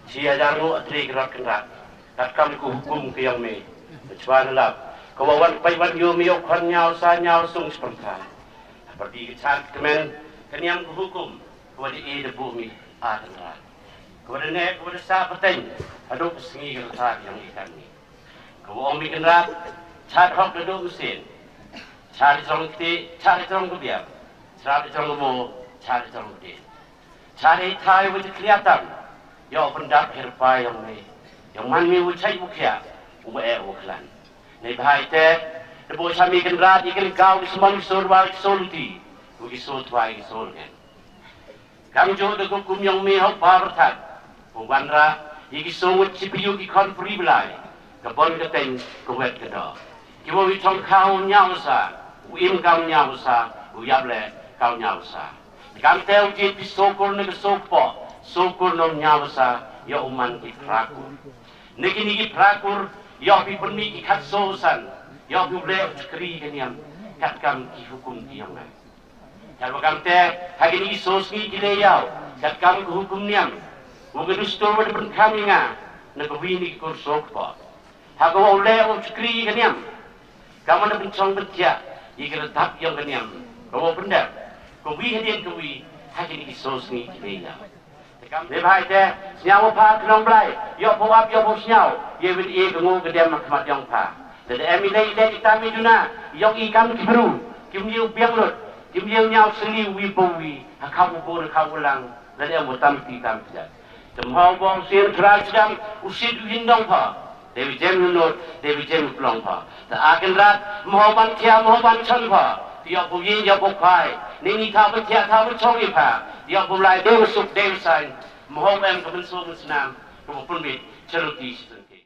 Shi hajar nguh a Trai Kynrad Kynrad. Katkam ka hukum ka ïong me. Chwa na lap. Ka wa wan pai wan ïoh me ïoh khon ñiaw sa ñiaw sung spyrtha. Hapyrdi ka chad kmen ka niam ka hukum. Ka wa da e da buh me a Kynrad. Ka wa da neh ka wa da sah pateng. Haduh ka sngi ka rta ka ïong i kan me. Ka wa ong me Kynrad. Chad hok da duh mynsiem. Chad i trong kti, chad i trong ka biang. Chad i trong ka mo, chad i trong ka dien. Chad i thai wa jakhlia tam. Ïa u pyndap her pa ïong me. Ïong man me u chait u khiah. U ba eh u khlan. Nei bha ite. Da bok cha me Kynrad i kynkaw ki sman sur wa ki soluti. U ki sur twa ki sur ngen. Kam juh da ka kum ïong me hok ba byrthat. U wanrah i ki sur wut chi piu ki khon pri blai. Ka bon ka teng ka wet ka doh. Ki wa wi thong khaw ñiaw sa. U im kam ñiaw sa. U yap le kaw ñiaw sa. Kam te u jied phi sokur na ka sokpoh, sokur na u ñiaw sa, ïa u man ki phrakur. Na kini ki phrakur, ïa phi pynmih ki khat so san, ïa phi u leh u chakri ka niam, katkam ki hukum ki ïong ngai. Katwa kam te, ha kini ki so sngi ki leh ïaw, katkam ka hukum niam, u ka dustur wa da pynkham ïa nga, na ka wi ni ki kur sokpoh. Ha ka wa u leh u chakri ka niam. Ka man da pynchong pynthiah ïa ka rtap ïong ka niam. Ka wa u pyndep. Ka wi hadien ka wi ha kini ki so sngi ki dei ïa. Te kam ne bha ite sñiaw wa pha ka nong Blai. Ïoh pha wap ïoh pha sñiaw. Ïa win e ka ngo ka dem ha khmat ïong pha. Te da em i lei i lei i tam i duna ïong i kam ki bru. Kim ïew biang lut. Kim ïew ñiaw seli wi bo wi. Ha khaw u bur ha khaw u lang. Lane mo tam ti tam ti. Te mhaw bong sien trai sdam u sit u hin dong pha. Dei wi jem u not, dei wi jem u klong pha. Te a Kynrad mhaw ban thia mhaw ban chon pha. Te ïoh bu yin ïoh bu phai. Ni ni tha bu thia tha bu chong i pha. Te ïoh bu lai dei u suk dei u sain. Mhaw em ka mynsong mynsnam. Ka bu pynbit. Charuti shi tun ki.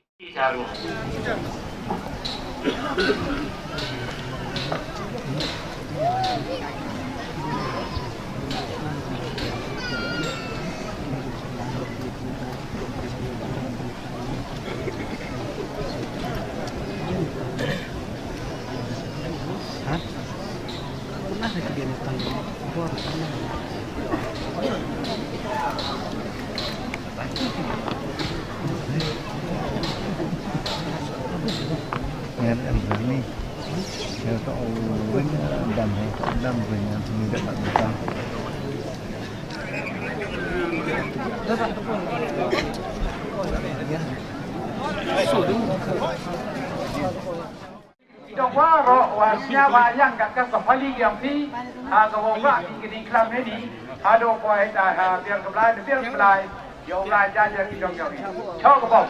Ngan em ni. Ngan to win dam he to dam win ngan ni da ba ta. Ito kwa ro wa sia wa yang kat ka sa pali yang pi ha ka wa wa ki ki di klam he ni ha do kwa ha ha biar ka blai biar ka blai yo blai ja ja ki dong yo ni cho ka bom.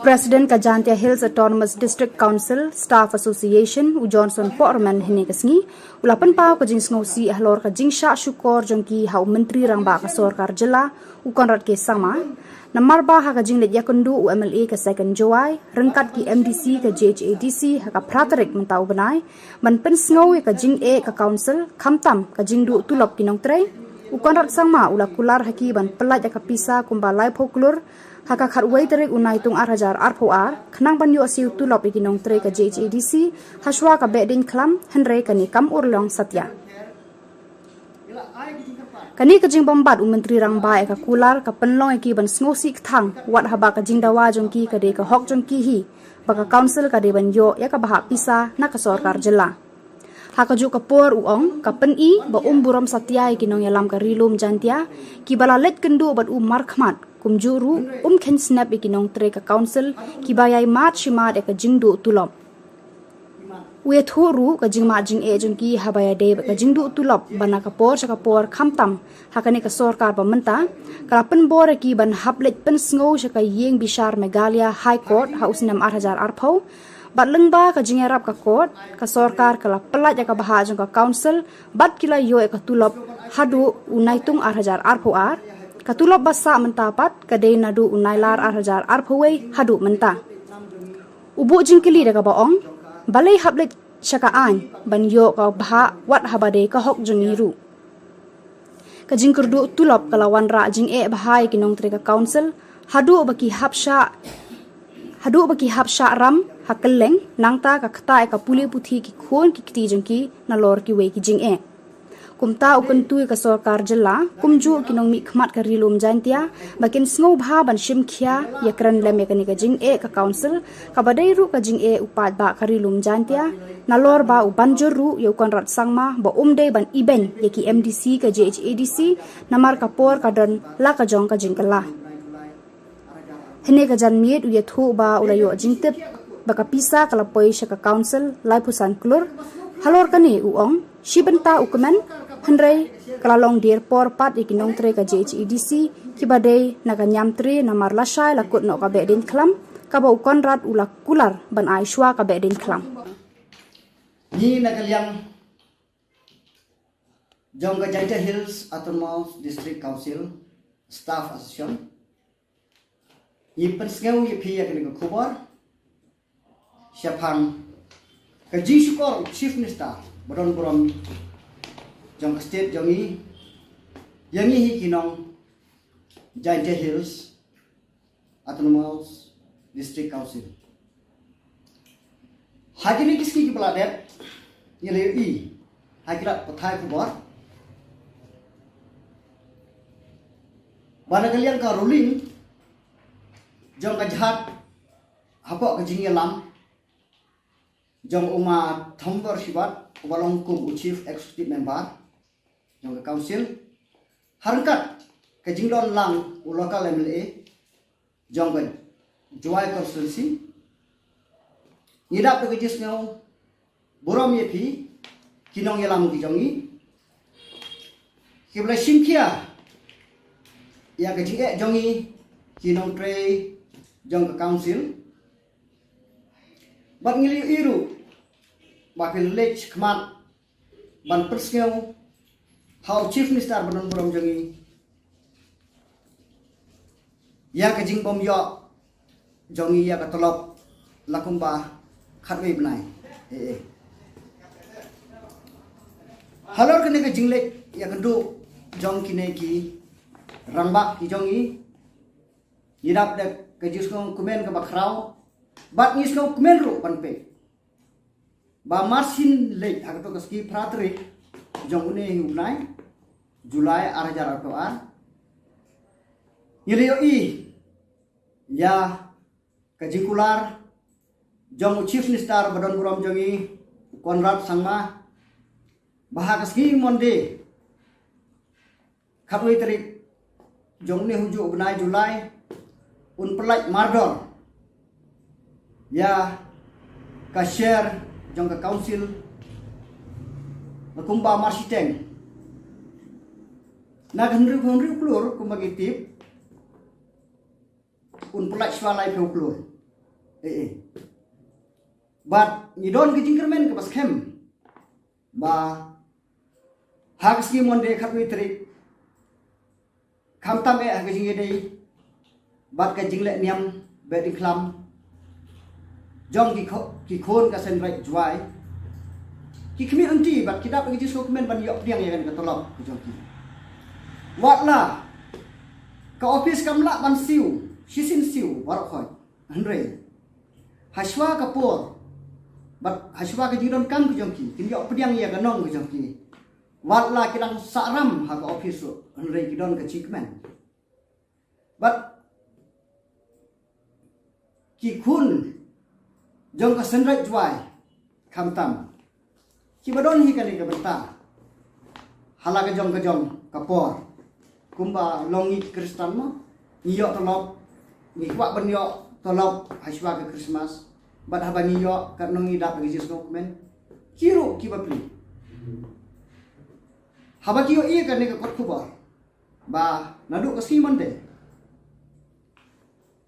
President ka Jaintia Hills Autonomous District Council Staff Association, u Johnson Pohrman, hynne ka sngi u la pynpaw ka jingsngewsih halor ka jingshah shukor jong ki ha u Myntri Rangbah ka Sorkar Jylla, u Conrad K Sangma, namar ba ha ka jingleit ïakynduh u M L A ka Second Jowai ryngkat ki M D C ka J H A D C ha ka phra tarik mynta u bnai ban pynsngew ïa ka jingeh ka Council, khamtam ka jingduh tulop ki nongtrei, u Conrad Sangma u la kular ha ki ban pyllait ïa ka pisa kumba laiphew klur ha ka khatwei tarik u Naitung ar hajar arphew ar, khnang ban ïoh siew tulop ïa ki nongtrei ka J H A D C hashwa ka Behdeiñkhlam, hynrei kane kam urlong satia. Kane ka jingbymbat u Myntri Rangbah ïa ka kular ka pynlong ïa ki ban sngewsih kthang, wat haba ka jingdawa jong ki ka dei ka hok jong ki hi ba ka Council ka dei ban ïoh ïa ka bhah pisa na ka Sorkar Jylla. Ha kajuh ka por u ong, ka pyni ba um burom satia ïa ki nongïalam ka Ri Lum Jaintia kiba la leit kynduh bad u markhmat, kumjuh ruh um kheiñ snep ïa ki nongtrei ka Council kiba ïai mad shi mad ïa ka jingduh tulop. U ïathuh ruh ka jingmad jingeh jong ki haba ïadei bad ka jingduh tulop ba na ka por sha ka por, khamtam ha kane ka sorkar ba mynta, ka la pynbor ïa ki ban hap leit pynsngew sha ka ïing bishar Meghalaya High Court ha u snem ar hajar arphew. Bad lyngba ka jingïarap ka court, ka sorkar ka la pyllait ïa ka bhah jong ka Council bad ki la ïoh ïa ka tulop haduh u Naitung ar hajar arphew ar. Ka tulop ba sah mynta pat ka dei naduh u Nailar ar hajar arphew wei haduh mynta. U buh jingkylli da kaba ong, balei hap leit sha ka aiñ ban ïoh ka bhah wat haba dei ka hok jong ngi ruh? Ka jingkyrduh tulop ka la wanrah jingeh bha ïa ki nongtrei ka Council haduh ba ki hap shah haduh ba ki hap shah ram ha kylleng, nangta ka ktah ïa ka pule puthi ki khun ki kti jong ki nalor kiwei ki jingeh. Kumta u kyntu ïa ka Sorkar Jylla, kumjuh ki nongmihkhmat ka Ri Lum Jaintia, ba kin sngewbha ban shim khia ïakren lem ïa kane ka jingeh ka Council, kaba dei ruh ka jingeh u paidbah ka Ri Lum Jaintia, nalor ba u ban jur ruh ïa u Conrad Sangma ba um dei ban ibeiñ ïa ki M D C ka J H A D C namar ka por ka don la ka jong ka jingkylla. Hynne ka janmiet u ïathuh ba u la ïoh jingtip ba ka pisa ka la poi sha ka Council laiphew san klur halor kane. U ong, shi bynta u kmen, hynrei ka la long dier por pat ïa ki nongtrei ka J H A D C kiba dei na ka Niamtre namar lashai la kut noh ka Behdeiñkhlam, kaba u Conrad u la kular ban ai shuwa ka Behdeiñkhlam. Ngi na ka liang jong ka Jaintia Hills Autonomous District Council Staff Association, ngi pynsngew ïa phi ïa kane ka khubor shaphang ka jingshukor u Chief Minister ba don burom jong ka state jong ngi ïa ngi hi ki nong Jaintia Hills Autonomous District Council. Ha kine ki sngi kiba la dep, ngi la ïohi ha ki lad pathai khubor ba na ka liang ka ruling jong ka jait hapoh ka jingïalam jong u Ma Thombor Shibat, uba long kum u Chief Executive Member jong ka Council, ha ryngkat ka jingdon lang u local M L A jong ka Jowai Constituency, ngi dap da ka jingsngew burom ïa phi ki nongïalam ki jong ngi kiba la shim khia ïa ka jingeh jong ngi ki nongtrei jong ka Council. Bad ngi la ïohi ruh ba phi la leit khmat ban pynsngew ha u Chief Minister ba don burom jong ngi ïa ka jingbym ïoh jong ngi ïa ka tulop la kumba khatwei bnai. Eh, eh. Halor kane ka jingleit ïakynduh jong kine ki rangbah ki jong ngi, ngi dap da ka jingsngewkmen kaba khraw bad ngi sngewkmen ruh ban peit ba mar shin leit ha kato ka sngi phra tarik jong une hi u bnai July ar hajar arphew ar, ngi la ïohi ïa ka jingkular jong u Chief Minister ba don burom jong ngi, u Conrad Sangma, ba ha ka sngi Monday khatwei tarik jong une hi u bnai July un pyllait mardor ïa ka share jong ka Council la kumba mar shiteng. Na ka hynriew, hynriew klur kumba ngi tip, un pyllait shuwa laiphew klur. eh, eh. Bad ngi don ka jingkyrmen kaba skhem ba ha ka sngi Monday khatwei tarik, khamtam eh ha ka jingïadei bad ka jingleh niam beh diengkhlam jong ki kho-, ki khun ka Seiñraij Jowai, ki khmih lynti bad ki dap da ka jingsngewkmen ban ïoh pdiang ïa kane ka tulop ka jong ki. Watla ka ophis kam lah ban siew shisien siew baroh khoit, hynrei hashwa ka por bad hashwa ka jingdonkam ka jong ki, kin ïoh pdiang ïa ka nong ka jong ki. Watla ki dang sahram ha ka ophis ruh, hynrei ki don ka jingkmen. Bad ki khun jong ka Seiñraij Jowai, khamtam kiba don hi kane ka bynta ha la ka jong ka jong ka por. Kumba long ngi Khristan mo, ngi ïoh tulop, ngi kwah ban ïoh tulop hashwa ka Christmas. Bad haba ngi ïoh, katno ngi dap da ka jingsngewkmen. Ki ruh ki bapli, haba ki ïohi ïa kane ka kot khubor ba naduh ka sngi Monday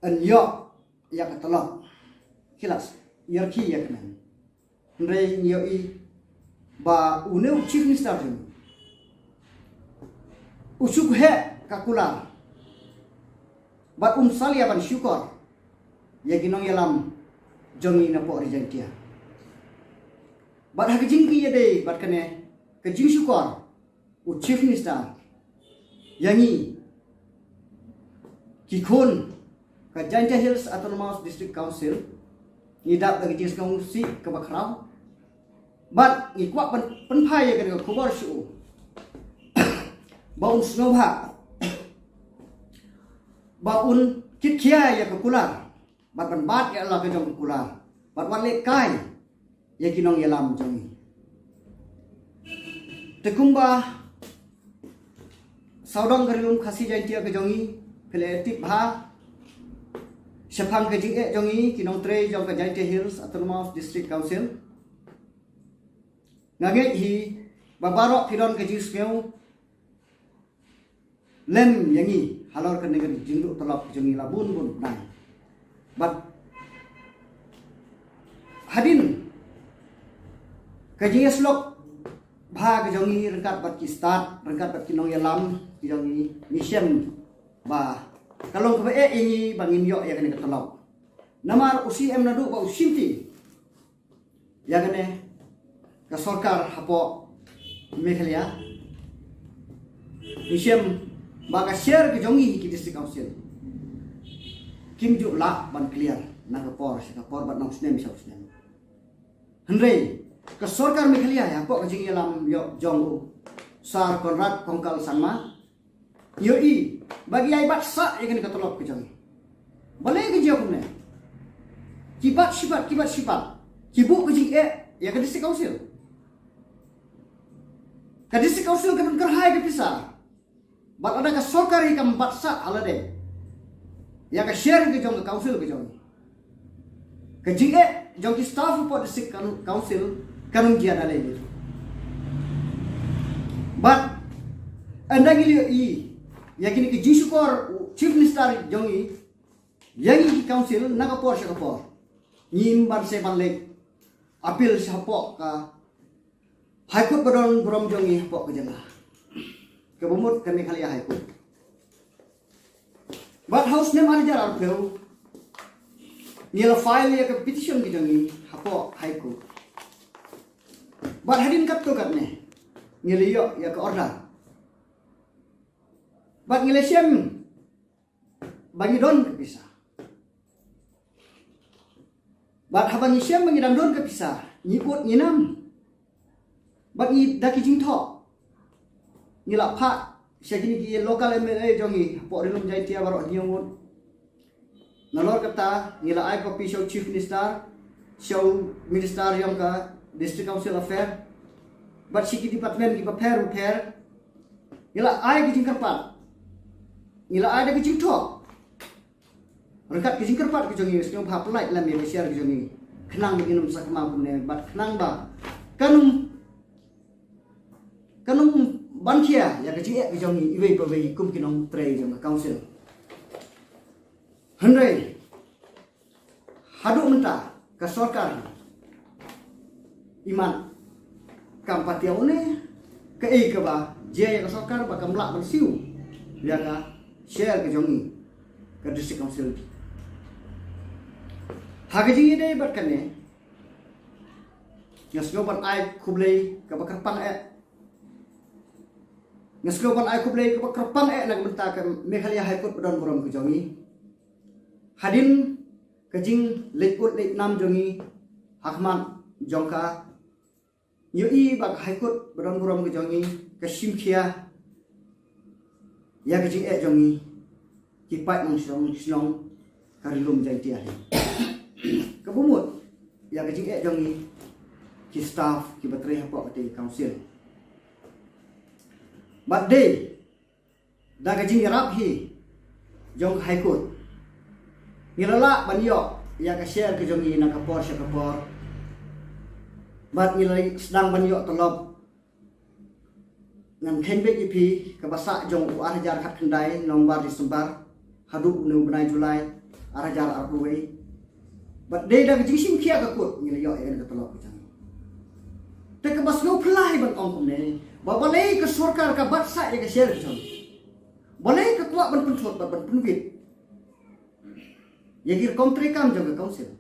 yn ïoh ïa ka tulop, ki la ïarkhie ïa kane. Hynrei ngi ïohi ba une u Chief Minister jong ngi u shu heh ka kular bad um salia ban shukor ïa ki nongïalam jong ngi napoh Ri Jaintia. Bad ha ka jingïadei bad kane ka jingshukor u Chief Minister ïa ngi ki khun ka Jaintia Hills Autonomous District Council, ngi dap da ka jingsngewsih kaba khraw. Bad ngi kwah ban pynphai ïa kane ka khubor sha u ba un sngewbha ba un kitkhia ïa ka kular bad ban bat ïa la ka jong ka kular bad wat leh kai ïa ki nongïalam jong ngi. Te kumba sawdong ka Ri Lum Khasi Jaintia ka jong ngi, phi la tip bha shaphang ka jingeh jong ngi ki nongtrei jong ka Jaintia Hills Autonomous District Council. Nga ngeit hi ba baroh phi don ka jingsngew lem ïa ngi halor kane ka jingduh tulop jong ngi la bun bun bnai. Bad hadien ka jingïasyllok bha ka jong ngi ryngkat bad ki stad, ryngkat bad ki nongïalam ki jong ngi, ngi shem ba ka long kaba eh ïa ngi ba ngin ïoh ïa kane ka tulop. Namar u C M naduh ba u shimti ïa kane ka sorkar hapoh Meghalaya, ngi shem ba ka share ka jong ngi ha ki District Council kim ju lah ban clear na ka por sha ka por bad na u snem sha u snem. Hynrei ka sorkar Meghalaya hapoh ka jingïalam ïoh jong u Sir Conrad Kongkal Sangma, ngi ïohi ba ki ïai bat sah ïa kane ka tulop ka jong ngi. Balei ka jia kumne? Ki bat shi bat, ki bat shi bat, ki buh ka jingeh ïa ka District Council. Ka District Council ka don kyrhai ka pisa. Bad lada ka sorkar hi kam bat sah ha lade ïa ka share ka jong ka council ka jong ngi, ka jingeh jong ki staff hapoh District Coun-, Council kan ym jia da lei lei. Bad ynda ngi ïohi ïa kine ki jingshukor u Chief Minister jong ngi ïa ngi ki council na ka por sha ka por, ngim banse ban leit appeal shapoh ka High Court ba don burom jong ngi hapoh ka jylla, kaba mut ka Meghalaya High Court. Bad ha u snem ar hajar arphew ngi la file ïa ka petition ka jong ngi hapoh High Court. Bad hadien katto katne ngi la ïoh ïa ka order. Bad ngi la shem ba ngi don ka pisa. Bad haba ngi shem ba ngi dang don ka pisa, ngi ud ngi nam. Bad ngi da ki jingthoh ngi la phah sha kine ki local M L A jong ngi hapoh Ri Lum Jaintia baroh hynñiew ngut. Nalor kata ngi la ai copy sha u Chief Minister, sha u Minister jong ka District Council Affair, bad sha ki department kiba pher bapher. Ngi la ai ki jingkyrpad, ngi la ai da ki jingthoh. Ryngkat ki jingkyrpad ki jong ngi, sngewbha pynlait lem ïa ka share ki jong ngi, khnang ba ngin ym sakma kumne bad khnang ba kan ym, kan ym ban khia ïa ka jingeh ki jong ngi iwei pa iwei kum ki nongtrei jong ka council. Hynrei Haduh mynta ka sorkar imat kam pat ïa une, kaei kaba jia ïa ka sorkar ba kam lah ban siew ïa ka share ka jong ngi ka District Council. Ha ka jingïadei bad kane, nga sngew ban ai khublei kaba kyrpang eh. Nga sngew ban ai khublei kaba kyrpang eh na ka bynta ka Meghalaya High Court ba don burom ka jong ngi. Hadien ka jingleit ut leit nam jong ngi ha khmat jong ka, ngi ïohi ba ka High Court ba don burom ka jong ngi ka shim khia ïa ka jingeh jong ngi ki paid nongshong shnong ka Ri Lum Jaiñtia hi. Kaba mut ïa ka jingeh jong ngi ki staff kiba trei hapoh katei ka council. Bad dei da ka jingïarap hi jong ka High Court ngi la lah ban ïoh ïa ka share ka jong ngi na ka por sha ka por. Bad ngi la sdang ban ïoh tulop. Ngan kheiñ beit ïa phi, kaba sah jong u ar hajar khatkhyndai November December haduh une u bnai July ar hajar arphew wei. Bad dei da ka jingshim khia ka court ngi la ïoh ïa kane ka tulop ka jong ngi. Te kaba sngewphylla hi ban ong kumne, ba balei ka sorkar ka bat sah ïa ka share ka jong ngi. Balei ka kwah ban pynthut bad ban pynwit ïa ki rukom treikam jong ka council.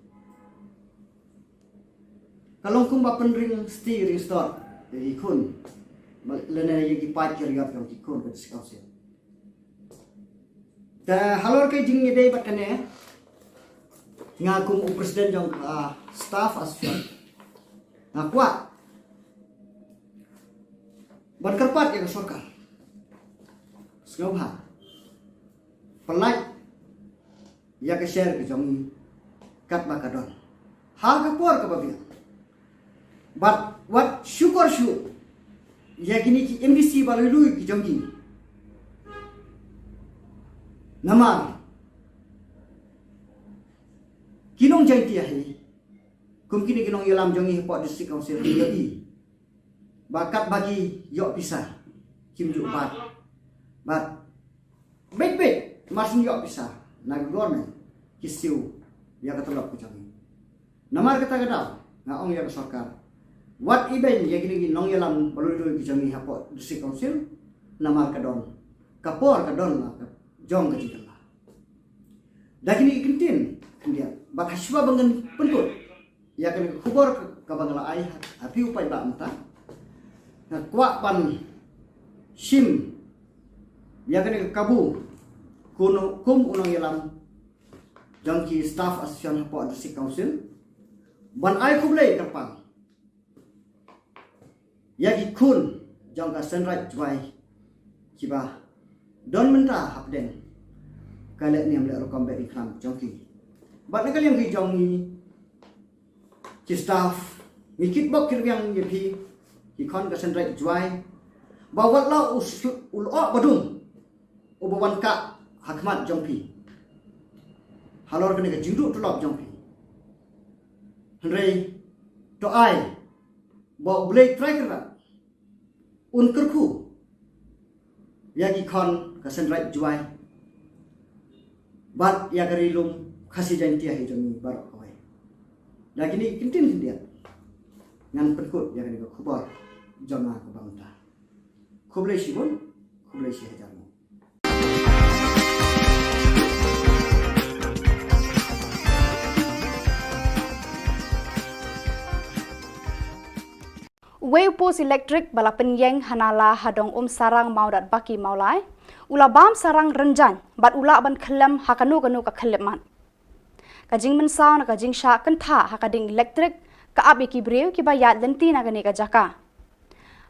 Ka long kumba pynring sti ring stor ïa ki khun, lane ïa ki paid ki riat jong ki khun ka District Council. Te halor ka jingïadei bad kane, nga kum u president jong ka Staff Association nga kwah ban kyrpad ïa ka sorkar, sngewbha pynlait ïa ka share ka jong ngi katba ka don ha ka por kaba biang. Bad wat shukor shuh ïa kine ki M D C ba lui lui ki jong ngi. Namar ki nong Jaiñtia hi, kum kine ki nongïalam jong ngi hapoh District Council, ki ïohi ba katba ki ïoh pisa kim ju bat. Bad beit beit mar shu ïoh pisa na ka government ki siew ïa ka tulop ka jong ngi. Namar kata ka daw nga ong ïa ka sorkar, wat ibeiñ ïa kine ki nongïalam ba lui lui ki jong ngi hapoh District Council. Namar ka don ka por, ka don la ka jong ka jingkylla. Da kine ki kyntien khyndiat bad hashwa ba ngan pynkut ïa kane ka khubor kaba nga la ai ha phi u paidbah mynta, nga kwah ban shim ïa kane ka kabu kum u nongïalam jong ki Staff Association hapoh District Council ban ai khublei kyrpang ïa ki khun jong ka Seiñraij Jowai kiba don mynta hapdeng ka lehniam lehrukom bad i khlam jong ki. Bad na ka liang ki jong ngi ki staff, ngi kitbok kitrwiang ïa phi ki khun ka Seiñraij Jowai ba wat la u lyoh ba dum uba wan kah ha khmat jong phi halor kane ka jingduh tulop jong phi. Hynrei to ai ba U Blei Trai Kynrad un kyrkhu ïa ki khun ka Seiñraij Jowai bad ïa ka Ri Lum Khasi Jaiñtia hi jong ngi baroh kawei. Da kine ki kyntien khyndiat ngan pynkut ïa kane ka khubor jong nga kaba mynta. Khublei shibun, khublei shihajar nguh. Uwei u post elektrik ba la pynïeng ha Nala ha Dong Umsarang Mawdatbaki Mawlai u la bam sarang rynjang bad u lah ban khyllem ha kano kano ka khyllipmat. Ka jingmynsaw na ka jingshah kyntha ha ka ding elektrik ka ap ïa ki briew kiba ïaid lynti na kane ka jaka.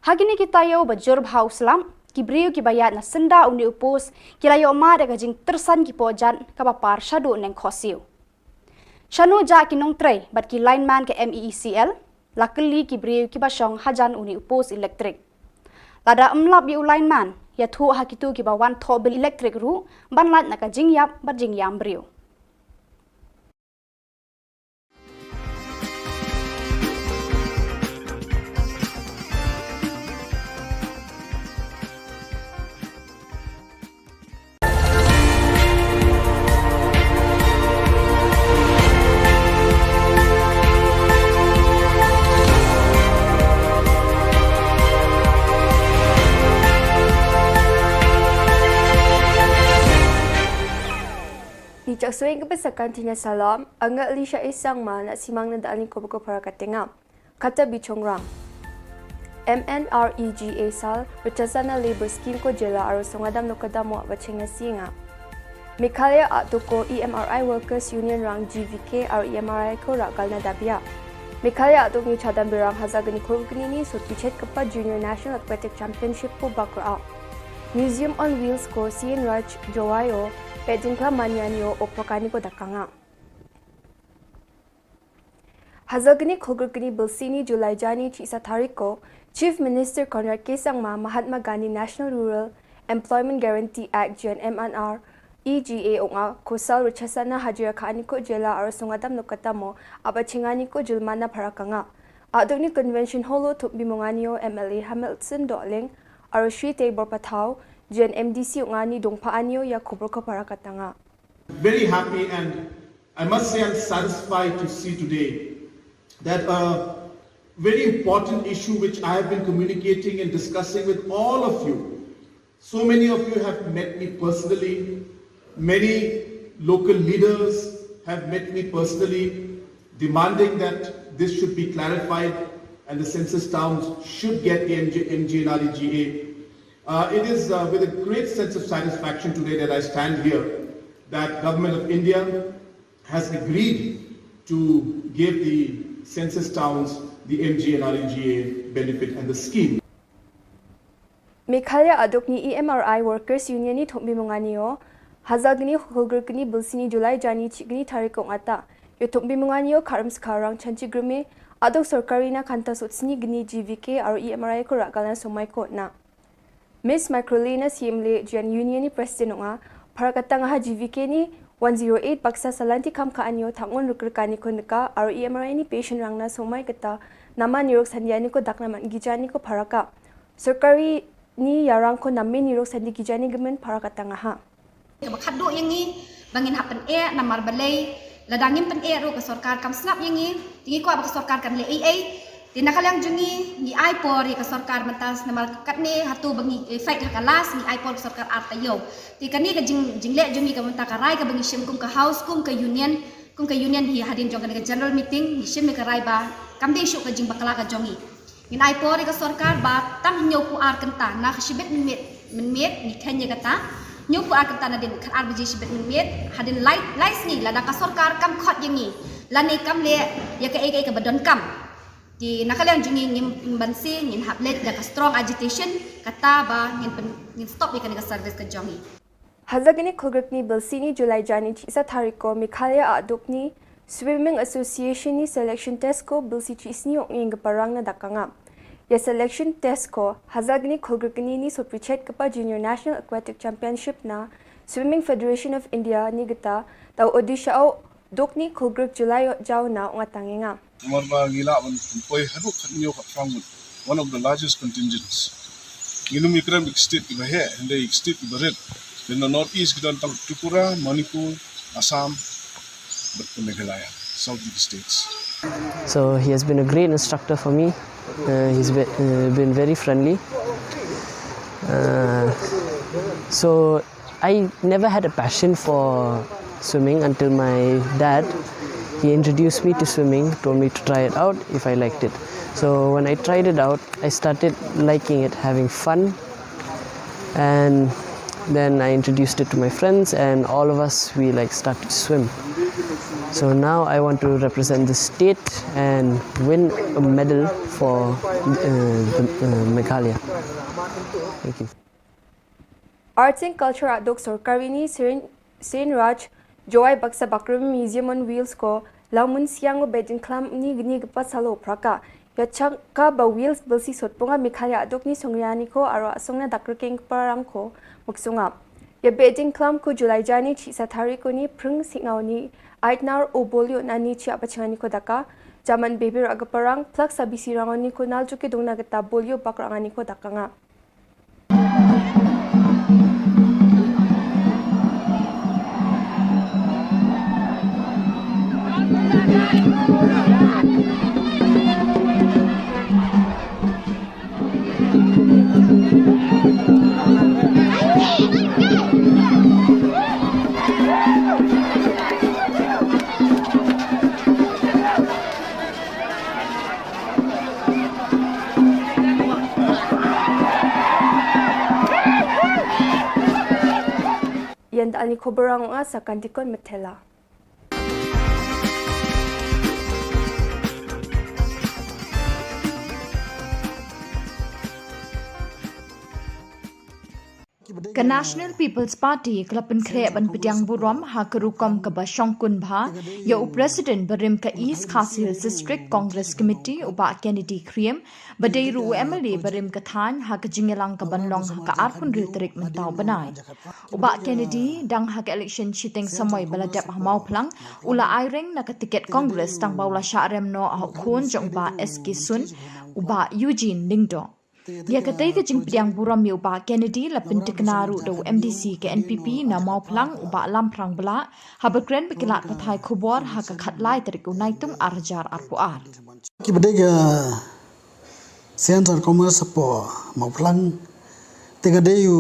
Ha kine ki taïew ba jur bha u slap, ki briew kiba ïaid na syndah une u post ki la ïoh mad ïa ka jingtyrsan ki pohjat kaba par shaduh neng khohsiew. Shano jah ki nongtrei bad ki lineman ka M E E C L la kylli ki briew kiba shong hajan une u post elektrik. Lada ym lap ïa u lineman, ïathuh ha kito kiba wan thoh bill elektrik ruh ban lait na ka jingïap bad jingïam briew. Shuwa ïa kaba sa kan, tynrai salam, nga Alicia Sangma, na simang na da ani khubor ka para ka tnga. Kata bchong rang. M N R E G A sal rchasana labour scheme ko jylla aro song adam no kadam mo ba cheng na singa. Meghalaya Aduk ko E M R I Workers Union rang G V K aro E M R I ko rakal na dabia. Meghalaya Aduk ni chadam birang haza gni khul gni ni sut pichet kapa Junior National Aquatic Championship ko bakra. Museum on Wheels ko Sien Raj Jowaio, Pedin Klam Manyanio, Opakani ko dakanga. Haza gni khul gni bilsi ni July jani chi sa tarik ko, Chief Minister Conrad K Sangma, Mahatma Gandhi National Rural Employment Guarantee Act, G N M R E G A, ong a, ko sal rchasana hajira kha ani ko jylla aro song adam no katamo, aba chingani ko jilmana para kanga. Aduk ni Convention Hall o thup bimongani o M L A Hamilton Dohling, aro Shri Teibor Pathau, G N M D C ong ani dongpa anio ïa khubor ko para katanga. Very happy, and I must say I'm satisfied to see today that a very important issue which I have been communicating and discussing with all of you. So many of you have met me personally. Many local leaders have met me personally, demanding that this should be clarified and the census towns should get the M G, M G N R E G A. Uh, it is, uh, with a great sense of satisfaction today that I stand here that Government of India has agreed to give the census towns the M G N R E G A benefit and the scheme. Meghalaya Aduk ni E M R I Workers Union ni thup bimongani o, haza gni khul gni bilsi ni July jani chi gni tarik ong ata. Ïa thup bimongani o kharam skharang chanchi grme, Aduk sorkari na khanta sut sni gni G V K aro E M R I ko rakal na somai ko na. Miss Microlina Siemle, Jan Union ni President ong a, para katanga ha G V K ni one zero eight baksa salanti kam ka anio thangun rukrkani ko nika, aro E M R I ni patient rang na somai kata, nama nirok sandiani ko dakna man gijani ko para ka. Sorkari ni ïarang ko namme nirok sandi gijani gmen para katanga ha. Kaba khadduh ïa ngi ba ngin hap pyneh namar balei lada ngim pyneh ruh ka sorkar kam sngap ïa ngi, te ngi kwah ba ka sorkar kan leh ei ei. Te na ka liang jong ngi ngi ai por ïa ka sorkar mynta namar katne hato ba ngi, eh, fight ha ka last, ngi ai por ka sorkar ar taïew. Te kane ka jing, jingleh jong ngi ka mynta ka rai kaba ngi shim kum ka house, kum ka union, kum ka union hi hadien jong kane ka general meeting ngi shim ïa ka rai ba kam dei shuh ka jingbakla ka jong ngi. Ngin ai por ïa ka sorkar ba tang hynñiew phew ar kynta na ka shibit mynmiet, mynmiet ngi kheiñ ïa kata. Hynñiew phew ar kynta nadien khatar baje shibit mynmiet, hadien lai, lai sngi lada ka sorkar kam khot ïa ngi lane kam leh ïa kaei kaei kaba donkam, te na ka liang jong ngi ngim, ngim banse, ngin hap leit da ka strong agitation, kata ba ngin pyn, ngin stop ïa kane ka service ka jong ngi. Haza gni khul gni bilsi ni July jani chi sa tarik ko Meghalaya Aduk ni Swimming Association ni selection test ko bilsi chi sni ong ing parang na dakanga. Ïa selection test ko haza gni khul gni ni sut pichet kapa Junior National Aquatic Championship na Swimming Federation of India ni gita, tau Odisha o duk ni khul gni July jao na ong atang nga. Namar ba ngi lah ban poi haduh khathynñiew khatphra ngut, one of the largest contingents. Ngi nym ïakren bad ki state kiba heh, hynrei ki state kiba rit. Lane north east ki don tang Tripura, Manipur, Assam, bad ka Meghalaya, south ki states. So he has been a great instructor for me. Uh, he's be, uh, been very friendly. Uh, so I never had a passion for swimming until my dad, he introduced me to swimming, told me to try it out if I liked it. So when I tried it out, I started liking it, having fun. And then I introduced it to my friends, and all of us, we, like, started to swim. So now I want to represent the state and win a medal for, uh, the, uh, Meghalaya. Thank you. Arts and Culture Aduk sorkari ni Sien, Sien Raj Jowai baksa bakrum Museum on Wheels ko Langmun Siang o Bedin Klam ni gni gpa salo phraka. Ïa changka ba Wheels bilsi sotpunga Meghalaya Aduk ni songriani ko aro asong na dakrkeng parang ko muksunga. Ïa Bedin Klam ko July jani chi sa tarik ko ni phrung singau ni aitnar o bolio nani chi apachingani ko daka. Jaman bebir agaparang plak sabisi rangoni ko naljuki dungna geta bolio bakrangani ko dakanga. Nda ani khubor ang ua sa kan dikon metela. Ka National People's Party ka la pynkhreh ban pdiang burom ha ka rukom kaba shongkun bha ïa u President barim ka East Khasi Hills District Congress Committee, u Bah Kennedy Khriem, ba dei ruh u M L A barim ka thaiñ, ha ka jingïalang kaban long ha ka arphew hynriew tarik mynta u bnai. U Bah Kennedy, dang ha ka election shiteng samoi ba la dep ha Mawphlang, u la aireng na ka tiket Congress tang ba u la shah rem noh ha u khun jong u Bah S K Sun, u Bah Eugene Lyngdoh. Ïa katei ka jingpdiang burom ïa u Bah Kennedy la pyntikna ruh da u M D C ka N P P na Mawphlang, u Bah Lamphrang Blah, haba kren bad ki lad pathai khubor ha ka khatlai tarik u Naitung ar hajar arphew ar. Ki ba dei ka Science and Commerce hapoh Mawphlang, te ka dei u,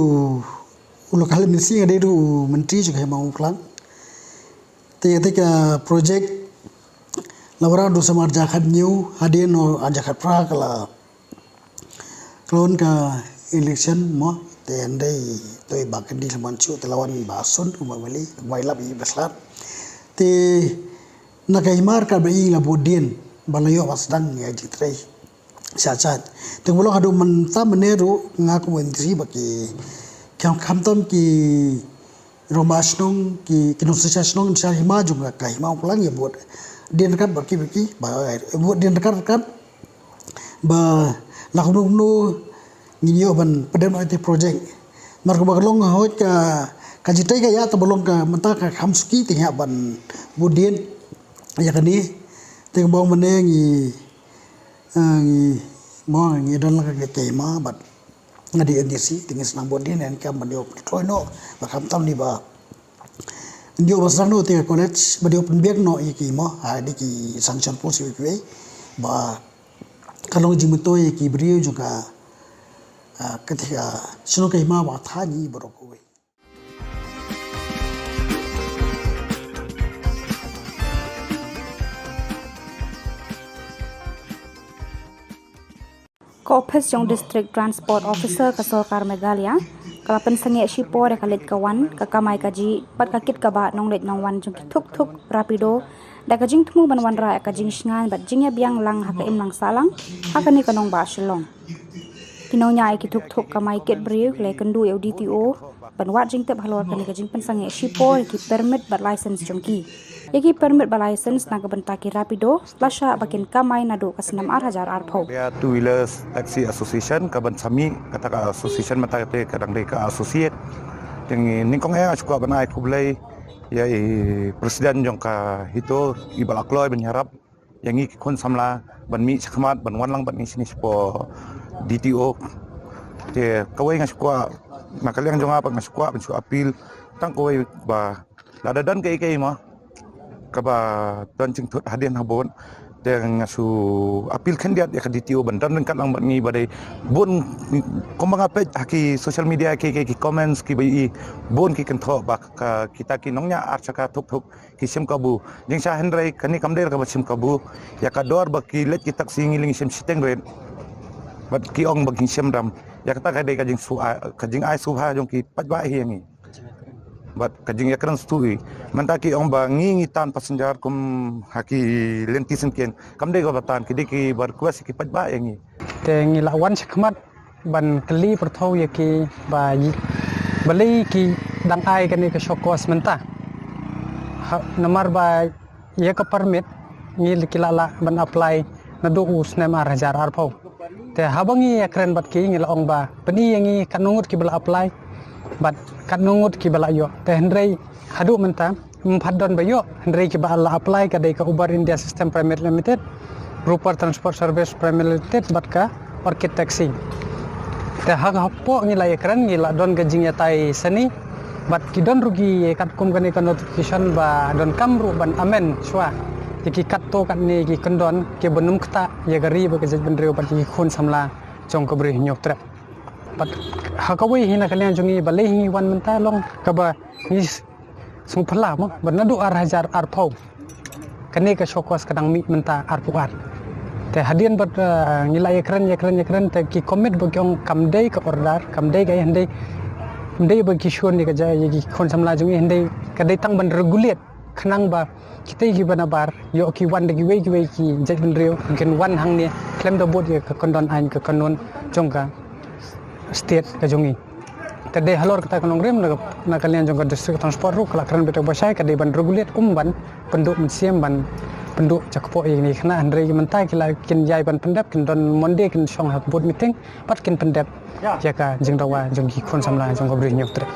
u local M D C, ka dei ruh u myntri jong ka hima Mawphlang. Te, te ka project la wanrah naduh snem ar hajar khathynñiew, hadien u ar hajar khatphra ka la khlon ka election mo, te hynrei to i Bah Kennedy la wan shuh, te la wan Bah Sun, u Bah Mali, u Bah Ilap, i Bah Slat. Te na ka hima ka ba i la bud dien ba la ïoh ban sdang ïa jingtrei. Sha sha. Te kumba long haduh mynta mynne ruh nga kum u M D C ba ki, kham, khamtam ki rangbah shnong, ki, ki nongshong shnong sha hima jong ka, ka hima Mawphlang ïa bud dien ryngkat bad ki, bad ki, ba, eh, bud dien ryngkat ryngkat. Ba la kumno kumno ngin ïoh ban pyndonkam ïa ki project. Namar kaba ka long hooid ka, ka jingtrei ka ïa kaba long ka mynta ka kham suki te ïa ban bud dien ïa kane. Te kumba mynne ngi, eh, ngi, mo ngi don la ka, ka hima bad nga dei M D C, te ngi sdang bud dien, ngi kam ban ïoh pyntrei noh, ba khamtam ni ba ïoh ba sdang noh te ka college, ba ïoh pynbiang noh ïa ki mo, ha, dei ki sanction post ïa ki, ba ka long jingmyntoi ïa ki briew jong ka, ah, ka te ka shnong ka hima ba thaiñ baroh kawei. Ka ophis jong District Transport Officer ka Sorkar Meghalaya ka la pynsangeh shipor ïa ka leit ka wan, ka kamai kajih bad ka kit ka bah nongleit nongwan jong ki thuk thuk Rapido, da ka jingthmu ban wanrah ïa ka jingshngaiñ bad jingïabiang lang ha ka imlang sahlang ha kane ka nongbah Shillong. Ki nongñiah ïa ki thuk thuk kamai kit briew ki la ïakynduh ïa u D T O ban wad jingtip halor kane ka jingpynsangeh shipor ïa ki permit bad license jong ki. Ïa ki permit bad license na ka bynta ki Rapido la shah ba kin kamai naduh ka snem ar hajar arphew. Meghalaya Two Wheelers Taxi Association, ka ban sa mih kata ka association mynta ka te ka dang dei ka associate. Te nyngkong eh nga shu kwah ban ai khublei ïa i president jong ka HITO, i ba la kloi ban ïarap ïa ngi ki khun samla ban mih shakhmat ban wan lang bad ngi shane shapoh D T O. Te kawei nga shu kwah, na ka liang jong nga pat nga shu kwah ban shu appeal tang kawei ba lada don kaei kaei mo kaba don jingthut hadien habud, te nga shu appeal khyndiat ïa ka D T O ban don ryngkat lang bad ngi. Ba dei bun, kumba nga peit ha ki social media, ki, ki, ki comments kiba ïohi, bun ki kynthoh ba ka, kita ki nongñiah ar shaka thuk thuk ki shim kabu. Jingshisha hynrei kane kam dei kaba shim kabu. Ïa ka dor ba ki leit ki taxi ngi la ngi shim shiteng rit, bad ki ong ba ki shim dam. Ïa kata ka dei ka jingsu-, ka jingai subha jong ki paidbah hi ïa ngi bad ka jingïakren shuh hi. Mynta ki ong ba ngi ngi tan passenger kum ha ki lynti syngkien. Kam dei kaba tan, ki dei kiba request ki paidbah ïa ngi. Te ngi la wan shakhmat ban kylli pyrthuh ïa ki ba, balei ki dang ai kane ka show cause mynta. Ha, namar ba ïa ka permit ngi la, ki la lah ban apply naduh u snem ar hajar arphew. Te haba ngi ïakren bad ki ngi la ong ba pyni ïa ngi katno ngut kiba la apply bad katno ngut kiba la ïoh. Te hynrei haduh mynta ym pat don ba ïoh, hynrei kiba la apply ka dei ka Uber India System Private Limited, Rupar Transport Service Private Limited bad ka Orchid Taxi. Te ha kaba ngi la ïakren ngi la don ka jingïatai sani bad ki don ruh ki katkum kane ka notification ba donkam ruh ban amend shuwa ïa ki katto katne ki kyndon kiba nym ktah ïa ka ri bad ka jaitbynriew bad ki khun samla jong ka Bri Hynñiewtrep. Bad ha kawei hi na ka liang jong ngi balei hi ngi wan mynta long kaba ngi sngewphylla mo ba naduh ar hajar arphew kane ka show cause ka dang mih mynta arphew ar. Te hadien bad, eh, ngi la ïakren, ïakren, ïakren, te ki commit ba ki ong kam dei ka order, kam dei ka ïa hynrei Ym dei ba ki shun ïa ka jait ïa ki khun samla jong ngi, hynrei ka dei tang ban regulate khnang ba kita kiba nabar ïoh ki wan da kiwei kiwei ki jaitbynriew, kin wan hangne khlem da bud ïa ka kyndon aiñ ka kanun jong ka state ka jong ngi. Te dei halor kata ka nongrim na, na ka liang jong ka District Transport ruh ka la kren beit ba shai ka dei ban regulate kum ban pynduh mynsiem ban pynduh jakpoh ïa kine ki khynnah, hynrei mynta ki la kin ïai ban pyndep, kin don Monday kin shong ha board meeting bad kin pyndep ïa ka jingdawa jong ki khun samla jong ka Bri Hynñiewtrep.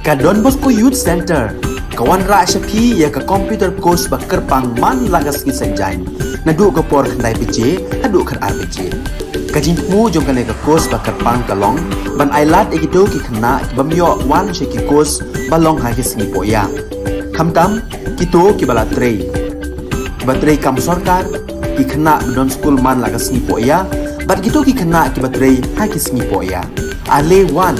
Ka Don Bosco Youth Center ka wanrah sha phi ïa ka computer course ba kyrpang man la ka sngi Saitjaiñ, naduh ka por khyndai baje haduh khatar baje. Ka jingthmu jong kane ka course ba kyrpang ka long ban ailad ïa kito ki khynnah ki bym ïoh wan sha ki course ba long ha ki sngi pohïa, khamtam kito kiba la trei, kiba trei kam sorkar, ki khynnah ba don skul man la ka sngi pohïa bad kito ki khynnah kiba trei ha ki sngi pohïa. Ale wan,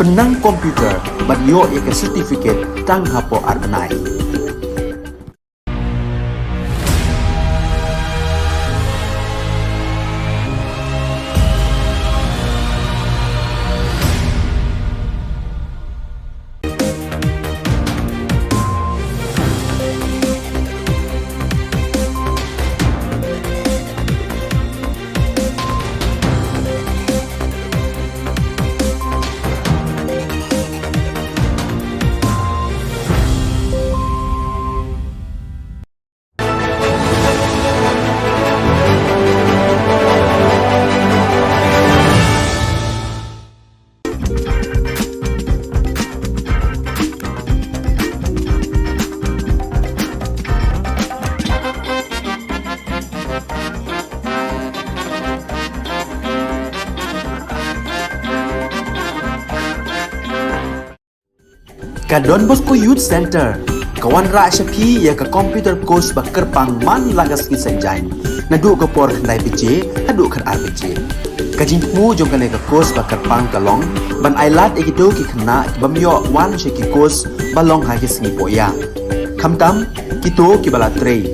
pynnang computer bad ïoh ïa ka certificate tang hapoh ar bnai. Ka Don Bosco Youth Center ka wanrah sha phi ïa ka computer course ba kyrpang man la ka sngi Saitjaiñ, naduh ka por khyndai baje haduh khatar baje. Ka jingthmu jong kane ka course ba kyrpang ka long ban ailad ïa kito ki khynnah ki bym ïoh wan sha ki course ba long ha ki sngi pohïa, khamtam kito kiba la trei,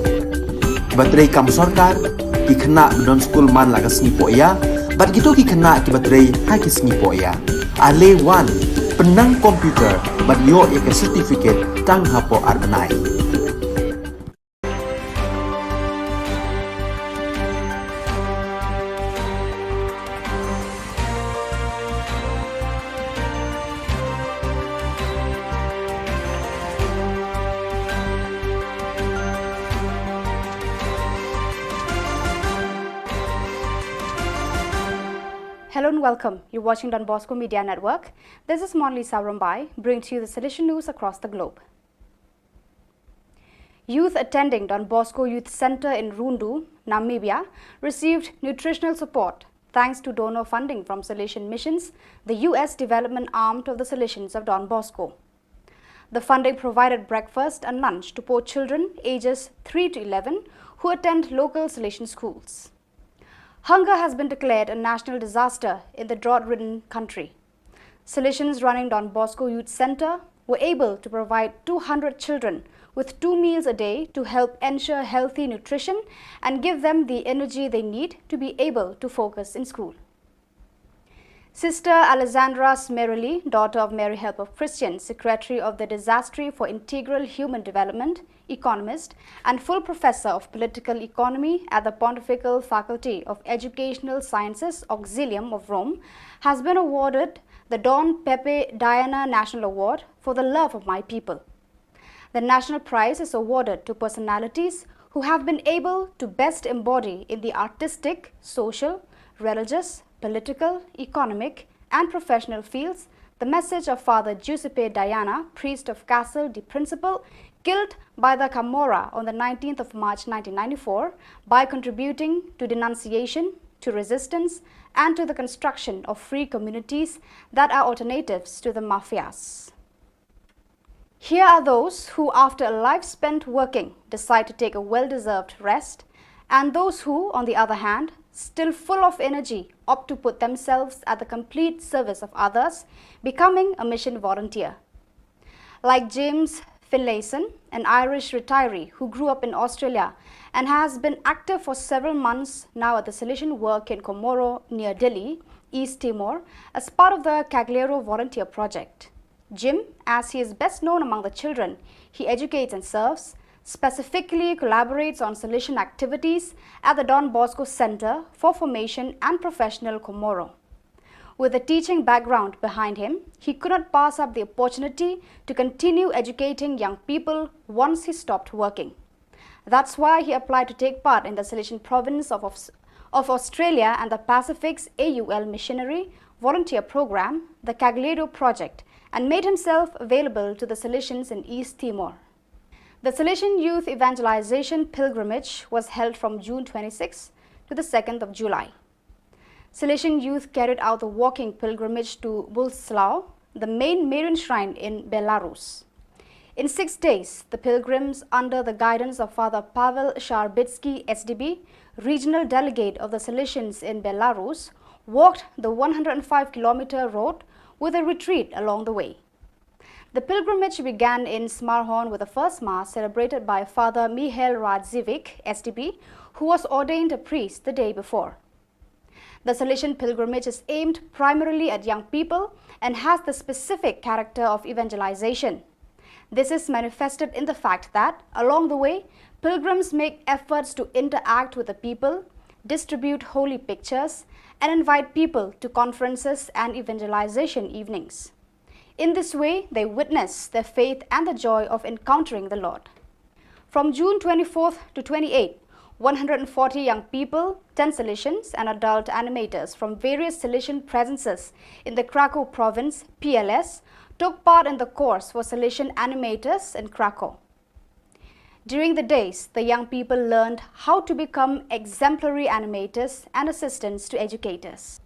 kiba trei kam sorkar, ki khynnah ba don skul man la ka sngi pohïa bad kito ki khynnah kiba trei ha ki sngi pohïa. Ale wan, pynnang computer bad ïoh ïa ka certificate tang hapoh ar bnai. Hello and welcome. You're watching Don Bosco Media Network. This is Monlisa Rombai, bringing to you the Salesian news across the globe. Youth attending Don Bosco Youth Center in Rundu, Namibia, received nutritional support thanks to donor funding from Salesian Missions, the U S development arm of the Salesians of Don Bosco. The funding provided breakfast and lunch to poor children ages three to eleven who attend local Salesian schools. Hunger has been declared a national disaster in the drought-ridden country. Salesians running Don Bosco Youth Center were able to provide two hundred children with two meals a day to help ensure healthy nutrition and give them the energy they need to be able to focus in school. Sister Alessandra Smeroli, daughter of Mary Help of Christians, secretary of the Dicastery for Integral Human Development, economist, and full professor of political economy at the Pontifical Faculty of Educational Sciences, Auxilium of Rome, has been awarded the Don Pepe Diana National Award for the love of my people. The national prize is awarded to personalities who have been able to best embody in the artistic, social, religious, political, economic, and professional fields the message of Father Giuseppe Diana, priest of Castel di Principe, killed by the Camorra on the nineteenth of March nineteen ninety-four, by contributing to denunciation, to resistance, and to the construction of free communities that are alternatives to the mafias. Here are those who, after a life spent working, decide to take a well-deserved rest, and those who, on the other hand, still full of energy, opt to put themselves at the complete service of others, becoming a mission volunteer. Like James Finlayson, an Irish retiree who grew up in Australia and has been active for several months now at the Salesian Work in Comoro near Dili, East Timor, as part of the Cagliero Volunteer Project. Jim, as he is best known among the children he educates and serves, specifically collaborates on Salesian activities at the Don Bosco Center for Formation and Professional Comoro. With a teaching background behind him, he could not pass up the opportunity to continue educating young people once he stopped working. That's why he applied to take part in the Salesian province of, of, of Australia and the Pacific's A U L missionary volunteer program, the Cagliero Project, and made himself available to the Salesians in East Timor. The Salesian Youth Evangelization Pilgrimage was held from June twenty-sixth to the second of July. Salesian youth carried out the walking pilgrimage to Bulslau, the main Marian shrine in Belarus. In six days, the pilgrims, under the guidance of Father Pavel Sharbitsky, S D B, regional delegate of the Salesians in Belarus, walked the one hundred five kilometer road with a retreat along the way. The pilgrimage began in Smarhorn with the first Mass celebrated by Father Mihail Radziwick, S D B, who was ordained a priest the day before. The Salesian pilgrimage is aimed primarily at young people and has the specific character of evangelization. This is manifested in the fact that, along the way, pilgrims make efforts to interact with the people, distribute holy pictures, and invite people to conferences and evangelization evenings. In this way, they witness their faith and the joy of encountering the Lord. From June twenty-fourth to twenty-eighth, one hundred forty young people, ten Salesians and adult animators from various Salesian presences in the Krakow province, P L S, took part in the course for Salesian animators in Krakow. During the days, the young people learned how to become exemplary animators and assistants to educators.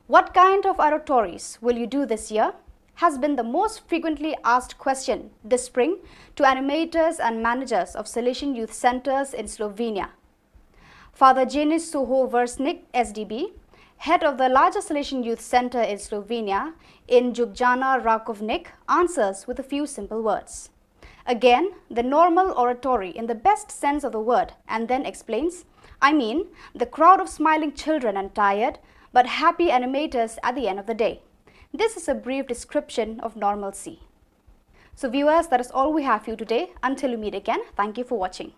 "What kind of oratories will you do this year?" has been the most frequently asked question this spring to animators and managers of Salesian youth centers in Slovenia. Father Janis Suho Versnik, S D B, head of the largest Salesian youth center in Slovenia, in Ljubljana Rakovnik, answers with a few simple words. Again, the normal oratory in the best sense of the word, and then explains, "I mean, the crowd of smiling children and tired, but happy animators at the end of the day." This is a brief description of normalcy. So viewers, that is all we have for you today. Until we meet again, thank you for watching.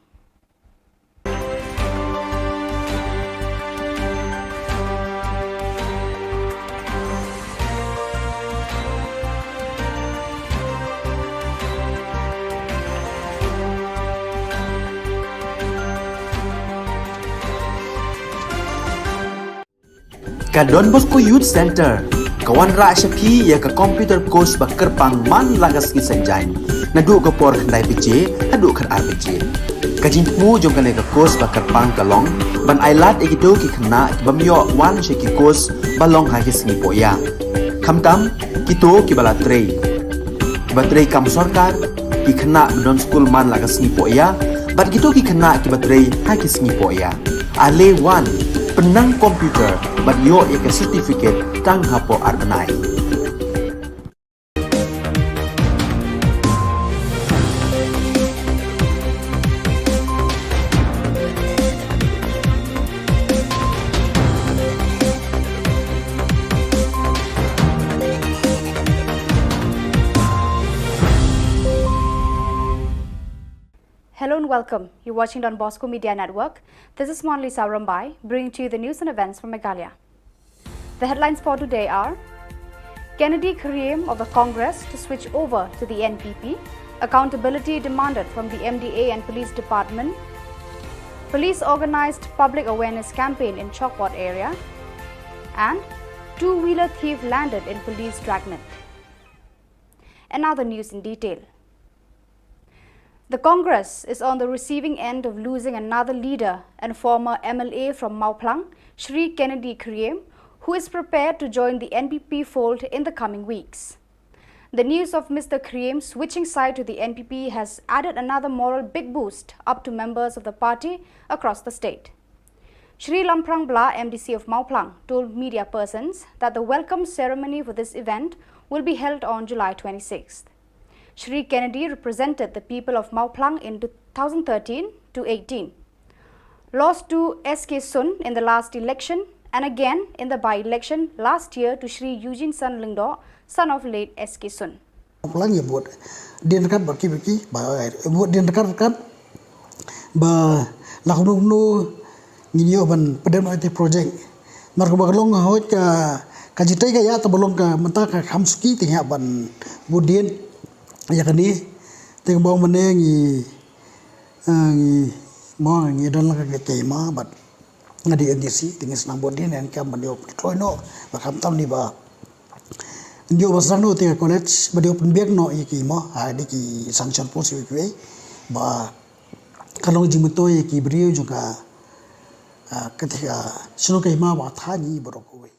Ka Don Bosco Youth Center ka wanrah sha phi ïa ka computer course ba kyrpang man la ka sngi Saitjaiñ, naduh ka por khyndai baje haduh khatar baje. Ka jingthmu jong kane ka course ba kyrpang ka long ban ailad ïa kito ki khynnah ki bym ïoh wan sha ki course ba long ha ki sngi pohïa, khamtam kito kiba la trei, kiba trei kam sorkar, ki khynnah ba don skul man la ka sngi pohïa, bad kito ki khynnah kiba trei ha ki sngi pohïa. Ale wan, pynnang computer bad ïoh ïa ka certificate tang hapoh ar bnai. Hello and welcome. You're watching Don Bosco Media Network. This is Monlisa Rombai, bringing to you the news and events from Meghalaya. The headlines for today are: Kennedy Khyriem of the Congress to switch over to the N P P, accountability demanded from the M D A and Police Department, police organized public awareness campaign in Chawkpot area, and two-wheeler thief landed in police dragnet. And now the news in detail. The Congress is on the receiving end of losing another leader and former M L A from Mawphlang, Shri Kennedy Khyriem, who is prepared to join the N P P fold in the coming weeks. The news of Mister Khyriem switching side to the N P P has added another moral big boost up to members of the party across the state. Shri Lamphrang Blah, M D C of Mawphlang, told media persons that the welcome ceremony for this event will be held on July twenty-sixth. Shri Kennedy represented the people of Mawphlang in two thousand thirteen to eighteen. Lost to S K Sun in the last election and again in the by-election last year to Shri Eugene San Lyngdoh, son of late S K Sun. Mawphlang ïa vote dien ryngkat bad ki, ki ba, eh, vote dien ryngkat ryngkat ba la kumno kumno ngin ïoh ban pyndonkam ïa ki project. Namar kaba ka long hooid ka, ka jingtei ka ïa, tang ba long ka mynta ka kham suki te ngi hap ban vote dien ïa kane. Te kaba ong mynne ngi, eh, ngi, mo ngi don la ka, ka hima bad nga dei M D C te ngi sdang vote dien, ngi kam ban ïoh pyntroi noh ba khamtam ni ba ngi ïoh ba sdang noh te ka college ba dei pynbiang noh ïa ki, mo, ha, dei ki sanction post ïa kiwei ba ka long jingmyntoi ïa ki briew jong ka, ah, ka te ka shnong ka hima ba thani baroh kawei.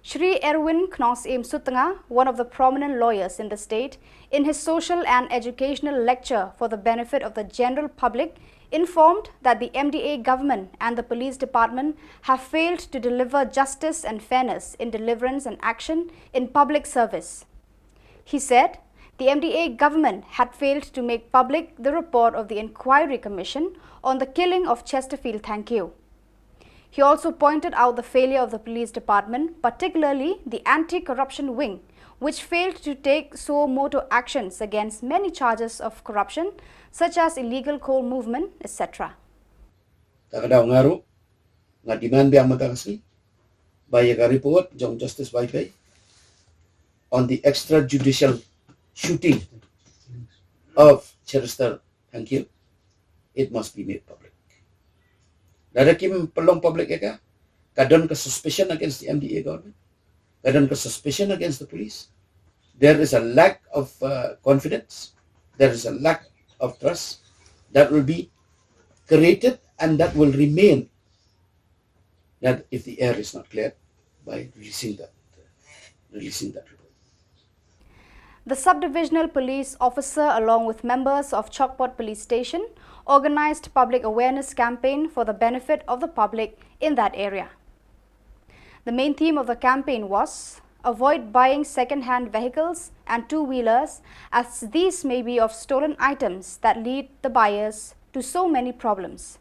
Shri Erwin Knongsiem Sutnga, one of the prominent lawyers in the state, in his social and educational lecture for the benefit of the general public, informed that the M D A government and the police department have failed to deliver justice and fairness in deliverance and action in public service. He said the M D A government had failed to make public the report of the inquiry commission on the killing of Chesterfield Thangkhiew. He also pointed out the failure of the police department, particularly the anti-corruption wing, which failed to take suo motu actions against many charges of corruption, such as illegal coal movement, et cetera. Te ka daw nga ruh nga demand biang mynta ka sngi ba ïa ka report jong Justice Vaiphei on the extrajudicial shooting of Chester Thangkhiew, it must be made public. Lada kim pynlong public ïa ka, ka don ka suspicion against the M D A government, ka don ka suspicion against the police. There is a lack of, uh, confidence. There is a lack of trust that will be created and that will remain, that if the air is not cleared by releasing that, releasing that report. The sub-divisional police officer, along with members of Chawkpot Police Station, organized public awareness campaign for the benefit of the public in that area. The main theme of the campaign was avoid buying second-hand vehicles and two-wheelers, as these may be of stolen items that lead the buyers to so many problems.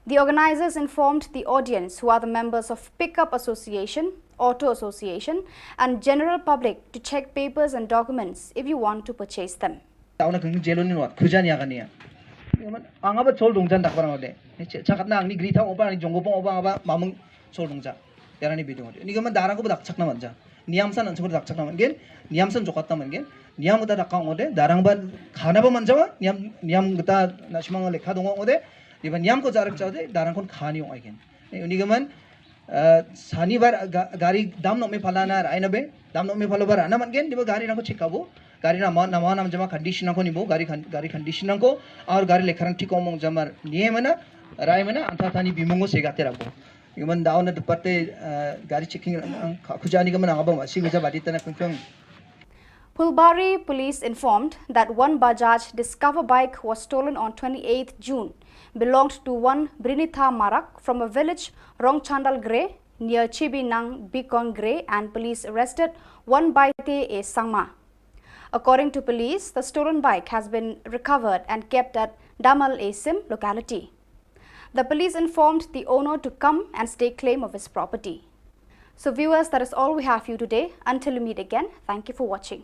The organizers informed the audience, who are the members of Pickup Association, Auto Association, and general public to check papers and documents if you want to purchase them. Tauna kung jelo ni wat khujan ya kania. Anga ba chol dongjan dak barang ode. Ni che-, chakat nang ni gri thang oba ni jonggo pong oba aba mamung chol dongja. Yara ni bidung ode. Ni gaman darang ko dak chak naman ja. Niam san ansur dak chak naman gen. Niam san jokat naman gen. Niam uta dak kang ode. Darang ban khana ba man jawa. Niam, niam uta na shimang lekha dong ode. Di ban niam ko jarak jawa de. Darang kon khani ong aigen. Ni, ni gaman, eh, sani bar ga-, gari dam nok me phala na rai na be. Dam nok me phala bar ana man gen. Di ba gari nang ko chekabo. Gari nama, nama nam jama condition nangko ni bo, gari con-, gari condition nangko, aur gari lekharang thik omong jamar nie mana, rai mana, anta thani bimungo se gate rabo. Yuman daw na departe, eh, gari checking ang, ang, kha-, khuja ni gaman ang abang, si khuja badi tana kung kung. Phulbari police informed that one Bajaj Discover bike was stolen on twenty-eighth June, belonged to one Brinitha Marak from a village Rongchandal Gre near Chibinang Bikon Gre, and police arrested one Baite A Sangma. According to police, the stolen bike has been recovered and kept at Damal A Sim locality. The police informed the owner to come and stake claim of his property. So viewers, that is all we have for you today. Until we meet again, thank you for watching.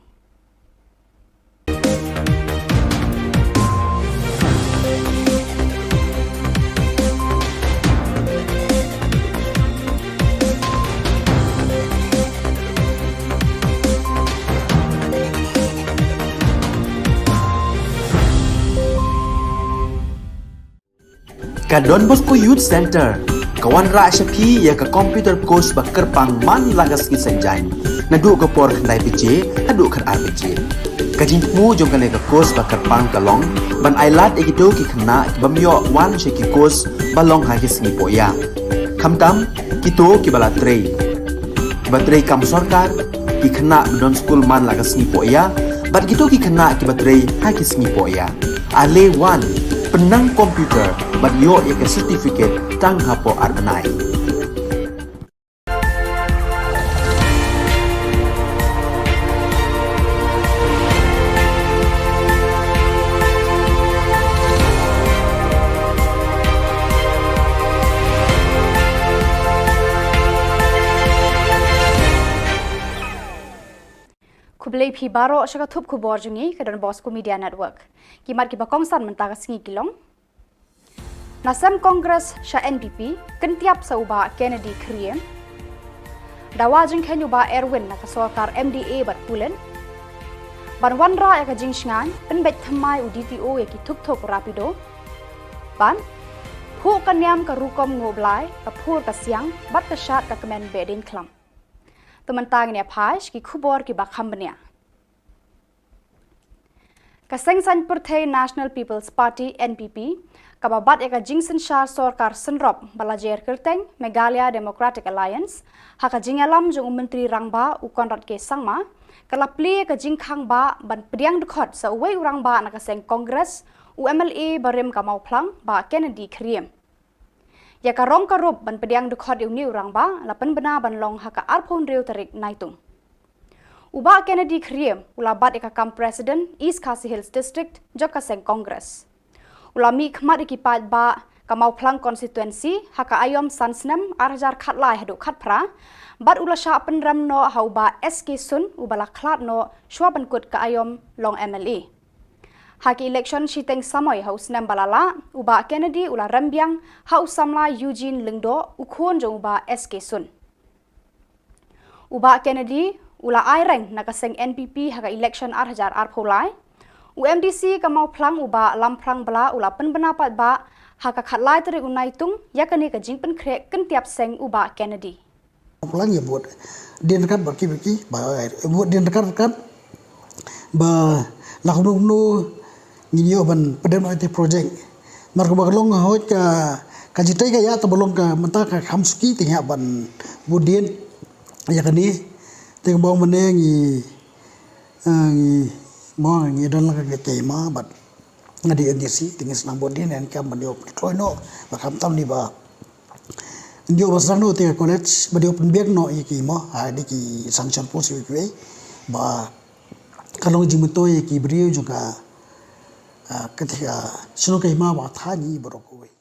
Ka Don Bosco Youth Centre ka wanrah sha phi ïa ka computer course ba kyrpang man la ka sngi Saitjaiñ, naduh ka por khyndai baje haduh khatar baje. Ka jingthmu jong kane ka course ba kyrpang ka long ban ailad ïa kito ki khynnah ki bym ïoh wan sha ki course ba long ha ki sngi pohïa. Khamtam kito kiba la trei, kiba trei kam sorkar, ki khynnah ba don skul man la ka sngi pohïa, bad kito ki khynnah kiba trei ha ki sngi pohïa. Ale wan, pynnang computer bad ïoh ïa ka certificate tang hapoh ar bnai. Te phi baroh sha ka thup khubor jong ngi ka Don Bosco Media Network. Ki mat kiba kongsan mynta ka sngi ki long: Na sem Congress sha N P P, kyntiap sa u Bah Kennedy Kyriem. Dawa jingkheiñ u Bah Erwin na ka sorkar M D A bad pulit. Ban wanrah ïa ka jingshngaiñ, pynbeit thymmai u D T O ïa ki thuk thuk Rapido. Ban phuh ka niam ka rukom nguh blai, ka phur ka siang bad ka shad ka kmen behdeiñ khlam. To mynta ngin ïa phai sha ki khubor kiba kham bniah. Ka seng saiñ pyrthei National People's Party, N P P, kaba bat ïa ka jingsynshar sorkar synrop ba la jer kyrteng Meghalaya Democratic Alliance, ha ka jingïalam jong u Myntri Rangbah u Conrad K Sangma, ka la plie ka jingkhang bah ban pdiang dkhot sa uwei u rangbah na ka seng Congress, u M L A barim ka Mawphlang, Bah Kennedy Kyriem. Ïa ka rong ka rup ban pdiang dkhot ïa une u rangbah la pynbna ban long ha ka arphew hynriew tarik Naitung. U Bah Kennedy Kyriem u la bat ïa ka kam President East Khasi Hills District jong ka seng Congress. U la mih khmat ïa ki paidbah ka Mawphlang Constituency ha ka aïom san snem ar hajar khatlai haduh khatphra, bad u la shah pynrem noh ha u Bah S K Sun uba la khlad noh shwa ban kut ka aïom long M L A. Ha ki election shiteng samoi ha u snem ba la lah, u Bah Kennedy u la rem biang ha u samla Eugene Lyngdoh, u khun jong u Bah S K Sun. U Bah Kennedy u la ai reng na ka seng N P P ha ka election ar hajar arphew lai. U M D C ka Mawphlang u Bah Lamphrang Blah u la pynbna paidbah ha ka khatlai tarik u Naitung ïa kane ka jingpynkhreh kyntiap seng u Bah Kennedy. Plang ïa bud dien kat ba ki ba ki ba bud dien kat kat ba la kumno kumno ngi ïoh ban pdem ïa te project. Mar kaba ka long hoi ka ka jitai ka ïa ta ba long ka mynta ka kham suki te ïa ban bud dien ïa kane te ka bang mane ngi eh, ngi mo ngi don la ka ke ma bad nga di N D C te ngi snam bud dien en kam ban ïoh troi no ba kham tam ni ba ngi ïoh ba snam no te ka college ba ïoh pynbiak no ïa ki mo ha di ki sanction post ïa ki ba ka long jingmyntoi ïa ki briew jong ka ah, ka te ka shnong ka hima ba tha ni ba rok wei.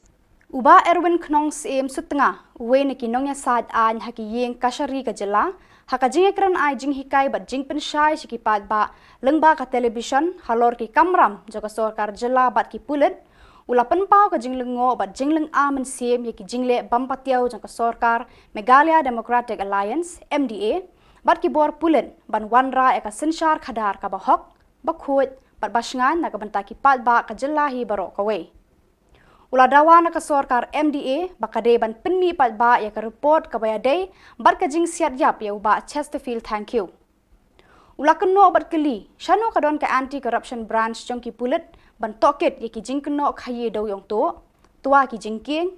U Bah Erwin Khnong Syiem Sutnga, uwei na ki nongïasaid aiñ ha ki ïing kashari ka jylla, ha ka jingïakren ai jinghikai bad jingpynshai sha ki paidbah lyngba ka television halor ki kamram jong ka sorkar jylla bad ki pulit, u la pynpaw ka jinglyngngoh bad jinglynga mynsiem ïa ki jingleh bym patiaw jong ka sorkar Meghalaya Democratic Alliance, M D A, bad ki bor pulit ban wanrah ïa ka synshar khadar kaba hok, ba khuid bad ba shngaiñ na ka bynta ki paidbah ka jylla hi baroh kawei. U la dawa na ka sorkar M D A ba ka dei ban pynmih paidbah ïa ka report kaba ïadei bad ka jingsiat ïap ïa u Bah Chesterfield Thangkhiew. U la kynnoh bad kylli shano ka don ka Anti Corruption Branch jong ki pulit ban tohkit ïa ki jingkynnoh khaïi dewïong tuh, twa ki jingkieng,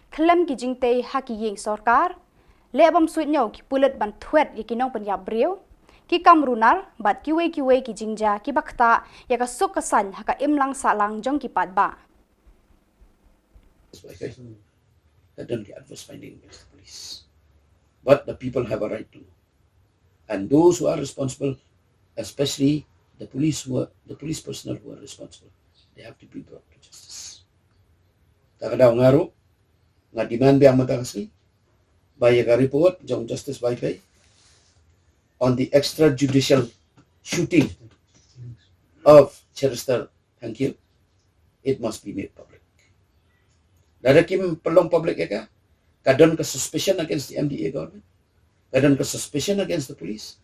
khlem ki jingtei ha ki ïing sorkar, leh bym suidñiew ki pulit ban thwet ïa ki nongpynïap briew, ki kam runar bad kiwei kiwei ki jingjia kiba ktah ïa ka suk ka saiñ ha ka imlang sahlang jong ki paidbah. That don't get adverse finding against the police. But the people have a right to know. And those who are responsible, especially the police who are, the police personnel who are responsible, they have to be brought to justice. Ta ka daw nga ruh, nga demand biang mynta ka sngi ba ïa ka report jong Justice Vaiphei on the extrajudicial shooting of Cherister Thangkhiew, it must be made public. Lada kim pynlong public ïa ka, ka don ka suspicion against the M D A government, ka don ka suspicion against the police.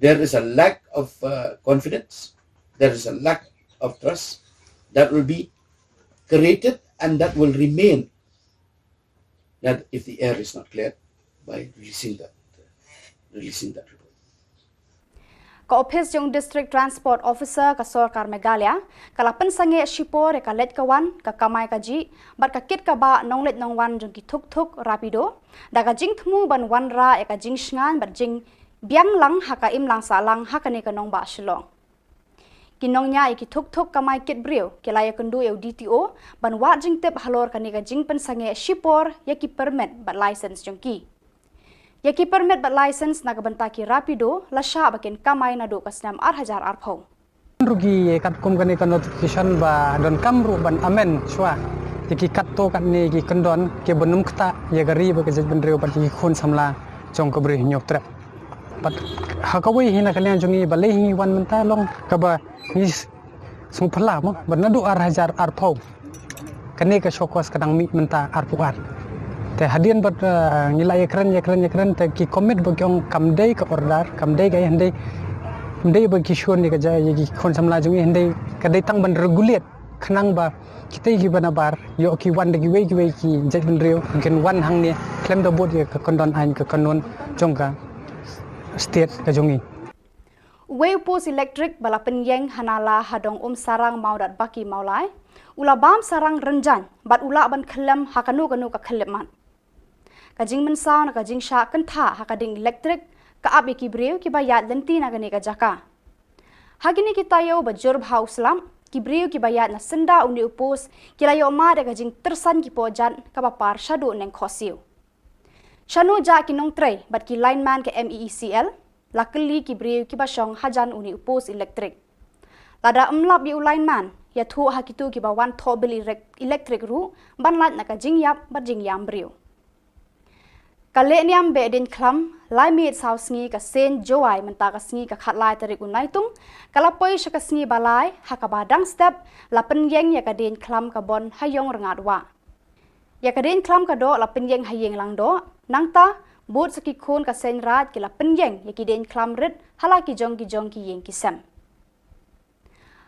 There is a lack of uh, confidence, there is a lack of trust that will be created and that will remain that if the air is not cleared by releasing that, releasing that report. Ka ophis jong District Transport Officer ka sorkar Meghalaya ka la pynsangeh shipor ïa ka leit ka wan, ka kamai kajih bad ka kit ka bah nongleit nongwan jong ki thuk thuk Rapido, da ka jingthmu ban wanrah ïa ka jingshngaiñ bad jingbiang lang ha ka imlang sahlang ha kane ka nongbah Shillong. Ki nongñiah ïa ki thuk thuk kamai kit briew ki la ïakynduh ïa u D T O ban wad jingtip halor kane ka jingpynsangeh shipor ïa ki permit bad license jong ki. Ïa ki permit bad license na ka bynta ki Rapido la shah ba kin kamai naduh ka snem ar hajar arphew. Ruh ki katkum kane ka notification ba donkam ruh ban amend shuwa ïa ki katto katne ki kyndon kiba nym ktah ïa ka ri bad ka jaitbynriew bad ïa ki khun samla jong ka Bri Hynñiewtrep. Bad ha kawei hi na ka liang jong ngi ba lei hi ngi wan mynta long kaba ngi s-, sngewphylla mo, bad naduh ar hajar arphew kane ka show cause ka dang mih mynta arphew ar. Te hadien bad, eh, ngi la ïakren, ïakren, ïakren, te ki commit ba ki ong kam dei ka order, kam dei ka, hynrei, hynrei ba ki shun ïa ka ja, ïa ki khun samla jong ngi, hynrei ka dei tang ban regulate khnang ba kita kiba nabar ïoh ki wan da kiwei kiwei ki jaitbynriew kin wan hangne khlem da bud ïa ka kyndon aiñ ka kanun jong ka state ka jong ngi. Uwei u post elektrik ba la pynïeng ha Nala ha Dong Umsarang Mawdatbaki Mawlai u la bam sarang rynjang bad u lah ban khyllem ha kano kano ka khyllipmat. Ka jingmynsaw na ka jingshah kyntha ha ka dieng elektrik ka ap ïa ki briew kiba ïaid lynti na kane ka jaka. Ha kine ki taïew ba jur bha u slap, ki briew kiba ïaid na syndah une u post ki la ïoh mad ïa ka jingtyrsan ki pohjat kaba par shaduh neng khohsiew. Shano jah ki nongtrei bad ki lineman ka M E E C L? La kylli ki briew kiba shong hajan une u post elektrik. Lada ym lap ïa u lineman, ïathuh ha kito kiba wan thoh bill elek-, elektrik ruh ban lait na ka jingïap bad jingïam briew. Ka lehniam beh dieñkhlam lai miet saw sngi ka seng Jowai mynta ka sngi ka khatlai tarik u Naitung ka la poi sha ka sngi ba lai, ha kaba dang step la pynïeng ïa ka dieñkhlam ka Bon ha Ïong Rngat Wah. Ïa ka dieñkhlam ka doh la pynïeng ha Ïing Langdoh, nangta bud sa ki khun ka seng Raid ki la pynïeng ïa ki dieñkhlam rit ha la ki jong ki jong ki ïing ki sem.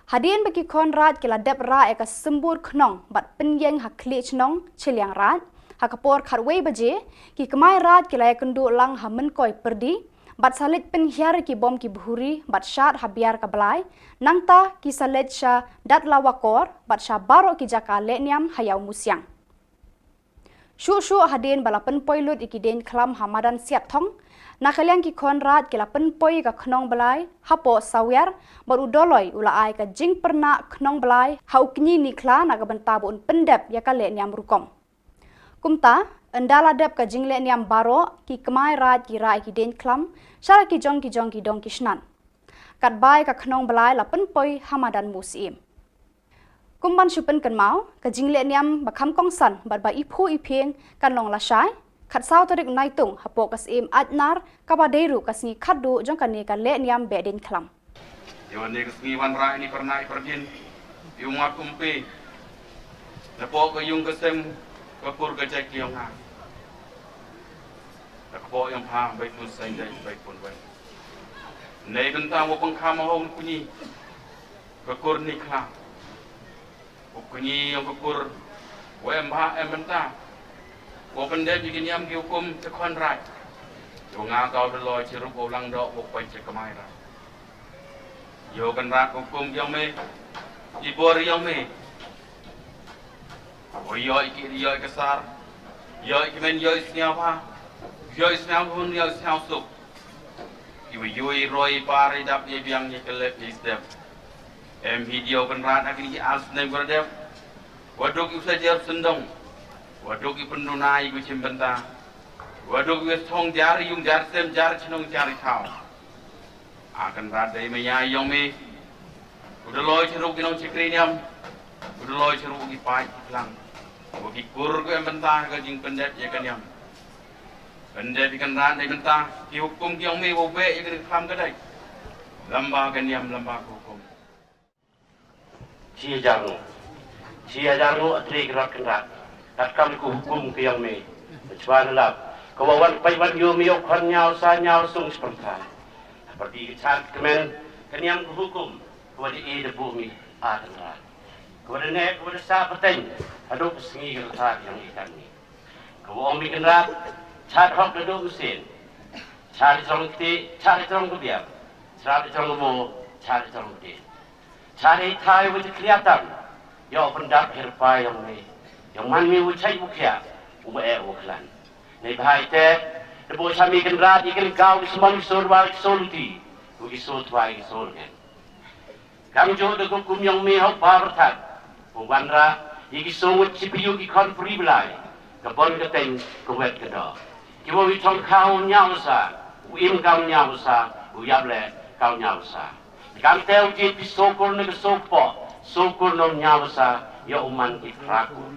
Hadien ba ki khun Raid ki la dep rah ïa ka symbud khnong bad pynïeng ha khlieh chnong Chilliang Raid, ha ka por khatwei baje, ki kmai Raid ki la ïakynduh lang ha Mynkoi Pyrdi bad sa leit pynhiar ki bom ki bhuri bad shad ha Biar ka Blai, nangta ki sa leit sha Datlawa Kor bad sha baroh ki jaka lehniam ha Ïawmusiang. Shuh shuh hadien ba la pynpoi lut ïa ki dieñkhlam ha madan Siatthong, na ka liang ki khun Raid ki la pynpoi ïa ka khnong blai hapoh Sawiar, bad u Doloi u la ai ka jingpyrnah khnong blai ha u kñi Nikhla na ka bynta ba un pyndep ïa ka lehniam rukom. Kumta, ynda la dep ka jinglehniam baroh, ki kmai Raid ki rah ïa ki dieñkhlam sha la ki jong ki jong ki dong ki snat. Katba ïa ka khnong blai la pynpoi ha madan Musyiem. Kum ban shu pynkynmaw, ka jinglehniam ba kham kongsan bad ba iphuh iphieng kan long lashai khatsaw tarik Naitung hapoh ka Syiem Aitnar, kaba dei ruh ka sngi khatduh jong kane ka lehniam beh dieñkhlam. Ïa wan ne ka sngi wanrah ïa ni pyrnai pyrdien ïa u Mat Umpe napoh ka ïung ka sem ka kur ka jait ka ïong nga. Na ka poh ïong pha bai tun seng dai bai pun bai. Nei bynta mo pang kham ho un kunyi ka kur Nikhla. U kñi ïong ka kur, u em bha em bynta. U pyndep ïa ki niam ki hukum te khun Raid. Ïa nga ka u Doloi Chirup u Langdoh u pynche kmai Raid. Ïa u Kynrad ka hukum ïong me, i bor ïong me. U ïoh ïa ki, ïoh ïa ka sar, ïoh ïa ki men, ïoh ïa sñiaw bha, ïoh ïa sñiaw hun, ïoh ïa sñiaw suk. Ki wa ïoh ïa roi ïa par ïa dap ïa biang ïa ka lep ïa step. Em hi diaw Kynrad ha kini ki ar snem ka dep. Wa duk ïa u sa jer sendong. Wa duk ïa pynduna ïa u chim bynta. Wa duk ïa thong jar ïung jar sem jar chnong jar ïa thaw. A Kynrad dei maya ïong me. U Doloi Chirup ki nong chikri niam. U Doloi Chirup ki paid ki klang. Wa ki kur ku em bynta ka jingpyndep ïa ka niam. Pyndep ïa Kynrad dei bynta ki hukum ki ïong me wa beh ïa ka dei kham ka dei. Lamba ka niam lamba ka hukum. Shi hajar nguh. Shi hajar nguh a trei ki rot Kynrad. Katkam ka hukum ka ïong me. Chwa na lap. Ka wa wan pai wan ïoh me ïoh khon ñiaw sa ñiaw sung spang than. Pyrdi ka char kmen ka niam ka hukum. Ka wa da e da buh me a Kynrad. Ka wa da neh ka wa da sa pateng. Haduh ka sngi ka rta ka ïong i kan me. Ka wa ong me Kynrad, chad hok da duh mynsiem. Chad i trong kti, chad i trong ka biang. Chad i trong ka mo, chad i trong ka dien. Chad i thai wa chaklia tam. Ïa u pyndap her pa ïong me. Ïong man me u chai u khia, u ma e u khlan. Nei bha i te, da bo cha me Kynrad i kan gau ki smon ki sor wa ki sor luti. U ki sor twa ki sor ngen. Kam jooh da ka kum ïong me hok ba pyrthat. U wanrah ïa ki song wut chi pyu ki khon puri blai. Ka bon ka teng ka wet ka doh. Ki wa wi thong khaw ñiaw sa. U im kam ñiaw sa. U yap le kaw ñiaw sa. Kam te u jied pi so kur ne ka so kpoh. So kur nong ñiaw sa. Ïa u man ki phra kur.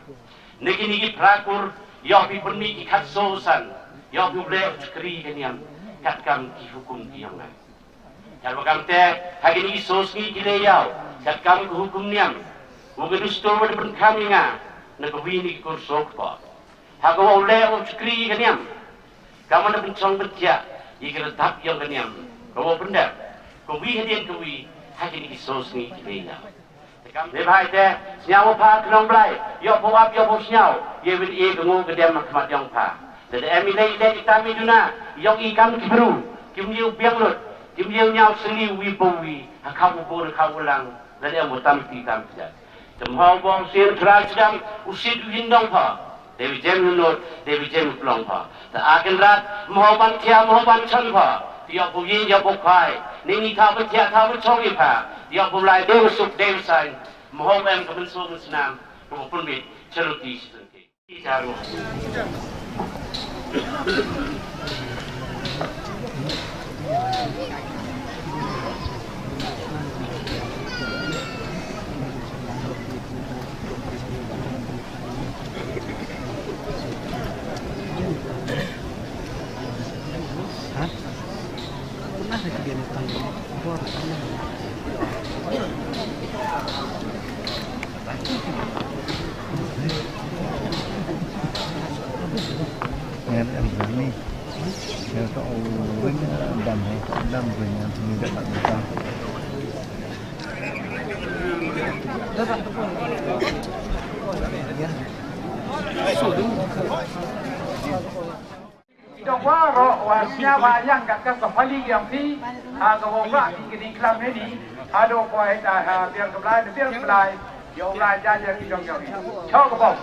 Ne kini ki phra kur, ïoh pi pynmih ki khatsaw san, ïoh pi u leh u chakri ka niam, Katkam ki hukum ki ïong nga. Katkam te, ha kine ki soo sngi ki leh ïaw, katkam ka hukum niam, u ka duh stor wa da pynkham ïa nga na ka wi na ki kur soo kpoh. Ha ka wa u leh u shakri ïa ka niam, ka man da pynshong pynthiah ïa ka redap ïong ka niam, ka wa u pyndep ka wi hadien ka wi ha kine ki soo sngi ki leh ïaw. Te kam, ne bhai te, sñiaw pha ka nong Blai, ïoh pha u ap, ïoh pha u sñiaw, ïa win i ka ngu ka dem ha khmat ïong pha. Te da em i lei i lei i tam i duna, ïong i kam ki bru, kim ïew biang lut, kim ïew ñiaw seli wi pa wi, ha khap u bun, ha khap u lang, da em u tam ti tam ti. Te mho bong sien kra chidam, u sit u yin dong pha. Dei wi jem u nud, dei wi jem u klong pha. Te a Kynrad, mho ban thiah, mho ban chon pha. Te ïoh pha u ïing, ïoh pha u khwai. Ni ni thaw ban thiah, thaw ban chong i pha. Te ïoh pha u lai, dei u suk, dei u sain. Mho em ka mynsiem mynsnam, ka pynbit, charity, charity. Ito ko ro wa sñiaw wa yang kat ka pali yang ti, ha ka wa wa ki kini klam ni, ha do ko ai ta ha biar ka Blai, biar ka Blai, yo Blai ja ja ki jong yo ni. Cho ka bom.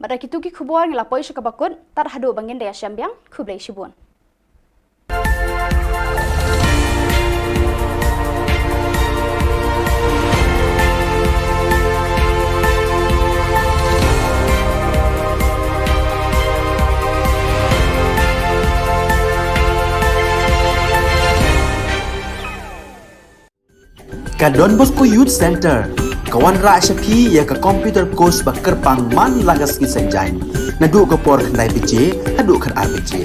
Bad da kitu ki khubor ngi la poi sha kaba kut, tad haduh ba ngin da ïashem biang, khublei shibun. Ka Don Bosco Youth Center ka wanrah sha phi ïa ka computer course ba kyrpang man la ka sngi Saitjaiñ, naduh ka por khyndai baje haduh khatar baje.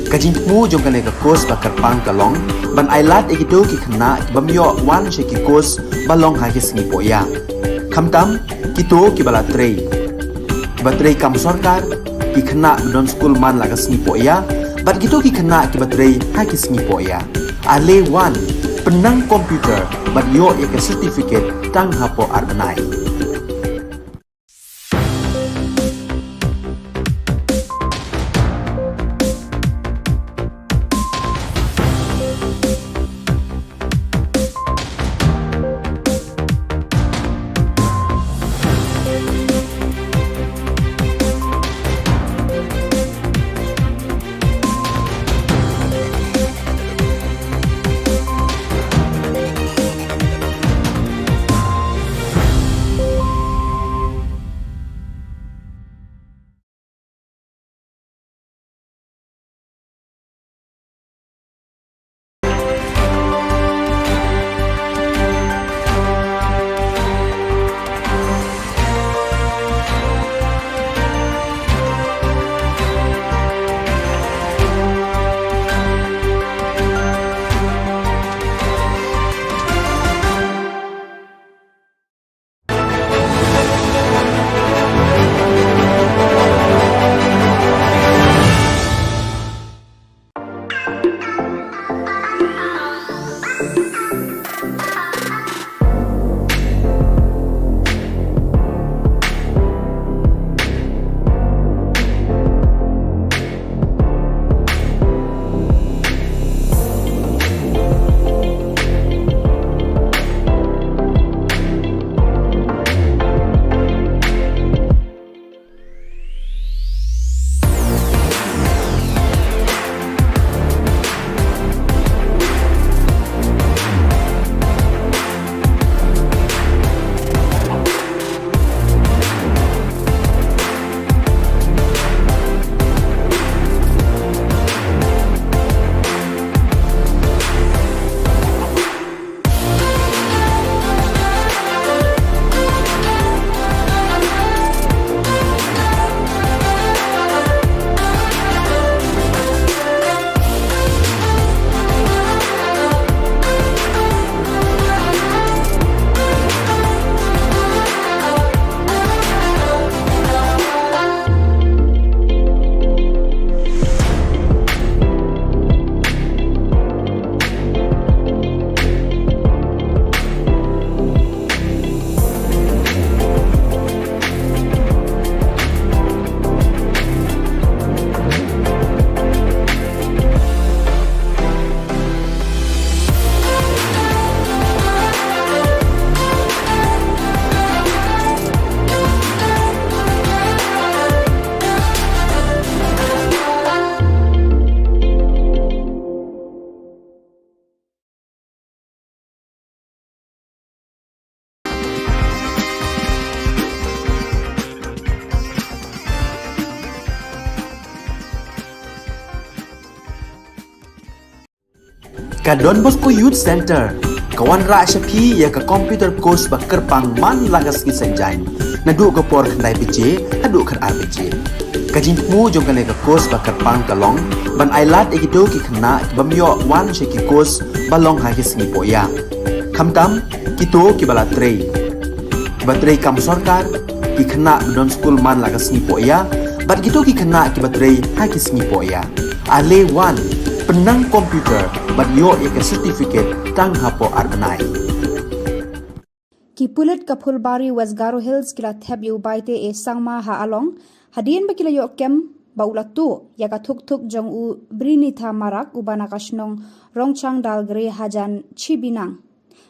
Ka jingthmu jong kane ka course ba kyrpang ka long ban ailad ïa kito ki khynnah ki bym ïoh wan sha ki course ba long ha ki sngi pohïa. Khamtam kito kiba la trei, kiba trei kam sorkar, ki khynnah ba don skul man la ka sngi pohïa, bad kito ki khynnah kiba trei ha ki sngi pohïa. Ale wan, pynnang computer bad ïoh ïa ka certificate tang hapoh ar bnai. Ka Don Bosco Youth Centre ka wanrah sha phi ïa ka computer course ba kyrpang man la ka sngi Saitjaiñ, naduh ka por khyndai baje haduh khatar baje. Ka jingthmu jong kane ka course ba kyrpang ka long ban ailad ïa kito ki khynnah ki bym ïoh wan sha ki course ba long ha ki sngi pohïa, khamtam kito kiba la trei, kiba trei kam sorkar, ki khynnah ba don skul man la ka sngi pohïa bad kito ki khynnah kiba trei ha ki sngi pohïa. Ale wan, pynnang computer bad ïoh ïa ka certificate tang hapoh ar bnai. Ki pulit ka Phulbari, West Garo Hills ki la thep ïa u Baite A Sangma ha Along hadien ba ki la ïoh kem ba u la tuh ïa ka thuk thuk jong u Brinitha Marak uba na ka shnong Rongchang Dalgre hajan Chibinang.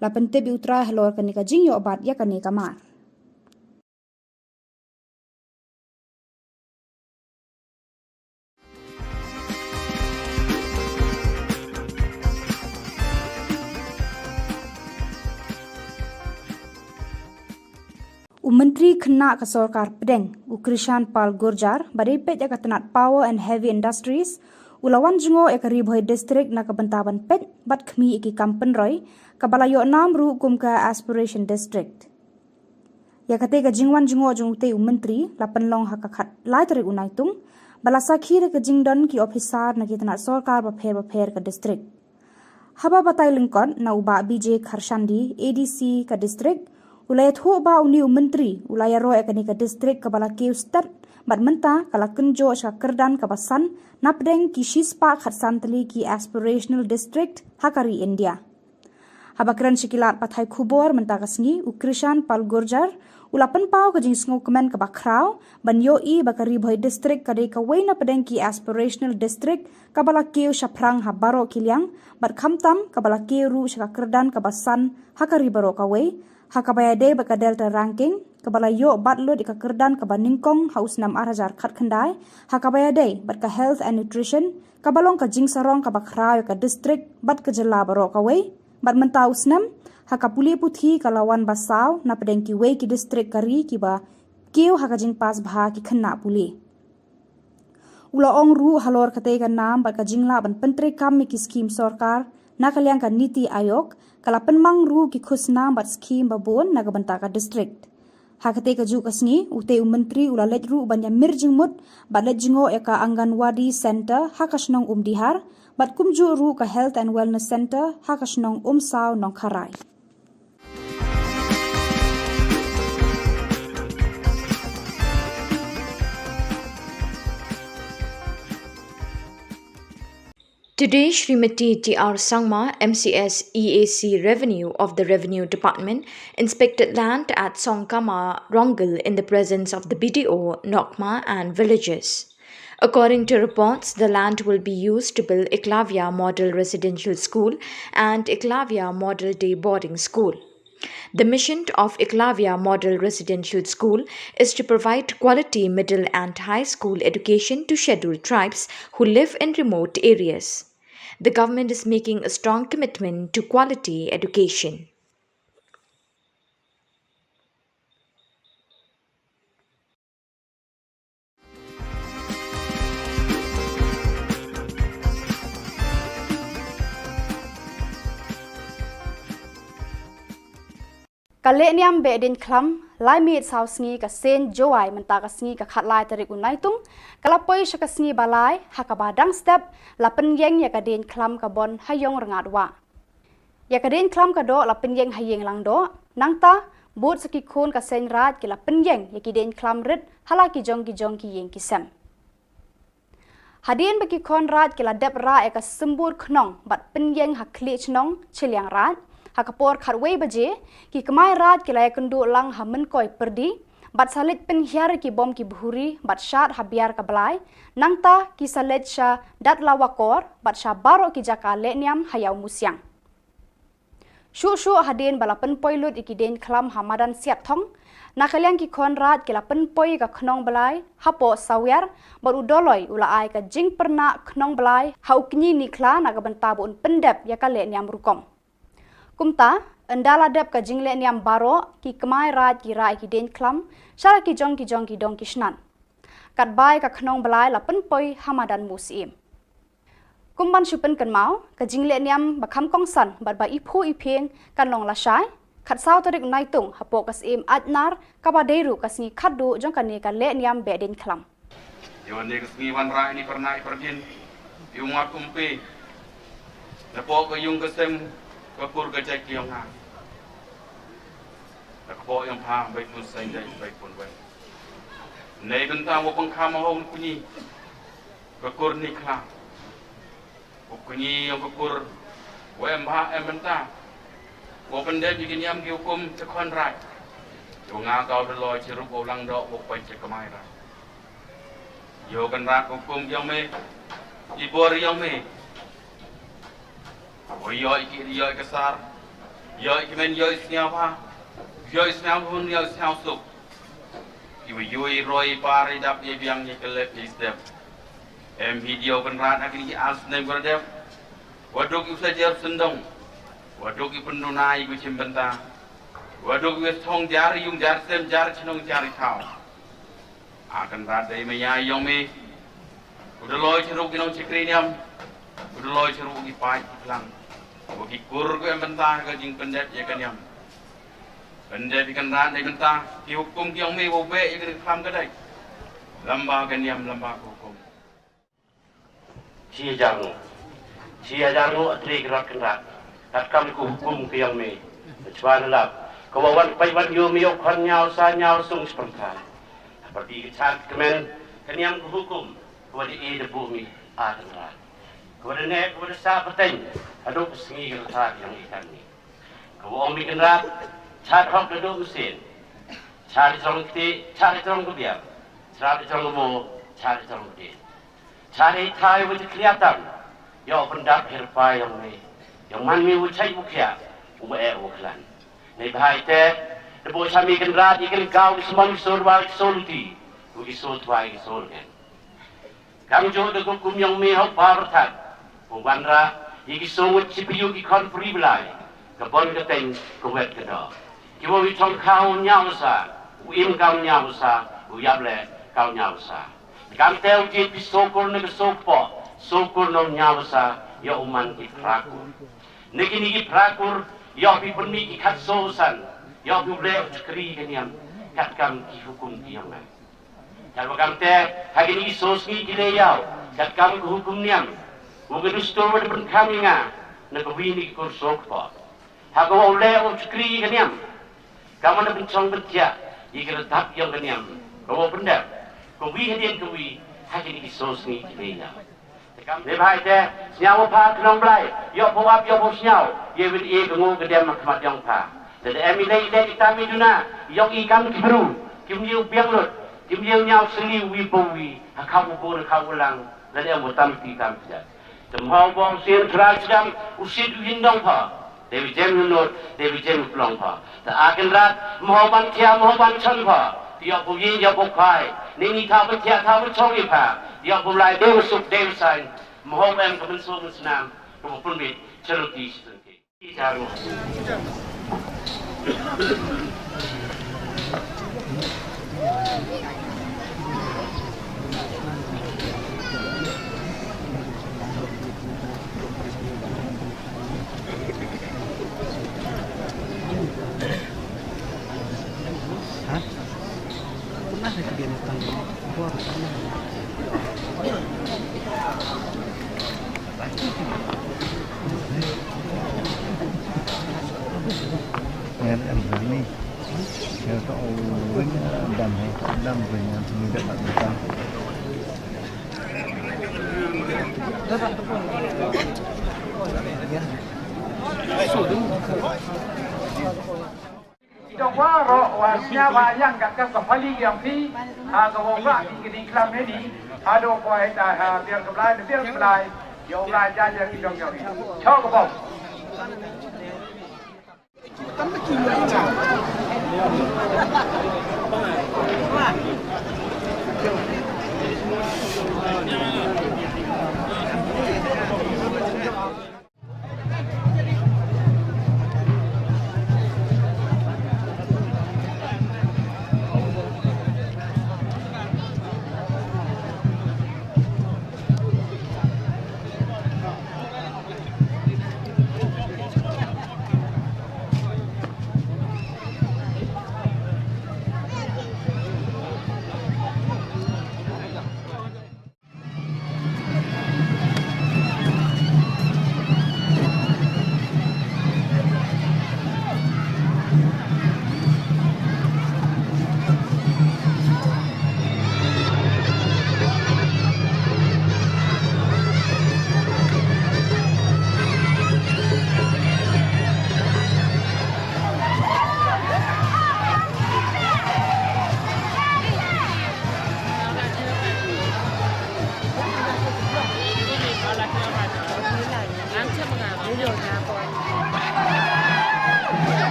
La pyntip ïa u trai halor kane ka jingïoh bat ïa kane ka mar. U Myntri Khynnah ka Sorkar Pdeng, u Krishan Pal Gurjar, ba dei peit ïa ka tnat Power and Heavy Industries, u la wan jngoh ïa ka Ri Bhoi District na ka bynta ban peit bad khmih ïa ki kam pynroi kaba la ïoh nam ruh kum ka Aspiration District. Ïa katei ka jingwan jngoh jong utei u Myntri la pynlong ha ka khatlai tarik u Naitung, ba la sakhi da ka jingdon ki ophisar na ki tnat sorkar bapher bapher ka district. Haba batai lyngkot na u Bah B J Kharshandi, A D C ka district, u la ïathuh ba une u Myntri u la ïaroh ïa kane ka district kaba la kiew stet bad mynta ka la kynjoh sha ka kyrdan kaba san napdeng ki shispah khatsan tylli ki aspirational district ha ka ri India. Haba kren sha ki lad pathai khubor mynta ka sngi, u Krishan Pal Gurjar u la pynpaw ka jingsngewkmen kaba khraw ban ïohi ba ka Ri Bhoi District ka dei kawei napdeng ki aspirational district kaba la kiew shaphrang ha baroh ki liang, bad khamtam kaba la kiew ruh sha ka kyrdan kaba san ha ka ri baroh kawei, ha kaba ïadei bad ka Delta Ranking kaba la ïoh bat lut ïa ka kyrdan kaba nyngkong ha u snem ar hajar khatkhyndai, ha kaba ïadei bad ka Health and Nutrition kaba long ka jingsarong kaba khraw ïa ka district bad ka jylla baroh kawei, bad mynta u snem ha ka pule puthi ka la wan ba saw napdeng kiwei ki district ka ri kiba kiew ha ka jingpass bha ki khynnah pule. U la ong ruh halor katei ka nam bad ka jinglah ban pyntreikam ïa ki skhim sorkar na ka liang ka Niti Aayog ka la pynmang ruh ki khusnam bad skhim babun na ka bynta ka district. Ha katei kajuh ka sngi, utei u Myntri u la leit ruh ban ïamir jingmut bad leit jngoh ïa ka Anganwadi Centre ha ka shnong Umdihar bad kumjuh ruh ka Health and Wellness Centre ha ka shnong Umsaw Nongkharai. Today, Shrimati T R Sangma, M C S E A C Revenue of the Revenue Department, inspected land at Songkama Ronggul in the presence of the B D O, Nokma and villagers. According to reports, the land will be used to build Eklavya Model Residential School and Eklavya Model Day Boarding School. The mission of Eklavya Model Residential School is to provide quality middle and high school education to scheduled tribes who live in remote areas. The government is making a strong commitment to quality education. Ka lehniam beh dieñkhlam lai miet saw sngi ka seng Jowai mynta ka sngi ka khatlai tarik u Naitung, ka la poi sha ka sngi ba lai, ha kaba dang step la pynïeng ïa ka dieñkhlam ka Bon ha Ïong Rngat Wah. Ïa ka dieñkhlam ka doh la pynïeng ha Ïing Langdoh, nangta bud sa ki khun ka seng Raid ki la pynïeng ïa ki dieñkhlam rit ha la ki jong ki jong ki ïing ki sem. Hadien ba ki khun Raid ki la dep rah ïa ka symbud khnong bad pynïeng ha khlieh chnong Chilliang Raid, ha ka por khatwei baje, ki kmai Raid ki la ïakynduh lang ha Mynkoi Pyrdi bad sa leit pynhiar ïa ki bom ki bhuri bad shad ha Biar ka Blai, nangta ki sa leit sha Datlawa Kor bad sha baroh ki jaka lehniam ha Ïawmusiang. Shuh shuh hadien ba la pynpoi lut ïa ki dieñkhlam ha madan Siatthong, na ka liang ki khun Raid ki la pynpoi ïa ka khnong blai hapoh Sawiar bad u Doloi u la ai ka jingpyrnah khnong blai ha u kñi Nikhla na ka bynta ba un pyndep ïa ka lehniam rukom. Kumta, ynda la dep ka jinglehniam baroh, ki kmai Raid ki rah ïa ki dieñkhlam sha la ki jong ki jong ki dong ki shnat. Katba ïa ka khnong blai la pynpoi ha madan Musyiem. Kum ban shu pynkynmaw, ka jingleh niam ba kham kongsan bad ba iphuh iphieng kan long lashai, khatsaw tarik Naitung, hapoh ka Syiem Aitnar, kaba dei ruh ka sngi khatduh jong kane ka leh niam Behdeiñkhlam. Ïa kane ka sngi wanrah ïa i Pyrnai Pyrdin, ïa u Mat Umpe, napoh ka ïung ka sem, ka kur ka jait ka jong nga. Na ka kpoh jong pha, Baipun Saiñ Dei, Baipun Wei. Neibynta u pangkham ha u kñi, ka kur Neikhla. U kñi jong ka kur, u em bha em bynta. U pyndep ïa ki niam ki hukum sha Kynrad. Ïa nga ka u Dolloi Chirup u Langdoh u peit sha Kmai Rad. Ïa u Kynrad ka hukum jong me, i bor jong me. U ïoh ïa ki, ïoh ïa ka sar, ïoh ïa ki men, ïoh ïa ki sniawbha, ïoh ïa ki sniawhun, ïoh ïa ki sniawsuk. Ki wa ïoh ïa roi ïa par, ïa dap ïa biang, ïa ka lep ïa step. Em hi ïa u Kynrad ha kine ki ar snem ba la dep. Wa duk ïa u sa jer syndong. Wa duk ïa u pynduna ïa u shim bynta. Wa duk ïa u thong jar ïung jar sem jar chnong jar thaw. A Kynrad dei maya jong me. U Dolloi Chirup ki nongshakri niam. U Dolloi Chirup ki paid ki khlang. Wa ki kur ki em bynta ka jingpyndep ïa ka niam. Pyndep ïa Kynrad dei bynta ki hukum ki jong me wa beh ïa ka khlam ka dei. Lamba ka niam lamba ka hukum. Shi hajar nguh. Shi hajar nguh atre ki rot Kynrad. Katkam ka hukum ka jong me. Chwa na lap. Ka wa wan peit wan ïoh me ïoh khon ñiaw sa ñiaw sung spyrtha. Hapyrdi ka char ka kmen ka niam ka hukum. Ka wa da e da buh me a Kynrad. Ka wa da neh ka wa da sah pateng. Haduh ka sngi ka la thar jong i kan me. Ka wa ong me Kynrad. Chad hok da duh mynsiem. Chad i jrong kti, chad i jrong ka biang. Chad i jrong ka mo, chad i jrong ka dien. Chad i thai wa jakhlia tam. Ïa u pyndap hi rpa jong me. Ïa u man me u chait u khiah. U ma eh u khlan. Neibhah ite, da buh sha me Kynrad ïa ka lyngaw ka symon ka sur wa ka sur luti. U ki sur twa ïa ka sur ngen. Kam juh da ka hukum jong me ha u pa Pyrthat. U wanrah ïa ki sur ngut shi payu ki khon puri Blai. Ka bon ka teng ka wet ka doh. Ki wa wi thong khaw ñiaw sa. U im kam ñiaw sa. U yap leh kam ñiaw sa. Kamte u jied phi soo kur na ka soo kpoh, soo kur na u ñiaw sa, ïa u man ki phra kur. Na kine ki phra kur, ïa phi pynmih ki khatsoo san, ïa phi u leh u chakri ka niam, katkam ki hukum ki jong me. Katba kamte, ha kine ki soo sngi ki leh ïa u, katkam ka hukum niam, u ka dustur wa da pynkham ïa nga, na ka wi na ki kur soo kpoh. Ha ka wa u leh u chakri ka niam. Ka man da pynchong pynthiah ïa ka la dap jong ka niam. Ka wa u pyndep. Ka wi hadien ka wi ha kine ki soo sngi ki leh ïa. Te kam leh bha ite sñiaw wa pha ka nong Blai. Ïoh pha u ap ïoh pha u sñiaw. Ïa win e ka ngu ka dem ha khmat jong pha. Te da em i leh i leh i tam i duna. Ïoh i kam ki bru. Kim ïoh biang lut. Kim ïoh ñiaw sli wi pa wi. Ha kham u bun ha kham u lang. Lada em u tam ti tam ti jat. Te mhaw bong sien trai sdang u sit u hin dong pha. Dei wi jem u nud, dei wi jem u plong pha. Te a Kynrad, mhaw ban thia, mhaw ban chon pha. Te ïoh bu yin, ïoh bu khai. Ni ni tha bu thia, tha bu chong i pha. Te ïoh bu lai, dei u suk, dei u sain. Mhaw em ka mynsuk mynsnam. Ka bu pynbit, cheruk ti shi tun ki. Ngan em ni. Ngan to ring dam hai dam ring ngan ni dam dam. Ito wa ro wa sia wa yang kat ka pali yang pi ha ka wa wa ki ni klam ni ha do ko ai ta ha biar ka blai biar ka blai yo la ja ja ki dong yo ni. Cho ka bom.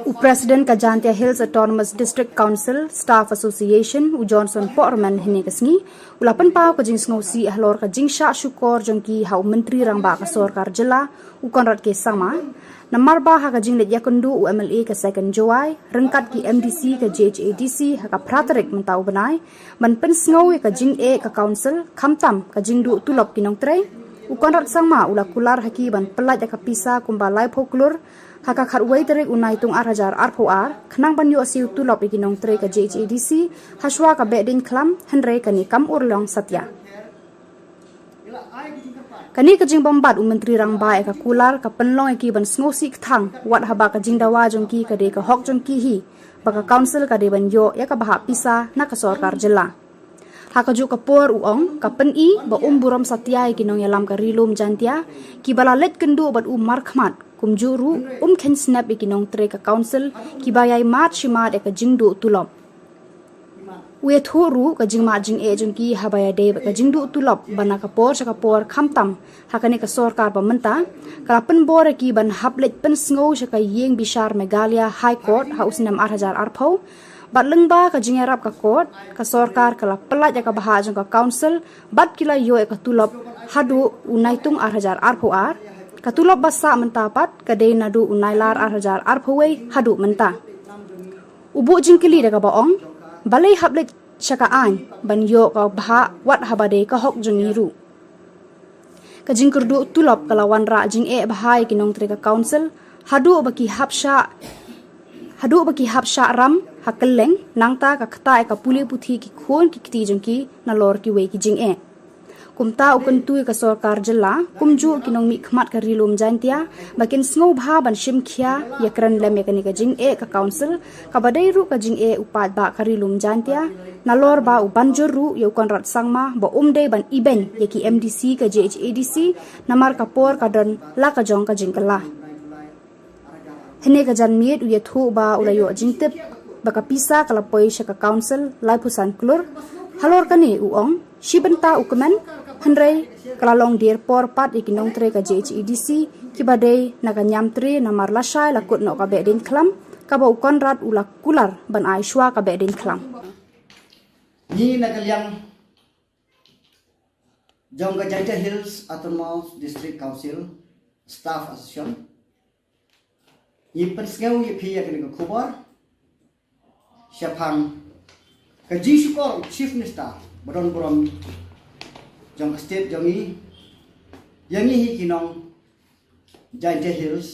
U President ka Jaintia Hills Autonomous District Council Staff Association, u Johnson Pohraman, hynne ka sngi u la pynpaw ka jingsngewsih halor ka jingshah shukor jong ki ha u Myntri Rangbah ka Sorkar Jylla, u Conrad K Sangma, namar ba ha ka jingleit ïakynduh u M L A ka Second Jowai ryngkat ki M D C ka J H A D C ha ka phra tarik mynta u bnai ban pynsngew ïa ka jingeh ka Council, khamtam ka jingduh tulop ki nongtrei, u Conrad Sangma u la kular ha ki ban pyllait ïa ka pisa kumba laiphew klur ha ka khatwei tarik u Naitung ar hajar arphew ar, khnang ban ïoh siew tulop ïa ki nongtrei ka J H A D C hashwa ka Behdeiñkhlam, hynrei kane kam urlong satia. Kane ka jingbymbat u Myntri Rangbah ïa ka kular ka pynlong ïa ki ban sngewsih kthang, wat haba ka jingdawa jong ki ka dei ka hok jong ki hi, ba ka Council ka dei ban ïoh ïa ka bhah pisa na ka Sorkar Jylla. Ha kajuh ka por u ong, ka pyni ba um burom satia ïa ki nongïalam ka Ri Lum Jaintia kiba la leit kynduh bad u markhmat, kumjuh ruh um kheiñ snep ïa ki nongtrei ka Council kiba ïai mad shi mad ïa ka jingduh tulop. U ïathuh ruh ka jingmad jingeh jong ki haba ïadei bad ka jingduh tulop ba na ka por sha ka por, khamtam ha kane ka sorkar ba mynta, ka la pynbor ïa ki ban hap leit pynsngew sha ka ïing bishar Meghalaya High Court ha u snem ar hajar arphew. Bad lyngba ka jingïarap ka court, ka sorkar ka la pyllait ïa ka bhah jong ka Council bad ki la ïoh ïa ka tulop haduh u Naitung ar hajar arphew ar. Ka tulop ba sah mynta pat ka dei naduh u Nailar ar hajar arphew wei haduh mynta. U buh jingkylli da kaba ong, balei hap leit sha ka aiñ ban ïoh ka bhah, wat haba dei ka hok jong ngi ruh. Ka jingkyrduh tulop ka la wanrah jingeh bha ïa ki nongtrei ka Council, haduh ba ki hap shah haduh ba ki hap shah ram ha kylleng, nangta ka ktah ïa ka pule puthi ki khun ki kti jong ki nalor kiwei ki jingeh. Kumta u kyntu ïa ka Sorkar Jylla, kumjuh ki nongmihkhmat ka Ri Lum Jaintia, ba kin sngewbha ban shim khia ïakren lem ïa kane ka jingeh ka Council, kaba dei ruh ka jingeh u paidbah ka Ri Lum Jaintia, nalor ba u ban jur ruh ïa u Conrad Sangma ba um dei ban ibeiñ ïa ki M D C ka J H A D C namar ka por ka don la ka jong ka jingkylla. Hynne ka janmiet u ïathuh ba u la ïoh jingtip ba ka pisa ka la poi sha ka Council laiphew san klur. Halor kane u ong, shi bynta u kmen, hynrei ka la long dier por pat ïa ki nongtrei ka J H A D C kiba dei na ka Niamtre namar lashai la kut noh ka Behdeiñkhlam, kaba u Conrad u la kular ban ai shuwa ka Behdeiñkhlam. Ngi na ka liang jong ka Jaintia Hills Autonomous District Council Staff Association, ngi pynsngew ïa phi ïa kane ka khubor shaphang ka jingshukor u Chief Minister ba don burom jong ka state jong ngi ïa ngi hi ki nong Jaintia Hills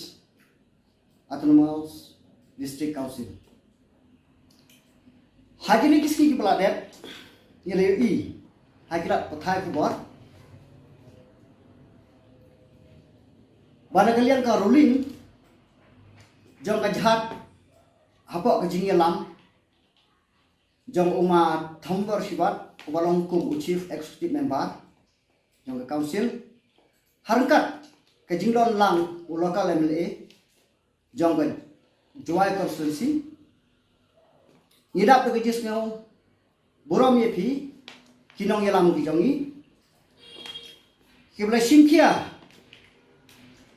Autonomous District Council. Ha kine ki sngi kiba la dep, ngi la ïohi ha ki lad pathai khubor ba na ka liang ka ruling jong ka jait hapoh ka jingïalam jong u Ma Thombor Shibat, uba long kum u Chief Executive Member jong ka Council, ha ryngkat ka jingdon lang u local M L A jong ka Jowai Constituency, ngi dap da ka jingsngew burom ïa phi ki nongïalam ki jong ngi kiba la shim khia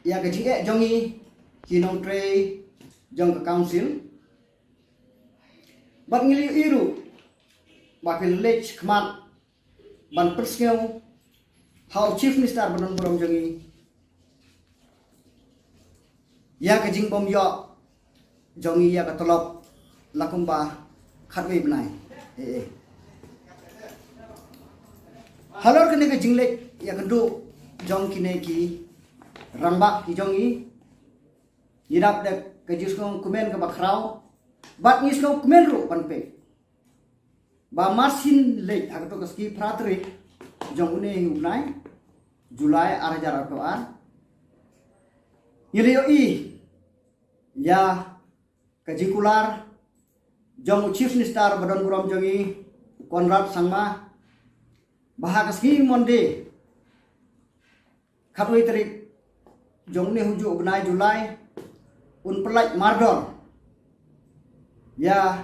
ïa ka jingeh jong ngi ki nongtrei jong ka Council. Bad ngi la ïohi ruh ba phi la leit khmat ban pynsngew ha u Chief Minister ba don burom jong ngi ïa ka jingbym ïoh jong ngi ïa ka tulop la kumba khatwei bnai. Eh, eh. Halor kane ka jingleit ïakynduh jong kine ki rangbah ki jong ngi, ngi dap da ka jingsngewkmen kaba khraw bad ngi sngewkmen ruh ban peit ba mar shin leit ha kato ka sngi phra tarik jong une hi u bnai July ar hajar arphew ar, ngi la ïohi ïa ka jingkular jong u Chief Minister ba don burom jong ngi, Conrad Sangma, ba ha ka sngi Monday khatwei tarik jong une hi u bnai July, un pyllait mardor ïa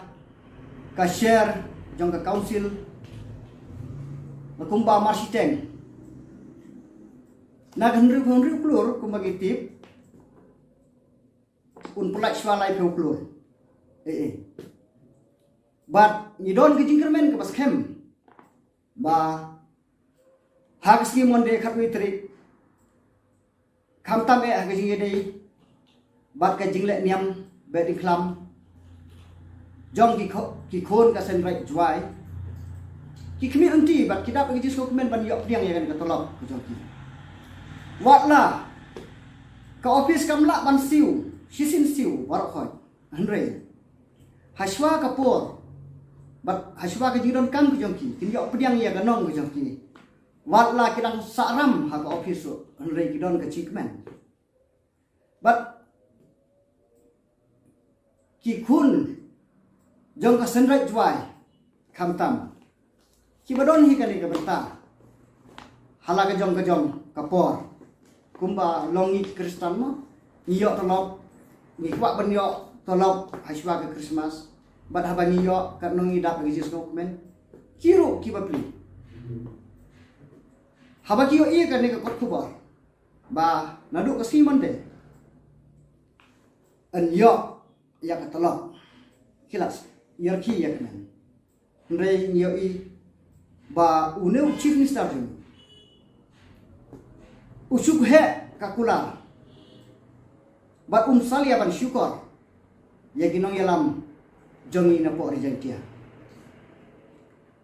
ka share jong ka Council ba kumba mar shiteng na ka hynriew, hynriew klur kumba ngi tip, un pyllait shuwa laiphew klur. Eh, eh. Bad ngi don ka jingkyrmen kaba skhem ba ha ka sngi Monday khatwei tarik, khamtam eh ha ka jingïadei bad ka jingleh niam beh diengkhlam jong ki kho-, ki khun ka Seiñ Raij Jowai, ki khmih lynti bad ki dap ka jingsngewkmen ban ïoh pdiang ïa kane ka tulop ka jong ki. Watla ka office kam lah ban siew shisien siew baroh khoit, hynrei hashwa ka por bad hashwa ka jingdonkam ka jong ki, kin ïoh pdiang ïa ka nong ka jong ki. Watla ki dang sahram ha ka office ruh, hynrei ki don ka jingkmen. Bad ki khun jong ka Seiñ Raij Jowai khamtam kiba don hi kane ka bynta ha la ka jong ka jong ka por. Kumba long ngi ki Khristan mo, ngi ïoh tulop, ngi kwah ban ïoh tulop hashwa ka Christmas. Bad haba ngi ïoh, katno ngi dap ka jingsngewkmen. Ki ruh kiba pli, haba ki ïohi ïa kane ka kot khubor ba naduh ka sngi Monday yn ïoh ïa ka tulop, ki la ïarkhie ïa kmen. Hynrei ngi ïohi ba une u Chief Minister jong ngi u shu heh ka kular bad um salia ban shukor ïa ki nongïalam jong ngi napoh Ri Jaintia.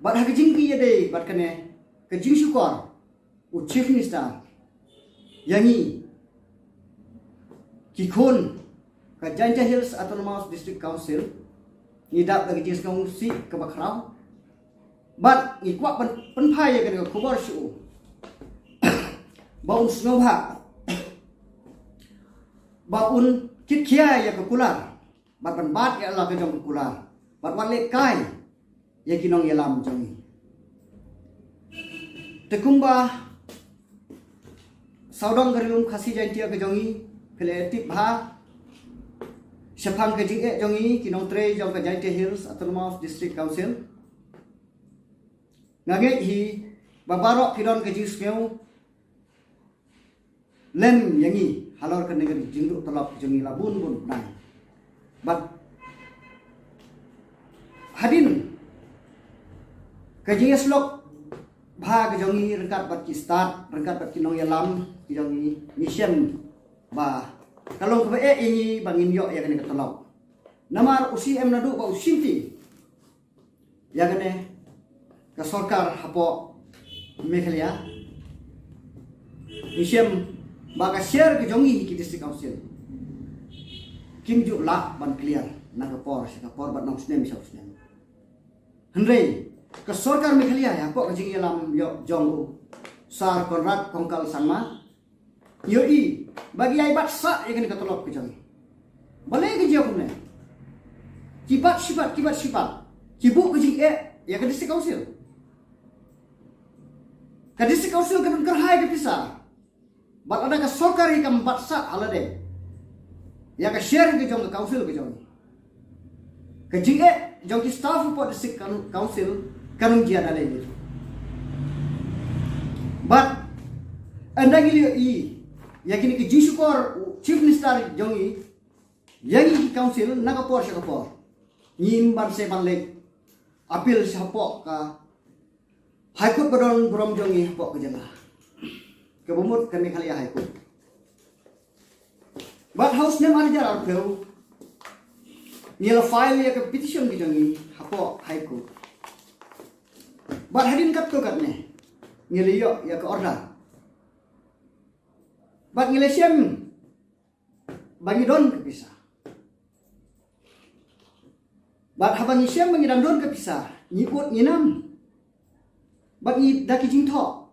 Bad ha ka jingïadei bad kane ka jingshukor u Chief Minister ïa ngi ki khun ka Jaintia Hills Autonomous District Council, ngi dap da ka jingsngewsih kaba khraw. Bad ngi kwah ban pynphai ïa kane ka khubor sha u ba un sngewbha, ba un kitkhia ïa ka kular bad ban bat ïa la ka jong ka kular bad wat leh kai ïa ki nongïalam jong ngi. Te kumba sawdong ka Ri Lum Khasi Jaintia ka jong ngi, phi la tip bha shaphang ka jingeh jong ngi ki nongtrei jong ka Jaintia Hills Autonomous District Council. Nga ngeit hi ba baroh phi don ka jingsngew lem ïa ngi halor kane ka jingduh tulop jong ngi la bun bun bnai. Bad hadien ka jingïasyllok bha ka jong ngi ryngkat bad ki stad, ryngkat bad ki nongïalam ki jong ngi, ngi shem ba ka long kaba eh ïa ngi ba ngin ïoh ïa kane ka tulop. Namar u CM naduh ba u shimti ïa kane ka sorkar hapoh Meghalaya, ngi shem ba ka share ka jong ngi ki District Council kim ju lah ban clear na ka por sha ka por bad na u snem sha u snem. Hynrei ka sorkar Meghalaya hapoh ka jingïalam ïoh jong u Sir Conrad Kongkal Sangma, ïohi ba ki ïai bat sah ïa kane ka tulop ka jong ngi. Balei ka jia kumne? Ki bat shi bat, ki bat shi bat, ki buh ka jingeh ïa ka District Council. Ka District Council ka don kyrhai ka pisa. Bad lada ka sorkar hi kam bat sah ha lade ïa ka share ka jong ka Council ka jong ngi, ka jingeh jong ki staff hapoh District Coun-, Council kan ym jia da lei. Bad ynda ngi la ïohi ïa kine ki jingshukor u Chief Minister jong ngi ïa ngi ki Council na ka por sha ka por, ngim banse ban leit appeal shapoh ka High Court ba don burom jong ngi hapoh ka jylla, kaba mut ka Meghalaya High Court. Bad ha u snem ar hajar arphew ngi la file ïa ka petition ka jong ngi hapoh High Court. Bad hadien katto katne ngi la ïoh ïa ka order. Bad ngi la shem ba ngi don ka pisa. Bad haba ngi shem ba ngi dang don ka pisa, ngi ud ngi nam. Bad ngi da ki jingthoh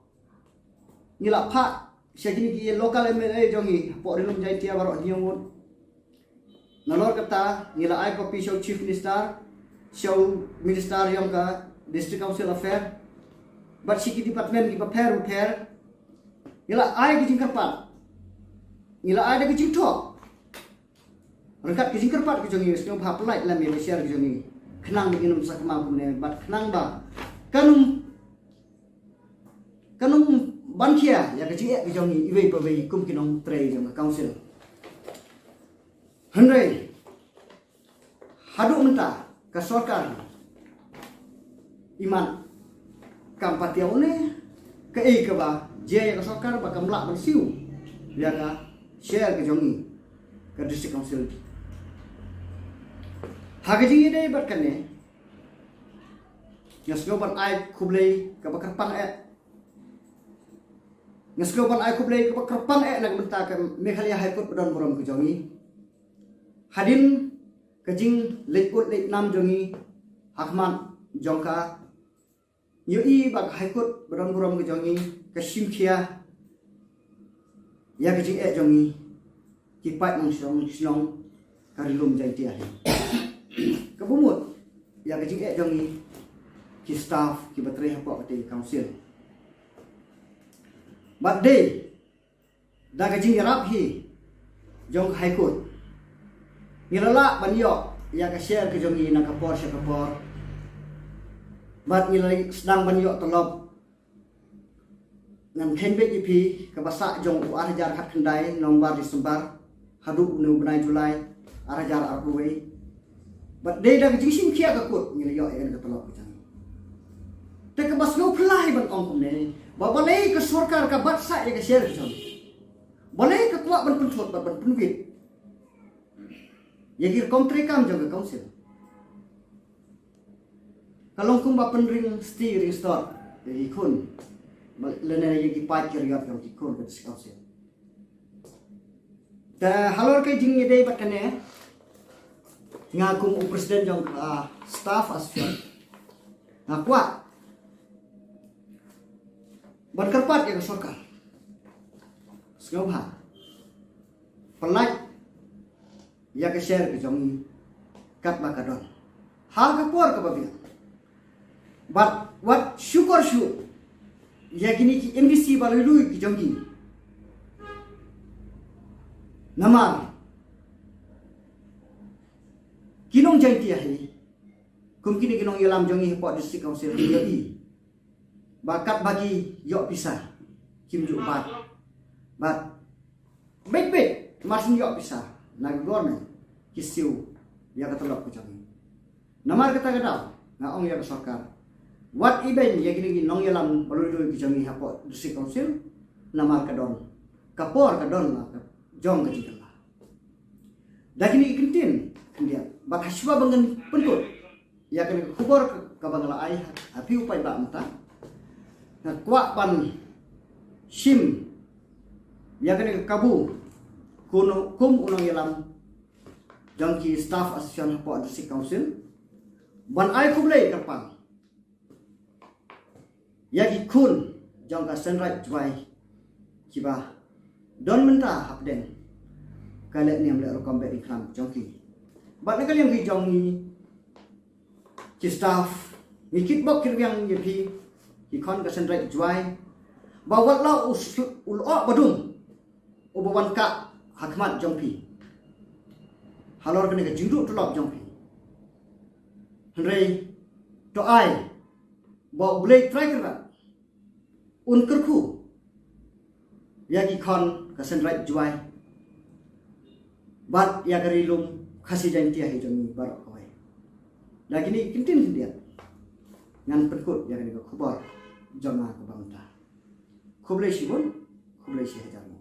ngi la phah sha kine ki local MLA jong ngi hapoh Ri Lum Jaintia baroh, ngi ong ud. Nalor kata ngi la ai copy sha u Chief Minister, sha u Minister jong ka District Council Affair, bad sha ki department kiba pher bapher. Ngi la ai ki jingkyrpad, ngi la ai da ki jingthoh. Ryngkat ki jingkyrpad ki jong ngi, sngewbha pynlait lem ïa ka share ki jong ngi, khnang ba ngin ym sakma kumne bad khnang ba kan ym, kan ym ban khia ïa ka jingeh ki jong ngi iwei pa iwei kum ki nongtrei jong ka Council. Hynrei Haduh mynta ka sorkar imat kam pat ïa une kaei kaba jia ïa ka sorkar ba kam lah ban siew ïa ka share ka jong ngi ka District Council. Ha ka jingïadei bad kane, nga sngew ban ai khublei kaba kyrpang eh. Nga sngew ban ai khublei kaba kyrpang eh na ka bynta ka Meghalaya High Court ba don burom ka jong ngi. Hadien ka jingleit ud leit nam jong ngi ha khmat jong ka, ngi ïohi ba ka High Court ba don burom ka jong ngi ka shim khia ïa ka jingeh jong ngi ki paid nongshong shnong ka Ri Lum Jaiñtia hi. Kaba mut ïa ka jingeh jong ngi ki staff kiba trei hapoh katei ka council. Bad dei da ka jingïarap hi jong ka High Court, ngi la lah ban ïoh ïa ka share ka jong ngi na ka por sha ka por. Bad ngi la sdang ban ïoh tulop. Ngan kheiñ beit ïa phi, kaba sah jong u ar hajar khatkhyndai November, December haduh une u bnai July ar hajar arphew wei. Bad dei da ka jingshim khia ka court ngi la ïoh ïa ka tulop ka jong ngi. Te kaba sngewphylla hi ban ong kumne, ba balei ka sorkar ka bat sah ïa ka share ka jong ngi? Balei ka kwah ban pynthut bad ban pynwit ïa ki rukom treikam jong ka council? Ka long kumba pynring sti ring stot ïa ki khun, lane ïa ki paid ki riot jong ki khun ka District Council. Te halor ka jingïadei bad kane, nga kum u president jong ka Staff Association, nga kwah ban kyrpad ïa ka sorkar, sngewbha pynlait ïa ka share ka jong ngi katba ka don ha ka por kaba biang. Bad wat shukor shuh ïa kine ki M D C ba lui lui ki jong ngi. Namar ki nong Jaiñtia hi, kum kine ki nongïalam jong ngi hapoh District Council, ki ïohi ba katba ki ïoh pisa kim ju bat. Bad beit beit mar shu ïoh pisa na ka government ki siew ïa ka tulop ka jong ngi. Namar kata ka daw nga ong ïa ka sorkar, wat ibeiñ ïa kine ki nongïalam ba lui lui ki jong ngi hapoh District Council. Namar ka don ka por, ka don la ka jong ka jingkylla. Da kine ki kyntien khyndiat, bad hashwa ba ngan pynkut ïa kane ka khubor ka, kaba nga la ai ha, ha phi u paidbah mynta, nga kwah ban shim ïa kane ka kabu kum u nongïalam jong ki Staff Association hapoh District Council ban ai khublei kyrpang ïa ki khun jong ka Seiñraij Jowai kiba don mynta hapdeng ka leh niam leh rukom beh diengphna jong ki. Bad na ka liang ki jong ngi ki staff, ngi kitbok kitrwiang ïa phi ki khun ka Seiñraij Jowai, ba wat la u sl-, u lyoh ba dum uba wan kah ha khmat jong phi halor kane ka jingduh tulop jong phi. Hynrei to ai ba U Blei Trai Kynrad un kyrkhu ïa ki khun ka Seiñraij Jowai bad ïa ka Ri Lum Khasi Jaiñtia hi jong ngi baroh kawei. Da kine ki kyntien khyndiat ngan pynkut ïa kane ka khubor jong nga kaba mynta. Khublei shibun, khublei shihajar nguh.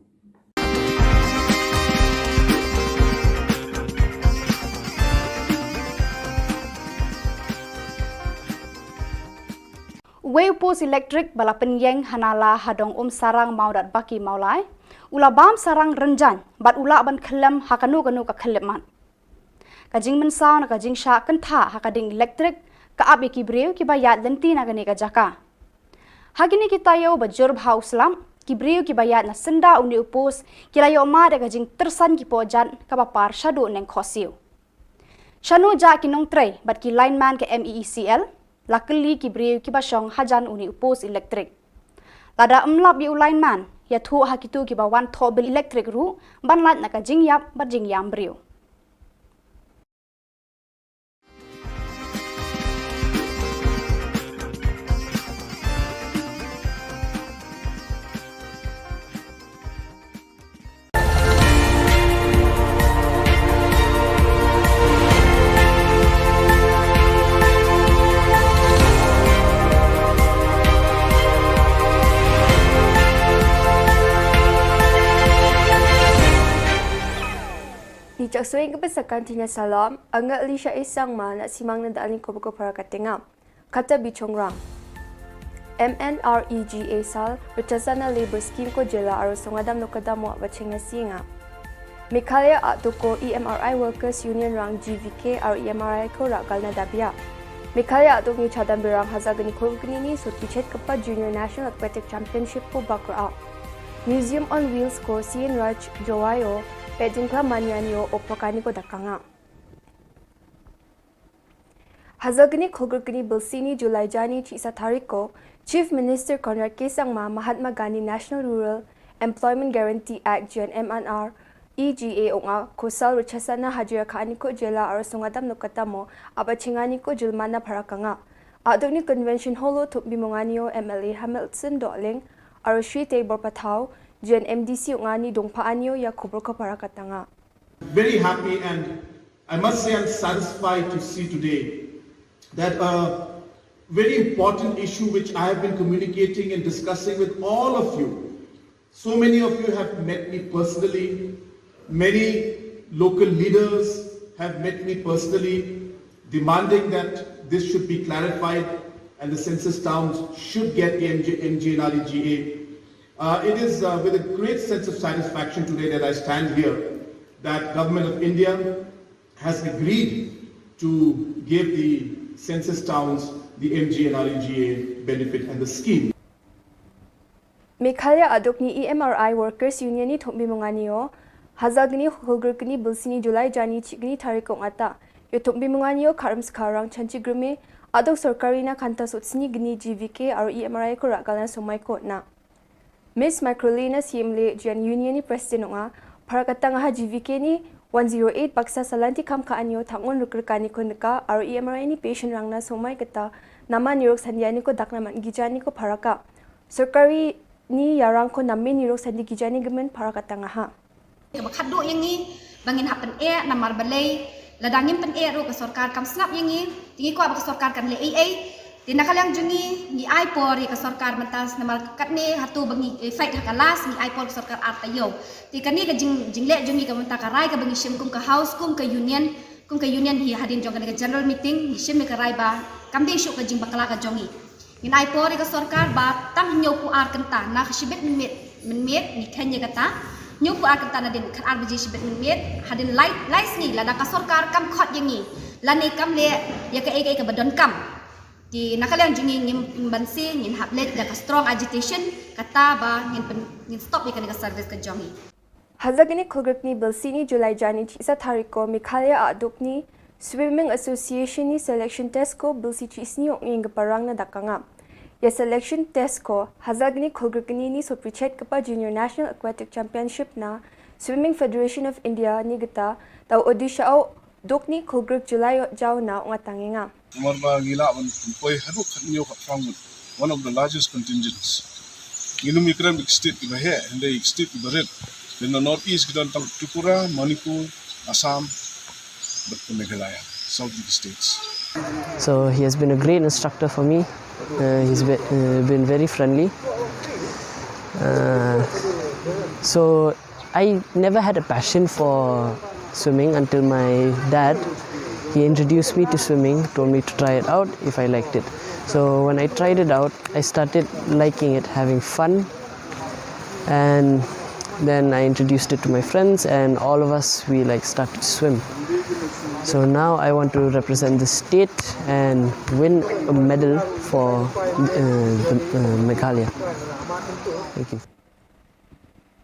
Uwei u post elektrik ba la pynïeng ha Nala ha Dong Umsarang Mawdatbaki Mawlai u la bam sarang rynjang bad u lah ban khyllem ha kano kano ka khyllipmat. Ka jingmynsaw na ka jingshah kynthah ha ka ding elektrik ka ap ïa ki briew kiba ïaid lynti na kane ka jaka. Ha kine ki taïew ba jur bha u slap, ki briew kiba ïaid na syndah une u post ki la ïoh mad ïa ka jingtyrsan ki pohjat kaba par shaduh neng khohsiew. Shano jah ki nongtrei bad ki lineman ka M E E C L la kylli ki briew kiba shong hajan une u post elektrik. Lada ym lap ïa u lineman, ïathuh ha kito kiba wan thoh bill elektrik ruh ban lait na ka jingïap bad jingïam briew. Jaksoi kaba sakan tinya salam, anga Elisha Isangma na simang na dalin kobo ko para katenga. Kata bichongrang. M N R E G A sal, Rachasana Labour Scheme ko jela aro songadam no kadam mo bachenga singa. Meghalaya Aduk ko E M R I Workers Union rang G V K aro E M R I ko rak galna dabia. Meghalaya Aduk ni chadam birang hazagni khulgni ni sut pichet kapa Junior National Aquatic Championship ko bakra. Museum on Wheels ko Sien Raj Jowaio, Pedin Klam Manyanio, Opakani ko dakanga. Hazagni khulgni bilsini July jani chisa tariko, Chief Minister Conrad K Sangma Mahatma Gandhi National Rural Employment Guarantee Act G N M N R E G A onga kosal Rachasana hajira ka aniko jela aro songadam no katamo aba chingani ko julmana parakanga. Aduk ni convention holo tup bimonganio M L A Hamilton Doling aro Shri Tei Borpathau, G N M D C onga ni dongpa anio ya kubur ko parakatanga. Very happy, and I must say I'm satisfied to see today that a very important issue which I have been communicating and discussing with all of you. So many of you have met me personally. Many local leaders have met me personally, demanding that this should be clarified and the census towns should get the M G, M G N R E G A. Uh, it is uh, with a great sense of satisfaction today that I stand here that Government of India has agreed to give the census towns the M G N R E G A benefit and the scheme. Meghalaya Aduk ni E M R I Workers Union ni thumbi mungani o hazagni khulgni bilsini July jani chigni tariko ngata. Yo thumbi mungani o karam skarang chanchi grume Aduk sorkari na kanta sutsini gni G V K aro E M R I ko ragal na somai ko na. Miss Microlina Siemle Jan Union ni President nga, parakatang ha G V K ni one zero eight baksa salanti kam ka anyo thangon rukrikani ko nika aro E M R I ni patient rang na somai kata nama nirok sandiani ko dakna man gijani ko paraka. Sorkari ni yarang ko namme nirok sandi gijani gemen parakatang ha. Kaba khadduh ïa ngi ba ngin hap pyneh namar balei lada ngim pyneh ruh ka sorkar kam sngap ïa ngi, te ngi kwah ba ka sorkar kan leh ei ei. Te na ka liang jong ngi ngi ai por ïa ka sorkar mynta namar katne hato ba ngi fight ha ka last ngi ai por ka sorkar ar taïew. Te kane ka jing jingleh jong ngi ka mynta ka rai kaba ngi shim kum ka house kum ka union, kum ka union hi hadien jong kane ka general meeting ngi shim ïa ka rai ba kam dei shuh ka jingbakla ka jong ngi. Ngin ai por ïa ka sorkar ba tang hynñiewphew ar kynta na ka shibit mynmiet mynmiet ngi kheiñ ïa kata. Hynñiewphew ar kynta nadien khatar baje shibit mynmiet hadien lai lai sngi lada ka sorkar kam khot ïa ngi lane kam leh ïa kaei kaei kaba donkam. Te na ka liang jong ngi ngim banse ngin hap leit da ka strong agitation kata ba ngin ngin stop ïa kane ka service ka jong ngi. Hazagni khulgni bilsini July jani chisa tariko Meghalaya Aduk ni Swimming Association ni selection test ko bilsi chisni ong ing parang na dakanga. Ya selection test ko hazagni khulgni ni so prichet kapa Junior National Aquatic Championship na Swimming Federation of India ni gita tau Odisha au Duk ni khulgrik July jaw na u nga tang nga. Namar ba ngi lah ban poi haduh khat nyo khat phrang ngut. One of the largest contingents. Ngi num ikram ik state ki ba heh, hynda ik state ki ba rit. Then the north east ki don tang Tripura, Manipur, Assam, but the Meghalaya, south east states. So he has been a great instructor for me. Uh, he's been, uh, been very friendly. Uh, so I never had a passion for swimming until my dad, he introduced me to swimming, told me to try it out if I liked it. So when I tried it out, I started liking it, having fun, and then I introduced it to my friends, and all of us we like started to swim. So now I want to represent the state and win a medal for uh, the, uh, Meghalaya. Thank you.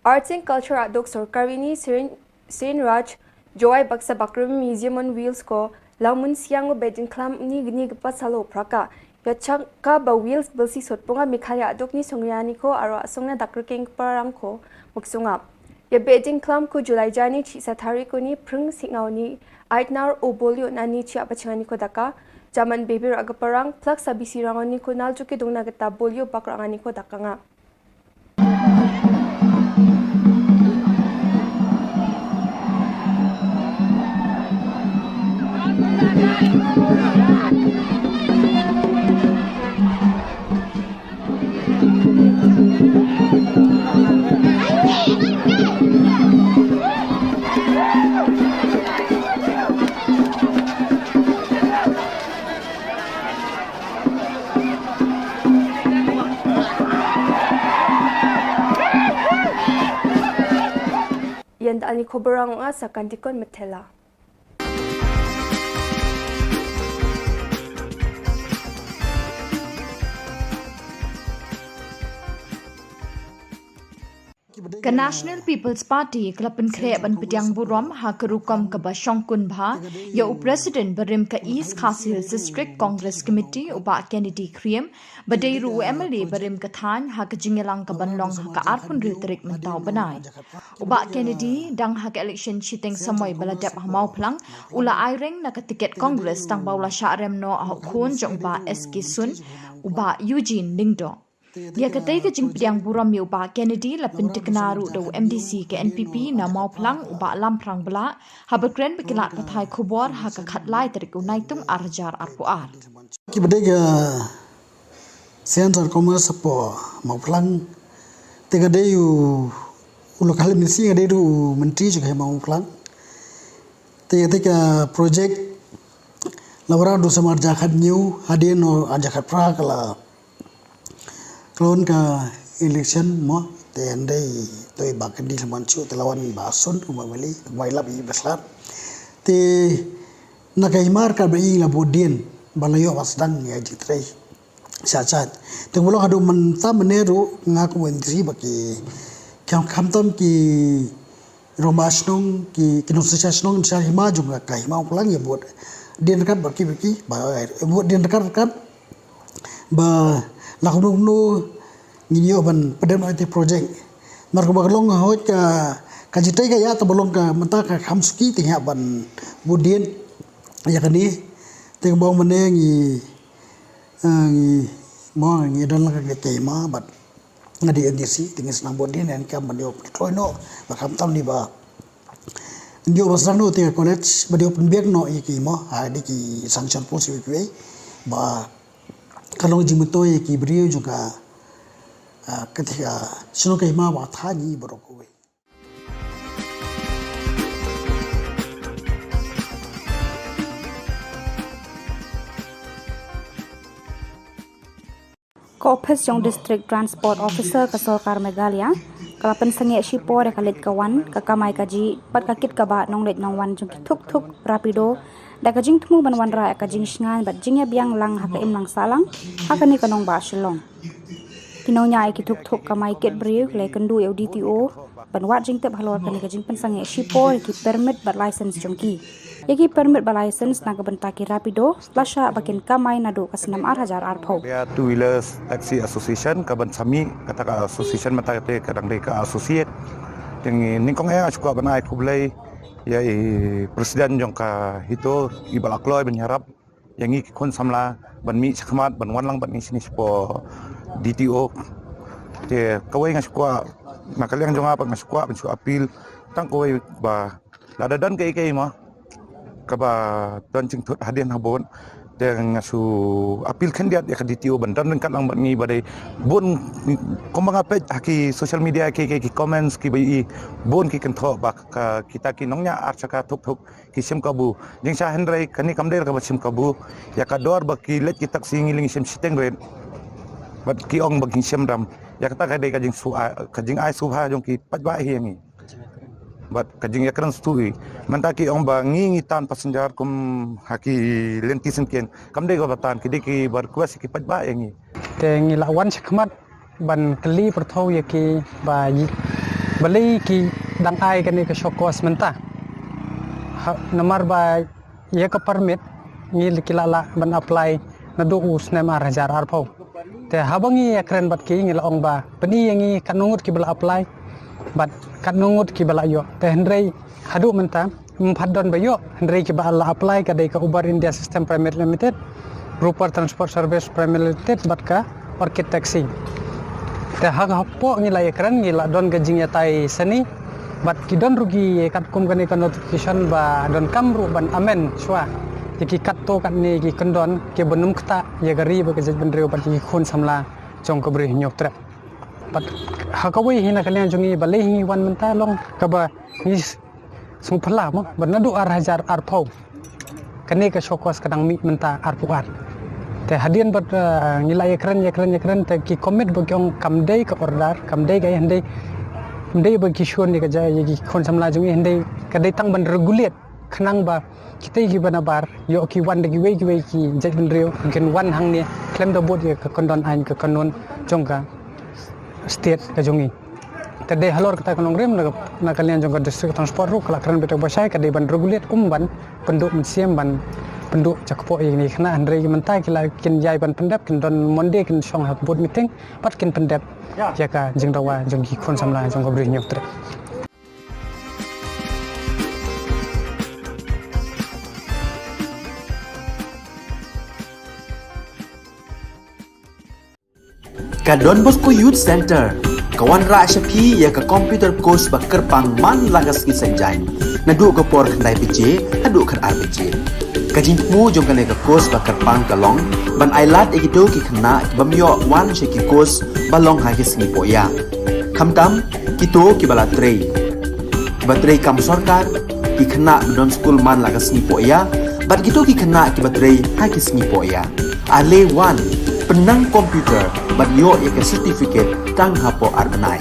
Arts and Culture aduk sorkari ni Srin Raj Jowai baksa bakrum Museum on Wheels ko Laumun Siang o Bedin Klam ni gni gpa salo praka. Ya chaka ba Wheels bilsi sotpunga Meghalaya aduk ni songyani ko aro asongna dakrikeng parang ko muksunga. Ya Bedin Klam ko July jani chisa tari ko ni pring singau ni aitnar o bolio nani chia pachangani ko daka. Jaman bebir aga parang plak sabisi rangoni ko naljuki dungna geta bolio bakrangani ko daka nga. Ani khubor ang nga sa kan dikon metela. Ka National People's Party ka la pynkhreh ban pdiang burom ha ka rukom kaba shongkun bha ïa u President barim ka East Khasi Hills District Congress Committee, u Bah Kennedy Khriem, ba dei ruh u M L A barim ka thaiñ, ha ka jingïalang kaban long ha ka arphew hynriew tarik mynta u bnai. U Bah Kennedy, dang ha ka election shiteng samoi ba la dep ha Mawphlang, u la aireng na ka tiket Congress tang ba u la shah rem noh ha u khun jong u Bah S K Sun, u Bah Eugene Lyngdoh. Ïa katei ka jingpdiang burom ïa u Bah Kennedy la pyntikna ruh da u M D C ka N P P na Mawphlang, u Bah Lamphrang Blah, haba kren bad ki lad pathai khubor ha ka khatlai tarik u Naitung ar hajar arphew ar. Ki ba dei ka Centre Commerce hapoh Mawphlang, te ka dei u, u local M D C, ka dei ruh u myntri jong ka hima Mawphlang. Te, te ka project la wanrah naduh snem ar hajar khathynñiew, hadien ar hajar khatphra ka la kloi ka election mo, te hynrei to i Bah Kennedy la wan shuh, te la wan Bah Sun, u Bah Mali, Bah Ilap i Bah Slat. Te na ka hima ka ba i la bud dien, ba la ïoh ba sdang ïa jingtrei. Sha sha. Te ka ba long haduh mynta mynne ruh nga kum u M D C ba ki, kham, khamtam ki rangbah shnong, ki, ki nongshong shnong sha hima jong ka hima Mawphlang ïa bud dien ryngkat bad ki, bad ki, ba, eh, bud dien ryngkat ryngkat. Ba la kumno kumno ngin ïoh ban pyndonkam ïa ka project. Namar kaba ka long hooid ka, ka jingtrei ka ïa, te ba long ka mynta ka kham suki te ïa ban bud dien ïa kane. Te kaba ong mynne ngi, eh, ngi, mo, ngi don la ka, ka hima bad nga dei M D C, te ngi sdang bud dien, ngi kam ban ïoh kloi noh, ba khamtam ni ba ïoh ba sdang noh te ka college, ba ïoh pynbiang noh ïa ki mo, ha, dei ki sanction post ïa ki, ba ka long jingmyntoi ïa ki briew jong ka, ah, ka te ka shnong ka hima ba thaiñ baroh kawei. Ka ophis jong District Transport Officer ka sorkar Meghalaya ka la pynsangeh shipor ïa ka leit ka wan, ka kamai kajih bad ka kit kaba nongleit nongwan jong ki tuk tuk, Rapido, da ka jingthmu ban wanrah ïa ka jingshngaiñ bad jingïabiang lang ha ka imlang sahlang ha kane ka nongbah Shillong. Ki nongñiah ïa ki tuk tuk kamai kit briew ki la ïakynduh ïa u D T O ban wad jingtip halor kane ka jingpynsangeh shipor ïa ki permit bad license jong ki. Ïa ki permit bad license na ka bynta ki Rapido la shah ba kin kamai naduh ka snem ar hajar arphew. Ïa Two Wheelers Taxi Association ka ban sami, kata ka association mynta kata ka dang dei ka associate. Te nyngkong eh nga shu kwah ban ai khublei ïa i president jong ka HITO, i ba la kloi ban ïarap ïa ngi ki khun samla ban mih shakhmat ban wan lang bad ngi shane shapoh D T O. Te kawei nga shu kwah, na ka liang jong nga pat nga shu kwah ban shu appeal tang kawei ba lada don kaei kaei mo kaba don jingthut hadien habud, te nga shu appeal khyndiat ïa ka D T O ban don ryngkat lang bad ngi ba dei bun, kumba nga peit ha ki social media ki, ki, ki comments kiba ïohi, bun ki kynthoh ba ka, kita ki nongñiah ar shaka tuk tuk ki shim kabu. Jingshah hynrei kane kam dei kaba shim kabu. Ïa ka dor ba ki leit ki taxi ngi leit ngi shim shiteng rit. Bad ki ong ba ki shim dam. Ïa kata ka dei ka jingsu-, ka jingai sngewbha jong ki paidbah hi ïa ngi. Bad ka jingïakren sngewthuh hi. Mynta ki ong ba ngi ngi tan passenger kum ha ki lynti syngkien. Kam dei kaba tan, ki dei kiba request ki paidbah ïa ngi. Te ngi la wan shakhmat ban kylli pyrthuh ïa ki ba i, balei ki dang ai kane ka show cause mynta. Ha, namar ba ïa ka permit ngi la, ki la lah ban apply naduh u snem ar hajar arphew. Te haba ngi ïakren bad ki ngi la ong ba pyni ïa ngi katno ngut kiba la apply bad katno ngut kiba la ïoh. Te hynrei haduh mynta ym pat don ba ïoh, hynrei kiba la apply ka dei ka Uber India System Private Limited, Rupar Transport Service Private Limited bad ka Orchid Taxi. Te ha ka hapoh ngi la ïakren ngi la don ka jingïatai sani bad ki don ruh ki katkum kane ka notification ba donkam ruh ban amend shuwa ïa ki katto katne ki kyndon kiba nym ktah ïa ka ri bad ka jaitbynriew bad ïa ki khun samla jong ka Bri Hynñiewtrep. Bad ha kawei hi na ka liang jong ngi balei hi ngi wan mynta long kaba ngi sngewphylla mo ba naduh ar hajar arphew kane ka show cause ka dang mih mynta arphew ar. Te hadien bad, eh, ngi la ïakren ïakren ïakren te ki commit ba ki ong kam dei ka order, kam dei ka ïa hynrei Hynrei ba ki shon ïa ka jai ïa ki khun samla jong ngi, hynrei ka dei tang ban regulate khnang ba kita kiba nabar ïoh ki wan da kiwei kiwei ki jaitbynriew kin wan hangne khlem da bud ïa ka kyndon aiñ ka kanun jong ka state ka jong ngi. Te dei halor kata ka nongrim na ka, na ka liang jong ka District Transport ruh ka la kren beit ba shai ka dei ban regulate kum ban pynduh mynsiem ban pynduh jakpoh ïa kine ki khynnah, hynrei mynta ki la kin ïai ban pyndep, kin don Monday kin shong ha board meeting bad kin pyndep ïa ka jingdawa jong ki khun samla jong ka Bri Hynñiewtrep. Ka Don Bosco Youth Center ka wanrah sha phi ïa ka computer course ba kyrpang man la ka sngi Saitjaiñ, naduh ka por khyndai baje haduh khatar baje. Ka jingthmu jong kane ka course ba kyrpang ka long ban ailad ïa kito ki khynnah ki bym ïoh wan sha ki course ba long ha ki sngi pohïa. Khamtam kito kiba la trei, kiba trei kam sorkar, ki khynnah ba don skul man la ka sngi pohïa, bad kito ki khynnah kiba trei ha ki sngi pohïa. Ale wan, pynnang computer bad ïoh ïa ka certificate tang hapoh ar bnai.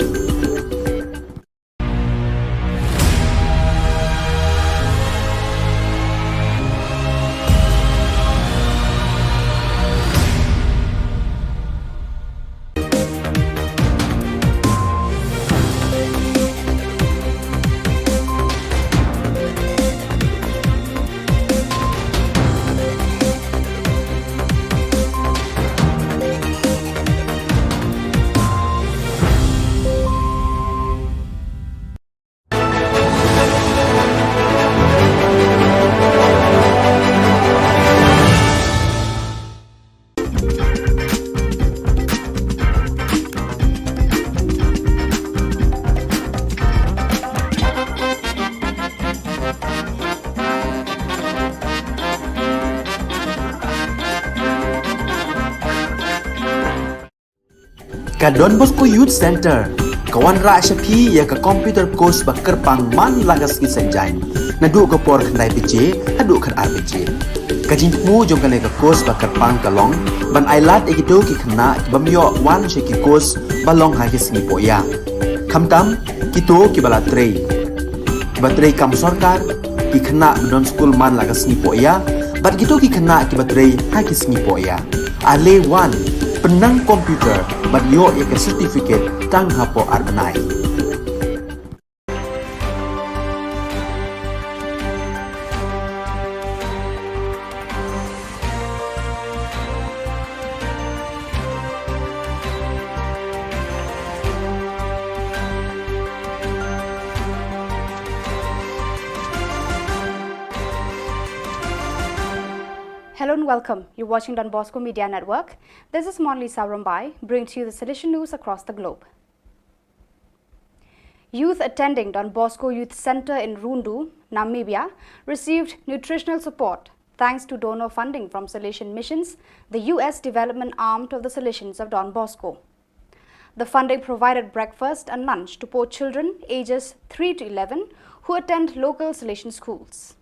Ka Don Bosco Youth Center ka wanrah sha phi ïa ka computer course ba kyrpang man la ka sngi Saitjaiñ, naduh ka por khyndai baje haduh khatar baje. Ka jingthmu jong kane ka course ba kyrpang ka long ban ailad ïa kito ki khynnah ki bym ïoh wan sha ki course ba long ha ki sngi pohïa. Khamtam kito kiba la trei, kiba trei kam sorkar, ki khynnah ba don skul man la ka sngi pohïa, bad kito ki khynnah kiba trei ha ki sngi pohïa. Ale wan, pynnang computer bad ïoh ïa ka certificate tang hapoh ar bnai. Hello and welcome. You're watching Don Bosco Media Network. This is Monlisa Rombai, bringing to you the Salesian news across the globe. Youth attending Don Bosco Youth Center in Rundu, Namibia, received nutritional support thanks to donor funding from Salesian Missions, the U S development arm of the Salesians of Don Bosco. The funding provided breakfast and lunch to poor children ages three to eleven who attend local Salesian schools.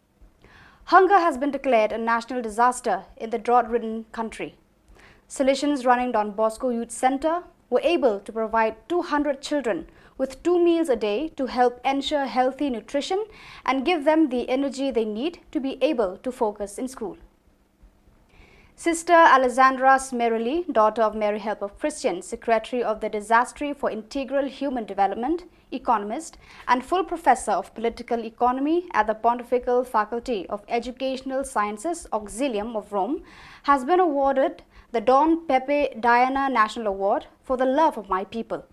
Hunger has been declared a national disaster in the drought-ridden country. Salesians running Don Bosco Youth Center were able to provide two hundred children with two meals a day to help ensure healthy nutrition and give them the energy they need to be able to focus in school. Sister Alessandra Smerelli, daughter of Mary Help of Christians, secretary of the Dicastery for Integral Human Development, economist, and full professor of political economy at the Pontifical Faculty of Educational Sciences, Auxilium of Rome, has been awarded the Don Pepe Diana National Award for the love of my people.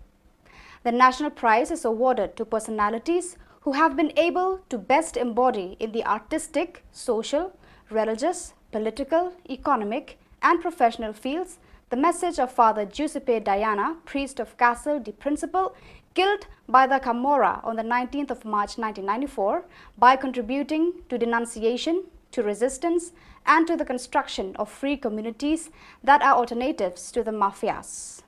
The national prize is awarded to personalities who have been able to best embody in the artistic, social, religious, political, economic, and professional fields the message of Father Giuseppe Diana, priest of Castel di Principe, killed by the Camorra on the nineteenth of March nineteen ninety-four, by contributing to denunciation, to resistance, and to the construction of free communities that are alternatives to the mafias.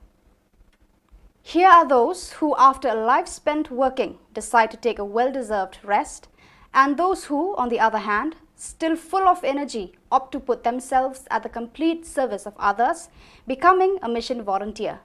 Here are those who, after a life spent working, decide to take a well-deserved rest, and those who, on the other hand, still full of energy, opt to put themselves at the complete service of others, becoming a mission volunteer.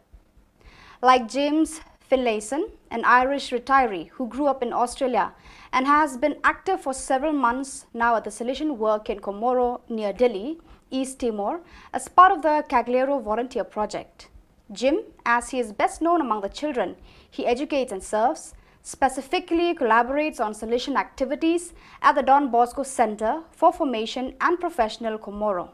Like James Finlayson, an Irish retiree who grew up in Australia and has been active for several months now at the Salesian Work in Comoro near Dili, East Timor, as part of the Cagliero Volunteer Project. Jim, as he is best known among the children he educates and serves, specifically collaborates on Salesian activities at the Don Bosco Center for Formation and Professional Comoro.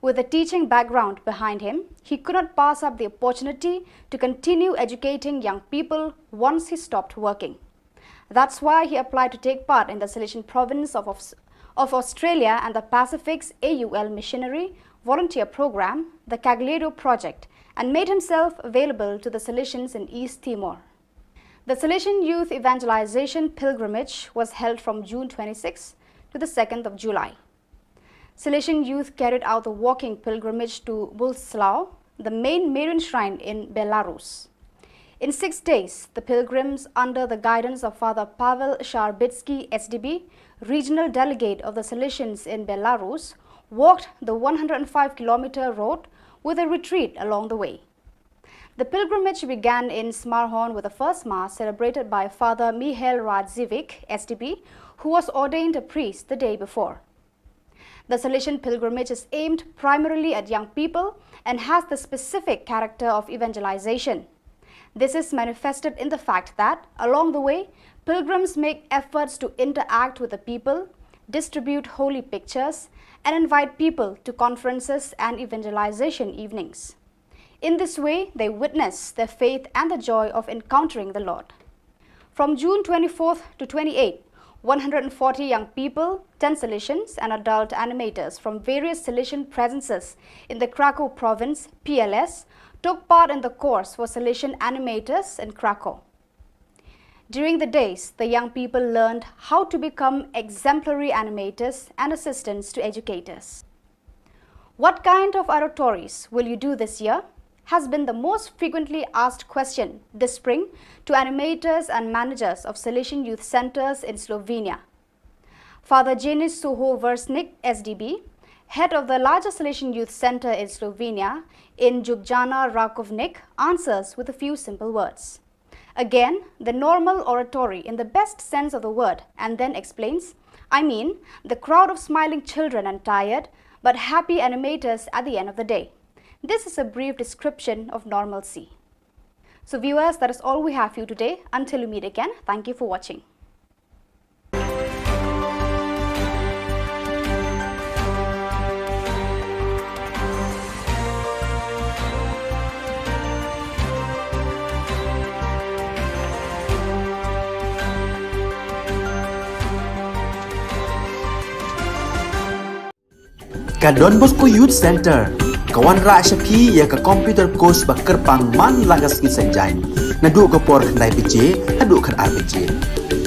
With a teaching background behind him, he could not pass up the opportunity to continue educating young people once he stopped working. That's why he applied to take part in the Salesian province of, of, of Australia and the Pacific's A U L missionary volunteer program, the Cagliero Project, and made himself available to the Salesians in East Timor. The Salesian Youth Evangelization Pilgrimage was held from June twenty-sixth to the second of July. Salesian youth carried out the walking pilgrimage to Bulslau, the main Marian shrine in Belarus. In six days, the pilgrims, under the guidance of Father Pavel Sharbitsky, S D B, regional delegate of the Salesians in Belarus, walked the one hundred five kilometer road with a retreat along the way. The pilgrimage began in Smarhon with the first Mass celebrated by Father Mihail Radziwick, S D B, who was ordained a priest the day before. The Salesian pilgrimage is aimed primarily at young people and has the specific character of evangelization. This is manifested in the fact that, along the way, pilgrims make efforts to interact with the people, distribute holy pictures, and invite people to conferences and evangelization evenings. In this way, they witness their faith and the joy of encountering the Lord. From June twenty-fourth to twenty-eighth, one hundred forty young people, ten Salesians and adult animators from various Salesian presences in the Krakow province, P L S, took part in the course for Salesian animators in Krakow. During the days, the young people learned how to become exemplary animators and assistants to educators. "What kind of oratorios will you do this year?" has been the most frequently asked question this spring to animators and managers of Salesian Youth Centers in Slovenia. Father Janis Suho Versnik, S D B, head of the larger Salesian Youth Center in Slovenia, in Ljubljana Rakovnik, answers with a few simple words. Again, the normal oratory in the best sense of the word, and then explains, "I mean, the crowd of smiling children and tired, but happy animators at the end of the day." This is a brief description of normalcy. So viewers, that is all we have for you today. Until we meet again, thank you for watching. Ka Don Bosco Youth Center ka wanrah sha phi ïa ka computer course ba kyrpang man la ka sngi Saitjaiñ, naduh ka por khyndai baje haduh khatar baje.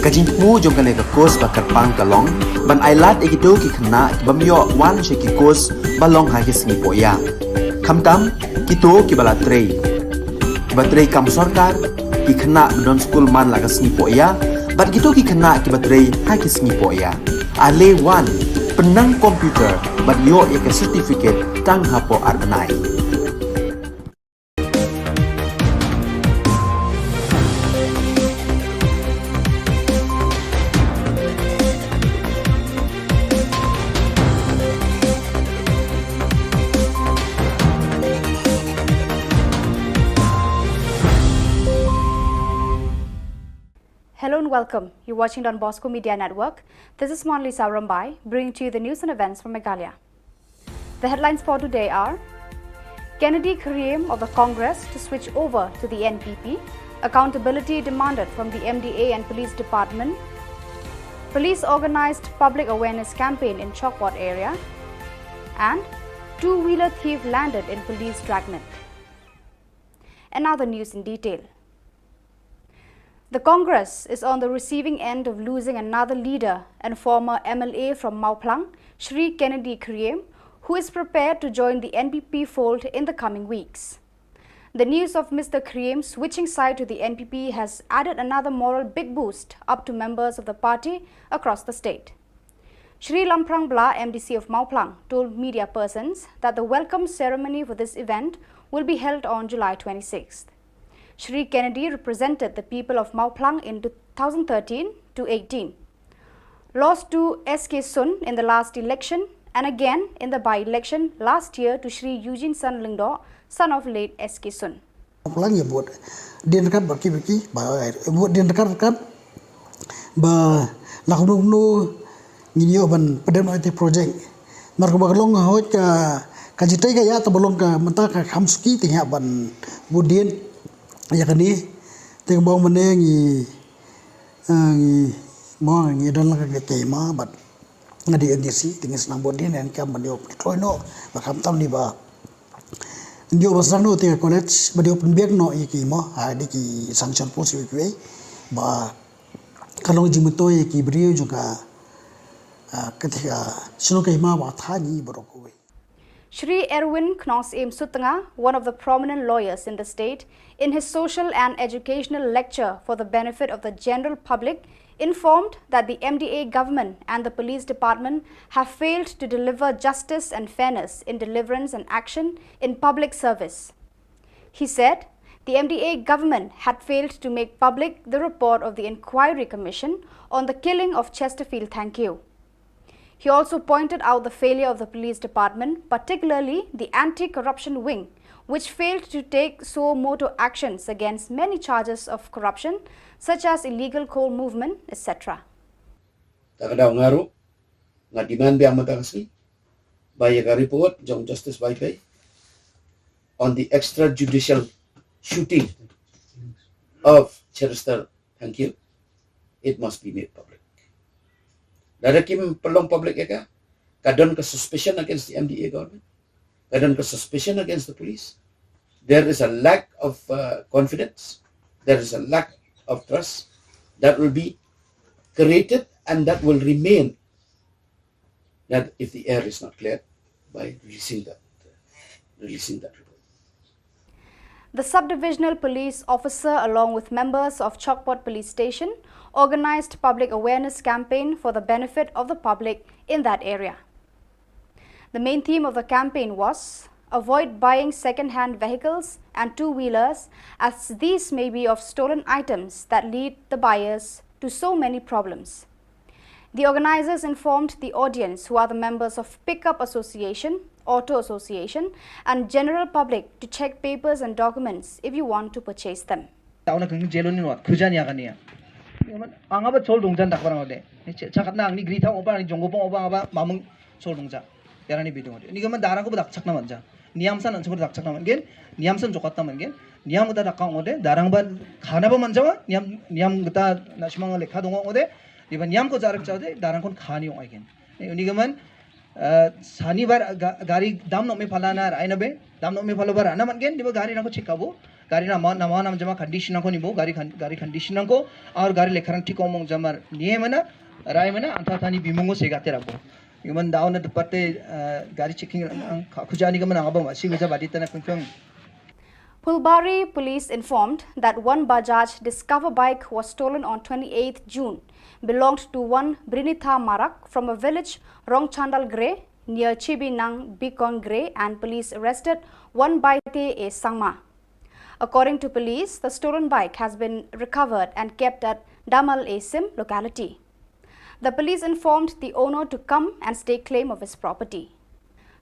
Ka jingthmu jong kane ka course ba kyrpang ka long ban ailad ïa kito ki khynnah ki bym ïoh wan sha ki course ba long ha ki sngi pohïa, khamtam kito kiba la trei, kiba trei kam sorkar, ki khynnah ba don skul man la ka sngi pohïa, bad kito ki khynnah kiba trei ha ki sngi pohïa. Ale wan, pynnang computer bad ïoh ïa ka certificate tang hapoh ar bnai. Hello and welcome. You're watching Don Bosco Media Network. This is Monalisa Rymbai, bringing to you the news and events from Meghalaya. The headlines for today are: Kennedy Kyreem of the Congress to switch over to the N P P, accountability demanded from the M D A and Police Department, police organized public awareness campaign in Chawkpot area, and two-wheeler thief landed in police dragnet. And now the news in detail. The Congress is on the receiving end of losing another leader and former M L A from Mawphlang, Shri Kennedy Kyreem, who is prepared to join the N P P fold in the coming weeks. The news of Mister Kyreem switching side to the N P P has added another moral big boost up to members of the party across the state. Shri Lamphrang Blah, M D C of Mawphlang, told media persons that the welcome ceremony for this event will be held on July twenty-sixth. Shri Kennedy represented the people of Mawphlang in two thousand thirteen to eighteen. Lost to S K Sun in the last election and again in the by-election last year to Shri Eugene San Lyngdoh, son of late S K Sun. Plang ïa bud dien ryngkat bad ki, bad ki ba bud dien ryngkat ryngkat ba la kumno kumno ngin ïoh ban pyndonkam ïa ki project. Namar kaba ka long hooid ka, ka jingtei ka ïa, tang ba long ka mynta ka kham suki te ngi hap ban bud dien ïa kane. Te kumba ong mynne ngi, eh, ngi, mo, ngi don la ka, ka hima bad nga dei M D C, te ngi sdang bud dien, ngi kam ban ïoh pyntroi noh, ba khamtam ni ba ïoh ba sdang noh te ka college, ba ïoh pynbiang noh ïa ki, mo, ha, ïa ki sanction post ïa ki, ba ka long jingmyntoi ïa ki briew jong ka, ah, ka te ka shnong, ka hima ba thani baroh kawei. Shri Erwin Knongsiem Sutnga, one of the prominent lawyers in the state, in his social and educational lecture for the benefit of the general public, informed that the M D A government and the police department have failed to deliver justice and fairness in deliverance and action in public service. He said the M D A government had failed to make public the report of the inquiry commission on the killing of Chesterfield Thangkhiew. He also pointed out the failure of the police department, particularly the anti-corruption wing, which failed to take suo motu actions against many charges of corruption, such as illegal coal movement, et cetera. Te ka daw nga ruh nga demand biang mynta ka sngi ba ïa ka report jong Justice Vaiphei on the extrajudicial shooting of Chester Thangkhiew, it must be made public. Lada kim pynlong public ïa ka, ka don ka suspicion against the M D A government, ka don ka suspicion against the police. There is a lack of, uh, confidence. There is a lack of trust that will be created and that will remain, that if the air is not cleared by releasing that, releasing that report. The sub-divisional police officer, along with members of Chokpot Police Station, organized public awareness campaign for the benefit of the public in that area. The main theme of the campaign was avoid buying second-hand vehicles and two-wheelers, as these may be of stolen items that lead the buyers to so many problems. The organizers informed the audience, who are the members of Pickup Association, Auto Association, and general public to check papers and documents if you want to purchase them. Tauna kang jelo ni wat khujan ya kania. Anga ba chol dongjan dak barang ode. Ni che-, chakat na ni gri thang oba, ni jonggo pong oba, aba mamung chol dongja. Yara ni bidung ode. Ni gaman darang ko ba dak chak na manja. Niam san an chak dak chak na man gen. Niam san jokat na man gen. Niam kita dak kang ode. Darang ban khana ba manja wa. Niam, niam kita na shimang lekha dong ode. Di ba niam ko jarak cha ode. Darang kon khani ong ai gen. Ni, ni gaman, eh, sani bar ga-, gari dam no me phala na rai na be. Dam no me phala bar na man gen. Di ba gari na ko check abo. Gari na ma, na ma nam jama condition nangko ni bo, gari con-, gari condition nangko, aur gari lekharang thik ong mong jamar ni mana, rai mana, anta tani bimungo se gate rabo. Yuman daun na departe, eh, gari checking ang, ang, kha-, khuja ni ka mana ngabang, si meja badi tana pengpeng. Phulbari police informed that one Bajaj Discover bike was stolen on twenty-eighth June, belonged to one Brinitha Marak from a village Rongchandal Gre near Chibinang Bikon Gre, and police arrested one Baite A Sangma. According to police, the stolen bike has been recovered and kept at Damal A Sim locality. The police informed the owner to come and stake claim of his property.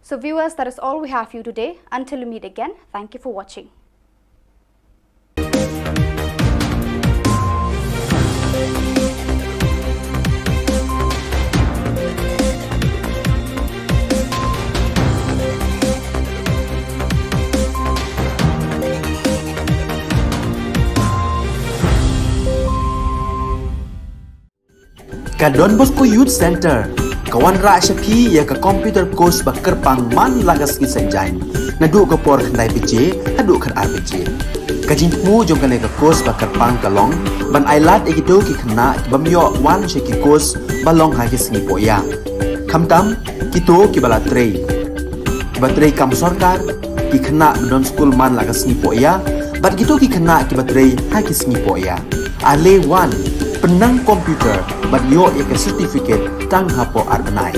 So viewers, that is all we have for you today. Until we meet again, thank you for watching. Ka Don Bosco Youth Centre ka wanrah sha phi ïa ka computer course ba kyrpang man la ka sngi Saitjaiñ, naduh ka por khyndai baje haduh khatar baje. Ka jingthmu jong kane ka course ba kyrpang ka long ban ailad ïa kito ki khynnah ki bym ïoh wan sha ki course ba long ha ki sngi pohïa, khamtam kito kiba la trei, kiba trei kam sorkar, ki khynnah ba don skul man la ka sngi pohïa, bad kito ki khynnah kiba trei ha ki sngi pohïa. Ale wan, pynnang computer bad ïoh ïa ka certificate tang hapoh ar bnai.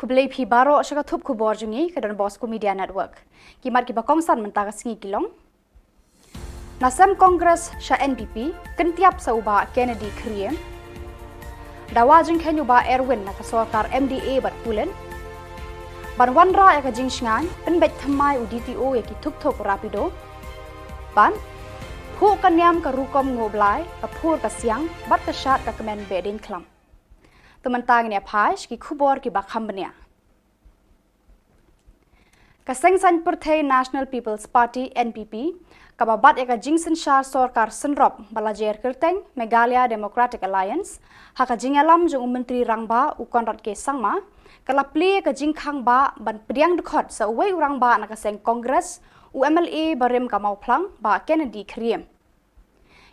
Khublei phi baroh sha ka thup khubor jong ngi ka Don Bosco Media Network. Ki mat kiba kongsan mynta ka sngi ki long: Na sem Congress sha N P P, kyntiap sa u Bah Kennedy Kyriem. Dawa jingkheiñ u Bah Erwin na ka sorkar M D A bad pulit. Ban wanrah ïa ka jingshngain, pynbeit thymmai u D T O ïa ki thuk-thuk Rapido. Ban phuh ka niam ka rukom nguh blai, ka phur ka siang bad ka shad ka kmen behdeiñ khlam. To mynta ngin ïa phai sha ki khubor kiba kham bniah. Ka Seng Saiñ Pyrthei National People's Party, N P P, kaba bat ïa ka jingsynshar sorkar synrop ba la jer kyrteng Meghalaya Democratic Alliance, ha ka jingïalam jong u Myntri Rangbah u Conrad K Sangma, ka la plie ïa ka jingkhang bah ban pdiang dkhot sa uwei u rangbah na ka seng Congress, u M L A barim ka Mawphlang, Bah Kennedy Kyriem.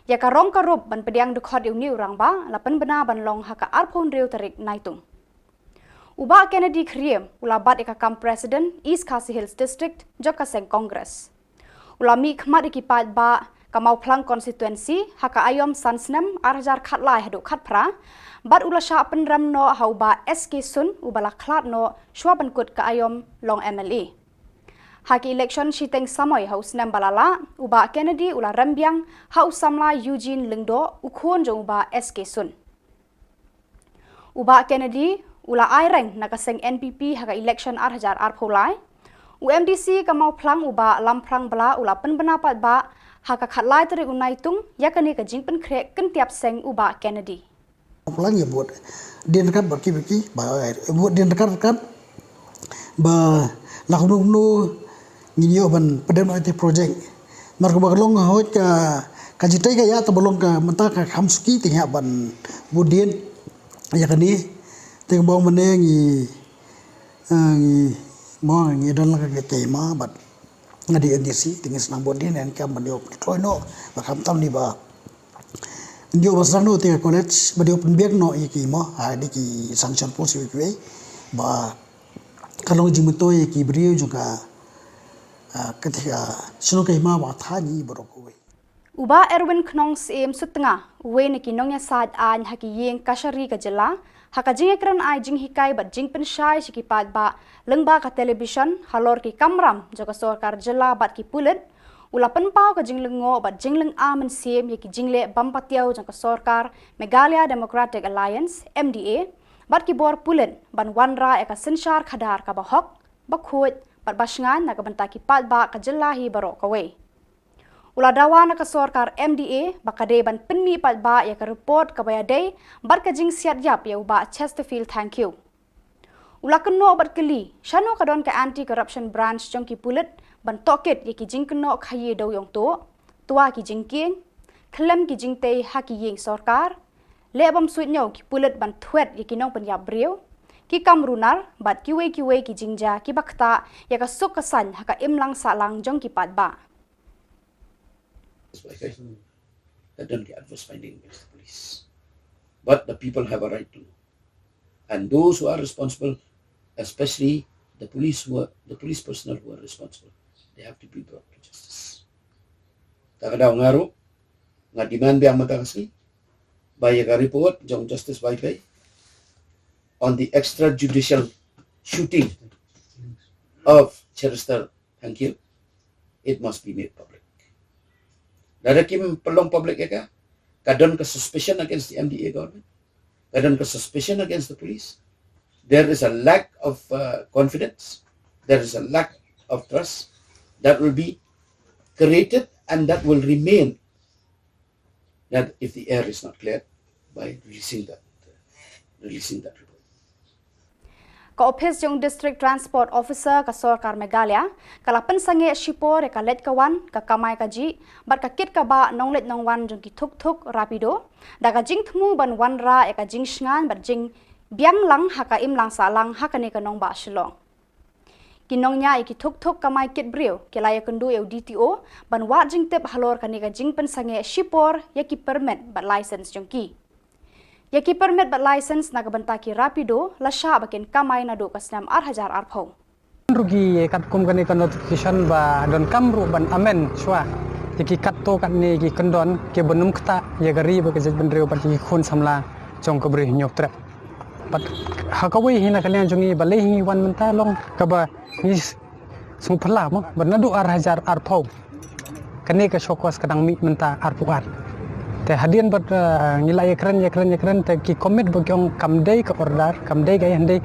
Ïa ka rong ka rup ban pdiang dkhot ïa une u rangbah la pynbna ban long ha ka arphew hynriew tarik Naitung. U Bah Kennedy Kyriem u la bat ïa ka kam President East Khasi Hills District jong ka seng Congress. U la mihkhmat ïa ki paidbah ka Mawphlang Constituency ha ka aïom san snem ar hajar khatlai haduh khatphra, bad u la shah pynrem noh ha u Bah S K Sun uba la khlad noh shuwa ban kut ka aïom long M L A. Ha ki election shiteng samoi ha u snem ba la lah, u Bah Kennedy u la rem biang ha u samla Eugene Lyngdoh, u khun jong u Bah S K Sun. U Bah Kennedy u la aireng na ka seng N P P ha ka election ar hajar arphew lai. U M D C ka Mawphlang u Bah Lamphrang Blah u la pynbna paidbah ha ka khatlai tarik u Naitung ïa kane ka jingpynkhreh kyntiap seng u Bah Kennedy. Plang ïa bud dien ryngkat bad ki bad ki ba bud dien ryngkat ryngkat ba la kumno kumno ngin ïoh ban pynrem ïa ki project. Namar kaba ka long hoi ka, ka jingtei ka ïa ta ba long ka mynta ka kham suki te ïa ban bud dien ïa kane. Te kaba ong mane ngi, eh, ngi mo ngi don la ka tei ma bad nga dei M D C te ngi sdang bud dien ïa ka ban ïoh pyntroi noh ba kham tam ni ba ngi ïoh ba sdang noh te ka college ba ïoh pynbiang noh ïa ki mo ha dei ki sanction post ïa ki wei ba ka long jingmyntoi ïa ki briew jong ka, ah, ka te ka shnong ka hima ba thani baroh kawei. U Bah Erwin Khnong Syiem Sutnga, uwei na ki nongïasaid aiñ ha ki ïing kashari ka jylla, ha ka jingïakren ai jinghikai bad jingpynshai sha ki paidbah lyngba ka television halor ki kamram jong ka sorkar jylla bad ki pulit, u la pynpaw ka jinglyngngoh bad jinglynga mynsiem ïa ki jingleh bym patiaw jong ka sorkar Meghalaya Democratic Alliance, M D A, bad ki bor pulit ban wanrah ïa ka synshar khadar kaba hok, ba khuid bad ba shngaiñ na ka bynta ki paidbah ka jylla hi baroh kawei. U la dawa na ka sorkar M D A ba ka dei ban pynmih paidbah ïa ka report kaba ïadei bad ka jingsiat ïap ïa u Bah Chesterfield Thangkhiew. U la kynnoh bad kylli shano ka don ka Anti Corruption Branch jong ki pulit ban tohkit ïa ki jingkynnoh khaïi dewïong tuh, twa ki jingkieng, khlem ki jingtei ha ki ïing sorkar, leh bym suidñiew ki pulit ban thwet ïa ki nongpynïap briew, ki kam runar bad kiwei kiwei ki jingjia kiba ktah ïa ka suk ka saiñ ha ka imlang sahlang jong ki paidbah. That don't get adverse finding against the police. But the people have a right to know. And those who are responsible, especially the police who are, the police personnel who are responsible, they have to be brought to justice. Ta ka daw nga ruh, nga demand biang mynta ka sngi ba ïa ka report jong Justice Vaiphei on the extrajudicial shooting of Cherister Thangkhiew, it must be made public. Lada kim pynlong public ïa ka, ka don ka suspicion against the M D A government, ka don ka suspicion against the police. There is a lack of, uh, confidence. There is a lack of trust that will be created and that will remain, that if the air is not cleared by releasing that, releasing that report. Ka ophis jong District Transport Officer ka sorkar Meghalaya ka la pynsangeh shipor ïa ka leit ka wan, ka kamai kajih bad ka kit ka bah nongleit nongwan jong ki thuk thuk Rapido, da ka jingthmu ban wanrah ïa ka jingshngaiñ bad jingbiang lang ha ka imlang sahlang ha kane ka nongbah Shillong. Ki nongñiah ïa ki thuk thuk kamai kit briew ki la ïakynduh ïa u D T O ban wad jingtip halor kane ka jingpynsangeh shipor ïa ki permit bad license jong ki. Ïa ki permit bad license na ka bynta ki Rapido la shah ba kin kamai naduh ka snem ar hajar arphew. Ruh ki katkum kane ka notification ba donkam ruh ban amend shuwa ïa ki katto katne ki kyndon kiba nym ktah ïa ka ri bad ka jaitbynriew bad ïa ki khun samla jong ka Bri Hynñiewtrep. Bad ha kawei hi na ka liang jong ngi ba lei hi ngi wan mynta long kaba ngi sngewphylla mo ba naduh ar hajar arphew kane ka show cause ka dang mih mynta arphew ar. Te hadien bad, eh, ngi la ïakren ïakren ïakren te ki commit ba ki ong kam dei ka order, kam dei ka ïa hynrei,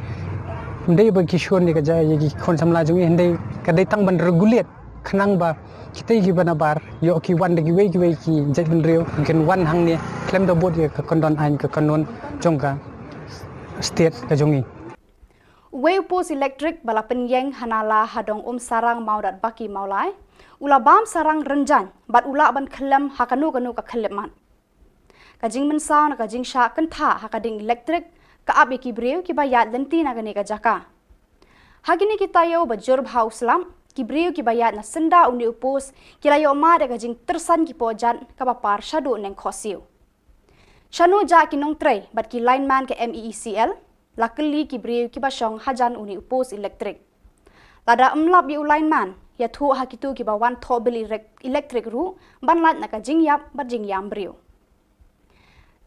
hynrei ba ki shun ïa ka ja ïa ki khun samla jong ngi hynrei ka dei tang ban regulate khnang ba kita kiba nabar ïoh ki wan da kiwei kiwei ki jaitbynriew kin wan hangne khlem da bud ïa ka kyndon aiñ ka kanun jong ka state ka jong ngi. Uwei u post elektrik ba la pynïeng ha Nala ha dong Umsarang Mawdatbaki Mawlai u la bam sarang rynjang bad u lah ban khyllem ha kano kano ka khyllipmat. Ka jingmynsaw na ka jingshah kyntha ha ka ding elektrik ka ap ïa ki briew kiba ïaid lynti na kane ka jaka. Ha kine ki taïew ba jur bha u slap, ki briew kiba ïaid na syndah une u post ki la ïoh mad ïa ka jingtyrsan ki pohjat kaba par shaduh neng khohsiew. Shano jah ki nongtrei bad ki lineman ka M E E C L? La kylli ki briew kiba shong hajan une u post elektrik. Lada ym lap ïa u lineman, ïathuh ha kito kiba wan thoh bill elek-, elektrik ruh ban lait na ka jingïap bad jingïam briew.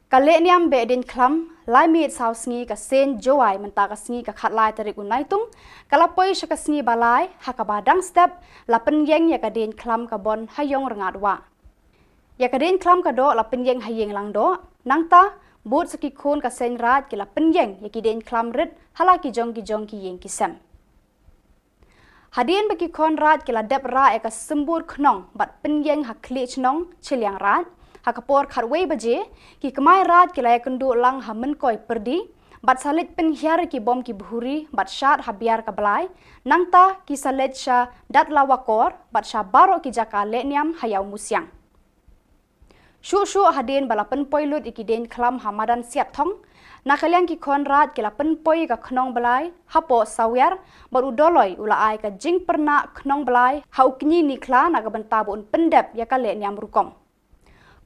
Ka lehniam Behdeiñkhlam, lai miet saw sngi ka seng Jowai mynta ka sngi ka khatlai tarik u Naitung, ka la poi sha ka sngi ba lai ha kaba dang step la pynïeng ïa ka deiñkhlam ka Bon ha Ïong Rngat Wah. Ïa ka deiñkhlam ka doh la pynïeng ha Ïing Langdoh, nangta bud sa ki khun ka seng Raid ki la pynïeng ïa ki deiñkhlam rit ha la ki jong ki jong ki ïing ki sem. Hadien ba ki khun Raid ki la dep rah ïa ka symbud khnong bad pynïeng ha khlieh chnong Chilliang Raid, ha ka por khatwei baje, ki kmai Raid ki la ïakynduh lang ha Mynkoi Pyrdi bad sa leit pynhiar ïa ki bom ki bhuri bad shad ha Biar ka Blai, nangta ki sa leit sha Datlawa Kor bad sha baroh ki jaka lehniam ha Ïawmusiang. Shuh shuh hadien ba la pynpoi lut ïa ki deiñkhlam ha madan Siatthong, na ka liang ki khun Raid ki la pynpoi ïa ka khnong blai hapoh Sawiar bad u Doloi u la ai ka jingpyrnah khnong blai ha u kñi Nikhla na ka bynta ba un pyndep ïa ka lehniam rukom.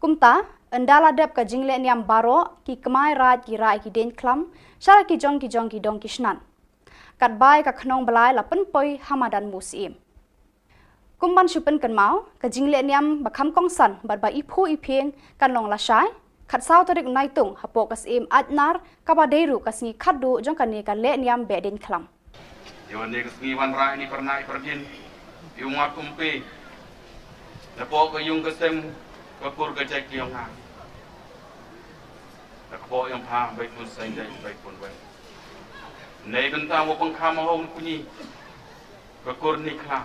Kumta, ynda la dep ka jinglehniam baroh, ki kmai Raid ki rah ïa ki deiñkhlam sha la ki jong ki jong ki dong ki snat. Katba ïa ka khnong blai la pynpoi ha madan Musyiem. Kum ban shu pynkynmaw, ka jinglehniam ba kham kongsan bad ba iphuh iphieng kan long lashai, khatsaw tarik Naitung hapoh ka Syiem Aitnar kaba dei ruh ka sngi khatduh jong kane ka lehniam Behdeiñkhlam. Ïa kane ka sngi wanrah ïa i pyrnah i pyrdien, ïa u mat kumpi, napoh ka ïung ka sem, ka kur ka jait ka ïong nga. Na ka poh ïong pha, beit pun seng dei, beit pun wei. Nei bynta wa pang kham hong kuni. Ka kur Nikhla.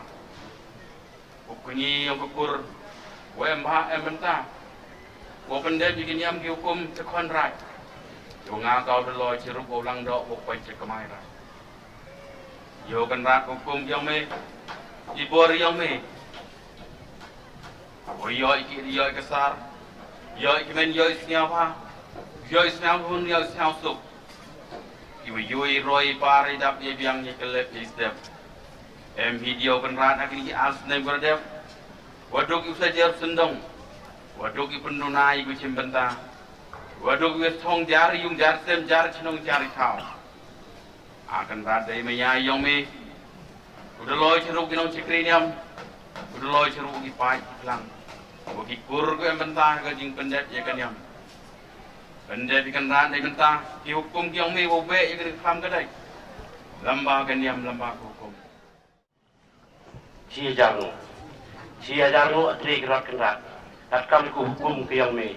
U kñi ïong ka kur wa em bha em bynta. Wa pyndep ïa ki niam ki hukum te khun Raid. Ïa nga ka u Doloi Chirup u Langdoh wa pait te kmai Raid. Ïa u Kynrad ka hukum ïong me. I bor ïong me. Wa ïoh i ki ïoh i ka sar. Ïoh i ki men ïoh i sñiaw bha. Ïoh i sñiaw hun ïoh i sñiaw suk. Iwa ïoh i roi i par i dap i biang i ka lep i step. Em hi diaw Kynrad ha kini ki ar snem ka la dep. Wa duk i u sa jer syndong. Wa duk i pynduna i ku chim bynta. Wa duk i u thong jar i yung jar sem jar chnong jar i thaw. A Kynrad dei maya ïong me. U Doloi Chirup ki nong chikri niam. U Doloi Chirup ki paid ki klang. Wa ki kur ku em bynta ka jingpyndep ïa ka niam. Pyndep ïa Kynrad dei bynta ki hukum ki ïong me wa beh ïa ka dei khlam ka dei. Lamba ka niam lamba ka hukum. Shi hajar nguh. Shi hajar nguh a tri Kynrad Kynrad. Katkam ka hukum ka ïong me.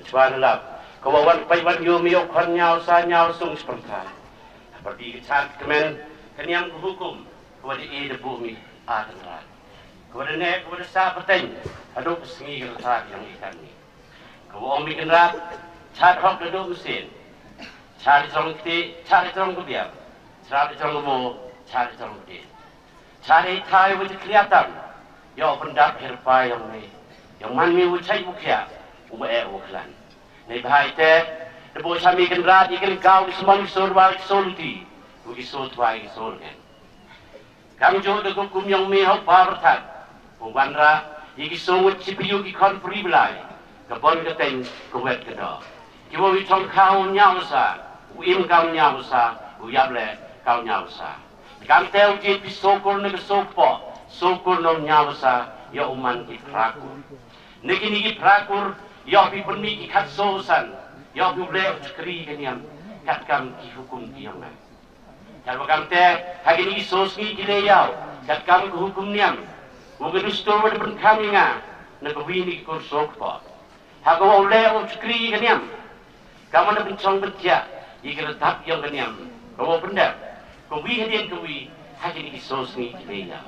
Chwa na lap. Ka wa wan pait wan ïoh me ïoh khon ñiaw sa ñiaw sung spyrtha. Pyrdi ka chad kmen ka niam ka hukum. Ka wa da e da bu me a Kynrad. Ka wa da ne ka wa da sa pateng. Haduh ka sngi ka rta ka ïong i kan me. Ka wa ong mi Kynrad, chad hok da dum sin. Chad i trong kti, chad i trong ka biang. Chad i trong ka mo, chad i trong ka din. Chad i thai wa chikliatan. Yo pyndap her pa yong mi. Yong man mi wa chai wa khia, wa ma e wa klan. Nei bhai te, da bo cha mi Kynrad i kan kau ki smam ki sur wa ki sur ti. Wa ki sur twa ki sur ngen. Kam jooh da ka kum yong me ha u Pyrthat. Ko wanrah ïa ki soo ngut chi pyrshah ki khon pyrshah blai. Ka bon ka teng ka wet ka doh. Ki wa wi thong khaw ñiaw sa, u im kam ñiaw sa, u yap leh kam ñiaw sa. Kam te u jied phi soo kur ne ka soo poh, soo kur ne u ñiaw sa, ïa u man ki phra kur. Ne kini ki phra kur, ïoh phi pynmih ki khatsoo san, ïoh phi u leh u chakri ka niam. katkam ki hukum ki jong nga. Katba kam te, ha kine ki soo sngi ki leh ïaw, katkam ka hukum niam, u ka dustur wa da pynkham ïa nga na ka wi na ki kur soo kpoh. Ha ka wa u leh u shakri ïa ka niam, kam wa da pynshong pynthiah ïa ka rtap jong ka niam, ka wa u pyndep ka wi hadien ka wi ha kine ki soo sngi ki leh ïaw.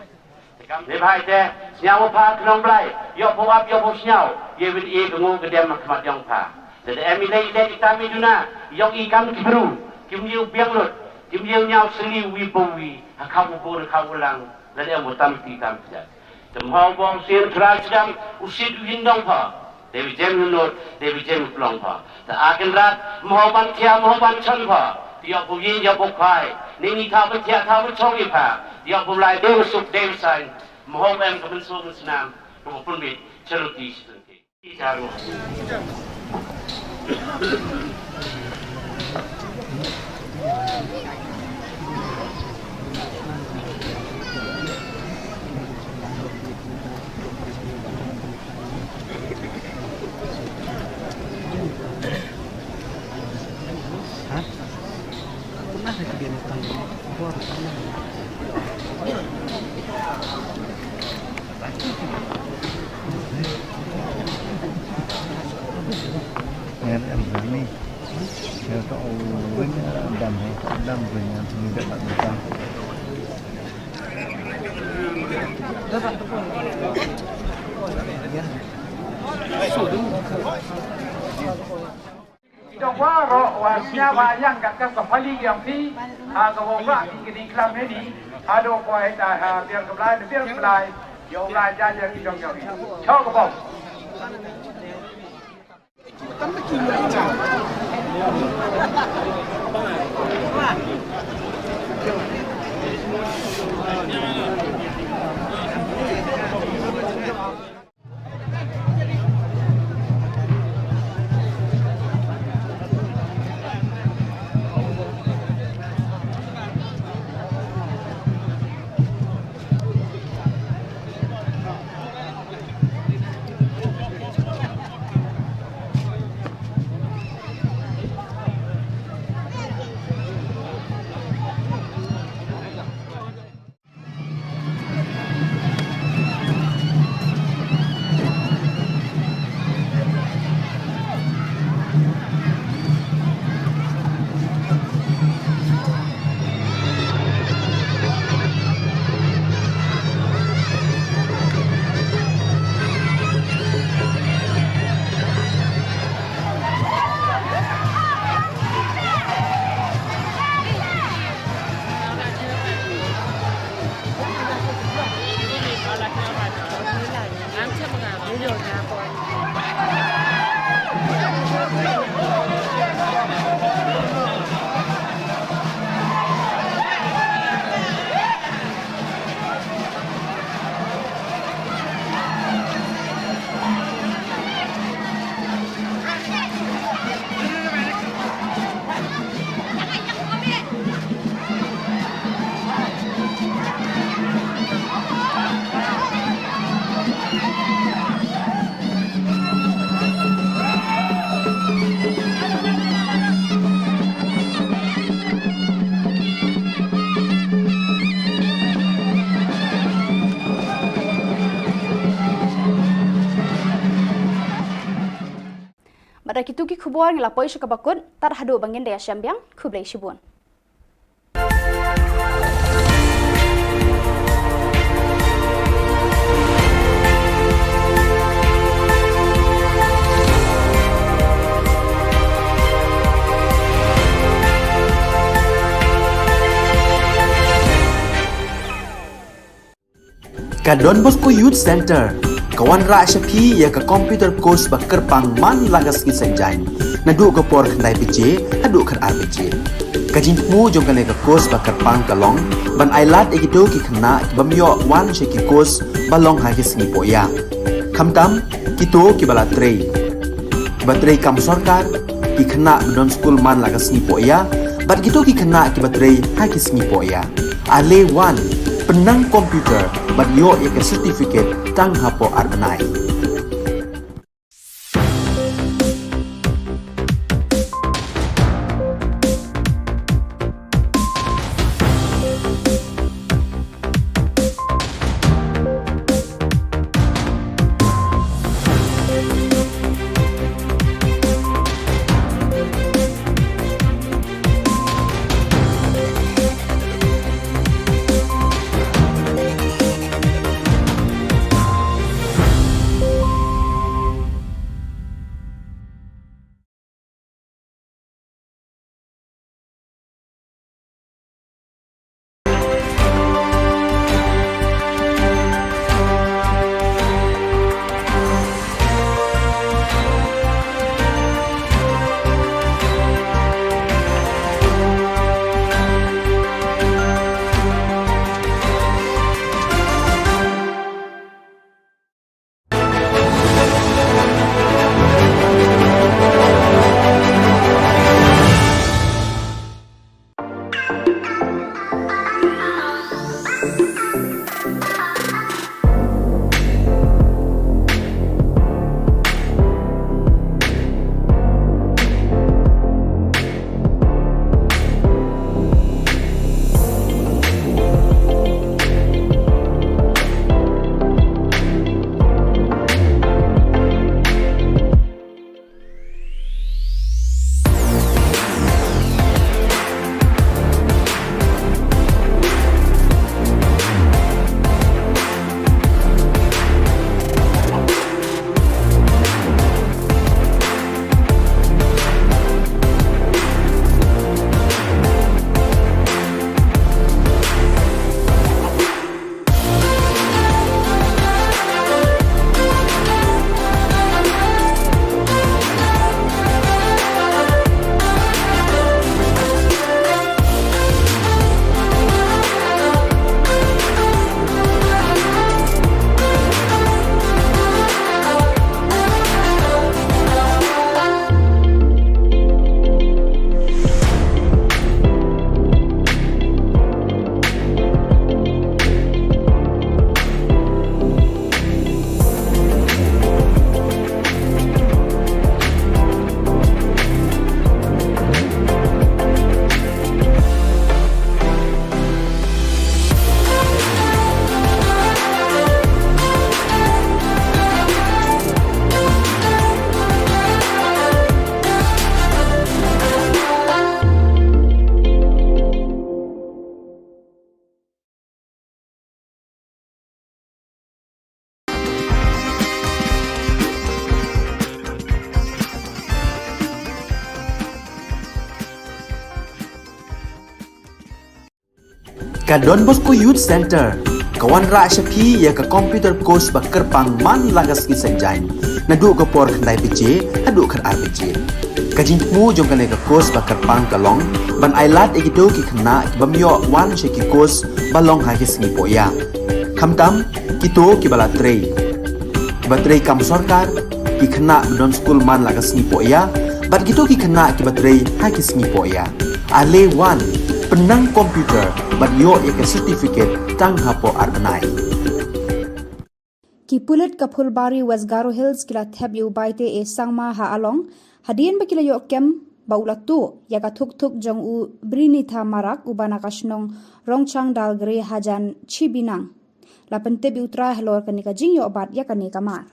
Te kam, ne bhai te, sñiaw pha khnong Blai, ïoh pha ap, ïoh pha sñiaw, ïa win i ka ngu ka dem ha khmat jong pha. Te da em i lei i lei i tam i duna, ïong i kam ki bru, kim ïew biang lut, kim ïew ñiaw seli wi pa wi, ha khap u bun, ha khap u lang, da em u tam ti tam ti. Te mhaw bong sien trai sdang, u sit u hin dong pha. Dei bi jem u nud, dei bi jem u plong pha. Te a Kynrad, mhaw ban thiah, mhaw ban chon pha. Te ïoh bu yin, ïoh bu khwai. Ni ni thaw ban thiah, thaw ban chong i pha. Te ïoh bu lai, dei u suk, dei u sain. Mhaw em ka mynsong mynsnam, ka bu pynbit, charity, charity. Ki jaru. Em, em, em, em. Em, em, em. Ki dong baroh wa sñiaw ba ïang kat ka sa pali ki ong phi, ha ka wong ba ki kini klam ne ni, ha dong kwai ta ha biar ka Blai, biar ka Blai, ïa u Blai ja ja ki dong ïa u. Chok ka bom. Bad da kitu ki khubor ngi la poi sha kaba kut, tad haduh ba ngin da ïashem biang, khublei shibun. Ka Don Bosco Youth Center ka wanrah sha phi ïa ka computer course ba kyrpang man la ka sngi Saitjaiñ, naduh ka por khyndai baje haduh khatar baje. Ka jingthmu jong kane ka course ba kyrpang ka long ban ailad ïa kito ki khynnah ki bym ïoh wan sha ki course ba long ha ki sngi pohïa. Khamtam kito kiba la trei, kiba trei kam sorkar, ki khynnah ba don skul man la ka sngi pohïa, bad kito ki khynnah kiba trei ha ki sngi pohïa. Ale wan, pynnang computer bad ïoh ïa ka certificate tang hapoh ar bnai. Ka Don Bosco Youth Centre ka wanrah sha phi ïa ka computer course ba kyrpang man la ka sngi Saitjaiñ, naduh ka por khyndai baje haduh khatar baje. Ka jingthmu jong kane ka course ba kyrpang ka long ban ailad ïa kito ki khynnah ki bym ïoh wan sha ki course ba long ha ki sngi pohïa, khamtam kito kiba la trei, kiba trei kam sorkar, ki khynnah ba don skul man la ka sngi pohïa bad kito ki khynnah kiba trei ha ki sngi pohïa. Ale wan, pynnang computer bad ïoh ïa ka certificate tang hapoh ar bnai. Ki pulit ka Phulbari, West Garo Hills ki la thep ïa u Baite A Sangma ha Along hadien ba ki la ïoh kem ba u la tuh ïa ka thukthuk jong u Brinitha Marak uba na ka shnong Rongchang Dalgre hajan Chibinang. La pyntip ïa u trai halor kane ka jingïoh bat ïa kane ka mar.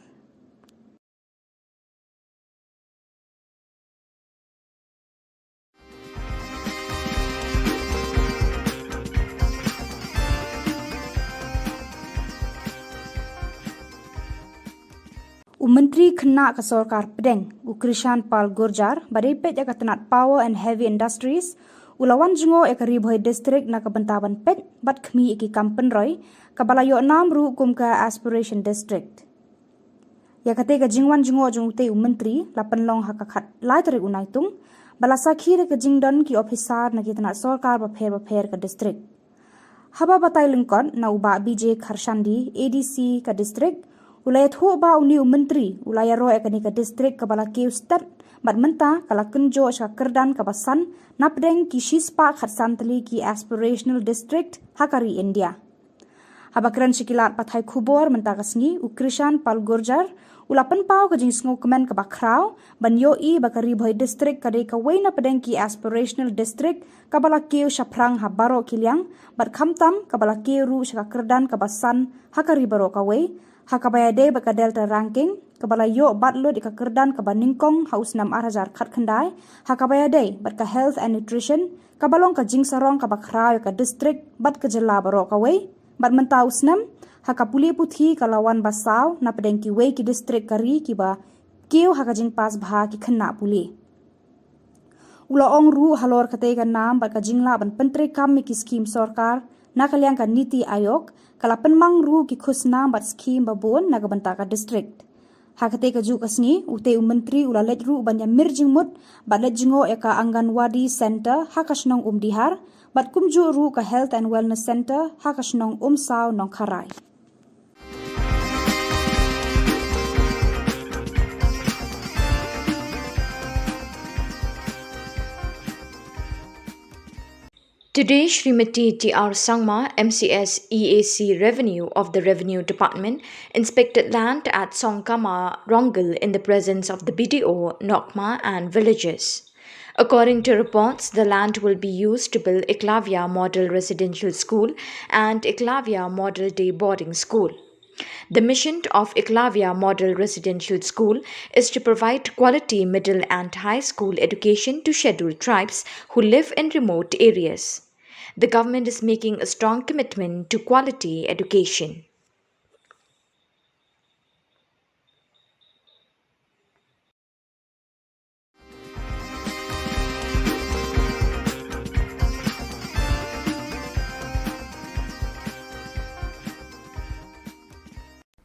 U Myntri Khynnah ka Sorkar Pdeng, u Krishan Pal Gurjar, ba dei peit ïa ka tnat Power and Heavy Industries, u la wan jngoh ïa ka Ri Bhoi District na ka bynta ban peit bad khmih ïa ki kam pynroi kaba la ïoh nam ruh kum ka Aspiration District. Ïa katei ka jingwan jngoh jong utei u Myntri la pynlong ha ka khatlai tarik u Naitung, ba la sakhi da ka jingdon ki ophisar na ki tnat sorkar bapher bapher ka district. Haba batai lyngkot na u Bah B J Kharshandi, A D C ka district, u la ïathuh ba une u Myntri u la ïaroh ïa kane ka district kaba la kiew stet bad mynta ka la kynjoh sha ka kyrdan kaba san napdeng ki shispah khatsan tylli ki aspirational district ha ka ri India. Haba kren sha ki lad pathai khubor mynta ka sngi, u Krishan Pal Gurjar u la pynpaw ka jingsngewkmen kaba khraw ban ïohi ba ka Ri Bhoi District ka dei kawei napdeng ki aspirational district kaba la kiew shaphrang ha baroh ki liang bad khamtam kaba la kiew ruh sha ka kyrdan kaba san ha ka ri baroh kawei, ha kaba ïadei bad ka Delta Ranking kaba la ïoh bat lut ïa ka kyrdan kaba nyngkong ha u snem ar hajar khatkhyndai, ha kaba ïadei bad ka Health and Nutrition kaba long ka jingsarong kaba khraw ïa ka district bad ka jylla baroh kawei. Bad mynta u snem, ha ka pule puthi ka la wan ba saw napdeng kiwei ki district ka ri kiba kiew ha ka jingpass bha ki khynnah pule. U la ong ruh halor katei ka nam bad ka jinglah ban pyntreikam ïa ki skhim sorkar na ka liang ka Niti Aayog, ka la pynmang ruh ki khusnam bad skhim babun na ka bynta ka district. Ha katei ka juh ka sngi, utei u Myntri u la leit ruh ban ïamir jingmut bad leit jngoh ïa ka Anganwadi Centre ha ka shnong Umdihar bad kumjuh ruh ka Health and Wellness Centre ha ka shnong Umsaw Nongkharai. Today, Srimati T R Sangma, M C S E A C Revenue of the Revenue Department, inspected land at Songkama Rongal in the presence of the B D O, Nokma and villagers. According to reports, the land will be used to build Eklavya Model Residential School and Eklavya Model Day Boarding School. The mission of Eklavya Model Residential School is to provide quality middle and high school education to scheduled tribes who live in remote areas. The government is making a strong commitment to quality education.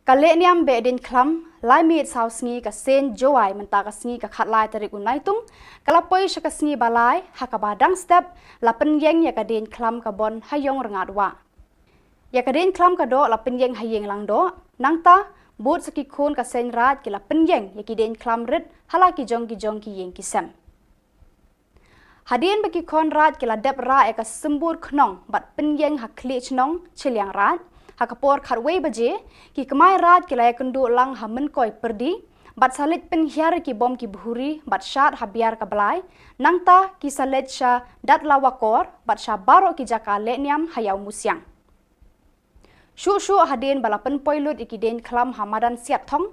Ka lehniam Behdeiñkhlam, lai miet saw sngi ka seng Jowai mynta ka sngi ka khatlai tarik u Naitung, ka la poi sha ka sngi ba lai, ha kaba dang step, la pynïeng ïa ka deiñkhlam ka Bon ha Ïong Rngat Wah. Ïa ka deiñkhlam ka doh la pynïeng ha Ïing Langdoh, nangta, bud sa ki khun ka seng Raij ki la pynïeng ïa ki deiñkhlam rit ha la ki jong ki jong ki ïing ki sem. Hadien ba ki khun Raij ki la dep rah ïa ka symbud khnong bad pynïeng ha khlieh chnong Chilliangraij, ha ka por khatwei baje, ki kmai Raij ki la ïakynduh lang ha Mynkoi Pyrdi, bad sa leit pynhiar ïa ki bom ki bhuri bad shad ha Biar ka Blai, nangta ki sa leit sha Datlawakor bad sha baroh ki jaka lehniam ha Ïawmusiang. Shuh shuh hadien ba la pynpoi lut ïa ki deiñkhlam ha madan Siatthong,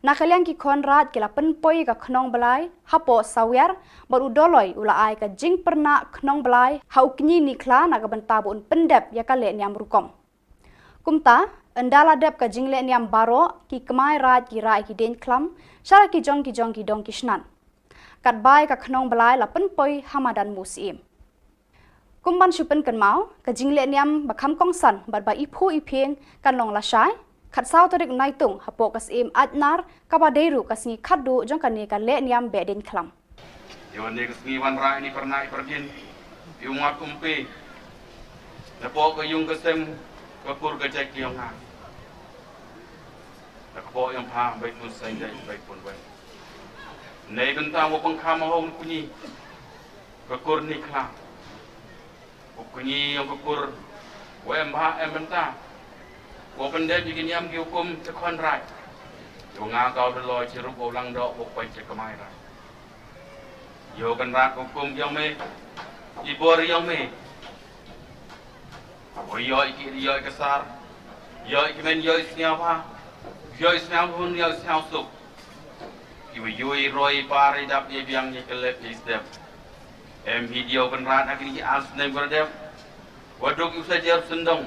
na ka liang ki khun Raij ki la pynpoi ïa ka khnong blai hapoh Sawiar, bad u Dolloi u la ai ka jingpyrnah khnong blai ha u kñi Nikhla na ka bynta ba un pyndep ïa ka lehniam rukom. Kumta, ynda la dep ka jinglehniam baroh, ki kmai Raij ki rah ïa ki deiñkhlam sha la ki jong ki jong ki dong ki shnat. Katba ïa ka khnong blai la pynpoi ha madan Musyiem. Kum ban shu pynkynmaw, ka jingleh niam ba kham kongsan bad ba iphuh iphieng kan long lashai, khatsaw tarik Naitung, hapoh ka Syiem Aitnar, kaba dei ruh ka sngi khatduh jong kane ka leh niam Behdeiñkhlam. Ïa kane ka sngi wanrah ïa i parnai parabin, ïa u ngat umpi, napoh ka ïung ka sem, ka kur ka jait ka ïong nga. Na ka poh ïong pha, bai pun seng dei, bai pun wei. Nei bynta wa pang kham hong kuni, ka kur ni khla. Wa kuni ïong ka kur, wa em bha em bynta. Wa pyndep ïa ki niam ki hukum cha khon rai. Wa nga ka u da loi cha rup wa u lang doh wa pang cha kamai rai. Ïoh Kynrad ka hukum ïong me, i bor ïong me. Wa ïoh i ki, ïoh i ka sar, ïoh i ki men, ïoh i sniaw bha, ïoh i sniaw hun, ïoh i sniaw suk. Ki wa ïoh i roi i par i dap i biang i ka lep i step. Em hi Ïoh Kynrad ha kini ki ar snem ka dep. Wa duk i u sa jer sendong.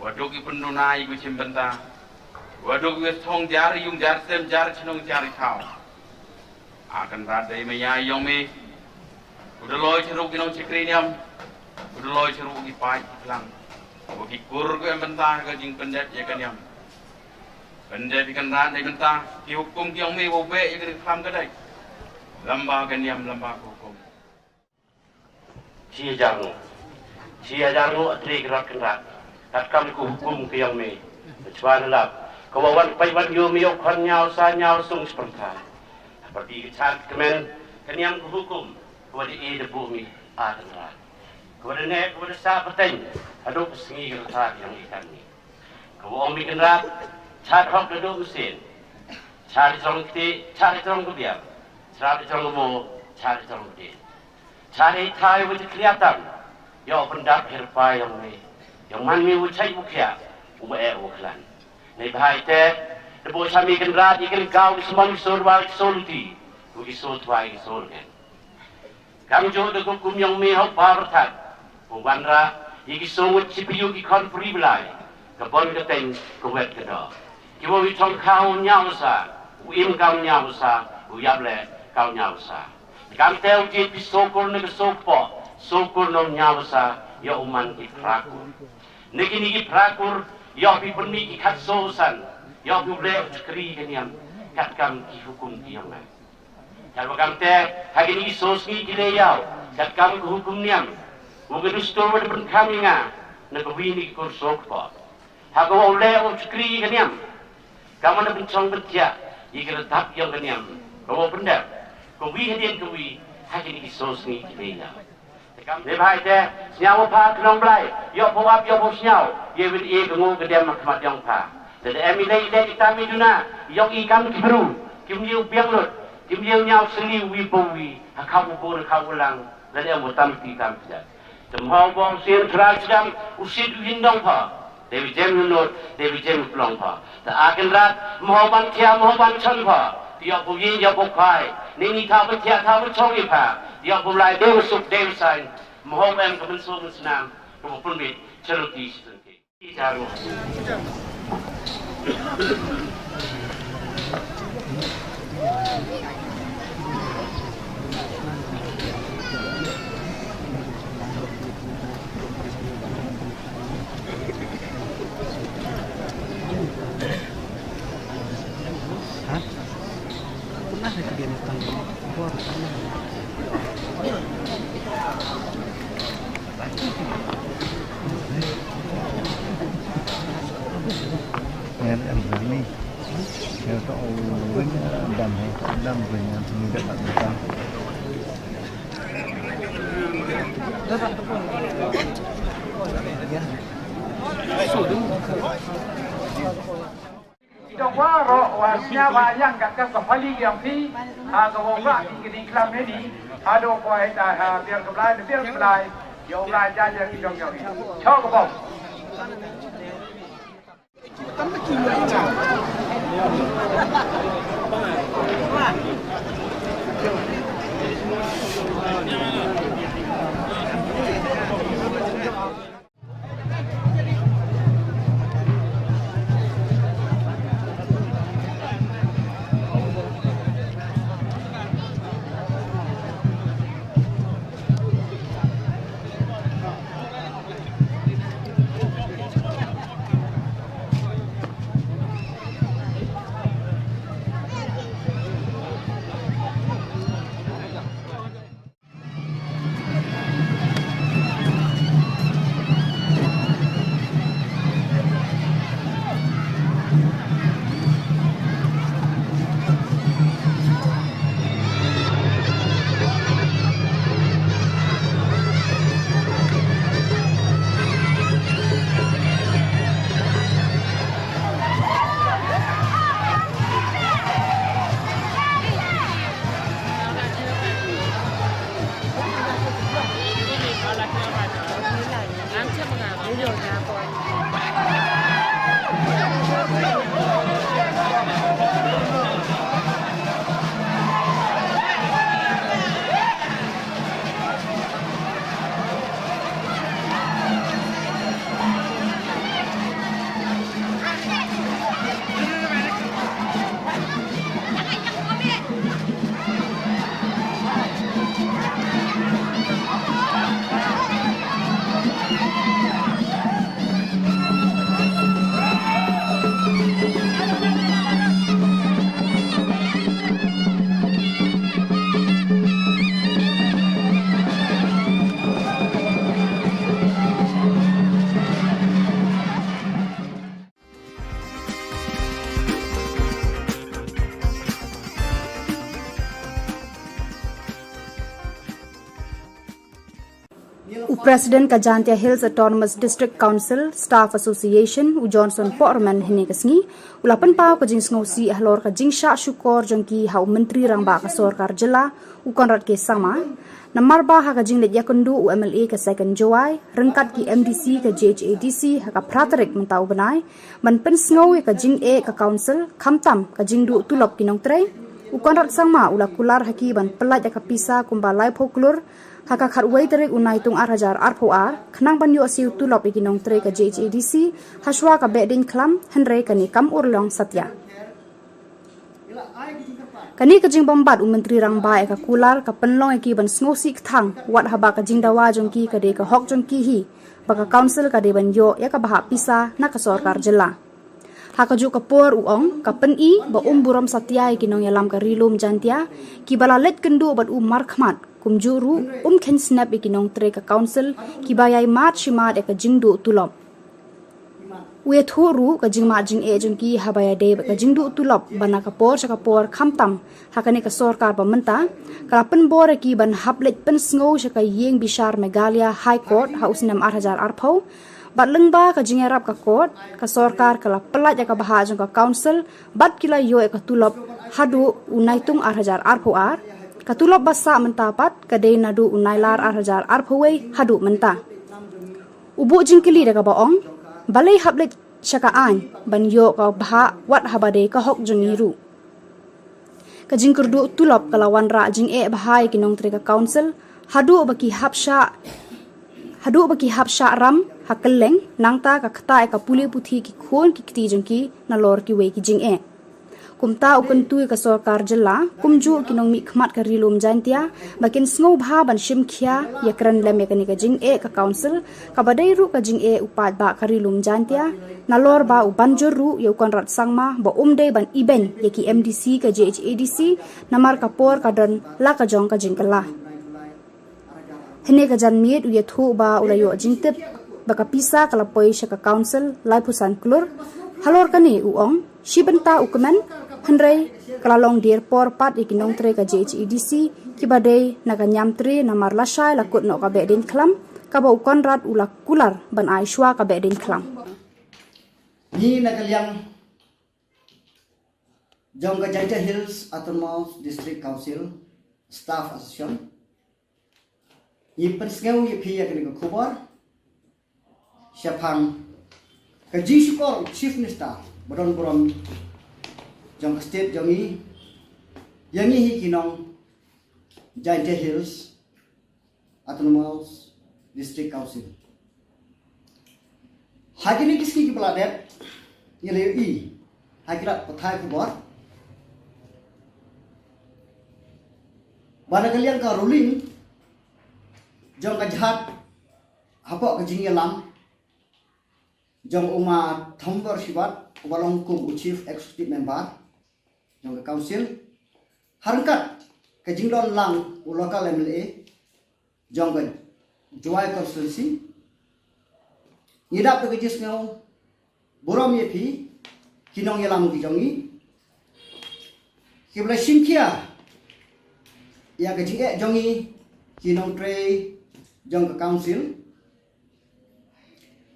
Wa duk i pynduna i ku chim bynta. Wa duk i u thong jar i yung jar sem jar chnong jar i thaw. A Kynrad dei maya ïong me. U da loi cha ruh ki nong chakri niam. U da loi cha ruh ki paid ki phlang. Wa ki kur ku em bynta ka jingpyndep ïa ka niam. Pyndep ïa Kynrad dei bynta ki hukum ki ïong me wa beh ïa ka khlam ka dei. Lamba ka niam lamba ka hukum. Shi hajar nguh. Shi hajar nguh a tri Kynrad Kynrad. Katkam ka hukum ka ïong me. Chwa na lap. Ka wa wan pai wan ïoh me ïoh khon ñiaw sa ñiaw sung spyrtha. Hapyrdi ka chad ka men ka niam ka hukum. Ka wa da e da buh me a Kynrad. Ka wa da neh ka wa da sah pateng. Haduh ka sngi ka rta ka ïong i kan me. Ka wa ong me Kynrad. Chad hok da duh mynsiem. Chad i trong kti, chad i trong ka biang. Chad i trong ka mo, chad i trong ka dien. Chad i thai wa ti khliatam. Ïoh pyndap her pa ïong me. Ïong man me wa chait wa khiah. Wa eh wa khlan. Nei bha ite. Da bok cha me Kynrad i kan kaw ki sman ki sur wa ki sur luti. Wa ki sur twa ki sur ngen. Kam jooh da ka hukum ïong me ha u pa pyrthat. Wa wanrah i ki sur ngut chi pyu ki khon puri blai. Ka bon ka teng ka wet ka doh. Ki wa wi thong khaw ñiaw sa, u im kam ñiaw sa, u yap leh kam ñiaw sa. Kam te u jied phi soo kur na ka soo kpoh, soo kur na u ñiaw sa, ïoh u man ki phra kur. Na kini ki phra kur, ïoh phi pynmih ki khat soo san, ïoh phi u leh u chakri ka niam, katkam ki hukum ki ïong nga. Katwa kam te, ha kini ki soo sngi ki leh ïaw, katkam ka hukum niam, u ka dustur wa da pynkham ïa nga, na ka wi ni ki kur soo kpoh. Ha ka wa u leh u chakri ka niam. Ka man da pynchong pynthiah ïa ka rtap ïong ka niam. Ka wa u pyndep. Ka wi hadien ka wi ha kini ki soo sngi ki leh ïa. Te kam ne bha ite sñiaw wa pha ka nong Blai. Ïoh pha u ap ïoh pha u sñiaw. Ïa win e ka ngu ka dem ha khmat ïong pha. Te da em i leh i leh i tam i duna ïong i kam ki bru. Kim ïew biang lut. Kim ïew ñiaw sli wi pa wi. Ha khap u bun ha khap u lang. Lane em u tam ti tam ti. Te mhaw bong sien trai sdang u sit u hin dong pha. Te wi jem u not, te wi jem u plong pha. Te a Kynrad mhaw ban thia mhaw ban chon pha. Te ïoh bu yin ïoh bu khai. Ni ni tha bu thia tha bu chong i pha. Te ïoh bu lai deu suk deu sain. Mhaw em ka mynsiem mynsnam. Ka bu pynbit charity. Ngan em rani. Ngan to ring dam hai dam ring ngan sini dak dak. Ki dong baroh wa sñiaw ba ïang kat ka pali ïong phi, ha ka wong ba ki kini klam ne ni, ha dong kwai ta ha biar ka Blai, ne biar ka Blai, ïong Blai ja ja ki dong ïong. Chok ka bom. U President ka Jaintia Hills Autonomous District Council Staff Association, u Johnson Pohrman, hynne ka sngi u la pynpaw ka jingsngewsih halor ka jingshah shukor jong ki ha u Myntri Rangbah ka Sorkar Jylla, u Conrad K Sangma, namar ba ha ka jingleit ïakynduh u M L A ka Second Jowai ryngkat ki M D C ka J H A D C ha ka phra tarik mynta u bnai, ban pynsngew ïa ka jingeh ka Council, khamtam ka jingduh tulop ki nongtrei, u Conrad Sangma u la kular ha ki ban pyllait ïa ka pisa kumba laiphew klur ha ka khatwei tarik u Naitung ar hajar arphew ar, khnang ban ïoh siew tulop ïa ki nongtrei ka J H A D C hashwa ka Behdeiñkhlam, hynrei kane kam urlong satia. Kane ka jingbymbat u Myntri Rangbah ïa ka kular ka pynlong ïa ki ban sngewsih kthang, wat haba ka jingdawa jong ki ka dei ka hok jong ki hi, ba ka Council ka dei ban ïoh ïa ka bhah pisa na ka Sorkar Jylla. Ha kajuh ka por u ong, ka pyni ba um burom satia ïa ki nongïalam ka Ri Lum Jaintia kiba la leit kynduh bad u markhmat, kumjuh ruh um kheiñ snep ïa ki nongtrei ka Council kiba ïai mad shi mad ïa ka jingduh tulop. U ïathuh ruh ka jingmad jingeh jong ki haba ïadei bad ka jingduh tulop ba na ka por sha ka por, khamtam ha kane ka sorkar ba mynta, ka la pynbor ïa ki ban hap leit pynsngew sha ka ïing bishar Meghalaya High Court ha u snem ar hajar arphew. Bad lyngba ka jingïarap ka Court, ka sorkar ka la pyllait ïa ka bhah jong ka Council bad ki la ïoh ïa ka tulop haduh u Naitung ar hajar arphew ar. Ka tulop ba sah mynta pat ka dei naduh u Nailar ar hajar arphew wei haduh mynta. U buh jingkylli da kaba ong, balei hap leit sha ka aiñ ban ïoh ka bhah, wat haba dei ka hok jong ngi ruh. Ka jingkyrduh tulop ka la wanrah jingeh bha ïa ki nongtrei ka Council, haduh ba ki hap shah haduh ba ki hap shah ram ha kylleng, nangta ka ktah ïa ka pule puthi ki khun ki kti jong ki nalor kiwei ki jingeh. Kumta u kyntu ïa ka Sorkar Jylla, kumjuh ki nongmihkhmat ka Ri Lum Jaintia, ba kin sngewbha ban shim khia ïakren lem ïa kane ka jingeh ka Council, kaba dei ruh ka jingeh u paidbah ka Ri Lum Jaintia, nalor ba u ban jur ruh ïa u Conrad Sangma ba um dei ban ibeiñ ïa ki M D C ka J H A D C, namar ka por ka don la ka jong ka jingkylla. Hynne ka janmiet u ïathuh ba u la ïoh jingtip ba ka pisa ka la poi sha ka Council laiphew san klur. Halor kane u ong, shi bynta u kmen, hynrei ka la long dier por pat ïa ki nongtrei ka J H A D C kiba dei na ka Niamtre, namar lashai la kut noh ka Behdeiñkhlam, kaba u Conrad u la kular ban ai shwa ka Behdeiñkhlam. Ngi na ka liang jong ka Jaintia Hills Autonomous District Council Staff Association, ngi pynsngew ïa phi ïa kane ka khubor shaphang ka jingshukor u Chief Minister ba don burom jong ka state jong ngi, ïa ngi hi ki nong Jaintia Hills Autonomous District Council. Ha kine ki sngi kiba la dep, ngi la ïohi ha ki lad pathai khubor ba na ka liang ka ruling jong ka jylla, hapoh ka jingïalam jong u Ma Thambor Shibat, uba long kum u Chief Executive Member jong ka Council, ha ryngkat ka jingdon lang u local M L A jong ka Jowai Constituency, ngi dap da ka jingsngew burom ïa phi ki nongïalam ki jong ngi, kiba la shim khia ïa ka jingeh jong ngi ki nongtrei jong ka Council.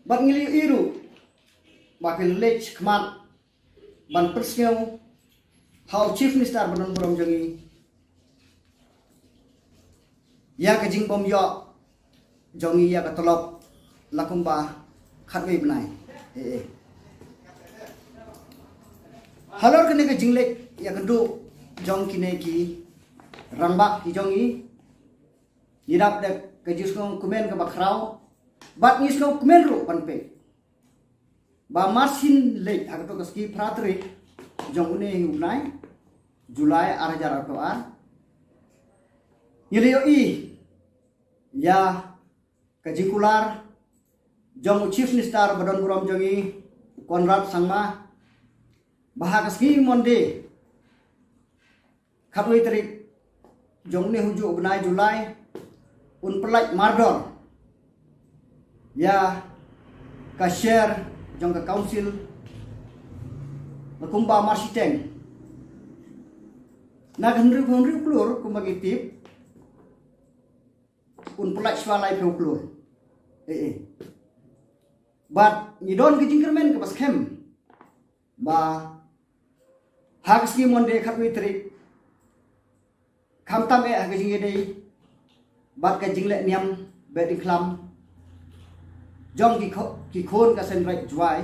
Bad ngi la ïohi ruh ba phi la leit shakhmat ban pynsngew ha u Chief Minister ba don burom jong ngi ïa ka jingbym ïoh jong ngi ïa ka tulop la kumba khatwei bnai. Eh, eh. Halor kane ka jingleit ïakynduh jong kine ki rangbah ki jong ngi, ngi dap da ka jingsngew kmen kaba khraw, bad ngi sngew kmen ruh ban peit ba mar shin leit ha kato ka sngi phra tarik jong une hi u bnai July ar hajar arphew ar, ngi la ïohi ïa ka jingkular jong u Chief Minister ba don burom jong ngi, u Conrad Sangma, ba ha ka sngi Monday khatwei tarik jong une hi u bnai July, un pyllait mardor ïa ka share jong ka Council la kumba mar shiteng. Na ka hynriew, hynriew klur kumba ngi tip, un pyllait shwa laiphew klur. eh, eh. Bad ngi don ka jingkyrmen kaba skhem ba ha ka sngi Monday khatwei tarik, khamtam eh ha ka jingïadei bad ka jingleh niam beh diengkhlam jong ki kho-, ki khun ka Seiñ Raij Jowai,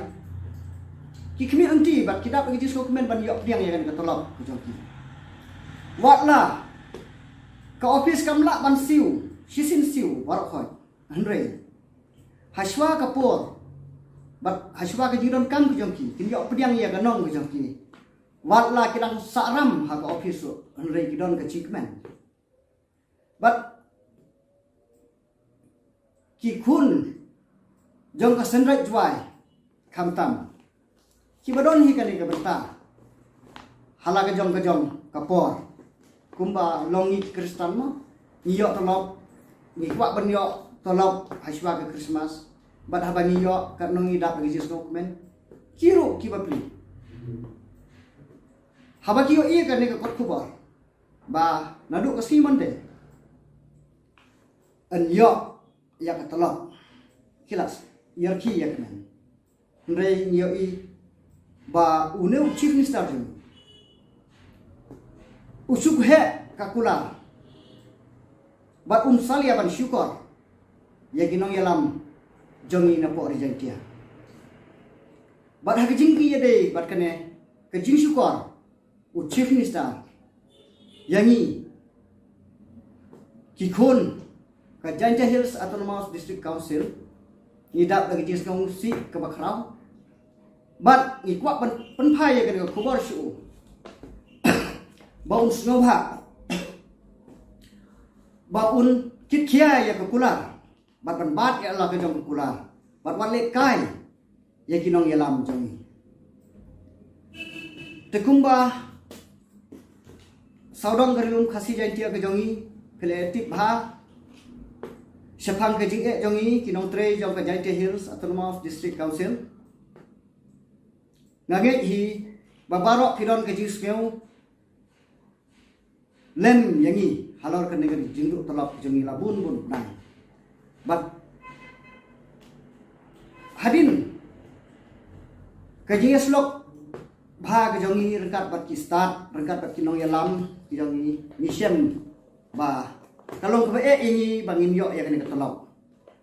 ki khmih lynti bad ki dap da ka jingsngewkmen ban ïoh pdiang ïa kane ka tulop ka jong ki. Watla ka office kam lah ban siew shisien siew baroh khoit, hynrei hashwa ka por bad hashwa ka jingdonkam ka jong ki, kin ïoh pdiang ïa ka nong ka jong ki. Watla ki dang sahram ha ka office ruh, hynrei ki don ka jingkmen. Bad ki khun jong ka Seiñ Raij Jowai, khamtam kiba don hi kane ka bynta ha la ka jong ka jong ka por. Kumba long ngi ki Khristan mo, ngi ïoh tulop, ngi kwah ban ïoh tulop hashwa ka Christmas. Bad haba ngi ïoh, katno ngi dap da ka jingsngewkmen. Ki ruh ki bapli, haba ki ïohi ïa kane ka kot khubor ba naduh ka sngi Monday yn ïoh ïa ka tulop, ki la ïarkhie ïa ka men. Hynrei ngi ïohi ba une u Chief Minister jong ngi u shu heh ka kular bad um salia ban shukor ïa ki nongïalam jong ngi napoh Ri Jaintia. Bad ha ka jingïadei bad kane ka jingshukor u Chief Minister ïa ngi ki khun ka Jaintia Hills Autonomous District Council, ngi dap da ka jingsngewsih kaba khraw. Bad ngi kwah ban pynphai ïa kane ka khubor sha u ba un sngewbha ba un kitkhia ïa ka kular bad ban bat ïa la ka jong ka kular bad wat leh kai ïa ki nongïalam jong ngi. Te kumba sawdong ka Ri Lum Khasi Jaintia ka jong ngi, phi la tip bha shaphang ka jingeh jong ngi ki nongtrei jong ka Jaintia Hills Autonomous District Council. Nga ngeit hi ba baroh phi don ka jingsngew lem ïa ngi halor kane ka jingduh tulop jong ngi la bun bun bnai. Bad hadien ka jingïasyllok bha ka jong ngi ryngkat bad ki stad, ryngkat bad ki nongïalam ki jong ngi, ngi shem ba ka long kaba eh ïa ngi ba ngin ïoh ïa kane ka tulop.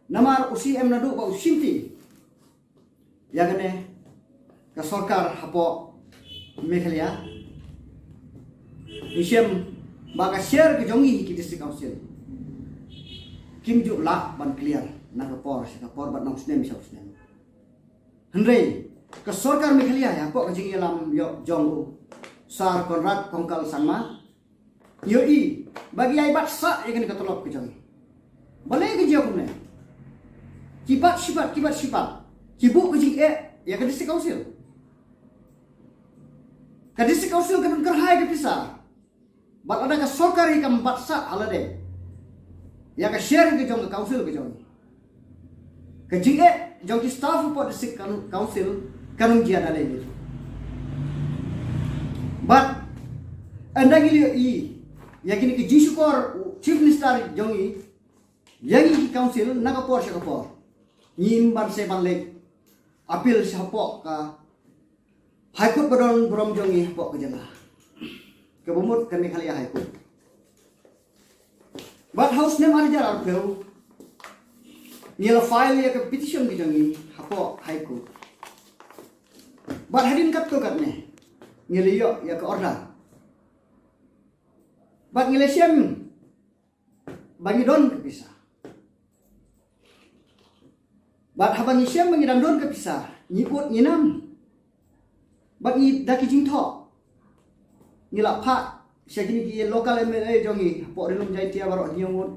Namar u C M naduh ba u shimti ïa kane ka sorkar hapoh Meghalaya, ngi shem ba ka share ka jong ngi ki District Council kim ju lah ban clear na ka por sha ka por bad na u snem sha u snem. Hynrei ka sorkar Meghalaya hapoh ka jingïalam ïoh jong u Sir Conrad Kongkal Sangma, ïohi ba ki ïai bat sah ïa kane ka tulop ka jong ngi. Balei ka jia kumne? Ki bat shi bat, ki bat shi bat, ki buh ka jingeh ïa ka District Council. Ka District Council ka pynkyrhai ka pisa. Bad lada ka sorkar hi kam bat sah ha lade ïa ka share ka jong ka council ka jong ngi, ka jingeh jong ki staff hapoh District Coun-, Council kan ym jia da lei lei. Bad ynda ngi la ïohi ïa kine ki jingshukor u Chief Minister jong ngi ïa ngi ki council na ka por sha ka por, ngim banse ban leit appeal shapoh ka High Court ba don burom jong ngi hapoh ka jylla, kaba mut ka Meghalaya High Court. Bad ha u snem ar hajar arphew ngi la file ïa ka petition ka jong ngi hapoh High Court. Bad hadien katto katne ngi la ïoh ïa ka order. Bad ngi la shem ba ngi don ka pisa. Bad haba ngi shem ba ngi dang don ka pisa, ngi ud ngi nam. Bad ngi da ki jingthoh ngi la phah sha kine ki local M L A jong ngi hapoh Ri Lum Jaintia baroh ngi ong ud.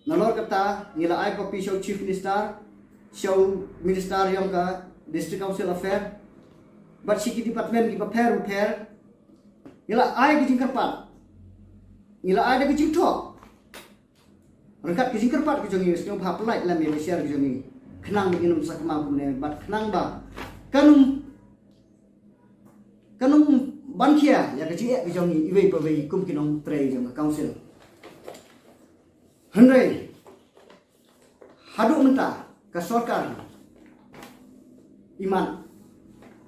Nalor kata ngi la ai copy sha u Chief Minister, sha u Minister jong ka District Council Affair, bad sha ki department kiba pher bapher. Ngi la ai ki jingkyrpad, ngi la ai da ki jingthoh ryngkat ki jingkyrpad ki jong ngi, sngewbha pynlait lem ïa ka share ki jong ngi khnang ba ngin ym sakma kumne bad khnang ba kan ym, kan ym ban khia ïa ka jingeh ki jong ngi iwei pa iwei kum ki nongtrei jong ka council. Hynrei Haduh mynta ka sorkar imat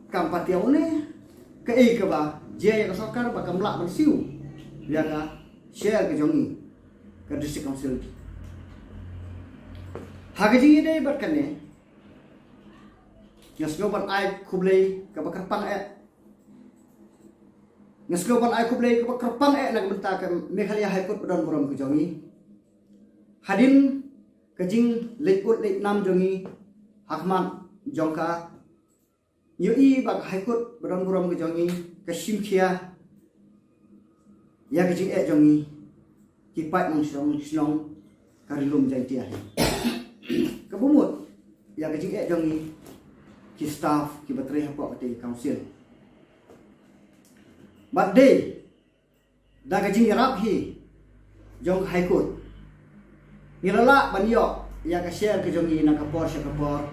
kam pat ïa une, kaei kaba jia ïa ka sorkar ba kam lah ban siew ïa ka share ka jong ngi ka District Council. Ha ka jingïadei bad kane, nga sngew ban ai khublei kaba kyrpang eh. Nga sngew ban ai khublei kaba kyrpang eh na ka bynta ka Meghalaya High Court ba don burom ka jong ngi. Hadien ka jingleit ud leit nam jong ngi ha khmat jong ka, ngi ïohi ba ka High Court ba don burom ka jong ngi ka shim khia ïa ka jingeh jong ngi ki paid nongshong shnong ka Ri Lum Jaiñtia hi. Kaba mut ïa ka jingeh jong ngi ki staff kiba trei hapoh katei ka council. Bad dei da ka jingïarap hi jong ka High Court, ngi la lah ban ïoh ïa ka share ka jong ngi na ka por sha ka por.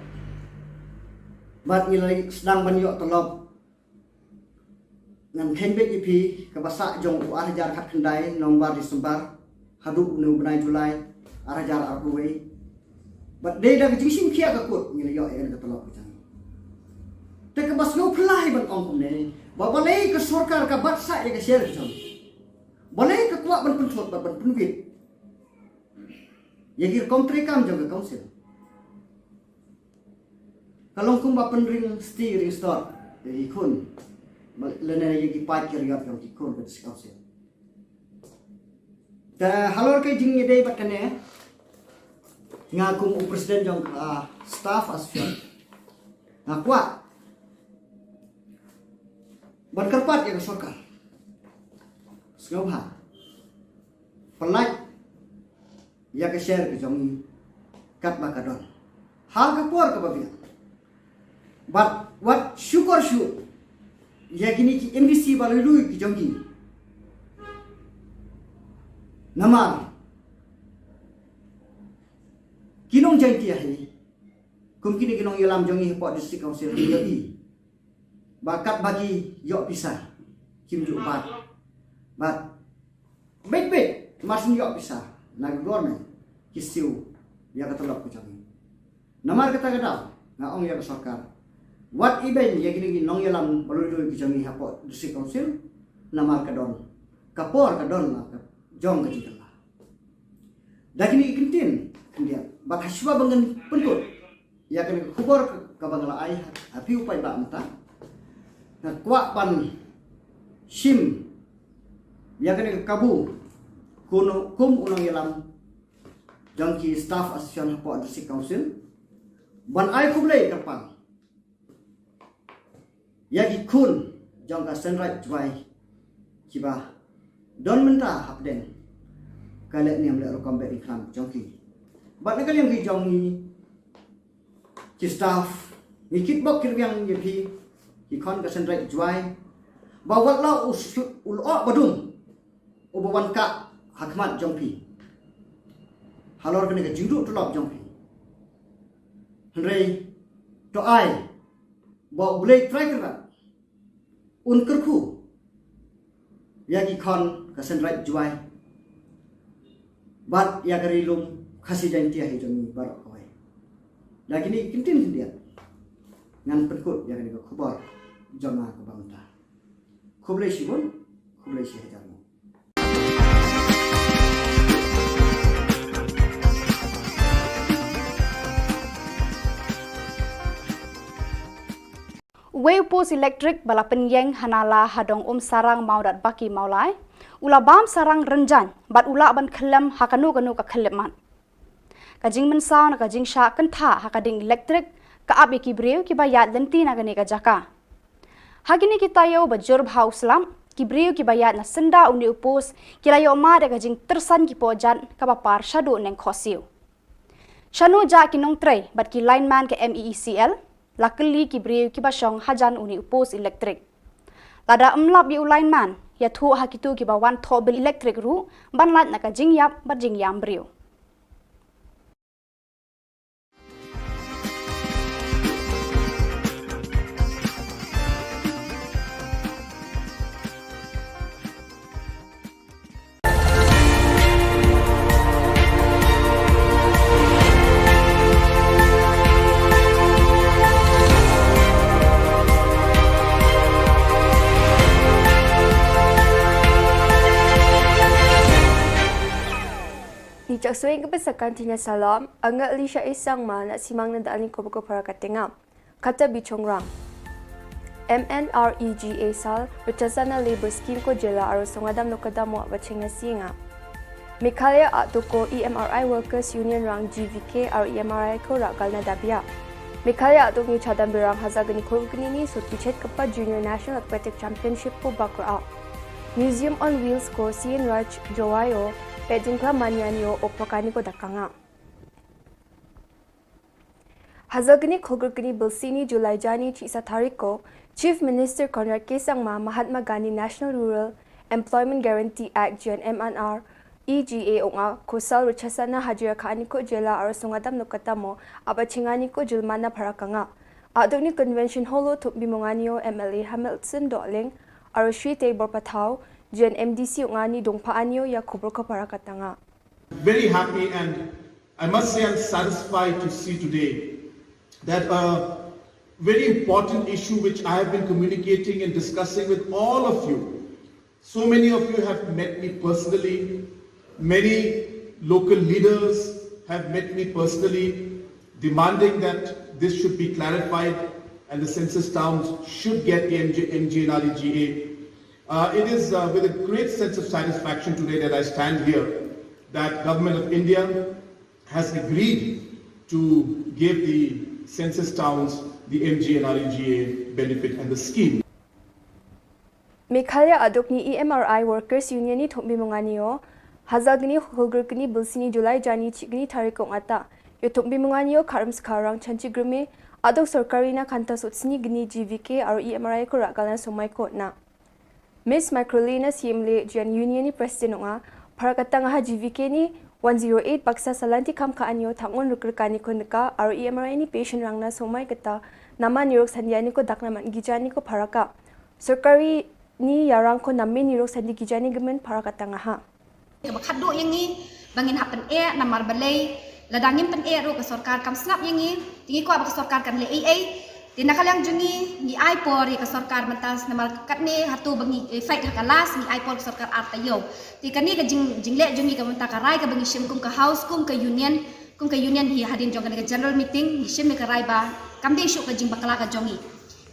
Bad ngi la sdang ban ïoh tulop. Ngan kheiñ beit ïa phi, kaba sah jong u ar hajar khatkhyndai November December haduh une u bnai July ar hajar arphew wei. Bad dei da ka jingshim khia ka court ngi la ïoh ïa ka tulop ka jong ngi. Te kaba sngewphylla hi ban ong kumne, ba balei ka sorkar ka bat sah ïa ka share ka jong ngi. Balei ka kwah ban pynthut bad ban pynwit ïa ki rukom treikam jong ka council. Ka long kumba pynring sti ring stot ïa ki khun, lane ïa ki paid ki riot jong ki khun ka District Council. Te halor ka jingïadei bad kane, nga kum u president jong ka Staff Association, nga kwah ban kyrpad ïa ka sorkar, sngewbha pynlait ïa ka share ka jong ngi katba ka don ha ka por kaba biang. Bad wat shukor shuh ïa kine ki M D C ba lui lui ki jong ngi. Namar ki nong Jaiñtia hi, kum kine ki nongïalam jong ngi hapoh District Council, ngi ïohi ba katba ki ïoh pisa kim ju bat. Bad beit beit mar shu ïoh pisa na ka government ki siew ïa ka tulop ka jong ngi. Namar kata ka daw nga ong ïa ka sorkar, wat ibeiñ ïa kine ki nongïalam ba lui lui ki jong ngi hapoh District Council. Namar ka don ka por, ka don la ka jong ka jingkylla. Da kine ki kyntien khyndiat, bad hashwa ba ngan pynkut ïa kane ka khubor kaba nga la ai ha phi u paidbah mynta, nga kwah ban shim ïa kane ka kabu kum u nongïalam jong ki Staff Association hapoh District Council ban ai khublei kyrpang ïa ki khun jong ka Seiñraij Jowai kiba don mynta hapdeng ka lehniam lehrukom bad ïing khlam jong ki. Bad na ka liang ki jong ngi ki staff, ngi kitbok kitrwiang ïa phi ki khun ka Seiñraij Jowai ba wat la u lyoh ba dum uba wan kah ha khmat jong phi halor kane ka jingduh tulop jong phi. Hynrei to ai ba U Blei Trai Kynrad un kyrkhu ïa ki khun ka Seiñraij Jowai bad ïa ka Ri Lum Khasi Jaiñtia hi jong ngi baroh kawei. Da kine ki kyntien khyndiat ngan pynkut ïa kane ka khubor jong nga kaba mynta. Khublei shibun, khublei shihajar nguh. Uwei u post elektrik ba la pynïeng ha nala ha Dong Umsarang Mawdatbaki Mawlai u la bam sarang rynjang bad u lah ban khyllem ha kano kano ka khyllipmat. Ka jingmynsaw na ka jingshah kyntha ha ka ding elektrik ka ap ïa ki briew kiba ïaid lynti na kane ka jaka. Ha kine ki taïew ba jur bha u slap, ki briew kiba ïaid na syndah une u post ki la ïoh mad ïa ka jingtyrsan ki pohjat kaba par shaduh neng khohsiew. Shano jah ki nongtrei bad ki lineman ka M E E C L, la kylli ki briew kiba shong hajan une u post elektrik. Lada ym lap ïa u lineman, ïathuh ha kito kiba wan thoh bill elektrik ruh ban lait na ka jingïap bad jingïam briew. Dak suing ke besakan tinya salam, angga li sha isang ma na simang na dali ko beko para katenga. Kata bichongrang. M N R E G A sal, Rachasana Labour Scheme ko jela aro songadam no kadam wa bachinga singa. Meghalaya Atuk ko E M R I Workers Union rang G V K aro E M R I ko rakal na dabia. Meghalaya Atuk ni chadam birang hazar gni khul gni ni sut pichet kepa Junior National Aquatic Championship ko bakra. Museum on Wheels ko Sien Raj Jowaio, Pedingkla Manyanio, Opakani ko dakanga. Hazar gni khul gni bilsi ni July jani chisa tarik ko, Chief Minister Conrad K Sangma Mahatma Gandhi National Rural Employment Guarantee Act G N M N R E G A onga, ko sal Rachasana hajira ka ani ko jela aro songadam no katamo, aba chingani ko julmana parakanga. Aduk ni Convention Hall o thup bimonganio M L A Hamilton Dohling, aro Shri Teibor Pathau, G N M D C onga ni dongpa anio ya kubur ko parakatanga. Very happy, and I must say I'm satisfied to see today that a very important issue which I have been communicating and discussing with all of you. So many of you have met me personally. Many local leaders have met me personally, demanding that this should be clarified and the census towns should get the M G, M G N R E G A. Uh, it is, uh, with a great sense of satisfaction today that I stand here that Government of India has agreed to give the census towns the M G N R E G A benefit and the scheme. Meghalaya Aduk ni E M R I Workers Union ni thumbi mungani o, hazar gni khul gni bilsi ni July jani chigni tarik ong ata. Yo thumbi mungani o karam skarang chanchi grime, aduk sorkari na kanta sutsni gni G V K aro E M R I ko rakal na somai ko na. Miss Microlina Siemle Jan Union ni President onga, parakatang ha G V K ni one zero eight baksa salanti kam ka anyo thangun rukrkani ko neka, aro E M R I ni patient rang na somai kata, nama nirok sandiani ko dakna man gijani ko paraka. Sorkari ni yarang ko namme nirok sandi gijani gemen parakatang ha. Kaba khadduh ïa ngi ba ngin hap pyneh namar balei lada ngim pyneh ruh ka sorkar kam sngap ïa ngi, te ngi kwah ba ka sorkar kan leh ei ei. Te na ka liang jong ngi ngi ai por ïa ka sorkar mynta namar katne hato ba ngi, eh, fight ha ka last, ngi ai por ka sorkar ar taïew. Te kane ka jing, jingleh jong ngi ka mynta ka rai kaba ngi shim kum ka house, kum ka union, kum ka union hi hadien jong kane ka general meeting ngi shim ïa ka rai ba kam dei shuh ka jingbakla ka jong ngi.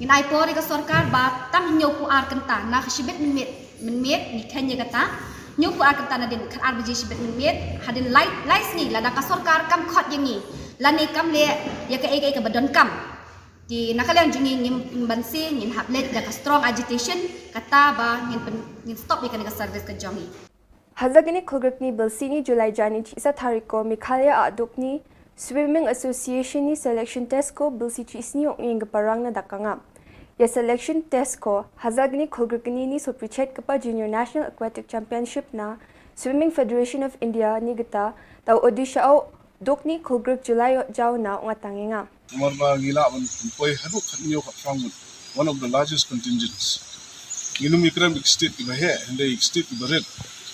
Ngin ai por ïa ka sorkar ba tang hynñiewphew ar kynta na ka shibit mynmiet, mynmiet ngi kheiñ ïa kata. Hynñiewphew ar kynta nadien khatar baje shibit mynmiet, hadien lai, lai sngi lada ka sorkar kam khot ïa ngi lane kam leh ïa kaei kaei kaba donkam, te na ka liang jong ngi ngim, ngim banse, ngin hap leit da ka strong agitation, kata ba ngin pyn, ngin stop ïa kane ka service ka jong ngi. Hazar gni khul gni bilsi ni July jani chisa tarik ko Meghalaya Aduk ni Swimming Association ni selection test ko bilsi chisni ong ing parang na dakanga. Ïa selection test ko hazar gni khul gni ni sut pichet kepa Junior National Aquatic Championship na Swimming Federation of India ni gita tau Odisha o duk ni khul gni July jaw na ong atang nga. Namar ba ngi lah ban poi haduh khathynñiew khatphra ngut, one of the largest contingents. Ngi nym ïakren ba ki state kiba heh, hynrei ki state kiba rit.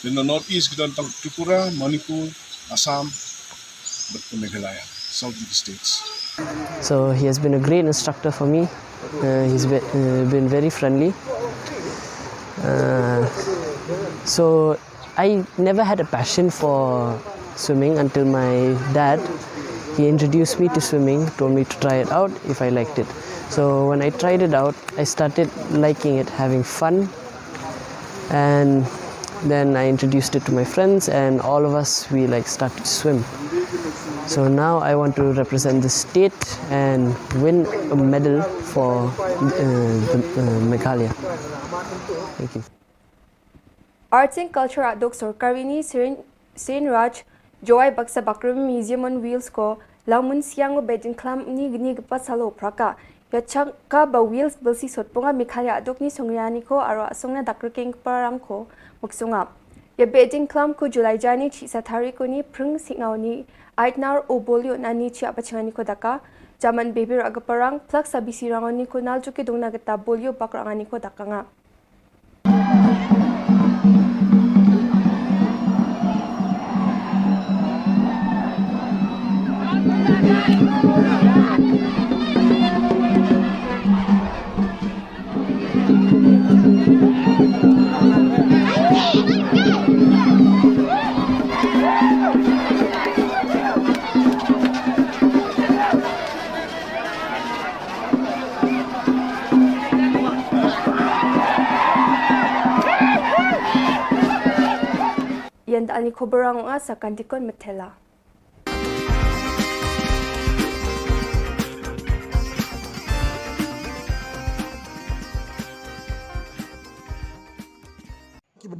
Lane North East ki don tang Tripura, Manipur, Assam, bad ka Meghalaya, South East states. So he has been a great instructor for me. Uh, he's been, uh, been very friendly. Uh, so I never had a passion for swimming until my dad, he introduced me to swimming, told me to try it out if I liked it. So when I tried it out, I started liking it, having fun. And then I introduced it to my friends, and all of us, we, like, started to swim. So now I want to represent the state and win a medal for, uh, the, uh, Meghalaya. Thank you. Arts and Culture aduk sorkari ni Sien, Sien Raj Jowai baksa bakrum Museum on Wheels ko Langmun Siang o Bedin Klam ni gni gpa salo praka. Ïa changka ba Wheels bilsi sotpunga Meghalaya aduk ni songyani ko aro asongna dakrkeng parang ko muksunga. Ïa Bedin Klam ko July jani chisa tarik ko ni pring singau ni aitnar o bolio nani chia bachingani ko daka. Jaman bebir aga parang plak sabisi rangoni ko nal juki dungna geta bolio bakrangani ko dakanga. Ani khubor ang asa kantikon metela.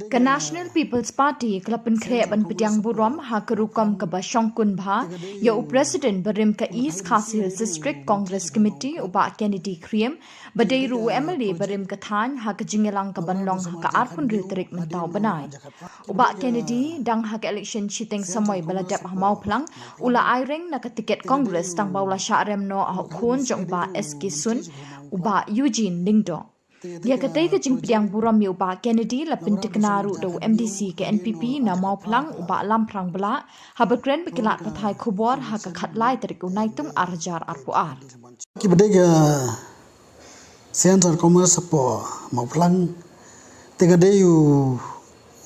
Ka National People's Party ka la pynkhreh ban pdiang burom ha ka rukom kaba shongkun bha ïa u President barim ka East Khasi Hills District Congress Committee u Bah Kennedy Khyriem, ba dei ruh u MLA barim ka thaiñ ha ka jingïalang kaban long ha ka arphew hynriew tarik mynta u bnai. U Bah Kennedy dang ha ka election shiteng samoi ba la dep ha Mawphlang u la aireng na ka tiket Congress tang ba u la shah rem noh ha u khun jong u Bah S K Sun, u Bah Eugene Lyngdoh. Ïa katei ka jingpdiang burom ïa u Bah Kennedy la pyntikna ruh da u MDC ka NPP na Mawphlang u Bah Lamphrang Blah, haba kren bad ki lad pathai khubor ha ka khatlai tarik u Naitung ar hajar arphew ar. Ki ba dei ka Centre Commerce hapoh Mawphlang, te ka dei u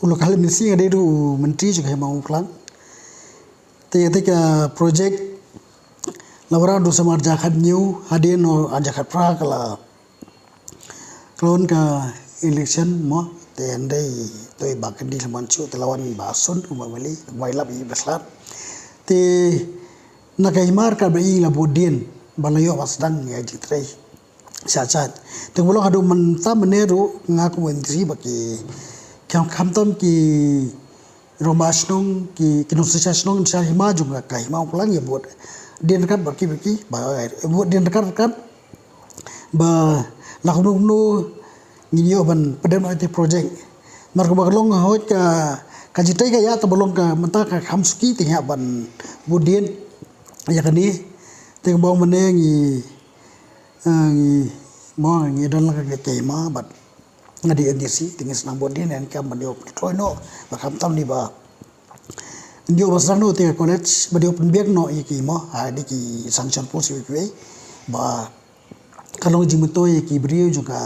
u local MDC, ka dei ruh u myntri jong ka Mawphlang. Te ka project la wanrah naduh snem ar hajar khathynñiew, hadien ar hajar khatphra ka la kloi ka election mo, te hynrei to i Bah Kennedy Lyngdoh te la wan Bah Sun u MLA, Bah Lap i Bah Slat. Te na ka hima ryngkat bad i la bud dien ba la ïoh ban sdang ïa ka jingtrei. Sha sha. Te ka ba long haduh mynta mynne ruh nga kum u MDC ba ki, khamtam ki rangbah shnong, ki, ki nongshong shnong sha hima jong ka hima Mawphlang ïa bud dien ryngkat bad ki, bad ki ba bud dien ryngkat ryngkat ba la kumno kumno ngin ïoh ban pyndonkam ïa ka project. Namar kaba ka long hooid ka, ka jingtrei ka ïa, te ba long ka mynta ka kham suki te ngi hap ban bud dien ïa kane. Te kaba mynne ngi, ngi, mo, ngi don lang ka hima bad nga dei MDC, te ngi sdang bud dien, ngi kam ban ïoh pyntrei noh ba khamtam ni ba ïoh ba sdang noh te ka college ba ïoh pynbiang noh ïa ki, mo, ha, dei ki sanction post ïa kiwei ba ka long jingmyntoi ïa ki briew jong ka,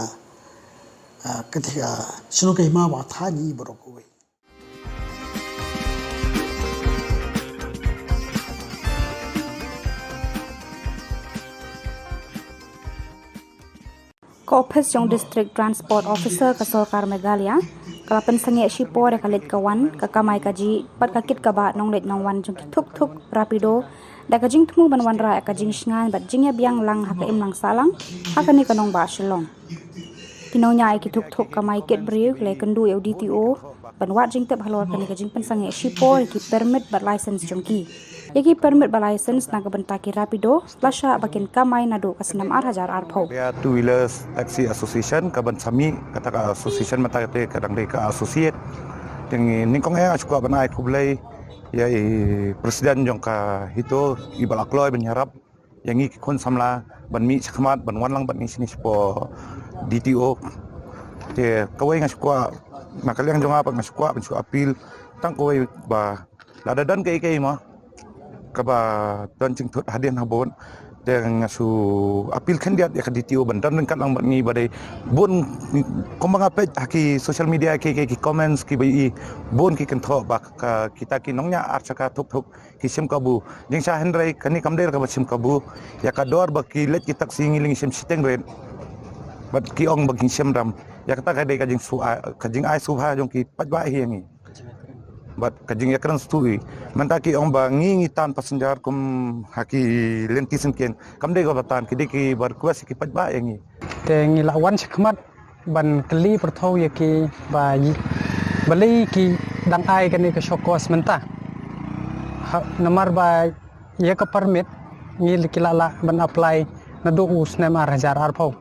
ah, ka, ka shnong ka hima bad thaiñ baroh kawei. Ka ophis jong District Transport Officer ka sorkar Meghalaya ka la pynsangeh shipor ïa ka leit ka wan, ka kamai kajih bad ka kit ka bah nongleit nongwan jong ki thuk thuk Rapido da ka jingthmu ban wanrah ïa ka jingshngaiñ bad jingïabiang lang ha ka imlang sahlang ha kane ka nongbah Shillong. Ki nongñiah ïa ki thuk thuk kamai kit briew ki la ïakynduh ïa u DTO ban wad jingtip halor kane ka jingpynsangeh shipor ïa ki permit bad license jong ki. Ïa ki permit bad license na ka bynta ki Rapido la shah ba kin kamai naduh ka snem ar hajar arphew. Area Two Wheelers Taxi Association ka ban sa mih, kata ka association mynta ka dang dei ka associate. Te nyngkong eh nga shu kwah ban ai khublei ïa i president jong ka HITO, i ba la kloi ban ïarap ïa ngi ki khun samla ban mih shakhmat ban wan lang bad ngi shane shapoh DTO. Te kawei nga shu kwah, na ka liang jong nga pat nga shu kwah ban shu appeal tang kawei ba lada don kaei kaei mo kaba don jingthut hadien habud, te nga shu appeal khyndiat ïa ka DTO ban don ryngkat lang bad ngi. Ba dei bun, kumba nga peit ha ki social media, ki, ki, ki comments kiba ïohi, bun ki kynthoh ba ka, kita ki nongñiah ar shaka thuk thuk ki shim kabu. Jingshisha hynrei kane kam dei kaba shim kabu. Ïa ka dor ba ki leit ki taxi ngi la ngi shim shiteng rit bad ki ong ba ki shim dam. Ïa kata ka dei ka jingsu, ka jingai subha jong ki paidbah hi ïa ngi bad ka jingïakren shuh hi. Mynta ki ong ba ngi ngi tan passenger kum ha ki lynti syngkien. Kam dei kaba tan, ki dei kiba request ki paidbah ïa ngi. Te ngi la wan shakhmat ban kylli pyrthuh ïa ki ba, balei ki dang ai kane ka show cause mynta. Namar ba ïa ka permit ngi, ki la lah ban apply naduh u snem ar hajar arphew.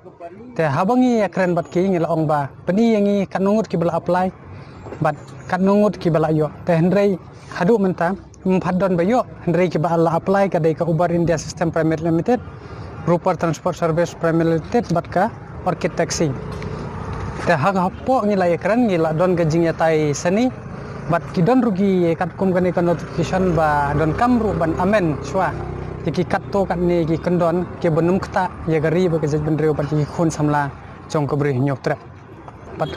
Te haba ngi ïakren bad ki ngi la ong ba pyni ïa ngi katno ngut kiba la apply bad katno ngut kiba la ïoh. Te hynrei haduh mynta ym pat don ba ïoh, hynrei kiba la apply ka dei ka Uber India System Private Limited, Roper Transport Service Private Limited bad ka Orchid Taxi. Te ha ka hapoh ngi la ïakren ngi la don ka jingïatai sani bad ki don ruh ki katkum kane ka notification ba donkam ruh ban amend shuwa ïa ki katto katne ki kyndon kiba nym ktah ïa ka ri bad ka jaitbynriew bad ïa ki khun samla jong ka Bri Hynñiewtrep. Bad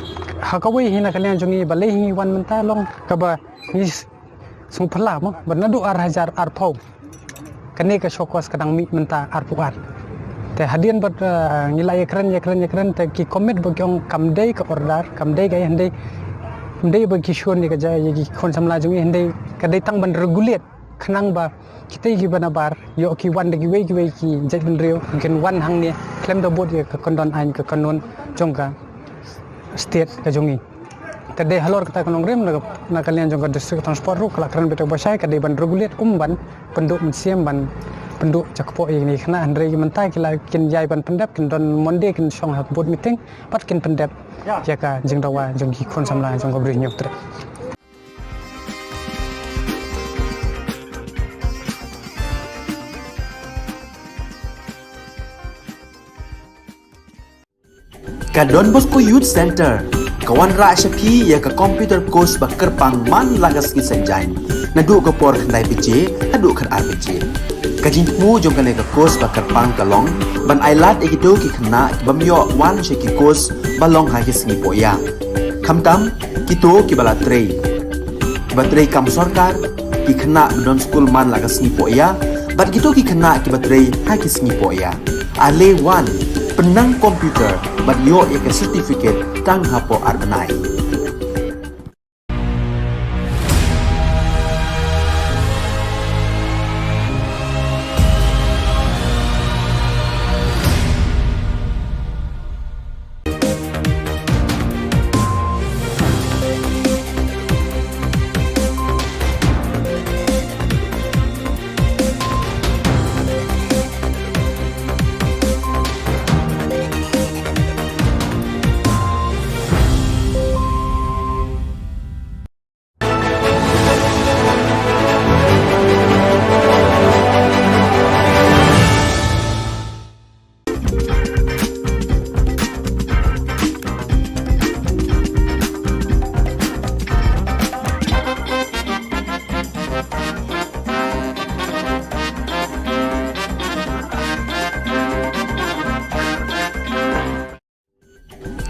ha kawei hi na ka liang jong ngi balei hi ngi wan mynta long kaba ngi sngewphylla mo ba naduh ar hajar arphew kane ka show cause ka dang mih mynta arphew ar. Te hadien bad ngi la ïakren ïakren ïakren te ki commit ba ki ong kam dei ka order, kam dei ka ïa, hynrei Ym dei ba ki shun ïa ka jait ïa ki khun samla jong ngi, hynrei ka dei tang ban regulate khnang ba kita kiba nabar ïoh ki wan da kiwei kiwei ki jaitbynriew, kin wan hangne khlem da bud ïa ka kyndon aiñ ka kanun jong ka state ka jong ngi. Te dei halor kata ka nongrim na ka, na ka liang jong ka District Transport ruh ka la kren beit ba shai ka dei ban regulate kum ban pynduh mynsiem ban pynduh jakpoh ïa kine ki khynnah, hynrei mynta ki la kin ïai ban pyndep, kin don Monday kin shong ha board meeting bad kin pyndep ïa ka jingdawa jong ki khun samla jong ka Bri Hynñiewtrep. Ka Don Bosco Youth Center ka wanrah sha phi ïa ka computer course ba kyrpang man la ka sngi Saitjaiñ, naduh ka por khyndai baje haduh khatar baje. Ka jingthmu jong kane ka course ba kyrpang ka long ban ailad ïa kito ki khynnah ki bym ïoh wan sha ki course ba long ha ki sngi poh ïa. Khamtam kito kiba la trei, kiba trei kam sorkar, ki khynnah ba don skul man la ka sngi poh ïa, bad kito ki khynnah kiba trei ha ki sngi poh ïa. Ale wan, pynnang computer bad ïoh ïa ka certificate tang hapoh ar bnai.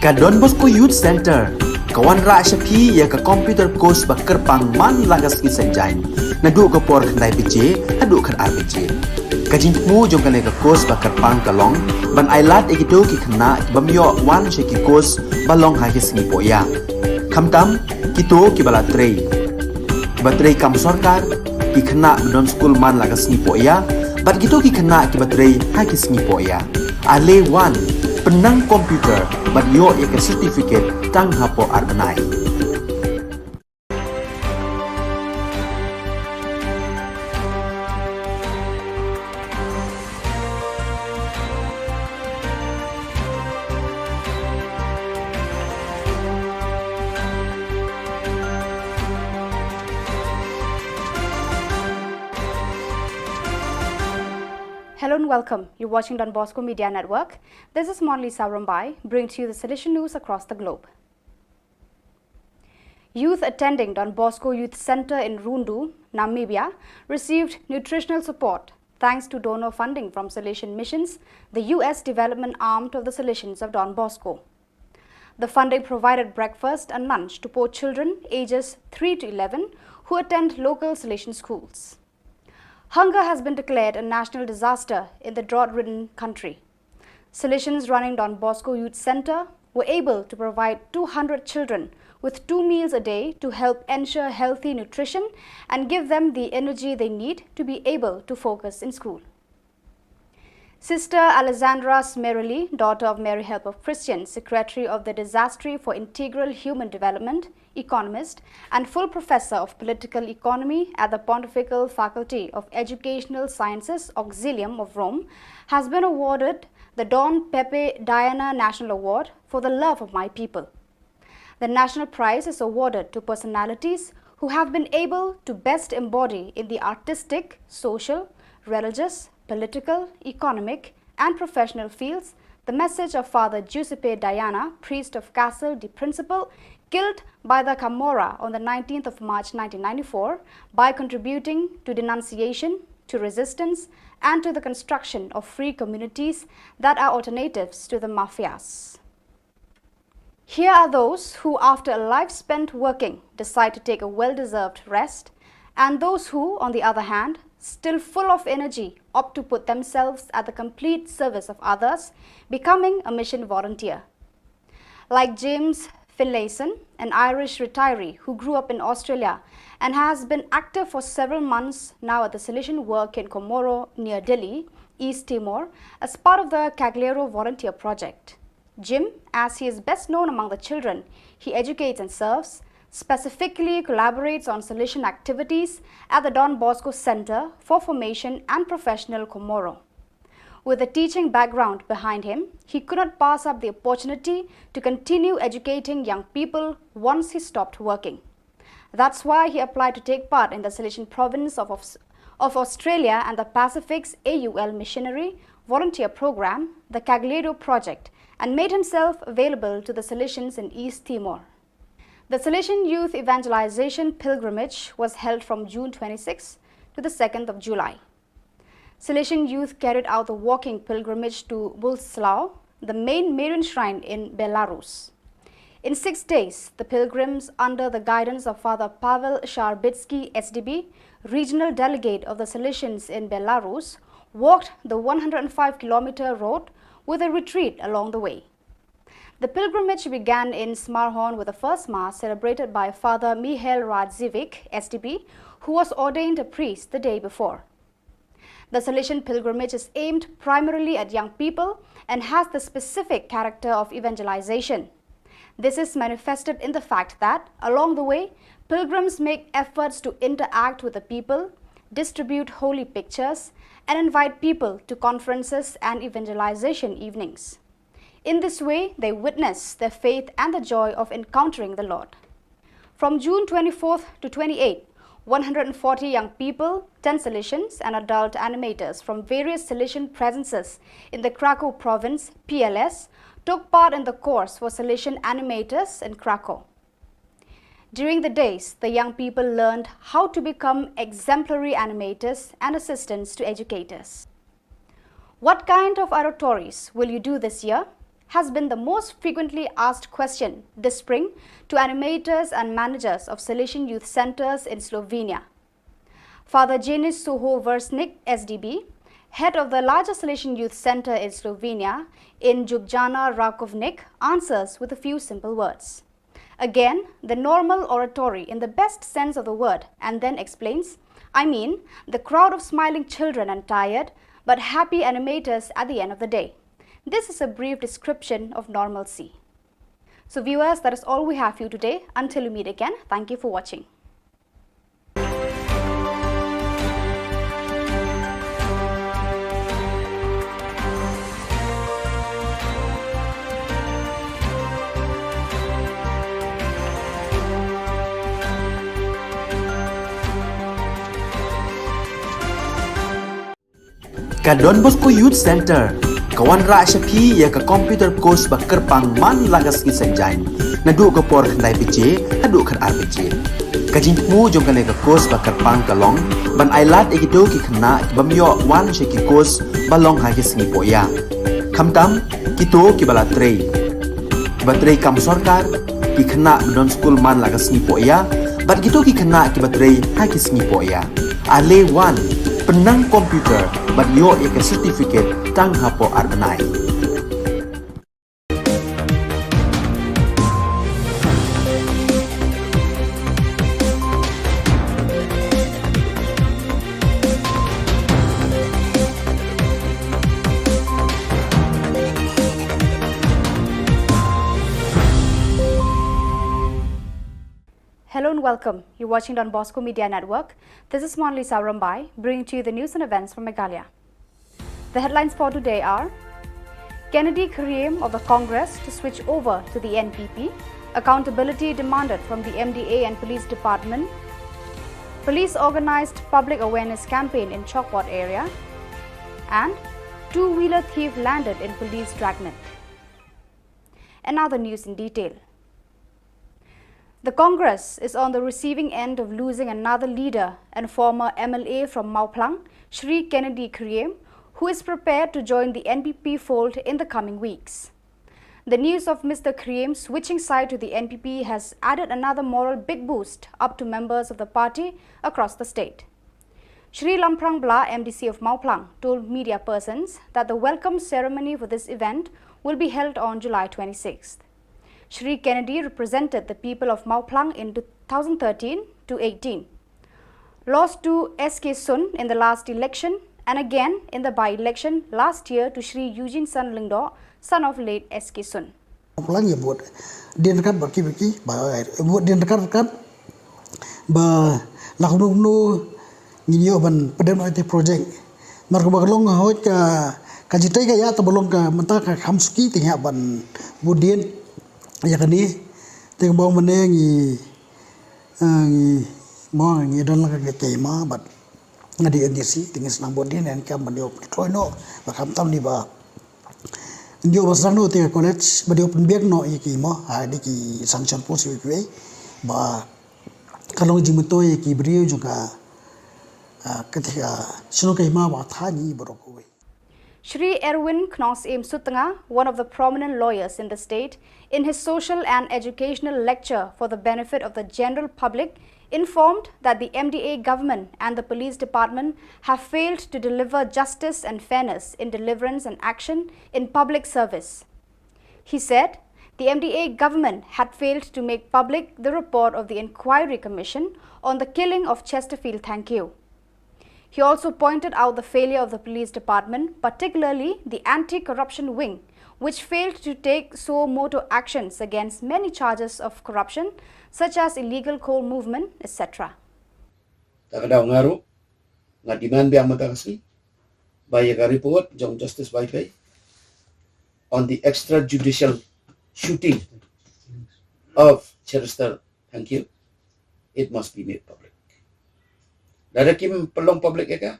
Ka Don Bosco Youth Center ka wanrah sha phi ïa ka computer course ba kyrpang man la ka sngi Saitjaiñ, naduh ka por khyndai baje haduh khatar baje. Ka jingthmu jong kane ka course ba kyrpang ka long ban ailad ïa kito ki khynnah ki bym ïoh wan sha ki course ba long ha ki sngi poh ïa. Khamtam kito kiba la trei, kiba trei kam sorkar, ki khynnah ba don skul man la ka sngi poh ïa, bad kito ki khynnah kiba trei ha ki sngi poh ïa. Ale wan, pynnang computer bad ïoh ïa ka certificate tang hapoh ar bnai. Hello and welcome. You're watching Don Bosco Media Network. This is Monlisa Rombai, bringing to you the Salesian news across the globe. Youth attending Don Bosco Youth Center in Rundu, Namibia, received nutritional support thanks to donor funding from Salesian Missions, the U S development arm of the Salesians of Don Bosco. The funding provided breakfast and lunch to poor children ages three to eleven who attend local Salesian schools. Hunger has been declared a national disaster in the drought-ridden country. Salesians running Don Bosco Youth Center were able to provide two hundred children with two meals a day to help ensure healthy nutrition and give them the energy they need to be able to focus in school. Sister Alessandra Smeralli, daughter of Mary Help of Christians, secretary of the Dicastery for Integral Human Development, economist, and full professor of political economy at the Pontifical Faculty of Educational Sciences, Auxilium of Rome, has been awarded the Don Pepe Diana National Award for the love of my people. The national prize is awarded to personalities who have been able to best embody in the artistic, social, religious, political, economic, and professional fields the message of Father Giuseppe Diana, priest of Castel di Principe, killed by the Camorra on the nineteenth of March nineteen ninety-four, by contributing to denunciation, to resistance, and to the construction of free communities that are alternatives to the mafias. Here are those who, after a life spent working, decide to take a well-deserved rest, and those who, on the other hand, still full of energy, opt to put themselves at the complete service of others, becoming a mission volunteer. Like James Finlayson, an Irish retiree who grew up in Australia and has been active for several months now at the Salesian Work in Komoro near Dili, East Timor, as part of the Cagliero Volunteer Project. Jim, as he is best known among the children he educates and serves, specifically collaborates on Salesian activities at the Don Bosco Centre for Formation and Professional Komoro. With a teaching background behind him, he could not pass up the opportunity to continue educating young people once he stopped working. That's why he applied to take part in the Salesian province of, of, of Australia and the Pacific's A U L missionary volunteer program, the Cagliero Project, and made himself available to the Salesians in East Timor. The Salesian Youth Evangelization Pilgrimage was held from June twenty-sixth to the second of July. Salesian youth carried out the walking pilgrimage to Bulslau, the main Marian shrine in Belarus. In six days, the pilgrims, under the guidance of Father Pavel Sharbitsky, S D B, regional delegate of the Salesians in Belarus, walked the one hundred five kilometer road with a retreat along the way. The pilgrimage began in Smarhorn with the first Mass celebrated by Father Mihail Radziwick, S D B, who was ordained a priest the day before. The Salesian pilgrimage is aimed primarily at young people and has the specific character of evangelization. This is manifested in the fact that, along the way, pilgrims make efforts to interact with the people, distribute holy pictures, and invite people to conferences and evangelization evenings. In this way, they witness their faith and the joy of encountering the Lord. From June twenty-fourth to twenty-eighth, one hundred forty young people, ten Salesians and adult animators from various Salesian presences in the Krakow province, P L S, took part in the course for Salesian animators in Krakow. During the days, the young people learned how to become exemplary animators and assistants to educators. "What kind of oratories will you do this year?" has been the most frequently asked question this spring to animators and managers of Salesian Youth Centers in Slovenia. Father Janis Soho Versnik, S D B, head of the larger Salesian Youth Center in Slovenia, in Ljubljana Rakovnik, answers with a few simple words. Again, the normal oratory in the best sense of the word, and then explains, "I mean, the crowd of smiling children and tired, but happy animators at the end of the day." This is a brief description of normalcy. So viewers, that is all we have for you today. Until we meet again, thank you for watching. Ka Don Bosco Youth Center ka wanrah sha phi ïa ka computer course ba kyrpang man la ka sngi Saitjaiñ, naduh ka por khyndai baje haduh khatar baje. Ka jingthmu jong kane ka course ba kyrpang ka long ban ailad ïa kito ki khynnah ki bym ïoh wan sha ki course ba long ha ki sngi pohïa, khamtam kito kiba la trei, kiba trei kam sorkar, ki khynnah ba don skul man la ka sngi pohïa, bad kito ki khynnah kiba trei ha ki sngi pohïa. Ale wan, pynnang computer bad ïoh ïa ka certificate tang hapoh ar bnai. Hello and welcome. You're watching Don Bosco Media Network. This is Monalisa Rymbai, bringing to you the news and events from Meghalaya. The headlines for today are: Kennedy Khyriem of the Congress to switch over to the N P P, accountability demanded from the M D A and Police Department, police organized public awareness campaign in Chawkpot area, and two-wheeler thief landed in police dragnet. And now the news in detail. The Congress is on the receiving end of losing another leader and former M L A from Mawphlang, Shri Kennedy Khyriem, who is prepared to join the N P P fold in the coming weeks. The news of Mister Khyriem switching side to the N P P has added another moral big boost up to members of the party across the state. Shri Lamphrang Blah, M D C of Mawphlang, told media persons that the welcome ceremony for this event will be held on July twenty-sixth. Shri Kennedy represented the people of Mawphlang in two thousand thirteen to eighteen. Lost to S K Sun in the last election and again in the by-election last year to Shri Eugene San Lyngdoh, son of late S K Sun. Plang ïa bud din kat ba ki ba ki ba bud din kat kat ba la kumno kumno ngi ïoh ban pdem ïa te project. Mar ka ba ka long hoi ka ka jitai ka ïa ta ba long ka mynta ka kham suki te ïa ban bud din ïa kane te ka bong mane ngi ngi mo ngi don la ka ke ma bad nga di N D C te ngi snang bud din en kam ban ïoh pyntroi no ba kham tam ni ba ngi ïoh ba snang no te ka college ba ïoh pynbiang no ïa ki mo ha di ki sanction post ïa ki ba ka long jingmyntoi ïa ki briew jong ka ka te ka shnong ka hima ba tha ngi ba rok wei. Shri Erwin Knongsiem Sutnga, one of the prominent lawyers in the state, in his social and educational lecture for the benefit of the general public, informed that the M D A government and the police department have failed to deliver justice and fairness in deliverance and action in public service. He said the M D A government had failed to make public the report of the inquiry commission on the killing of Chesterfield Thangkhiew. He also pointed out the failure of the police department, particularly the anti-corruption wing, which failed to take suo motu actions against many charges of corruption, such as illegal coal movement, et cetera. Ta ka daw nga ruh nga demand biang mynta ka sngi ba ïa ka report jong Justice Vaiphei on the extrajudicial shooting of Chester Thangkhiew, it must be made public. Lada kim pynlong public ïa ka,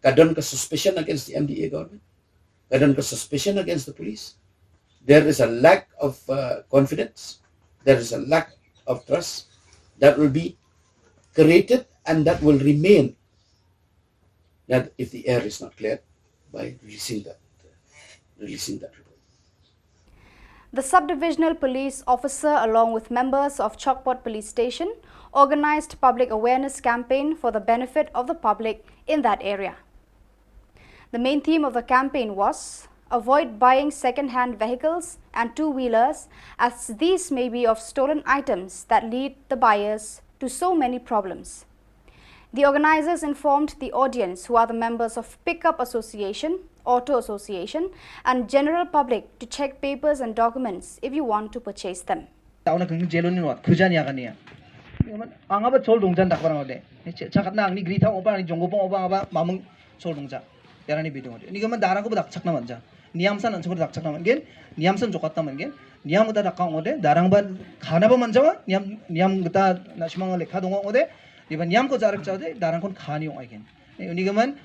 ka don ka suspicion against the M D A government, ka don ka suspicion against the police. There is a lack of uh, confidence, there is a lack of trust that will be created and that will remain that if the air is not cleared by releasing that, releasing that report. The sub-divisional police officer, along with members of Chokpot Police Station, organized public awareness campaign for the benefit of the public in that area. The main theme of the campaign was avoid buying second-hand vehicles and two-wheelers, as these may be of stolen items that lead the buyers to so many problems. The organizers informed the audience, who are the members of Pickup Association, Auto Association, and general public to check papers and documents if you want to purchase them. Tauna kang jelo ni wat khujan ya kania. Ang aba chol dongjan dak barang ode. Chakat na ang ni gri thang oba ni jonggo pong oba aba mamung chol dongja. Yarani bidung ode. Ni gaman darang ko dak chak na manja. Niam san ansur dak chak na man gen. Niam san jokat na man gen. Niam uta dak kang ode. Darang ban khana ba manja wa. Niam niam uta na shimang lekha dong ode. Iba niam ko jarak chau de darang kon khani ong aiken. Uni gaman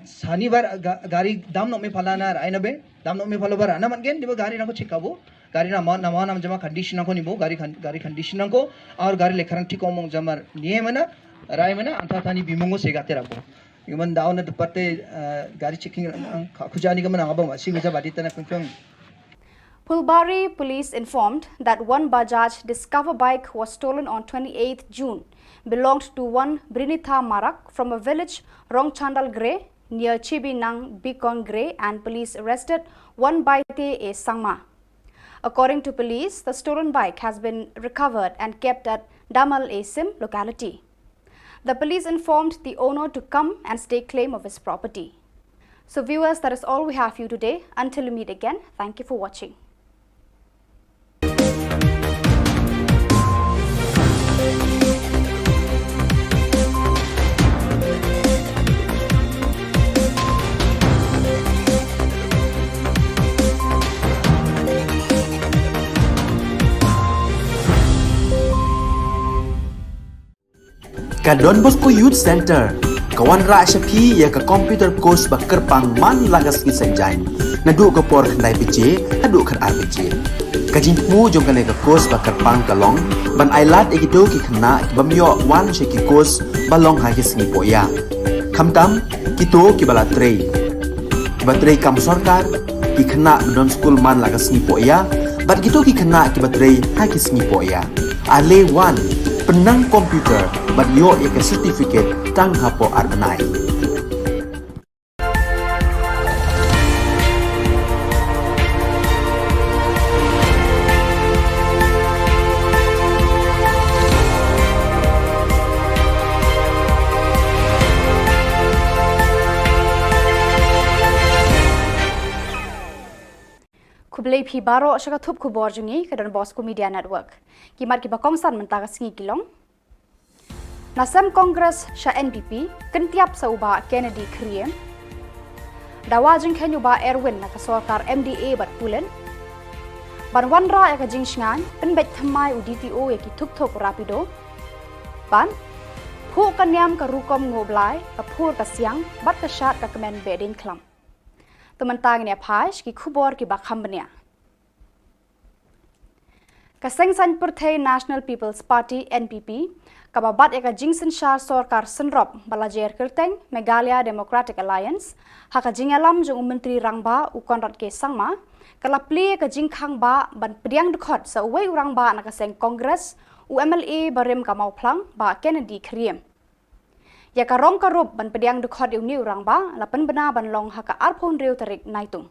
sani bar gari dam nok me phala na rai na be dam nok me phala bar ana man gen diba gari nangko chikabo gari na ma nama nam jama condition nangko nibo gari gari condition nangko aur gari lekharang thik omong jamar niye mana rai mana anta thani bimungo se gate rabo. Iman daun na departe gari checking khujani gaman angabang si meja badi tana pengpeng. Phulbari police informed that one Bajaj Discover bike was stolen on twenty-eighth June, belonged to one Brinitha Marak from a village Rongchandal Gre near Chibinang Bikong Gre and police arrested one Baite A Sangma. According to police, the stolen bike has been recovered and kept at Damal A Sim locality. The police informed the owner to come and stake claim of his property. So viewers, that is all we have for you today. Until we meet again, thank you for watching. Ka Don Bosco Youth Centre ka wanrah sha phi ïa ka computer course ba kyrpang man la ka sngi Saitjaiñ naduh ka por khyndai baje haduh khatar baje. Ka jingthmu jong kane ka course ba kyrpang ka long ban ailad ïa kito ki khynnah ki bym ïoh wan sha ki course ba long ha ki sngi pohïa. Khamtam kito kiba la trei, kiba trei kam sorkar, ki khynnah ba don skul man la ka sngi pohïa bad kito ki khynnah kiba trei ha ki sngi pohïa. Ale wan pynnang computer bad ïoh ïa ka certificate tang hapoh ar bnai. Phi baroh sha ka thup khubor jong ngi ka Don Bosco Media Network. Ki mat kiba kongsan mynta ka sngi ki long: Na sem Congress sha N P P, kyntiap sa u Bah Kennedy Khriem. Dawa jingkheiñ u Bah Erwin na ka sorkar M D A bad pulit. Ban wanrah ïa ka jingsngewbha, pynbeit thymmai u D T O ïa ki thuk thuk Rapido. Bad phuh ka niam ka rukom nguh blai, ka phur ka siang bad ka shad ka kmen behdien khlam. Te mynta ngin ïa phai sha ki khubor kiba kham bniah. Ka Seng Saiñ Pyrthei National People's Party, N P P, kaba bat ïa ka jingsynshar sorkar synrop ba la jer kyrteng Meghalaya Democratic Alliance, ha ka jingïalam jong u Myntri Rangbah u Conrad K Sangma, ka la plie ïa ka jingkhang ba ban pdiang dkhot sa uwei u rangbah na ka seng Congress, u M L A barim ka Mawphlang, Bah Kennedy Khriem. Ïa ka rong ka rup ban pdiang dkhot ïa une u rangbah la pynbna ban long ha ka arphew hynriew tarik Naitung.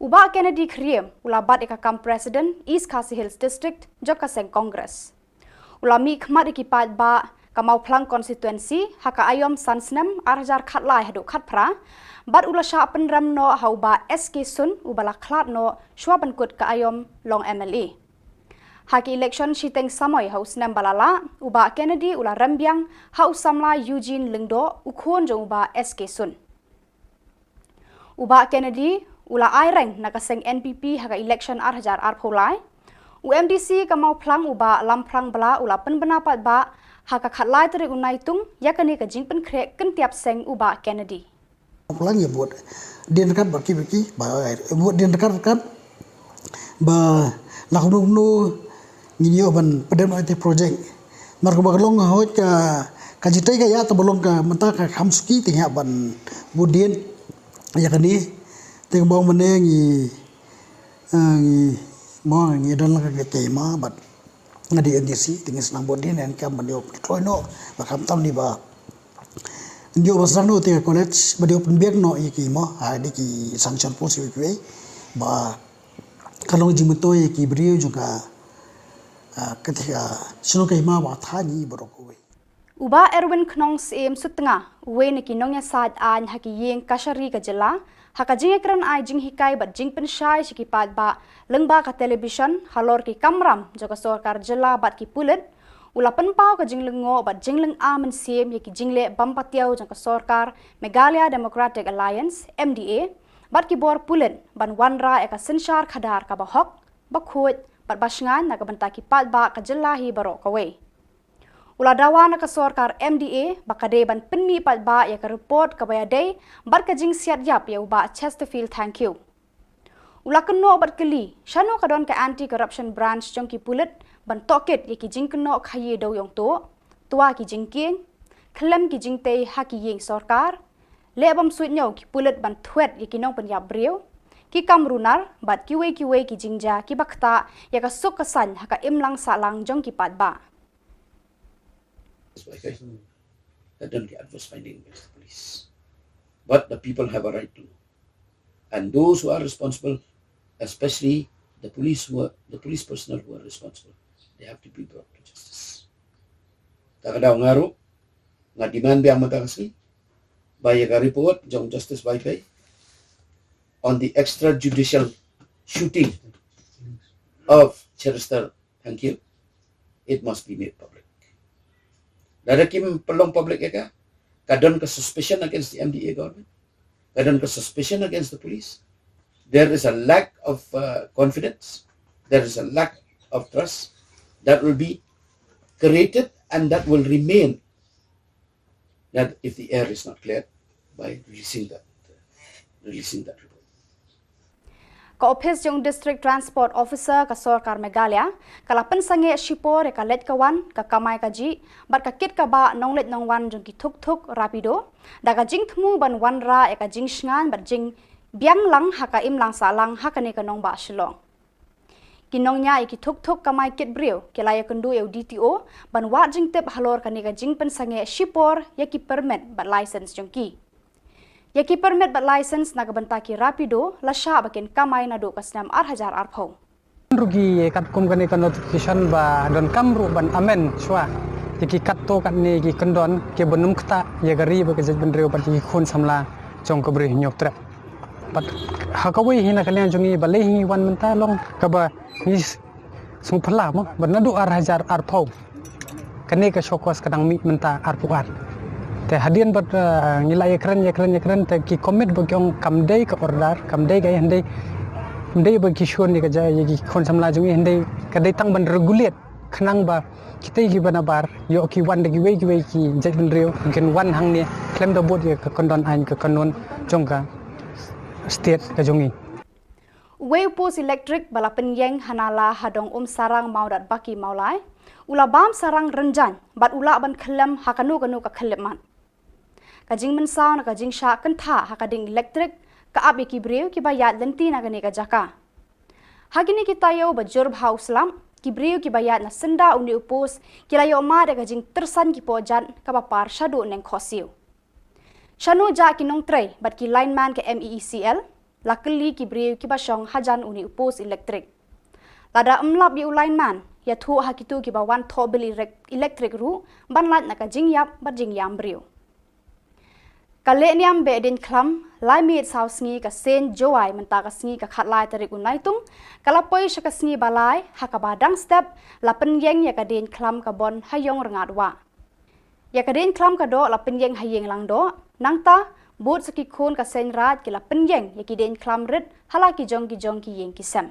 U Bah Kennedy Khriem u la bat ïa ka kam President East Khasi Hills District jong ka seng Congress. U la mih khmat ïa ki paidbah ka Mawphlang Constituency ha ka aïom san snem ar hajar khatlai haduh khatphra, bad u la shah pynrem noh ha u Bah S K Sun uba la khlad noh shuwa ban kut ka aïom long M L A. Ha ki election shiteng samoi ha u snem ba la lah, u Bah Kennedy u la rem biang ha u samla Eugene Lyngdoh, u khun jong u Bah S K Sun. U Bah Kennedy u la aireng na ka seng N P P ha ka election ar hajar arphew lai. U M D C ka Mawphlang u Bah Lamphrang Blah u la pynbna paidbah ha ka khatlai tarik u Naitung ïa kane ka jingpynkhreh kyntiap seng u Bah Kennedy. Plang ïa bud dien kat ba ki ba ki ba bud dien kat kat ba la kumno kumno ngin ïoh ban pdem ïa te project. Mar ka ba ka long hoi ka ka jitai ka ïa ta ba long ka mynta ka kham suki te ïa ban bud dien ïa kane te ka bong mane ngi eh, ngi mo ngi don la ka ke ma bad nga di N D C te ngi snam bud dien en kam ban ïoh troi no ba kham tam ni ba Ndio ba sang no te ka college ba dei open biak no ïa ki mo ha dei ki sanction post ïa ki wei ba ka long jingmyntoi ïa ki briew jong ka ka te ka shnong ka hima ba tha ngi ba rok wei. U Bah Erwin Khnong Syiem Sutnga, uwei na ki nongïasaid aiñ ha ki ïing kashari ka jylla, ha ka jingïakren ai jinghikai bad jingpynshai sha ki paidbah lyngba ka television halor ki kamram jong ka sorkar jylla bad ki pulit, u la pynpaw ka jinglyngngoh bad jinglynga mynsiem ïa ki jingleh bym patiaw jong ka sorkar Meghalaya Democratic Alliance, M D A, bad ki bor pulit ban wanrah ïa ka synshar khadar kaba hok, ba khuid bad ba shngaiñ na ka bynta ki paidbah ka jylla hi baroh kawei. U la dawa na ka sorkar M D A ba ka dei ban pynmih paidbah ïa ka report kaba ïadei bad ka jingsiat ïap ïa u Bah Chesterfield Thangkhiew. U la kynnoh bad kylli shano ka don ka Anti Corruption Branch jong ki pulit ban tohkit ïa ki jingkynnoh khaïi dewïong tuh, twa ki jingkieng, khlem ki jingtei ha ki ïing sorkar, leh bym suidñiew ki pulit ban thwet ïa ki nongpynïap briew, ki kam runar bad kiwei kiwei ki jingjia kiba ktah ïa ka suk ka saiñ ha ka imlang sahlang jong ki paidbah. That don't get adverse finding against the police. But the people have a right to know. And those who are responsible, especially the police who are, the police personnel who are responsible, they have to be brought to justice. Ta ka daw nga ruh, nga demand biang mynta ka sngi ba ïa ka report jong Justice Vaiphei on the extrajudicial shooting of Cherister Thangkhiew, it must be made public. Lada kim pynlong public ïa ka, ka don ka suspicion against the M D A government, ka don ka suspicion against the police. There is a lack of uh, confidence, there is a lack of trust that will be created and that will remain that if the air is not cleared by releasing that, releasing that report. Ka ophis jong District Transport Officer ka sorkar Meghalaya ka la pynsangeh shipor ïa ka leit ka wan, ka kamai kajih bad ka kit ka bah nongleit nongwan jong ki thuk thuk Rapido, da ka jingthmu ban wanrah ïa ka jingshngaiñ bad jingbiang lang ha ka imlang sahlang ha kane ka nongbah Shillong. Ki nongñiah ïa ki thuk thuk kamai kit briew ki la ïakynduh ïa u D T O ban wad jingtip halor kane ka jingpynsangeh shipor ïa ki permit bad license jong ki. Ïa ki permit bad license na ka bynta ki Rapido la shah ba kin kamai naduh ka snem ar hajar arphew. Ruh ki katkum kane ka notification ba donkam ruh ban amend shuwa ïa ki katto katne ki kyndon kiba nym ktah ïa ka ri bad ka jaitbynriew bad ïa ki khun samla jong ka Bri Hynñiewtrep. Pat ha kawei hi na ka liang jong ngi ba lei hi ngi wan mynta long kaba ngi sngewphylla mo ba naduh ar hajar arphew kane ka show cause ka dang mih mynta arphew ar. Te hadien bad ngi la ïakren ïakren ïakren te ki commit ba ki ong kam dei ka order, kam dei ka hynrei kam dei ba ki shun ïa ka jai ïa ki khun samla jong ngi hynrei ka dei tang ban regulate khnang ba kita kiba nabar ïoh ki wan da kiwei kiwei ki jaitbynriew kin wan hangne khlem da bud ïa ka kyndon aiñ ka kanun jong ka state ka jong ngi. Uwei u post elektrik ba la pynïeng ha Nala ha dong Umsarang Mawdatbaki Mawlai u la bam sarang rynjang bad u lah ban khyllem ha kano kano ka khyllipmat. Ka jingmynsaw na ka jingshah kyntha ha ka dieng elektrik ka ap ïa ki briew kiba ïaid lynti na kane ka jaka. Ha kine ki taïew ba jur bha u slap ki briew kiba ïaid na syndah une u post ki la ïoh mad ïa ka jingtyrsan ki pohjat kaba par shaduh neng khohsiew. Shano jah ki nongtrei bad ki lineman ka MEECL? La kylli ki briew kiba shong hajan une u post elektrik. Lada ym lap ïa u lineman ïathuh ha kito kiba wan thoh bill elek- elektrik ruh ban lait na ka jingïap bad jingïam briew. Ka lehniam Behdeiñkhlam lai miet saw sngi ka seng Jowai mynta ka sngi ka khatlai tarik u Naitung ka la poi sha ka sngi ba lai ha kaba dang step la pynïeng ïa ka deiñkhlam ka Bon ha Ïong Rngat Wah. Ïa ka deiñkhlam ka doh la pynïeng ha Ïing Langdoh nangta bud sa ki khun ka seng Raij ki la pynïeng ïa ki deiñkhlam rit ha la ki jong ki jong ki ïing ki sem.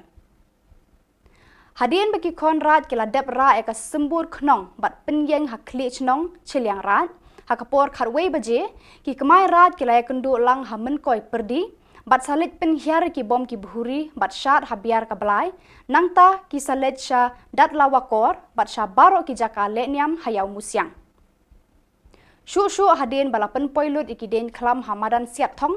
Hadien ba ki khun Raij ki la dep rah ïa ka symbud khnong bad pynïeng ha khlieh chnong Chilliang Raij ha ka por khatwei baje ki kmai Raij ki la ïakynduh lang ha Mynkoi Pyrdi bad sa leit pynhiar ïa ki bom ki bhuri bad shad ha Biar ka Blai nangta ki sa leit sha Datlawakor bad sha baroh ki jaka lehniam ha Ïawmusiang. Shuh shuh hadien ba la pynpoi lut ïa ki deiñkhlam ha madan Siatthong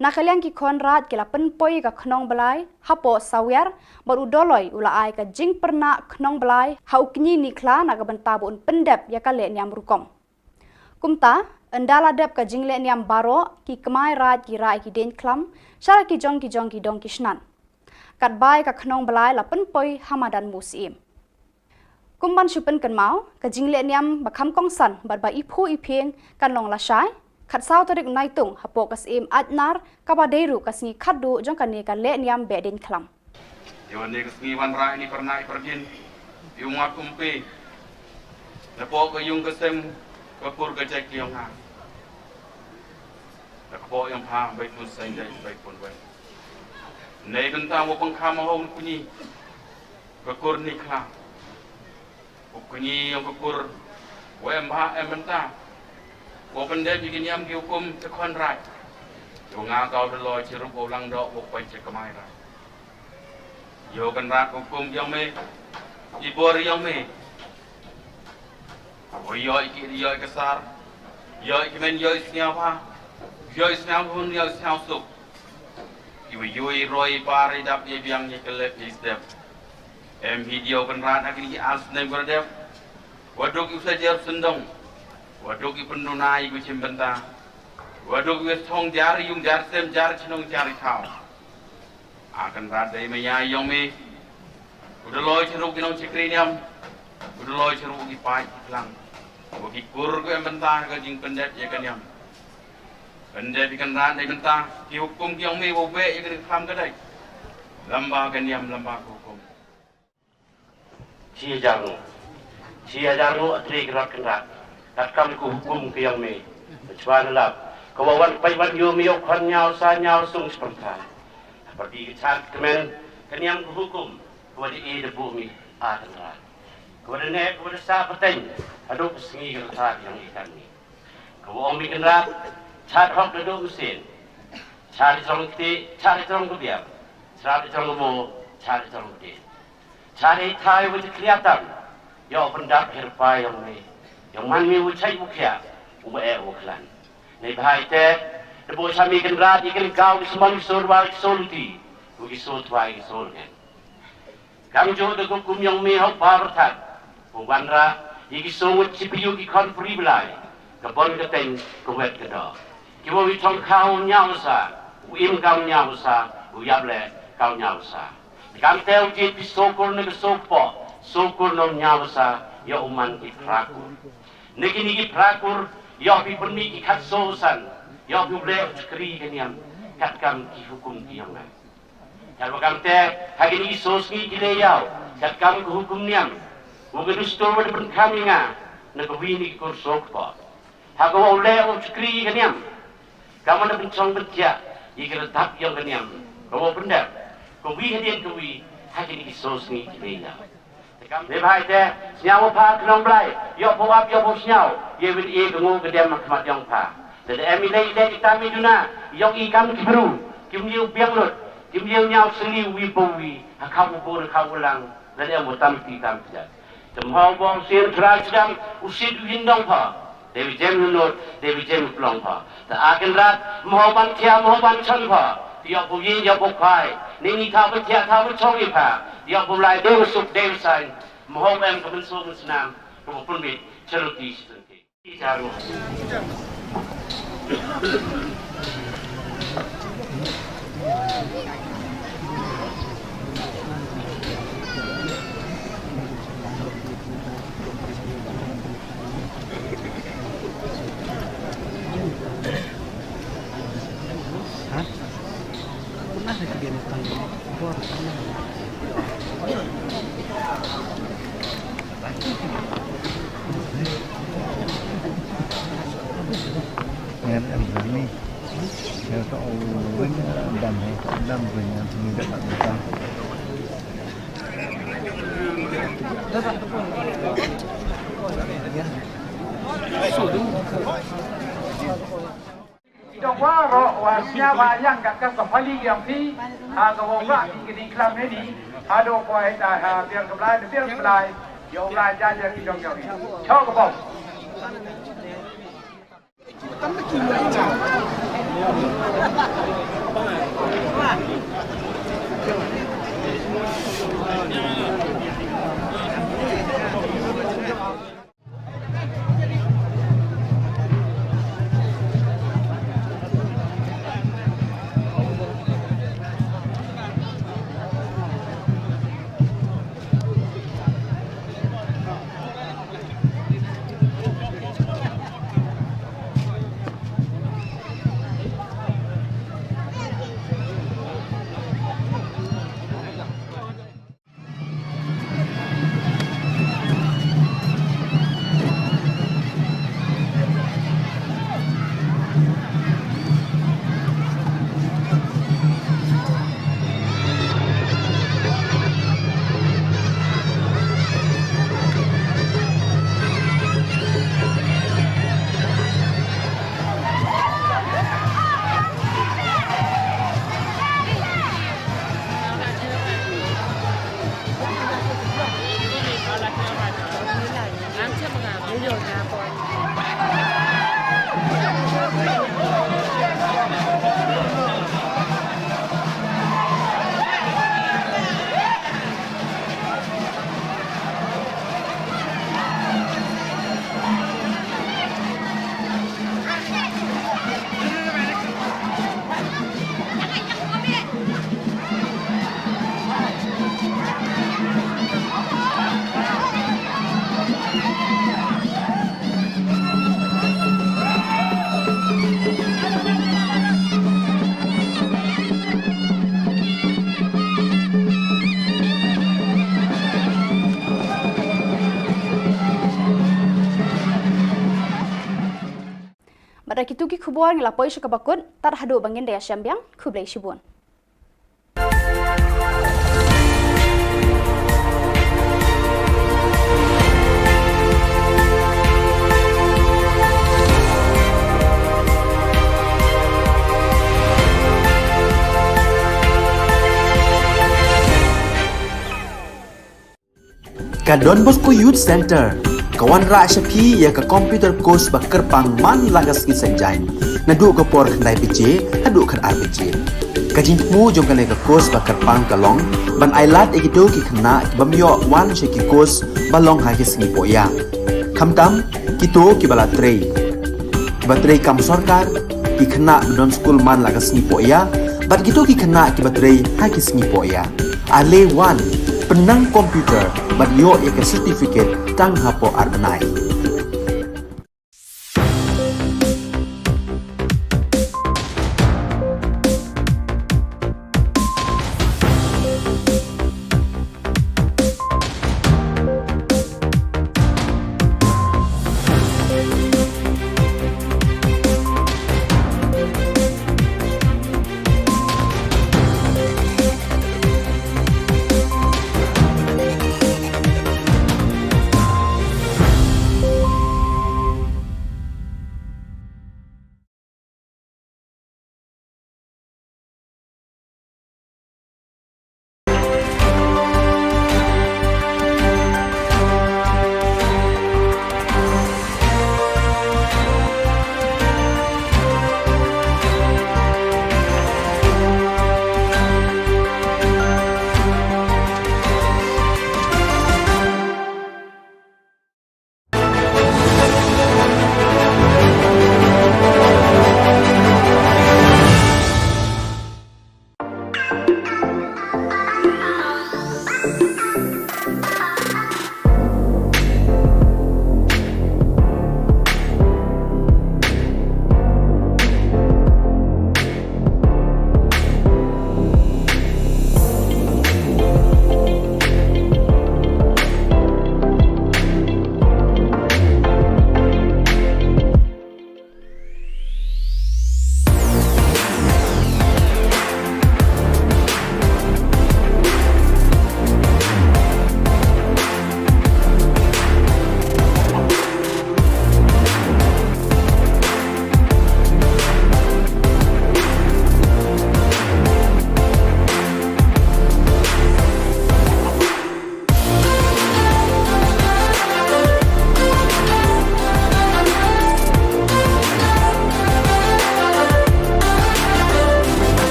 na ka liang ki khun Raij ki la pynpoi ïa ka khnong blai hapoh Sawiar bad u Dolloi u la ai ka jingpyrnah khnong blai ha u kñi Nikhla na ka bynta ba un pyndep ïa ka lehniam rukom. Kumta ynda la dep ka jinglehniam baroh ki kmai Raij ki rah ïa ki deiñkhlam sha la ki jong ki jong ki dong ki shnat. Katba ïa ka khnong blai la pynpoi ha madan Musyiem. Kum ban shu pynkynmaw ka jinglehniam ba kham kongsan bad ba iphuh iphieng kan long lashai khatsaw tarik Naitung hapoh ka Syiem Aitnar kaba dei ruh ka sngi khatduh jong kane ka lehniam Behdeiñkhlam. Ïa wane ka sngi wanrah ïa i pyrnah i pyrdien, i ummat umpe napoh ka ïung ka sem, ka kur ka jait ka ïong nga, na ka poh ïong pha bai tun seng dei bai pun wen. Nei bynta mo pang kham ho un kunyi ka kur Nikhla. U kñi ïong ka kur wa em bha em bynta wa pyndep ïa ki niam ki hukum te khun Raij. Ïa nga ka u Dolloi Chirup wa u Langdoh wa u peit cha kmai Raij. Ïa u Kynrad ka hukum ïong me, i bor ïong me. Wa ïoh ïa ki ïoh ïa ka sar, ïoh ïa ki men ïoh ïa sñiaw bha, ïoh ïa sñiaw hun ïoh ïa sñiaw suk. Ki wa ïoh ïa roi ïa par ïa dap ïa biang ïa ka lep ïa step. Em hi diaw Kynrad ha kini ki ar snem ka dep. Wa duk ïa u sa jer syndong. Wa duk ïa pynduna ïa u chim bynta. Wa duk ïa thong jar ïung jar sem jar chnong jar thaw. A Kynrad dei maya ïong me. U Dolloi Chirup ki nong chikri niam. U Dolloi Chirup ki paid ki klang. Wa ki kur ko em bynta ka jingpyndep ïa ka niam. Pyndep ïa Kynrad dei bynta ki hukum ki ïong me wa beh ïa ka khlam ka dei. Lamba ka niam lamba ka hukum. Shi hajar nguh. Shi hajar nguh a tri Kynrad Kynrad. Katkam ka hukum ka ïong me. Chwa na lap. Ka wa wan pai wan ïoh me ïoh khon ñiaw sa ñiaw sung spyrthai. Pyrdi ka chad kmen ka niam ka hukum. Ka wa da e da bu me a Kynrad. Ka wa da ne ka wa da sa pateng. Haduh ka sngi ka rta ïong i kan me. Ka wa ong me Kynrad. Chad hok da duh mynsiem. Chad i trong kti, chad i trong ka biang. Chad i trong ka mo, chad i trong ka dien. Chad i thai wa chikliatam. Ïa u pyndap her pa ïong me. Ïong man me u chai u khia. U ma e u khlan. Nei bha i te. Da bo cha me Kynrad i Kynrad ka u sman u sor wa u sor ti. U ki sor twa i sor ngen. Kam jo da ko kum ïong me hok ba berthat. U wanrah i ki sor u chipi u ki khon pri blai. Ka bon ka teng ka wet ka do. Ki wa wi thong khaw ñiaw sa, u im kam ñiaw sa, u yap le kam ñiaw sa. Kam te u jit pi sokur ne ka sokpo, sokur nong ñiaw sa, ïa u man ki prakur. Ne kini ki prakur, ïa pi pun mi ki khat so san, ïa pi u le u chkri ka niam. Katkam ki hukum ki ïong nga. Katba kamte, ha kine ki soo sngi ki leh ïaw, katkam ka hukum niam, u ka dustur wa da pynkham ïa nga na ka wi ni ki kur soo kpoh. Ha ka wa u leh u chukri ïa ka niam, kam da pynchong pynthiah ïa ka la dap ïong ka niam, ka wa u pyndep ka wi hadien ka wi ha kine ki soo sngi ki leh ïaw. Te kam, te bha ïa te, sñiaw pha khnong Blai, ïoh pha ap, ïoh pha sñiaw, ïa win i ka ngu ka dem ha khmat ïong pha. Te da em i lei i lei i tam i duna, ïong i kam ki bru, kim ïew biang lut, kim ïew ñiaw seli wi pa wi, ha khap u bun, ha khap u lang, da em u tam ti tam ti jat. Te mhaw bong sien thra sdang, u sit u hindong pha. Te wi jem u nud, te wi jem u plong pha. Te a kin rat, mhaw ban thia, mhaw ban chon pha. Te ïoh bu yin, ïoh bu khwai. Ni ni tha bu thia, tha bu chong i pha. Te ïoh bu lai, de u suk, de u sain. Mhaw em ka mynsong mynsnam, ka bu pynbit, charity, charity. Ki dong waroh wa sñiaw ba yang kat ka pali yang phi, ha ka wa ka ki kini klam ni ni, ha do ko ai ta ha biar ka Blai, biar ka Blai, yo Blai ja ja ki dong yo ni. Chok ka bom. Bad da kitu ki khubor ngi la poi sha kaba kut, tad haduh ba ngin da ïashem biang, khublei shibun. Ka Don Bosco Youth Center ka wanrah sha phi ïa ka computer course ba kyrpang man la ka sngi Saitjaiñ, naduh ka por khyndai baje haduh khatar baje. Ka jingthmu jong kane ka course ba kyrpang ka long ban ailad ïa kito ki khynnah ki bym ïoh wan sha ki course ba long ha ki sngi poh ïa. Khamtam kito kiba la trei, kiba trei kam sorkar, ki khynnah ba don skul man la ka sngi poh ïa, bad kito ki khynnah kiba trei ha ki sngi poh ïa. Ale wan, pynnang computer bad ïoh ïa ka certificate tang hapoh ar bnai.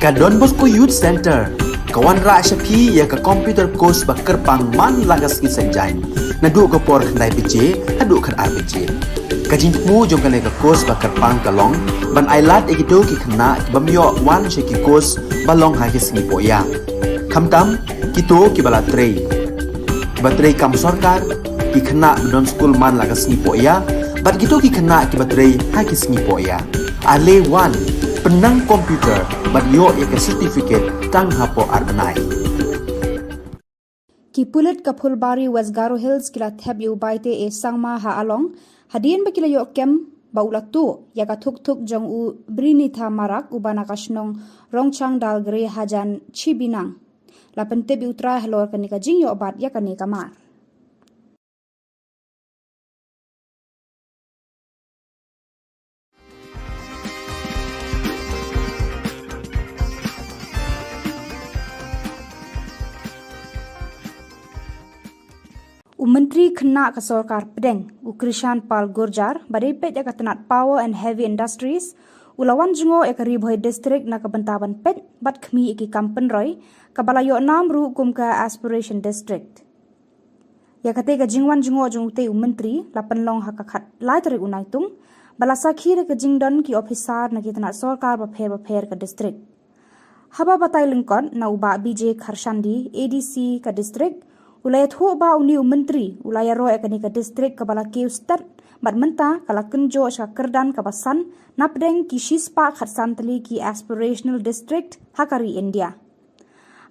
Ka Don Bosco Youth Centre ka wanrah sha phi ïa ka computer course ba kyrpang man la ka sngi Saitjaiñ, naduh ka por khyndai baje haduh khatar baje. Ka jingthmu jong kane ka course ba kyrpang ka long ban ailad ïa kito ki khynnah ki bym ïoh wan sha ki course ba long ha ki sngi pohïa, khamtam kito kiba la trei, kiba trei kam sorkar, ki khynnah ba don skul man la ka sngi pohïa bad kito ki khynnah kiba trei ha ki sngi pohïa. Ale wan, pynnang computer bad ïoh ïa ka certificate tang hapoh ar bnai. Ki pulit ka Phulbari, West Garo Hills ki la thep ïa u Baite A Sangma ha Along hadien ba ki la ïoh kem ba u la tuh ïa ka thukthuk jong u Brinitha Marak uba na ka shnong Rongchang Dalgre hajan Chibinang. La pyntip ïa u trai halor kane ka jingïoh bat ïa kane ka mar. U Myntri Khynnah ka Sorkar Pdeng, u Krishan Pal Gurjar, ba dei peit ïa ka tnat Power and Heavy Industries, u la wan jngoh ïa ka Ri Bhoi District na ka bynta ban peit bad khmih ïa ki kam pynroi, kaba la ïoh nam ruh kum ka Aspiration District. Ïa katei ka jingwan jngoh jong utei u Myntri la pynlong ha ka khatlai tarik u Naitung, ba la sakhi da ka jingdon ki ophisar na ki tnat sorkar bapher bapher ka district. Haba batai lyngkot na u Bah B J Kharshandi, A D C ka district, u la ïathuh ba une u Myntri u la ïaroh ïa kane ka district kaba la kiew stet bad mynta ka la kynjoh sha ka kyrdan kaba san napdeng ki shispah khatsan tylli ki aspirational district ha ka ri India.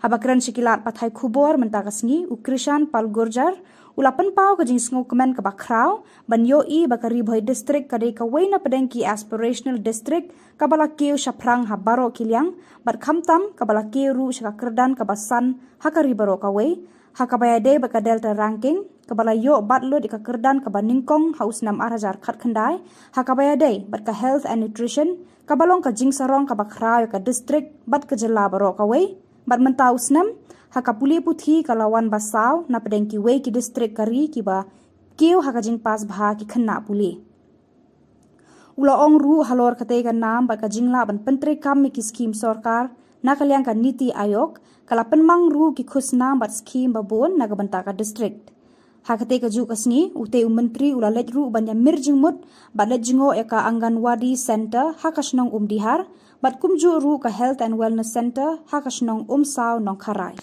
Haba kren sha ki lad pathai khubor mynta ka sngi, u Krishan Pal Gurjar u la pynpaw ka jingsngewkmen kaba khraw ban ïohi ba ka Ri Bhoi District ka dei kawei napdeng ki aspirational district kaba la kiew shaphrang ha baroh ki liang, bad khamtam kaba la kiew ruh sha ka kyrdan kaba san ha ka ri baroh kawei, ha kaba ïadei bad ka Delta Ranking, kaba la ïoh bat lut ïa ka kyrdan kaba nyngkong ha u snem ar hajar khatkhyndai, ha kaba ïadei bad ka Health and Nutrition, kaba long ka jingsarong kaba khraw ïa ka district bad ka jylla baroh kawei, bad mynta u snem, ha ka pule puthi ka la wan ba saw napdeng kiwei ki district ka ri kiba kiew ha ka jingpass bha ki khynnah pule. U la ong ruh halor katei ka nam bad ka jinglah ban pyntreikam ïa ki skhim sorkar na ka liang ka Niti Aayog, ka la pynmang ruh ki khusnam bad skhim babun na ka bynta ka district. Ha katei ka juh ka sngi, utei u Myntri u la leit ruh ban ïamir jingmut bad leit jngoh ïa ka Anganwadi Centre ha ka shnong Umdihar, bad kumjuh ruh ka Health and Wellness Centre ha ka shnong Umsaw Nongkharai.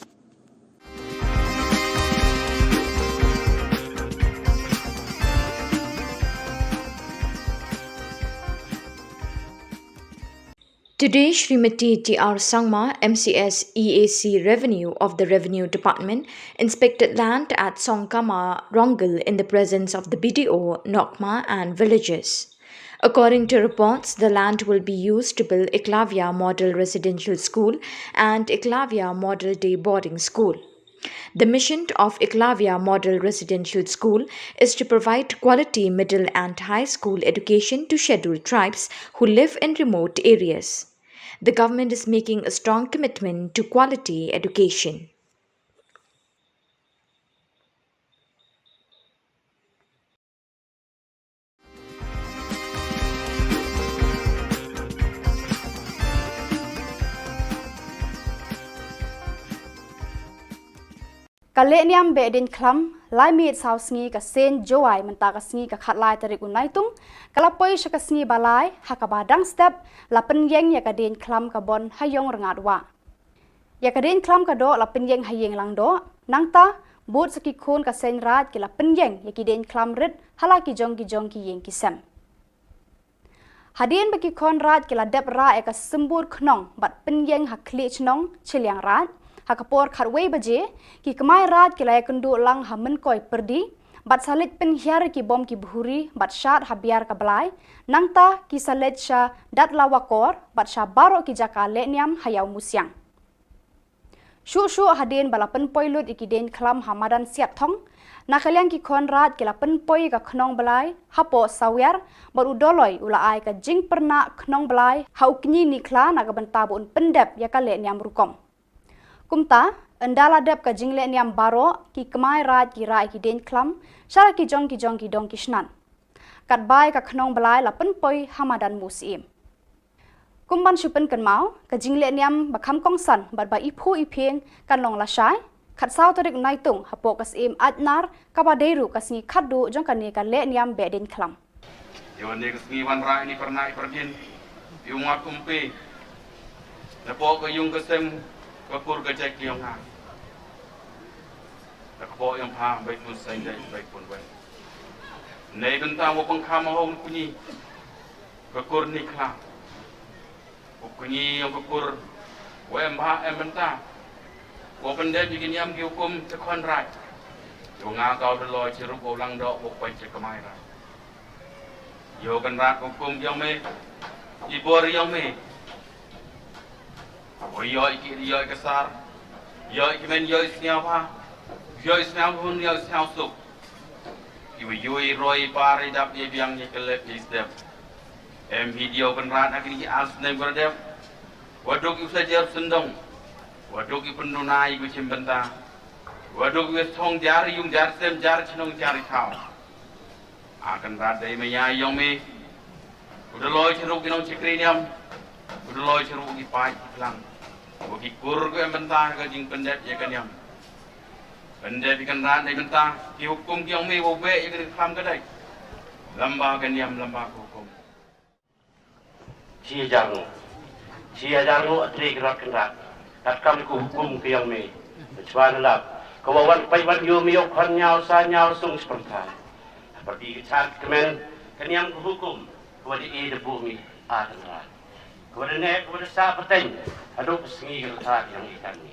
Today, Shrimati T R Sangma, M C S E A C Revenue of the Revenue Department, inspected land at Songkama Ronggul in the presence of the B D O, Nokma and villagers. According to reports, the land will be used to build Eklavya Model Residential School and Eklavya Model Day Boarding School. The mission of Eklavya Model Residential School is to provide quality middle and high school education to scheduled tribes who live in remote areas. The government is making a strong commitment to quality education. Ka lehniam beh dieñkhlam lai miet saw sngi ka seng Jowai mynta ka sngi ka khatlai tarik u Naitung, ka la poi sha ka sngi ba lai, ha kaba dang step la pynïeng ïa ka dieñkhlam ka Bon ha ïong Rngat Wah. Ïa ka dieñkhlam ka doh la pynïeng ha ïing Langdoh, nangta bud sa ki khun ka seng Raid ki la pynïeng ïa ki dieñkhlam rit ha la ki jong ki jong ki ïing ki sem. Hadien ba ki khun Raid ki la dep rah ïa ka symbud khnong bad pynïeng ha khlieh chnong shiliang Raid, ha ka por khatwei baje, ki kmai Raid ki la ïakynduh lang ha Mynkoi Pyrdi bad sa leit pynhiar ïa ki bom ki bhuri bad shad ha Biar ka Blai, nangta ki sa leit sha Datlawakor bad sha baroh ki jaka lehniam ha Ïawmusiang. Shuh shuh hadien ba la pynpoi lut ïa ki dieñkhlam ha madan Siatthong, na ka liang ki khun Raid ki la pynpoi ïa ka khnong blai hapoh Sawiar bad u Doloi u la ai ka jingpyrnah khnong blai ha u kñi Nikhla na ka bynta ba un pyndep ïa ka lehniam rukom. Kumta, ynda la dep ka jinglehniam baroh, ki kmai Raid ki rah ïa ki dieñkhlam sha la ki jong ki jong ki dong ki shnat. Katba ïa ka khnong blai la pynpoi ha madan Musyiem. Kum ban shu pynkynmaw, ka jingleh niam ba kham kongsan bad ba iphuh iphieng kan long lashai, khatsaw tarik Naitung, hapoh ka Syiem Aitnar, kaba dei ruh ka sngi khatduh jong kane ka leh niam Behdeiñkhlam. Ïa kane ka sngi wanrah ïa i parna i pardien, ïa u ngat umpe, napoh ka ïung ka sem, ka kur ka jait ka ïong nga, na ka poh ïong pha, bai tun seng dei, bai pun wen. Nei bynta wa pang kham hong kuni, ka kur ni khla. U kñi ïong ka kur, wa em bha em bynta, wa pyndep ïa ki niam ki hukum cha khon raij. Ïa nga kaw da loi cha ruh wa u lang doh wa pait cha kamai raij. Ïa u Kynrad ka hukum ïong me, i bor ïong me. Wa ïoh ïa ki, ïoh ïa ka sar, ïoh ïa ki men, ïoh ïa sñiaw bha, ïoh ïa sñiaw hun, ïoh ïa sñiaw suk. Ki wa ïoh ïa roi ïa par ïa dap ïa biang ïa ka lep ïa step. Em hi diaw Kynrad ha kini ki ar snem ka la dep. Wa duk ïa u sa jer syndong. Wa duk ïa pynduna ïa u chim bynta. Wa duk ïa u thong jar ïung jar sem jar chnong jar thaw. A Kynrad dei maya ïong me. U da loi cha ruh ki nong chakri niam. U da loi cha ruh ki paid ki phlang. Wa ki kur ko em bynta ka jingpyndep ïa ka niam. Pyndep ïa Kynrad dei bynta ki hukum ki ïong me wa beh ïa ka khlam ka dei. Lamba ka niam lamba ka hukum. Chi hajar nguh. Chi hajar nguh a tri ki rot Kynrad. Katkam ka hukum ka ïong me. Chwa na lap. Ka wa wan pai wan ïoh me ïoh khon ñiaw sa ñiaw sung spyrthai. Hapyrdi ka chad ka men ka niam ka hukum. Ka wa da e da buh me a Kynrad. Ka wa da neh ka wa da sah pateng. Haduh ka sngi ka rta ka ïong i kan me.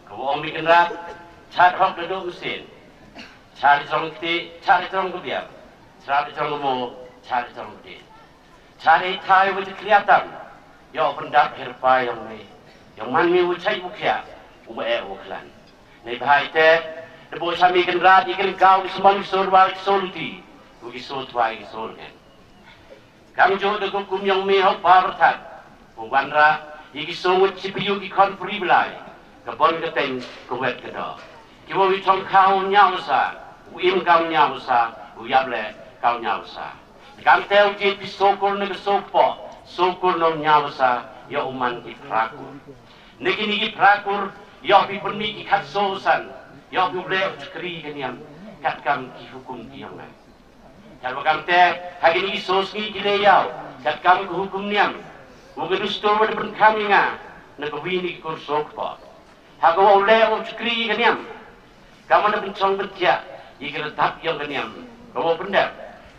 Ka wa ong me Kynrad. Chad hok da duh mynsiem. Chad i trong kti, chad i trong ka biang. Chad i trong ka mo, chad i trong ka dien. Chari thai wa jikria tam. Ïa u pyndap her pa ïong me. Ïong man me u chai u khia. U ma e u khlan. Nei bhai te. De bo chami Kynrad i kan kau u sman u sur wa u sur ti. U ki sur twa i ki sur ngen. Kam jo de ko kum ïong me hau pa berthat. U wanra i ki sur ngut chipiu ki khon puri belai. Ka bon ka teng ka wet ka do. Ki wa wi thong kau ñiaw sa. U im kau ñiaw sa. U yap le kau ñiaw sa. Kam te u jied phi sokur ne ka sokpoh, sokur ne u ñiaw sa, ïa u man ki phra kur. Ne kini ki phra kur, ïa phi pynmih ki khatsaw san, ïa phi u leh u chakri ka niam, katkam ki hukum ki ïong nga. Katwa kam te, ha kini ki saw sngi ki leh ïaw, katkam ka hukum niam, u ka dustur wa da pynkham ïa nga, na ka wi ni ki kur sokpoh. Ha ka wa u leh u chakri ka niam. Ka man da pynchong pynthiah ïa ka rtap ïong ka niam. Ka wa u pyndep.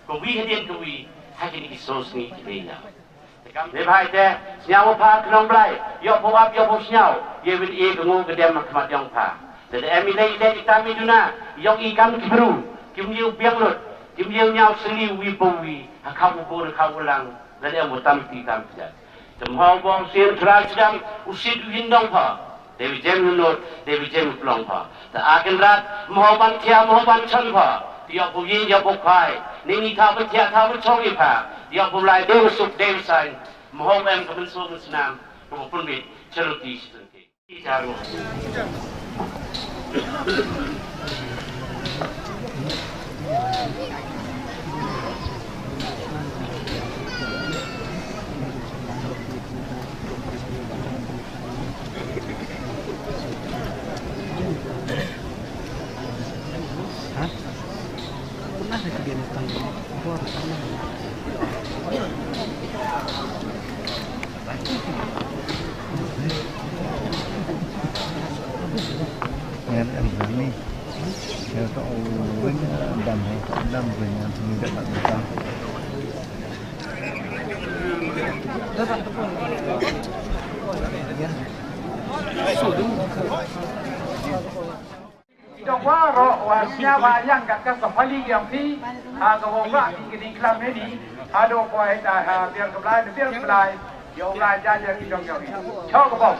Ka wi hadien ka wi ha kini ki saw sngi ki leh ïaw. Te kam ne bhai te sñiaw wa pha ka nong Blai. Ïoh pha u ap ïoh pha u sñiaw. Ïa win e ka ngo ka dem ha khmat ïong pha. Te da em i leh i leh i tam i duna. Ïong i kam ki bru. Kim ïew biang lut. Kim ïew ñiaw sli wi pa wi. Ha kham u bun ha kham u lang. Da em wa tam ti tam ti. Te mhaw bong sien trai sdang. U sit u hin dong pha. Dei wi jem u nud, dei wi jem u plong pha. Te a Kynrad, mho ban thia, mho ban chon pha. Te ïoh pu yin, ïoh pu khai. Ni ni tha ban thia, tha ban chong i pha. Te ïoh pu lai, dei u suk, dei u sain. Mho em ka mynsuk mynsnam. Ka pu pun bit, charity, charity. Charity. Ngan em dam ni. Ngan to win dam he, dam win ni dam dam. Ki dong waroh wa sñiaw ba yang kat ka sa pali yang phi, ha ka wa wa ki kini klam ne ni, ha do kwai ta ha biar ka Blai, biar ka Blai, yo Blai ja ja ki dong yo ni. Chok ka bom.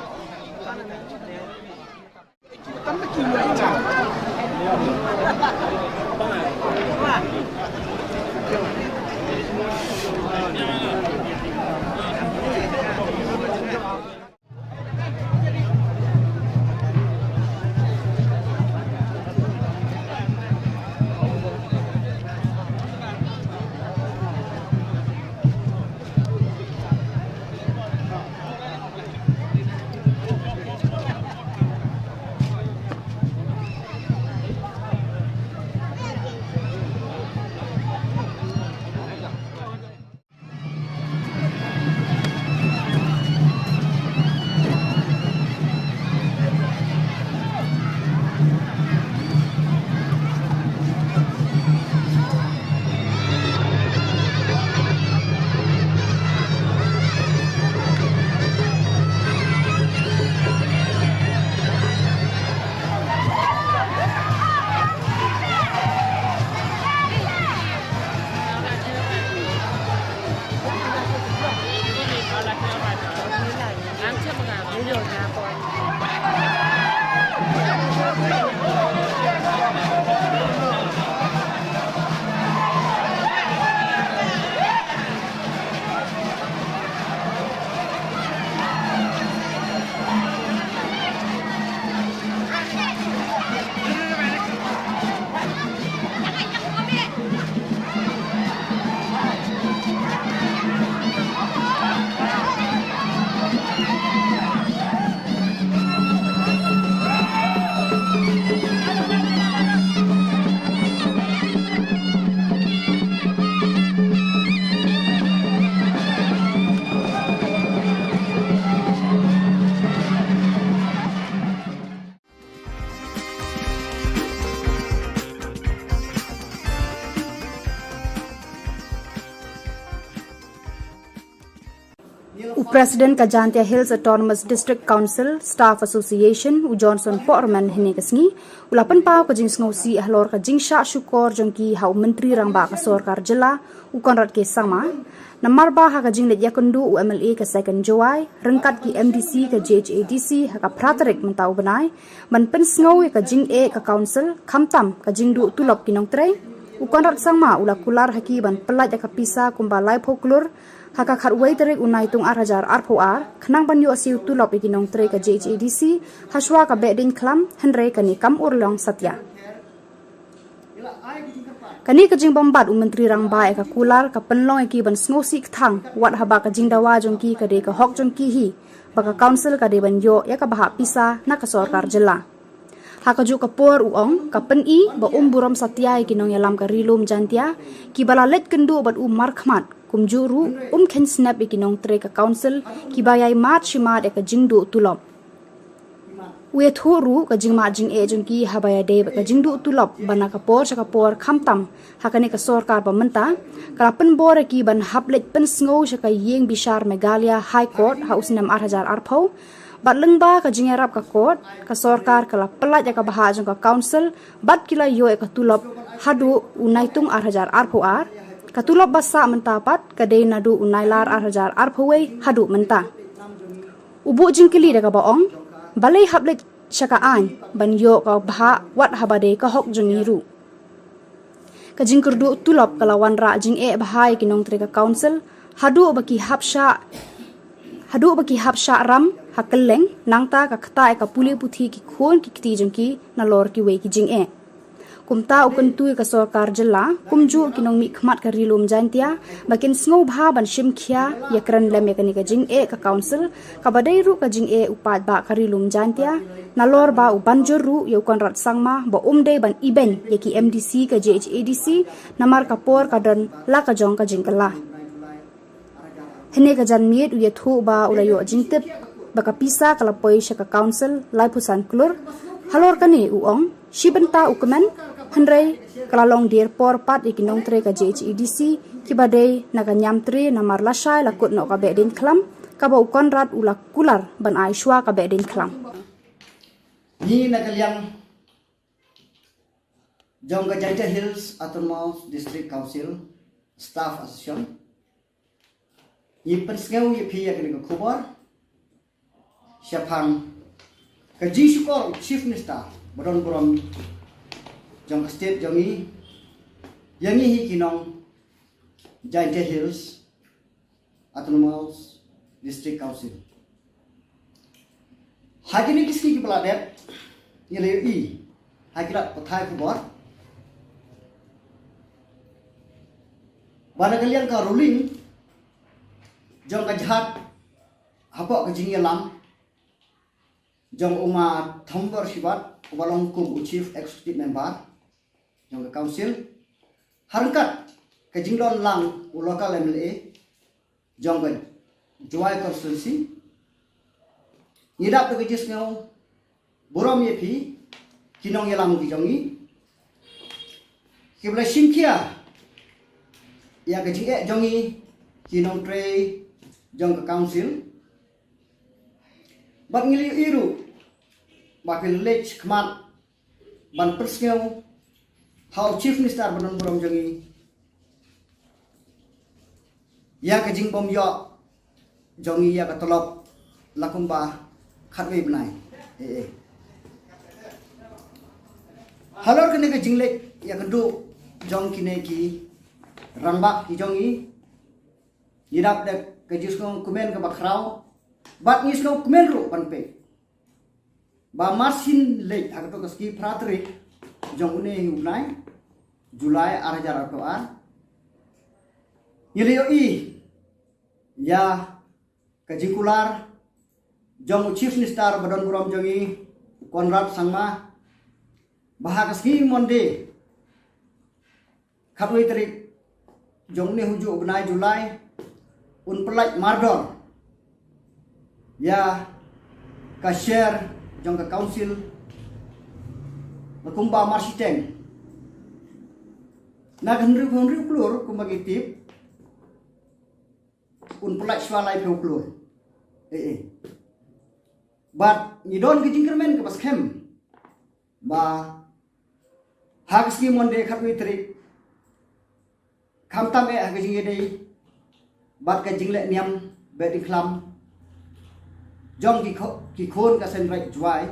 U President ka Jaintia Hills Autonomous District Council Staff Association, u Johnson Pohrman, hynne ka sngi u la pynpaw ka jingsngewsih halor ka jingshah shukor jong ki ha u Myntri Rangbah ka Sorkar Jylla, u Conrad K Sangma, namar ba ha ka jingleit ïakynduh u M L A ka Second Jowai ryngkat ki M D C ka J H A D C ha ka phra tarik mynta u bnai ban pynsngew ïa ka jingeh ka Council, khamtam ka jingduh tulop ki nongtrei, u Conrad Sangma u la kular ha ki ban pyllait ïa ka pisa kumba laiphew klur ha ka khatwei tarik u Naitung ar hajar arphew ar, khnang ban ïoh siew tulop ïa ki nongtrei ka J H A D C hashwa ka Behdeiñkhlam, hynrei kane kam urlong satia. Kane ka jingbymbat u Myntri Rangbah ïa ka kular ka pynlong ïa ki ban sngewsih kthang, wat haba ka jingdawa jong ki ka dei ka hok jong ki hi, ba ka Council ka dei ban ïoh ïa ka bhah pisa na ka Sorkar Jylla. Ha kajuh ka por u ong, ka pyni ba um burom satia ïa ki nongïalam ka Ri Lum Jaintia kiba la leit kynduh bad u markhmat, kumjuh ruh um kheiñ snep ïa ki nongtrei ka Council kiba ïai mad shi mad ïa ka jingduh tulop. U ïathuh ruh ka jingmad jingeh jong ki haba ïadei bad ka jingduh tulop ba na ka por sha ka por, khamtam ha kane ka sorkar ba mynta, ka la pynbor ïa ki ban hap leit pynsngew sha ka ïing bishar Meghalaya High Court ha u snem ar hajar arphew. Bad lyngba ka jingïarap ka court, ka sorkar ka la pyllait ïa ka bhah jong ka Council bad ki la ïoh ïa ka tulop haduh u Naitung ar hajar arphew ar. Ka tulop ba sah mynta pat ka dei naduh u Nailar ar hajar arphew wei haduh mynta. U buh jingkylli da kaba ong, balei hap leit sha ka aiñ ban ïoh ka bhah, wat haba dei ka hok jong ngi ruh. Ka jingkyrduh tulop ka la wanrah jingeh bha ïa ki nongtrei ka Council, haduh ba ki hap shah haduh ba ki hap shah ram ha kylleng, nangta ka ktah ïa ka pule puthi ki khun ki kti jong ki nalor kiwei ki jingeh. Kumta u kyntu ïa ka Sorkar Jylla, kumjuh ki nongmihkhmat ka Ri Lum Jaintia, ba kin sngewbha ban shim khia ïakren lem ïa kane ka jingeh ka Council, kaba dei ruh ka jingeh u paidbah ka Ri Lum Jaintia, nalor ba u ban jur ruh ïa u Conrad Sangma ba um dei ban ibeiñ ïa ki M D C ka J H A D C, namar ka por ka don la ka jong ka jingkylla. Hynne ka janmiet u ïathuh ba u la ïoh jingtip ba ka pisa ka la poi sha ka Council laiphew san klur. Halor kane u ong, shi bynta u kmen, hynrei ka la long dier por pat ïa ki nongtrei ka J H A D C kiba dei na ka Niamtre, namar lashai la kut noh ka Behdeiñkhlam, kaba u Conrad u la kular ban ai shwa ka Behdeiñkhlam. Ngi na ka liang jong ka Jaintia Hills Autonomous District Council Staff Association, ngi pynsngew ïa phi ïa kane ka khubor shaphang ka jingshukor u Chief Minister ba don burom jong ka state jong ngi ïa ngi hi ki nong Jaintia Hills Autonomous District Council. Ha kine ki sngi kiba la dep, ngi la ïohi ha ki lad pathai khubor ba na ka liang ka ruling jong ka jait hapoh ka jingïalam jong u Ma Thombor Shibat, uba long kum u Chief Executive Member jong ka Council, ha ryngkat ka jingdon lang u local M L A jong ka Jowai Constituency, ngi dap da ka jingsngew burom ïa phi ki nongïalam ki jong ngi kiba la shim khia ïa ka jingeh jong ngi ki nongtrei jong ka Council. Bad ngi la ïohi ruh ba phi la leit khmat ban pynsngew ha u Chief Minister ba don burom jong ngi ïa ka jingbym ïoh jong ngi ïa ka tulop la kumba khatwei bnai. Eh, eh. Halor kane ka jingleit ïakynduh jong kine ki rangbah ki jong ngi, ngi dap da ka jingsngew kmen kaba khraw bad ngi sngew kmen ruh ban peit ba mar shin leit ha kato ka sngi phra tarik jong une hi u bnai July ar hajar arphew ar, ngi la ïohi ïa ka jingkular jong u Chief Minister ba don burom jong ngi, u Conrad Sangma, ba ha ka sngi Monday khatwei tarik jong une hi u bnai July, un pyllait mardor ïa ka share jong ka Council la kumba mar shiteng. Na ka hynriew, hynriew klur kumba ngi tip, un pynlait shuwa laiphew klur. Eh, eh. Bad ngi don ka jingkyrmen kaba skhem ba ha ka sngi Monday khatwei tarik, khamtam eh ha ka jingïadei bad ka jingleh niam beh diengkhlam jong ki kho-, ki khun ka Seiñraij Jowai,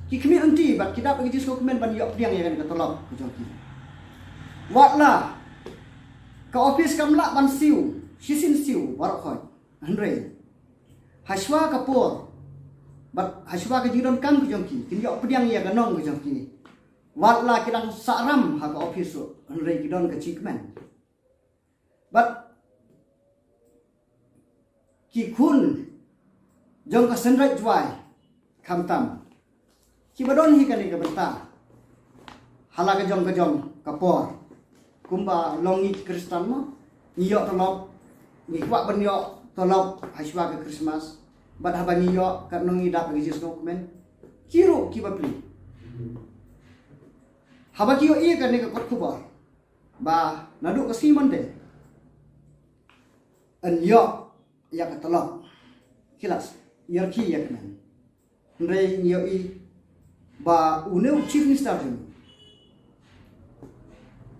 ki khmih lynti bad ki dap da ka jingsngewkmen ban ïoh pdiang ïa kane ka tulop ka jong ki. Watla ka office kam lah ban siew shisien siew baroh khoit, hynrei hashwa ka por bad hashwa ka jingdonkam ka jong ki, kin ïoh pdiang ïa ka nong ka jong ki. Watla ki dang sahram ha ka office ruh, hynrei ki don ka jingkmen. Bad ki khun jong ka Seiñraij Jowai, khamtam kiba don hi kane ka bynta, ha la ka jong ka jong ka por, kumba long ngi ki Khristan mo, ngi ïoh tulop, ngi kwah ban ïoh tulop hashwa ka Christmas. Bad haba ngi ïoh, katno ngi dap da ka jingsngewkmen. Ki ruh kiba pli, haba ki ïohi ïa kane ka kot khubor ba naduh ka sngi Monday yn ïoh ïa ka tulop, ki la ïarkhie ïa ka nong. Hynrei ngi ïohi ba une u Chief Minister jong ngi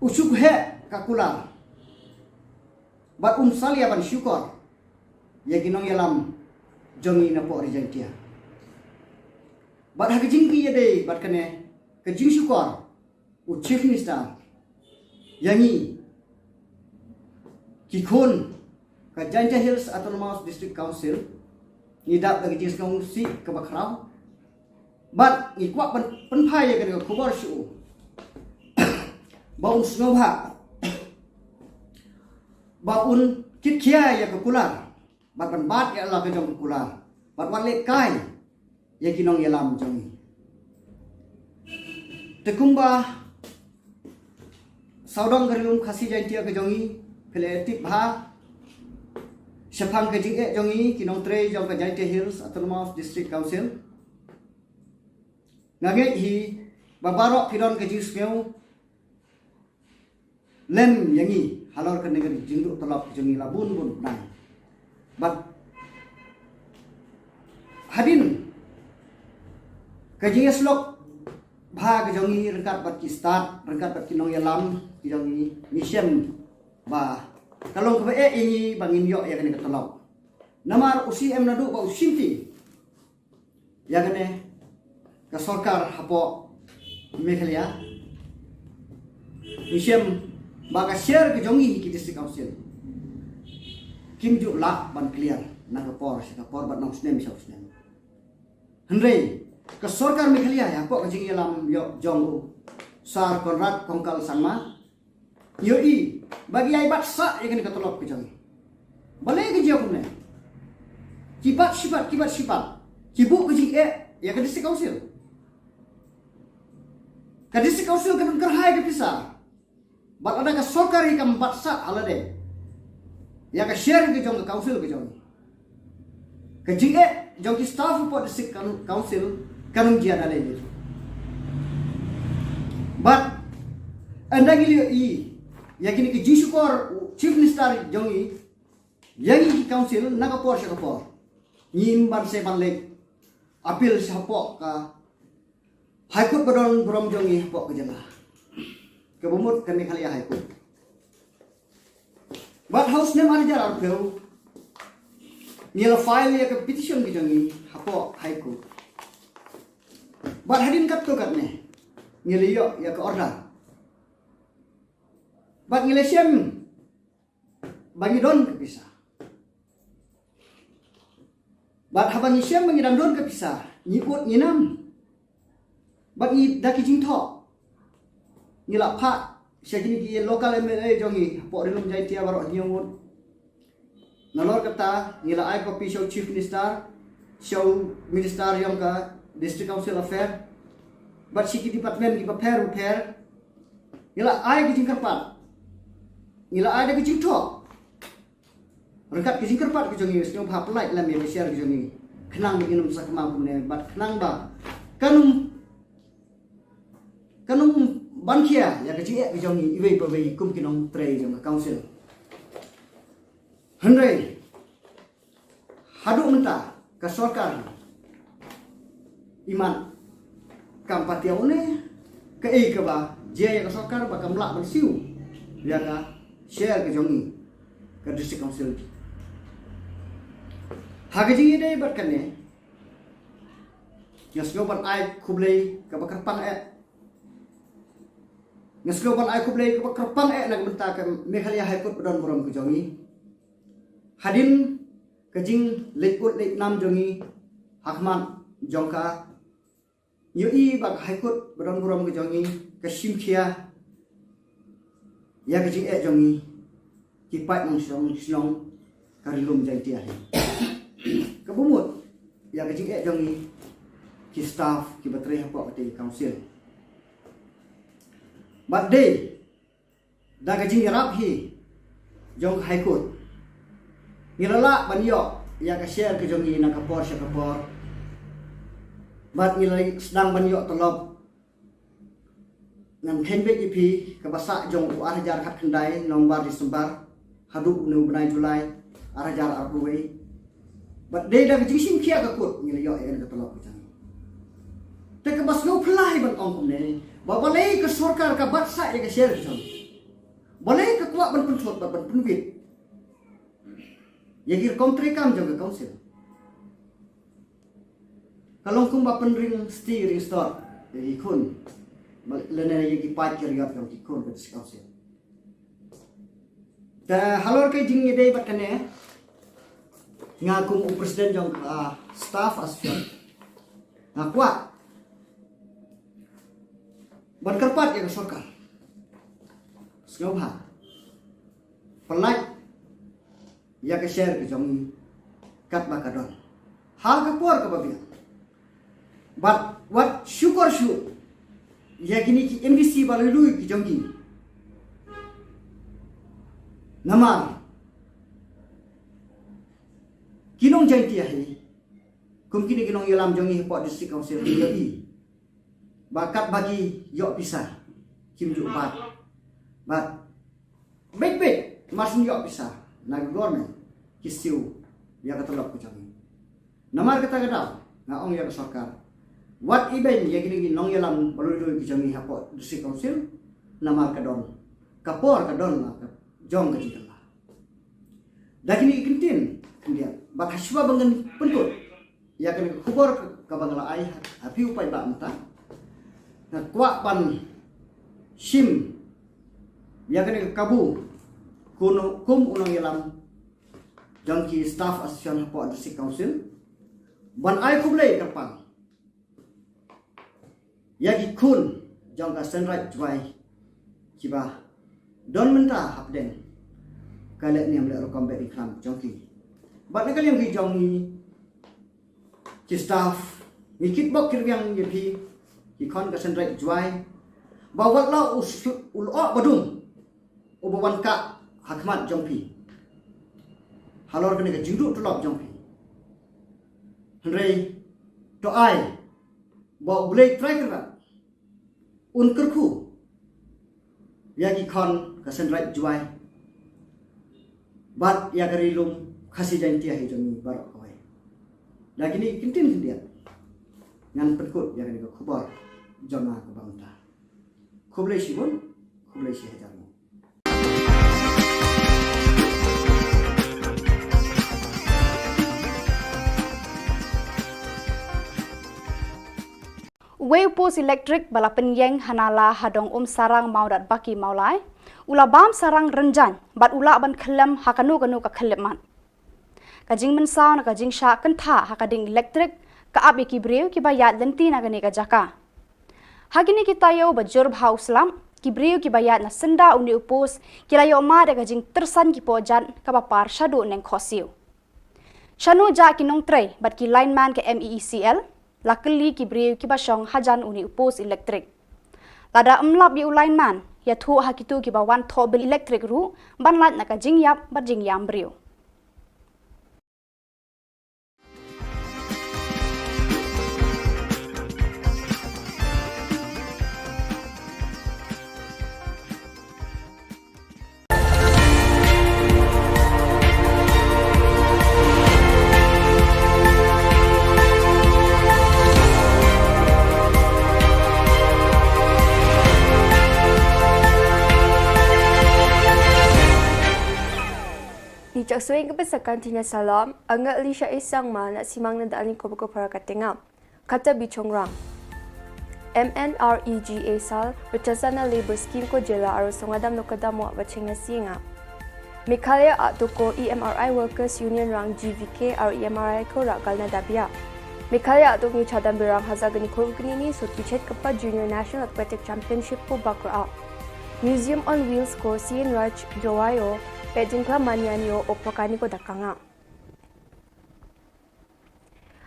u shu heh ka kular bad um salia ban shukor ïa ki nongïalam jong ngi napoh Ri Jaiñtia. Bad ha ka jingïadei bad kane ka jingshukor u Chief Minister ïa ngi ki khun ka Jaintia Hills Autonomous District Council, ngi dap da ka jingsngewsih kaba khraw. Bad ngi kwah pyn-, pynphai ïa kane ka khubor sha u ba un sngewbha, ba un kitkhia ïa ka kular bad ban bat ïa la ka jong ka kular bad wat leh kai ïa ki nongïalam jong ngi. Te kumba sawdong ka Ri Lum Khasi Jaiñtia ka jong ngi, phi la tip bha shaphang ka jingeh jong ngi ki nongtrei jong ka Jaintia Hills Autonomous District Council. Nga ngeit hi ba baroh phi don ka jingsngew lem ïa ngi halor kane ka jingduh tulop jong ngi la bun bun bnai. Bad hadien ka jingïasyllok bha ka jong ngi ryngkat bad ki stad, ryngkat bad ki nongïalam ki jong ngi, ngi shem ba ka long kaba eh ïa ngi ba ngin ïoh ïa kane ka tulop. Namar u C M naduh ba u shimti ïa kane ka sorkar hapoh Meghalaya, ngi shem ba ka share ka jong ngi ki District Council kim ju lah ban clear na ka por sha ka por bad na u snem sha u snem. Hynrei ka sorkar Meghalaya hapoh ka jingïalam ïoh jong u Sir Conrad Kongkal Sangma, ïohi ba ki ïai bat sah ïa kane ka tulop ka jong ngi. Balei ka jia kumne? Ki bat shi bat, ki bat shi bat, ki buh ka jingeh ïa ka District Council. Ka District Council ka don kyrhai ka pisa. Bad lada ka sorkar hi kam bat sah ha lade ïa ka share ka jong ka council ka jong ngi, ka jingeh jong ki staff hapoh District Coun-, Council kan ym jia da lei. Bad ynda ngi la ïohi ïa kine ki jingshukor u Chief Minister jong ngi ïa ngi ki council na ka por sha ka por, ngim banse ban leit appeal shapoh ka High Court ba don burom jong ngi hapoh ka jylla, kaba mut ka Meghalaya High Court. Bad ha u snem ar hajar arphew ngi la file ïa ka petition ka jong ngi hapoh High Court. Bad hadien katto katne ngi la ïoh ïa ka order. Bad ngi la shem ba ngi don ka pisa. Bad haba ngi shem ba ngi dang don ka pisa, ngi ud ngi nam. Bad ngi da ki jingthoh ngi la phah sha kine ki local M L A jong ngi hapoh Ri Lum Jaiñtia baroh hynñiew ngut. Nalor kata ngi la ai copy sha u Chief Minister, sha u Minister jong ka District Council Affair, bad sha ki department kiba pher bapher. Ngi la ai ki jingkyrpad, ngi la ai da ki jingthoh. Ryngkat ki jingkyrpad ki jong ngi, sngewbha pynlait lem ïa ka share ki jong ngi, khnang ba ngin ym sakma kumne bad khnang ba kan ym, kan ym ban khia ïa ka jingeh ki jong ngi iwei pa iwei kum ki nongtrei jong ka council. Hynrei haduh mynta ka sorkar imat kam patiaw ne kaei kaba jia ïa ka sorkar ba kam lah ban siew ïa ka share ka jong ngi ka District Council. Ha ka jingïadei bad kane, nga sngew ban ai khublei kaba kyrpang eh. Nga sngew ban ai khublei kaba kyrpang eh na ka bynta ka Meghalaya High Court ba don burom ka jong ngi. Hadien ka jingleit kut leit nam jong ngi ha khmat jong ka, ngi ïohi ba ka High Court ba don burom ka jong ngi ka shim khia ïa ka jingeh jong ngi ki paid nongshong shnong ka Ri Lum Jaiñtia hi. Kaba mut ïa ka jingeh jong ngi ki staff kiba trei hapoh katei ka council. Bad dei da ka jingïarap hi jong ka High Court ngi la lah ban ïoh ïa ka share ka jong ngi na ka por sha ka por. Bad ngi la sdang ban ïoh tulop. Ngan kheiñ beit ïa phi, kaba sah jong u ar hajar khatkhyndai November, December haduh une u bnai July ar hajar arphew wei. Bad dei da ka jingshim khia ka court ngi la ïoh ïa ka tulop ka jong ngi. Te kaba sngewphylla hi ban ong kumne, ba balei ka sorkar ka bat sah ïa ka share ka jong ngi? Balei ka kwah ban pynthut bad ban pynwit ïa ki rukom treikam jong ka council? Ka long kumba pynring sti ring stot ïa ki khun, lane ïa ki paid ki riot jong ki khun ka District Council. Te halor ka jingïadei bad kane, nga kum u president jong ka staff association nga kwah ban kyrpad ïa ka sorkar, sngewbha pyllait ïa ka share ka jong ngi katba ka don ha ka por kaba biang. Bad wat shukor shuh ïa kine ki M D C ba lui lui ki jong ngi. Namar ki nong Jaiñtia hi, kum kine ki nongïalam jong ngi hapoh District Council, ki ïohi ba katba ki ïoh pisa kim ju bat. Bad beit beit mar shu ïoh pisa na ka government, ki siew ïa ka tulop ka jong ngi. Namar kata ka daw nga ong ïa ka sorkar, wat ibeiñ ïa kine ki nongïalam ba lui lui ki jong ngi hapoh District Council, namar ka don ka por, ka don la ka jong ka jingkylla. Da kine ki kyntien khyndiat bad hashwa ba ngan pynkut ïa kane ka khubor kaba nga la ai ha phi u paidbah mynta, nga kwah ban shim ïa kane ka kabu kum u nongïalam jong ki staff association hapoh District Council ban ai khublei kyrpang ïa ki khun jong ka Seiñraij Jowai kiba don mynta hapdeng ka leh niam leh rukom beh diengphna jong ki. Bad na ka liang ki jong ngi ki staff, ngi kitbok kitrwiang ïa phi ki khun ka Seiñraij Jowai ba wat la u lyoh ba dum uba wan kah ha khmat jong phi halor kane ka jingduh tulop jong phi. Hynrei to ai ba U Blei Trai Kynrad un kyrkhu ïa ki khun ka Seiñraij Jowai bad ïa ka Ri Lum Khasi Jaiñtia hi jong ngi baroh kawei. Da kine ki kyntien khyndiat ngan pynkut ïa kane ka khubor jong nga kaba mynta. Khublei shibun, khublei shihajar nguh. Uwei u post elektrik ba la pynïeng ha Nala ha Dong Umsarang Mawdatbaki Mawlai u la bam sarang rynjang bad u lah ban khyllem ha kano kano ka khyllipmat. Ka jingmynsaw na ka jingshah kyntha ha ka ding elektrik ka ap ïa ki briew kiba ïaid lynti na kane ka jaka. Ha kine ki taïew ba jur bha u slap, ki briew kiba ïaid na syndah une u post ki la ïoh mad ïa ka jingtyrsan ki pohjat kaba par shaduh neng khohsiew. Shano jah ki nongtrei bad ki lineman ka M E E C L? La kylli ki briew kiba shong hajan une u post elektrik. Lada ym lap ïa u lineman, ïathuh ha kito kiba wan thoh bill elektrik ruh ban lait na ka jingïap bad jingïam briew. Ni chak suing ke besakan tina salam, anga Elisha Isang ma na simang na dani ko beko para katenga. Kata bichongrang. M N R E G A sal, Rachasana Labour Scheme ko jela aro songadam no kadam wa bacheng na singa. Meghalaya Aduk ko E M R I Workers Union rang G V K aro E M R I ko rak gal na dabia. Meghalaya Aduk ni chadam birang haza gani ko gani ni sut pichet kepa Junior National Aquatic Championship ko bakra. Museum on Wheels ko Sien Raj Jowaio, Pejingkla Manianio, Opakani ko dakanga.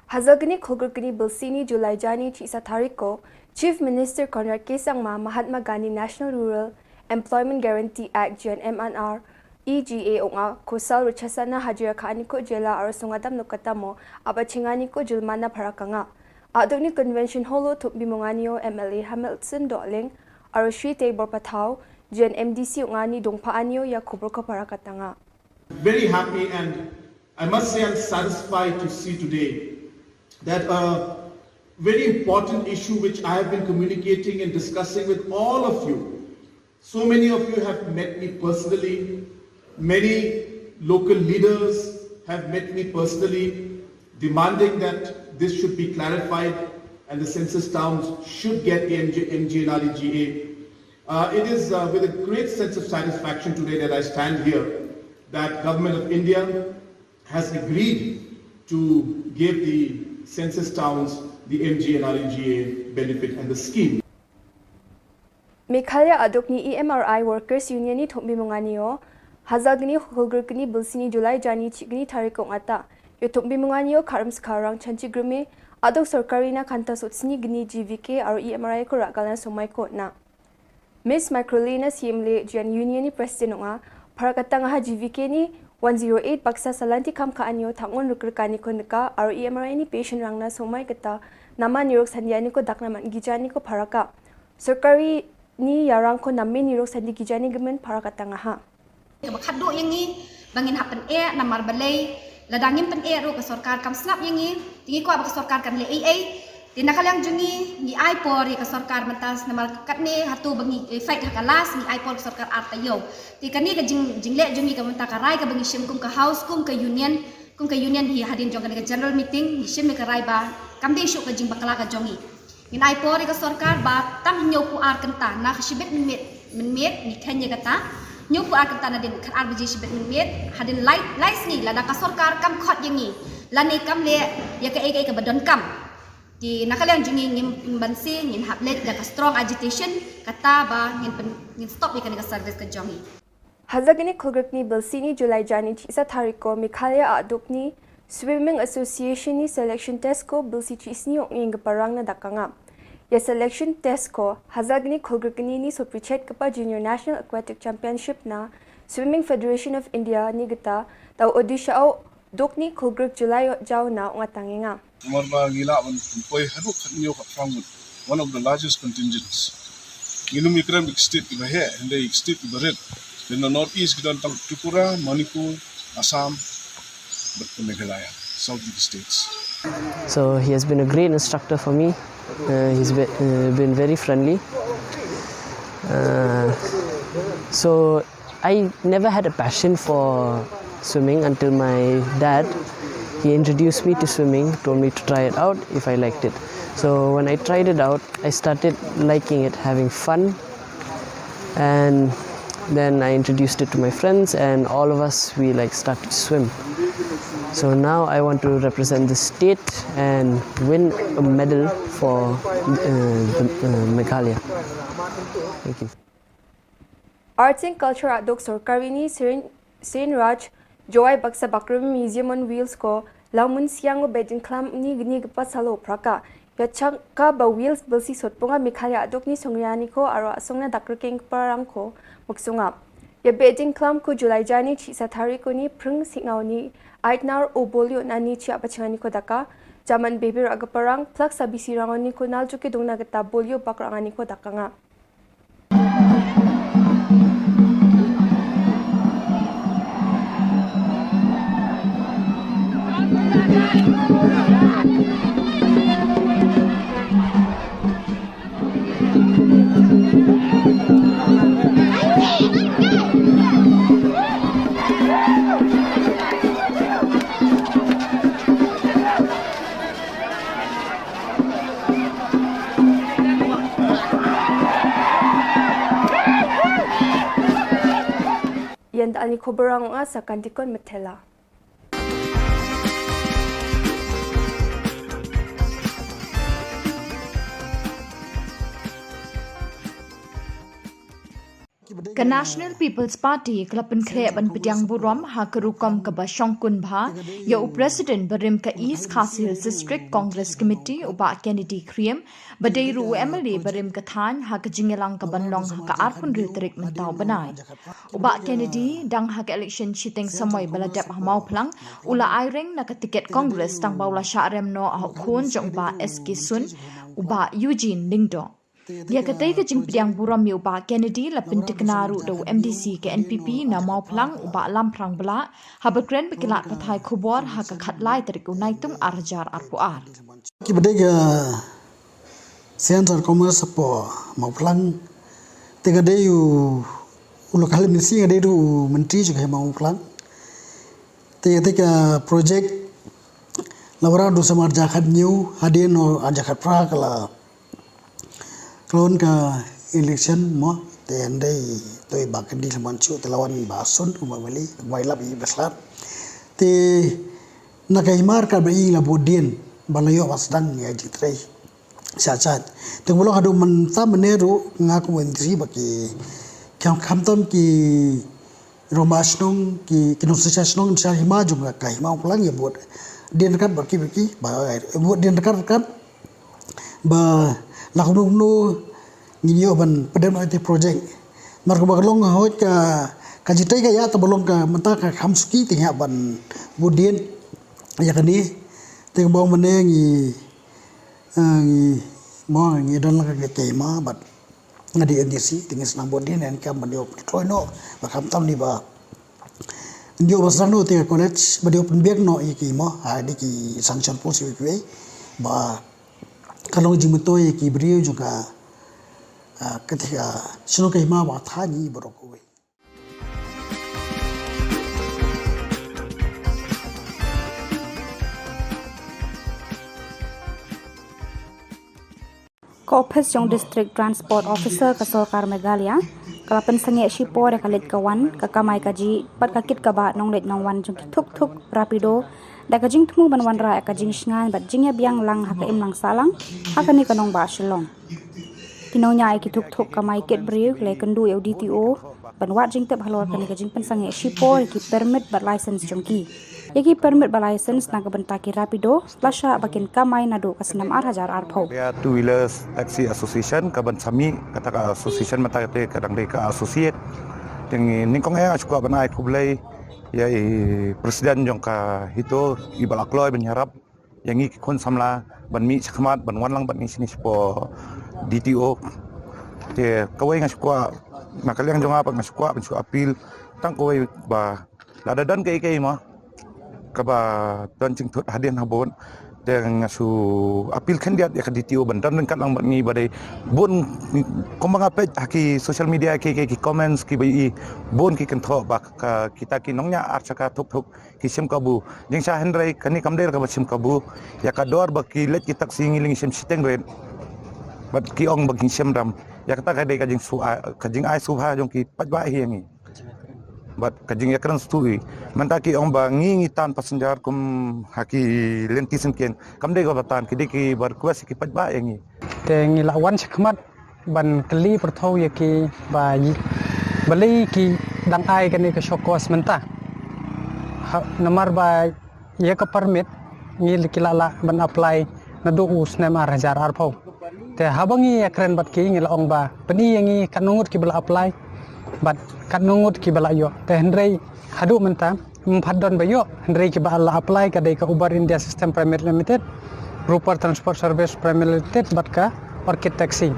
Hazagni khulgurkni bilsini July jani chisa tarik ko, Chief Minister Conrad K Sangma Mahatma Gandhi National Rural Employment Guarantee Act G N M N R E G A onga, kosal ruchasana hajira ka aniko jela aro songadam no katamo, aba chingani ko julmana parakanga. Adoni Convention Holo tup bimonganio M L A Hamilton Doling, aro Shri Tebor Pathau, G N M D C ongani dongpa anio ya kubur ko parakatanga. Very happy, and I must say I'm satisfied to see today that a very important issue which I have been communicating and discussing with all of you. So many of you have met me personally. Many local leaders have met me personally, demanding that this should be clarified and the census towns should get the M G, M G N R E G A. Uh, it is, uh, with a great sense of satisfaction today that I stand here that Government of India has agreed to give the census towns the M G N R E G A benefit and the scheme. Meghalaya Adokni E M R I Workers Union ni thumbi mungani o, hazagni khulgurkni bilsini July jani chikni tarik ong ata. Yo thumbi mungani o kharam skarang chanchi grume, Adok sorkari na khanta sutsni gni G V K aro E M R I ko rakalna somai ko na. Miss Microlina Siemle Jan Union ni President ong a, parakatang ha G V K ni one zero eight baksa salanti kam ka anyo thangon rukrkani ko neka, aro E M R I ni patient rangna somai kata, nama nirok sandiani ko dakna man gijani ko paraka. Sorkari ni yarang ko namme nirok sandi gijani gemen parakatang ha. Kaba khadduh ïa ngi ba ngin hap pyneh namar balei lada ngim pyneh ruh ka sorkar kam sngap ïa ngi, te ngi kwah ba ka sorkar kan leh ei ei. Te na ka liang jong ngi ngi ai por ïa ka sorkar mynta namar katne hato ba ngi, eh, fight ha ka last, ngi ai por ka sorkar ar taïew. Te kane ka jing, jingleh jong ngi ka mynta ka rai kaba ngi shim kum ka house, kum ka union, kum ka union hi hadien jong kane ka general meeting ngi shim ïa ka rai ba kam dei shuh ka jingbakla ka jong ngi. Ngin ai por ïa ka sorkar ba tang hynñiew phew ar kynta na ka shibit mynmiet, mynmiet ngi kheiñ ïa kata. Hynñiew phew ar kynta nadien khatar baje shibit mynmiet, hadien lai, lai sngi lada ka sorkar kam khot ïa ngi lane kam leh ïa kaei kaei kaba donkam, te na ka liang jong ngi ngim, ngim banse, ngin hap leit da ka strong agitation, kata ba ngin pyn, ngin stop ïa kane ka service ka jong ngi. Hazagni khulgurkni bilsini July jani chisa tarik ko Meghalaya Adokni Swimming Association ni selection test ko bilsi chisni ong ing parang na dakanga. Ïa selection test ko hazagni khulgurkni ni sut pichet kapa Junior National Aquatic Championship na Swimming Federation of India ni gita da Odisha o Dokni khulgurk July jaw na ong atang ïa nga. Namar ba ngi lah ban poi haduh khathynñiew khatphra ngut, one of the largest contingents. Ngi nym ïakren bad ki state kiba heh, hynrei ki state kiba rit. Dei na North East ki don tang Tripura, Manipur, Assam, bad ka Meghalaya, South East states. So he has been a great instructor for me. Uh, he's be, uh, been very friendly. Uh, so I never had a passion for swimming until my dad, he introduced me to swimming, told me to try it out if I liked it. So when I tried it out, I started liking it, having fun. And then I introduced it to my friends, and all of us, we, like, started to swim. So now I want to represent the state and win a medal for, uh, the, uh, Meghalaya. Thank you. Arts and Culture Adok Sorkari ni Srin, Srin Raj Jowai baksa bakrum Museum on Wheels ko Langmun Siang o Bedin Klam ni gni gpa salo praka. Ya changka ba Wheels bilsi sotpunga Meghalaya Adok ni Songyani ko aro asongna dakrkeng parang ko muksunga. Ya Bedin Klam ko July jani chisa tarik ko ni prung singau ni aitnar o bolio nani chia pachingani ko daka. Jaman bebir agaparang plak sabisi rangoni ko naljuki dungna geta bolio bakrangani ko dakanga. Ani khubor ang nga sa Kantikon Methela. Ka National People's Party ka la pynkhreh ban pdiang burom ha ka rukom kaba shongkun bha ïa u President barim ka East Khasi Hills District Congress Committee, u Bah Kennedy Khriem, ba dei ruh u M L A barim ka thaiñ, ha ka jingïalang kaban long ha ka arphew hynriew tarik mynta u bnai. U Bah Kennedy, dang ha ka election shiteng samoi ba la dep ha Mawphlang, u la aireng na ka tiket Congress tang ba u la shah rem noh ha u khun jong u Bah S K Sun, u Bah Eugene Lyngdoh. Ïa katei ka jingpdiang burom ïa u Bah Kennedy la pyntikna ruh da u M D C ka N P P na Mawphlang, u Bah Lamphrang Blah, haba kren bad ki lad pathai khubor ha ka khatlai tarik u Naitung ar hajar arphew ar. Ki ba dei ka Science and Commerce hapoh Mawphlang, te ka dei u, u local M D C, ka dei ruh u myntri jong ka hima Mawphlang. Te, te ka project la wanrah naduh snem ar hajar khathynñiew, hadien ar hajar khatphra ka la khlon ka election mo, te hynrei to i Bah Kennedy la wan shuh, te la wan Bah Sun, u M L A, u Bah Ilap i Bah Slat. Te na ka hima ka ba i la bud dien ba la ïoh ba sdang ïa jingtrei. Sha sha. Te kumba long haduh mynta mynne ruh nga kum u M D C ba ki, kham, khamtam ki rangbah shnong, ki, ki nongshong shnong sha hima jong ka hima Mawphlang ïa bud dien ryngkat bad ki, bad ki, ba, eh, bud dien ryngkat ryngkat. Ba la kumno kumno ngin ïoh ban pyndonkam ïa kata ka project. Namar kaba ka long hooid ka, ka jingtrei ka ïa kaba long ka mynta ka kham suki te ïa ban bud dien ïa kane. Te kumba mynne ngi, eh, ngi, mo ngi don lang ka, ka hima bad nga dei M D C, te ngin sa nang bud dien, ngin kam ban ïoh pyntrei noh, ba khamtam ne ba ïoh ba sdang noh te ka college, ba ïoh pynbiang noh ïa ki mo, ha, dei ki sanction post ïa kiwei, ba ka long jingmyntoi ïa ki briew jong ka, ah, ka te ka shnong ka hima bad thaiñ baroh kawei. Ka ophis jong District Transport Officer ka Sorkar Meghalaya ka la pynsangeh shipor ïa ka leit ka wan, ka kamai kajih bad ka kit ka bah nongleit nongwan jong ki tuk tuk Rapido, da ka jingthmu ban wanrah ïa ka jingshngaiñ bad jingïabiang lang ha ka imlang sahlang ha kane ka nongbah Shillong. Ki nongñiah ïa ki tuk tuk kamai kit briew ki la ïakynduh ïa u D T O ban wad jingtip halor kane ka jingpynsangeh shipor ïa ki permit bad license jong ki. Ïa ki permit bad license na ka bynta ki Rapido la shah ba kin kamai naduh ka snem ar hajar arphew. Meghalaya Two Wheelers Taxi Association, ka ban sa mih kata ka association mynta kata ka dang dei ka associate. Te nyngkong eh nga shu kwah ban ai khublei ïa i president jong ka HITO, i ba la kloi ban ïarap ïa ngi ki khun samla ban mih shakhmat ban wan lang bad ngi shane shapoh D T O. Te kawei nga shu kwah, na ka liang jong nga pat nga shu kwah ban shu appeal tang kawei ba lada don kaei kaei mo kaba don jingthut hadien habud, te nga shu appeal khyndiat ïa ka D T O ban don ryngkat lang bad ngi ba dei bun, kumba nga peit ha ki social media, ki, ki, ki comments kiba ïohi, bun ki kynthoh ba ka, kita ki nongñiah ar shaka tuk tuk ki shim kabu. Jingshisha hynrei kane kam dei kaba shim kabu. Ïa ka dor ba ki leit ki taxi ngi la ngi shim shiteng rit. Bad ki ong ba ki shim ram. Ïa kata ka dei ka jingsu-, ka jingai subha jong ki paidbah hi ïa ngi. Bad ka jingïakren shuh hi. Mynta ki ong ba ngi ngi tan passenger kum ha ki lynti syngkien. Kam dei kaba tan, ki dei kiba request ki paidbah ïa ngi. Te ngi la wan shakhmat ban kylli pyrthuh ïa ki ba i-, balei ki dang ai kane ka show cause mynta. Ha, namar ba ïa ka permit ngi la, ki la lah ban apply naduh u snem ar hajar arphew. Te haba ngi ïakren bad ki ngi la ong ba pyni ïa ngi katno ngut kiba la apply bad katno ngut kiba la ïoh. Te hynrei haduh mynta ym pat don ba ïoh, hynrei kiba la apply ka dei ka Uber India System Private Limited, Rooper Transport Service Private Limited bad ka Orchid Taxi.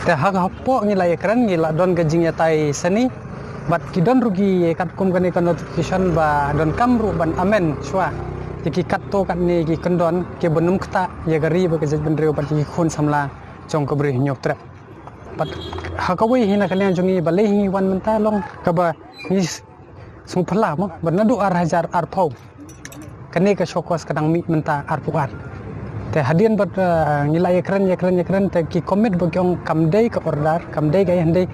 Te ha kaba ngi la ïakren ngi la don ka jingïatai sani bad ki don ruh ki katkum kane ka notification ba donkam ruh ban amend shuwa ïa ki katto katne ki kyndon kiba nym ktah ïa ka ri bad ka jaitbynriew bad ïa ki khun samla jong ka Bri Hynñiewtrep. Bad ha kawei hi na ka liang jong ngi balei hi ngi wan mynta long kaba ngi sngewphylla mo ba naduh ar hajar arphew kane ka show cause ka dang mih mynta arphew ar. Te hadien bad, eh, ngi la ïakren, ïakren, ïakren, te ki commit ba ki ong kam dei ka order, kam dei ka ïa hynrei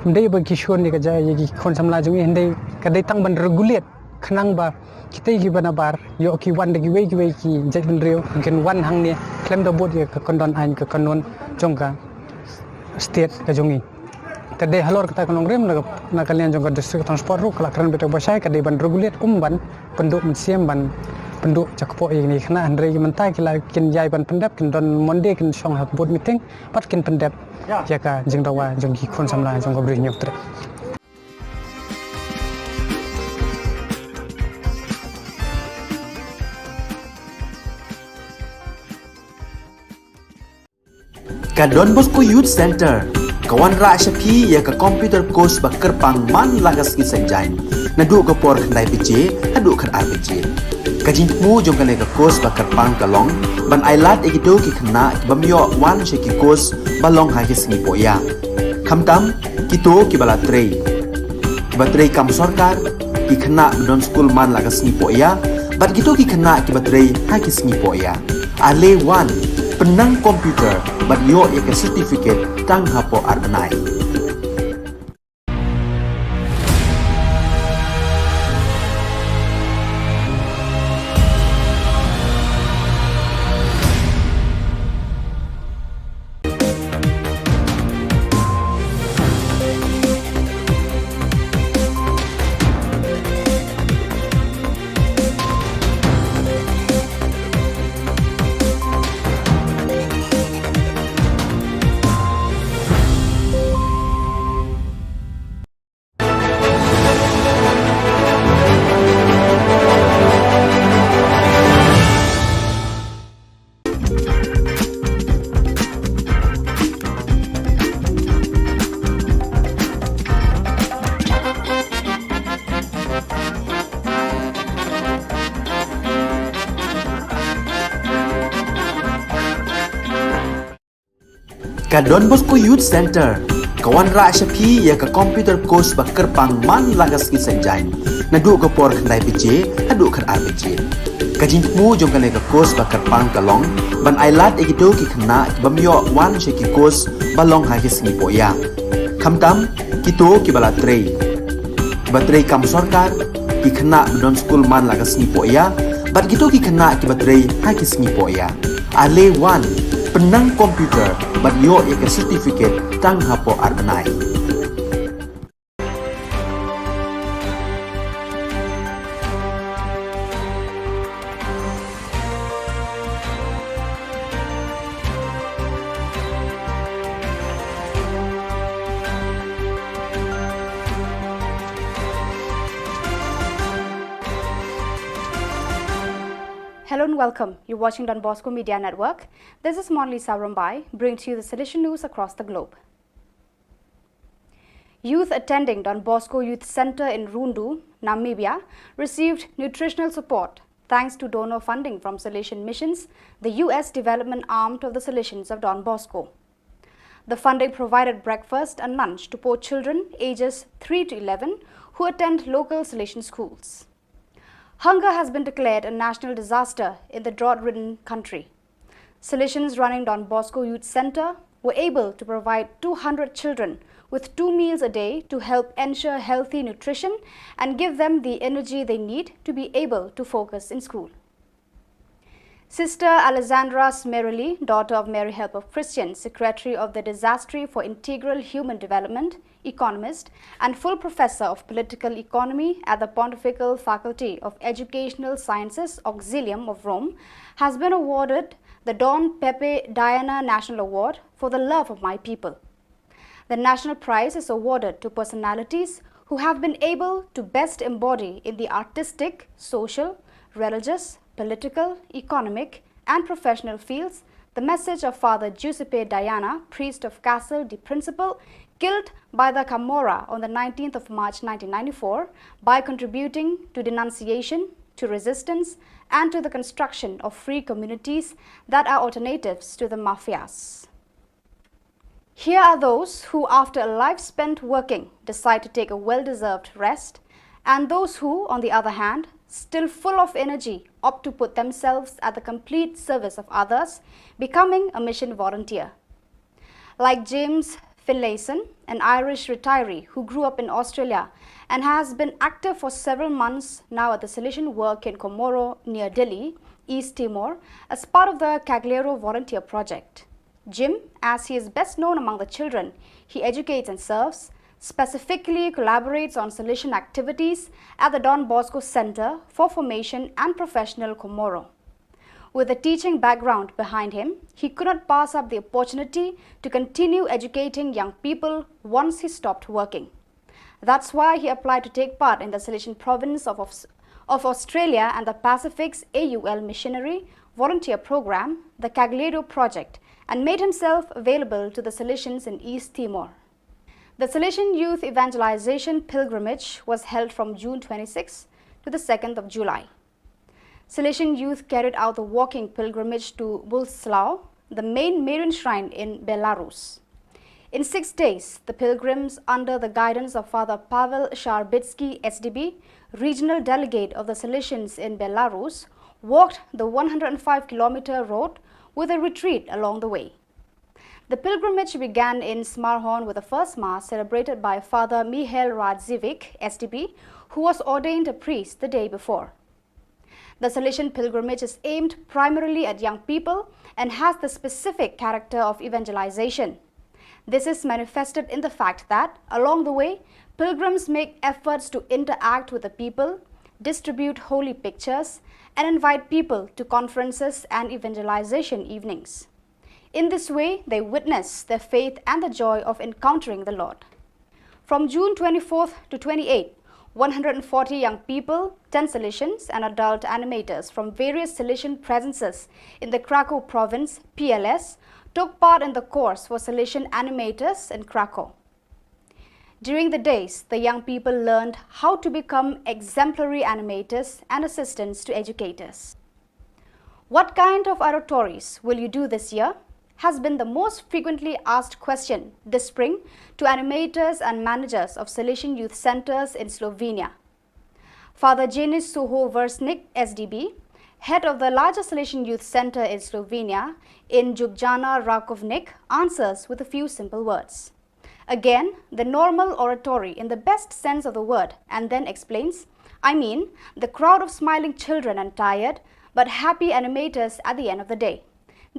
Ym dei ba ki shun ïa ka jait ïa ki khun samla jong ngi, hynrei ka dei tang ban regulate khnang ba kita kiba nabar ïoh ki wan da kiwei kiwei ki jaitbynriew, kin wan hangne khlem da bud ïa ka kyndon aiñ ka kanun jong ka state ka jong ngi. Ka dei halor kata ka nongrim na ka, na ka liang jong ka District Transport ruh ka la kren beit ba shai, ka dei ban regulate kum ban pynduh mynsiem, ban pynduh jakpoh ïa kine ki khynnah, hynrei mynta ki la kin ïai ban pyndep, kin don Monday kin shong ha board meeting bad kin pyndep ïa ka jingdawa jong ki khun samla jong ka Bri Hynñiewtrep. Ka Don Bosco Youth Center ka wanrah sha phi ïa ka computer course ba kyrpang man la ka sngi Saitjaiñ, naduh ka por khyndai baje haduh khatar baje. Ka jingthmu jong kane ka course ba kyrpang ka long ban ailad ïa kito ki khynnah ki bym ïoh wan sha ki course ba long ha ki sngi pohïa, khamtam kito kiba la trei, kiba trei kam sorkar, ki khynnah ba don skul man la ka sngi pohïa, bad kito ki khynnah kiba trei ha ki sngi pohïa. Ale wan, pynnang computer bad ïoh ïa ka certificate tang hapoh ar bnai. Ka Don Bosco Youth Center ka wanrah sha phi ïa ka computer course ba kyrpang man la ka sngi Saitjaiñ, naduh ka por khyndai baje haduh khatar baje. Ka jingthmu jong kane ka course ba kyrpang ka long ban ailad ïa kito ki khynnah ki bym ïoh wan sha ki course ba long ha ki sngi pohïa, khamtam kito kiba la trei, kiba trei kam sorkar, ki khynnah ba don skul man la ka sngi pohïa, bad kito ki khynnah kiba trei ha ki sngi pohïa. Ale wan, pynnang computer bad ïoh ïa ka certificate tang hapoh ar bnai. Hello and welcome. You're watching Don Bosco Media Network. This is Monlisa Rombai, bringing to you the Salesian news across the globe. Youth attending Don Bosco Youth Center in Rundu, Namibia, received nutritional support thanks to donor funding from Salesian Missions, the U S development arm of the Salesians of Don Bosco. The funding provided breakfast and lunch to poor children ages three to eleven who attend local Salesian schools. Hunger has been declared a national disaster in the drought-ridden country. Salesians running Don Bosco Youth Center were able to provide two hundred children with two meals a day to help ensure healthy nutrition and give them the energy they need to be able to focus in school. Sister Alessandra Smeroli, daughter of Mary Help of Christians, secretary of the Dicastery for Integral Human Development, economist, and full professor of political economy at the Pontifical Faculty of Educational Sciences, Auxilium of Rome, has been awarded the Don Pepe Diana National Award for the love of my people. The national prize is awarded to personalities who have been able to best embody in the artistic, social, religious, political, economic, and professional fields the message of Father Giuseppe Diana, priest of Castel di Principe, killed by the Camorra on the nineteenth of March nineteen ninety-four, by contributing to denunciation, to resistance, and to the construction of free communities that are alternatives to the mafias. Here are those who, after a life spent working, decide to take a well-deserved rest, and those who, on the other hand, still full of energy, opt to put themselves at the complete service of others, becoming a mission volunteer. Like James Finlayson, an Irish retiree who grew up in Australia and has been active for several months now at the Salesian Work in Comoro near Dili, East Timor, as part of the Cagliero Volunteer Project. Jim, as he is best known among the children he educates and serves, specifically collaborates on Salesian activities at the Don Bosco Center for Formation and Professional Comoro. With a teaching background behind him, he could not pass up the opportunity to continue educating young people once he stopped working. That's why he applied to take part in the Salesian province of, of, of Australia and the Pacific's A U L missionary volunteer program, the Cagliero Project, and made himself available to the Salesians in East Timor. The Salesian Youth Evangelization Pilgrimage was held from June twenty-sixth to the second of July. Salesian youth carried out the walking pilgrimage to Bulslau, the main Marian shrine in Belarus. In six days, the pilgrims, under the guidance of Father Pavel Sharbitsky, S D B, regional delegate of the Salesians in Belarus, walked the one hundred five kilometer road with a retreat along the way. The pilgrimage began in Smarhorn with the first Mass celebrated by Father Mihail Radziwick, S D B, who was ordained a priest the day before. The Salesian pilgrimage is aimed primarily at young people and has the specific character of evangelization. This is manifested in the fact that, along the way, pilgrims make efforts to interact with the people, distribute holy pictures, and invite people to conferences and evangelization evenings. In this way, they witness their faith and the joy of encountering the Lord. From June twenty-fourth to twenty-eighth, one hundred forty young people, ten Salesians and adult animators from various Salesian presences in the Krakow province, P L S, took part in the course for Salesian animators in Krakow. During the days, the young people learned how to become exemplary animators and assistants to educators. "What kind of oratories will you do this year?" has been the most frequently asked question this spring to animators and managers of Salesian youth centers in Slovenia. Father Janis Suho Versnik, S D B, head of the largest Salesian youth center in Slovenia, in Ljubljana Rakovnik, answers with a few simple words. Again, the normal oratory in the best sense of the word, and then explains, "I mean, the crowd of smiling children and tired, but happy animators at the end of the day."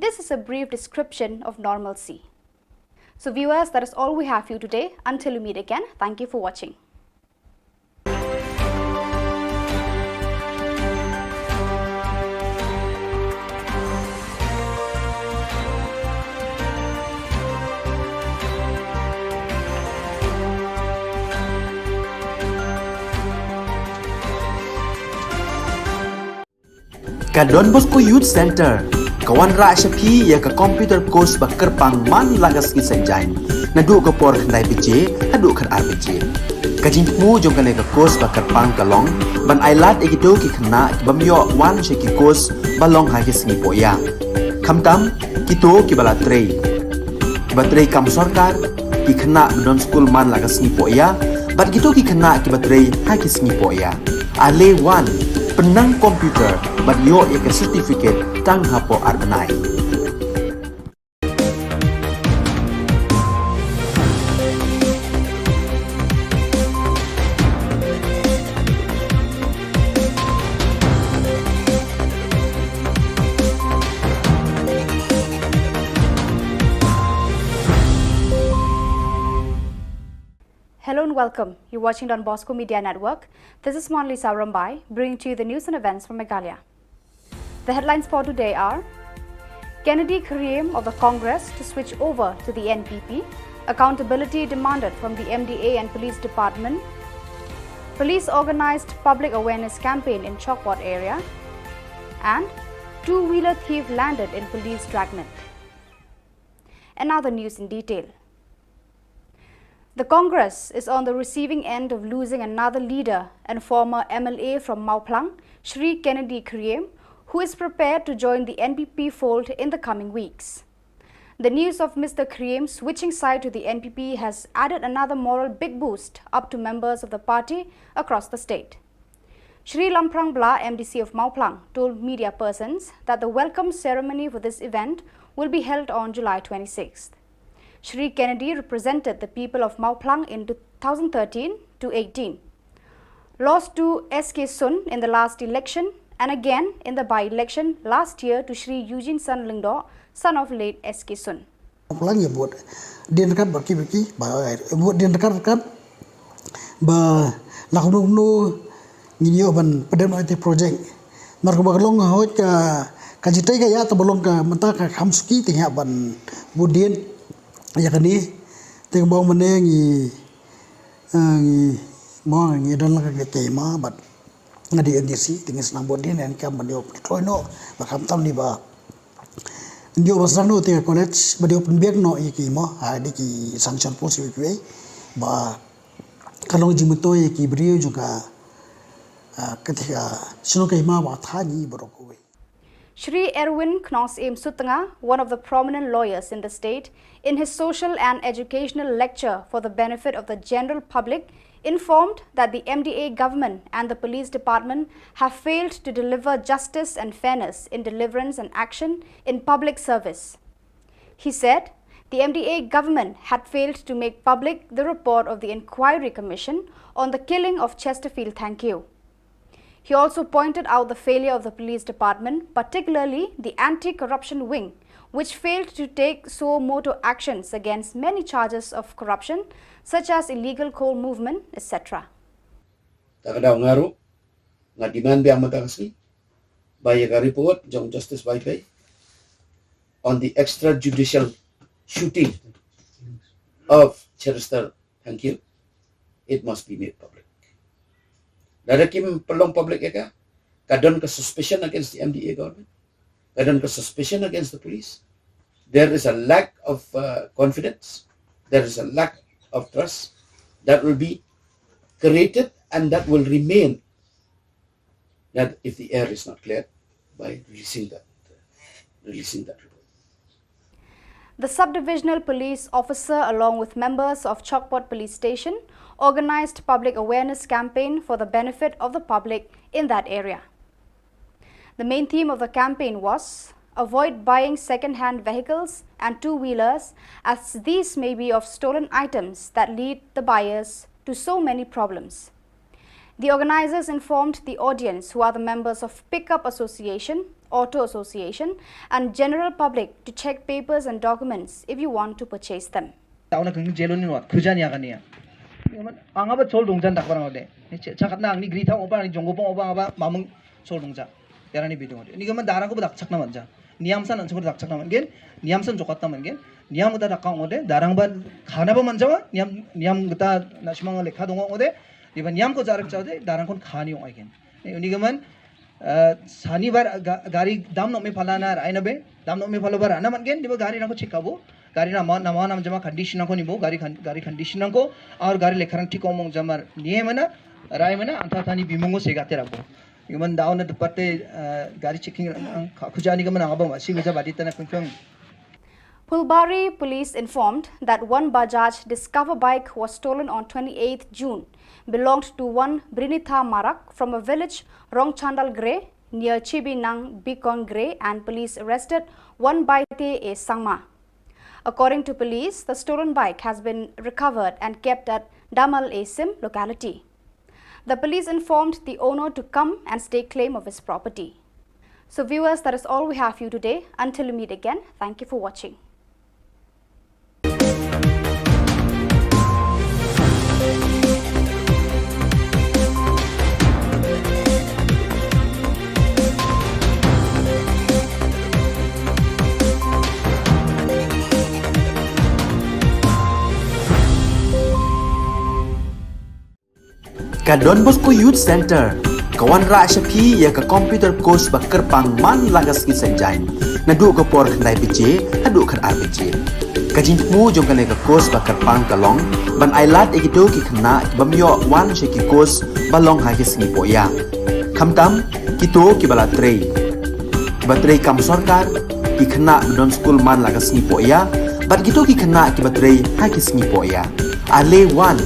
This is a brief description of normalcy. So viewers, that is all we have for you today. Until we meet again, thank you for watching. Ka Don Bosco Youth Center ka wanrah sha phi ïa ka computer course ba kyrpang man la ka sngi Saitjaiñ, naduh ka por khyndai baje haduh khatar baje. Ka jingthmu jong kane ka course ba kyrpang ka long ban ailad ïa kito ki khynnah ki bym ïoh wan sha ki course ba long ha ki sngi pohïa, khamtam kito kiba la trei, kiba trei kam sorkar, ki khynnah ba don skul man la ka sngi pohïa, bad kito ki khynnah kiba trei ha ki sngi pohïa. Ale wan, pynnang computer bad ïoh ïa ka certificate tang hapoh ar bnai. Hello and welcome. You're watching Don Bosco Media Network. This is Monalisa Rymbai, bringing to you the news and events from Meghalaya. The headlines for today are: Kennedy Kyriem of the Congress to switch over to the N P P, accountability demanded from the M D A and Police Department, police organized public awareness campaign in Chawkbot area, and two-wheeler thief landed in police dragnet. And now the news in detail. The Congress is on the receiving end of losing another leader and former M L A from Mawphlang, Shri Kennedy Kyriem, who is prepared to join the N P P fold in the coming weeks. The news of Mister Kyriem switching side to the N P P has added another moral big boost up to members of the party across the state. Shri Lamphrang Blah, M D C of Mawphlang, told media persons that the welcome ceremony for this event will be held on July twenty-sixth. Shri Kennedy represented the people of Mawphlang in two thousand thirteen to eighteen. Lost to S K Sun in the last election and again in the by-election last year to Shri Eugene San Lyngdoh, son of late S K Sun. Plang ïa bud dien kat ba ki ba ki ba bud dien kat kat ba la kumno kumno ngi ïoh ban pyndonkam ïa ki project. Namar kaba ka long hoi ka ka jitai ka ïa ta ba long ka mynta ka kham suki te ïa ban bud dien ïa kane te kaba ong mynne ngi, eh, ngi mo ngi don la ka ka ma bad nga dei M D C te ngi sdang bud dien ïa ka ban ïoh pynkloi noh ba khamtam ni ba ngi ïoh ba sdang noh te ka college ba ïoh pynbiang noh ïa ki mo ha dei ki sanction post ïa ki ba ka long jingmyntoi ïa ki briew jong ka, ah, ka te ka shnong ka hima ba thani baroh kawei. Shri Erwin Knox M Sutnga, one of the prominent lawyers in the state, in his social and educational lecture for the benefit of the general public, informed that the M D A government and the police department have failed to deliver justice and fairness in deliverance and action in public service. He said the M D A government had failed to make public the report of the inquiry commission on the killing of Chesterfield Thankeau. He also pointed out the failure of the police department, particularly the anti-corruption wing, which failed to take suo motu actions against many charges of corruption, such as illegal coal movement, et cetera. Ta ka daw nga ruh nga demand biang mynta ka sngi ba ïa ka report jong Justice Vaiphei on the extrajudicial shooting of Chester Thankeau, it must be made public. Lada kim pynlong public ïa ka, ka don ka suspicion against the M D A government, ka don ka suspicion against the police. There is a lack of, uh, confidence. There is a lack of trust that will be created and that will remain that if the air is not cleared by releasing that, releasing that report. The sub-divisional police officer, along with members of Chokpot Police Station, organized public awareness campaign for the benefit of the public in that area. The main theme of the campaign was avoid buying second-hand vehicles and two-wheelers, as these may be of stolen items that lead the buyers to so many problems. The organizers informed the audience, who are the members of Pickup Association, Auto Association, and general public to check papers and documents if you want to purchase them. Tauna kang jelo ni wat khujan ya kania. Ang aba chol dongjan dak barang ode. Ni che- chakat na ang ni gri thang oba ni jonggo pong oba aba mamung chol dongjan. Yarani bidung ode. Ni gaman darang ko dak chak na manja. Niam san ang chak dak chak na man gen. Niam san jokat na man gen. Niam kita dak kang ode. Darang ban khana ba manja ba. Niam niam kita na shimang lekha dong ode. Di ba niam ko jarak cha ode. Darang kon khani ong ai gen. Ni ni gaman, eh, sani bar ga- gari dam nok me phala na rai na be. Dam nok me phala bar na man gen. Di ba gari na ko chikabo. Gari na ma na ma nam jama condition nangko ni bo gari con- gari condition nangko aur gari lekharang thik omong jamar nie mana rai mana anta tani bimungo se gate rabo. Yuman daun na departe, eh, gari checking ang khuja ni gaman ang abang si guja badi tana kungkung. Phulbari police informed that one Bajaj Discover bike was stolen on twenty-eighth June, belonged to one Brinitha Marak from a village Rongchandal Gre near Chibinang Bikon Gre, and police arrested one Baite A Sangma. According to police, the stolen bike has been recovered and kept at Damal A Sim locality. The police informed the owner to come and stake claim of his property. So viewers, that is all we have for you today. Until we meet again, thank you for watching. Ka Don Bosco Youth Centre ka wanrah sha phi ïa ka computer course ba kyrpang man la ka sngi Saitjaiñ, naduh ka por khyndai baje haduh khatar baje. Ka jingthmu jong kane ka course ba kyrpang ka long ban ailad ïa kito ki khynnah ki bym ïoh wan sha ki course ba long ha ki sngi pohïa, khamtam kito kiba la trei, kiba trei kam sorkar, ki khynnah ba don skul man la ka sngi pohïa bad kito ki khynnah kiba trei ha ki sngi pohïa. Ale wan,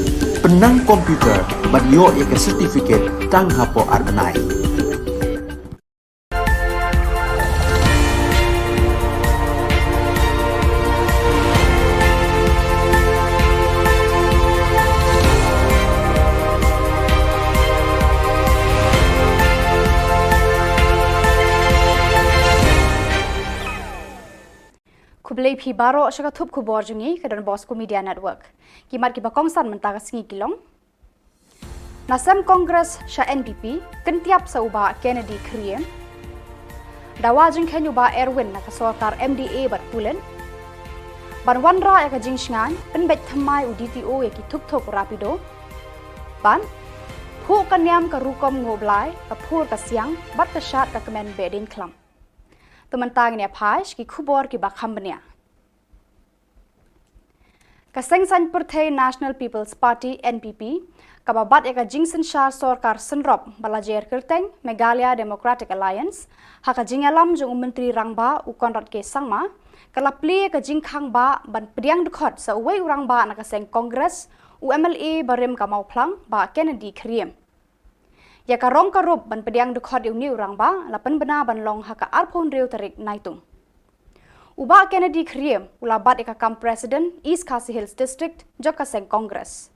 pynnang computer bad ïoh ïa ka certificate tang hapoh ar bnai. Te phi baroh sha ka thup khubor jong ngi ka Don Bosco Media Network. Ki mat kiba kongsan mynta ka sngi ki long: Na seng Congress sha N P P, kyntiap sa u Bah Kennedy Khriem. Dawa jingkheiñ u Bah Erwin na ka sorkar M D A bad pulit. Ban wanrah ïa ka jingshngain, pynbeit thymmai u D T O ïa ki thuk thuk Rapido. Ban phuh ka niam ka rukom nguh blai, ka phur ka siang, bad ka shad ka kmen behdeiñ khlam. Te mynta ngin ïa phai sha ki khubor kiba kham bniah. Ka seng saiñ pyrthei National People's Party, N P P, kaba bat ïa ka jingsynshar sorkar synrop ba la jer kyrteng Meghalaya Democratic Alliance, ha ka jingïalam jong u Myntri Rangbah u Conrad K Sangma, ka la plie ka jingkhang bah ban pdiang dkhot sa uwei u rangbah na ka seng Congress, u M L A barim ka Mawphlang, Bah Kennedy Khriem. Ïa ka rong ka rup ban pdiang dkhot ïa une u rangbah la pynbna ban long ha ka arphew hynriew tarik Naitung. U Bah Kennedy Khriem u la bat ïa ka kam President East Khasi Hills District jong ka seng Congress.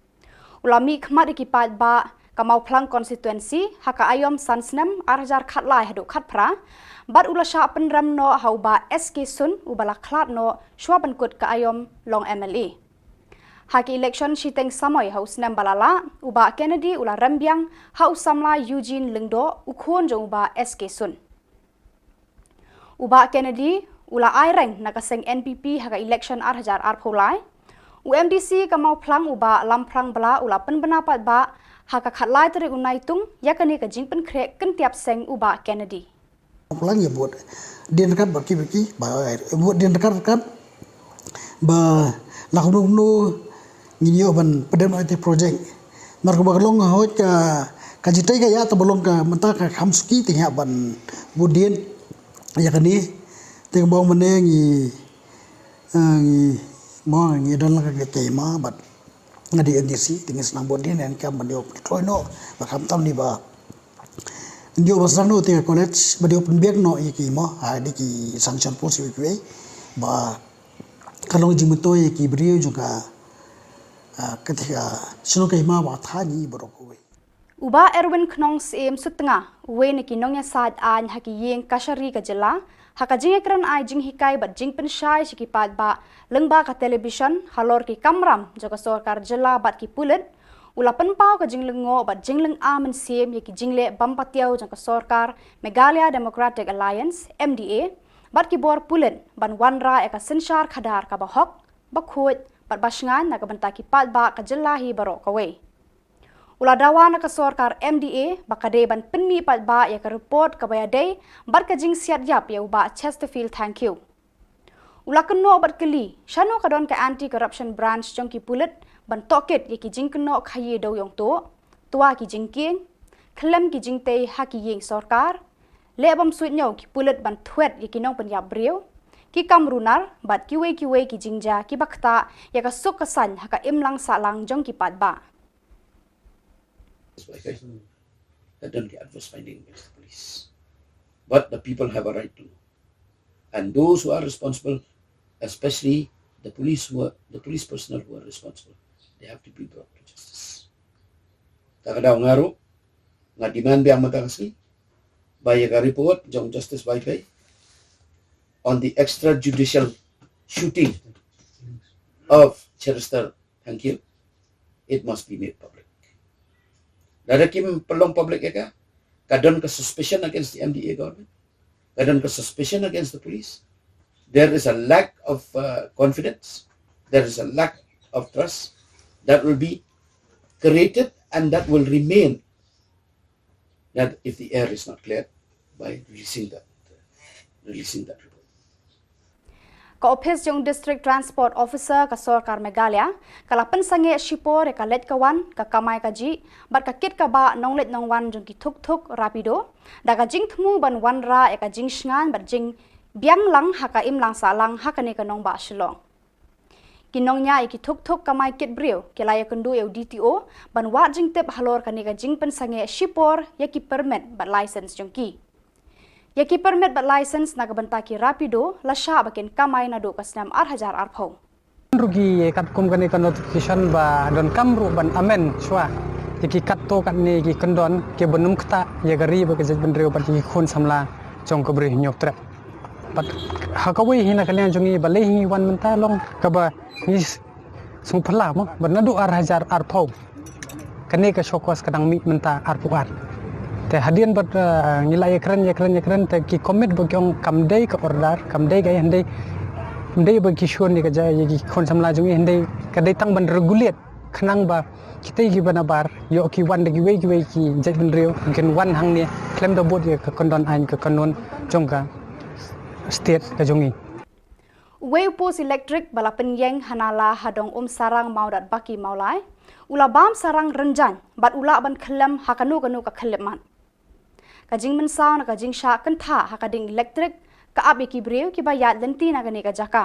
U la mih khmat ïa ki paidbah ka Mawphlang Constituency ha ka aïom san snem ar hajar khatlai haduh khatphra, bad u la shah pynrem noh ha u Bah S K Sun uba la khlad noh shwa ban kut ka aïom long M L A. Ha ki election shiteng samoi ha u snem ba la lah, u Bah Kennedy u la rem biang ha u samla Eugene Lyngdoh, u khun jong u Bah S K Sun. U Bah Kennedy u la aireng na ka seng N P P ha ka election ar hajar arphew lai. U M D C ka Mawphlang u Bah Lamphrang Blah u la pynbna paidbah ha ka khatlai tarik u Naitung ïa kane ka jingpynkhreh kyntiap seng u Bah Kennedy. Plang ïa bud dien kat ba ki ba ki ba bud dien kat kat ba la kumno kumno ngin ïoh ban pdem ïa te project. Mar kaba ka long hoi ka ka jitai ka ïa ta ba long ka mynta ka kham suki te ïa ban bud dien ïa kane te ka bong mane ngi eh, ngi mo ngi don la ka ke ma bat nga di N D C te ngi snam bud dien en kam ban ïoh troi no ba kham tam ni ba Ndio ba sang no te ka college ba dio pynbiak no ïa ki mo ha di ki sanction post ïa ki wei ba ka long jingmyntoi ïa ki briew jong ka ka te ka shnong ka hima ba tha ngi ba rok wei. U Bah Erwin Khnong Syiem Sutnga, uwei na ki nongïasaid aiñ ha ki ïing kashari ka jylla, ha ka jingïakren ai jinghikai bad jingpynshai sha ki paidbah lyngba ka television halor ki kamram jong ka sorkar jylla bad ki pulit, u la pynpaw ka jinglyngngoh bad jinglynga mynsiem ïa ki jingleh bym patiaw jong ka sorkar Meghalaya Democratic Alliance, M D A, bad ki bor pulit ban wanrah ïa ka synshar khadar kaba hok, ba khuid bad ba shngaiñ na ka bynta ki paidbah ka jylla hi baroh kawei. U la dawa na ka sorkar M D A ba ka dei ban pynmih paidbah ïa ka report kaba ïadei bad ka jingsiat ïap ïa u Bah Chesterfield Thangkhiew. U la kynnoh bad kylli shano ka don ka Anti Corruption Branch jong ki pulit ban tohkit ïa ki jingkynnoh khaïi dewïong tuh, twa ki jingkieng, khlem ki jingtei ha ki ïing sorkar, leh bym suidñiew ki pulit ban thwet ïa ki nongpynïap briew, ki kam runar bad kiwei kiwei ki jingjia kiba ktah ïa ka suk ka saiñ ha ka imlang sahlang jong ki paidbah. Had done the adverse finding against the police. But the people have a right to know. And those who are responsible, especially the police who are, the police personnel who are responsible, they have to be brought to justice. Ta ka daw nga ruh, nga demand biang mynta ka sngi ba ïa ka report jong Justice Vaiphei on the extrajudicial shooting of Cherister Thangkhiew, it must be made public. Lada kim pynlong public ïa ka, ka don ka suspicion against the M D A government, ka don ka suspicion against the police. There is a lack of uh, confidence, there is a lack of trust that will be created and that will remain that if the air is not cleared by releasing that, releasing that report. Ka ophis jong District Transport Officer ka sorkar Meghalaya ka la pynsangeh shipor ïa ka leit ka wan, ka kamai kajih bad ka kit ka bah nongleit nongwan jong ki thuk thuk Rapido, da ka jingthmu ban wanrah ïa ka jingshngaiñ bad jingbiang lang ha ka imlang sahlang ha kane ka nongbah Shillong. Ki nongñiah ïa ki thuk thuk kamai kit briew ki la ïakynduh ïa u D T O ban wad jingtip halor kane ka jingpynsangeh shipor ïa ki permit bad license jong ki. Ïa ki permit bad license na ka bynta ki Rapido la shah ba kin kamai naduh ka snem ar hajar arphew. Ruh ki katkum kane ka notification ba donkam ruh ban amend shuwa ïa ki katto katne ki kyndon kiba nym ktah ïa ka ri bad ka jaitbynriew bad ïa ki khun samla jong ka Bri Hynñiewtrep. Bad ha kawei hi na ka liang jong ngi ba lei hi ngi wan mynta long kaba ngi sngewphylla mo bad naduh ar hajar arphew kane ka show cause ka dang mih mynta arphew ar. Te hadien bad ngi la ïakren ïakren ïakren te ki commit ba ki ong kam dei ka order, kam dei ka ïa hynrei, kam dei ba ki shun ïa ka ja ïa ki khun samla jong ngi hynrei ka dei tang ban regulate khnang ba kita kiba nabar ïoh ki wan da kiwei kiwei ki jaitbynriew kin wan hangne khlem da bud ïa ka kyndon aiñ ka kanun jong ka state ka jong ngi. Uwei u post elektrik ba la pynïeng ha Nala ha dong Umsarang Mawdatbaki Mawlai u la bam sarang rynjang bad u lah ban khyllem ha kano kano ka khyllipmat. Ka jingmynsaw na ka jingshah kyntha ha ka dieng elektrik ka ap ïa ki briew kiba ïaid lynti na kane ka jaka.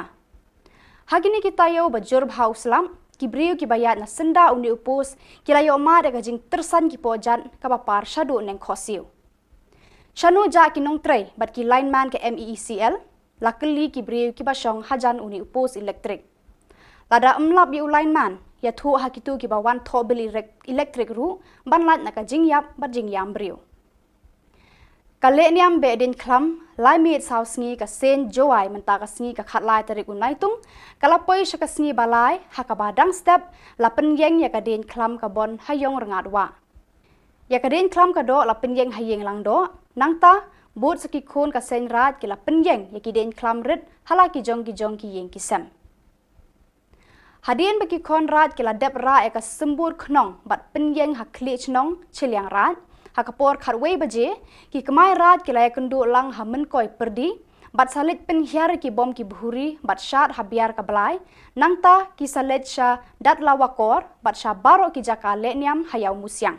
Ha kine ki taïew ba jur bha u slap, ki briew kiba ïaid na syndah une u post ki la ïoh mad ïa ka jingtyrsan ki pohjat kaba par shaduh neng khohsiew. Shano jah ki nongtrei bad ki lineman ka MEECL? La kylli ki briew kiba shong hajan une u post elektrik. Lada ym lap ïa u lineman, ïathuh ha kito kiba wan thoh bill elek- elektrik ruh ban lait na ka jingïap bad jingïam briew. Ka lehniam Behdeiñkhlam lai miet saw sngi ka seng Jowai mynta ka sngi ka khatlai tarik u Naitung ka la poi sha ka sngi ba lai ha kaba dang step la pynïeng ïa ka deiñkhlam ka Bon ha Ïong Rngat Wah. Ïa ka deiñkhlam ka doh la pynïeng ha Ïing Langdoh, nangta bud sa ki khun ka seng Raid ki la pynïeng ïa ki deiñkhlam rit ha la ki jong ki jong ki ïing ki sem. Hadien ba ki khun Raid ki la dep rah ïa ka symbud khnong bad pynïeng ha khlieh chnong Chilliang Raid ha ka por khatwei baje, ki kmai Raid ki la ïakynduh lang ha Mynkoi Pyrdi bad sa leit pynhiar ïa ki bom ki bhuri bad shad ha Biar ka Blai, nangta ki sa leit sha Datla Wakor bad sha baroh ki jaka lehniam ha Ïawmusiang.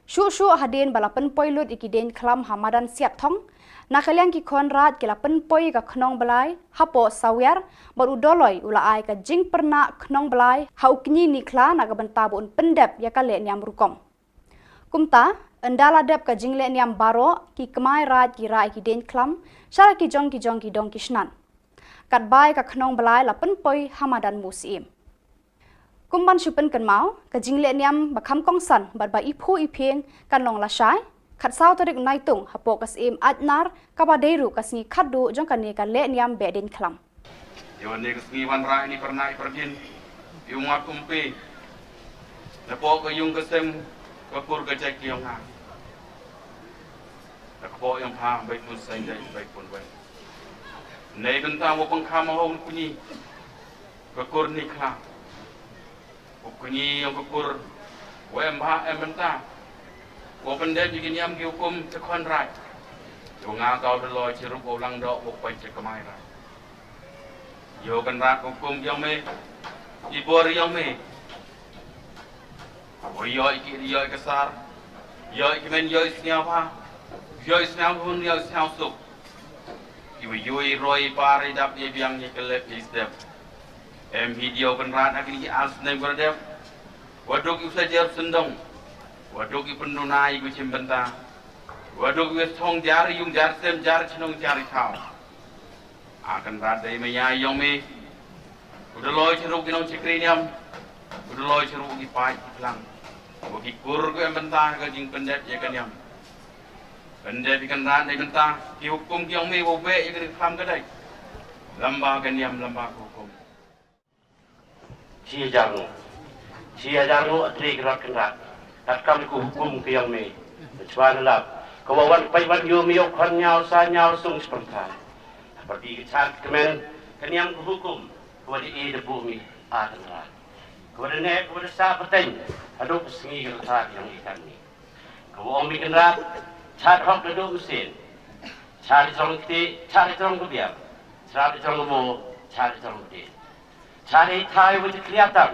Shuh shuh hadien ba la pynpoi lut ïa ki deiñkhlam ha madan Siatthong, na ka liang ki khun Raid ki la pynpoi ïa ka khnong blai hapoh Sawiar bad u Doloi u la ai ka jingpyrnah khnong blai ha u kñi Nikhla na ka bynta ba un pyndep ïa ka lehniam rukom. Kumta, ynda la dep ka jinglehniam baroh, ki kmai Raid ki rah ïa ki deiñkhlam sha la ki jong ki jong ki dong ki snat. Katba ïa ka khnong blai la pynpoi ha madan Musyiem. Kum ban shu pynkynmaw, ka jinglehniam ba kham kongsan bad ba iphuh iphieng kan long lashai khatsaw tarik Naitung hapoh ka Syiem Aitnar kaba dei ruh ka sngi khatduh jong kane ka lehniam Behdeiñkhlam. Ïa wan ne ka sngi wan rah ini pyrnai pyrdin ïa u ngat kumpi napoh ka ïung ka sem ka kur ka jait ka ïong nga. Na ka poh ïong pha bai pun seng jait bai pun wen. Nei bynta wa pang kham hong kunyi ka kur ni khla. Wa kunyi ïong ka kur wa em bha em bynta wa pyndep ïa ki niam ki hukum te khon rai. Ïong nga kau da loi chirup wa lang dok wa pait cha kamai rai. Ïoh kan rat hukum ïong me i bor ïong me. Ïoh i ki ïoh i ka sar ïoh i ki men ïoh i sñiaw ha ïoh i sñiaw hun ïoh i sñiaw suk. Ki wa ïoh i roi i par i dap i biang i kelep i step. Em hi dio kan rat ha ki ni ki as nem kan dep. Wa duk i sa jer sendong wa duk i penduna i ku chim benta. Wa duk i thong jar i yung jar sem jar chnong jar i thaw. A kan rat dei maya ïong me. Ku da loi chiruh ki nong chikri niam. Ku da loi chiruh ki pai ki plang. Ku ki kur ku em bynta ka jing pendep ïa ka niam. Pendep ïa kan rat dei bynta ki hukum ki ïong me wa be ïa ka kham ka dei. Lamba ka niam lamba ka hukum. Chi hajar ngo. Chi hajar ngo atri ka rat kan rat. Kat kam ku hukum ki ïong me. Chwa na lap. Ka wa wan pai wan ïong me ïong khon nyaw sa nyaw sung sperta. Pergi ke char kemen ke niam ke hukum ke wada e de bumi a tengah. Ke wada nek ke wada sa peteng aduk ke sengi ke letak yang ikan ni. Ke wong mi kenrat char hok de duk mesin. Char jong keti char jong kebiar. Char jong mo char jong keti. Char itai wajah kelihatan.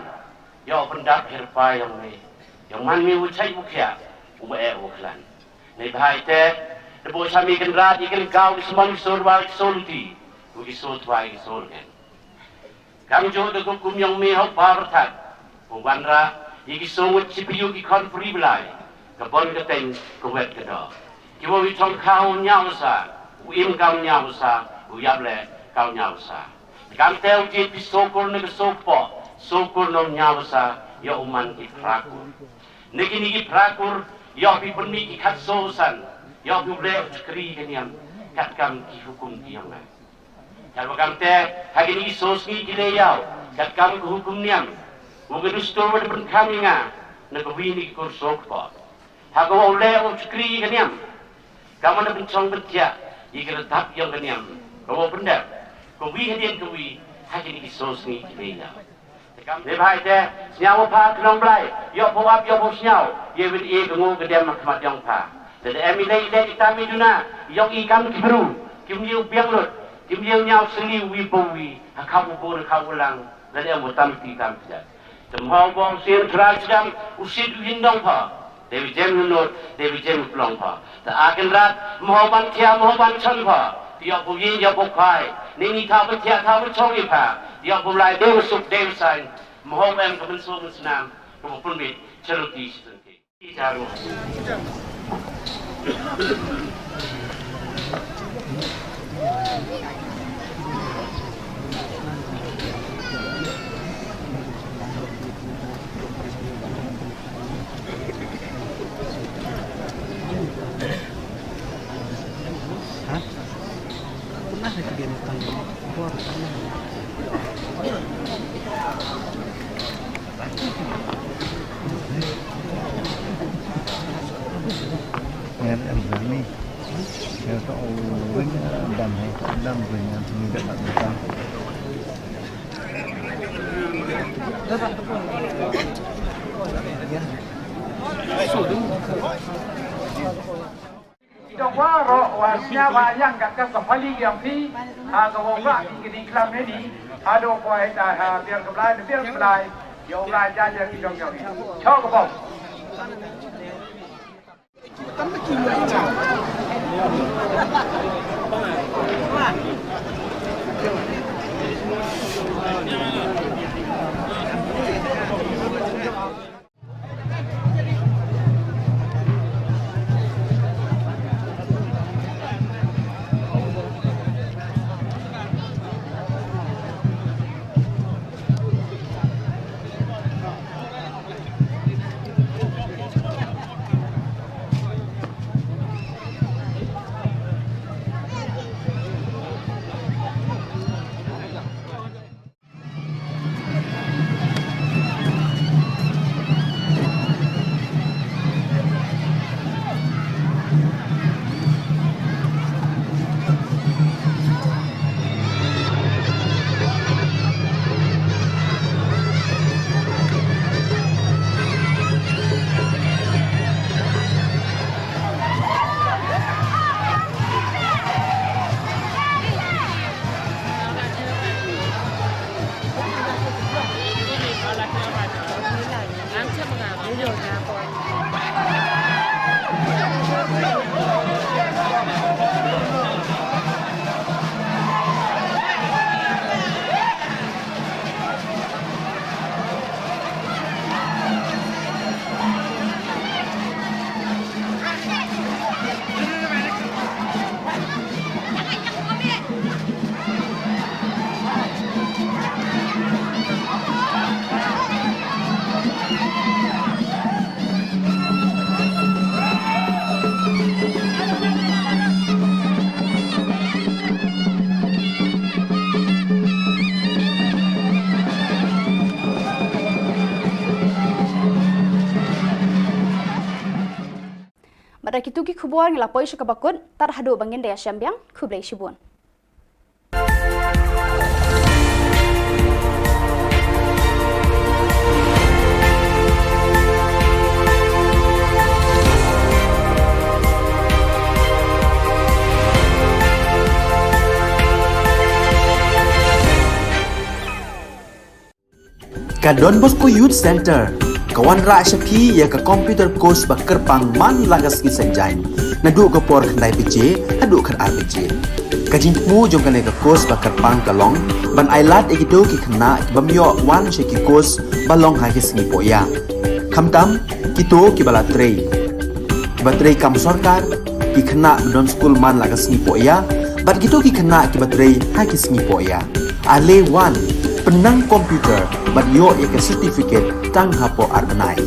Ïa u pyndap hirpa ïong me ïong man me u chai u khia u ba eh u klan. Nei bha ite de bo cha me kynrad i kynkaw i sman i sur wa i sur luti u i sur twa i sur ngen. Kam jo de kum ïong me hok ba rthat u wan ra i ki sur wut chi piu ki khon pri blai ka bon ka teng ka wet ka do. Ki wa wi thong khaw nyaw sa u im kam nyaw sa u yap le kaw nyaw sa. Kam te u ti pi so kur ne ka so po so kur no nyaw sa ïa u man ki phra kur. Ne kini ki phra kur ïa pi pynmih ki khat so san ïa pi u leh u chakri ka niam. katkam ki hukum ki ïong nga. Katba kam te, ha kine ki soo sngi ki leh ïaw, katkam ka hukum niam, u ka duh stur wa da pynkham ïa nga na ka wi na ki kur soo kpoh. Ha ka wa u leh u shakri ïa ka niam, kam da pynshong pynthiah ïa ka redap ïong ka niam, ka wa u pyndep ka wi hadien ka wi ha kine ki soo sngi ki leh ïaw. Te kam ne bha ite, sñiaw pha ka nongblai, ïoh pha u ap, ïoh pha u sñiaw, ïa win i ka ngu ka dem ha khmat ïong pha. Te da em i lei i lei i tam i duna, ïong i kam ki bru, kim ïew biang lut, kim ïew ñiaw seli wi pa wi, ha khap u bun, ha khap u lang, da em u tam ti tam ti. Te mho bong sien trai sdam, u sit u yin dong pha. Dei wi jem lut, dei wi jem klong pha. Te a Kynrad, mho ban thiah, mho ban chon pha. Te ïoh pha u yin, ïoh pha u khwai. Ni ni thaw ban thiah, thaw ban chong i pha. Te ïoh pha u lai, dei wi suk, dei wi sain. Mho em ka mynsiem mynsnam, ka pynbit, charity, charity. Ki dong waroh wa sñiaw wa yang kat ka pali yang phi, ha ka wa ka ki ki klam ne ni, ha do ko ai ta ha biar ka blai, biar ka blai, yo blai ja ja ki dong yo. Cho ka bom. Bad da kitu ki khubor ngi la poi sha kaba kut, tad haduh ba ngin da ïashem biang, khublei shibun. Ka Don Bosco Youth Center ka wanrah sha phi ïa ka computer course ba kyrpang man la ka sngi Saitjaiñ, naduh ka por khyndai baje haduh khatar baje. Ka jingthmu jong kane ka course ba kyrpang ka long ban ailad ïa kito ki khynnah ki bym ïoh wan sha ki course ba long ha ki sngi pohïa. Khamtam kito kiba la trei, kiba trei kam sorkar, ki khynnah ba don skul man la ka sngi pohïa, bad kito ki khynnah kiba trei ha ki sngi pohïa. Ale wan, pynnang computer bad ïoh ïa ka certificate tang hapoh ar bnai.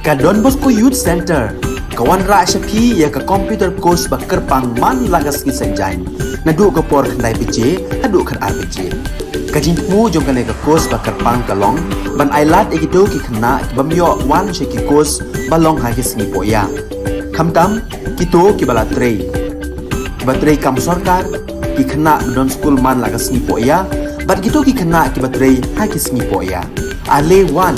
Ka Don Bosco Youth Centre ka wanrah sha phi ïa ka computer course ba kyrpang man la ka sngi Saitjaiñ, naduh ka por khyndai baje haduh khatar baje. Ka jingthmu jong kane ka course ba kyrpang ka long ban ailad ïa kito ki khynnah ki bym ïoh wan sha ki course ba long ha ki sngi pohïa, khamtam kito kiba la trei, kiba trei kam sorkar, ki khynnah ba don skul man la ka sngi pohïa, bad kito ki khynnah kiba trei ha ki sngi pohïa. Ale wan,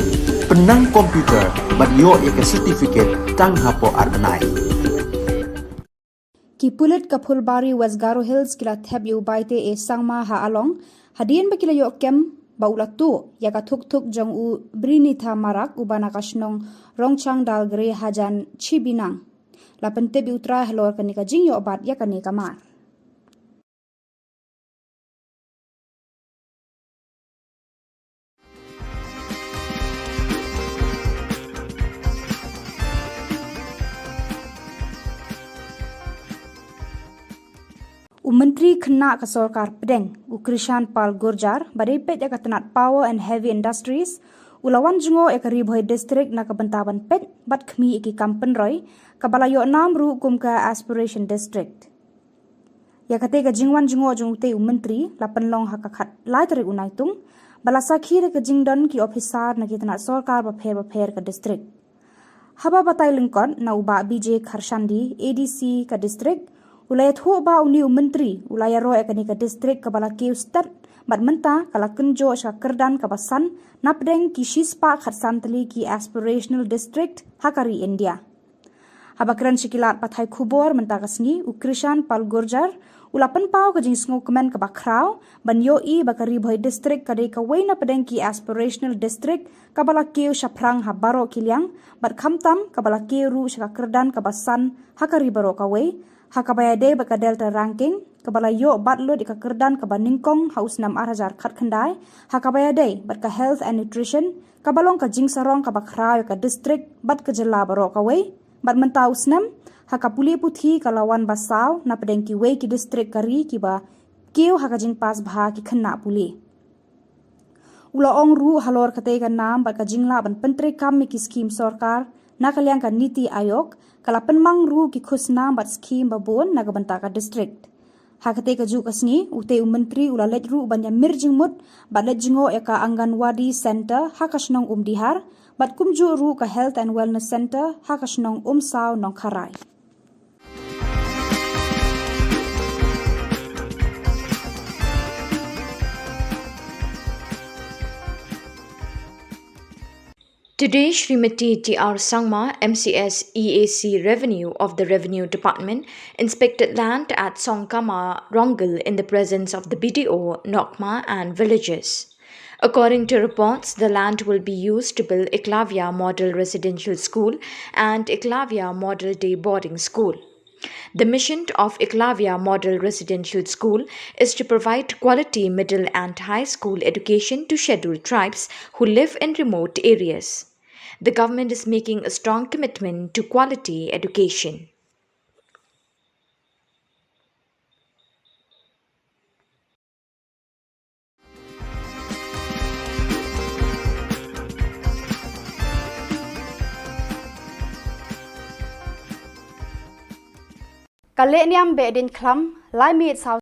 pynnang computer bad ïoh ïa ka certificate tang hapoh ar bnai. Ki pulit ka Phulbari, West Garo Hills ki la thep ïa u Baite A Sangma ha Along hadien ba ki la ïoh kem ba u la tuh ïa ka thukthuk jong u Brinitha Marak uba na ka shnong Rongchang Dalgre hajan Chibinang. La pyntip ïa u trai halor kane ka jingïoh bat ïa kane ka mar. U Myntri Khynnah ka Sorkar Pdeng, u Krishan Pal Gurjar, ba dei peit ïa ka tnat Power and Heavy Industries, u la wan jngoh ïa ka Ri Bhoi District na ka bynta ban peit bad khmih ïa ki kam pynroi, kaba la ïoh nam ruh kum ka Aspiration District. Ïa katei ka jingwan jngoh jong utei u Myntri la pynlong ha ka khatlai tarik u Naitung, ba la sakhi da ka jingdon ki ophisar na ki tnat sorkar bapher bapher ka district. Haba batai lyngkot na u Bah B J Kharshandi, A D C ka district, u la ïathuh ba une u Myntri u la ïaroh ïa kane ka district kaba la kiew stet, bad mynta ka la kynjoh sha ka kyrdan kaba san napdeng ki shispah khatsan tylli ki aspirational district ha ka ri India. Haba kren sha ki lad pathai khubor mynta ka sngi, u Krishan Pal Gurjar u la pynpaw ka jingsngewkmen kaba khraw ban ïohi ba ka Ri Bhoi District ka dei kawei napdeng ki aspirational district kaba la kiew shaphrang ha baroh ki liang, bad khamtam kaba la kiew ruh sha ka kyrdan kaba san ha ka ri baroh kawei, ha kaba ïadei bad ka Delta Ranking, kaba la ïoh bat lut ïa ka kyrdan kaba nyngkong ha u snem ar hajar khatkhyndai, ha kaba ïadei bad ka Health and Nutrition, kaba long ka jingsarong kaba khraw ïa ka district bad ka jylla baroh kawei, bad mynta u snem, ha ka pule puthi ka la wan ba saw napdeng kiwei ki district ka ri kiba kiew ha ka jingpass bha ki khynnah pule. U la ong ruh halor katei ka nam bad ka jinglah ban pyntreikam ïa ki skhim sorkar na ka liang ka Niti Aayog, ka la pynmang ruh ki khusnam bad skhim babun na ka bynta ka district. Ha katei ka juh ka sngi, utei u Myntri u la leit ruh ban ïamir jingmut bad leit jngoh ïa ka Anganwadi Centre ha ka shnong Umdihar, bad kumjuh ruh ka Health and Wellness Centre ha ka shnong Umsaw Nongkharai. Today, Srimati T R Sangma, M C S E A C Revenue of the Revenue Department, inspected land at Songkama Ronggul in the presence of the B D O, Nokma and villagers. According to reports, the land will be used to build Eklavya Model Residential School and Eklavya Model Day Boarding School. The mission of Eklavya Model Residential School is to provide quality middle and high school education to scheduled tribes who live in remote areas. The government is making a strong commitment to quality education. Ka lehniam Behdeiñkhlam, lai miet saw